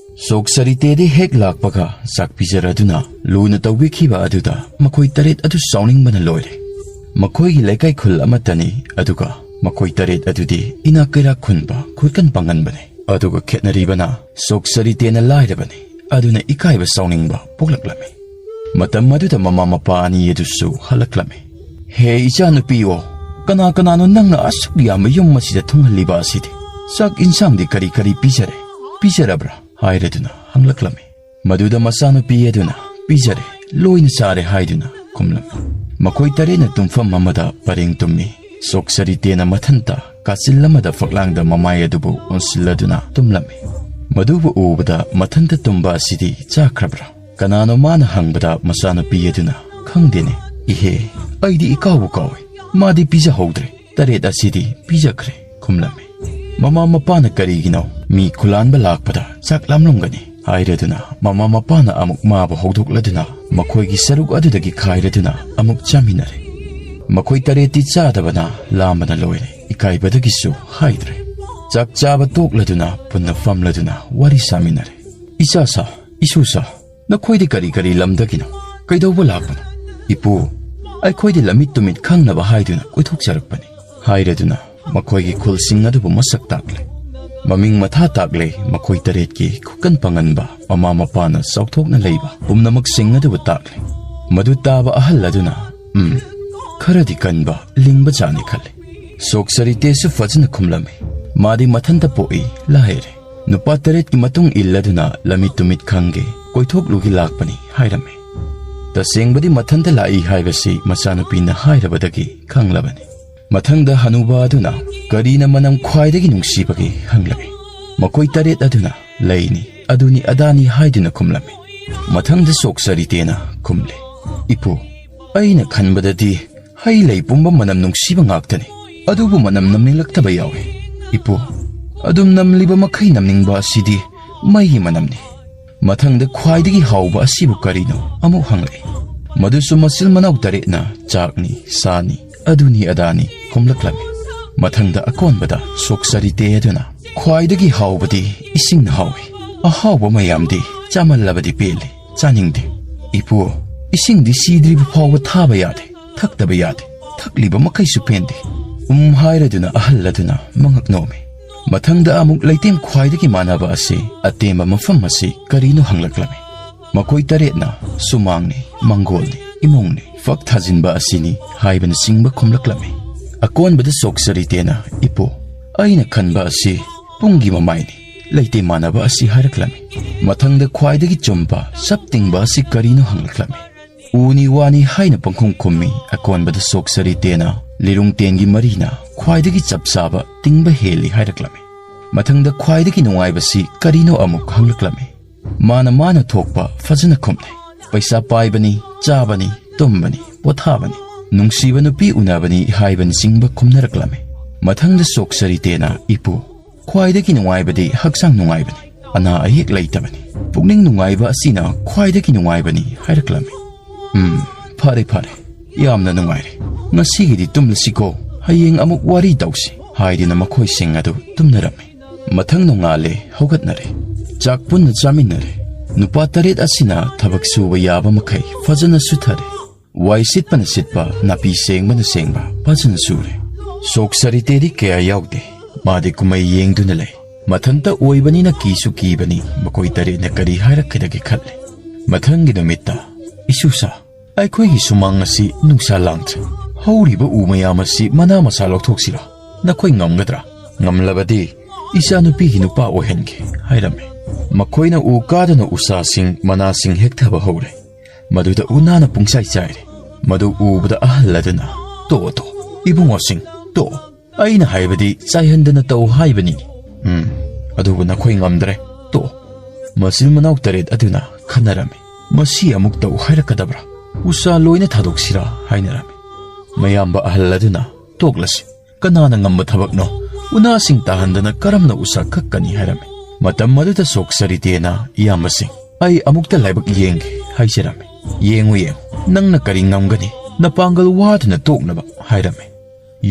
ꯁꯣꯛ ꯁꯔꯤꯇꯦꯗꯤ ꯍꯦꯛ ꯂꯥꯛꯄꯒ ꯆꯥꯛ ꯄꯤꯖꯔꯗꯨꯅ ꯂꯨꯅ ꯇꯧꯕꯤꯈꯤꯕ ꯑꯗꯨꯗ ꯃꯈꯣꯏ ꯇꯔꯦꯠ ꯑꯗꯨ ꯁꯥꯎꯅꯤꯡꯕꯅ ꯂꯣꯏꯔꯦ꯫ ꯃꯈꯣꯏꯒꯤ ꯂꯩꯀꯥꯏ ꯈꯨꯜ ꯑꯃꯠꯇꯅꯤ, ꯑꯗꯨꯒ ꯃꯈꯣꯏ ꯇꯔꯦꯠ ꯑꯗꯨꯗꯤ ꯏꯅꯥꯛ ꯀꯩꯔꯥꯛ ꯈꯨꯟꯕ, ꯈꯨꯠꯀꯟ ꯄꯥꯡꯒꯟꯕꯅꯤ꯫ ꯑꯗꯨꯒ ꯈꯦꯠꯅꯔꯤꯕꯅ ꯁꯣꯛ ꯁꯔꯤꯇꯦꯅ ꯂꯥꯏꯔꯕꯅꯤ, ꯑꯗꯨꯅ ꯏꯀꯥꯏꯕ ꯁꯥꯎꯅꯤꯡꯕ ꯄꯣꯛꯂꯛꯂꯝꯃꯤ꯫ ꯃꯇꯝ ꯑꯗꯨꯗ ꯃꯃꯥ ꯃꯄꯥ ꯑꯅꯤ ꯑꯗꯨꯁꯨ ꯍꯜꯂꯛꯂꯝꯃꯤ꯫ "ꯍꯦ ꯏꯆꯥꯅꯨꯄꯤꯑꯣ, ꯀꯅꯥ ꯀꯅꯥꯅꯣ ꯅꯪꯅ ꯑꯁꯨꯛ ꯌꯥꯝꯕ ꯌꯨꯝ ꯑꯁꯤꯗ ꯊꯨꯡꯍꯜꯂꯤꯕ ꯑꯁꯤꯗꯤ? ꯆꯥꯛ ꯏꯟꯁꯥꯡꯗꯤ ꯀꯔꯤ ꯀꯔꯤ ꯄꯤꯖꯔꯦ? ꯄꯤꯖꯔꯕ꯭ꯔꯥ?" ꯍꯥꯏꯔꯗꯨꯅ ꯍꯪꯂꯛꯂꯝꯃꯤ꯫ ꯃꯗꯨꯗ ꯃꯆꯥꯅꯨꯄꯤ ꯑꯗꯨꯅ "ꯄꯤꯖꯔꯦ, ꯂꯣꯏꯅ ꯆꯥꯔꯦ" ꯍꯥꯏꯗꯨꯅ ꯈꯨꯝꯂꯝꯃꯤ꯫ ꯃꯈꯣꯏ ꯇꯔꯦꯠꯅ ꯇꯨꯝꯐꯝ ꯑꯃꯗ ꯄꯔꯦꯡ ꯇꯨꯝꯃꯤ꯫ ꯁꯣꯛ ꯁꯔꯤꯇꯦꯅ ꯃꯊꯟꯇ ꯀꯥꯆꯤꯜ ꯑꯃꯗ ꯐꯛꯂꯥꯡꯗ ꯃꯃꯥꯏ ꯑꯗꯨꯕꯨ ꯑꯣꯟꯁꯤꯜꯂꯗꯨꯅ ꯇꯨꯝꯂꯝꯃꯤ꯫ ꯃꯗꯨꯕꯨ ꯎꯕꯗ ꯃꯊꯟꯇ ꯇꯨꯝꯕ ꯑꯁꯤꯗꯤ ꯆꯥꯈ꯭ꯔꯕ꯭ꯔꯥ? ꯀꯅꯥꯅꯣ ꯃꯥꯅ ꯍꯪꯕꯗ ꯃꯆꯥꯅꯨꯄꯤ ꯑꯗꯨꯅ "ꯈꯪꯗꯦꯅꯦ, ꯏꯍꯦ, ꯑꯩꯗꯤ ꯏꯀꯥꯎꯕꯨ ꯀꯥꯎꯏ, ꯃꯥꯗꯤ ꯄꯤꯖꯍꯧꯗ꯭ꯔꯦ, ꯇꯔꯦꯠ ꯑꯁꯤꯗꯤ ꯄꯤꯖꯈ꯭ꯔꯦ" ꯈꯨꯝꯂꯝꯃꯤ꯫ ꯃꯃꯥ ꯃꯄꯥꯅ "ꯀꯔꯤꯒꯤꯅꯣ ꯃꯤ ꯈꯨꯂꯥꯟꯕ ꯂꯥꯛꯄꯗ ꯆꯥꯛ ꯂꯥꯝꯂꯝꯒꯅꯤ" ꯍꯥꯏꯔꯗꯨꯅ ꯃꯃꯥ ꯃꯄꯥꯅ ꯑꯃꯨꯛ ꯃꯥꯕꯨ ꯍꯧꯗꯣꯛꯂꯗꯨꯅ ꯃꯈꯣꯏꯒꯤ ꯁꯔꯨꯛ ꯑꯗꯨꯗꯒꯤ ꯈꯥꯏꯔꯗꯨꯅ ꯑꯃꯨꯛ ꯆꯥꯃꯤꯟꯅꯔꯦ꯫ ꯃꯈꯣꯏ ꯇꯔꯦꯠꯇꯤ ꯆꯥꯗꯕꯅ ꯂꯥꯝꯕꯅ ꯂꯣꯏꯔꯦ, ꯏꯀꯥꯏꯕꯗꯒꯤꯁꯨ ꯍꯥꯏꯗ꯭ꯔꯦ꯫ ꯆꯥꯛ ꯆꯥꯕ ꯇꯣꯛꯂꯗꯨꯅ ꯄꯨꯟꯅ ꯐꯝꯂꯗꯨꯅ ꯋꯥꯔꯤ ꯁꯥꯃꯤꯟꯅꯔꯦ꯫ "ꯏꯆꯥ ꯁꯥ, ꯏꯁꯨ ꯁꯥ, ꯅꯈꯣꯏꯗꯤ ꯀꯔꯤ ꯀꯔꯤ ꯂꯝꯗꯒꯤꯅꯣ? ꯀꯩꯗꯧꯕ ꯂꯥꯛꯄꯅꯣ?" "ꯏꯄꯨ, ꯑꯩꯈꯣꯏꯗꯤ ꯂꯝꯃꯤꯠ ꯇꯨꯃꯤꯠ ꯈꯪꯅꯕ ꯍꯥꯏꯗꯨꯅ ꯀꯣꯏꯊꯣꯛꯆꯔꯛꯄꯅꯤ" ꯍꯥꯏꯔꯗꯨꯅ ꯃꯈꯣꯏꯒꯤ ꯈꯨꯜꯁꯤꯡ ꯑꯗꯨꯕꯨ ꯃꯁꯛ ꯇꯥꯛꯂꯦ꯫ ꯃꯃꯤꯡ ꯃꯊꯥ ꯇꯥꯛꯂꯦ꯫ ꯃꯈꯣꯏ ꯇꯔꯦꯠꯀꯤ ꯈꯨꯀꯟ ꯄꯥꯡꯒꯟꯕ, ꯃꯃꯥ ꯃꯄꯥꯅ ꯆꯥꯎꯊꯣꯛꯅ ꯂꯩꯕ ꯄꯨꯝꯅꯃꯛꯁꯤꯡ ꯑꯗꯨꯕꯨ ꯇꯥꯛꯂꯦ꯫ ꯃꯗꯨ ꯇꯥꯕ ꯑꯍꯜ ꯑꯗꯨꯅ, "ꯎꯝ, ꯈꯔꯗꯤ ꯀꯟꯕ, ꯂꯤꯡꯕ ꯖꯥꯠꯅꯤ" ꯈꯜꯂꯦ꯫ ꯁꯣꯛ ꯁꯔꯤꯇꯦꯁꯨ ꯐꯖꯅ ꯈꯨꯝꯂꯝꯃꯤ꯫ ꯃꯥꯗꯤ ꯃꯊꯟꯇ ꯄꯣꯛꯏ, ꯂꯥꯏꯔꯦ꯫ ꯅꯨꯄꯥ ꯇꯔꯦꯠꯀꯤ ꯃꯇꯨꯡ ꯏꯜꯂꯗꯨꯅ ꯂꯝꯃꯤꯠ ꯇꯨꯃꯤꯠ ꯈꯪꯒꯦ, ꯀꯣꯏꯊꯣꯛꯂꯨꯒꯦ ꯂꯥꯛꯄꯅꯤ ꯍꯥꯏꯔꯝꯃꯤ꯫ ꯇꯁꯦꯡꯕꯗꯤ ꯃꯊꯟꯇ ꯂꯥꯛꯏ ꯍꯥꯏꯕꯁꯤ ꯃꯆꯥꯅꯨꯄꯤꯅ ꯍꯥꯏꯔꯕꯗꯒꯤ ꯈꯪꯂꯕꯅꯤ꯫ ꯃꯊꯪꯗ ꯍꯅꯨꯕ ꯑꯗꯨꯅ ꯀꯔꯤꯅ ꯃꯅꯝ ꯈ꯭ꯋꯥꯏꯗꯒꯤ ꯅꯨꯡꯁꯤꯕꯒꯦ ꯍꯪꯂꯛꯏ꯫ ꯃꯈꯣꯏ ꯇꯔꯦꯠ ꯑꯗꯨꯅ ꯂꯩꯅꯤ, ꯑꯗꯨꯅꯤ ꯑꯗꯥꯅꯤ ꯍꯥꯏꯗꯨꯅ ꯈꯨꯝꯂꯝꯃꯤ꯫ ꯃꯊꯪꯗ ꯁꯣꯛꯆꯔꯤꯇꯦꯅ ꯈꯨꯝꯂꯦ, "ꯏꯄꯨ, ꯑꯩꯅ ꯈꯟꯕꯗꯗꯤ ꯍꯩ ꯂꯩ ꯄꯨꯝꯕ ꯃꯅꯝ ꯅꯨꯡꯁꯤꯕ ꯉꯥꯛꯇꯅꯤ, ꯑꯗꯨꯕꯨ ꯃꯅꯝ ꯅꯝꯅꯤꯡꯂꯛꯇꯕ ꯌꯥꯎꯏ꯫ ꯏꯄꯨ, ꯑꯗꯨꯝ ꯅꯝꯂꯤꯕ ꯃꯈꯩ ꯅꯝꯅꯤꯡꯕ ꯑꯁꯤꯗꯤ ꯃꯩꯒꯤ ꯃꯅꯝꯅꯤ꯫" ꯃꯊꯪꯗ ꯈ꯭ꯋꯥꯏꯗꯒꯤ ꯍꯥꯎꯕ ꯑꯁꯤꯕꯨ ꯀꯔꯤꯅꯣ ꯑꯃꯨꯛ ꯍꯪꯂꯛꯏ꯫ ꯃꯗꯨꯁꯨ ꯃꯆꯤꯜ ꯃꯅꯥꯎ ꯇꯔꯦꯠꯅ ꯆꯥꯛꯅꯤ, ꯁꯥꯅꯤ, ꯑꯗꯨꯅꯤ ꯑꯗꯥꯅꯤ ꯈꯨꯝꯂꯛꯂꯝꯃꯤ꯫ ꯃꯊꯪꯗ ꯑꯀꯣꯟꯕꯗ ꯁꯣꯛꯆꯔꯤꯇꯦ ꯑꯗꯨꯅ, "ꯈ꯭ꯋꯥꯏꯗꯒꯤ ꯍꯥꯎꯕꯗꯤ ꯏꯁꯤꯡꯅ ꯍꯥꯎꯏ꯫ ꯑꯍꯥꯎꯕ ꯃꯌꯥꯝꯗꯤ ꯆꯥꯃꯜꯂꯕꯗꯤ ꯄꯦꯜꯂꯤ, ꯆꯥꯅꯤꯡꯗꯦ꯫ ꯏꯄꯨ, ꯏꯁꯤꯡꯗꯤ ꯁꯤꯗ꯭ꯔꯤꯕ ꯐꯥꯎꯕ ꯊꯥꯕ ꯌꯥꯗꯦ, ꯊꯛꯇꯕ ꯌꯥꯗꯦ, ꯊꯛꯂꯤꯕ ꯃꯈꯩꯁꯨ ꯄꯦꯟꯗꯦ꯫" ꯎꯝ ꯍꯥꯏꯔꯗꯨꯅ ꯑꯍꯜ ꯑꯗꯨꯅ ꯃꯉꯛ ꯅꯣꯝꯃꯤ꯫ ꯃꯊꯪꯗ ꯑꯃꯨꯛ ꯂꯩꯇꯦꯝ ꯈ꯭ꯋꯥꯏꯗꯒꯤ ꯃꯥꯟꯅꯕ ꯑꯁꯤ ꯑꯇꯦꯝꯕ ꯃꯐꯝ ꯑꯁꯤ ꯀꯔꯤꯅꯣ ꯍꯪꯂꯛꯂꯝꯃꯤ꯫ ꯃꯈꯣꯏ ꯇꯔꯦꯠꯅ ꯁꯨꯃꯥꯡꯅꯤ, ꯃꯪꯒꯣꯜꯅꯤ, ꯏꯃꯨꯡꯅꯤ, ꯐꯛ ꯊꯥꯖꯤꯟꯕ ꯑꯁꯤꯅꯤ ꯍꯥꯏꯕꯅꯆꯤꯡꯕ ꯈꯨꯝꯂꯛꯂꯝꯃꯤ꯫ ꯑꯀꯣꯟꯕꯗ ꯁꯣꯛꯆꯔꯤꯇꯦꯅ, "ꯏꯄꯨ, ꯑꯩꯅ ꯈꯟꯕ ꯑꯁꯤ ꯄꯨꯡꯒꯤ ꯃꯃꯥꯏꯅꯤ, ꯂꯩꯇꯦꯝ ꯃꯥꯟꯅꯕ ꯑꯁꯤ" ꯍꯥꯏꯔꯛꯂꯝꯃꯤ꯫ ꯃꯊꯪꯗ ꯈ꯭ꯋꯥꯏꯗꯒꯤ ꯆꯨꯝꯕ ꯆꯞ ꯇꯤꯡꯕ ꯑꯁꯤ ꯀꯔꯤꯅꯣ ꯍꯪꯂꯛꯂꯝꯃꯤ꯫ "ꯎꯅꯤ ꯋꯥꯅꯤ" ꯍꯥꯏꯅ ꯄꯪꯈꯨꯝ ꯈꯨꯝꯃꯤ꯫ ꯑꯀꯣꯟꯕꯗ ꯁꯣꯛꯆꯔꯤꯇꯦꯅ, "ꯂꯤꯔꯨꯡꯇꯦꯟꯒꯤ ꯃꯔꯤꯅ ꯈ꯭ꯋꯥꯏꯗꯒꯤ ꯆꯞ ꯆꯥꯕ, ꯇꯤꯡꯕ ꯍꯦꯜꯂꯤ" ꯍꯥꯏꯔꯛꯂꯝꯃꯤ꯫ ꯃꯊꯪꯗ ꯈ꯭ꯋꯥꯏꯗꯒꯤ ꯅꯨꯡꯉꯥꯏꯕꯁꯤ ꯀꯔꯤꯅꯣ ꯑꯃꯨꯛ ꯍꯪꯂꯛꯂꯝꯃꯤ꯫ ꯃꯥꯅ ꯃꯥꯅ ꯊꯣꯛꯄ ꯐꯖꯅ ꯈꯨꯝꯂꯦ꯫ "ꯄꯩꯁꯥ ꯄꯥꯏꯕꯅꯤ, ꯆꯥꯕꯅꯤ, ꯇꯨꯝꯕꯅꯤ, ꯄꯣꯊꯥꯕꯅꯤ, ꯅꯨꯡꯁꯤꯕ ꯅꯨꯄꯤ ꯎꯅꯕꯅꯤ" ꯍꯥꯏꯕꯅꯆꯤꯡꯕ ꯈꯨꯝꯅꯔꯛꯂꯝꯃꯤ꯫ ꯃꯊꯪꯗ ꯁꯣꯛꯆꯔꯤꯇꯦꯅ, "ꯏꯄꯨ, ꯈ꯭ꯋꯥꯏꯗꯒꯤ ꯅꯨꯡꯉꯥꯏꯕꯗꯤ ꯍꯛꯆꯥꯡ ꯅꯨꯡꯉꯥꯏꯕꯅꯤ, ꯑꯅꯥ ꯑꯌꯦꯛ ꯂꯩꯇꯕꯅꯤ, ꯄꯨꯛꯅꯤꯡ ꯅꯨꯡꯉꯥꯏꯕ ꯑꯁꯤꯅ ꯈ꯭ꯋꯥꯏꯗꯒꯤ ꯅꯨꯡꯉꯥꯏꯕꯅꯤ" ꯍꯥꯏꯔꯛꯂꯝꯃꯤ꯫ "ꯎꯝ, ꯐꯔꯦ ꯐꯔꯦ, ꯌꯥꯝꯅ ꯅꯨꯡꯉꯥꯏꯔꯦ꯫ ꯉꯁꯤꯒꯤꯗꯤ ꯇꯨꯝꯂꯁꯤꯀꯣ, ꯍꯌꯦꯡ ꯑꯃꯨꯛ ꯋꯥꯔꯤ ꯇꯧꯁꯤ" ꯍꯥꯏꯗꯨꯅ ꯃꯈꯣꯏꯁꯤꯡ ꯑꯗꯨ ꯇꯨꯝꯅꯔꯝꯃꯤ꯫ ꯃꯊꯪ ꯅꯣꯡꯉꯥꯜꯂꯦ, ꯍꯧꯒꯠꯅꯔꯦ꯫ ꯆꯥꯛ ꯄꯨꯟꯅ ꯆꯥꯃꯤꯟꯅꯔꯦ꯫ ꯅꯨꯄꯥ ꯇꯔꯦꯠ ꯑꯁꯤꯅ ꯊꯕꯛ ꯁꯨꯕ ꯌꯥꯕ ꯃꯈꯩ ꯐꯖꯅ ꯁꯨꯊꯔꯦ꯫ ꯋꯥꯏ ꯁꯤꯠꯄꯅ ꯁꯤꯠꯄ, ꯅꯥꯄꯤ ꯁꯦꯡꯕꯅ ꯁꯦꯡꯕ ꯐꯖꯅ ꯁꯨꯔꯦ꯫ ꯁꯣꯛꯆꯔꯤꯇꯦꯗꯤ ꯀꯌꯥ ꯌꯥꯎꯗꯦ꯫ ꯃꯥꯗꯤ ꯀꯨꯝꯍꯩ ꯌꯦꯡꯗꯨꯅ ꯂꯩ꯫ ꯃꯊꯟꯇ ꯑꯣꯏꯕꯅꯤꯅ ꯀꯤꯁꯨ ꯀꯤꯕꯅꯤ, ꯃꯈꯣꯏ ꯇꯔꯦꯠꯅ ꯀꯔꯤ ꯍꯥꯏꯔꯛꯀꯗꯒꯦ ꯈꯜꯂꯤ꯫ ꯃꯊꯪꯒꯤ ꯅꯨꯃꯤꯠꯇ, "ꯏꯁꯨꯁꯥ, ꯑꯩꯈꯣꯏꯒꯤ ꯁꯨꯃꯥꯡ ꯑꯁꯤ ꯅꯨꯡꯁꯥ ꯂꯥꯡꯗ꯭ꯔꯦ꯫ ꯍꯧꯔꯤꯕ ꯎ ꯃꯌꯥꯝ ꯑꯁꯤ ꯃꯅꯥ ꯃꯁꯥ ꯂꯧꯊꯣꯛꯁꯤꯔꯣ? ꯅꯈꯣꯏ ꯉꯝꯒꯗ꯭ꯔꯥ? ꯉꯝꯂꯕꯗꯤ ꯏꯆꯥꯅꯨꯄꯤꯒꯤ ꯅꯨꯄꯥ ꯑꯣꯏꯍꯟꯒꯦ" ꯍꯥꯏꯔꯝꯃꯤ꯫ ꯃꯈꯣꯏꯅ ꯎ ꯀꯥꯗꯨꯅ ꯎꯁꯥꯁꯤꯡ, ꯃꯅꯥꯁꯤꯡ ꯍꯦꯛꯊꯕ ꯍꯧꯔꯦ꯫ ꯃꯗꯨꯗ ꯎꯅꯥꯅ ꯄꯨꯡꯆꯥꯏ ꯆꯥꯏꯔꯦ꯫ ꯃꯗꯨ ꯎꯕꯗ ꯑꯍꯜ ꯑꯗꯨꯅ, "ꯇꯣꯛꯑꯣ, ꯇꯣꯛꯑꯣ, ꯏꯕꯨꯡꯉꯣꯁꯤꯡ, ꯇꯣꯛꯑꯣ꯫ ꯑꯩꯅ ꯍꯥꯏꯕꯗꯤ ꯆꯥꯏꯍꯟꯗꯅ ꯇꯧ ꯍꯥꯏꯕꯅꯤ꯫ ꯎꯝ, ꯑꯗꯨꯕꯨ ꯅꯈꯣꯏ ꯉꯝꯗ꯭ꯔꯦ꯫ ꯇꯣꯛꯑꯣ꯫" ꯃꯆꯤꯟ ꯃꯅꯥꯎ ꯇꯔꯦꯠ ꯑꯗꯨꯅ ꯈꯟꯅꯔꯝꯃꯤ꯫ "ꯃꯁꯤ ꯑꯃꯨꯛ ꯇꯧ ꯍꯥꯏꯔꯛꯀꯗꯕ꯭ꯔꯥ? ꯎꯁꯥ ꯂꯣꯏꯅ ꯊꯥꯗꯣꯛꯁꯤꯔꯥ?" ꯍꯥꯏꯅꯔꯝꯃꯤ꯫ ꯃꯌꯥꯝꯕ ꯑꯍꯜ ꯑꯗꯨꯅ, "ꯇꯣꯛꯂꯁꯤ, ꯀꯅꯥꯅ ꯉꯝꯕ ꯊꯕꯛꯅꯣ? ꯎꯅꯥꯁꯤꯡ ꯇꯥꯍꯟꯗꯅ ꯀꯔꯝꯅ ꯎꯁꯥ ꯀꯛꯀꯅꯤ?" ꯍꯥꯏꯔꯝꯃꯤ꯫ ꯃꯇꯝ ꯑꯗꯨꯗ ꯁꯣꯛ ꯁꯔꯤꯇꯦꯅ, "ꯏꯌꯥꯝꯕꯁꯤꯡ, ꯑꯩ ꯑꯃꯨꯛꯇ ꯂꯥꯏꯕꯛ ꯌꯦꯡꯒꯦ" ꯍꯥꯏꯖꯔꯝꯃꯤ꯫ "ꯌꯦꯡꯉꯨ, ꯌꯦꯡꯉꯨ, ꯅꯪꯅ ꯀꯔꯤ ꯉꯝꯒꯅꯤ? ꯅꯄꯥꯡꯒꯜ ꯋꯥꯗꯨꯅ ꯇꯣꯛꯅꯕ" ꯍꯥꯏꯔꯝꯃꯤ꯫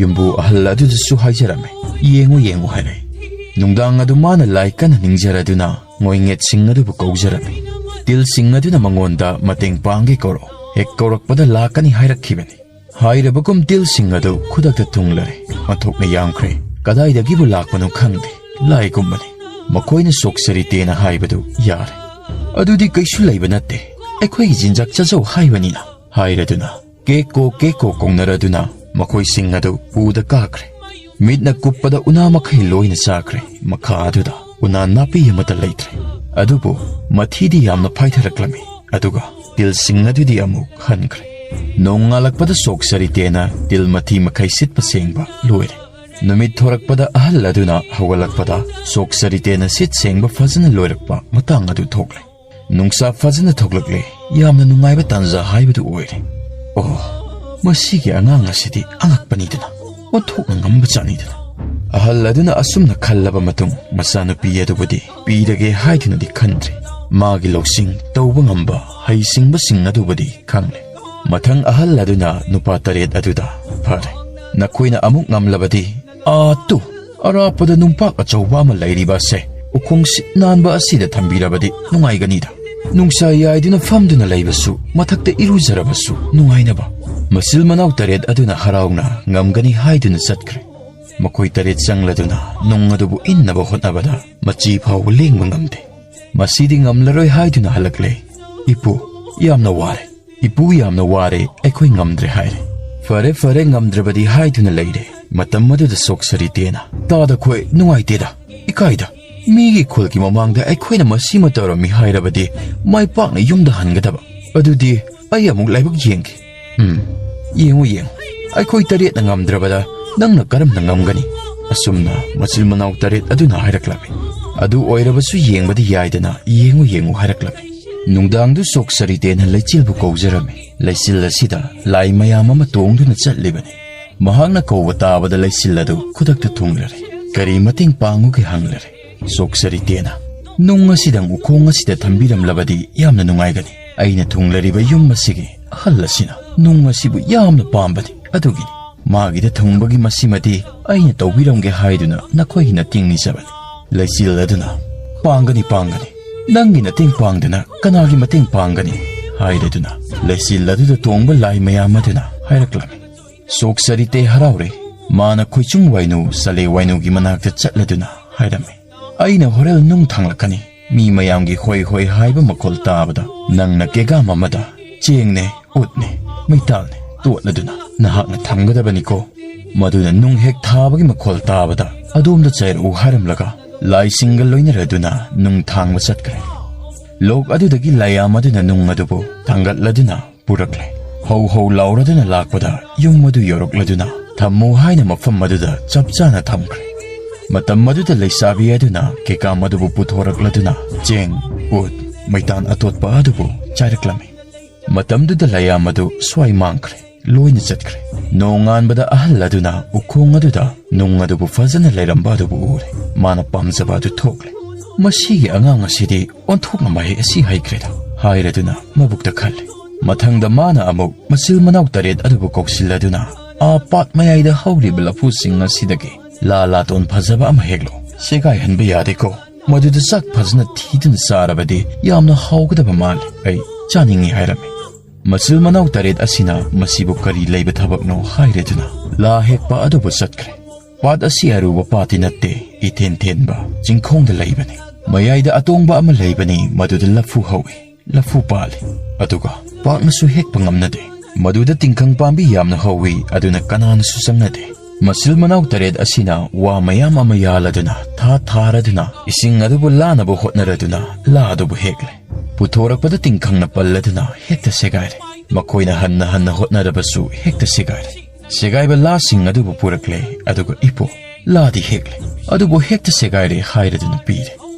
ꯌꯨꯝꯕꯨ ꯑꯍꯜ ꯑꯗꯨꯗꯁꯨ ꯍꯥꯏꯖꯔꯝꯃꯤ, "ꯌꯦꯡꯉꯨ, ꯌꯦꯡꯉꯨ" ꯍꯥꯏꯔꯦ꯫ ꯅꯨꯡꯗꯥꯡ ꯑꯗꯨ ꯃꯥꯅ ꯂꯥꯏ ꯀꯟꯅ ꯅꯤꯡꯖꯔꯗꯨꯅ ꯃꯣꯏꯉꯦꯠꯁꯤꯡ ꯑꯗꯨꯕꯨ ꯀꯧꯖꯔꯝꯃꯤ꯫ "ꯇꯤꯜꯁꯤꯡ ꯑꯗꯨꯅ ꯃꯉꯣꯟꯗ ꯃꯇꯦꯡ ꯄꯥꯡꯒꯦ ꯀꯧꯔꯛꯑꯣ, ꯍꯦꯛ ꯀꯧꯔꯛꯄꯗ ꯂꯥꯛꯀꯅꯤ" ꯍꯥꯏꯔꯛꯈꯤꯕꯅꯤ꯫ ꯍꯥꯏꯔꯕꯒꯨꯝ ꯇꯤꯜꯁꯤꯡ ꯑꯗꯨ ꯈꯨꯗꯛꯇ ꯊꯨꯡꯂꯔꯦ꯫ ꯑꯣꯟꯊꯣꯛꯅ ꯌꯥꯝꯈ꯭ꯔꯦ꯫ ꯀꯗꯥꯏꯗꯒꯤꯕꯨ ꯂꯥꯛꯄꯅꯣ ꯈꯪꯗꯦ꯫ ꯂꯥꯏꯒꯨꯝꯕꯅꯤ꯫ ꯃꯈꯣꯏꯅ ꯁꯣꯛ ꯁꯔꯤꯇꯦꯅ ꯍꯥꯏꯕꯗꯨ ꯌꯥꯔꯦ꯫ "ꯑꯗꯨꯗꯤ ꯀꯩꯁꯨ ꯂꯩꯕ ꯅꯠꯇꯦ꯫ ꯑꯩꯈꯣꯏꯒꯤ ꯆꯤꯟꯖꯥꯛ ꯆꯥꯖꯧ ꯍꯥꯏꯕꯅꯤꯅ" ꯍꯥꯏꯔꯗꯨꯅ ꯀꯦꯀꯣ ꯀꯦꯀꯣ ꯀꯧꯅꯔꯗꯨꯅ ꯃꯈꯣꯏꯁꯤꯡ ꯑꯗꯨ ꯄꯨꯗ ꯀꯥꯈ꯭ꯔꯦ꯫ ꯃꯤꯠꯅ ꯀꯨꯞꯄꯗ ꯎꯅꯥ ꯃꯈꯩ ꯂꯣꯏꯅ ꯆꯥꯈ꯭ꯔꯦ꯫ ꯃꯈꯥ ꯑꯗꯨꯗ ꯎꯅꯥ ꯅꯥꯄꯤ ꯑꯃꯠꯇ ꯂꯩꯇ꯭ꯔꯦ꯫ ꯑꯗꯨꯕꯨ ꯃꯊꯤꯗꯤ ꯌꯥꯝꯅ ꯐꯥꯏꯊꯔꯛꯂꯝꯃꯤ꯫ ꯑꯗꯨꯒ ꯇꯤꯜꯁꯤꯡ ꯑꯗꯨꯗꯤ ꯑꯃꯨꯛ ꯍꯟꯈ꯭ꯔꯦ꯫ ꯅꯣꯡꯉꯥꯜꯂꯛꯄꯗ ꯁꯣꯛ ꯁꯔꯤꯇꯦꯅ ꯇꯤꯜ ꯃꯊꯤ ꯃꯈꯩ ꯁꯤꯠꯄ ꯁꯦꯡꯕ ꯂꯣꯏꯔꯦ꯫ ꯅꯨꯃꯤꯠ ꯊꯣꯔꯛꯄꯗ ꯑꯍꯜ ꯑꯗꯨꯅ ꯍꯧꯒꯠꯂꯛꯄꯗ ꯁꯣꯛ ꯁꯔꯤꯇꯦꯅ ꯁꯤꯠ ꯁꯦꯡꯕ ꯐꯖꯅ ꯂꯣꯏꯔꯛꯄ ꯃꯇꯥꯡ ꯑꯗꯨ ꯊꯣꯛꯂꯦ꯫ "ꯅꯨꯡꯁꯥ ꯐꯖꯅ ꯊꯣꯛꯂꯛꯂꯦ꯫ ꯌꯥꯝꯅ ꯅꯨꯡꯉꯥꯏꯕ ꯇꯥꯟꯖꯥ ꯍꯥꯏꯕꯗꯨ ꯑꯣꯏꯔꯦ꯫ ꯑꯣ, ꯃꯁꯤꯒꯤ ꯑꯉꯥꯡ ꯑꯁꯤꯗꯤ ꯑꯉꯛꯄꯅꯤꯗꯅ, ꯑꯣꯟꯊꯣꯛꯅ ꯉꯝꯕ ꯆꯥꯅꯤꯗꯅ꯫" ꯑꯍꯜ ꯑꯗꯨꯅ ꯑꯁꯨꯝꯅ ꯈꯜꯂꯕ ꯃꯇꯨꯡ, ꯃꯆꯥꯅꯨꯄꯤ ꯑꯗꯨꯕꯨꯗꯤ ꯄꯤꯔꯒꯦ ꯍꯥꯏꯗꯨꯅꯗꯤ ꯈꯟꯗ꯭ꯔꯦ꯫ ꯃꯥꯒꯤ ꯂꯧꯁꯤꯡ ꯇꯧꯕ ꯉꯝꯕ ꯍꯩꯁꯤꯡꯕꯁꯤꯡ ꯑꯗꯨꯕꯨꯗꯤ ꯈꯪꯂꯦ꯫ ꯃꯊꯪ ꯑꯍꯜ ꯑꯗꯨꯅ ꯅꯨꯄꯥ ꯇꯔꯦꯠ ꯑꯗꯨꯗ, "ꯐꯔꯦ, ꯅꯈꯣꯏꯅ ꯑꯃꯨꯛ ꯉꯝꯂꯕꯗꯤ, ꯑꯥ ꯇꯨ, ꯑꯔꯥꯞꯄꯗ ꯅꯨꯡꯄꯥꯛ ꯑꯆꯧꯕ ꯑꯃ ꯂꯩꯔꯤꯕ ꯑꯁꯦ ꯎꯈꯣꯡ ꯁꯤꯠ ꯅꯥꯟꯕ ꯑꯁꯤꯗ ꯊꯝꯕꯤꯔꯕꯗꯤ ꯅꯨꯡꯉꯥꯏꯒꯅꯤꯗ꯫ ꯅꯨꯡꯁꯥ ꯌꯥꯏꯗꯨꯅ ꯐꯝꯗꯨꯅ ꯂꯩꯕꯁꯨ, ꯃꯊꯛꯇ ꯏꯔꯨꯖꯔꯕꯁꯨ ꯅꯨꯡꯉꯥꯏꯅꯕ꯫" ꯃꯆꯤꯜ ꯃꯅꯥꯎ ꯇꯔꯦꯠ ꯑꯗꯨꯅ ꯍꯔꯥꯎꯅ ꯉꯝꯒꯅꯤ ꯍꯥꯏꯗꯨꯅ ꯆꯠꯈ꯭ꯔꯦ꯫ ꯃꯈꯣꯏ ꯇꯔꯦꯠ ꯆꯪꯂꯗꯨꯅ ꯅꯨꯡ ꯑꯗꯨꯕꯨ ꯏꯟꯅꯕ ꯍꯣꯠꯅꯕꯗ ꯃꯆꯤ ꯐꯥꯎꯕ ꯂꯦꯡꯕ ꯉꯝꯗꯦ꯫ ꯃꯁꯤꯗꯤ ꯉꯝꯂꯔꯣꯏ ꯍꯥꯏꯗꯨꯅ ꯍꯜꯂꯛꯂꯦ꯫ "ꯏꯄꯨ, ꯌꯥꯝꯅ ꯋꯥꯔꯦ꯫ ꯏꯄꯨ, ꯌꯥꯝꯅ ꯋꯥꯔꯦ, ꯑꯩꯈꯣꯏ ꯉꯝꯗ꯭ꯔꯦ" ꯍꯥꯏꯔꯦ꯫ "ꯐꯔꯦ, ꯐꯔꯦ, ꯉꯝꯗ꯭ꯔꯕꯗꯤ" ꯍꯥꯏꯗꯨꯅ ꯂꯩꯔꯦ꯫ ꯃꯇꯝ ꯑꯗꯨꯗ ꯁꯣꯛ ꯁꯔꯤꯇꯦꯅ, "ꯇꯥꯗ ꯈꯣꯏ, ꯅꯨꯡꯉꯥꯏꯇꯦꯗ, ꯏꯀꯥꯏꯗ꯫ ꯃꯤꯒꯤ ꯈꯨꯜꯒꯤ ꯃꯃꯥꯡꯗ ꯑꯩꯈꯣꯏꯅ ꯃꯁꯤꯃ ꯇꯧꯔꯝꯃꯤ ꯍꯥꯏꯔꯕꯗꯤ ꯃꯥꯏ ꯄꯥꯛꯅ ꯌꯨꯝꯗ ꯍꯟꯒꯗꯕ꯫ "ꯑꯗꯨꯗꯤ ꯑꯩ ꯑꯃꯨꯛ ꯂꯥꯏꯕꯛ ꯌꯦꯡꯒꯦ꯫" "ꯎꯝ, ꯌꯦꯡꯉꯨ, ꯌꯦꯡꯉꯨ꯫ ꯑꯩꯈꯣꯏ ꯇꯔꯦꯠꯅ ꯉꯝꯗ꯭ꯔꯕꯗ ꯅꯪꯅ ꯀꯔꯝꯅ ꯉꯝꯒꯅꯤ?" ꯑꯁꯨꯝꯅ ꯃꯆꯤꯜ ꯃꯅꯥꯎ ꯇꯔꯦꯠ ꯑꯗꯨꯅ ꯍꯥꯏꯔꯛꯂꯝꯃꯤ꯫ "ꯑꯗꯨ ꯑꯣꯏꯔꯕꯁꯨ ꯌꯦꯡꯕꯗꯤ ꯌꯥꯏꯗꯅ, ꯌꯦꯡꯉꯨ, ꯌꯦꯡꯉꯨ" ꯍꯥꯏꯔꯛꯂꯝꯃꯤ꯫ ꯅꯨꯡꯗꯥꯡꯗꯨ ꯁꯣꯛ ꯁꯔꯤꯇꯦꯟꯅ ꯂꯩꯆꯤꯜꯕꯨ ꯀꯧꯖꯔꯝꯃꯤ꯫ ꯂꯩꯆꯤꯜ ꯑꯁꯤꯗ ꯂꯥꯏ ꯃꯌꯥꯝ ꯑꯃ ꯇꯣꯡꯗꯨꯅ ꯆꯠꯂꯤꯕꯅꯤ꯫ ꯃꯍꯥꯛꯅ ꯀꯧꯕ ꯇꯥꯕꯗ ꯂꯩꯆꯤꯜ ꯑꯗꯨ ꯈꯨꯗꯛꯇ ꯊꯨꯡꯂꯔꯦ꯫ "ꯀꯔꯤ ꯃꯇꯦꯡ ꯄꯥꯡꯉꯨꯒꯦ?" ꯍꯪꯂꯔꯦ꯫ ꯁꯣꯛ ꯁꯔꯤꯇꯦꯅ, "ꯅꯨꯡ ꯑꯁꯤꯗꯪ ꯎꯈꯣꯡ ꯑꯁꯤꯗ ꯊꯝꯕꯤꯔꯝꯂꯕꯗꯤ ꯌꯥꯝꯅ ꯅꯨꯡꯉꯥꯏꯒꯅꯤ꯫ ꯑꯩꯅ ꯊꯨꯡꯂꯔꯤꯕ ꯌꯨꯝ ꯑꯁꯤꯒꯤ ꯑꯍꯜ ꯑꯁꯤꯅ ꯅꯨꯡ ꯑꯁꯤꯕꯨ ꯌꯥꯝꯅ ꯄꯥꯝꯕꯅꯤ꯫ ꯑꯗꯨꯒꯤꯅꯤ꯫ ꯃꯥꯒꯤꯗ ꯊꯨꯡꯕꯒꯤ ꯃꯁꯤꯃꯗꯤ ꯑꯩꯅ ꯇꯧꯕꯤꯔꯝꯒꯦ ꯍꯥꯏꯗꯨꯅ ꯅꯈꯣꯏꯒꯤ ꯅꯇꯤꯡ ꯅꯤꯖꯕꯅꯤ꯫" ꯂꯩꯆꯤꯜ ꯑꯗꯨꯅ, "ꯄꯥꯡꯒꯅꯤ, ꯄꯥꯡꯒꯅꯤ꯫ ꯅꯪꯒꯤ ꯅꯇꯦꯡ ꯄꯥꯡꯗꯅ ꯀꯅꯥꯒꯤ ꯃꯇꯦꯡ ꯄꯥꯡꯒꯅꯤ?" ꯍꯥꯏꯔꯗꯨꯅ ꯂꯩꯆꯤꯜ ꯑꯗꯨꯗ ꯇꯣꯡꯕ ꯂꯥꯏ ꯃꯌꯥꯝ ꯑꯗꯨꯅ ꯍꯥꯏꯔꯛꯂꯝꯃꯤ꯫ ꯁꯣꯛ ꯁꯔꯤꯇꯦ ꯍꯔꯥꯎꯔꯦ꯫ ꯃꯥꯅ ꯈꯣꯏꯆꯨꯡ ꯋꯥꯏꯅꯨ, ꯁꯂꯦ ꯋꯥꯏꯅꯨꯒꯤ ꯃꯅꯥꯛꯇ ꯆꯠꯂꯗꯨꯅ ꯍꯥꯏꯔꯝꯃꯤ, "ꯑꯩꯅ ꯍꯣꯔꯦꯜ ꯅꯨꯡ ꯊꯥꯡꯂꯛꯀꯅꯤ꯫ ꯃꯤ ꯃꯌꯥꯝꯒꯤ ꯍꯣꯏ ꯍꯣꯏ ꯍꯥꯏꯕ ꯃꯈꯣꯜ ꯇꯥꯕꯗ ꯅꯪꯅ ꯀꯦꯒꯥꯝ ꯑꯃꯗ ꯆꯦꯡꯅꯦ, ꯎꯠꯅꯦ, ꯃꯩꯇꯥꯜꯅꯦ ꯇꯣꯠꯂꯗꯨꯅ ꯅꯍꯥꯛꯅ ꯊꯝꯒꯗꯕꯅꯤꯀꯣ꯫ ꯃꯗꯨꯅ ꯅꯨꯡ ꯍꯦꯛ ꯊꯥꯕꯒꯤ ꯃꯈꯣꯜ ꯇꯥꯕꯗ ꯑꯗꯣꯝꯗ ꯆꯥꯏꯔꯛꯎ" ꯍꯥꯏꯔꯝꯂꯒ ꯂꯥꯏꯁꯤꯡꯒ ꯂꯣꯏꯅꯔꯗꯨꯅ ꯅꯨꯡ ꯊꯥꯡꯕ ꯆꯠꯈ꯭ꯔꯦ꯫ ꯂꯣꯛ ꯑꯗꯨꯗꯒꯤ ꯂꯥꯏꯌꯥꯝ ꯑꯗꯨꯅ ꯅꯨꯡ ꯑꯗꯨꯕꯨ ꯊꯥꯡꯒꯠꯂꯗꯨꯅ ꯄꯨꯔꯛꯂꯦ꯫ ꯍꯧ ꯍꯧ ꯂꯥꯎꯔꯗꯨꯅ ꯂꯥꯛꯄꯗ ꯌꯨꯝ ꯑꯗꯨ ꯌꯧꯔꯛꯂꯗꯨꯅ ꯊꯝꯃꯨ ꯍꯥꯏꯅ ꯃꯐꯝ ꯑꯗꯨꯗ ꯆꯞ ꯆꯥꯅ ꯊꯝꯈ꯭ꯔꯦ꯫ ꯃꯇꯝ ꯑꯗꯨꯗ ꯂꯩꯁꯥꯕꯤ ꯑꯗꯨꯅ ꯀꯦꯀꯥꯝ ꯑꯗꯨꯕꯨ ꯄꯨꯊꯣꯔꯛꯂꯗꯨꯅ ꯆꯦꯡ, ꯎꯠ, ꯃꯩꯇꯥꯟ ꯑꯇꯣꯠꯄ ꯑꯗꯨꯕꯨ ꯆꯥꯏꯔꯛꯂꯝꯃꯤ꯫ ꯃꯇꯝꯗꯨꯗ ꯂꯥꯏꯌꯥꯝ ꯑꯗꯨ ꯁ꯭ꯋꯥꯏ ꯃꯥꯡꯈ꯭ꯔꯦ꯫ ꯂꯣꯏꯅ ꯆꯠꯈ꯭ꯔꯦ꯫ ꯅꯣꯡꯉꯥꯟꯕꯗ ꯑꯍꯜ ꯑꯗꯨꯅ ꯎꯈꯣꯡ ꯑꯗꯨꯗ ꯅꯨꯡ ꯑꯗꯨꯕꯨ ꯐꯖꯅ ꯂꯩꯔꯝꯕ ꯑꯗꯨꯕꯨ ꯎꯔꯦ꯫ ꯃꯥꯅ ꯄꯥꯝꯖꯕ ꯑꯗꯨ ꯊꯣꯛꯂꯦ꯫ "ꯃꯁꯤꯒꯤ ꯑꯉꯥꯡ ꯑꯁꯤꯗꯤ ꯑꯣꯟꯊꯣꯛꯅ ꯃꯍꯩ ꯑꯁꯤ ꯍꯩꯈ꯭ꯔꯦꯗ" ꯍꯥꯏꯔꯗꯨꯅ ꯃꯕꯨꯛꯇ ꯈꯜꯂꯦ꯫ ꯃꯊꯪꯗ ꯃꯥꯅ ꯑꯃꯨꯛ ꯃꯆꯤꯜ ꯃꯅꯥꯎ ꯇꯔꯦꯠ ꯑꯗꯨꯕꯨ ꯀꯧꯁꯤꯜꯂꯗꯨꯅ, "ꯑꯥ ꯄꯥꯠ ꯃꯌꯥꯏꯗ ꯍꯧꯔꯤꯕ ꯂꯐꯨꯁꯤꯡ ꯑꯁꯤꯗꯒꯤ ꯂꯥ ꯂꯥꯇꯣꯟ ꯐꯖꯕ ꯑꯃ ꯍꯦꯛꯂꯣ꯫ ꯁꯦꯒꯥꯏꯍꯟꯕ ꯌꯥꯗꯦꯀꯣ꯫ ꯃꯗꯨꯗ ꯆꯥꯛ ꯐꯖꯅ ꯊꯤꯗꯨꯅ ꯆꯥꯔꯕꯗꯤ ꯌꯥꯝꯅ ꯍꯥꯎꯒꯗꯕ ꯃꯥꯜꯂꯤ꯫ ꯑꯩ ꯆꯥꯅꯤꯡꯏ" ꯍꯥꯏꯔꯝꯃꯤ꯫ ꯃꯆꯤꯜ ꯃꯅꯥꯎ ꯇꯔꯦꯠ ꯑꯁꯤꯅ ꯃꯁꯤꯕꯨ ꯀꯔꯤ ꯂꯩꯕ ꯊꯕꯛꯅꯣ ꯍꯥꯏꯔꯗꯨꯅ ꯂꯥ ꯍꯦꯛꯄ ꯑꯗꯨꯕꯨ ꯆꯠꯈ꯭ꯔꯦ꯫ ꯄꯥꯠ ꯑꯁꯤ ꯑꯔꯨꯕ ꯄꯥꯠꯇꯤ ꯅꯠꯇꯦ, ꯏꯊꯦꯟ ꯊꯦꯟꯕ ꯆꯤꯡꯈꯣꯡꯗ ꯂꯩꯕꯅꯤ꯫ ꯃꯌꯥꯏꯗ ꯑꯇꯣꯡꯕ ꯑꯃ ꯂꯩꯕꯅꯤ, ꯃꯗꯨꯗ ꯂꯐꯨ ꯍꯧꯏ, ꯂꯐꯨ ꯄꯥꯜꯂꯤ, ꯑꯗꯨꯒ ꯄꯥꯛꯅꯁꯨ ꯍꯦꯛꯄ ꯉꯝꯅꯗꯦ꯫ ꯃꯗꯨꯗ ꯇꯤꯡꯈꯪ ꯄꯥꯝꯕꯤ ꯌꯥꯝꯅ ꯍꯧꯏ, ꯑꯗꯨꯅ ꯀꯅꯥꯅꯁꯨ ꯆꯪꯅꯗꯦ꯫ ꯃꯆꯤꯜ ꯃꯅꯥꯎ ꯇꯔꯦꯠ ꯑꯁꯤꯅ ꯋꯥ ꯃꯌꯥꯝ ꯑꯃ ꯌꯥꯜꯂꯗꯨꯅ, ꯊꯥ ꯊꯥꯔꯗꯨꯅ, ꯏꯁꯤꯡ ꯑꯗꯨꯕꯨ ꯂꯥꯅꯕ ꯍꯣꯠꯅꯔꯗꯨꯅ ꯂꯥ ꯑꯗꯨꯕꯨ ꯍꯦꯛꯂꯦ꯫ ꯄꯨꯊꯣꯔꯛꯄꯗ ꯇꯤꯡꯈꯪꯅ ꯄꯜꯂꯗꯨꯅ ꯍꯦꯛꯇ ꯁꯦꯒꯥꯏꯔꯦ꯫ ꯃꯈꯣꯏꯅ ꯍꯟꯅ ꯍꯟꯅ ꯍꯣꯠꯅꯔꯕꯁꯨ ꯍꯦꯛꯇ ꯁꯦꯒꯥꯏꯔꯦ꯫ ꯁꯦꯒꯥꯏꯕ ꯂꯥꯁꯤꯡ ꯑꯗꯨꯕꯨ ꯄꯨꯔꯛꯂꯦ, ꯑꯗꯨꯒ ꯏꯄꯨ ꯂꯥꯗꯤ ꯍꯦꯛꯂꯦ, ꯑꯗꯨꯕꯨ ꯍꯦꯛꯇ ꯁꯦꯒꯥꯏꯔꯦ ꯍꯥꯏꯔꯗꯨꯅ ꯄꯤꯔꯦ꯫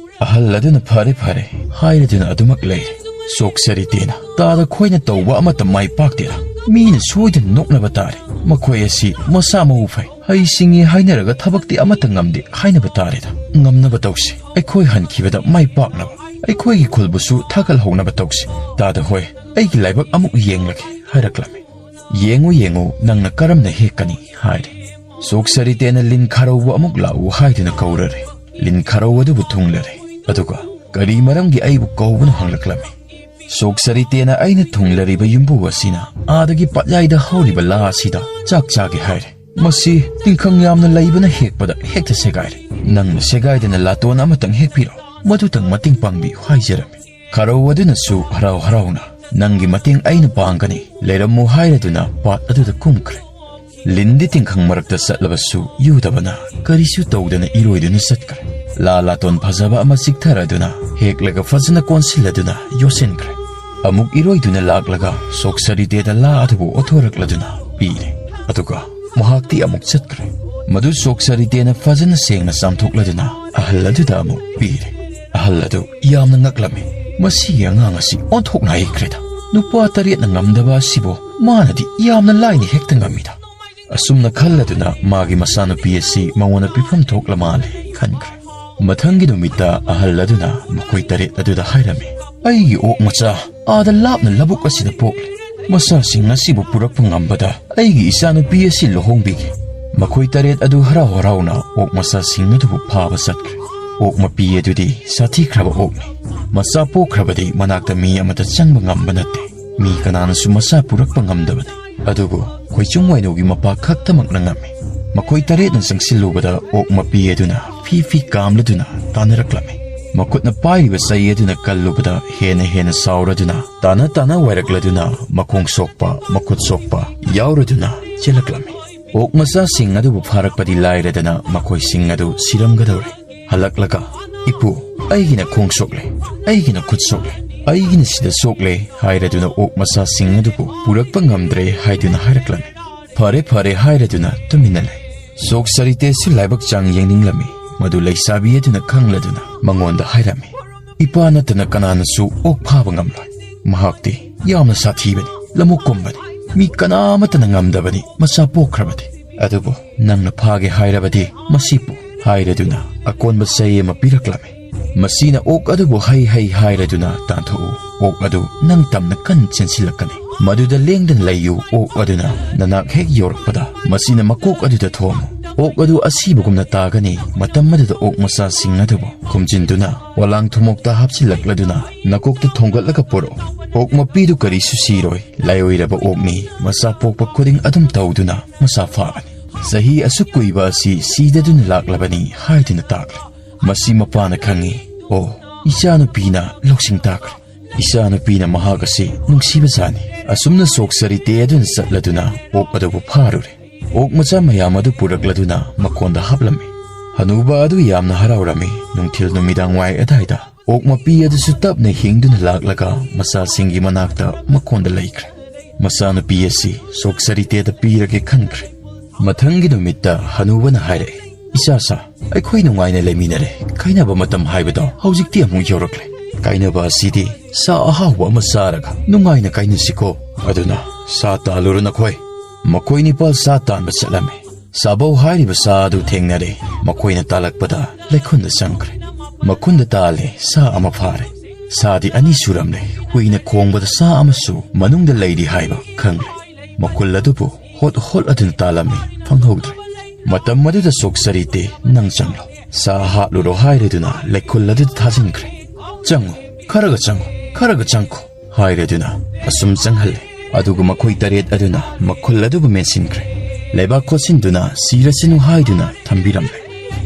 ꯑꯍꯜ ꯑꯗꯨꯅ "ꯐꯔꯦ, ꯐꯔꯦ" ꯍꯥꯏꯔꯗꯨꯅ ꯑꯗꯨꯃꯛ ꯂꯩꯔꯦ꯫ ꯆꯣꯛꯆꯔꯤꯇꯦꯅ, "ꯇꯥꯗ ꯈꯣꯏꯅ ꯇꯧꯕ ꯑꯃꯠꯇ ꯃꯥꯏ ꯄꯥꯛꯇꯦꯗ꯫ ꯃꯤꯅ ꯁꯣꯏꯗꯅ ꯅꯣꯛꯅꯕ ꯇꯥꯔꯦ꯫ ꯃꯈꯣꯏ ꯑꯁꯤ ꯃꯁꯥ ꯃꯎ ꯐꯩ, ꯍꯩ ꯁꯤꯡꯉꯤ ꯍꯥꯏꯅꯔꯒ ꯊꯕꯛꯇꯤ ꯑꯃꯠꯇ ꯉꯝꯗꯦ ꯍꯥꯏꯅꯕ ꯇꯥꯔꯦꯗ꯫ ꯉꯝꯅꯕ ꯇꯧꯁꯤ꯫ ꯑꯩꯈꯣꯏ ꯍꯟꯈꯤꯕꯗ ꯃꯥꯏ ꯄꯥꯛꯅꯕ, ꯑꯩꯈꯣꯏꯒꯤ ꯈꯨꯜꯕꯨꯁꯨ ꯊꯥꯒꯠꯍꯧꯅꯕ ꯇꯧꯁꯤ꯫ ꯇꯥꯗ ꯍꯣꯏ, ꯑꯩꯒꯤ ꯂꯥꯏꯕꯛ ꯑꯃꯨꯛ ꯌꯦꯡꯂꯒꯦ" ꯍꯥꯏꯔꯛꯂꯝꯃꯤ꯫ "ꯌꯦꯡꯉꯨ, ꯌꯦꯡꯉꯨ, ꯅꯪꯅ ꯀꯔꯝꯅ ꯍꯦꯛꯀꯅꯤ" ꯍꯥꯏꯔꯦ꯫ ꯆꯣꯛꯆꯔꯤꯇꯦꯅ "ꯂꯤꯟ ꯈꯥꯔꯧꯕ ꯑꯃꯨꯛ ꯂꯥꯛꯎ" ꯍꯥꯏꯗꯨꯅ ꯀꯧꯔꯔꯦ꯫ ꯂꯤꯟ ꯈꯥꯔꯧ ꯑꯗꯨꯕꯨ ꯊꯨꯡꯂꯔꯦ, ꯑꯗꯨꯒ "ꯀꯔꯤ ꯃꯔꯝꯒꯤ ꯑꯩꯕꯨ ꯀꯧꯕꯅꯣ?" ꯍꯪꯂꯛꯂꯝꯃꯤ꯫ ꯆꯣꯛꯆꯔꯤꯇꯦꯅ "ꯑꯩꯅ ꯊꯨꯡꯂꯔꯤꯕ ꯌꯨꯝꯕꯨ ꯑꯁꯤꯅ ꯑꯥꯗꯒꯤ ꯄꯠꯌꯥꯏꯗ ꯍꯧꯔꯤꯕ ꯂꯥ ꯑꯁꯤꯗ ꯆꯥꯛ ꯆꯥꯒꯦ ꯍꯥꯏꯔꯦ꯫ ꯃꯁꯤ ꯇꯤꯡꯈꯪ ꯌꯥꯝꯅ ꯂꯩꯕꯅ ꯍꯦꯛꯄꯗ ꯍꯦꯛꯇ ꯁꯦꯒꯥꯏꯔꯦ꯫ ꯅꯪꯅ ꯁꯦꯒꯥꯏꯗꯅ ꯂꯥꯇꯣꯟ ꯑꯃꯇꯪ ꯍꯦꯛꯄꯤꯔꯣ, ꯃꯗꯨꯇꯪ ꯃꯇꯦꯡ ꯄꯥꯡꯕꯤꯌꯨ" ꯍꯥꯏꯖꯔꯝꯃꯤ꯫ ꯈꯥꯔꯧ ꯑꯗꯨꯅꯁꯨ ꯍꯔꯥꯎ ꯍꯔꯥꯎꯅ "ꯅꯪꯒꯤ ꯃꯇꯦꯡ ꯑꯩꯅ ꯄꯥꯡꯒꯅꯤ, ꯂꯩꯔꯝꯃꯨ" ꯍꯥꯏꯔꯗꯨꯅ ꯄꯥꯠ ꯑꯗꯨꯗ ꯀꯨꯝꯈ꯭ꯔꯦ꯫ ꯂꯤꯟꯗꯤ ꯇꯤꯡꯈꯪ ꯃꯔꯛꯇ ꯆꯠꯂꯕꯁꯨ ꯌꯨꯗꯕꯅ ꯀꯔꯤꯁꯨ ꯇꯧꯗꯅ ꯏꯔꯣꯏꯗꯨꯅ ꯆꯠꯈ꯭ꯔꯦ꯫ ꯂꯥ ꯂꯥꯇꯣꯟ ꯐꯖꯕ ꯑꯃ ꯆꯤꯛꯊꯔꯗꯨꯅ ꯍꯦꯛꯂꯒ ꯐꯖꯅ ꯀꯣꯟꯁꯤꯜꯂꯗꯨꯅ ꯌꯣꯠꯁꯤꯟꯈ꯭ꯔꯦ꯫ ꯑꯃꯨꯛ ꯏꯔꯣꯏꯗꯨꯅ ꯂꯥꯛꯂꯒ ꯁꯣꯛꯁꯔꯤꯗꯦꯗ ꯂꯥ ꯑꯗꯨꯕꯨ ꯑꯣꯠꯊꯣꯔꯛꯂꯗꯨꯅ ꯄꯤꯔꯦ꯫ ꯑꯗꯨꯒ ꯃꯍꯥꯛꯇꯤ ꯑꯃꯨꯛ ꯆꯠꯈ꯭ꯔꯦ꯫ ꯃꯗꯨ ꯁꯣꯛꯁꯔꯤꯗꯦꯅ ꯐꯖꯅ ꯁꯦꯡꯅ ꯆꯥꯝꯊꯣꯛꯂꯗꯨꯅ ꯑꯍꯜ ꯑꯗꯨꯗ ꯑꯃꯨꯛ ꯄꯤꯔꯦ꯫ ꯑꯍꯜ ꯑꯗꯨ ꯌꯥꯝꯅ ꯉꯛꯂꯝꯃꯤ꯫ "ꯃꯁꯤꯒꯤ ꯑꯉꯥꯡ ꯑꯁꯤ ꯑꯣꯟꯊꯣꯛꯅ ꯍꯩꯈ꯭ꯔꯦꯗ꯫ ꯅꯨꯄꯥ ꯇꯔꯦꯠꯅ ꯉꯝꯗꯕ ꯑꯁꯤꯕꯨ ꯃꯥꯅꯗꯤ ꯌꯥꯝꯅ ꯂꯥꯏꯅ ꯍꯦꯛꯇ ꯉꯝꯃꯤꯗ"꯫ ꯑꯁꯨꯝꯅ ꯈꯜꯂꯗꯨꯅ ꯃꯥꯒꯤ ꯃꯆꯥꯅꯨꯄꯤ ꯑꯁꯤ ꯃꯉꯣꯟꯗ ꯄꯤꯐꯝ ꯊꯣꯛꯂ ꯃꯥꯜꯂꯦ ꯈꯟꯈ꯭ꯔꯦ꯫ ꯃꯊꯪꯒꯤ ꯅꯨꯃꯤꯠꯇ ꯑꯍꯜ ꯑꯗꯨꯅ ꯃꯈꯣꯏ ꯇꯔꯦꯠ ꯑꯗꯨꯗ ꯍꯥꯏꯔꯝꯃꯤ, "ꯑꯩꯒꯤ ꯑꯣꯛ ꯃꯆꯥ ꯑꯥꯗ ꯂꯥꯞꯅ ꯂꯧꯕꯨꯛ ꯑꯁꯤꯗ ꯄꯣꯛꯂꯦ꯫ ꯃꯆꯥꯁꯤꯡ ꯑꯁꯤꯕꯨ ꯄꯨꯔꯛꯄ ꯉꯝꯕꯗ ꯑꯩꯒꯤ ꯏꯆꯥꯅꯨꯄꯤ ꯑꯁꯤ ꯂꯨꯍꯣꯡꯕꯤꯒꯦ"꯫ ꯃꯈꯣꯏ ꯇꯔꯦꯠ ꯑꯗꯨ ꯍꯔꯥꯎ ꯍꯔꯥꯎꯅ ꯑꯣꯛ ꯃꯆꯥꯁꯤꯡ ꯑꯗꯨꯕꯨ ꯐꯥꯕ ꯆꯠꯈ꯭ꯔꯦ꯫ ꯑꯣꯛ ꯃꯄꯤ ꯑꯗꯨꯗꯤ ꯁꯥꯊꯤꯈ꯭ꯔꯕ ꯑꯣꯛꯅꯤ꯫ ꯃꯆꯥ ꯄꯣꯛꯈ꯭ꯔꯕꯗꯤ ꯃꯅꯥꯛꯇ ꯃꯤ ꯑꯃꯠꯇ ꯆꯪꯕ ꯉꯝꯕ ꯅꯠꯇꯦ꯫ ꯃꯤ ꯀꯅꯥꯅꯁꯨ ꯃꯆꯥ ꯄꯨꯔꯛꯄ ꯉꯝꯗꯕꯅꯤ꯫ ꯑꯗꯨꯕꯨ ꯈꯣꯏꯆꯨꯝ ꯋꯥꯏꯅꯨꯒꯤ ꯃꯄꯥ ꯈꯛꯇꯃꯛꯅ ꯉꯝꯃꯤ꯫ ꯃꯈꯣꯏ ꯇꯔꯦꯠꯅ ꯆꯪꯁꯤꯜꯂꯨꯕꯗ ꯑꯣꯛ ꯃꯄꯤ ꯑꯗꯨꯅ ꯐꯤ ꯐꯤ ꯀꯥꯝꯂꯗꯨꯅ ꯇꯥꯅꯔꯛꯂꯝꯃꯤ꯫ ꯃꯈꯨꯠꯅ ꯄꯥꯏꯔꯤꯕ ꯆꯩ ꯑꯗꯨꯅ ꯀꯜꯂꯨꯕꯗ ꯍꯦꯟꯅ ꯍꯦꯟꯅ ꯆꯥꯎꯔꯗꯨꯅ ꯇꯥꯅ ꯇꯥꯅ ꯋꯥꯏꯔꯛꯂꯗꯨꯅ ꯃꯈꯣꯡ ꯁꯣꯛꯄ, ꯃꯈꯨꯠ ꯁꯣꯛꯄ ꯌꯥꯎꯔꯗꯨꯅ ꯆꯦꯜꯂꯛꯂꯝꯃꯤ꯫ ꯑꯣꯛ ꯃꯆꯥꯁꯤꯡ ꯑꯗꯨꯕꯨ ꯐꯥꯔꯛꯄꯗꯤ ꯂꯥꯏꯔꯗꯅ ꯃꯈꯣꯏꯁꯤꯡ ꯑꯗꯨ ꯁꯤꯔꯝꯒꯗꯧꯔꯦ꯫ ꯍꯜꯂꯛꯂꯒ, "ꯏꯄꯨ, ꯑꯩꯒꯤꯅ ꯈꯣꯡ ꯁꯣꯛꯂꯦ, ꯑꯩꯒꯤꯅ ꯈꯨꯠ ꯁꯣꯛꯂꯦ, "ꯑꯩꯒꯤꯅ ꯁꯤꯗ ꯁꯣꯛꯂꯦ" ꯍꯥꯏꯔꯗꯨꯅ ꯑꯣꯛ ꯃꯆꯥꯁꯤꯡ ꯑꯗꯨꯕꯨ ꯄꯨꯔꯛꯄ ꯉꯝꯗ꯭ꯔꯦ ꯍꯥꯏꯗꯨꯅ ꯍꯥꯏꯔꯛꯂꯝꯃꯤ꯫ "ꯐꯔꯦ, ꯐꯔꯦ" ꯍꯥꯏꯔꯗꯨꯅ ꯇꯨꯃꯤꯟꯅ ꯂꯩ꯫ ꯁꯣꯛ ꯁꯔꯤꯇꯦꯁꯨ ꯂꯥꯏꯕꯛ ꯆꯥꯡ ꯌꯦꯡꯅꯤꯡꯂꯝꯃꯤ꯫ ꯃꯗꯨ ꯂꯩꯁꯥꯕꯤ ꯑꯗꯨꯅ ꯈꯪꯂꯗꯨꯅ ꯃꯉꯣꯟꯗ ꯍꯥꯏꯔꯝꯃꯤ, "ꯏꯄꯥ ꯅꯠꯇꯅ ꯀꯅꯥꯅꯁꯨ ꯑꯣꯛ ꯐꯥꯕ ꯉꯝꯂꯣꯏ꯫ ꯃꯍꯥꯛꯇꯤ ꯌꯥꯝꯅ ꯁꯥꯊꯤꯕꯅꯤ, ꯂꯃꯨꯛ ꯀꯨꯝꯕꯅꯤ꯫ ꯃꯤ ꯀꯅꯥꯃꯠꯇꯅ ꯉꯝꯗꯕꯅꯤ ꯃꯆꯥ ꯄꯣꯛꯈ꯭ꯔꯕꯗꯤ꯫ ꯑꯗꯨꯕꯨ ꯅꯪꯅ ꯐꯥꯒꯦ ꯍꯥꯏꯔꯕꯗꯤ ꯃꯁꯤ ꯄꯨ" ꯍꯥꯏꯔꯗꯨꯅ ꯑꯀꯣꯟꯕ ꯆꯩ ꯑꯃ ꯄꯤꯔꯛꯂꯝꯃꯤ꯫ ꯃꯁꯤꯅ ꯑꯣꯛ ꯑꯗꯨꯕꯨ ꯍꯩ ꯍꯩ ꯍꯥꯏꯔꯗꯨꯅ ꯇꯥꯟꯊꯣꯛꯎ꯫ ꯑꯣꯛ ꯑꯗꯨ ꯅꯪ ꯇꯝꯅ ꯀꯟ ꯆꯦꯟꯁꯤꯜꯂꯛꯀꯅꯤ꯫ ꯃꯗꯨꯗ ꯂꯦꯡꯗꯅ ꯂꯩꯌꯨ꯫ ꯑꯣꯛ ꯑꯗꯨꯅ ꯅꯅꯥꯛ ꯍꯦꯛ ꯌꯧꯔꯛꯄꯗ ꯃꯁꯤꯅ ꯃꯀꯣꯛ ꯑꯗꯨꯗ ꯊꯣꯝꯃꯨ꯫ ꯑꯣꯛ ꯑꯗꯨ ꯑꯁꯤꯕꯒꯨꯝꯅ ꯇꯥꯒꯅꯤ꯫ ꯃꯇꯝ ꯑꯗꯨꯗ ꯑꯣꯛ ꯃꯆꯥꯁꯤꯡ ꯑꯗꯨꯕꯨ ꯈꯨꯝꯖꯤꯟꯗꯨꯅ ꯄꯣꯂꯥꯡ ꯊꯨꯝꯃꯣꯛꯇ ꯍꯥꯞꯆꯤꯜꯂꯛꯂꯗꯨꯅ ꯅꯀꯣꯛꯇ ꯊꯣꯡꯒꯠꯂꯒ ꯄꯨꯔꯛꯎ꯫ ꯑꯣꯛ ꯃꯄꯤꯗꯨ ꯀꯔꯤꯁꯨ ꯁꯤꯔꯣꯏ꯫ ꯂꯥꯏꯑꯣꯏꯔꯕ ꯑꯣꯛꯅꯤ꯫ ꯃꯆꯥ ꯄꯣꯛꯄ ꯈꯨꯗꯤꯡ ꯑꯗꯨꯝ ꯇꯧꯗꯨꯅ ꯃꯆꯥ ꯐꯥꯒꯅꯤ꯫ ꯆꯍꯤ ꯑꯁꯨꯛ ꯀꯨꯏꯕ ꯑꯁꯤ ꯁꯤꯗꯗꯨꯅ ꯂꯥꯛꯂꯕꯅꯤ ꯍꯥꯏꯗꯨꯅ ꯇꯥꯛꯂꯦ꯫ ꯃꯁꯤ ꯃꯄꯥꯅ ꯈꯪꯏ꯫ ꯑꯣ, ꯏꯆꯥꯅꯨꯄꯤꯅ ꯂꯧꯁꯤꯡ ꯇꯥꯈ꯭ꯔꯦ꯫ ꯏꯆꯥꯅꯨꯄꯤꯅ ꯃꯍꯥꯛ ꯑꯁꯤ ꯅꯨꯡꯁꯤꯕꯖꯥꯠꯅꯤ꯫ ꯑꯁꯨꯝꯅ ꯁꯣꯛ ꯁꯔꯤꯇꯦ ꯑꯗꯨꯅ ꯆꯠꯂꯗꯨꯅ ꯑꯣꯛ ꯑꯗꯨꯕꯨ ꯐꯥꯔꯨꯔꯦ꯫ ꯑꯣꯛ ꯃꯆꯥ ꯃꯌꯥꯝ ꯑꯗꯨ ꯄꯨꯔꯛꯂꯗꯨꯅ ꯃꯀꯣꯟꯗ ꯍꯥꯞꯂꯝꯃꯤ꯫ ꯍꯅꯨꯕ ꯑꯗꯨ ꯌꯥꯝꯅ ꯍꯔꯥꯎꯔꯝꯃꯤ꯫ ꯅꯨꯡꯊꯤꯜ ꯅꯨꯃꯤꯗꯥꯡ ꯋꯥꯏ ꯑꯗꯥꯏꯗ ꯑꯣꯛ ꯃꯄꯤ ꯑꯗꯨꯁꯨ ꯇꯞꯅ ꯍꯤꯡꯗꯨꯅ ꯂꯥꯛꯂꯒ ꯃꯆꯥꯁꯤꯡꯒꯤ ꯃꯅꯥꯛꯇ ꯃꯀꯣꯟꯗ ꯂꯩꯈ꯭ꯔꯦ꯫ ꯃꯆꯥꯅꯨꯄꯤ ꯑꯁꯤ ꯁꯣꯛ ꯁꯔꯤꯇꯦꯗ ꯄꯤꯔꯒꯦ ꯈꯟꯈ꯭ꯔꯦ꯫ ꯃꯊꯪꯒꯤ ꯅꯨꯃꯤꯠꯇ ꯍꯅꯨꯕꯅ ꯍꯥꯏꯔꯛꯑꯦ, "ꯏꯆꯥꯁꯥ, ꯑꯩꯈꯣꯏ ꯅꯨꯡꯉꯥꯏꯅ ꯂꯩꯃꯤꯟꯅꯔꯦ꯫ ꯀꯥꯏꯅꯕ ꯃꯇꯝ ꯍꯥꯏꯕꯗꯣ ꯍꯧꯖꯤꯛꯇꯤ ꯑꯃꯨꯛ ꯌꯧꯔꯛꯂꯦ꯫ ꯀꯥꯏꯅꯕ ꯑꯁꯤꯗꯤ ꯁꯥ ꯑꯍꯥꯎꯕ ꯑꯃ ꯆꯥꯔꯒ ꯅꯨꯡꯉꯥꯏꯅ ꯀꯥꯏꯅꯁꯤꯀꯣ꯫ ꯑꯗꯨꯅ ꯁꯥ ꯇꯥꯜꯂꯨꯔꯣ ꯅꯈꯣꯏ꯫" ꯃꯈꯣꯏ ꯅꯤꯄꯥꯜ ꯁꯥ ꯇꯥꯟꯕ ꯆꯠꯂꯝꯃꯤ꯫ ꯁꯥꯕꯧ ꯍꯥꯏꯔꯤꯕ ꯁꯥ ꯑꯗꯨ ꯊꯦꯡꯅꯔꯦ꯫ ꯃꯈꯣꯏꯅ ꯇꯥꯜꯂꯛꯄꯗ ꯂꯩꯈꯨꯜꯗ ꯆꯪꯈ꯭ꯔꯦ꯫ ꯃꯈꯨꯜꯗ ꯇꯥꯜꯂꯦ, ꯁꯥ ꯑꯃ ꯐꯥꯔꯦ꯫ ꯁꯥꯗꯤ ꯑꯅꯤ ꯁꯨꯔꯝꯂꯦ꯫ ꯍꯨꯏꯅ ꯈꯣꯡꯕꯗ ꯁꯥ ꯑꯃꯁꯨ ꯃꯅꯨꯡꯗ ꯂꯩꯔꯤ ꯍꯥꯏꯕ ꯈꯪꯂꯦ꯫ ꯃꯈꯨꯜ ꯑꯗꯨꯕꯨ ꯍꯣꯠ ꯍꯣꯠ ꯑꯗꯨꯅ ꯇꯥꯜꯂꯝꯃꯤ, ꯐꯪꯍꯧꯗ꯭ꯔꯦ꯫ ꯃꯇꯝ ꯑꯗꯨꯗ ꯁꯣꯛ ꯁꯔꯤꯇꯦ, "ꯅꯪ ꯆꯪꯂꯣ꯫ ꯁꯥ ꯍꯥꯠꯂꯨꯔꯣ" ꯍꯥꯏꯔꯗꯨꯅ ꯂꯩꯈꯨꯜ ꯑꯗꯨꯗ ꯊꯥꯖꯤꯟꯈ꯭ꯔꯦ꯫ "ꯆꯪꯉꯨ, ꯈꯔꯒ ꯆꯪꯉꯨ, ꯈꯔꯒ ꯆꯪꯈꯣ" ꯍꯥꯏꯔꯗꯨꯅ ꯑꯁꯨꯝ ꯆꯪꯍꯜꯂꯦ꯫ ꯑꯗꯨꯒ ꯃꯈꯣꯏ ꯇꯔꯦꯠ ꯑꯗꯨꯅ ꯃꯈꯨꯜ ꯑꯗꯨꯕꯨ ꯃꯦꯟꯁꯤꯟꯈ꯭ꯔꯦ꯫ ꯂꯩꯕꯥꯛ ꯈꯣꯠꯆꯤꯟꯗꯨꯅ ꯁꯤꯔꯁꯅꯨ ꯍꯥꯏꯗꯨꯅ ꯊꯝꯕꯤꯔꯝꯂꯦ꯫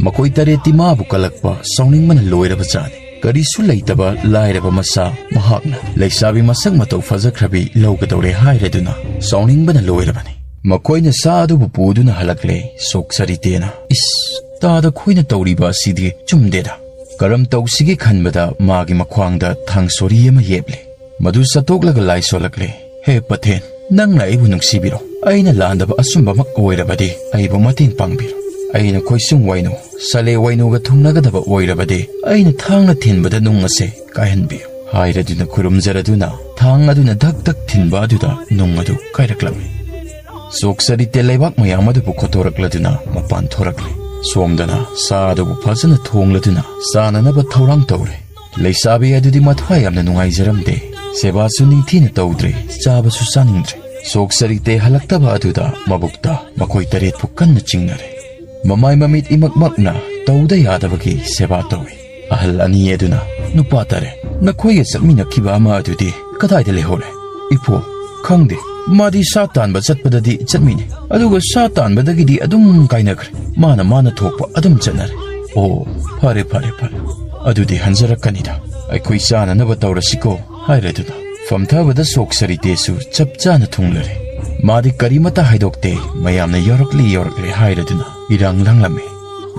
ꯃꯈꯣꯏ ꯇꯔꯦꯠꯇꯤ ꯃꯥꯕꯨ ꯀꯜꯂꯛꯄ ꯁꯥꯎꯅꯤꯡꯕꯅ ꯂꯣꯏꯔꯕ ꯖꯥꯠꯅꯤ꯫ ꯀꯔꯤꯁꯨ ꯂꯩꯇꯕ ꯂꯥꯏꯔꯕ ꯃꯆꯥ ꯃꯍꯥꯛꯅ ꯂꯩꯁꯥꯕꯤ ꯃꯁꯛ ꯃꯇꯧ ꯐꯖꯈ꯭ꯔꯕꯤ ꯂꯧꯒꯗꯧꯔꯦ ꯍꯥꯏꯔꯗꯨꯅ ꯁꯥꯎꯅꯤꯡꯕꯅ ꯂꯣꯏꯔꯕꯅꯤ꯫ ꯃꯈꯣꯏꯅ ꯁꯥ ꯑꯗꯨꯕꯨ ꯄꯨꯗꯨꯅ ꯍꯜꯂꯛꯂꯦ꯫ ꯁꯣꯛ ꯁꯔꯤꯇꯦꯅ, "ꯏꯁ, ꯇꯥꯗ ꯈꯣꯏꯅ ꯇꯧꯔꯤꯕ ꯑꯁꯤꯗꯤ ꯆꯨꯝꯗꯦꯗ꯫ ꯀꯔꯝ ꯇꯧꯁꯤꯒꯦ ꯈꯟꯕꯗ ꯃꯥꯒꯤ ꯃꯈ꯭ꯋꯥꯡꯗ ꯊꯥꯡ ꯁꯣꯔꯤ ꯑꯃ ꯌꯦꯞꯂꯦ꯫ ꯃꯗꯨ ꯁꯠꯇꯣꯛꯂꯒ ꯂꯥꯏ ꯁꯣꯜꯂꯛꯂꯦ꯫ "ꯍꯦ ꯄꯊꯦꯟ, ꯅꯪꯅ ꯑꯩꯕꯨ ꯅꯨꯡꯁꯤꯕꯤꯔꯣ꯫ ꯑꯩꯅ ꯂꯥꯟꯗꯕ ꯑꯆꯨꯝꯕꯃꯛ ꯑꯣꯏꯔꯕꯗꯤ ꯑꯩꯕꯨ ꯃꯇꯦꯡ ꯄꯥꯡꯕꯤꯔꯣ꯫ ꯑꯩꯅ ꯈꯣꯏꯁꯨꯡ ꯋꯥꯏꯅꯨ, ꯁꯂꯦ ꯋꯥꯏꯅꯨꯒ ꯊꯨꯡꯅꯒꯗꯕ ꯑꯣꯏꯔꯕꯗꯤ ꯑꯩꯅ ꯊꯥꯡꯅ ꯊꯤꯟꯕꯗ ꯅꯨꯡ ꯑꯁꯦ ꯀꯥꯏꯍꯟꯕꯤꯌꯨ" ꯍꯥꯏꯔꯗꯨꯅ ꯈꯨꯔꯨꯝꯖꯔꯗꯨꯅ ꯊꯥꯡ ꯑꯗꯨꯅ ꯙꯛ ꯙꯛ ꯊꯤꯟꯕ ꯑꯗꯨꯗ ꯅꯨꯡ ꯑꯗꯨ ꯀꯥꯏꯔꯛꯂꯝꯃꯤ꯫ ꯁꯣꯛ ꯁꯔꯤꯇꯦ ꯂꯩꯕꯥꯛ ꯃꯌꯥꯝ ꯑꯗꯨꯕꯨ ꯈꯣꯠꯇꯣꯔꯛꯂꯗꯨꯅ ꯃꯄꯥꯟ ꯊꯣꯔꯛꯂꯦ꯫ ꯁꯣꯝꯗꯅ ꯁꯥ ꯑꯗꯨꯕꯨ ꯐꯖꯅ ꯊꯣꯡꯂꯗꯨꯅ ꯆꯥꯅꯅꯕ ꯊꯧꯔꯥꯡ ꯇꯧꯔꯦ꯫ ꯂꯩꯁꯥꯕꯤ ꯑꯗꯨꯗꯤ ꯃꯊ꯭ꯋꯥꯏ ꯌꯥꯝꯅ ꯅꯨꯡꯉꯥꯏꯖꯔꯝꯗꯦ꯫ ꯁꯦꯕꯥꯁꯨ ꯅꯤꯡꯊꯤꯅ ꯇꯧꯗ꯭ꯔꯦ, ꯆꯥꯕꯁꯨ ꯆꯥꯅꯤꯡꯗ꯭ꯔꯦ꯫ ꯁꯣꯛ ꯁꯔꯤꯇꯦ ꯍꯜꯂꯛꯇꯕ ꯑꯗꯨꯗ ꯃꯕꯨꯛꯇ ꯃꯈꯣꯏ ꯇꯔꯦꯠꯄꯨ ꯀꯟꯅ ꯆꯤꯡꯅꯔꯦ꯫ ꯃꯃꯥꯏ ꯃꯃꯤꯠ ꯏꯃꯛꯃꯛꯅ ꯇꯧꯗ ꯌꯥꯗꯕꯒꯤ ꯁꯦꯕꯥ ꯇꯧꯏ꯫ ꯑꯍꯜ ꯑꯅꯤ ꯑꯗꯨꯅ, "ꯅꯨꯄꯥ ꯇꯔꯦꯠ, ꯅꯈꯣꯏꯒ ꯆꯠꯃꯤꯟꯅꯈꯤꯕ ꯑꯃ ꯑꯗꯨꯗꯤ ꯀꯗꯥꯏꯗ ꯂꯩꯍꯧꯔꯦ?" "ꯏꯄꯣ, ꯈꯪꯗꯦ꯫ ꯃꯥꯗꯤ ꯁꯥ ꯇꯥꯟꯕ ꯆꯠꯄꯗꯗꯤ ꯆꯠꯃꯤꯟꯅꯩ, ꯑꯗꯨꯒ ꯁꯥ ꯇꯥꯟꯕꯗꯒꯤꯗꯤ ꯑꯗꯨꯝ ꯀꯥꯏꯅꯈ꯭ꯔꯦ꯫ ꯃꯥꯅ ꯃꯥꯅ ꯊꯣꯛꯄ ꯑꯗꯨꯝ ꯆꯠꯅꯔꯦ꯫" "ꯑꯣ, ꯐꯔꯦ, ꯐꯔꯦ, ꯐꯔꯦ꯫ ꯑꯗꯨꯗꯤ ꯍꯟꯖꯔꯛꯀꯅꯤꯗ꯫ ꯑꯩꯈꯣꯏ ꯆꯥꯅꯅꯕ ꯇꯧꯔꯁꯤꯀꯣ" ꯍꯥꯏꯔꯗꯨꯅ ꯐꯝꯊꯕꯗ ꯁꯣꯛ ꯁꯔꯤꯇꯦꯁꯨ ꯆꯞ ꯆꯥꯅ ꯊꯨꯡꯂꯔꯦ꯫ ꯃꯥꯗꯤ ꯀꯔꯤꯃꯠꯇ ꯍꯥꯏꯗꯣꯛꯇꯦ꯫ ꯃꯌꯥꯝꯅ "ꯌꯧꯔꯛꯂꯤ, ꯌꯧꯔꯛꯂꯤ" ꯍꯥꯏꯔꯗꯨꯅ ꯏꯔꯥꯡ ꯂꯥꯡꯂꯝꯃꯤ꯫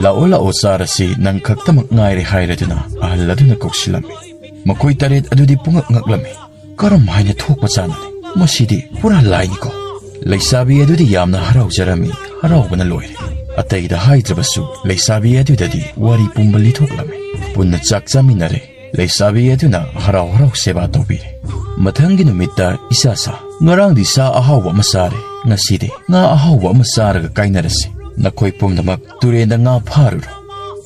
"ꯂꯥꯛꯑꯣ, ꯂꯥꯛꯑꯣ, ꯆꯥꯔꯁꯤ, ꯅꯪ ꯈꯛꯇꯃꯛ ꯉꯥꯏꯔꯦ" ꯍꯥꯏꯔꯗꯨꯅ ꯑꯍꯜ ꯑꯗꯨꯅ ꯀꯧꯁꯤꯜꯂꯝꯃꯤ꯫ ꯃꯈꯣꯏ ꯇꯔꯦꯠ ꯑꯗꯨꯗꯤ ꯄꯨꯡꯉꯛ ꯉꯛꯂꯝꯃꯤ꯫ "ꯀꯔꯝ ꯍꯥꯏꯅ ꯊꯣꯛꯄ ꯆꯥꯅꯅꯤ? ꯃꯁꯤꯗꯤ ꯄꯨꯔꯥ ꯂꯥꯏꯅꯤꯀꯣ!" ꯂꯩꯁꯥꯕꯤ ꯑꯗꯨꯗꯤ ꯌꯥꯝꯅ ꯍꯔꯥꯎꯖꯔꯝꯃꯤ, ꯍꯔꯥꯎꯕꯅ ꯂꯣꯏꯔꯦ꯫ ꯑꯇꯩꯗ ꯍꯥꯏꯗ꯭ꯔꯕꯁꯨ ꯂꯩꯁꯥꯕꯤ ꯑꯗꯨꯗꯗꯤ ꯋꯥꯔꯤ ꯄꯨꯝꯕ ꯂꯤꯊꯣꯛꯂꯝꯃꯤ꯫ ꯄꯨꯟꯅ ꯆꯥꯛ ꯆꯥꯃꯤꯟꯅꯔꯦ꯫ ꯂꯩꯁꯥꯕꯤ ꯑꯗꯨꯅ ꯍꯔꯥꯎ ꯍꯔꯥꯎ ꯁꯦꯕꯥ ꯇꯧꯕꯤꯔꯦ꯫ ꯃꯊꯪꯒꯤ ꯅꯨꯃꯤꯠꯇ, "ꯏꯆꯥꯁꯥ, ꯉꯔꯥꯡꯗꯤ ꯁꯥ ꯑꯍꯥꯎꯕ ꯑꯃ ꯆꯥꯔꯦ, ꯉꯁꯤꯗꯤ ꯉꯥ ꯑꯍꯥꯎꯕ ꯑꯃ ꯆꯥꯔꯒ ꯀꯥꯏꯅꯔꯁꯤ꯫ ꯅꯈꯣꯏ ꯄꯨꯝꯅꯃꯛ ꯇꯨꯔꯦꯟꯗ ꯉꯥ ꯐꯥꯔꯨꯔꯣ꯫"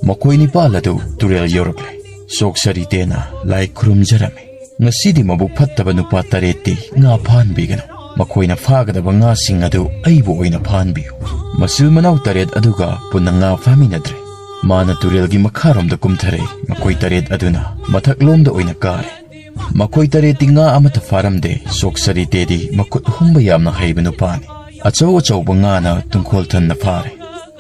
ꯃꯈꯣꯏ ꯅꯤꯄꯥꯜ ꯑꯗꯨ ꯇꯨꯔꯦꯜ ꯌꯧꯔꯛꯂꯦ꯫ ꯁꯣꯛ ꯁꯔꯤꯇꯦꯅ ꯂꯥꯏ ꯈꯨꯔꯨꯝꯖꯔꯝꯃꯤ꯫ "ꯉꯁꯤꯗꯤ ꯃꯕꯨꯛ ꯐꯠꯇꯕ ꯅꯨꯄꯥ ꯇꯔꯦꯠꯇꯤ ꯉꯥ ꯐꯥꯍꯟꯕꯤꯒꯅꯨ꯫ ꯃꯈꯣꯏꯅ ꯐꯥꯒꯗꯕ ꯉꯥꯁꯤꯡ ꯑꯗꯨ ꯑꯩꯕꯨ ꯑꯣꯏꯅ ꯐꯥꯍꯟꯕꯤꯌꯨ꯫" ꯃꯆꯤꯜ ꯃꯅꯥꯎ ꯇꯔꯦꯠ ꯑꯗꯨꯒ ꯄꯨꯟꯅ ꯉꯥ ꯐꯥꯃꯤꯟꯅꯗ꯭ꯔꯦ꯫ ꯃꯥꯅ ꯇꯨꯔꯦꯜꯒꯤ ꯃꯈꯥꯔꯣꯝꯗ ꯀꯨꯝꯊꯔꯦ꯫ ꯃꯈꯣꯏ ꯇꯔꯦꯠ ꯑꯗꯨꯅ ꯃꯊꯛꯂꯣꯝꯗ ꯑꯣꯏꯅ ꯀꯥꯔꯦ꯫ ꯃꯈꯣꯏ ꯇꯔꯦꯠꯇꯤ ꯉꯥ ꯑꯃꯠꯇ ꯐꯥꯔꯝꯗꯦ꯫ ꯁꯣꯛ ꯁꯔꯤꯇꯦꯗꯤ ꯃꯈꯨꯠ ꯍꯨꯝꯕ ꯌꯥꯝꯅ ꯍꯩꯕ ꯅꯨꯄꯥꯅꯤ꯫ ꯑꯆꯧ ꯑꯆꯧꯕ ꯉꯥꯅ ꯇꯨꯡꯈꯣꯜ ꯊꯟꯅ ꯐꯥꯔꯦ꯫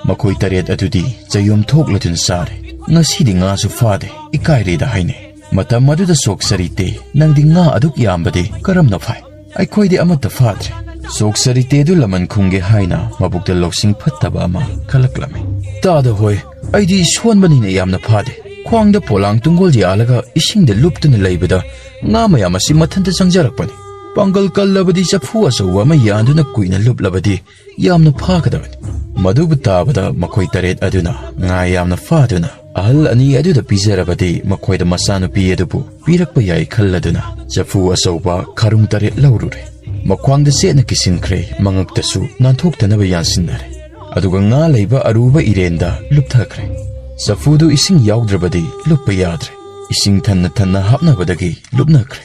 ꯃꯈꯣꯏ ꯇꯔꯦꯠ ꯑꯗꯨꯗꯤ ꯆꯌꯣꯝ ꯊꯣꯛꯂꯗꯨꯅ ꯆꯥꯔꯦ꯫ "ꯉꯁꯤꯗꯤ ꯉꯥꯁꯨ ꯐꯥꯗꯦ, ꯏꯀꯥꯏꯔꯦꯗ" ꯍꯥꯏꯅꯩ꯫ ꯃꯇꯝ ꯑꯗꯨꯗ ꯁꯣꯛ ꯁꯔꯤꯇꯦ, "ꯅꯪꯗꯤ ꯉꯥ ꯑꯗꯨꯛ ꯌꯥꯝꯕꯗꯤ ꯀꯔꯝꯅ ꯐꯥꯏ? ꯑꯩꯈꯣꯏꯗꯤ ꯑꯃꯠꯇ ꯐꯥꯗ꯭ꯔꯦ꯫" ꯁꯣꯛ ꯁꯔꯤꯇꯦ ꯑꯗꯨ ꯂꯃꯟ ꯈꯨꯝꯒꯦ ꯍꯥꯏꯅ ꯃꯕꯨꯛꯇ ꯂꯧꯁꯤꯡ ꯐꯠꯇꯕ ꯑꯃ ꯈꯜꯂꯛꯂꯝꯃꯤ꯫ "ꯇꯥꯗ ꯍꯣꯏ, ꯑꯩꯗꯤ ꯁꯣꯟꯕꯅꯤꯅ ꯌꯥꯝꯅ ꯐꯥꯗꯦ꯫ ꯈ꯭ꯋꯥꯡꯗ ꯄꯣꯂꯥꯡ ꯇꯨꯡꯒꯣꯜ ꯌꯥꯜꯂꯒ ꯏꯁꯤꯡꯗ ꯂꯨꯞꯇꯨꯅ ꯂꯩꯕꯗ ꯉꯥ ꯃꯌꯥꯝ ꯑꯁꯤ ꯃꯊꯟꯇ ꯆꯪꯖꯔꯛꯄꯅꯤ꯫ ꯄꯥꯡꯒꯜ ꯀꯜꯂꯕꯗꯤ ꯆꯐꯨ ꯑꯆꯧꯕ ꯑꯃ ꯌꯥꯟꯗꯨꯅ ꯀꯨꯏꯅ ꯂꯨꯞꯂꯕꯗꯤ ꯌꯥꯝꯅ ꯐꯥꯒꯗꯕꯅꯤ꯫ ꯃꯗꯨꯕꯨ ꯇꯥꯕꯗ ꯃꯈꯣꯏ ꯇꯔꯦꯠ ꯑꯗꯨꯅ ꯉꯥ ꯌꯥꯝꯅ ꯐꯥꯗꯨꯅ ꯑꯍꯜ ꯑꯅꯤ ꯑꯗꯨꯗ ꯄꯤꯖꯔꯕꯗꯤ ꯃꯈꯣꯏꯗ ꯃꯆꯥꯅꯨꯄꯤ ꯑꯗꯨꯕꯨ ꯄꯤꯔꯛꯄ ꯌꯥꯏ ꯈꯜꯂꯗꯨꯅ ꯆꯐꯨ ꯑꯆꯧꯕ ꯈꯔꯨꯡ ꯇꯔꯦꯠ ꯂꯧꯔꯨꯔꯦ꯫ ꯃꯈ꯭ꯋꯥꯡꯗ ꯆꯦꯠꯅ ꯀꯤꯁꯤꯟꯈ꯭ꯔꯦ, ꯃꯉꯛꯇꯁꯨ ꯅꯥꯟꯊꯣꯛꯇꯅꯕ ꯌꯥꯟꯁꯤꯟꯅꯔꯦ꯫ ꯑꯗꯨꯒ ꯉꯥ ꯂꯩꯕ ꯑꯔꯨꯕ ꯏꯔꯦꯟꯗ ꯂꯨꯞꯊꯈ꯭ꯔꯦ꯫ ꯆꯐꯨꯗꯨ ꯏꯁꯤꯡ ꯌꯥꯎꯗ꯭ꯔꯕꯗꯤ ꯂꯨꯞꯄ ꯌꯥꯗ꯭ꯔꯦ꯫ ꯏꯁꯤꯡ ꯊꯟꯅ ꯊꯟꯅ ꯍꯥꯞꯅꯕꯗꯒꯤ ꯂꯨꯞꯅꯈ꯭ꯔꯦ꯫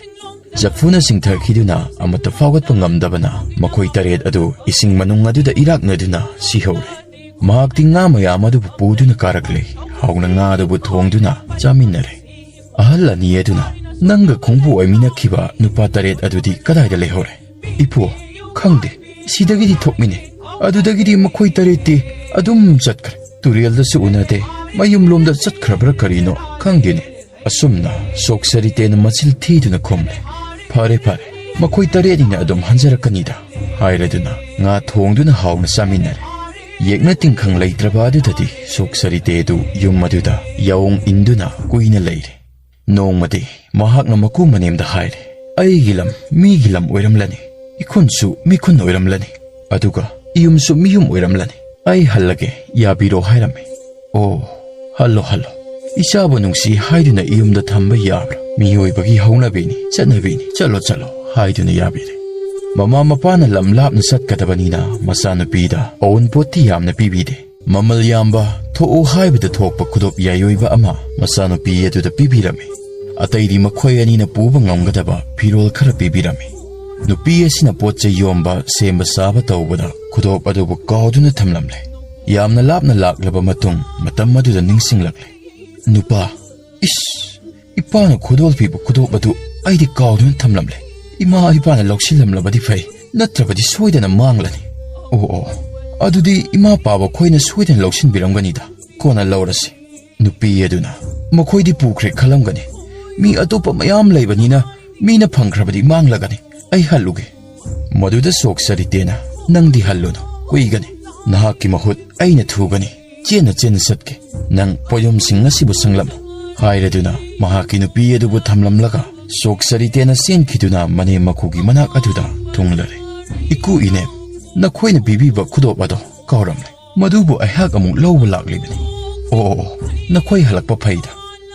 ꯆꯐꯨꯅ ꯆꯤꯡꯊꯈꯤꯗꯨꯅ ꯑꯃꯠꯇ ꯐꯥꯎꯒꯠꯄ ꯉꯝꯗꯕꯅ ꯃꯈꯣꯏ ꯇꯔꯦꯠ ꯑꯗꯨ ꯏꯁꯤꯡ ꯃꯅꯨꯡ ꯑꯗꯨꯗ ꯏꯔꯥꯛꯅꯗꯨꯅ ꯁꯤꯍꯧꯔꯦ꯫ ꯃꯍꯥꯛꯇꯤ ꯉꯥ ꯃꯌꯥꯝ ꯑꯗꯨꯕꯨ ꯄꯨꯗꯨꯅ ꯀꯥꯔꯛꯂꯦ꯫ ꯍꯥꯎꯅ ꯉꯥ ꯑꯗꯨꯕꯨ ꯊꯣꯡꯗꯨꯅ ꯆꯥꯃꯤꯟꯅꯔꯦ꯫ ꯑꯍꯜ ꯑꯅꯤ ꯑꯗꯨꯅ, "ꯅꯪꯒ ꯈꯣꯡꯕꯨ ꯑꯣꯏꯃꯤꯟꯅꯈꯤꯕ ꯅꯨꯄꯥ ꯇꯔꯦꯠ ꯑꯗꯨꯗꯤ ꯀꯗꯥꯏꯗ ꯂꯩꯍꯧꯔꯦ?" "ꯏꯄꯨ, ꯈꯪꯗꯦ꯫ ꯁꯤꯗꯒꯤꯗꯤ ꯊꯣꯛꯃꯤꯟꯅꯩ꯫ ꯑꯗꯨꯗꯒꯤꯗꯤ ꯃꯈꯣꯏ ꯇꯔꯦꯠꯇꯤ ꯑꯗꯨꯝ ꯆꯠꯈ꯭ꯔꯦ꯫ ꯇꯨꯔꯦꯜꯗꯁꯨ ꯎꯅꯗꯦ꯫ ꯃꯌꯨꯝꯂꯣꯝꯗ ꯆꯠꯈ꯭ꯔꯕ꯭ꯔꯥ ꯀꯔꯤꯅꯣ ꯈꯪꯗꯦꯅꯦ"꯫ ꯑꯁꯨꯝꯅ ꯁꯣꯛ ꯁꯔꯤꯇꯦꯅ ꯃꯆꯤꯜ ꯊꯤꯗꯨꯅ ꯈꯨꯝꯂꯦ꯫ "ꯐꯔꯦ, ꯐꯔꯦ, ꯃꯈꯣꯏ ꯇꯔꯦꯠꯅꯤꯅ ꯑꯗꯨꯝ ꯍꯟꯖꯔꯛꯀꯅꯤꯗ" ꯍꯥꯏꯔꯗꯨꯅ ꯉꯥ ꯊꯣꯡꯗꯨꯅ ꯍꯥꯎꯅ ꯆꯥꯃꯤꯟꯅꯔꯦ꯫ ꯌꯦꯛꯅ ꯇꯤꯡꯈꯪ ꯂꯩꯇ꯭ꯔꯕ ꯑꯗꯨꯗꯗꯤ ꯁꯣꯛ ꯁꯔꯤꯇꯦꯗꯨ ꯌꯨꯝ ꯑꯗꯨꯗ ꯌꯥꯑꯣꯡ ꯏꯟꯗꯨꯅ ꯀꯨꯏꯅ ꯂꯩꯔꯦ꯫ ꯅꯣꯡꯃꯗꯤ ꯃꯍꯥꯛꯅ ꯃꯀꯨ ꯃꯅꯦꯝꯗ ꯍꯥꯏꯔꯦ, "ꯑꯩꯒꯤ ꯂꯝ ꯃꯤꯒꯤ ꯂꯝ ꯑꯣꯏꯔꯝꯂꯅꯤ, ꯏꯈꯨꯟꯁꯨ ꯃꯤꯈꯨꯟ ꯑꯣꯏꯔꯝꯂꯅꯤ, ꯑꯗꯨꯒ ꯏꯌꯨꯝꯁꯨ ꯃꯤꯌꯨꯝ ꯑꯣꯏꯔꯝꯂꯅꯤ꯫ ꯑꯩ ꯍꯜꯂꯒꯦ, ꯌꯥꯕꯤꯔꯣ" ꯍꯥꯏꯔꯝꯃꯤ꯫ "ꯑꯣ, ꯍꯜꯂꯣ, ꯍꯜꯂꯣ꯫ ꯏꯆꯥꯕꯨ ꯅꯨꯡꯁꯤ ꯍꯥꯏꯗꯨꯅ ꯏꯌꯨꯝꯗ ꯊꯝꯕ ꯌꯥꯕ꯭ꯔꯥ? ꯃꯤꯑꯣꯏꯕꯒꯤ ꯍꯧꯅꯕꯤꯅꯤ, ꯆꯠꯅꯕꯤꯅꯤ꯫ ꯆꯠꯂꯣ, ꯆꯠꯂꯣ" ꯍꯥꯏꯗꯨꯅ ꯌꯥꯕꯤꯔꯦ꯫ ꯃꯃꯥ ꯃꯄꯥꯅ ꯂꯝ ꯂꯥꯞꯅ ꯆꯠꯀꯗꯕꯅꯤꯅ ꯃꯆꯥꯅꯨꯄꯤꯗ ꯑꯋꯨꯟꯄꯣꯠꯇꯤ ꯌꯥꯝꯅ ꯄꯤꯕꯤꯗꯦ꯫ ꯃꯃꯜ ꯌꯥꯝꯕ, ꯊꯣꯛꯎ ꯍꯥꯏꯕꯗ ꯊꯣꯛꯄ ꯈꯨꯗꯣꯞ ꯌꯥꯏꯑꯣꯏꯕ ꯑꯃ ꯃꯆꯥꯅꯨꯄꯤ ꯑꯗꯨꯗ ꯄꯤꯕꯤꯔꯝꯃꯤ꯫ ꯑꯇꯩꯗꯤ ꯃꯈꯣꯏ ꯑꯅꯤꯅ ꯄꯨꯕ ꯉꯝꯒꯗꯕ ꯐꯤꯔꯣꯜ ꯈꯔ ꯄꯤꯕꯤꯔꯝꯃꯤ꯫ ꯅꯨꯄꯤ ꯑꯁꯤꯅ ꯄꯣꯠ ꯆꯩ ꯌꯣꯟꯕ, ꯁꯦꯝꯕ ꯁꯥꯕ ꯇꯧꯕꯗ ꯈꯨꯗꯣꯞ ꯑꯗꯨꯕꯨ ꯀꯥꯎꯗꯨꯅ ꯊꯝꯂꯝꯂꯦ꯫ ꯌꯥꯝꯅ ꯂꯥꯞꯅ ꯂꯥꯛꯂꯕ ꯃꯇꯨꯡ ꯃꯇꯝ ꯑꯗꯨꯗ ꯅꯤꯡꯁꯤꯡꯂꯛꯂꯦ꯫ "ꯅꯨꯄꯥ, ꯏꯁ, ꯏꯄꯥꯅ ꯈꯨꯗꯣꯜ ꯄꯤꯕ ꯈꯨꯗꯣꯞ ꯑꯗꯨ ꯑꯩꯗꯤ ꯀꯥꯎꯗꯨꯅ ꯊꯝꯂꯝꯂꯦ꯫ ꯏꯃꯥ ꯏꯄꯥꯅ ꯂꯧꯁꯤꯜꯂꯝꯂꯕꯗꯤ ꯐꯩ, ꯅꯠꯇ꯭ꯔꯕꯗꯤ ꯁꯣꯏꯗꯅ ꯃꯥꯡꯂꯅꯤ꯫ ꯑꯣ, ꯑꯣ, ꯑꯗꯨꯗꯤ ꯏꯃꯥ ꯄꯥꯕ ꯈꯣꯏꯅ ꯁꯣꯏꯗꯅ ꯂꯧꯁꯤꯟꯕꯤꯔꯝꯒꯅꯤꯗ꯫ ꯀꯣꯟꯅ ꯂꯧꯔꯁꯤ"꯫ ꯅꯨꯄꯤ ꯑꯗꯨꯅ, "ꯃꯈꯣꯏꯗꯤ ꯄꯨꯈ꯭ꯔꯦ ꯈꯜꯂꯝꯒꯅꯤ꯫ ꯃꯤ ꯑꯇꯣꯞꯄ ꯃꯌꯥꯝ ꯂꯩꯕꯅꯤꯅ ꯃꯤꯅ ꯐꯪꯈ꯭ꯔꯕꯗꯤ ꯃꯥꯡꯂꯒꯅꯤ꯫ ꯑꯩ ꯍꯜꯂꯨꯒꯦ"꯫ ꯃꯗꯨꯗ ꯁꯣꯛ ꯁꯔꯤꯇꯦꯅ, "ꯅꯪꯗꯤ ꯍꯜꯂꯨꯅꯨ, ꯀꯨꯏꯒꯅꯤ꯫ ꯅꯍꯥꯛꯀꯤ ꯃꯍꯨꯠ ꯑꯩꯅ ꯊꯨꯒꯅꯤ꯫ ꯆꯦꯟꯅ ꯆꯦꯟꯅ ꯆꯠꯀꯦ꯫ ꯅꯪ ꯄꯣꯌꯨꯝꯁꯤꯡ ꯑꯁꯤꯕꯨ ꯁꯪꯂꯝꯃꯨ"꯫ ꯍꯥꯏꯔꯗꯨꯅ ꯃꯍꯥꯛꯀꯤ ꯅꯨꯄꯤ ꯑꯗꯨꯕꯨ ꯊꯝꯂꯝꯂꯒ ꯁꯣꯛ ꯁꯔꯤꯇꯦꯅ ꯆꯦꯟꯈꯤꯗꯨꯅ ꯃꯅꯦꯝ ꯃꯀꯨꯒꯤ ꯃꯅꯥꯛ ꯑꯗꯨꯗ ꯊꯨꯡꯂꯔꯦ꯫ "ꯏꯀꯨ ꯏꯅꯦ, ꯅꯈꯣꯏꯅ ꯄꯤꯕꯤꯕ ꯈꯨꯗꯣꯞ ꯑꯗꯣ ꯀꯥꯎꯔꯝꯂꯦ꯫ ꯃꯗꯨꯕꯨ ꯑꯩꯍꯥꯛ ꯑꯃꯨꯛ ꯂꯧꯕ ꯂꯥꯛꯂꯤꯕꯅꯤ꯫ ꯑꯣ, ꯑꯣ, ꯑꯣ, ꯅꯈꯣꯏ ꯍꯜꯂꯛꯄ ꯐꯩꯗ꯫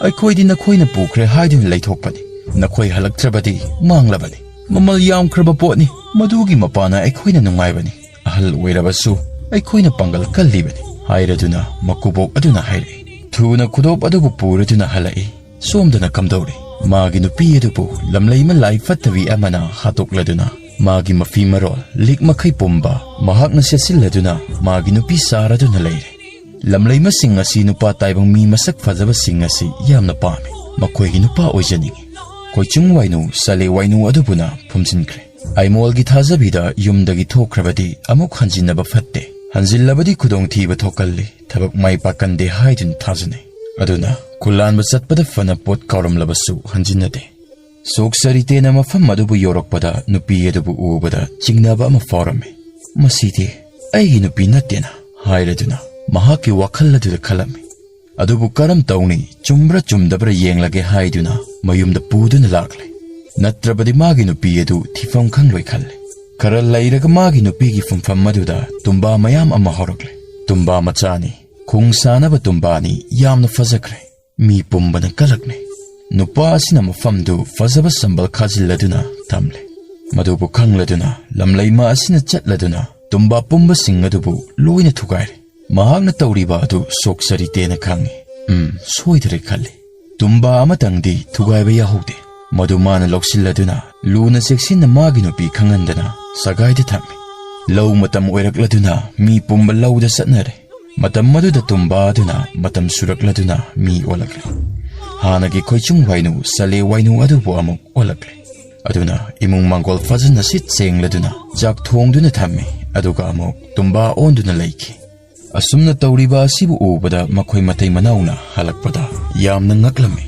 ꯑꯩꯈꯣꯏꯗꯤ ꯅꯈꯣꯏꯅ ꯄꯨꯈ꯭ꯔꯦ ꯍꯥꯏꯗꯨꯅ ꯂꯩꯊꯣꯛꯄꯅꯤ꯫ ꯅꯈꯣꯏ ꯍꯜꯂꯛꯇ꯭ꯔꯕꯗꯤ ꯃꯥꯡꯂꯕꯅꯤ꯫ ꯃꯃꯜ ꯌꯥꯝꯈ꯭ꯔꯕ ꯄꯣꯠꯅꯤ꯫ ꯃꯗꯨꯒꯤ ꯃꯄꯥꯟꯅ ꯑꯩꯈꯣꯏꯅ ꯅꯨꯡꯉꯥꯏꯕꯅꯤ꯫ ꯑꯍꯜ ꯑꯣꯏꯔꯕꯁꯨ ꯑꯩꯈꯣꯏꯅ ꯄꯥꯡꯒꯜ ꯀꯜꯂꯤꯕꯅꯤ", ꯍꯥꯏꯔꯗꯨꯅ ꯃꯀꯨꯕꯣꯛ ꯑꯗꯨꯅ ꯍꯥꯏꯔꯛꯏ꯫ ꯊꯨꯅ ꯈꯨꯗꯣꯞ ꯑꯗꯨꯕꯨ ꯄꯨꯔꯗꯨꯅ ꯍꯜꯂꯛꯏ꯫ ꯁꯣꯝꯗꯅ ꯀꯝꯗꯧꯔꯤ? ꯃꯥꯒꯤ ꯅꯨꯄꯤ ꯑꯗꯨꯕꯨ ꯂꯝꯂꯩꯃ ꯂꯥꯏ ꯐꯠꯇꯕꯤ ꯑꯃꯅ ꯍꯥꯠꯇꯣꯛꯂꯗꯨꯅ, ꯃꯥꯒꯤ ꯃꯐꯤ ꯃꯔꯣꯜ, ꯂꯤꯛ ꯃꯈꯩ ꯄꯨꯝꯕ ꯃꯍꯥꯛꯅ ꯁꯦꯠꯆꯤꯜꯂꯗꯨꯅ, ꯃꯥꯒꯤ ꯅꯨꯄꯤ ꯁꯥꯔꯗꯨꯅ ꯂꯩꯔꯦ꯫ ꯂꯝꯂꯩꯃꯁꯤꯡ ꯑꯁꯤ ꯅꯨꯄꯥ ꯇꯥꯏꯕꯪ ꯃꯤ ꯃꯁꯛ ꯐꯖꯕꯁꯤꯡ ꯑꯁꯤ ꯌꯥꯝꯅ ꯄꯥꯝꯃꯤ꯫ ꯃꯈꯣꯏꯒꯤ ꯅꯨꯄꯥ ꯑꯣꯏꯖꯅꯤꯡꯏ꯫ ꯈꯣꯏꯆꯨꯡ ꯋꯥꯏꯅꯨ, ꯁꯂꯦ ꯋꯥꯏꯅꯨ ꯑꯗꯨꯕꯨꯅ ꯐꯨꯝꯖꯤꯟꯈ꯭ꯔꯦ꯫ ꯑꯥꯏꯃꯣꯜꯒꯤ ꯊꯥꯖꯕꯤꯗ ꯌꯨꯝꯗꯒꯤ ꯊꯣꯛꯈ꯭ꯔꯕꯗꯤ ꯑꯃꯨꯛ ꯍꯟꯖꯤꯟꯅꯕ ꯐꯠꯇꯦ꯫ ꯍꯟꯖꯤꯜꯂꯕꯗꯤ ꯈꯨꯗꯣꯡꯊꯤꯕ ꯊꯣꯛꯀꯜꯂꯤ, ꯊꯕꯛ ꯃꯥꯏ ꯄꯥꯛꯀꯟꯗꯦ ꯍꯥꯏꯗꯨꯅ ꯊꯥꯖꯅꯩ꯫ ꯑꯗꯨꯅ ꯈꯨꯂꯥꯟꯕ ꯆꯠꯄꯗ ꯐꯅ ꯄꯣꯠ ꯀꯥꯎꯔꯝꯂꯕꯁꯨ ꯍꯟꯖꯤꯟꯅꯗꯦ꯫ ꯁꯣꯛ ꯁꯔꯤꯇꯦꯅ ꯃꯐꯝ ꯑꯗꯨꯕꯨ ꯌꯧꯔꯛꯄꯗ ꯅꯨꯄꯤ ꯑꯗꯨꯕꯨ ꯎꯕꯗ ꯆꯤꯡꯅꯕ ꯑꯃ ꯐꯥꯎꯔꯝꯃꯤ꯫ "ꯃꯁꯤꯗꯤ ꯑꯩꯒꯤ ꯅꯨꯄꯤ ꯅꯠꯇꯦꯅ" ꯍꯥꯏꯔꯗꯨꯅ ꯃꯍꯥꯛꯀꯤ ꯋꯥꯈꯜ ꯑꯗꯨꯗ ꯈꯜꯂꯝꯃꯤ꯫ ꯑꯗꯨꯕꯨ ꯀꯔꯝ ꯇꯧꯅꯤ, ꯆꯨꯝꯕ꯭ꯔꯥ ꯆꯨꯝꯗꯕ꯭ꯔꯥ ꯌꯦꯡꯂꯒꯦ ꯍꯥꯏꯗꯨꯅ ꯃꯌꯨꯝꯗ ꯄꯨꯗꯨꯅ ꯂꯥꯛꯂꯦ꯫ ꯅꯠꯇ꯭ꯔꯕꯗꯤ ꯃꯥꯒꯤ ꯅꯨꯄꯤ ꯑꯗꯨ ꯊꯤꯐꯝ ꯈꯪꯂꯣꯏ ꯈꯜꯂꯦ꯫ ꯈꯔ ꯂꯩꯔꯒ ꯃꯥꯒꯤ ꯅꯨꯄꯤꯒꯤ ꯐꯝꯐꯝ ꯑꯗꯨꯗ ꯇꯨꯝꯕꯥ ꯃꯌꯥꯝ ꯑꯃ ꯍꯧꯔꯛꯂꯦ꯫ ꯇꯨꯝꯕꯥ ꯃꯆꯥꯅꯤ, ꯈꯣꯡ ꯁꯥꯟꯅꯕ ꯇꯨꯝꯕꯥꯅꯤ, ꯌꯥꯝꯅ ꯐꯖꯈ꯭ꯔꯦ꯫ ꯃꯤ ꯄꯨꯝꯕꯅ ꯀꯂꯛꯅꯩ꯫ ꯅꯨꯄꯥ ꯑꯁꯤꯅ ꯃꯐꯝꯗꯨ ꯐꯖꯕ ꯁꯝꯕꯜ ꯈꯥꯖꯤꯜꯂꯗꯨꯅ ꯊꯝꯂꯦ꯫ ꯃꯗꯨꯕꯨ ꯈꯪꯂꯗꯨꯅ ꯂꯝꯂꯩꯃ ꯑꯁꯤꯅ ꯆꯠꯂꯗꯨꯅ ꯇꯨꯝꯕꯥ ꯄꯨꯝꯕꯁꯤꯡ ꯑꯗꯨꯕꯨ ꯂꯣꯏꯅ ꯊꯨꯒꯥꯏꯔꯦ꯫ ꯃꯍꯥꯛꯅ ꯇꯧꯔꯤꯕ ꯑꯗꯨ ꯁꯣꯛ ꯁꯔꯤꯇꯦꯅ ꯈꯪꯏ꯫ "ꯎꯝ, ꯁꯣꯏꯗ꯭ꯔꯦ" ꯈꯜꯂꯤ꯫ ꯇꯨꯝꯕꯥ ꯑꯃꯇꯪꯗꯤ ꯊꯨꯒꯥꯏꯕ ꯌꯥꯍꯧꯗꯦ꯫ ꯃꯗꯨ ꯃꯥꯅ ꯂꯧꯁꯤꯜꯂꯗꯨꯅ ꯂꯨꯅ ꯆꯦꯛꯁꯤꯟꯅ ꯃꯥꯒꯤ ꯅꯨꯄꯤ ꯈꯪꯍꯟꯗꯅ ꯁꯒꯥꯏꯗ ꯊꯝꯃꯤ꯫ ꯂꯧ ꯃꯇꯝ ꯑꯣꯏꯔꯛꯂꯗꯨꯅ ꯃꯤ ꯄꯨꯝꯕ ꯂꯧꯗ ꯆꯠꯅꯔꯦ꯫ ꯃꯇꯝ ꯑꯗꯨꯗ ꯇꯨꯝꯕꯥ ꯑꯗꯨꯅ ꯃꯇꯝ ꯁꯨꯔꯛꯂꯗꯨꯅ ꯃꯤ ꯑꯣꯜꯂꯛꯂꯦ꯫ ꯍꯥꯟꯅꯒꯤ ꯈꯣꯏꯆꯨꯡ ꯋꯥꯏꯅꯨ, ꯁꯂꯦ ꯋꯥꯏꯅꯨ ꯑꯗꯨꯕꯨ ꯑꯃꯨꯛ ꯑꯣꯜꯂꯛꯂꯦ꯫ ꯑꯗꯨꯅ ꯏꯃꯨꯡ ꯃꯥꯡꯒꯣꯜ ꯐꯖꯅ ꯁꯤꯠ ꯁꯦꯡꯂꯗꯨꯅ ꯆꯥꯛ ꯊꯣꯡꯗꯨꯅ ꯊꯝꯃꯤ, ꯑꯗꯨꯒ ꯑꯃꯨꯛ ꯇꯨꯝꯕꯥ ꯑꯣꯟꯗꯨꯅ ꯂꯩꯈꯤ꯫ ꯑꯁꯨꯝꯅ ꯇꯧꯔꯤꯕ ꯑꯁꯤꯕꯨ ꯎꯕꯗ ꯃꯈꯣꯏ ꯃꯇꯩ ꯃꯅꯥꯎꯅ ꯍꯜꯂꯛꯄꯗ ꯌꯥꯝꯅ ꯉꯛꯂꯝꯃꯤ꯫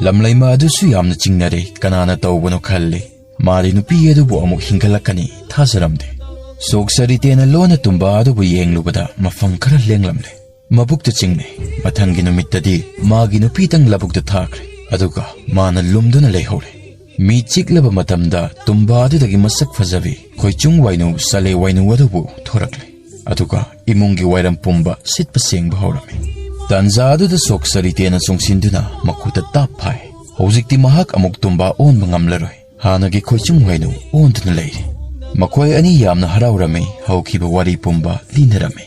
ꯂꯝꯂꯩꯃ ꯑꯗꯨꯁꯨ ꯌꯥꯝꯅ ꯆꯤꯡꯅꯔꯦ, ꯀꯅꯥꯅ ꯇꯧꯕꯅꯣ ꯈꯜꯂꯤ꯫ ꯃꯥꯗꯤ ꯅꯨꯄꯤ ꯑꯗꯨꯕꯨ ꯑꯃꯨꯛ ꯍꯤꯡꯒꯠꯂꯛꯀꯅꯤ ꯊꯥꯖꯔꯝꯗꯦ꯫ ꯁꯣꯛ ꯁꯔꯤꯇꯦꯅ ꯂꯣꯟꯅ ꯇꯨꯝꯕꯥ ꯑꯗꯨꯕꯨ ꯌꯦꯡꯂꯨꯕꯗ ꯃꯐꯝ ꯈꯔ ꯂꯦꯡꯂꯝꯂꯦ꯫ ꯃꯕꯨꯛꯇ ꯆꯤꯡꯅꯩ꯫ ꯃꯊꯪꯒꯤ ꯅꯨꯃꯤꯠꯇꯗꯤ ꯃꯥꯒꯤ ꯅꯨꯄꯤꯇꯪ ꯂꯧꯕꯨꯛꯇ ꯊꯥꯈ꯭ꯔꯦ꯫ ꯑꯗꯨꯒ ꯃꯥꯅ ꯂꯨꯝꯗꯨꯅ ꯂꯩꯍꯧꯔꯦ꯫ ꯃꯤ ꯆꯤꯛꯂꯕ ꯃꯇꯝꯗ ꯇꯨꯝꯕꯥ ꯑꯗꯨꯗꯒꯤ ꯃꯁꯛ ꯐꯖꯕꯤ ꯈꯣꯏꯆꯨꯡ ꯋꯥꯏꯅꯨ ꯁꯂꯦ ꯋꯥꯏꯅꯨ ꯑꯗꯨꯕꯨ ꯊꯣꯔꯛꯂꯦ꯫ ꯑꯗꯨꯒ ꯏꯃꯨꯡꯒꯤ ꯋꯥꯏꯔꯝ ꯄꯨꯝꯕ ꯁꯤꯠꯄ ꯁꯦꯡꯕ ꯍꯧꯔꯝꯃꯤ꯫ ꯇꯥꯟꯖꯥ ꯑꯗꯨꯗ ꯁꯣꯛ ꯁꯔꯤꯇꯦꯅ ꯆꯣꯡꯁꯤꯟꯗꯨꯅ ꯃꯈꯨꯠꯇ ꯇꯥꯞ ꯐꯥꯏ꯫ ꯍꯧꯖꯤꯛꯇꯤ ꯃꯍꯥꯛ ꯑꯃꯨꯛ ꯇꯨꯝꯕꯥ ꯑꯣꯟꯕ ꯉꯝꯂꯔꯣꯏ꯫ ꯍꯥꯟꯅꯒꯤ ꯈꯣꯏꯆꯨꯡ ꯋꯥꯏꯅꯨ ꯑꯣꯟꯗꯨꯅ ꯂꯩꯔꯦ꯫ ꯃꯈꯣꯏ ꯑꯅꯤ ꯌꯥꯝꯅ ꯍꯔꯥꯎꯔꯝꯃꯤ, ꯍꯧꯈꯤꯕ ꯋꯥꯔꯤ ꯄꯨꯝꯕ ꯂꯤꯅꯔꯝꯃꯤ꯫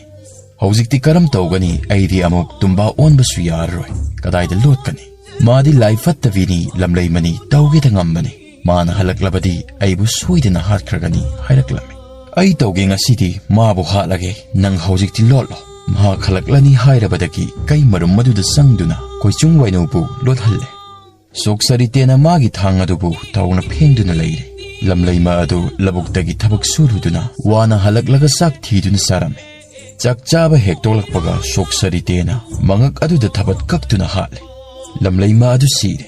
"ꯍꯧꯖꯤꯛꯇꯤ ꯀꯔꯝ ꯇꯧꯒꯅꯤ? ꯑꯩꯗꯤ ꯑꯃꯨꯛ ꯇꯨꯝꯕꯥ ꯑꯣꯟꯕꯁꯨ ꯌꯥꯔꯔꯣꯏ꯫ ꯀꯗꯥꯏꯗ ꯂꯣꯠꯀꯅꯤ? ꯃꯥꯗꯤ ꯂꯥꯏ ꯐꯠꯇꯕꯤꯅꯤ, ꯂꯝꯂꯩꯃꯅꯤ, ꯇꯧꯒꯦꯗ ꯉꯝꯕꯅꯤ꯫ ꯃꯥꯅ ꯍꯜꯂꯛꯂꯕꯗꯤ ꯑꯩꯕꯨ ꯁꯣꯏꯗꯅ ꯍꯥꯠꯈ꯭ꯔꯒꯅꯤ" ꯍꯥꯏꯔꯛꯂꯝꯃꯤ꯫ "ꯑꯩ ꯇꯧꯒꯦ ꯉꯁꯤꯗꯤ, ꯃꯥꯕꯨ ꯍꯥꯠꯂꯒꯦ꯫ ꯅꯪ ꯍꯧꯖꯤꯛꯇꯤ ꯂꯣꯠꯂꯣ"꯫ ꯃꯍꯥꯛ ꯍꯜꯂꯛꯂꯅꯤ ꯍꯥꯏꯔꯕꯗꯒꯤ ꯀꯩ ꯃꯔꯨꯝ ꯑꯗꯨꯗ ꯆꯪꯗꯨꯅ ꯈꯣꯏꯆꯨꯡ ꯋꯥꯏꯅꯨꯕꯨ ꯂꯣꯠꯍꯜꯂꯦ꯫ ꯁꯣꯛ ꯁꯔꯤꯇꯦꯅ ꯃꯥꯒꯤ ꯊꯥꯡ ꯑꯗꯨꯕꯨ ꯊꯥꯎꯅ ꯐꯦꯡꯗꯨꯅ ꯂꯩꯔꯦ꯫ ꯂꯝꯂꯩꯃ ꯑꯗꯨ ꯂꯧꯕꯨꯛꯇꯒꯤ ꯊꯕꯛ ꯁꯨꯔꯨꯗꯨꯅ ꯋꯥꯅ ꯍꯜꯂꯛꯂꯒ ꯆꯥꯛ ꯊꯤꯗꯨꯅ ꯆꯥꯔꯝꯃꯤ꯫ ꯆꯥꯛ ꯆꯥꯕ ꯍꯦꯛ ꯇꯣꯛꯂꯛꯄꯒ ꯁꯣꯛ ꯁꯔꯤꯇꯦꯅ ꯃꯉꯛ ꯑꯗꯨꯗ ꯊꯕꯠ ꯀꯛꯇꯨꯅ ꯍꯥꯠꯂꯦ꯫ ꯂꯝꯂꯩꯃ ꯑꯗꯨ ꯁꯤꯔꯦ꯫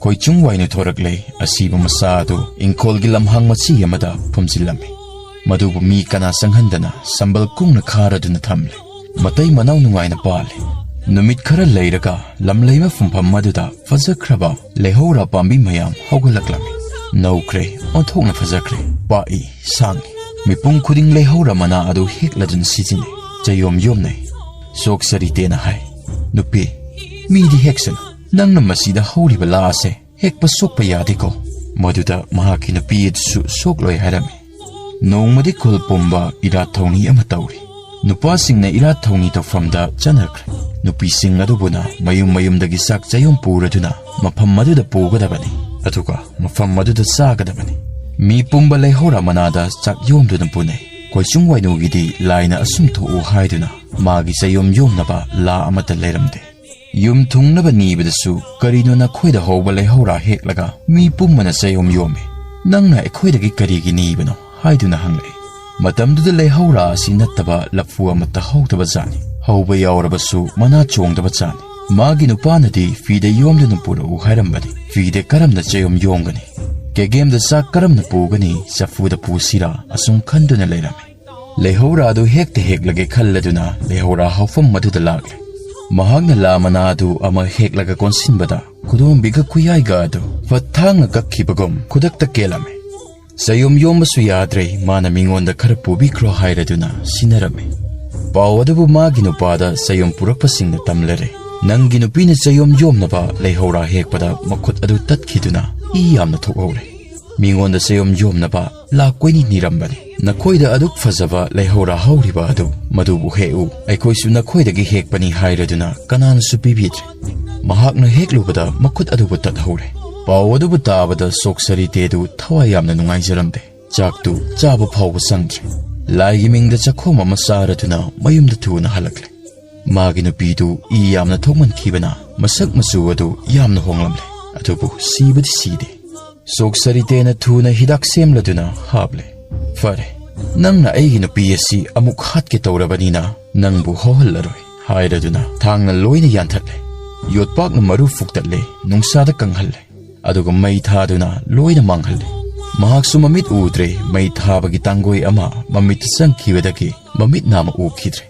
ꯈꯣꯏꯆꯨꯡ ꯋꯥꯏꯅꯨ ꯊꯣꯔꯛꯂꯦ꯫ ꯑꯁꯤꯕ ꯃꯆꯥ ꯑꯗꯨ ꯏꯪꯈꯣꯜꯒꯤ ꯂꯝꯍꯥꯡ ꯃꯆꯤ ꯑꯃꯗ ꯐꯨꯝꯖꯤꯜꯂꯝꯃꯤ꯫ ꯃꯗꯨꯕꯨ ꯃꯤ ꯀꯅꯥ ꯆꯪꯍꯟꯗꯅ ꯁꯝꯕꯜ ꯀꯨꯡꯅ ꯈꯥꯔꯗꯨꯅ ꯊꯝꯂꯦ꯫ ꯃꯇꯩ ꯃꯅꯥꯎ ꯅꯨꯡꯉꯥꯏꯅ ꯄꯥꯜꯂꯦ꯫ ꯅꯨꯃꯤꯠ ꯈꯔ ꯂꯩꯔꯒ ꯂꯝꯂꯩꯃ ꯐꯨꯝꯐꯝ ꯑꯗꯨꯗ ꯐꯖꯈ꯭ꯔꯕ ꯂꯩꯍꯧꯔꯥ ꯄꯥꯝꯕꯤ ꯃꯌꯥꯝ ꯍꯧꯒꯠꯂꯛꯂꯝꯃꯤ꯫ ꯅꯧꯈ꯭ꯔꯦ, ꯑꯣꯟꯊꯣꯛꯅ ꯐꯖꯈ꯭ꯔꯦ꯫ ꯄꯥꯛꯏ, ꯁꯥꯡꯏ꯫ ꯃꯤꯄꯨꯝ ꯈꯨꯗꯤꯡ ꯂꯩꯍꯧꯔꯥ ꯃꯅꯥ ꯑꯗꯨ ꯍꯦꯛꯂꯗꯨꯅ ꯁꯤꯖꯤꯟꯅꯩ꯫ ꯆꯌꯣꯝ ꯌꯣꯝꯅꯩ꯫ ꯁꯣꯛ ꯁꯔꯤꯇꯦꯅ ꯍꯥꯏ, "ꯅꯨꯄꯤ, ꯃꯤꯗꯤ ꯍꯦꯛꯁꯅꯨ꯫ ꯅꯪꯅ ꯃꯁꯤꯗ ꯍꯧꯔꯤꯕ ꯂꯥ ꯑꯁꯦ ꯍꯦꯛꯄ ꯁꯣꯛꯄ ꯌꯥꯗꯦꯀꯣ"꯫ ꯃꯗꯨꯗ ꯃꯍꯥꯛꯀꯤ ꯅꯨꯄꯤ ꯑꯗꯨꯁꯨ ꯁꯣꯛꯂꯣꯏ ꯍꯥꯏꯔꯝꯃꯤ꯫ ꯅꯣꯡꯃꯗꯤ ꯈꯨꯜ ꯄꯨꯝꯕ ꯏꯔꯥꯠ ꯊꯧꯅꯤ ꯑꯃ ꯇꯧꯔꯤ꯫ ꯅꯨꯄꯥꯁꯤꯡꯅ ꯏꯔꯥꯠ ꯊꯧꯅꯤ ꯇꯧꯐꯝꯗ ꯆꯠꯅꯈ꯭ꯔꯦ꯫ ꯅꯨꯄꯤꯁꯤꯡ ꯑꯗꯨꯕꯨꯅ ꯃꯌꯨꯝ ꯃꯌꯨꯝꯗꯒꯤ ꯆꯥꯛ ꯆꯌꯣꯝ ꯄꯨꯔꯗꯨꯅ ꯃꯐꯝ ꯑꯗꯨꯗ ꯄꯨꯒꯗꯕꯅꯤ꯫ ꯑꯗꯨꯒ ꯃꯐꯝ ꯑꯗꯨꯗ ꯆꯥꯒꯗꯕꯅꯤ꯫ ꯃꯤ ꯄꯨꯝꯕ ꯂꯩꯍꯧꯔꯥ ꯃꯅꯥꯗ ꯆꯥꯛ ꯌꯣꯝꯗꯨꯅ ꯄꯨꯅꯩ꯫ ꯀꯣꯏꯆꯨꯡ ꯋꯥꯏꯅꯨꯒꯤꯗꯤ ꯂꯥꯏꯅ ꯑꯁꯨꯝ ꯊꯣꯛꯎ ꯍꯥꯏꯗꯨꯅ ꯃꯥꯒꯤ ꯆꯌꯣꯝ ꯌꯣꯝꯅꯕ ꯂꯥ ꯑꯃꯠꯇ ꯂꯩꯔꯝꯗꯦ꯫ ꯌꯨꯝ ꯊꯨꯡꯅꯕ ꯅꯤꯕꯗꯁꯨ, "ꯀꯔꯤꯅꯣ ꯅꯈꯣꯏꯗ ꯍꯧꯕ ꯂꯩꯍꯧꯔꯥ ꯍꯦꯛꯂꯒ ꯃꯤ ꯄꯨꯝꯕꯅ ꯆꯌꯣꯝ ꯌꯣꯝꯃꯤ? ꯅꯪꯅ ꯑꯩꯈꯣꯏꯗꯒꯤ ꯀꯔꯤꯒꯤ ꯅꯤꯕꯅꯣ?" ꯍꯥꯏꯗꯨꯅ ꯍꯪꯂꯛꯏ꯫ ꯃꯇꯝꯗꯨꯗ ꯂꯩꯍꯧꯔꯥ ꯑꯁꯤ ꯅꯠꯇꯕ ꯂꯐꯨ ꯑꯃꯠꯇ ꯍꯧꯗꯕ ꯖꯥꯠꯅꯤ꯫ ꯍꯧꯕ ꯌꯥꯎꯔꯕꯁꯨ ꯃꯅꯥ ꯆꯣꯡꯗꯕ ꯖꯥꯠꯅꯤ꯫ ꯃꯥꯒꯤ ꯅꯨꯄꯥꯅꯗꯤ ꯐꯤꯗ ꯌꯣꯝꯗꯨꯅ ꯄꯨꯔꯛꯎ ꯍꯥꯏꯔꯝꯕꯅꯤ꯫ ꯐꯤꯗ ꯀꯔꯝꯅ ꯆꯌꯣꯝ ꯌꯣꯝꯒꯅꯤ? ꯀꯦꯒꯦꯝꯗ ꯆꯥꯛ ꯀꯔꯝꯅ ꯄꯨꯒꯅꯤ? ꯆꯐꯨꯗ ꯄꯨꯁꯤꯔꯥ? ꯑꯁꯨꯝ ꯈꯟꯗꯨꯅ ꯂꯩꯔꯝꯃꯤ꯫ ꯂꯩꯍꯧꯔꯥꯗꯨ ꯍꯦꯛꯇ ꯍꯦꯛꯂꯒꯦ ꯈꯜꯂꯗꯨꯅ ꯂꯩꯍꯧꯔꯥ ꯍꯧꯐꯝ ꯑꯗꯨꯗ ꯂꯥꯛꯂꯦ꯫ ꯃꯍꯥꯛꯅ ꯂꯥ ꯃꯅꯥ ꯑꯗꯨ ꯑꯃ ꯍꯦꯛꯂꯒ ꯀꯣꯟꯁꯤꯟꯕꯗ, ꯈꯨꯗꯣꯝꯕꯤꯒ ꯈꯨꯌꯥꯏꯒ ꯑꯗꯨ ꯐꯠ ꯊꯥꯡꯅ ꯀꯛꯈꯤꯕꯒꯨꯝ ꯈꯨꯗꯛꯇ ꯀꯦꯜꯂꯝꯃꯤ꯫ ꯆꯌꯣꯝ ꯌꯣꯝꯕꯁꯨ ꯌꯥꯗ꯭ꯔꯦ, ꯃꯥꯅ ꯃꯤꯉꯣꯟꯗ ꯈꯔ ꯄꯨꯕꯤꯈ꯭ꯔꯣ ꯍꯥꯏꯔꯗꯨꯅ ꯁꯤꯟꯅꯔꯝꯃꯤ꯫ ꯄꯥꯎ ꯑꯗꯨꯕꯨ ꯃꯥꯒꯤ ꯅꯨꯄꯥꯗ ꯆꯌꯣꯝ ꯄꯨꯔꯛꯄꯁꯤꯡꯅ ꯇꯝꯂꯔꯦ꯫ ꯅꯪꯒꯤ ꯅꯨꯄꯤꯅ ꯆꯌꯣꯝ ꯌꯣꯝꯅꯕ ꯂꯩꯍꯧꯔꯥ ꯍꯦꯛꯄꯗ ꯃꯈꯨꯠ ꯑꯗꯨ ꯇꯠꯈꯤꯗꯨꯅ ꯏ ꯌꯥꯝꯅ ꯊꯣꯛꯍꯧꯔꯦ꯫ ꯃꯤꯉꯣꯟꯗ ꯆꯌꯣꯝ ꯌꯣꯝꯅꯕ ꯂꯥꯛ ꯀꯣꯏꯅꯤ ꯅꯤꯔꯝꯕꯅꯤ꯫ ꯅꯈꯣꯏꯗ ꯑꯗꯨꯛ ꯐꯖꯕ ꯂꯩꯍꯧꯔꯥ ꯍꯧꯔꯤꯕ ꯑꯗꯨ, ꯃꯗꯨꯕꯨ ꯍꯦꯛꯎ, ꯑꯩꯈꯣꯏꯁꯨ ꯅꯈꯣꯏꯗꯒꯤ ꯍꯦꯛꯄꯅꯤ ꯍꯥꯏꯔꯗꯨꯅ ꯀꯅꯥꯅꯁꯨ ꯄꯤꯕꯤꯗ꯭ꯔꯦ꯫ ꯃꯍꯥꯛꯅ ꯍꯦꯛꯂꯨꯕꯗ ꯃꯈꯨꯠ ꯑꯗꯨꯕꯨ ꯇꯠꯍꯧꯔꯦ꯫ ꯄꯥꯎ ꯑꯗꯨꯕꯨ ꯇꯥꯕꯗ ꯁꯣꯛ ꯁꯔꯤꯇꯦꯗꯨ ꯊꯋꯥꯏ ꯌꯥꯝꯅ ꯅꯨꯡꯉꯥꯏꯖꯔꯝꯗꯦ꯫ ꯆꯥꯛꯇꯨ ꯆꯥꯕ ꯐꯥꯎꯕ ꯆꯪꯗ꯭ꯔꯦ꯫ ꯂꯥꯏꯒꯤ ꯃꯤꯡꯗ ꯆꯥꯛꯈꯣꯝ ꯑꯃ ꯆꯥꯔꯗꯨꯅ ꯃꯌꯨꯝꯗ ꯊꯨꯅ ꯍꯜꯂꯛꯂꯦ꯫ ꯃꯥꯒꯤ ꯅꯨꯄꯤꯗꯨ ꯏ ꯌꯥꯝꯅ ꯊꯣꯛꯃꯟꯈꯤꯕꯅ ꯃꯁꯛ ꯃꯆꯨ ꯑꯗꯨ ꯌꯥꯝꯅ ꯍꯣꯡꯂꯝꯂꯦ꯫ ꯑꯗꯨꯕꯨ ꯁꯤꯕꯗꯤ ꯁꯤꯗꯦ꯫ ꯁꯣꯛ ꯁꯔꯤꯇꯦꯅ ꯊꯨꯅ ꯍꯤꯗꯥꯛ ꯁꯦꯝꯂꯗꯨꯅ ꯍꯥꯞꯂꯦ꯫ "ꯐꯔꯦ, ꯅꯪꯅ ꯑꯩꯒꯤ ꯅꯨꯄꯤ ꯑꯁꯤ ꯑꯃꯨꯛ ꯍꯥꯠꯀꯦ ꯇꯧꯔꯕꯅꯤꯅ ꯅꯪꯕꯨ ꯍꯧꯍꯜꯂꯔꯣꯏ" ꯍꯥꯏꯔꯗꯨꯅ ꯊꯥꯡꯅ ꯂꯣꯏꯅ ꯌꯥꯟꯊꯠꯂꯦ꯫ ꯌꯣꯠꯄꯥꯛꯅ ꯃꯔꯨ ꯐꯨꯛꯇꯠꯂꯦ, ꯅꯨꯡꯁꯥꯗ ꯀꯪꯍꯜꯂꯦ꯫ ꯑꯗꯨꯒ ꯃꯩ ꯊꯥꯗꯨꯅ ꯂꯣꯏꯅ ꯃꯥꯡꯍꯜꯂꯦ꯫ ꯃꯍꯥꯛꯁꯨ ꯃꯃꯤꯠ ꯎꯗ꯭ꯔꯦ, ꯃꯩ ꯊꯥꯕꯒꯤ ꯇꯥꯡꯒꯣꯏ ꯑꯃ ꯃꯃꯤꯠꯇ ꯆꯪꯈꯤꯕꯗꯒꯤ ꯃꯃꯤꯠ ꯅꯥꯝꯃ ꯎꯈꯤꯗ꯭ꯔꯦ꯫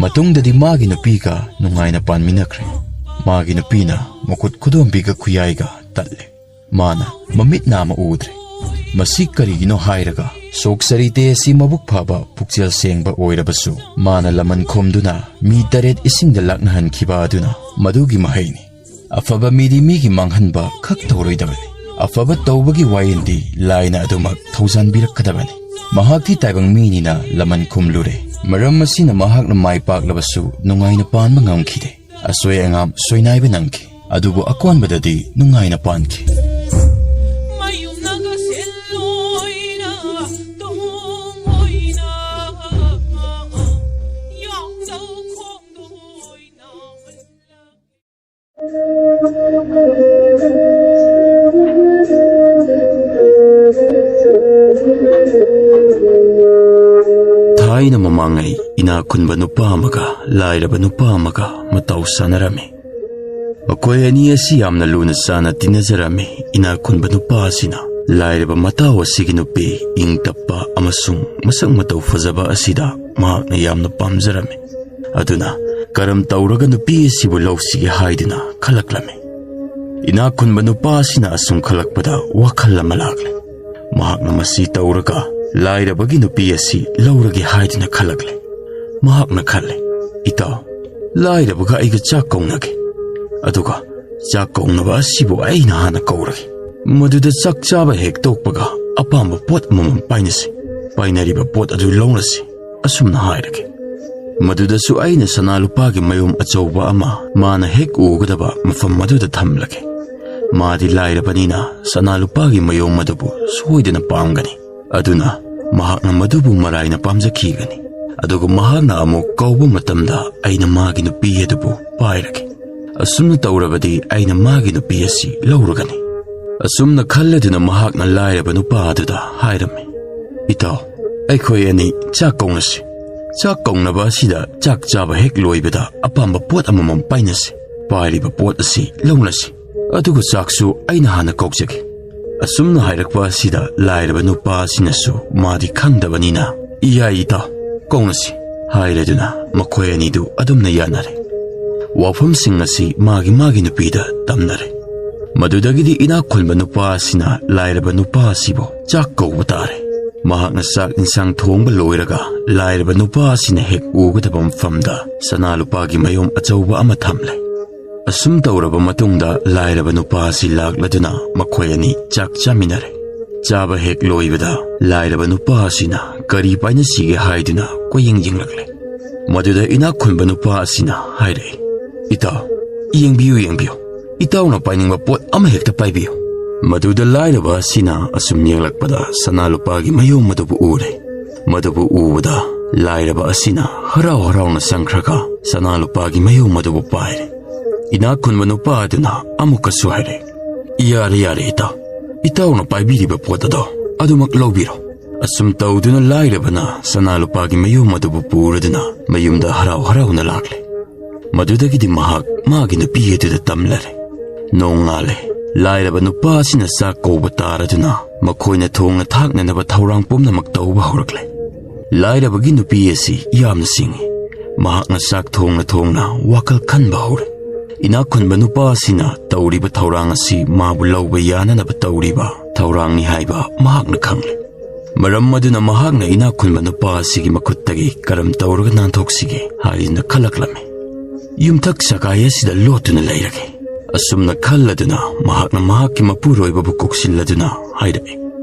ꯃꯇꯨꯡꯗꯗꯤ ꯃꯥꯒꯤ ꯅꯨꯄꯤꯒ ꯅꯨꯡꯉꯥꯏꯅ ꯄꯥꯟꯃꯤꯟꯅꯈ꯭ꯔꯦ꯫ ꯃꯥꯒꯤ ꯅꯨꯄꯤꯅ ꯃꯈꯨꯠ ꯈꯨꯗꯣꯝꯕꯤꯒ ꯈꯨꯌꯥꯏꯒ ꯇꯠꯂꯦ꯫ ꯃꯥꯅ ꯃꯃꯤꯠ ꯅꯥꯝꯃ ꯎꯗ꯭ꯔꯦ꯫ ꯃꯁꯤ ꯀꯔꯤꯒꯤꯅꯣ ꯍꯥꯏꯔꯒ, ꯁꯣꯛ ꯁꯔꯤꯇꯦ ꯑꯁꯤ ꯃꯕꯨꯛ ꯐꯕ, ꯄꯨꯛꯆꯦꯜ ꯁꯦꯡꯕ ꯑꯣꯏꯔꯕꯁꯨ, ꯃꯥꯅ ꯂꯃꯟ ꯈꯣꯝꯗꯨꯅ ꯃꯤ ꯇꯔꯦꯠ ꯏꯁꯤꯡꯗ ꯂꯥꯛꯅꯍꯟꯈꯤꯕ ꯑꯗꯨꯅ ꯃꯗꯨꯒꯤ ꯃꯍꯩꯅꯤ꯫ ꯑꯐꯕ ꯃꯤꯗꯤ ꯃꯤꯒꯤ ꯃꯥꯡꯍꯟꯕ ꯈꯛ ꯇꯧꯔꯣꯏꯗꯕꯅꯤ꯫ ꯑꯐꯕ ꯇꯧꯕꯒꯤ ꯋꯥꯌꯦꯜꯗꯤ ꯂꯥꯏꯅ ꯑꯗꯨꯃꯛ ꯊꯧꯖꯥꯟꯕꯤꯔꯛꯀꯗꯕꯅꯤ꯫ ꯃꯍꯥꯛꯇꯤ ꯇꯥꯏꯕꯪ ꯃꯤꯅꯤꯅ ꯂꯃꯟ ꯈꯨꯝꯂꯨꯔꯦ꯫ ꯃꯔꯝ ꯑꯁꯤꯅ ꯃꯍꯥꯛꯅ ꯃꯥꯏ ꯄꯥꯛꯂꯕꯁꯨ ꯅꯨꯡꯉꯥꯏꯅ ꯄꯥꯟꯕ ꯉꯝꯈꯤꯗꯦ꯫ ꯑꯁꯣꯏ ꯑꯉꯥꯝ ꯁꯣꯏꯅꯥꯏꯕ ꯅꯪꯈꯤ꯫ ꯑꯗꯨꯕꯨ ꯑꯀꯣꯟꯕꯗꯗꯤ ꯅꯨꯡꯉꯥꯏꯅ ꯄꯥꯟꯈꯤ꯫ ꯊꯥꯏꯅ ꯃꯃꯥꯡꯉꯩ ꯏꯅꯥꯛ ꯈꯨꯟꯕ ꯅꯨꯄꯥ ꯑꯃꯒ ꯂꯥꯏꯔꯕ ꯅꯨꯄꯥ ꯑꯃꯒ ꯃꯇꯥꯎ ꯆꯥꯅꯔꯝꯃꯤ꯫ ꯃꯈꯣꯏ ꯑꯅꯤ ꯑꯁꯤ ꯌꯥꯝꯅ ꯂꯨꯅ ꯆꯥꯅ ꯇꯤꯟꯅꯖꯔꯝꯃꯤ꯫ ꯏꯅꯥꯛ ꯈꯨꯟꯕ ꯅꯨꯄꯥ ꯑꯁꯤꯅ ꯂꯥꯏꯔꯕ ꯃꯇꯥꯎ ꯑꯁꯤꯒꯤ ꯅꯨꯄꯤ ꯏꯪ ꯇꯞꯄ ꯑꯃꯁꯨꯡ ꯃꯁꯛ ꯃꯇꯧ ꯐꯖꯕ ꯑꯁꯤꯗ ꯃꯍꯥꯛꯅ ꯌꯥꯝꯅ ꯄꯥꯝꯖꯔꯝꯃꯤ꯫ ꯑꯗꯨꯅ ꯀꯔꯝ ꯇꯧꯔꯒ ꯅꯨꯄꯤ ꯑꯁꯤꯕꯨ ꯂꯧꯁꯤꯒꯦ ꯍꯥꯏꯗꯨꯅ ꯈꯜꯂꯛꯂꯝꯃꯤ꯫ ꯏꯅꯥꯛ ꯈꯨꯟꯕ ꯅꯨꯄꯥ ꯑꯁꯤꯅ ꯑꯁꯨꯝ ꯈꯜꯂꯛꯄꯗ ꯋꯥꯈꯜ ꯑꯃ ꯂꯥꯛꯂꯦ꯫ ꯃꯍꯥꯛꯅ ꯃꯁꯤ ꯇꯧꯔꯒ ꯂꯥꯏꯔꯕꯒꯤ ꯅꯨꯄꯤ ꯑꯁꯤ ꯂꯧꯔꯒꯦ ꯍꯥꯏꯗꯨꯅ ꯈꯜꯂꯛꯂꯦ꯫ ꯃꯍꯥꯛꯅ ꯈꯜꯂꯦ, "ꯏꯇꯥꯎ, ꯂꯥꯏꯔꯕꯒ ꯑꯩꯒ ꯆꯥꯛ ꯀꯧꯅꯒꯦ, ꯑꯗꯨꯒ ꯆꯥꯛ ꯀꯧꯅꯕ ꯑꯁꯤꯕꯨ ꯑꯩꯅ ꯍꯥꯟꯅ ꯀꯧꯔꯒꯦ꯫ ꯃꯗꯨꯗ ꯆꯥꯛ ꯆꯥꯕ ꯍꯦꯛ ꯇꯣꯛꯄꯒ ꯑꯄꯥꯝꯕ ꯄꯣꯠ ꯑꯃꯃꯝ ꯄꯥꯏꯅꯁꯤ꯫ ꯄꯥꯏꯅꯔꯤꯕ ꯄꯣꯠ ꯑꯗꯨ ꯂꯧꯅꯁꯤ," ꯑꯁꯨꯝꯅ ꯍꯥꯏꯔꯒꯦ꯫ ꯃꯗꯨꯗꯁꯨ ꯑꯩꯅ ꯁꯅꯥ ꯂꯨꯄꯥꯒꯤ ꯃꯌꯣꯝ ꯑꯆꯧꯕ ꯑꯃ ꯃꯥꯅ ꯍꯦꯛ ꯎꯒꯗꯕ ꯃꯐꯝ ꯑꯗꯨꯗ ꯊꯝꯂꯒꯦ꯫ ꯃꯥꯗꯤ ꯂꯥꯏꯔꯕꯅꯤꯅ ꯁꯅꯥ ꯂꯨꯄꯥꯒꯤ ꯃꯌꯣꯝ ꯑꯗꯨꯕꯨ ꯁꯣꯏꯗꯅ ꯄꯥꯝꯒꯅꯤ꯫ ꯑꯗꯨꯅ ꯃꯍꯥꯛꯅ ꯃꯗꯨꯕꯨ ꯃꯔꯥꯏꯅ ꯄꯥꯝꯖꯈꯤꯒꯅꯤ꯫ ꯑꯗꯨꯒ ꯃꯍꯥꯛꯅ ꯑꯃꯨꯛ ꯀꯧꯕ ꯃꯇꯝꯗ ꯑꯩꯅ ꯃꯥꯒꯤ ꯅꯨꯄꯤ ꯑꯗꯨꯕꯨ ꯄꯥꯏꯔꯒꯦ꯫ ꯑꯁꯨꯝꯅ ꯇꯧꯔꯕꯗꯤ ꯑꯩꯅ ꯃꯥꯒꯤ ꯅꯨꯄꯤ ꯑꯁꯤ ꯂꯧꯔꯒꯅꯤ꯫ ꯑꯁꯨꯝꯅ ꯈꯜꯂꯗꯨꯅ ꯃꯍꯥꯛꯅ ꯂꯥꯏꯔꯕ ꯅꯨꯄꯥ ꯑꯗꯨꯗ ꯍꯥꯏꯔꯝꯃꯤ, "ꯏꯇꯥꯎ, ꯑꯩꯈꯣꯏ ꯑꯅꯤ ꯆꯥꯛ ꯀꯧꯅꯁꯤ꯫ ꯆꯥꯛ ꯀꯧꯅꯕ ꯑꯁꯤꯗ ꯆꯥꯛ ꯆꯥꯕ ꯍꯦꯛ ꯂꯣꯏꯕꯗ ꯑꯄꯥꯝꯕ ꯄꯣꯠ ꯑꯃꯃꯝ ꯄꯥꯏꯅꯁꯤ꯫ ꯄꯥꯏꯔꯤꯕ ꯄꯣꯠ ꯑꯁꯤ ꯂꯧꯅꯁꯤ꯫ ꯑꯗꯨꯒ ꯆꯥꯛꯁꯨ ꯑꯩꯅ ꯍꯥꯟꯅ ꯀꯧꯖꯒꯦ꯫" ꯑꯁꯨꯝꯅ ꯍꯥꯏꯔꯛꯄ ꯑꯁꯤꯗ ꯂꯥꯏꯔꯕ ꯅꯨꯄꯥ ꯑꯁꯤꯅꯁꯨ ꯃꯥꯗꯤ ꯈꯪꯗꯕꯅꯤꯅ, "ꯏꯌꯥꯏ ꯏꯇꯥꯎ, ꯀꯧꯅꯁꯤ" ꯍꯥꯏꯔꯗꯨꯅ ꯃꯈꯣꯏ ꯑꯅꯤꯗꯨ ꯑꯗꯨꯝꯅ ꯌꯥꯅꯔꯦ꯫ ꯋꯥꯐꯝꯁꯤꯡ ꯑꯁꯤ ꯃꯥꯒꯤ ꯃꯥꯒꯤ ꯅꯨꯄꯤꯗ ꯇꯝꯅꯔꯦ꯫ ꯃꯗꯨꯗꯒꯤꯗꯤ ꯏꯅꯥꯛ ꯈꯨꯟꯕ ꯅꯨꯄꯥ ꯑꯁꯤꯅ ꯂꯥꯏꯔꯕ ꯅꯨꯄꯥ ꯑꯁꯤꯕꯨ ꯆꯥꯛ ꯀꯧꯕ ꯇꯥꯔꯦ꯫ ꯃꯍꯥꯛꯅ ꯆꯥꯛ ꯏꯟꯁꯥꯡ ꯊꯣꯡꯕ ꯂꯣꯏꯔꯒ ꯂꯥꯏꯔꯕ ꯅꯨꯄꯥ ꯑꯁꯤꯅ ꯍꯦꯛ ꯎꯒꯗꯕ ꯃꯐꯝꯗ ꯁꯅꯥ ꯂꯨꯄꯥꯒꯤ ꯃꯌꯣꯝ ꯑꯆꯧꯕ ꯑꯃ ꯊꯝꯂꯦ꯫ ꯑꯁꯨꯝ ꯇꯧꯔꯕ ꯃꯇꯨꯡꯗ ꯂꯥꯏꯔꯕ ꯅꯨꯄꯥ ꯑꯁꯤ ꯂꯥꯛꯂꯗꯨꯅ ꯃꯈꯣꯏ ꯑꯅꯤ ꯆꯥꯛ ꯆꯥꯃꯤꯟꯅꯔꯦ꯫ ꯆꯥꯕ ꯍꯦꯛ ꯂꯣꯏꯕꯗ ꯂꯥꯏꯔꯕ ꯅꯨꯄꯥ ꯑꯁꯤꯅ ꯀꯔꯤ ꯄꯥꯏꯅꯁꯤꯒꯦ ꯍꯥꯏꯗꯨꯅ ꯀꯣꯏꯌꯦꯡ ꯌꯦꯡꯂꯛꯂꯦ꯫ ꯃꯗꯨꯗ ꯏꯅꯥꯛ ꯈꯨꯟꯕ ꯅꯨꯄꯥ ꯑꯁꯤꯅ ꯍꯥꯏꯔꯛꯏ, "ꯏꯇꯥꯎ, ꯌꯦꯡꯕꯤꯌꯨ, ꯌꯦꯡꯕꯤꯌꯨ, ꯏꯇꯥꯎꯅ ꯄꯥꯏꯅꯤꯡꯕ ꯄꯣꯠ ꯑꯃ ꯍꯦꯛꯇ ꯄꯥꯏꯕꯤꯌꯨ꯫" ꯃꯗꯨꯗ ꯂꯥꯏꯔꯕ ꯑꯁꯤꯅ ꯑꯁꯨꯝ ꯌꯦꯡꯂꯛꯄꯗ ꯁꯅꯥ ꯂꯨꯄꯥꯒꯤ ꯃꯌꯣꯝ ꯑꯗꯨꯕꯨ ꯎꯔꯦ꯫ ꯃꯗꯨꯕꯨ ꯎꯕꯗ ꯂꯥꯏꯔꯕ ꯑꯁꯤꯅ ꯍꯔꯥꯎ ꯍꯔꯥꯎꯅ ꯆꯪꯈ꯭ꯔꯒ ꯁꯅꯥ ꯂꯨꯄꯥꯒꯤ ꯃꯌꯣꯝ ꯑꯗꯨꯕꯨ ꯄꯥꯏꯔꯦ꯫ ꯏꯅꯥꯛ ꯈꯨꯟꯕ ꯅꯨꯄꯥ ꯑꯗꯨꯅ ꯑꯃꯨꯛꯀꯁꯨ ꯍꯥꯏꯔꯦ, "ꯌꯥꯔꯦ, ꯌꯥꯔꯦ ꯏꯇꯥꯎ, ꯏꯇꯥꯎꯅ ꯄꯥꯏꯕꯤꯔꯤꯕ ꯄꯣꯠ ꯑꯗꯣ ꯑꯗꯨꯃꯛ ꯂꯧꯕꯤꯔꯣ꯫" ꯑꯁꯨꯝ ꯇꯧꯗꯨꯅ ꯂꯥꯏꯔꯕꯅ ꯁꯅꯥ ꯂꯨꯄꯥꯒꯤ ꯃꯌꯣꯝ ꯑꯗꯨꯕꯨ ꯄꯨꯔꯗꯨꯅ ꯃꯌꯨꯝꯗ ꯍꯔꯥꯎ ꯍꯔꯥꯎꯅ ꯂꯥꯛꯂꯦ꯫ ꯃꯗꯨꯗꯒꯤꯗꯤ ꯃꯍꯥꯛ ꯃꯥꯒꯤ ꯅꯨꯄꯤ ꯑꯗꯨꯗ ꯇꯝꯂꯔꯦ꯫ ꯅꯣꯡꯉꯥꯜꯂꯦ꯫ ꯂꯥꯏꯔꯕ ꯅꯨꯄꯥ ꯑꯁꯤꯅ ꯆꯥꯛ ꯀꯧꯕ ꯇꯥꯔꯗꯨꯅ ꯃꯈꯣꯏꯅ ꯊꯣꯡꯅ ꯊꯥꯛꯅꯅꯕ ꯊꯧꯔꯥꯡ ꯄꯨꯝꯅꯃꯛ ꯇꯧꯕ ꯍꯧꯔꯛꯂꯦ꯫ ꯂꯥꯏꯔꯕꯒꯤ ꯅꯨꯄꯤ ꯑꯁꯤ ꯌꯥꯝꯅ ꯁꯤꯡꯏ꯫ ꯃꯍꯥꯛꯅ ꯆꯥꯛ ꯊꯣꯡꯅ ꯊꯣꯡꯅ ꯋꯥꯈꯜ ꯈꯟꯕ ꯍꯧꯔꯦ꯫ ꯏꯅꯥꯛ ꯈꯨꯟꯕ ꯅꯨꯄꯥ ꯑꯁꯤꯅ ꯇꯧꯔꯤꯕ ꯊꯧꯔꯥꯡ ꯑꯁꯤ ꯃꯥꯕꯨ ꯂꯧꯕ ꯌꯥꯅꯅꯕ ꯇꯧꯔꯤꯕ ꯊꯧꯔꯥꯡꯅꯤ ꯍꯥꯏꯕ ꯃꯍꯥꯛꯅ ꯈꯪꯂꯦ꯫ ꯃꯔꯝ ꯑꯗꯨꯅ ꯃꯍꯥꯛꯅ ꯏꯅꯥꯛ ꯈꯨꯟꯕ ꯅꯨꯄꯥ ꯑꯁꯤꯒꯤ ꯃꯈꯨꯠꯇꯒꯤ ꯀꯔꯝ ꯇꯧꯔꯒ ꯅꯥꯟꯊꯣꯛꯁꯤꯒꯦ ꯍꯥꯏꯗꯨꯅ ꯈꯜꯂꯛꯂꯝꯃꯤ꯫ "ꯌꯨꯝꯊꯛ ꯁꯒꯥꯏ ꯑꯁꯤꯗ ꯂꯣꯠꯇꯨꯅ ꯂꯩꯔꯒꯦ"꯫ ꯑꯁꯨꯝꯅ ꯈꯜꯂꯗꯨꯅ ꯃꯍꯥꯛꯅ ꯃꯍꯥꯛꯀꯤ ꯃꯄꯨꯔꯣꯏꯕꯕꯨ ꯀꯧꯁꯤꯜꯂꯗꯨꯅ ꯍꯥꯏꯔꯛꯏ,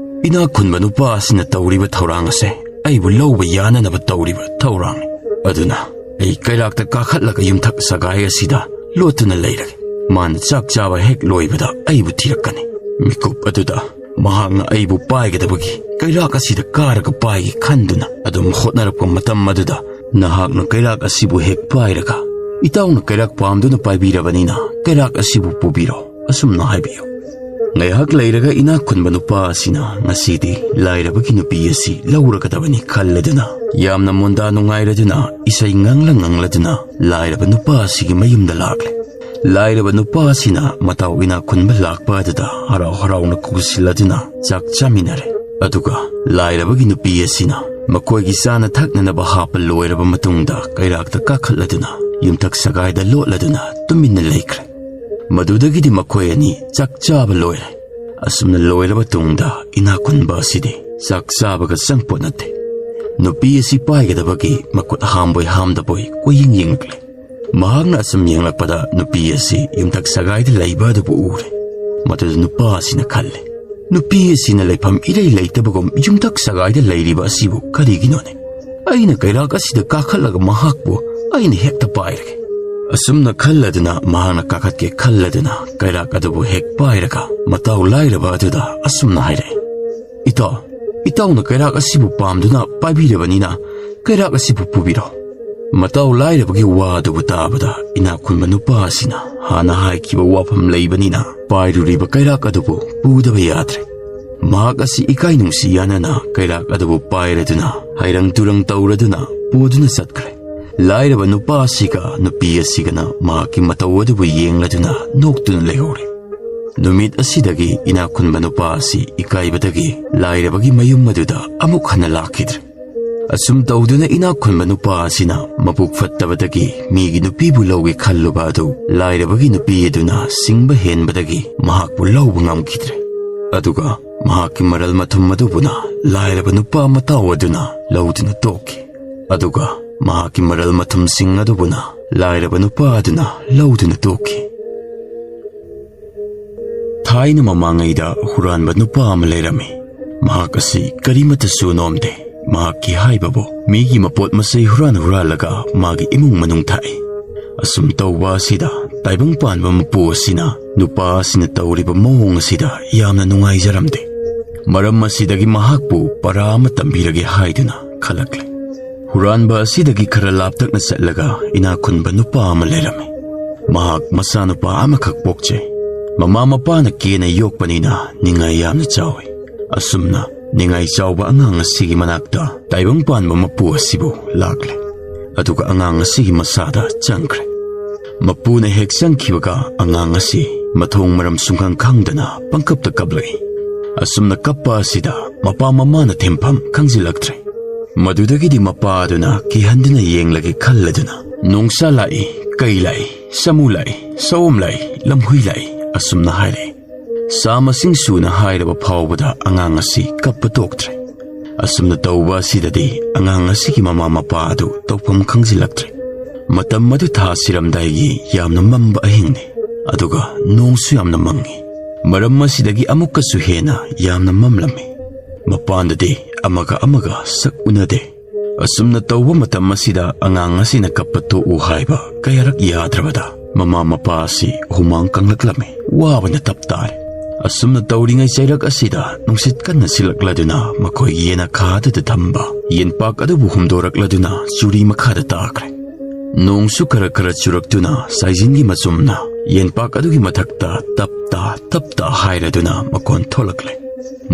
"ꯏꯅꯥꯛ ꯈꯨꯟꯕ ꯅꯨꯄꯥ ꯑꯁꯤꯅ ꯇꯧꯔꯤꯕ ꯊꯧꯔꯥꯡ ꯑꯁꯦ ꯑꯩꯕꯨ ꯂꯧꯕ ꯌꯥꯅꯅꯕ ꯇꯧꯔꯤꯕ ꯊꯧꯔꯥꯡꯅꯤ꯫ ꯑꯗꯨꯅ ꯑꯩ ꯀꯩꯔꯥꯛꯇ ꯀꯥꯈꯠꯂꯒ ꯌꯨꯝꯊꯛ ꯁꯒꯥꯏ ꯑꯁꯤꯗ ꯂꯣꯠꯇꯨꯅ ꯂꯩꯔꯒꯦ꯫ ꯃꯥꯅ ꯆꯥꯛ ꯆꯥꯕ ꯍꯦꯛ ꯂꯣꯏꯕꯗ ꯑꯩꯕꯨ ꯊꯤꯔꯛꯀꯅꯤ꯫ ꯃꯤꯀꯨꯞ ꯑꯗꯨꯗ ꯃꯍꯥꯛꯅ ꯑꯩꯕꯨ ꯄꯥꯏꯒꯗꯕꯒꯤ ꯀꯩꯔꯥꯛ ꯑꯁꯤꯗ ꯀꯥꯔꯒ ꯄꯥꯏꯒꯦ ꯈꯟꯗꯨꯅ ꯑꯗꯨꯝ ꯍꯣꯠꯅꯔꯛꯄ ꯃꯇꯝ ꯑꯗꯨꯗ ꯅꯍꯥꯛꯅ ꯀꯩꯔꯥꯛ ꯑꯁꯤꯕꯨ ꯍꯦꯛ ꯄꯥꯏꯔꯒ, ꯏꯇꯥꯎꯅ ꯀꯩꯔꯥꯛ ꯄꯥꯝꯗꯨꯅ ꯄꯥꯏꯕꯤꯔꯕꯅꯤꯅ ꯀꯩꯔꯥꯛ ꯑꯁꯤꯕꯨ ꯄꯨꯕꯤꯔꯣ" ꯑꯁꯨꯝꯅ ꯍꯥꯏꯕꯤꯌꯨ꯫ ꯉꯥꯏꯍꯥꯛ ꯂꯩꯔꯒ ꯏꯅꯥꯛ ꯈꯨꯟꯕ ꯅꯨꯄꯥ ꯑꯁꯤꯅ ꯉꯁꯤꯗꯤ ꯂꯥꯏꯔꯕꯒꯤ ꯅꯨꯄꯤ ꯑꯁꯤ ꯂꯧꯔꯒꯗꯕꯅꯤ ꯈꯜꯂꯗꯨꯅ ꯌꯥꯝꯅ ꯃꯣꯟꯗꯥ ꯅꯨꯡꯉꯥꯏꯔꯗꯨꯅ ꯏꯁꯩ ꯉꯪꯂ ꯉꯪꯂꯗꯨꯅ ꯂꯥꯏꯔꯕ ꯅꯨꯄꯥ ꯑꯁꯤꯒꯤ ꯃꯌꯨꯝꯗ ꯂꯥꯛꯂꯦ꯫ ꯂꯥꯏꯔꯕ ꯅꯨꯄꯥ ꯑꯁꯤꯅ ꯃꯇꯥꯎ ꯏꯅꯥꯛ ꯈꯨꯟꯕ ꯂꯥꯛꯄ ꯑꯗꯨꯗ ꯍꯔꯥꯎ ꯍꯔꯥꯎꯅ ꯀꯧꯁꯤꯜꯂꯗꯨꯅ ꯆꯥꯛ ꯆꯥꯃꯤꯟꯅꯔꯦ꯫ ꯑꯗꯨꯒ ꯂꯥꯏꯔꯕꯒꯤ ꯅꯨꯄꯤ ꯑꯁꯤꯅ ꯃꯈꯣꯏꯒꯤ ꯆꯥꯅ ꯊꯛꯅꯅꯕ ꯍꯥꯞꯄ ꯂꯣꯏꯔꯕ ꯃꯇꯨꯡꯗ ꯀꯩꯔꯥꯛꯇ ꯀꯥꯈꯠꯂꯗꯨꯅ ꯌꯨꯝꯊꯛ ꯁꯒꯥꯏꯗ ꯂꯣꯠꯂꯗꯨꯅ ꯇꯨꯃꯤꯟꯅ ꯂꯩꯈ꯭ꯔꯦ꯫ ꯃꯗꯨꯗꯒꯤꯗꯤ ꯃꯈꯣꯏ ꯑꯅꯤ ꯆꯥꯛ ꯆꯥꯕ ꯂꯣꯏꯔꯦ꯫ ꯑꯁꯨꯝꯅ ꯂꯣꯏꯔꯕ ꯇꯨꯡꯗ ꯏꯅꯥꯛ ꯈꯨꯟꯕ ꯑꯁꯤꯗꯤ ꯆꯥꯛ ꯆꯥꯕꯒ ꯆꯪꯄꯣꯠ ꯅꯠꯇꯦ꯫ ꯅꯨꯄꯤ ꯑꯁꯤ ꯄꯥꯏꯒꯗꯕꯒꯤ ꯃꯈꯨꯠ ꯍꯥꯝꯕꯣꯏ ꯍꯥꯝꯗꯕꯣꯏ ꯀꯣꯏꯌꯦꯡ ꯌꯦꯡꯂꯛꯂꯦ꯫ ꯃꯍꯥꯛꯅ ꯑꯁꯨꯝ ꯌꯦꯡꯂꯛꯄꯗ ꯅꯨꯄꯤ ꯑꯁꯤ ꯌꯨꯝꯊꯛ ꯁꯒꯥꯏꯗ ꯂꯩꯕ ꯑꯗꯨꯕꯨ ꯎꯔꯦ꯫ ꯃꯗꯨꯗ ꯅꯨꯄꯥ ꯑꯁꯤꯅ ꯈꯜꯂꯦ, "ꯅꯨꯄꯤ ꯑꯁꯤꯅ ꯂꯩꯐꯝ ꯏꯔꯩ ꯂꯩꯇꯕꯒꯨꯝ ꯌꯨꯝꯊꯛ ꯁꯒꯥꯏꯗ ꯂꯩꯔꯤꯕ ꯑꯁꯤꯕꯨ ꯀꯔꯤꯒꯤꯅꯣꯅꯦ? ꯑꯩꯅ ꯀꯩꯔꯥꯛ ꯑꯁꯤꯗ ꯀꯥꯈꯠꯂꯒ ꯃꯍꯥꯛꯄꯨ ꯑꯩꯅ ꯍꯦꯛꯇ ꯄꯥꯏꯔꯒꯦ"꯫ ꯑꯁꯨꯝꯅ ꯈꯜꯂꯗꯨꯅ ꯃꯍꯥꯛꯅ ꯀꯥꯈꯠꯀꯦ ꯈꯜꯂꯗꯨꯅ ꯀꯩꯔꯥꯛ ꯑꯗꯨꯕꯨ ꯍꯦꯛ ꯄꯥꯏꯔꯒ ꯃꯇꯥꯎ ꯂꯥꯏꯔꯕ ꯑꯗꯨꯗ ꯑꯁꯨꯝꯅ ꯍꯥꯏꯔꯛꯏ, "ꯏꯇꯥꯎ, ꯏꯇꯥꯎꯅ ꯀꯩꯔꯥꯛ ꯑꯁꯤꯕꯨ ꯄꯥꯝꯗꯨꯅ ꯄꯥꯏꯕꯤꯔꯕꯅꯤꯅ ꯀꯩꯔꯥꯛ ꯑꯁꯤꯕꯨ ꯄꯨꯕꯤꯔꯣ"꯫ ꯃꯇꯥꯎ ꯂꯥꯏꯔꯕꯒꯤ ꯋꯥ ꯑꯗꯨꯕꯨ ꯇꯥꯕꯗ ꯏꯅꯥꯛ ꯈꯨꯟꯕ ꯅꯨꯄꯥ ꯑꯁꯤꯅ ꯍꯥꯟꯅ ꯍꯥꯏꯈꯤꯕ ꯋꯥꯐꯝ ꯂꯩꯕꯅꯤꯅ ꯄꯥꯏꯔꯨꯔꯤꯕ ꯀꯩꯔꯥꯛ ꯑꯗꯨꯕꯨ ꯄꯨꯗꯕ ꯌꯥꯗ꯭ꯔꯦ꯫ ꯃꯍꯥꯛ ꯑꯁꯤ ꯏꯀꯥꯏ ꯅꯨꯡꯁꯤ ꯌꯥꯅꯅ ꯀꯩꯔꯥꯛ ꯑꯗꯨꯕꯨ ꯄꯥꯏꯔꯗꯨꯅ ꯍꯩꯔꯪ ꯇꯨꯔꯪ ꯇꯧꯔꯗꯨꯅ ꯄꯨꯗꯨꯅ ꯆꯠꯈ꯭ꯔꯦ꯫ ꯂꯥꯏꯔꯕ ꯅꯨꯄꯥ ꯑꯁꯤꯒ ꯅꯨꯄꯤ ꯑꯁꯤꯒꯅ ꯃꯍꯥꯛꯀꯤ ꯃꯇꯧ ꯑꯗꯨꯕꯨ ꯌꯦꯡꯂꯗꯨꯅ ꯅꯣꯛꯇꯨꯅ ꯂꯩꯍꯧꯔꯦ꯫ ꯅꯨꯃꯤꯠ ꯑꯁꯤꯗꯒꯤ ꯏꯅꯥꯛ ꯈꯨꯟꯕ ꯅꯨꯄꯥ ꯑꯁꯤ ꯏꯀꯥꯏꯕꯗꯒꯤ ꯂꯥꯏꯔꯕꯒꯤ ꯃꯌꯨꯝ ꯑꯗꯨꯗ ꯑꯃꯨꯛ ꯍꯟꯅ ꯂꯥꯛꯈꯤꯗ꯭ꯔꯦ꯫ ꯑꯁꯨꯝ ꯇꯧꯗꯨꯅ ꯏꯅꯥꯛ ꯈꯨꯟꯕ ꯅꯨꯄꯥ ꯑꯁꯤꯅ ꯃꯕꯨꯛ ꯐꯠꯇꯕꯗꯒꯤ ꯃꯤꯒꯤ ꯅꯨꯄꯤꯕꯨ ꯂꯧꯒꯦ ꯈꯜꯂꯨꯕ ꯑꯗꯨ ꯂꯥꯏꯔꯕꯒꯤ ꯅꯨꯄꯤ ꯑꯗꯨꯅ ꯁꯤꯡꯕ ꯍꯦꯟꯕꯗꯒꯤ ꯃꯍꯥꯛꯄꯨ ꯂꯧꯕ ꯉꯝꯈꯤꯗ꯭ꯔꯦ꯫ ꯑꯗꯨꯒ ꯃꯍꯥꯛꯀꯤ ꯃꯔꯜ ꯃꯊꯨꯝ ꯑꯗꯨꯕꯨꯅ ꯂꯥꯏꯔꯕ ꯅꯨꯄꯥ ꯃꯇꯥꯎ ꯑꯗꯨꯅ ꯂꯧꯗꯨꯅ ꯇꯣꯛꯈꯤ꯫ ꯑꯗꯨꯒ ꯃꯍꯥꯛꯀꯤ ꯃꯔꯜ ꯃꯊꯨꯝꯁꯤꯡ ꯑꯗꯨꯕꯨꯅ ꯂꯥꯏꯔꯕ ꯅꯨꯄꯥ ꯑꯗꯨꯅ ꯂꯧꯗꯨꯅ ꯇꯣꯛꯈꯤ꯫ ꯊꯥꯏꯅ ꯃꯃꯥꯡꯉꯩꯗ ꯍꯨꯔꯥꯟꯕ ꯅꯨꯄꯥ ꯑꯃ ꯂꯩꯔꯝꯃꯤ꯫ ꯃꯍꯥꯛ ꯑꯁꯤ ꯀꯔꯤꯃꯠꯇꯁꯨ ꯅꯣꯝꯗꯦ꯫ ꯃꯍꯥꯛꯀꯤ ꯍꯥꯏꯕꯕꯨ ꯃꯤꯒꯤ ꯃꯄꯣꯠ ꯃꯆꯩ ꯍꯨꯔꯥꯟ ꯍꯨꯔꯥꯜꯂꯒ ꯃꯥꯒꯤ ꯏꯃꯨꯡ ꯃꯅꯨꯡ ꯊꯥꯛꯏ꯫ ꯑꯁꯨꯝ ꯇꯧꯕ ꯑꯁꯤꯗ ꯇꯥꯏꯕꯪ ꯄꯥꯟꯕ ꯃꯄꯨ ꯑꯁꯤꯅ ꯅꯨꯄꯥ ꯑꯁꯤꯅ ꯇꯧꯔꯤꯕ ꯃꯑꯣꯡ ꯑꯁꯤꯗ ꯌꯥꯝꯅ ꯅꯨꯡꯉꯥꯏꯖꯔꯝꯗꯦ꯫ ꯃꯔꯝ ꯑꯁꯤꯗꯒꯤ ꯃꯍꯥꯛꯄꯨ ꯄꯔꯥ ꯑꯃ ꯇꯝꯕꯤꯔꯒꯦ ꯍꯥꯏꯗꯨꯅ ꯈꯜꯂꯛꯂꯦ꯫ ꯍꯨꯔꯥꯟꯕ ꯑꯁꯤꯗꯒꯤ ꯈꯔ ꯂꯥꯞꯇꯛꯅ ꯆꯠꯂꯒ ꯏꯅꯥꯛ ꯈꯨꯟꯕ ꯅꯨꯄꯥ ꯑꯃ ꯂꯩꯔꯝꯃꯤ꯫ ꯃꯍꯥꯛ ꯃꯆꯥꯅꯨꯄꯥ ꯑꯃꯈꯛ ꯄꯣꯛꯆꯩ꯫ ꯃꯃꯥ ꯃꯄꯥꯅ ꯀꯦꯅ ꯌꯣꯛꯄꯅꯤꯅ ꯅꯤꯡꯉꯥꯏ ꯌꯥꯝꯅ ꯆꯥꯎꯏ꯫ ꯑꯁꯨꯝꯅ ꯅꯤꯡꯉꯥꯏ ꯆꯥꯎꯕ ꯑꯉꯥꯡ ꯑꯁꯤꯒꯤ ꯃꯅꯥꯛꯇ ꯇꯥꯏꯕꯪ ꯄꯥꯟꯕ ꯃꯄꯨ ꯑꯁꯤꯕꯨ ꯂꯥꯛꯂꯦ꯫ ꯑꯗꯨꯒ ꯑꯉꯥꯡ ꯑꯁꯤꯒꯤ ꯃꯁꯥꯗ ꯆꯪꯈ꯭ꯔꯦ꯫ ꯃꯄꯨꯅ ꯍꯦꯛ ꯆꯪꯈꯤꯕꯒ ꯑꯉꯥꯡ ꯑꯁꯤ ꯃꯊꯣꯡ ꯃꯔꯝ ꯁꯨꯡꯈꯪ ꯈꯪꯗꯅ ꯄꯪꯀꯞꯇ ꯀꯞꯂꯛꯏ꯫ ꯑꯁꯨꯝꯅ ꯀꯞꯄ ꯑꯁꯤꯗ ꯃꯄꯥ ꯃꯃꯥꯅ ꯊꯦꯝꯐꯝ ꯈꯪꯖꯤꯜꯂꯛꯇ꯭ꯔꯦ꯫ ꯃꯗꯨꯗꯒꯤꯗꯤ ꯃꯄꯥ ꯑꯗꯨꯅ ꯀꯤꯍꯟꯗꯨꯅ ꯌꯦꯡꯂꯒꯦ ꯈꯜꯂꯗꯨꯅ, "ꯅꯣꯡꯁꯥ ꯂꯥꯛꯏ, ꯀꯩ ꯂꯥꯛꯏ, ꯁꯥꯃꯨ ꯂꯥꯛꯏ, ꯁꯑꯣꯝ ꯂꯥꯛꯏ, ꯂꯝꯍꯨꯏ ꯂꯥꯛꯏ," ꯑꯁꯨꯝꯅ ꯍꯥꯏꯔꯛꯏ꯫ ꯆꯥ ꯃꯁꯤꯡ ꯁꯨꯅ ꯍꯥꯏꯔꯕ ꯐꯥꯎꯕꯗ ꯑꯉꯥꯡ ꯑꯁꯤ ꯀꯞꯄ ꯇꯣꯛꯇ꯭ꯔꯦ꯫ ꯑꯁꯨꯝꯅ ꯇꯧꯕ ꯑꯁꯤꯗꯗꯤ ꯑꯉꯥꯡ ꯑꯁꯤꯒꯤ ꯃꯃꯥ ꯃꯄꯥ ꯑꯗꯨ ꯇꯧꯐꯝ ꯈꯪꯖꯤꯜꯂꯛꯇ꯭ꯔꯦ꯫ ꯃꯇꯝ ꯑꯗꯨ ꯊꯥ ꯁꯤꯔꯝꯗꯥꯏꯒꯤ ꯌꯥꯝꯅ ꯃꯝꯕ ꯑꯍꯤꯡꯅꯤ, ꯑꯗꯨꯒ ꯅꯣꯡꯁꯨ ꯌꯥꯝꯅ ꯃꯪꯉꯤ꯫ ꯃꯔꯝ ꯑꯁꯤꯗꯒꯤ ꯑꯃꯨꯛꯀꯁꯨ ꯍꯦꯟꯅ ꯌꯥꯝꯅ ꯃꯝꯂꯝꯃꯤ꯫ ꯃꯄꯥꯟꯗꯗꯤ ꯑꯃꯒ ꯑꯃꯒ ꯁꯛ ꯎꯅꯗꯦ꯫ ꯑꯁꯨꯝꯅ ꯇꯧꯕ ꯃꯇꯝ ꯑꯁꯤꯗ ꯑꯉꯥꯡ ꯑꯁꯤꯅ ꯀꯞꯄ ꯇꯣꯛꯎ ꯍꯥꯏꯕ ꯀꯌꯥꯔꯛ ꯌꯥꯗ꯭ꯔꯕꯗ ꯃꯃꯥ ꯃꯄꯥ ꯑꯁꯤ ꯍꯨꯃꯥꯡ ꯀꯪꯂꯛꯂꯝꯃꯤ, ꯋꯥꯕꯅ ꯇꯞ ꯇꯥꯔꯦ꯫ ꯑꯁꯨꯝꯅ ꯇꯧꯔꯤꯉꯩ ꯆꯩꯔꯛ ꯑꯁꯤꯗ ꯅꯨꯡꯁꯤꯠ ꯀꯟꯅ ꯁꯤꯜꯂꯛꯂꯗꯨꯅ ꯃꯈꯣꯏꯒꯤ ꯌꯦꯅꯈꯥ ꯑꯗꯨꯗ ꯊꯝꯕ ꯌꯦꯟꯄꯥꯛ ꯑꯗꯨꯕꯨ ꯍꯨꯝꯗꯣꯔꯛꯂꯗꯨꯅ ꯆꯨꯔꯤ ꯃꯈꯥꯗ ꯇꯥꯈ꯭ꯔꯦ꯫ ꯅꯣꯡꯁꯨ ꯈꯔ ꯈꯔ ꯆꯨꯔꯛꯇꯨꯅ ꯁꯥꯏꯖꯤꯟꯒꯤ ꯃꯆꯨꯝꯅ ꯌꯦꯟꯄꯥꯛ ꯑꯗꯨꯒꯤ ꯃꯊꯛꯇ ꯇꯞ ꯇꯥ ꯇꯞ ꯇꯥ ꯍꯥꯏꯔꯗꯨꯅ ꯃꯈꯣꯟ ꯊꯣꯛꯂꯛꯂꯦ꯫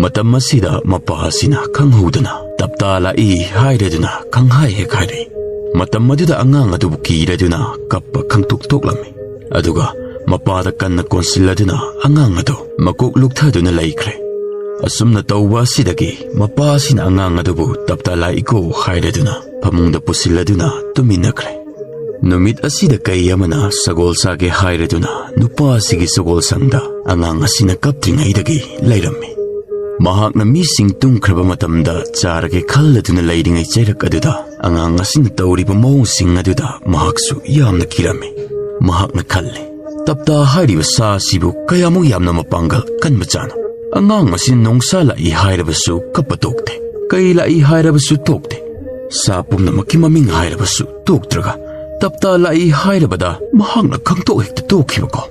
ꯃꯇꯝ ꯑꯁꯤꯗ ꯃꯄꯥ ꯑꯁꯤꯅ ꯈꯪꯍꯧꯗꯅ "ꯇꯞꯇꯥ ꯂꯥꯛꯏ" ꯍꯥꯏꯔꯗꯨꯅ ꯈꯪꯍꯥꯏ ꯍꯦꯛ ꯍꯥꯏꯔꯛꯏ꯫ ꯃꯇꯝ ꯑꯗꯨꯗ ꯑꯉꯥꯡ ꯑꯗꯨꯕꯨ ꯀꯤꯔꯗꯨꯅ ꯀꯞꯄ ꯈꯪꯇꯣꯛ ꯇꯣꯛꯂꯝꯃꯤ꯫ ꯑꯗꯨꯒ ꯃꯄꯥꯗ ꯀꯟꯅ ꯀꯣꯟꯁꯤꯜꯂꯗꯨꯅ ꯑꯉꯥꯡ ꯑꯗꯨ ꯃꯀꯣꯛ ꯂꯨꯛꯊꯗꯨꯅ ꯂꯩꯈ꯭ꯔꯦ꯫ ꯑꯁꯨꯝꯅ ꯇꯧꯕ ꯑꯁꯤꯗꯒꯤ ꯃꯄꯥ ꯑꯁꯤꯅ ꯑꯉꯥꯡ ꯑꯗꯨꯕꯨ "ꯇꯞꯇꯥ ꯂꯥꯛꯏꯀꯣ" ꯍꯥꯏꯔꯗꯨꯅ ꯐꯃꯨꯡꯗ ꯄꯨꯁꯤꯜꯂꯗꯨꯅ ꯇꯨꯝꯃꯤꯟꯅꯈ꯭ꯔꯦ꯫ ꯅꯨꯃꯤꯠ ꯑꯁꯤꯗ ꯀꯩ ꯑꯃꯅ ꯁꯒꯣꯜ ꯆꯥꯒꯦ ꯍꯥꯏꯔꯗꯨꯅ ꯅꯨꯄꯥ ꯑꯁꯤꯒꯤ ꯁꯒꯣꯜ ꯁꯪꯗ ꯑꯉꯥꯡ ꯑꯁꯤꯅ ꯀꯞꯇ꯭ꯔꯤꯉꯩꯗꯒꯤ ꯂꯩꯔꯝꯃꯤ꯫ ꯃꯍꯥꯛꯅ ꯃꯤꯁꯤꯡ ꯇꯨꯝꯈ꯭ꯔꯕ ꯃꯇꯝꯗ ꯆꯥꯔꯒꯦ ꯈꯜꯂꯗꯨꯅ ꯂꯩꯔꯤꯉꯩ ꯆꯩꯔꯛ ꯑꯗꯨꯗ ꯑꯉꯥꯡ ꯑꯁꯤꯅ ꯇꯧꯔꯤꯕ ꯃꯑꯣꯡꯁꯤꯡ ꯑꯗꯨꯗ ꯃꯍꯥꯛꯁꯨ ꯌꯥꯝꯅ ꯀꯤꯔꯝꯃꯤ꯫ ꯃꯍꯥꯛꯅ ꯈꯜꯂꯤ, "ꯇꯞꯇꯥ ꯍꯥꯏꯔꯤꯕ ꯁꯥ ꯑꯁꯤꯕꯨ ꯀꯌꯥꯃꯨꯛ ꯌꯥꯝꯅ ꯃꯄꯥꯡꯒꯜ ꯀꯟꯕ ꯖꯥꯠꯅꯣ? ꯑꯉꯥꯡ ꯑꯁꯤꯅ ꯅꯣꯡꯁꯥ ꯂꯥꯛꯏ ꯍꯥꯏꯔꯕꯁꯨ ꯀꯞꯄ ꯇꯣꯛꯇꯦ, ꯀꯩ ꯂꯥꯛꯏ ꯍꯥꯏꯔꯕꯁꯨ ꯇꯣꯛꯇꯦ, ꯁꯥ ꯄꯨꯝꯅꯃꯛꯀꯤ ꯃꯃꯤꯡ ꯍꯥꯏꯔꯕꯁꯨ ꯇꯣꯛꯇ꯭ꯔꯒ ꯇꯞꯇꯥ ꯂꯥꯛꯏ ꯍꯥꯏꯔꯕꯗ ꯃꯍꯥꯛꯅ ꯈꯪꯇꯣꯛ ꯍꯦꯛꯇ ꯇꯣꯛꯈꯤꯕꯀꯣ?"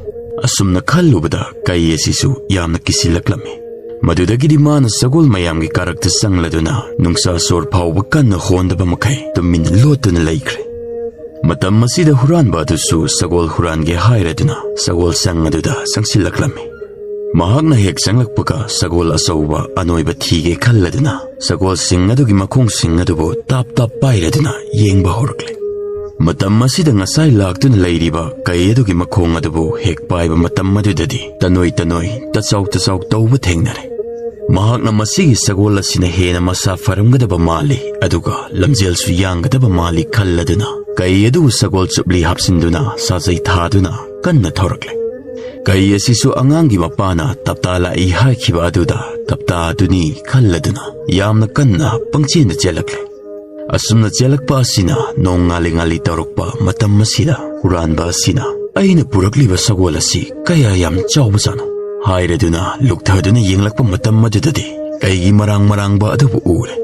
ꯑꯁꯨꯝꯅ ꯈꯜꯂꯨꯕꯗ ꯀꯩ ꯑꯁꯤꯁꯨ ꯌꯥꯝꯅ ꯀꯤꯁꯤꯜꯂꯛꯂꯝꯃꯤ꯫ ꯃꯗꯨꯗꯒꯤꯗꯤ ꯃꯥꯅ ꯁꯒꯣꯜ ꯃꯌꯥꯝꯒꯤ ꯀꯥꯔꯛꯇ ꯆꯪꯂꯗꯨꯅ ꯅꯨꯡꯁꯥ ꯁꯣꯔ ꯐꯥꯎꯕ ꯀꯟꯅ ꯍꯣꯟꯗꯕ ꯃꯈꯩ ꯇꯨꯃꯤꯟꯅ ꯂꯣꯠꯇꯨꯅ ꯂꯩꯈ꯭ꯔꯦ꯫ ꯃꯇꯝ ꯑꯁꯤꯗ ꯍꯨꯔꯥꯟꯕ ꯑꯗꯨꯁꯨ ꯁꯒꯣꯜ ꯍꯨꯔꯥꯟꯒꯦ ꯍꯥꯏꯔꯗꯨꯅ ꯁꯒꯣꯜ ꯁꯪ ꯑꯗꯨꯗ ꯆꯪꯁꯤꯜꯂꯛꯂꯝꯃꯤ꯫ ꯃꯍꯥꯛꯅ ꯍꯦꯛ ꯆꯪꯂꯛꯄꯒ ꯁꯒꯣꯜ ꯑꯆꯧꯕ ꯑꯅꯣꯏꯕ ꯊꯤꯒꯦ ꯈꯜꯂꯗꯨꯅ ꯁꯒꯣꯜꯁꯤꯡ ꯑꯗꯨꯒꯤ ꯃꯈꯣꯡꯁꯤꯡ ꯑꯗꯨꯕꯨ ꯇꯥꯞ ꯇꯥꯞ ꯄꯥꯏꯔꯗꯨꯅ ꯌꯦꯡꯕ ꯍꯧꯔꯛꯂꯦ꯫ ꯃꯇꯝ ꯑꯁꯤꯗ ꯉꯁꯥꯏ ꯂꯥꯛꯇꯨꯅ ꯂꯩꯔꯤꯕ ꯀꯩ ꯑꯗꯨꯒꯤ ꯃꯈꯣꯡ ꯑꯗꯨꯕꯨ ꯍꯦꯛ ꯄꯥꯏꯕ ꯃꯇꯝ ꯑꯗꯨꯗꯗꯤ ꯇꯅꯣꯏ ꯇꯅꯣꯏ, ꯇꯆꯥꯎ ꯇꯆꯥꯎ ꯇꯧꯕ ꯊꯦꯡꯅꯔꯦ꯫ ꯃꯍꯥꯛꯅ ꯃꯁꯤꯒꯤ ꯁꯒꯣꯜ ꯑꯁꯤꯅ ꯍꯦꯟꯅ ꯃꯁꯥ ꯐꯔꯝꯒꯗꯕ ꯃꯥꯜꯂꯤ, ꯑꯗꯨꯒ ꯂꯝꯖꯦꯜꯁꯨ ꯌꯥꯡꯒꯗꯕ ꯃꯥꯜꯂꯤ ꯈꯜꯂꯗꯨꯅ ꯀꯩ ꯑꯗꯨꯕꯨ ꯁꯒꯣꯜ ꯆꯨꯞꯂꯤ ꯍꯥꯞꯆꯤꯟꯗꯨꯅ ꯁꯥꯖꯩ ꯊꯥꯗꯨꯅ ꯀꯟꯅ ꯊꯧꯔꯛꯂꯦ꯫ ꯀꯩ ꯑꯁꯤꯁꯨ ꯑꯉꯥꯡꯒꯤ ꯃꯄꯥꯅ "ꯇꯞꯇꯥ ꯂꯥꯛꯏ" ꯍꯥꯏꯈꯤꯕ ꯑꯗꯨꯗ ꯇꯞꯇꯥ ꯑꯗꯨꯅꯤ ꯈꯜꯂꯗꯨꯅ ꯌꯥꯝꯅ ꯀꯟꯅ ꯄꯪꯆꯦꯟꯗ ꯆꯦꯜꯂꯛꯂꯦ꯫ ꯑꯁꯨꯝꯅ ꯆꯦꯜꯂꯛꯄ ꯑꯁꯤꯅ ꯅꯣꯡ ꯉꯥꯜꯂꯤ ꯉꯥꯜꯂꯤ ꯇꯧꯔꯛꯄ ꯃꯇꯝ ꯑꯁꯤꯗ ꯍꯨꯔꯥꯟꯕ ꯑꯁꯤꯅ "ꯑꯩꯅ ꯄꯨꯔꯛꯂꯤꯕ ꯁꯒꯣꯜ ꯑꯁꯤ ꯀꯌꯥ ꯌꯥꯝ ꯆꯥꯎꯕꯖꯥꯠꯅꯣ?" ꯍꯥꯏꯔꯗꯨꯅ ꯂꯨꯛꯊꯗꯨꯅ ꯌꯦꯡꯂꯛꯄ ꯃꯇꯝ ꯑꯗꯨꯗꯗꯤ ꯀꯩꯒꯤ ꯃꯔꯥꯡ ꯃꯔꯥꯡꯕ ꯑꯗꯨꯕꯨ ꯎꯔꯦ꯫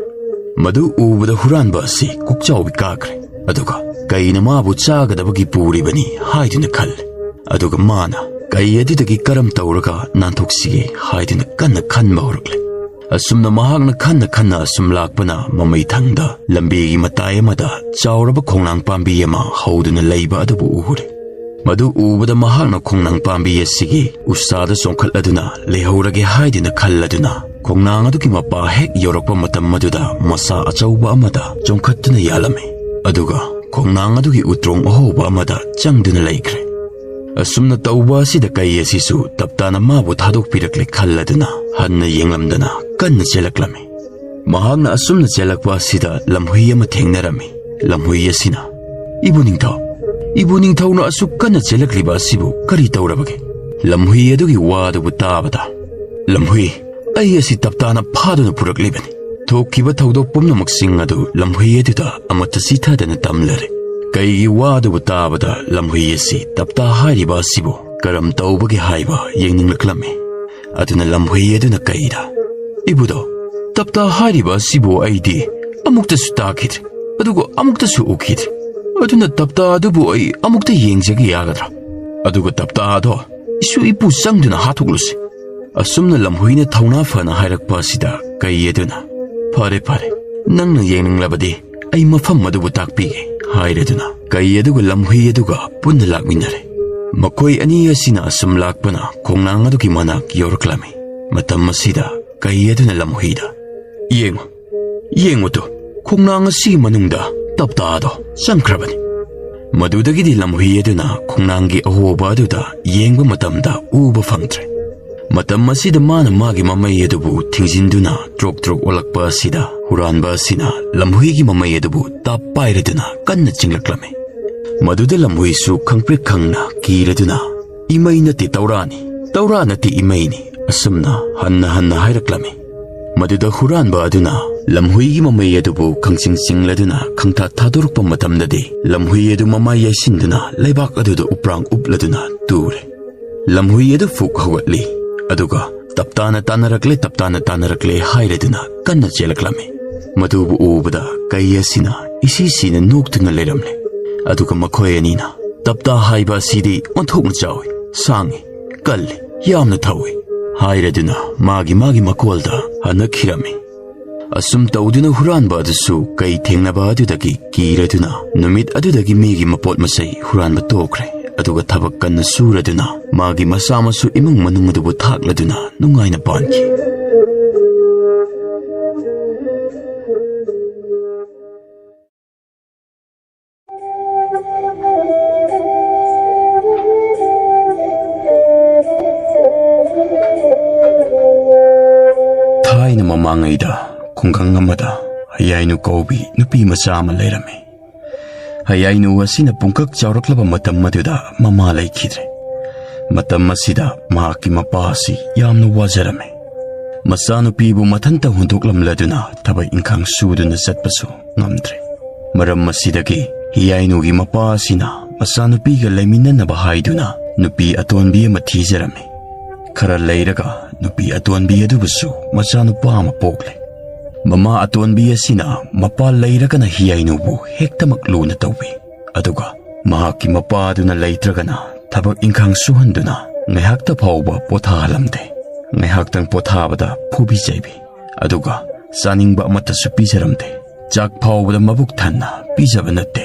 ꯃꯗꯨ ꯎꯕꯗ ꯍꯨꯔꯥꯟꯕ ꯑꯁꯤ ꯀꯣꯛꯆꯥꯎꯕꯤ ꯀꯥꯈ꯭ꯔꯦ꯫ ꯑꯗꯨꯒ ꯀꯩꯅ ꯃꯥꯕꯨ ꯆꯥꯒꯗꯕꯒꯤ ꯄꯨꯔꯤꯕꯅꯤ ꯍꯥꯏꯗꯨꯅ ꯈꯜꯂꯦ꯫ ꯑꯗꯨꯒ ꯃꯥꯅ ꯀꯩ ꯑꯗꯨꯗꯒꯤ ꯀꯔꯝ ꯇꯧꯔꯒ ꯅꯥꯟꯊꯣꯛꯁꯤꯒꯦ ꯍꯥꯏꯗꯨꯅ ꯀꯟꯅ ꯈꯟꯕ ꯍꯧꯔꯛꯂꯦ꯫ ꯑꯁꯨꯝꯅ ꯃꯍꯥꯛꯅ ꯈꯟꯅ ꯈꯟꯅ ꯑꯁꯨꯝ ꯂꯥꯛꯄꯅ ꯃꯃꯩꯊꯪꯗ ꯂꯝꯕꯤꯒꯤ ꯃꯇꯥꯏ ꯑꯃꯗ ꯆꯥꯎꯔꯕ ꯈꯣꯡꯅꯥꯡ ꯄꯥꯝꯕꯤ ꯑꯃ ꯍꯧꯗꯨꯅ ꯂꯩꯕ ꯑꯗꯨꯕꯨ ꯎꯔꯦ꯫ ꯃꯗꯨ ꯎꯕꯗ ꯃꯍꯥꯛꯅ ꯈꯣꯡꯅꯥꯡ ꯄꯥꯝꯕꯤ ꯑꯁꯤꯒꯤ ꯎꯁꯥꯗ ꯆꯣꯡꯈꯠꯂꯗꯨꯅ ꯂꯩꯍꯧꯔꯒꯦ ꯍꯥꯏꯗꯨꯅ ꯈꯜꯂꯗꯨꯅ ꯈꯣꯡꯅꯥꯡ ꯑꯗꯨꯒꯤ ꯃꯄꯥ ꯍꯦꯛ ꯌꯧꯔꯛꯄ ꯃꯇꯝ ꯑꯗꯨꯗ ꯃꯁꯥ ꯑꯆꯧꯕ ꯑꯃꯗ ꯆꯣꯡꯈꯠꯇꯨꯅ ꯌꯥꯜꯂꯝꯃꯤ꯫ ꯑꯗꯨꯒ ꯈꯣꯡꯅꯥꯡ ꯑꯗꯨꯒꯤ ꯎꯇ꯭ꯔꯣꯡ ꯑꯍꯧꯕ ꯑꯃꯗ ꯆꯪꯗꯨꯅ ꯂꯩꯈ꯭ꯔꯦ꯫ ꯑꯁꯨꯝꯅ ꯇꯧꯕ ꯑꯁꯤꯗ ꯀꯩ ꯑꯁꯤꯁꯨ ꯇꯞꯇꯥꯅ ꯃꯥꯕꯨ ꯊꯥꯗꯣꯛꯄꯤꯔꯛꯂꯦ ꯈꯜꯂꯗꯨꯅ ꯍꯟꯅ ꯌꯦꯡꯂꯝꯗꯅ ꯀꯟꯅ ꯆꯦꯜꯂꯛꯂꯝꯃꯤ꯫ ꯃꯍꯥꯛꯅ ꯑꯁꯨꯝꯅ ꯆꯦꯜꯂꯛꯄ ꯑꯁꯤꯗ ꯂꯝꯍꯨꯏ ꯑꯃ ꯊꯦꯡꯅꯔꯝꯃꯤ꯫ ꯂꯝꯍꯨꯏ ꯑꯁꯤꯅ, "ꯏꯕꯨ ꯅꯤꯡꯊꯧ, ꯏꯕꯨ ꯅꯤꯡꯊꯧꯅ ꯑꯁꯨꯛ ꯀꯟꯅ ꯆꯦꯜꯂꯛꯂꯤꯕ ꯑꯁꯤꯕꯨ ꯀꯔꯤ ꯇꯧꯔꯕꯒꯦ?" ꯂꯝꯍꯨꯏ ꯑꯗꯨꯒꯤ ꯋꯥ ꯑꯗꯨꯕꯨ ꯇꯥꯕꯗ, "ꯂꯝꯍꯨꯏ, ꯑꯩ ꯑꯁꯤ ꯇꯞꯇꯥꯅ ꯐꯥꯗꯨꯅ ꯄꯨꯔꯛꯂꯤꯕꯅꯤ꯫" ꯊꯣꯛꯈꯤꯕ ꯊꯧꯗꯣꯛ ꯄꯨꯝꯅꯃꯛꯁꯤꯡ ꯑꯗꯨ ꯂꯝꯍꯨꯏ ꯑꯗꯨꯗ ꯑꯃꯠꯇ ꯆꯤꯊꯗꯅ ꯇꯝꯂꯔꯦ꯫ ꯀꯩꯒꯤ ꯋꯥ ꯑꯗꯨꯕꯨ ꯇꯥꯕꯗ ꯂꯝꯍꯨꯏ ꯑꯁꯤ ꯇꯞꯇꯥ ꯍꯥꯏꯔꯤꯕ ꯑꯁꯤꯕꯨ ꯀꯔꯝ ꯇꯧꯕꯒꯦ ꯍꯥꯏꯕ ꯌꯦꯡꯅꯤꯡꯂꯛꯂꯝꯃꯤ꯫ ꯑꯗꯨꯅ ꯂꯝꯍꯨꯏ ꯑꯗꯨꯅ ꯀꯩꯗ, "ꯏꯕꯨꯗꯣ, ꯇꯞꯇꯥ ꯍꯥꯏꯔꯤꯕ ꯑꯁꯤꯕꯨ ꯑꯩꯗꯤ ꯑꯃꯨꯛꯇꯁꯨ ꯇꯥꯈꯤꯗ꯭ꯔꯦ, ꯑꯗꯨꯒ ꯑꯃꯨꯛꯇꯁꯨ ꯎꯈꯤꯗ꯭ꯔꯦ꯫ ꯑꯗꯨꯅ ꯇꯞꯇꯥ ꯑꯗꯨꯕꯨ ꯑꯩ ꯑꯃꯨꯛꯇ ꯌꯦꯡꯖꯒꯦ ꯌꯥꯒꯗ꯭ꯔꯥ? ꯑꯗꯨꯒ ꯇꯞꯇꯥ ꯑꯗꯣ ꯏꯁꯨ ꯏꯄꯨ ꯆꯪꯗꯨꯅ ꯍꯥꯠꯇꯣꯛꯂꯨꯁꯤ꯫" ꯑꯁꯨꯝꯅ ꯂꯝꯍꯨꯏꯅ ꯊꯧꯅꯥ ꯐꯅ ꯍꯥꯏꯔꯛꯄ ꯑꯁꯤꯗ ꯀꯩ ꯑꯗꯨꯅ, "ꯐꯔꯦ, ꯐꯔꯦ, ꯅꯪꯅ ꯌꯦꯡꯅꯤꯡꯂꯕꯗꯤ ꯑꯩ ꯃꯐꯝ ꯑꯗꯨꯕꯨ ꯇꯥꯛꯄꯤꯒꯦ" ꯍꯥꯏꯔꯗꯨꯅ ꯀꯩ ꯑꯗꯨꯒ ꯂꯝꯍꯨꯏ ꯑꯗꯨꯒ ꯄꯨꯟꯅ ꯂꯥꯛꯃꯤꯟꯅꯔꯦ꯫ ꯃꯈꯣꯏ ꯑꯅꯤ ꯑꯁꯤꯅ ꯑꯁꯨꯝ ꯂꯥꯛꯄꯅ ꯈꯣꯡꯅꯥꯡ ꯑꯗꯨꯒꯤ ꯃꯅꯥꯛ ꯌꯧꯔꯛꯂꯝꯃꯤ꯫ ꯃꯇꯝ ꯑꯁꯤꯗ ꯀꯩ ꯑꯗꯨꯅ ꯂꯝꯍꯨꯏꯗ, "ꯌꯦꯡꯉꯨ, ꯌꯦꯡꯉꯨ ꯇꯨ, ꯈꯣꯡꯅꯥꯡ ꯑꯁꯤꯒꯤ ꯃꯅꯨꯡꯗ ꯇꯞꯇꯥꯗꯣ ꯆꯪꯈ꯭ꯔꯕꯅꯤ꯫" ꯃꯗꯨꯗꯒꯤꯗꯤ ꯂꯝꯍꯨꯏ ꯑꯗꯨꯅ ꯈꯣꯡꯅꯥꯡꯒꯤ ꯑꯍꯣꯕ ꯑꯗꯨꯗ ꯌꯦꯡꯕ ꯃꯇꯝꯗ ꯎꯕ ꯐꯪꯗ꯭ꯔꯦ꯫ ꯃꯇꯝ ꯑꯁꯤꯗ ꯃꯥꯅ ꯃꯥꯒꯤ ꯃꯃꯩ ꯑꯗꯨꯕꯨ ꯊꯤꯡꯖꯤꯟꯗꯨꯅ ꯇ꯭ꯔꯣꯛ ꯇ꯭ꯔꯣꯛ ꯑꯣꯜꯂꯛꯄ ꯑꯁꯤꯗ ꯍꯨꯔꯥꯟꯕ ꯑꯁꯤꯅ ꯂꯝꯍꯨꯏꯒꯤ ꯃꯃꯩ ꯑꯗꯨꯕꯨ ꯇꯥꯞ ꯄꯥꯏꯔꯗꯨꯅ ꯀꯟꯅ ꯆꯤꯡꯂꯛꯂꯝꯃꯤ꯫ ꯃꯗꯨꯗ ꯂꯝꯍꯨꯏꯁꯨ ꯈꯪꯄ꯭ꯔꯦꯛ ꯈꯪꯅ ꯀꯤꯔꯗꯨꯅ, "ꯏꯃꯩ ꯅꯠꯇꯦ ꯇꯧꯔꯥꯅꯤ, ꯇꯧꯔꯥ ꯅꯠꯇꯦ ꯏꯃꯩꯅꯤ" ꯑꯁꯨꯝꯅ ꯍꯟꯅ ꯍꯟꯅ ꯍꯥꯏꯔꯛꯂꯝꯃꯤ꯫ ꯃꯗꯨꯗ ꯍꯨꯔꯥꯟꯕ ꯑꯗꯨꯅ ꯂꯝꯍꯨꯏꯒꯤ ꯃꯃꯩ ꯑꯗꯨꯕꯨ ꯈꯪꯆꯤꯡ ꯆꯤꯡꯂꯗꯨꯅ ꯈꯪꯊꯥ ꯊꯥꯗꯣꯔꯛꯄ ꯃꯇꯝꯗꯗꯤ ꯂꯝꯍꯨꯏ ꯑꯗꯨ ꯃꯃꯥꯏ ꯌꯩꯁꯤꯟꯗꯨꯅ ꯂꯩꯕꯥꯛ ꯑꯗꯨꯗ ꯎꯄ꯭ꯔꯥꯡ ꯎꯞꯂꯗꯨꯅ ꯇꯨꯔꯦ꯫ ꯂꯝꯍꯨꯏ ꯑꯗꯨ ꯐꯨꯛ ꯍꯧꯒꯠꯂꯤ, ꯑꯗꯨꯒ ꯇꯞꯇꯥꯅ ꯇꯥꯟꯅꯔꯛꯂꯦ, ꯇꯞꯇꯥꯅ ꯇꯥꯟꯅꯔꯛꯂꯦ ꯍꯥꯏꯔꯗꯨꯅ ꯀꯟꯅ ꯆꯦꯜꯂꯛꯂꯝꯃꯤ꯫ ꯃꯗꯨꯕꯨ ꯎꯕꯗ ꯀꯩ ꯑꯁꯤꯅ ꯏꯁꯤ ꯁꯤꯅ ꯅꯣꯛꯇꯨꯅ ꯂꯩꯔꯝꯂꯦ꯫ ꯑꯗꯨꯒ ꯃꯈꯣꯏ ꯑꯅꯤꯅ, "ꯇꯞꯇꯥ ꯍꯥꯏꯕ ꯑꯁꯤꯗꯤ ꯑꯣꯟꯊꯣꯛꯅ ꯆꯥꯎꯏ, ꯁꯥꯡꯏ, ꯀꯜꯂꯤ, ꯌꯥꯝꯅ ꯊꯧꯏ" ꯍꯥꯏꯔꯗꯨꯅ ꯃꯥꯒꯤ ꯃꯥꯒꯤ ꯃꯀꯣꯜꯗ ꯍꯟꯅꯈꯤꯔꯝꯃꯤ꯫ ꯑꯁꯨꯝ ꯇꯧꯗꯨꯅ ꯍꯨꯔꯥꯟꯕ ꯑꯗꯨꯁꯨ ꯀꯩ ꯊꯦꯡꯅꯕ ꯑꯗꯨꯗꯒꯤ ꯀꯤꯔꯗꯨꯅ ꯅꯨꯃꯤꯠ ꯑꯗꯨꯗꯒꯤ ꯃꯤꯒꯤ ꯃꯄꯣꯠ ꯃꯆꯩ ꯍꯨꯔꯥꯟꯕ ꯇꯣꯛꯈ꯭ꯔꯦ꯫ ꯑꯗꯨꯒ ꯊꯕꯛ ꯀꯟꯅ ꯁꯨꯔꯗꯨꯅ ꯃꯥꯒꯤ ꯃꯆꯥ ꯃꯁꯨ ꯏꯃꯨꯡ ꯃꯅꯨꯡ ꯑꯗꯨꯕꯨ ꯊꯥꯛꯂꯗꯨꯅ ꯅꯨꯡꯉꯥꯏꯅ ꯄꯥꯟꯈꯤ꯫ ꯑꯩꯅ ꯃꯃꯥꯡꯉꯩꯗ ꯈꯨꯡꯒꯪ ꯑꯃꯗ ꯍꯌꯥꯏꯅꯨ ꯀꯧꯕꯤ ꯅꯨꯄꯤ ꯃꯆꯥ ꯑꯃ ꯂꯩꯔꯝꯃꯤ꯫ ꯍꯌꯥꯏꯅꯨ ꯑꯁꯤꯅ ꯄꯨꯡꯀꯛ ꯆꯥꯎꯔꯛꯂꯕ ꯃꯇꯝ ꯑꯗꯨꯗ ꯃꯃꯥ ꯂꯩꯈꯤꯗ꯭ꯔꯦ꯫ ꯃꯇꯝ ꯑꯁꯤꯗ ꯃꯍꯥꯛꯀꯤ ꯃꯄꯥ ꯑꯁꯤ ꯌꯥꯝꯅ ꯋꯥꯖꯔꯝꯃꯤ꯫ ꯃꯆꯥꯅꯨꯄꯤꯕꯨ ꯃꯊꯟꯇ ꯍꯨꯟꯗꯣꯛꯂꯝꯂꯗꯨꯅ ꯊꯕꯛ ꯏꯪꯈꯥꯡ ꯁꯨꯗꯨꯅ ꯆꯠꯄꯁꯨ ꯉꯝꯗ꯭ꯔꯦ꯫ ꯃꯔꯝ ꯑꯁꯤꯗꯒꯤ ꯍꯤꯌꯥꯏꯅꯨꯒꯤ ꯃꯄꯥ ꯑꯁꯤꯅ ꯃꯆꯥꯅꯨꯄꯤꯒ ꯂꯩꯃꯤꯟꯅꯅꯕ ꯍꯥꯏꯗꯨꯅ ꯅꯨꯄꯤ ꯑꯇꯣꯟꯕꯤ ꯑꯃ ꯊꯤꯖꯔꯝꯃꯤ꯫ ꯈꯔ ꯂꯩꯔꯒ ꯅꯨꯄꯤ ꯑꯇꯣꯟꯕꯤ ꯑꯗꯨꯕꯨꯁꯨ ꯃꯆꯥꯅꯨꯄꯥ ꯑꯃ ꯄꯣꯛꯂꯦ꯫ ꯃꯃꯥ ꯑꯇꯣꯟꯕꯤ ꯑꯁꯤꯅ ꯃꯄꯥ ꯂꯩꯔꯒꯅ ꯍꯤꯌꯥꯏꯅꯨꯕꯨ ꯍꯦꯛꯇꯃꯛ ꯂꯨꯅ ꯇꯧꯕꯤ꯫ ꯑꯗꯨꯒ ꯃꯍꯥꯛꯀꯤ ꯃꯄꯥ ꯑꯗꯨꯅ ꯂꯩꯇ꯭ꯔꯒꯅ ꯊꯕꯛ ꯏꯪꯈꯥꯡ ꯁꯨꯍꯟꯗꯨꯅ ꯉꯥꯏꯍꯥꯛꯇ ꯐꯥꯎꯕ ꯄꯣꯊꯥꯍꯜꯂꯝꯗꯦ꯫ ꯉꯥꯏꯍꯥꯛꯇꯪ ꯄꯣꯊꯥꯕꯗ ꯐꯨꯕꯤ ꯆꯩꯕꯤ꯫ ꯑꯗꯨꯒ ꯆꯥꯅꯤꯡꯕ ꯑꯃꯠꯇꯁꯨ ꯄꯤꯖꯔꯝꯗꯦ꯫ ꯆꯥꯛ ꯐꯥꯎꯕꯗ ꯃꯕꯨꯛ ꯊꯟꯅ ꯄꯤꯖꯕ ꯅꯠꯇꯦ꯫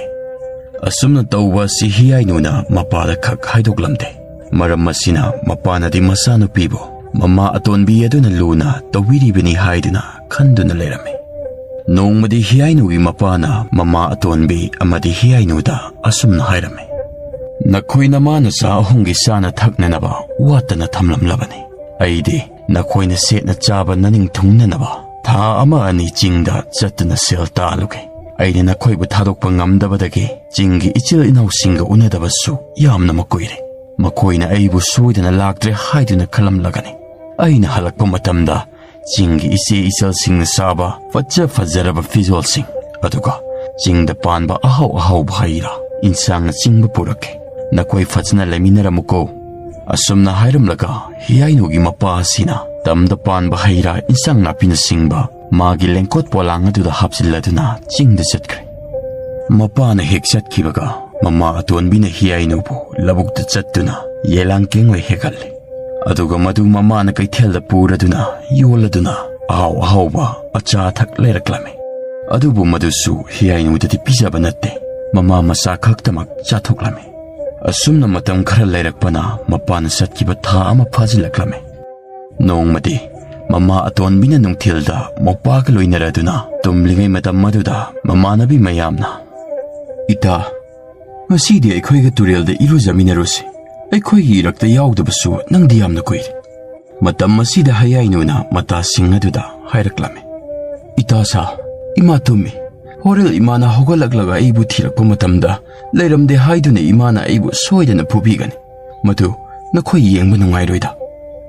ꯑꯁꯨꯝꯅ ꯇꯧꯕ ꯑꯁꯤ ꯍꯤꯌꯥꯏꯅꯨꯅ ꯃꯄꯥꯗ ꯈꯛ ꯍꯥꯏꯗꯣꯛꯂꯝꯗꯦ꯫ ꯃꯔꯝ ꯑꯁꯤꯅ ꯃꯄꯥꯅꯗꯤ ꯃꯆꯥꯅꯨꯄꯤꯕꯨ ꯃꯃꯥ ꯑꯇꯣꯟꯕꯤ ꯑꯗꯨꯅ ꯂꯨꯅ ꯇꯧꯕꯤꯔꯤꯕꯅꯤ ꯍꯥꯏꯗꯨꯅ ꯈꯟꯗꯨꯅ ꯂꯩꯔꯝꯃꯤ꯫ ꯅꯣꯡꯃꯗꯤ ꯍꯤꯌꯥꯏꯅꯨꯒꯤ ꯃꯄꯥꯅ ꯃꯃꯥ ꯑꯇꯣꯟꯕꯤ ꯑꯃꯗꯤ ꯍꯤꯌꯥꯏꯅꯨꯗ ꯑꯁꯨꯝꯅ ꯍꯥꯏꯔꯝꯃꯤ, "ꯅꯈꯣꯏ ꯅꯃꯥ ꯅꯆꯥ ꯑꯍꯨꯝꯒꯤ ꯆꯥꯅ ꯊꯛꯅꯅꯕ ꯋꯥꯠꯇꯅ ꯊꯝꯂꯝꯂꯕꯅꯤ꯫ ꯑꯩꯗꯤ ꯅꯈꯣꯏꯅ ꯁꯦꯠꯅ ꯆꯥꯕ ꯅꯅꯤꯡ ꯊꯨꯡꯅꯅꯕ ꯊꯥ ꯑꯃ ꯑꯅꯤ ꯆꯤꯡꯗ ꯆꯠꯇꯨꯅ ꯁꯦꯜ ꯇꯥꯜꯂꯨꯒꯦ꯫ ꯑꯩꯅ ꯅꯈꯣꯏꯕꯨ ꯊꯥꯗꯣꯛꯄ ꯉꯝꯗꯕꯗꯒꯤ ꯆꯤꯡꯒꯤ ꯏꯆꯤꯜ ꯏꯅꯥꯎꯁꯤꯡꯒ ꯎꯅꯗꯕꯁꯨ ꯌꯥꯝꯅ ꯃꯀꯨꯏꯔꯦ꯫ ꯃꯈꯣꯏꯅ ꯑꯩꯕꯨ ꯁꯣꯏꯗꯅ ꯂꯥꯛꯇ꯭ꯔꯦ ꯍꯥꯏꯗꯨꯅ ꯈꯜꯂꯝꯂꯒꯅꯤ꯫ ꯑꯩꯅ ꯍꯜꯂꯛꯄ ꯃꯇꯝꯗ ꯆꯤꯡꯒꯤ ꯏꯆꯦ ꯏꯆꯜꯁꯤꯡꯅ ꯆꯥꯕ ꯐꯖ ꯐꯖꯔꯕ ꯐꯤꯖꯣꯜꯁꯤꯡ, ꯑꯗꯨꯒ ꯆꯤꯡꯗ ꯄꯥꯟꯕ ꯑꯍꯥꯎ ꯑꯍꯥꯎꯕ ꯍꯩ ꯔꯥ, ꯏꯟꯁꯥꯡꯅꯆꯤꯡꯕ ꯄꯨꯔꯛꯀꯦ꯫ ꯅꯈꯣꯏ ꯐꯖꯅ ꯂꯩꯃꯤꯟꯅꯔꯝꯃꯨꯀꯣ꯫" ꯑꯁꯨꯝꯅ ꯍꯥꯏꯔꯝꯂꯒ ꯍꯤꯌꯥꯏꯅꯨꯒꯤ ꯃꯄꯥ ꯑꯁꯤꯅ ꯇꯝꯗ ꯄꯥꯟꯕ ꯍꯩ ꯔꯥ, ꯏꯟꯁꯥꯡ ꯅꯥꯄꯤꯅꯆꯤꯡꯕ ꯃꯥꯒꯤ ꯂꯦꯡꯀꯣꯠ ꯄꯣꯂꯥꯡ ꯑꯗꯨꯗ ꯍꯥꯞꯆꯤꯜꯂꯗꯨꯅ ꯆꯤꯡꯗ ꯆꯠꯈ꯭ꯔꯦ꯫ ꯃꯄꯥꯅ ꯍꯦꯛ ꯆꯠꯈꯤꯕꯒ ꯃꯃꯥ ꯑꯇꯣꯟꯕꯤꯅ ꯍꯤꯌꯥꯏꯅꯨꯕꯨ ꯂꯧꯕꯨꯛꯇ ꯆꯠꯇꯨꯅ ꯌꯦꯂꯥꯡ ꯀꯦꯡꯂꯩ ꯍꯦꯛꯍꯜꯂꯤ꯫ ꯑꯗꯨꯒ ꯃꯗꯨ ꯃꯃꯥꯅ ꯀꯩꯊꯦꯜꯗ ꯄꯨꯔꯗꯨꯅ ꯌꯣꯜꯂꯗꯨꯅ ꯑꯍꯥꯎ ꯑꯍꯥꯎꯕ ꯑꯆꯥ ꯑꯊꯛ ꯂꯩꯔꯛꯂꯝꯃꯤ꯫ ꯑꯗꯨꯕꯨ ꯃꯗꯨꯁꯨ ꯍꯤꯌꯥꯏꯅꯨꯗꯗꯤ ꯄꯤꯖꯕ ꯅꯠꯇꯦ, ꯃꯃꯥ ꯃꯆꯥ ꯈꯛꯇꯃꯛ ꯆꯥꯊꯣꯛꯂꯝꯃꯤ꯫ ꯑꯁꯨꯝꯅ ꯃꯇꯝ ꯈꯔ ꯂꯩꯔꯛꯄꯅ ꯃꯄꯥꯅ ꯆꯠꯈꯤꯕ ꯊꯥ ꯑꯃ ꯐꯥꯖꯤꯜꯂꯛꯂꯝꯃꯤ꯫ ꯅꯣꯡꯃꯗꯤ ꯃꯃꯥ ꯑꯇꯣꯟꯕꯤꯅ ꯅꯨꯡꯊꯤꯜꯗ ꯃꯧꯄꯥꯒ ꯂꯣꯏꯅꯔꯗꯨꯅ ꯇꯨꯝꯂꯤꯉꯩ ꯃꯇꯝ ꯑꯗꯨꯗ ꯃꯃꯥꯟꯅꯕꯤ ꯃꯌꯥꯝꯅ, "ꯏꯇꯥ, ꯉꯁꯤꯗꯤ ꯑꯩꯈꯣꯏꯒ ꯇꯨꯔꯦꯜꯗ ꯏꯔꯨꯖꯃꯤꯟꯅꯔꯨꯁꯤ꯫ ꯑꯩꯈꯣꯏꯒꯤ ꯏꯔꯛꯇ ꯌꯥꯎꯗꯕꯁꯨ ꯅꯪꯗꯤ ꯌꯥꯝꯅ ꯀꯨꯏꯔꯦ꯫" ꯃꯇꯝ ꯑꯁꯤꯗ ꯍꯌꯥꯏꯅꯨꯅ ꯃꯇꯥꯁꯤꯡ ꯑꯗꯨꯗ ꯍꯥꯏꯔꯛꯂꯝꯃꯤ꯫ "ꯏꯇꯥ ꯁꯥ, ꯏꯃꯥ ꯇꯨꯝꯃꯤ꯫ ꯍꯣꯔꯦꯟ ꯏꯃꯥꯅ ꯍꯧꯒꯠꯂꯛꯂꯒ ꯑꯩꯕꯨ ꯊꯤꯔꯛꯄ ꯃꯇꯝꯗ ꯂꯩꯔꯝꯗꯦ ꯍꯥꯏꯗꯨꯅ ꯏꯃꯥꯅ ꯑꯩꯕꯨ ꯁꯣꯏꯗꯅ ꯐꯨꯕꯤꯒꯅꯤ꯫ ꯃꯗꯨ ꯅꯈꯣꯏ ꯌꯦꯡꯕ ꯅꯨꯡꯉꯥꯏꯔꯣꯏꯗ꯫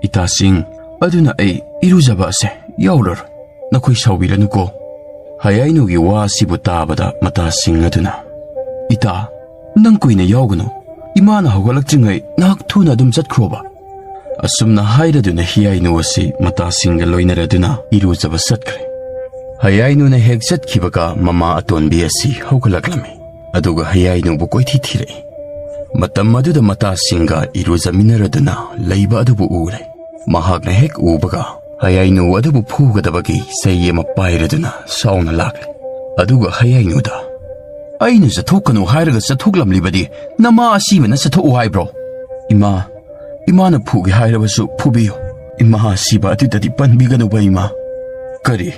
ꯏꯇꯥꯁꯤꯡ, ꯑꯗꯨꯅ ꯑꯩ ꯏꯔꯨꯖꯕ ꯑꯁꯦ ꯌꯥꯎꯔꯔꯣꯏ꯫ ꯅꯈꯣꯏ ꯁꯥꯎꯕꯤꯔꯅꯨꯀꯣ"꯫ ꯍꯌꯥꯏꯅꯨꯒꯤ ꯋꯥ ꯑꯁꯤꯕꯨ ꯇꯥꯕꯗ ꯃꯇꯥꯁꯤꯡ ꯑꯗꯨꯅ, "ꯏꯇꯥ, ꯅꯪ ꯀꯨꯏꯅ ꯌꯥꯎꯒꯅꯨ꯫ ꯏꯃꯥꯅ ꯍꯧꯒꯠꯂꯛꯇ꯭ꯔꯤꯉꯩ ꯅꯍꯥꯛ ꯊꯨꯅ ꯑꯗꯨꯝ ꯆꯠꯈ꯭ꯔꯣꯕ"꯫ ꯑꯁꯨꯝꯅ ꯍꯥꯏꯔꯗꯨꯅ ꯍꯤꯌꯥꯏꯅꯨ ꯑꯁꯤ ꯃꯇꯥꯁꯤꯡꯒ ꯂꯣꯏꯅꯔꯗꯨꯅ ꯏꯔꯨꯖꯕ ꯆꯠꯈ꯭ꯔꯦ꯫ ꯍꯌꯥꯏꯅꯨꯅ ꯍꯦꯛ ꯆꯠꯈꯤꯕꯒ ꯃꯃꯥ ꯑꯇꯣꯟꯕꯤ ꯑꯁꯤ ꯍꯧꯒꯠꯂꯛꯂꯝꯃꯤ꯫ ꯑꯗꯨꯒ ꯍꯌꯥꯏꯅꯨꯕꯨ ꯀꯣꯏꯊꯤ ꯊꯤꯔꯛꯏ꯫ ꯃꯇꯝ ꯑꯗꯨꯗ ꯃꯇꯥꯁꯤꯡꯒ ꯏꯔꯨꯖꯃꯤꯟꯅꯔꯗꯨꯅ ꯂꯩꯕ ꯑꯗꯨꯕꯨ ꯎꯔꯦ꯫ ꯃꯍꯥꯛꯅ ꯍꯦꯛ ꯎꯕꯒ ꯍꯌꯥꯏꯅꯨ ꯑꯗꯨꯕꯨ ꯐꯨꯒꯗꯕꯒꯤ ꯆꯩ ꯑꯃ ꯄꯥꯏꯔꯗꯨꯅ ꯁꯥꯎꯅ ꯂꯥꯛꯂꯦ꯫ ꯑꯗꯨꯒ ꯍꯌꯥꯏꯅꯨꯗ, "ꯑꯩꯅ ꯆꯠꯊꯣꯛꯀꯅꯨ ꯍꯥꯏꯔꯒ ꯆꯠꯊꯣꯛꯂꯝꯂꯤꯕꯗꯤ ꯅꯃꯥ ꯑꯁꯤꯕꯅ ꯆꯠꯊꯣꯛꯎ ꯍꯥꯏꯕ꯭ꯔꯣ? ꯏꯃꯥ, ꯏꯃꯥꯅ ꯐꯨꯒꯦ ꯍꯥꯏꯔꯕꯁꯨ ꯐꯨꯕꯤꯌꯨ꯫ ꯏꯃꯥ ꯑꯁꯤꯕ ꯑꯗꯨꯗꯗꯤ ꯄꯟꯕꯤꯒꯅꯨꯕ ꯏꯃꯥ"꯫ "ꯀꯔꯤ?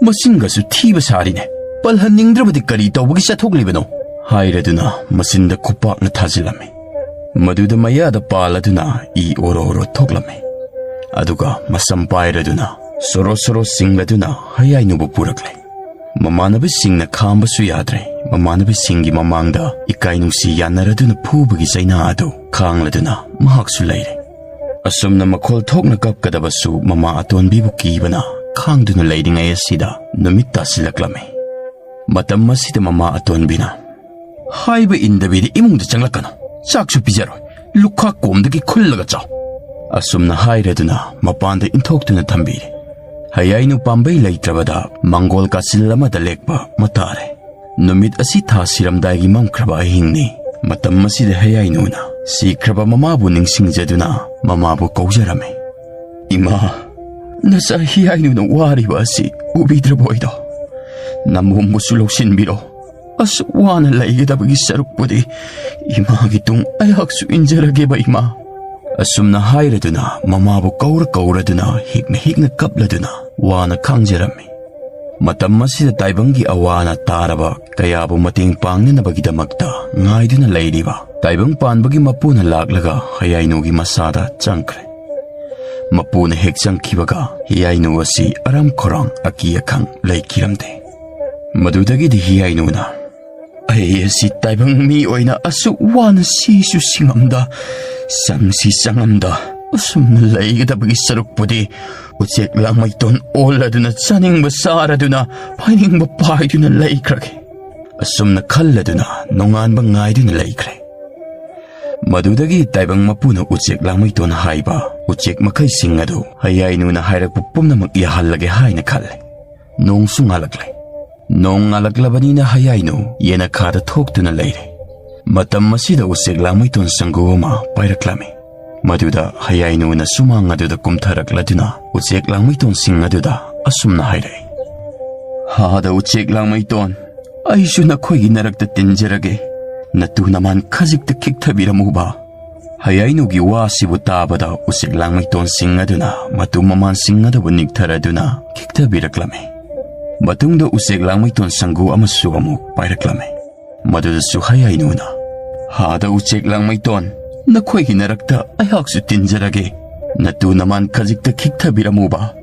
ꯃꯁꯤꯡꯒꯁꯨ ꯊꯤꯕ ꯁꯥꯔꯤꯅꯦ꯫ ꯄꯜꯍꯟꯅꯤꯡꯗ꯭ꯔꯕꯗꯤ ꯀꯔꯤ ꯇꯧꯕꯒꯤ ꯆꯠꯊꯣꯛꯂꯤꯕꯅꯣ?" ꯍꯥꯏꯔꯗꯨꯅ ꯃꯆꯤꯟꯗ ꯈꯨꯄꯥꯛꯅ ꯊꯥꯖꯤꯜꯂꯝꯃꯤ꯫ ꯃꯗꯨꯗ ꯃꯌꯥꯗ ꯄꯥꯜꯂꯗꯨꯅ ꯏ ꯑꯣꯔꯣ ꯑꯣꯔꯣ ꯊꯣꯛꯂꯝꯃꯤ꯫ ꯑꯗꯨꯒ ꯃꯁꯝ ꯄꯥꯏꯔꯗꯨꯅ ꯁꯣꯔꯣ ꯁꯣꯔꯣ ꯆꯤꯡꯂꯗꯨꯅ ꯍꯌꯥꯏꯅꯨꯕꯨ ꯄꯨꯔꯛꯂꯦ꯫ ꯃꯃꯥꯟꯅꯕꯁꯤꯡꯅ ꯈꯥꯝꯕꯁꯨ ꯌꯥꯗ꯭ꯔꯦ꯫ ꯃꯃꯥꯟꯅꯕꯁꯤꯡꯒꯤ ꯃꯃꯥꯡꯗ ꯏꯀꯥꯏ ꯅꯨꯡꯁꯤ ꯌꯥꯅꯔꯗꯨꯅ ꯐꯨꯕꯒꯤ ꯆꯩꯅꯥ ꯑꯗꯨ ꯈꯥꯡꯂꯗꯨꯅ ꯃꯍꯥꯛꯁꯨ ꯂꯩꯔꯦ꯫ ꯑꯁꯨꯝꯅ ꯃꯈꯣꯜ ꯊꯣꯛꯅ ꯀꯞꯀꯗꯕꯁꯨ ꯃꯃꯥ ꯑꯇꯣꯟꯕꯤꯕꯨ ꯀꯤꯕꯅ ꯈꯥꯡꯗꯨꯅ ꯂꯩꯔꯤꯉꯩ ꯑꯁꯤꯗ ꯅꯨꯃꯤꯠ ꯇꯥꯁꯤꯜꯂꯛꯂꯝꯃꯤ꯫ ꯃꯇꯝ ꯑꯁꯤꯗ ꯃꯃꯥ ꯑꯇꯣꯟꯕꯤꯅ, "ꯍꯥꯏꯕ ꯏꯟꯗꯕꯤꯗ ꯏꯃꯨꯡꯗ ꯆꯪꯂꯛꯀꯅꯨ꯫ ꯆꯥꯛꯁꯨ ꯄꯤꯖꯔꯣꯏ꯫ ꯂꯨꯈꯥꯛ ꯀꯣꯝꯗꯒꯤ ꯈꯨꯜꯂꯒ ꯆꯥꯎ"꯫ ꯑꯁꯨꯝꯅ ꯍꯥꯏꯔꯗꯨꯅ ꯃꯄꯥꯟꯗ ꯏꯟꯊꯣꯛꯇꯨꯅ ꯊꯝꯕꯤꯔꯦ꯫ ꯍꯌꯥꯏꯅꯨ ꯄꯥꯝꯕꯩ ꯂꯩꯇ꯭ꯔꯕꯗ ꯃꯪꯒꯣꯜ ꯀꯥꯆꯤꯜ ꯑꯃꯗ ꯂꯦꯛꯄ ꯃꯇꯥꯔꯦ꯫ ꯅꯨꯃꯤꯠ ꯑꯁꯤ ꯊꯥ ꯁꯤꯔꯝꯗꯥꯏꯒꯤ ꯃꯝꯈ꯭ꯔꯕ ꯑꯍꯤꯡꯅꯤ꯫ ꯃꯇꯝ ꯑꯁꯤꯗ ꯍꯌꯥꯏꯅꯨꯅ ꯁꯤꯈ꯭ꯔꯕ ꯃꯃꯥꯕꯨ ꯅꯤꯡꯁꯤꯡꯖꯗꯨꯅ ꯃꯃꯥꯕꯨ ꯀꯧꯖꯔꯝꯃꯤ꯫ "ꯏꯃꯥ, ꯅꯆꯥ ꯍꯤꯌꯥꯏꯅꯨꯅ ꯋꯥꯔꯤꯕ ꯑꯁꯤ ꯎꯕꯤꯗ꯭ꯔꯕꯣꯏꯗꯣ? ꯅꯃꯣꯝꯕꯨꯁꯨ ꯂꯧꯁꯤꯟꯕꯤꯔꯣ꯫ ꯑꯁꯨꯛ ꯋꯥꯅ ꯂꯩꯒꯗꯕꯒꯤ ꯁꯔꯨꯛꯄꯨꯗꯤ ꯏꯃꯥꯒꯤ ꯇꯨꯡ ꯑꯩꯍꯥꯛꯁꯨ ꯏꯟꯖꯔꯒꯦꯕ, ꯏꯃꯥ"꯫ ꯑꯁꯨꯝꯅ ꯍꯥꯏꯔꯗꯨꯅ ꯃꯃꯥꯕꯨ ꯀꯧꯔ ꯀꯧꯔꯗꯨꯅ ꯍꯤꯛꯅ ꯍꯤꯛꯅ ꯀꯞꯂꯗꯨꯅ ꯋꯥꯅ ꯈꯥꯡꯖꯔꯝꯃꯤ꯫ ꯃꯇꯝ ꯑꯁꯤꯗ ꯇꯥꯏꯕꯪꯒꯤ ꯑꯋꯥ ꯑꯅꯥ ꯇꯥꯔꯕ ꯀꯌꯥꯕꯨ ꯃꯇꯦꯡ ꯄꯥꯡꯅꯅꯕꯒꯤꯗꯃꯛꯇ ꯉꯥꯏꯗꯨꯅ ꯂꯩꯔꯤꯕ ꯇꯥꯏꯕꯪ ꯄꯥꯟꯕꯒꯤ ꯃꯄꯨꯅ ꯂꯥꯛꯂꯒ ꯍꯌꯥꯏꯅꯨꯒꯤ ꯃꯁꯥꯗ ꯆꯪꯈ꯭ꯔꯦ꯫ ꯃꯄꯨꯅ ꯍꯦꯛ ꯆꯪꯈꯤꯕꯒ ꯍꯤꯌꯥꯏꯅꯨ ꯑꯁꯤ ꯑꯔꯥꯝ ꯈꯧꯔꯥꯡ ꯑꯀꯤ ꯑꯈꯪ ꯂꯩꯈꯤꯔꯝꯗꯦ꯫ ꯃꯗꯨꯗꯒꯤꯗꯤ ꯍꯤꯌꯥꯏꯅꯨꯅ, "ꯑꯩ ꯑꯁꯤ ꯇꯥꯏꯕꯪ ꯃꯤ ꯑꯣꯏꯅ ꯑꯁꯨꯛ ꯋꯥꯅ ꯁꯤꯁꯨ ꯁꯤꯉꯝꯗ, ꯆꯪꯁꯤ ꯆꯪꯉꯝꯗ ꯑꯁꯨꯝꯅ ꯂꯩꯒꯗꯕꯒꯤ ꯁꯔꯨꯛꯄꯨꯗꯤ ꯎꯆꯦꯛ ꯂꯥꯡꯃꯩꯇꯣꯟ ꯑꯣꯜꯂꯗꯨꯅ ꯆꯥꯅꯤꯡꯕ ꯆꯥꯔꯗꯨꯅ ꯄꯥꯏꯅꯤꯡꯕ ꯄꯥꯏꯗꯨꯅ ꯂꯩꯈ꯭ꯔꯒꯦ" ꯑꯁꯨꯝꯅ ꯈꯜꯂꯗꯨꯅ ꯅꯣꯡꯉꯥꯟꯕ ꯉꯥꯏꯗꯨꯅ ꯂꯩꯈ꯭ꯔꯦ꯫ ꯃꯗꯨꯗꯒꯤ ꯇꯥꯏꯕꯪ ꯃꯄꯨꯅ ꯎꯆꯦꯛ ꯂꯥꯡꯃꯩꯇꯣꯟ ꯍꯥꯏꯕ ꯎꯆꯦꯛ ꯃꯈꯩꯁꯤꯡ ꯑꯗꯨ ꯍꯌꯥꯏꯅꯨꯅ ꯍꯥꯏꯔꯛꯄ ꯄꯨꯝꯅꯃꯛ ꯌꯥꯍꯜꯂꯒꯦ ꯍꯥꯏꯅ ꯈꯜꯂꯦ꯫ ꯅꯣꯡꯁꯨ ꯉꯥꯜꯂꯛꯂꯦ꯫ ꯅꯣꯡ ꯉꯥꯜꯂꯛꯂꯕꯅꯤꯅ ꯍꯌꯥꯏꯅꯨ ꯌꯦꯅꯈꯥꯗ ꯊꯣꯛꯇꯨꯅ ꯂꯩꯔꯦ꯫ ꯃꯇꯝ ꯑꯁꯤꯗ ꯎꯆꯦꯛ ꯂꯥꯡꯃꯩꯇꯣꯟ ꯁꯪꯒꯨ ꯑꯃ ꯄꯥꯏꯔꯛꯂꯝꯃꯤ꯫ ꯃꯗꯨꯗ ꯍꯌꯥꯏꯅꯨꯅ ꯁꯨꯃꯥꯡ ꯑꯗꯨꯗ ꯀꯨꯝꯊꯔꯛꯂꯗꯨꯅ ꯎꯆꯦꯛ ꯂꯥꯡꯃꯩꯇꯣꯟꯁꯤꯡ ꯑꯗꯨꯗ ꯑꯁꯨꯝꯅ ꯍꯥꯏꯔꯛꯏ, "ꯍꯥꯗ ꯎꯆꯦꯛ ꯂꯥꯡꯃꯩꯇꯣꯟ, ꯑꯩꯁꯨ ꯅꯈꯣꯏꯒꯤ ꯅꯔꯛꯇ ꯇꯤꯟꯖꯔꯒꯦ꯫ ꯅꯇꯨ ꯅꯃꯥꯟ ꯈꯖꯤꯛꯇ ꯈꯤꯛꯊꯕꯤꯔꯝꯃꯨꯕ"꯫ ꯍꯌꯥꯏꯅꯨꯒꯤ ꯋꯥꯁꯤꯕꯨ ꯇꯥꯕꯗ ꯎꯆꯦꯛ ꯂꯥꯡꯃꯩꯇꯣꯟꯁꯤꯡ ꯑꯗꯨꯅ ꯃꯇꯨ ꯃꯃꯥꯟꯁꯤꯡ ꯑꯗꯨꯕꯨ ꯅꯤꯛꯊꯔꯗꯨꯅ ꯈꯤꯛꯊꯕꯤꯔꯛꯂꯝꯃꯤ꯫ ꯃꯇꯨꯡꯗ ꯎꯆꯦꯛ ꯂꯥꯡꯃꯩꯇꯣꯟ ꯁꯪꯒꯨ ꯑꯃꯁꯨ ꯑꯃꯨꯛ ꯄꯥꯏꯔꯛꯂꯝꯃꯤ꯫ ꯃꯗꯨꯗꯁꯨ ꯍꯌꯥꯏꯅꯨꯅ, "ꯍꯥꯗ ꯎꯆꯦꯛ ꯂꯥꯡꯃꯩꯇꯣꯟ, ꯅꯈꯣꯏꯒꯤ ꯅꯔꯛꯇ ꯑꯩꯍꯥꯛꯁꯨ ꯇꯤꯟꯖꯔꯒꯦ꯫ ꯅꯇꯨ ꯅꯃꯥꯟ ꯈꯖꯤꯛꯇ ꯈꯤꯛꯊꯕꯤꯔꯝꯃꯨꯕ"꯫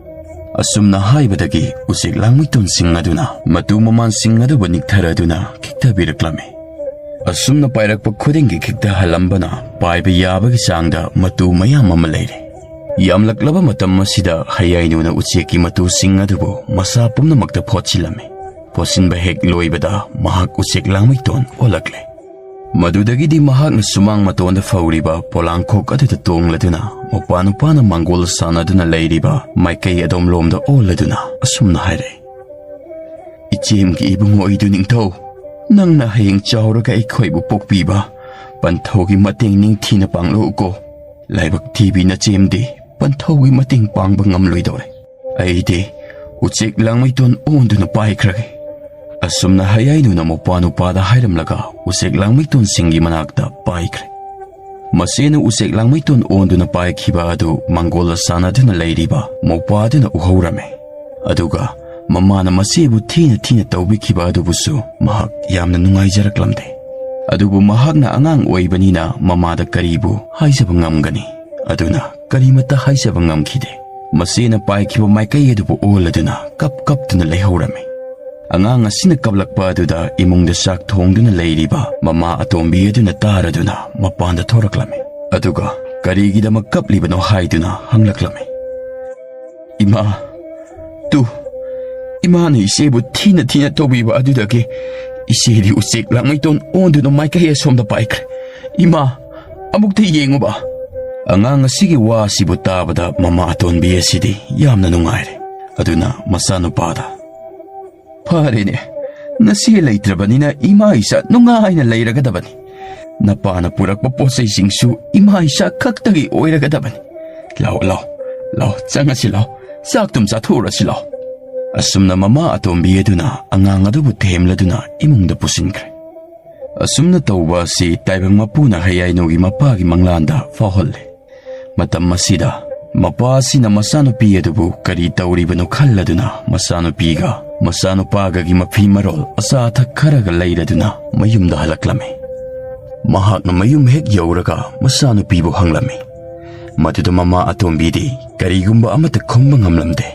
ꯑꯁꯨꯝꯅ ꯍꯥꯏꯕꯗꯒꯤ ꯎꯆꯦꯛ ꯂꯥꯡꯃꯩꯇꯣꯟꯁꯤꯡ ꯑꯗꯨꯅ ꯃꯇꯨ ꯃꯃꯥꯟꯁꯤꯡ ꯑꯗꯨꯕꯨ ꯅꯤꯛꯊꯔꯗꯨꯅ ꯈꯤꯛꯊꯕꯤꯔꯛꯂꯝꯃꯤ꯫ ꯑꯁꯨꯝꯅ ꯄꯥꯏꯔꯛꯄ ꯈꯨꯗꯤꯡꯒꯤ ꯈꯤꯛꯊꯍꯜꯂꯝꯕꯅ ꯄꯥꯏꯕ ꯌꯥꯕꯒꯤ ꯆꯥꯡꯗ ꯃꯇꯨ ꯃꯌꯥꯝ ꯑꯃ ꯂꯩꯔꯦ꯫ ꯌꯥꯝꯂꯛꯂꯕ ꯃꯇꯝ ꯑꯁꯤꯗ ꯍꯌꯥꯏꯅꯨꯅ ꯎꯆꯦꯛꯀꯤ ꯃꯇꯨꯁꯤꯡ ꯑꯗꯨꯕꯨ ꯃꯁꯥ ꯄꯨꯝꯅꯃꯛꯇ ꯐꯣꯠꯆꯤꯜꯂꯝꯃꯤ꯫ ꯐꯣꯠꯆꯤꯟꯕ ꯍꯦꯛ ꯂꯣꯏꯕꯗ ꯃꯍꯥꯛ ꯎꯆꯦꯛ ꯂꯥꯡꯃꯩꯇꯣꯟ ꯑꯣꯜꯂꯛꯂꯦ꯫ ꯃꯗꯨꯗꯒꯤꯗꯤ ꯃꯍꯥꯛꯅ ꯁꯨꯃꯥꯡ ꯃꯇꯣꯟꯗ ꯐꯧꯔꯤꯕ ꯄꯣꯂꯥꯡꯈꯣꯛ ꯑꯗꯨꯗ ꯇꯣꯡꯂꯗꯨꯅ ꯃꯄꯥ ꯅꯨꯄꯥꯅ ꯃꯥꯡꯒꯣꯜ ꯁꯥꯟꯅꯗꯨꯅ ꯂꯩꯔꯤꯕ ꯃꯥꯏꯀꯩ ꯑꯗꯣꯝꯂꯣꯝꯗ ꯑꯣꯜꯂꯗꯨꯅ ꯑꯁꯨꯝꯅ ꯍꯥꯏꯔꯛꯏ, "ꯏꯆꯦꯝꯒꯤ ꯏꯕꯨꯡꯉꯣ ꯑꯩꯗꯨ ꯅꯤꯡꯊꯧ, ꯅꯪꯅ ꯍꯌꯦꯡ ꯆꯥꯎꯔꯒ ꯑꯩꯈꯣꯏꯕꯨ ꯄꯣꯛꯄꯤꯕ ꯄꯟꯊꯧꯒꯤ ꯃꯇꯦꯡ ꯅꯤꯡꯊꯤꯅ ꯄꯥꯡꯂꯛꯎꯀꯣ꯫ ꯂꯥꯏꯕꯛ ꯊꯤꯕꯤ ꯅꯆꯦꯝꯗꯤ ꯄꯟꯊꯧꯒꯤ ꯃꯇꯦꯡ ꯄꯥꯡꯕ ꯉꯝꯂꯣꯏꯗꯧꯔꯦ꯫ ꯑꯩꯗꯤ ꯎꯆꯦꯛ ꯂꯥꯡꯃꯩꯇꯣꯟ ꯑꯣꯟꯗꯨꯅ ꯄꯥꯏꯈ꯭ꯔꯒꯦ"꯫ ꯑꯁꯨꯝꯅ ꯍꯌꯥꯏꯅꯨꯅ ꯃꯧꯄ꯭ꯋꯥ ꯅꯨꯄꯥꯗ ꯍꯥꯏꯔꯝꯂꯒ ꯎꯆꯦꯛ ꯂꯥꯡꯃꯩꯇꯣꯟꯁꯤꯡꯒꯤ ꯃꯅꯥꯛꯇ ꯄꯥꯏꯈ꯭ꯔꯦ꯫ ꯃꯆꯦꯅ ꯎꯆꯦꯛ ꯂꯥꯡꯃꯩꯇꯣꯟ ꯑꯣꯟꯗꯨꯅ ꯄꯥꯏꯈꯤꯕ ꯑꯗꯨ ꯃꯥꯡꯒꯣꯜꯗ ꯁꯥꯟꯅꯗꯨꯅ ꯂꯩꯔꯤꯕ ꯃꯧꯄ꯭ꯋꯥ ꯑꯗꯨꯅ ꯎꯍꯧꯔꯝꯃꯤ꯫ ꯑꯗꯨꯒ ꯃꯃꯥꯅ ꯃꯆꯦꯕꯨ ꯊꯤꯅ ꯊꯤꯅ ꯇꯧꯕꯤꯈꯤꯕ ꯑꯗꯨꯕꯨꯁꯨ ꯃꯍꯥꯛ ꯌꯥꯝꯅ ꯅꯨꯡꯉꯥꯏꯖꯔꯛꯂꯝꯗꯦ꯫ ꯑꯗꯨꯕꯨ ꯃꯍꯥꯛꯅ ꯑꯉꯥꯡ ꯑꯣꯏꯕꯅꯤꯅ ꯃꯃꯥꯗ ꯀꯔꯤꯕꯨ ꯍꯥꯏꯖꯕ ꯉꯝꯒꯅꯤ? ꯑꯗꯨꯅ ꯀꯔꯤꯃꯠꯇ ꯍꯥꯏꯖꯕ ꯉꯝꯈꯤꯗꯦ꯫ ꯃꯆꯦꯅ ꯄꯥꯏꯈꯤꯕ ꯃꯥꯏꯀꯩ ꯑꯗꯨꯕꯨ ꯑꯣꯜꯂꯗꯨꯅ ꯀꯞ ꯀꯞꯇꯨꯅ ꯂꯩꯍꯧꯔꯝꯃꯤ꯫ ꯑꯉꯥꯡ ꯑꯁꯤꯅ ꯀꯞꯂꯛꯄ ꯑꯗꯨꯗ ꯏꯃꯨꯡꯗ ꯆꯥꯛ ꯊꯣꯡꯗꯨꯅ ꯂꯩꯔꯤꯕ ꯃꯃꯥ ꯑꯇꯣꯝꯕꯤ ꯑꯗꯨꯅ ꯇꯥꯔꯗꯨꯅ ꯃꯄꯥꯟꯗ ꯊꯣꯔꯛꯂꯝꯃꯤ꯫ ꯑꯗꯨꯒ ꯀꯔꯤꯒꯤꯗꯃꯛ ꯀꯞꯂꯤꯕꯅꯣ ꯍꯥꯏꯗꯨꯅ ꯍꯪꯂꯛꯂꯝꯃꯤ꯫ "ꯏꯃꯥ, ꯇꯨ, ꯏꯃꯥꯅ ꯏꯆꯦꯕꯨ ꯊꯤꯅ ꯊꯤꯅ ꯇꯧꯕꯤꯕ ꯑꯗꯨꯗꯒꯤ ꯏꯆꯦꯗꯤ ꯎꯆꯦꯛ ꯂꯥꯡꯃꯩꯇꯣꯟ ꯑꯣꯟꯗꯨꯅ ꯃꯥꯏꯀꯩ ꯑꯁꯣꯝꯗ ꯄꯥꯏꯈ꯭ꯔꯦ꯫ ꯏꯃꯥ, ꯑꯃꯨꯛꯇ ꯌꯦꯡꯉꯨꯕ꯫" ꯑꯉꯥꯡ ꯑꯁꯤꯒꯤ ꯋꯥ ꯑꯁꯤꯕꯨ ꯇꯥꯕꯗ ꯃꯃꯥ ꯑꯇꯣꯟꯕꯤ ꯑꯁꯤꯗꯤ ꯌꯥꯝꯅ ꯅꯨꯡꯉꯥꯏꯔꯦ꯫ ꯑꯗꯨꯅ ꯃꯆꯥꯅꯨꯄꯥꯗ, "ꯐꯔꯦꯅꯦ, ꯅꯆꯦ ꯂꯩꯇ꯭ꯔꯕꯅꯤꯅ ꯏꯃꯥ ꯏꯆꯥ ꯅꯨꯡꯉꯥꯏꯅ ꯂꯩꯔꯒꯗꯕꯅꯤ꯫ ꯅꯄꯥꯅ ꯄꯨꯔꯛꯄ ꯄꯣꯠ ꯆꯩꯁꯤꯡꯁꯨ ꯏꯃꯥ ꯏꯆꯥ ꯈꯛꯇꯒꯤ ꯑꯣꯏꯔꯒꯗꯕꯅꯤ꯫ ꯂꯥꯎ, ꯂꯥꯎ, ꯂꯥꯎ, ꯆꯪꯉꯁꯤ ꯂꯥꯎ, ꯆꯥꯛꯇꯨꯝ ꯆꯥꯊꯣꯛꯎꯔꯁꯤ ꯂꯥꯎ꯫" ꯑꯁꯨꯝꯅ ꯃꯃꯥ ꯑꯇꯣꯝꯕꯤ ꯑꯗꯨꯅ ꯑꯉꯥꯡ ꯑꯗꯨꯕꯨ ꯊꯦꯝꯂꯗꯨꯅ ꯏꯃꯨꯡꯗ ꯄꯨꯁꯤꯟꯈ꯭ꯔꯦ꯫ ꯑꯁꯨꯝꯅ ꯇꯧꯕ ꯑꯁꯤ ꯇꯥꯏꯕꯪ ꯃꯄꯨꯅ ꯍꯌꯥꯏꯅꯨꯒꯤ ꯃꯄꯥꯒꯤ ꯃꯪꯂꯥꯟꯗ ꯐꯥꯎꯍꯜꯂꯦ꯫ ꯃꯇꯝ ꯑꯁꯤꯗ ꯃꯄꯥ ꯑꯁꯤꯅ ꯃꯆꯥꯅꯨꯄꯤ ꯑꯗꯨꯕꯨ ꯀꯔꯤ ꯇꯧꯔꯤꯕꯅꯣ ꯈꯜꯂꯗꯨꯅ ꯃꯆꯥꯅꯨꯄꯤꯒ ꯃꯆꯥꯅꯨꯄꯥꯒꯒꯤ ꯃꯐꯤ ꯃꯔꯣꯜ ꯑꯆꯥ ꯑꯊꯛ ꯈꯔꯒ ꯂꯩꯔꯗꯨꯅ ꯃꯌꯨꯝꯗ ꯍꯜꯂꯛꯂꯝꯃꯤ꯫ ꯃꯍꯥꯛꯅ ꯃꯌꯨꯝ ꯍꯦꯛ ꯌꯧꯔꯒ ꯃꯆꯥꯅꯨꯄꯤꯕꯨ ꯍꯪꯂꯝꯃꯤ꯫ ꯃꯗꯨꯗ ꯃꯃꯥ ꯑꯇꯣꯝꯕꯤꯗꯤ ꯀꯔꯤꯒꯨꯝꯕ ꯑꯃꯠꯇ ꯈꯨꯝꯕ ꯉꯝꯂꯝꯗꯦ꯫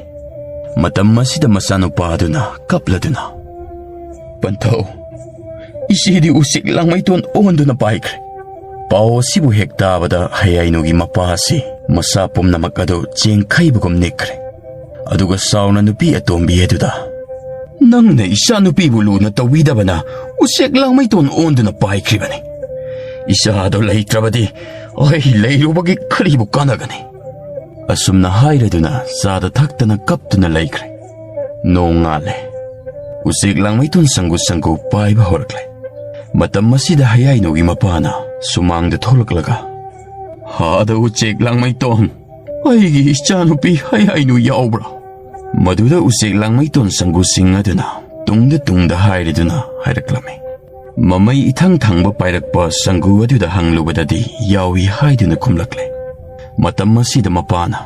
ꯃꯇꯝ ꯑꯁꯤꯗ ꯃꯆꯥꯅꯨꯄꯥ ꯑꯗꯨꯅ ꯀꯞꯂꯗꯨꯅ, "ꯄꯟꯊꯧ, ꯏꯆꯦꯗꯤ ꯎꯆꯦꯛ ꯂꯥꯡꯃꯩꯇꯣꯟ ꯑꯣꯟꯗꯨꯅ ꯄꯥꯏꯈ꯭ꯔꯦ꯫" ꯄꯥꯎ ꯑꯁꯤꯕꯨ ꯍꯦꯛ ꯇꯥꯕꯗ ꯍꯌꯥꯏꯅꯨꯒꯤ ꯃꯄꯥ ꯑꯁꯤ ꯃꯁꯥ ꯄꯨꯝꯅꯃꯛ ꯑꯗꯨ ꯆꯦꯡꯈꯩꯕꯒꯨꯝ ꯅꯤꯛꯈ꯭ꯔꯦ꯫ ꯑꯗꯨꯒ ꯆꯥꯎꯅ ꯅꯨꯄꯤ ꯑꯇꯣꯝꯕꯤ ꯑꯗꯨꯗ, "ꯅꯪꯅ ꯏꯆꯥ ꯅꯨꯄꯤꯕꯨ ꯂꯨꯅ ꯇꯧꯕꯤꯗꯕꯅ ꯎꯆꯦꯛ ꯂꯥꯡꯃꯩꯇꯣꯟ ꯑꯣꯟꯗꯨꯅ ꯄꯥꯏꯈ꯭ꯔꯤꯕꯅꯤ꯫ ꯏꯆꯥꯗꯣ ꯂꯩꯇ꯭ꯔꯕꯗꯤ ꯑꯩ ꯂꯩꯔꯨꯕꯒꯤ ꯀꯔꯤꯕꯨ ꯀꯥꯟꯅꯒꯅꯤ?" ꯑꯁꯨꯝꯅ ꯍꯥꯏꯔꯗꯨꯅ ꯆꯥꯗ ꯊꯛꯇꯅ ꯀꯞꯇꯨꯅ ꯂꯩꯈ꯭ꯔꯦ꯫ ꯅꯣꯡ ꯉꯥꯜꯂꯦ꯫ ꯎꯆꯦꯛ ꯂꯥꯡꯃꯩꯇꯣꯟ ꯁꯪꯒꯨ ꯁꯪꯒꯨ ꯄꯥꯏꯕ ꯍꯧꯔꯛꯂꯦ꯫ ꯃꯇꯝ ꯑꯁꯤꯗ ꯍꯌꯥꯏꯅꯨꯒꯤ ꯃꯄꯥꯅ ꯁꯨꯃꯥꯡꯗ ꯊꯣꯛꯂꯛꯂꯒ, "ꯍꯥꯗ ꯎꯆꯦꯛ ꯂꯥꯡꯃꯩꯇꯣꯟ, ꯑꯩꯒꯤ ꯏꯆꯥꯅꯨꯄꯤ ꯍꯌꯥꯏꯅꯨ ꯌꯥꯎꯕ꯭ꯔꯥ?" ꯃꯗꯨꯗ ꯎꯆꯦꯛ ꯂꯥꯡꯃꯩꯇꯣꯟ ꯁꯪꯒꯨꯁꯤꯡ ꯑꯗꯨꯅ ꯇꯨꯡꯗ ꯇꯨꯡꯗ ꯍꯥꯏꯔꯗꯨꯅ ꯍꯥꯏꯔꯛꯂꯝꯃꯤ꯫ ꯃꯃꯩ ꯏꯊꯪ ꯊꯪꯕ ꯄꯥꯏꯔꯛꯄ ꯁꯪꯒꯨ ꯑꯗꯨꯗ ꯍꯪꯂꯨꯕꯗꯗꯤ ꯌꯥꯎꯏ ꯍꯥꯏꯗꯨꯅ ꯈꯨꯝꯂꯛꯂꯦ꯫ ꯃꯇꯝ ꯑꯁꯤꯗ ꯃꯄꯥꯅ,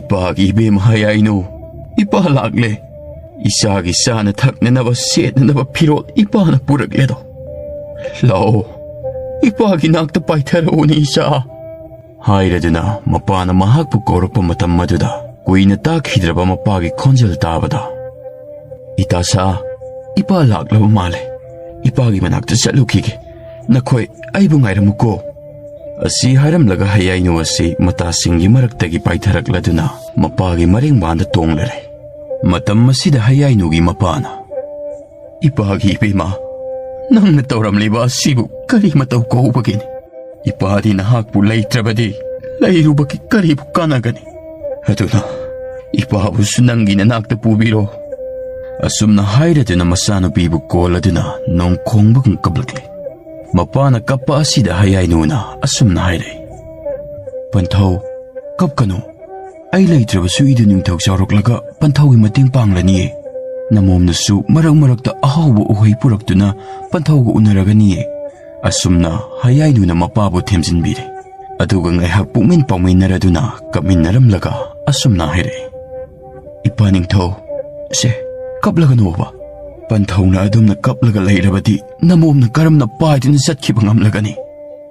"ꯏꯄꯥꯒꯤ ꯏꯕꯦꯝ ꯍꯌꯥꯏꯅꯨ, ꯏꯄꯥ ꯂꯥꯛꯂꯦ꯫ ꯏꯆꯥꯒꯤ ꯆꯥꯅ ꯊꯛꯅꯅꯕ ꯁꯦꯠꯅꯅꯕ ꯐꯤꯔꯣꯜ ꯏꯄꯥꯅ ꯄꯨꯔꯛꯂꯦꯗꯣ꯫ ꯂꯥꯛꯑꯣ, ꯏꯄꯥꯒꯤ ꯅꯥꯛꯇ ꯄꯥꯏꯊꯔꯛꯎꯅꯦ ꯏꯆꯥ꯫" ꯍꯥꯏꯔꯗꯨꯅ ꯃꯄꯥꯅ ꯃꯍꯥꯛꯄꯨ ꯀꯧꯔꯛꯄ ꯃꯇꯝ ꯑꯗꯨꯗ ꯀꯨꯏꯅ ꯇꯥꯈꯤꯗ꯭ꯔꯕ ꯃꯄꯥꯒꯤ ꯈꯣꯟꯖꯦꯜ ꯇꯥꯕꯗ, "ꯏꯇꯥꯁꯥ, ꯏꯄꯥ ꯂꯥꯛꯂꯕ ꯃꯥꯜꯂꯦ꯫ ꯏꯄꯥꯒꯤ ꯃꯅꯥꯛꯇ ꯆꯠꯂꯨꯈꯤꯒꯦ꯫ ꯅꯈꯣꯏ ꯑꯩꯕꯨ ꯉꯥꯏꯔꯝꯃꯨꯀꯣ" ꯑꯁꯤ ꯍꯥꯏꯔꯝꯂꯒ ꯍꯌꯥꯏꯅꯨ ꯑꯁꯤ ꯃꯇꯥꯁꯤꯡꯒꯤ ꯃꯔꯛꯇꯒꯤ ꯄꯥꯏꯊꯔꯛꯂꯗꯨꯅ ꯃꯄꯥꯒꯤ ꯃꯔꯦꯡꯕꯥꯟꯗ ꯇꯣꯡꯂꯔꯦ꯫ ꯃꯇꯝ ꯑꯁꯤꯗ ꯍꯌꯥꯏꯅꯨꯒꯤ ꯃꯄꯥꯅ, "ꯏꯄꯥꯒꯤ ꯏꯕꯦꯝꯃ, ꯅꯪꯅ ꯇꯧꯔꯝꯂꯤꯕ ꯑꯁꯤꯕꯨ ꯀꯔꯤ ꯃꯇꯧ ꯀꯧꯕꯒꯤꯅꯤ? ꯏꯄꯥꯗꯤ ꯅꯍꯥꯛꯄꯨ ꯂꯩꯇ꯭ꯔꯕꯗꯤ ꯂꯩꯔꯨꯕꯒꯤ ꯀꯔꯤꯕꯨ ꯀꯥꯟꯅꯒꯅꯤ? ꯑꯗꯨꯅ ꯏꯄꯥꯕꯨꯁꯨ ꯅꯪꯒꯤ ꯅꯅꯥꯛꯇ ꯄꯨꯕꯤꯔꯣ" ꯑꯁꯨꯝꯅ ꯍꯥꯏꯔꯗꯨꯅ ꯃꯆꯥꯅꯨꯄꯤꯕꯨ ꯀꯣꯜꯂꯗꯨꯅ ꯅꯣꯡ ꯈꯣꯡꯕꯒꯨꯝ ꯀꯞꯂꯛꯂꯦ꯫ ꯃꯄꯥꯅ ꯀꯞꯄ ꯑꯁꯤꯗ ꯍꯌꯥꯏꯅꯨꯅ ꯑꯁꯨꯝꯅ ꯍꯥꯏꯔꯦ, "ꯄꯟꯊꯧ, ꯀꯞꯀꯅꯨ꯫ ꯑꯩ ꯂꯩꯇ꯭ꯔꯕꯁꯨ ꯏꯗꯨ ꯅꯤꯡꯊꯧ ꯆꯥꯎꯔꯛꯂꯒ ꯄꯟꯊꯧꯒꯤ ꯃꯇꯦꯡ ꯄꯥꯡꯂꯅꯤꯌꯦ꯫ ꯅꯃꯣꯝꯅꯁꯨ ꯃꯔꯛ ꯃꯔꯛꯇ ꯑꯍꯥꯎꯕ ꯎꯍꯩ ꯄꯨꯔꯛꯇꯨꯅ ꯄꯟꯊꯧꯒ ꯎꯅꯔꯒꯅꯤꯌꯦ"꯫ ꯑꯁꯨꯝꯅ ꯍꯌꯥꯏꯅꯨꯅ ꯃꯄꯥꯕꯨ ꯊꯦꯝꯖꯤꯟꯕꯤꯔꯦ꯫ ꯑꯗꯨꯒ ꯉꯥꯏꯍꯥꯛ ꯄꯨꯛꯃꯤꯟ ꯄꯥꯎꯃꯤꯟꯅꯔꯗꯨꯅ ꯀꯞꯃꯤꯟꯅꯔꯝꯂꯒ ꯑꯁꯨꯝꯅ ꯍꯥꯏꯔꯛꯏ, "ꯏꯄꯥ ꯅꯤꯡꯊꯧ, ꯁꯦ, ꯀꯞꯂꯒꯅꯣꯕ꯫ ꯄꯟꯊꯧꯅ ꯑꯗꯨꯝꯅ ꯀꯞꯂꯒ ꯂꯩꯔꯕꯗꯤ ꯅꯃꯣꯝꯅ ꯀꯔꯝꯅ ꯄꯥꯏꯗꯨꯅ ꯆꯠꯈꯤꯕ ꯉꯝꯂꯒꯅꯤ?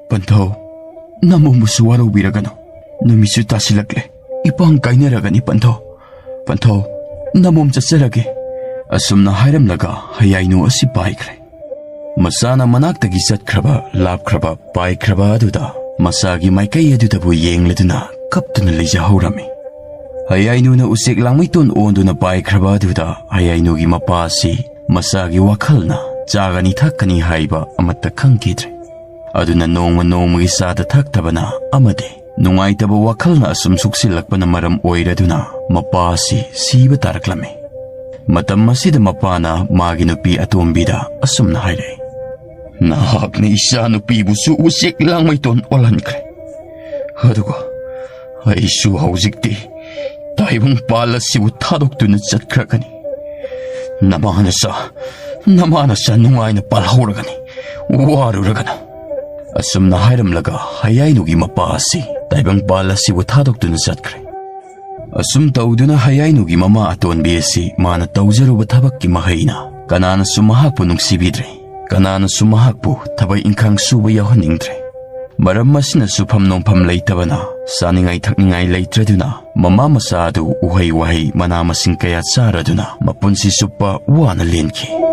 ꯄꯟꯊꯧ, ꯅꯃꯣꯝꯕꯨꯁꯨ ꯋꯥꯔꯧꯕꯤꯔꯒꯅꯨ꯫ ꯅꯨꯃꯤꯠꯁꯨ ꯇꯥꯁꯤꯜꯂꯛꯂꯦ꯫ ꯏꯄꯥꯡ ꯀꯥꯏꯅꯔꯒꯅꯤ ꯄꯟꯊꯧ꯫ ꯄꯟꯊꯧ, ꯅꯃꯣꯝ ꯆꯠꯆꯔꯒꯦ"꯫ ꯑꯁꯨꯝꯅ ꯍꯥꯏꯔꯝꯂꯒ ꯍꯌꯥꯏꯅꯨ ꯑꯁꯤ ꯄꯥꯏꯈ꯭ꯔꯦ꯫ ꯃꯆꯥꯅ ꯃꯅꯥꯛꯇꯒꯤ ꯆꯠꯈ꯭ꯔꯕ, ꯂꯥꯞꯈ꯭ꯔꯕ, ꯄꯥꯏꯈ꯭ꯔꯕ ꯑꯗꯨꯗ ꯃꯆꯥꯒꯤ ꯃꯥꯏꯀꯩ ꯑꯗꯨꯗꯕꯨ ꯌꯦꯡꯂꯗꯨꯅ ꯀꯞꯇꯨꯅ ꯂꯩꯖꯍꯧꯔꯝꯃꯤ꯫ ꯍꯌꯥꯏꯅꯨꯅ ꯎꯆꯦꯛ ꯂꯥꯡꯃꯩꯇꯣꯟ ꯑꯣꯟꯗꯨꯅ ꯄꯥꯏꯈ꯭ꯔꯕ ꯑꯗꯨꯗ ꯍꯌꯥꯏꯅꯨꯒꯤ ꯃꯄꯥ ꯑꯁꯤ ꯃꯆꯥꯒꯤ ꯋꯥꯈꯜꯅ ꯆꯥꯒꯅꯤ ꯊꯛꯀꯅꯤ ꯍꯥꯏꯕ ꯑꯃꯠꯇ ꯈꯪꯈꯤꯗ꯭ꯔꯦ꯫ ꯑꯗꯨꯅ ꯅꯣꯡꯃ ꯅꯣꯡꯃꯒꯤ ꯆꯥꯗ ꯊꯛꯇꯕꯅ ꯑꯃꯗꯤ ꯅꯨꯡꯉꯥꯏꯇꯕ ꯋꯥꯈꯜꯅ ꯑꯁꯨꯝ ꯁꯨꯛꯁꯤꯜꯂꯛꯄꯅ ꯃꯔꯝ ꯑꯣꯏꯔꯗꯨꯅ ꯃꯄꯥ ꯑꯁꯤ ꯁꯤꯕ ꯇꯥꯔꯛꯂꯝꯃꯤ꯫ ꯃꯇꯝ ꯑꯁꯤꯗ ꯃꯄꯥꯅ ꯃꯥꯒꯤ ꯅꯨꯄꯤ ꯑꯇꯣꯝꯕꯤꯗ ꯑꯁꯨꯝꯅ ꯍꯥꯏꯔꯛꯏ, "ꯅꯍꯥꯛꯅ ꯏꯆꯥ ꯅꯨꯄꯤꯕꯨꯁꯨ ꯎꯆꯦꯛ ꯂꯥꯡꯃꯩꯇꯣꯟ ꯑꯣꯜꯍꯟꯈ꯭ꯔꯦ꯫ ꯑꯗꯨꯒ ꯑꯩꯁꯨ ꯍꯧꯖꯤꯛꯇꯤ ꯇꯥꯏꯕꯪ ꯄꯥꯜ ꯑꯁꯤꯕꯨ ꯊꯥꯗꯣꯛꯇꯨꯅ ꯆꯠꯈ꯭ꯔꯒꯅꯤ꯫ ꯅꯃꯥ ꯅꯆꯥ, ꯅꯃꯥ ꯅꯆꯥ ꯅꯨꯡꯉꯥꯏꯅ ꯄꯥꯜꯍꯧꯔꯒꯅꯤ, ꯋꯥꯔꯨꯔꯒꯅꯨ"꯫ ꯑꯁꯨꯝꯅ ꯍꯥꯏꯔꯝꯂꯒ ꯍꯌꯥꯏꯅꯨꯒꯤ ꯃꯄꯥ ꯑꯁꯤ ꯇꯥꯏꯕꯪ ꯄꯥꯜ ꯑꯁꯤꯕꯨ ꯊꯥꯗꯣꯛꯇꯨꯅ ꯆꯠꯈ꯭ꯔꯦ꯫ ꯑꯁꯨꯝ ꯇꯧꯗꯨꯅ ꯍꯌꯥꯏꯅꯨꯒꯤ ꯃꯃꯥ ꯑꯇꯣꯟꯕꯤ ꯑꯁꯤ ꯃꯥꯅ ꯇꯧꯖꯔꯨꯕ ꯊꯕꯛꯀꯤ ꯃꯍꯩꯅ ꯀꯅꯥꯅꯁꯨ ꯃꯍꯥꯛꯄꯨ ꯅꯨꯡꯁꯤꯕꯤꯗ꯭ꯔꯦ, ꯀꯅꯥꯅꯁꯨ ꯃꯍꯥꯛꯄꯨ ꯊꯕꯛ ꯏꯪꯈꯥꯡ ꯁꯨꯕ ꯌꯥꯎꯍꯟꯅꯤꯡꯗ꯭ꯔꯦ꯫ ꯃꯔꯝ ꯑꯁꯤꯅ ꯁꯨꯐꯝ ꯅꯣꯝꯐꯝ ꯂꯩꯇꯕꯅ, ꯆꯥꯅꯤꯡꯉꯥꯏ ꯊꯛꯅꯤꯡꯉꯥꯏ ꯂꯩꯇ꯭ꯔꯗꯨꯅ, ꯃꯃꯥ ꯃꯆꯥ ꯑꯗꯨ ꯎꯍꯩ ꯋꯥꯍꯩ ꯃꯅꯥ ꯃꯁꯤꯡ ꯀꯌꯥ ꯆꯥꯔꯗꯨꯅ ꯃꯄꯨꯟꯁꯤ ꯆꯨꯞꯄ ꯋꯥꯅ ꯂꯦꯟꯈꯤ꯫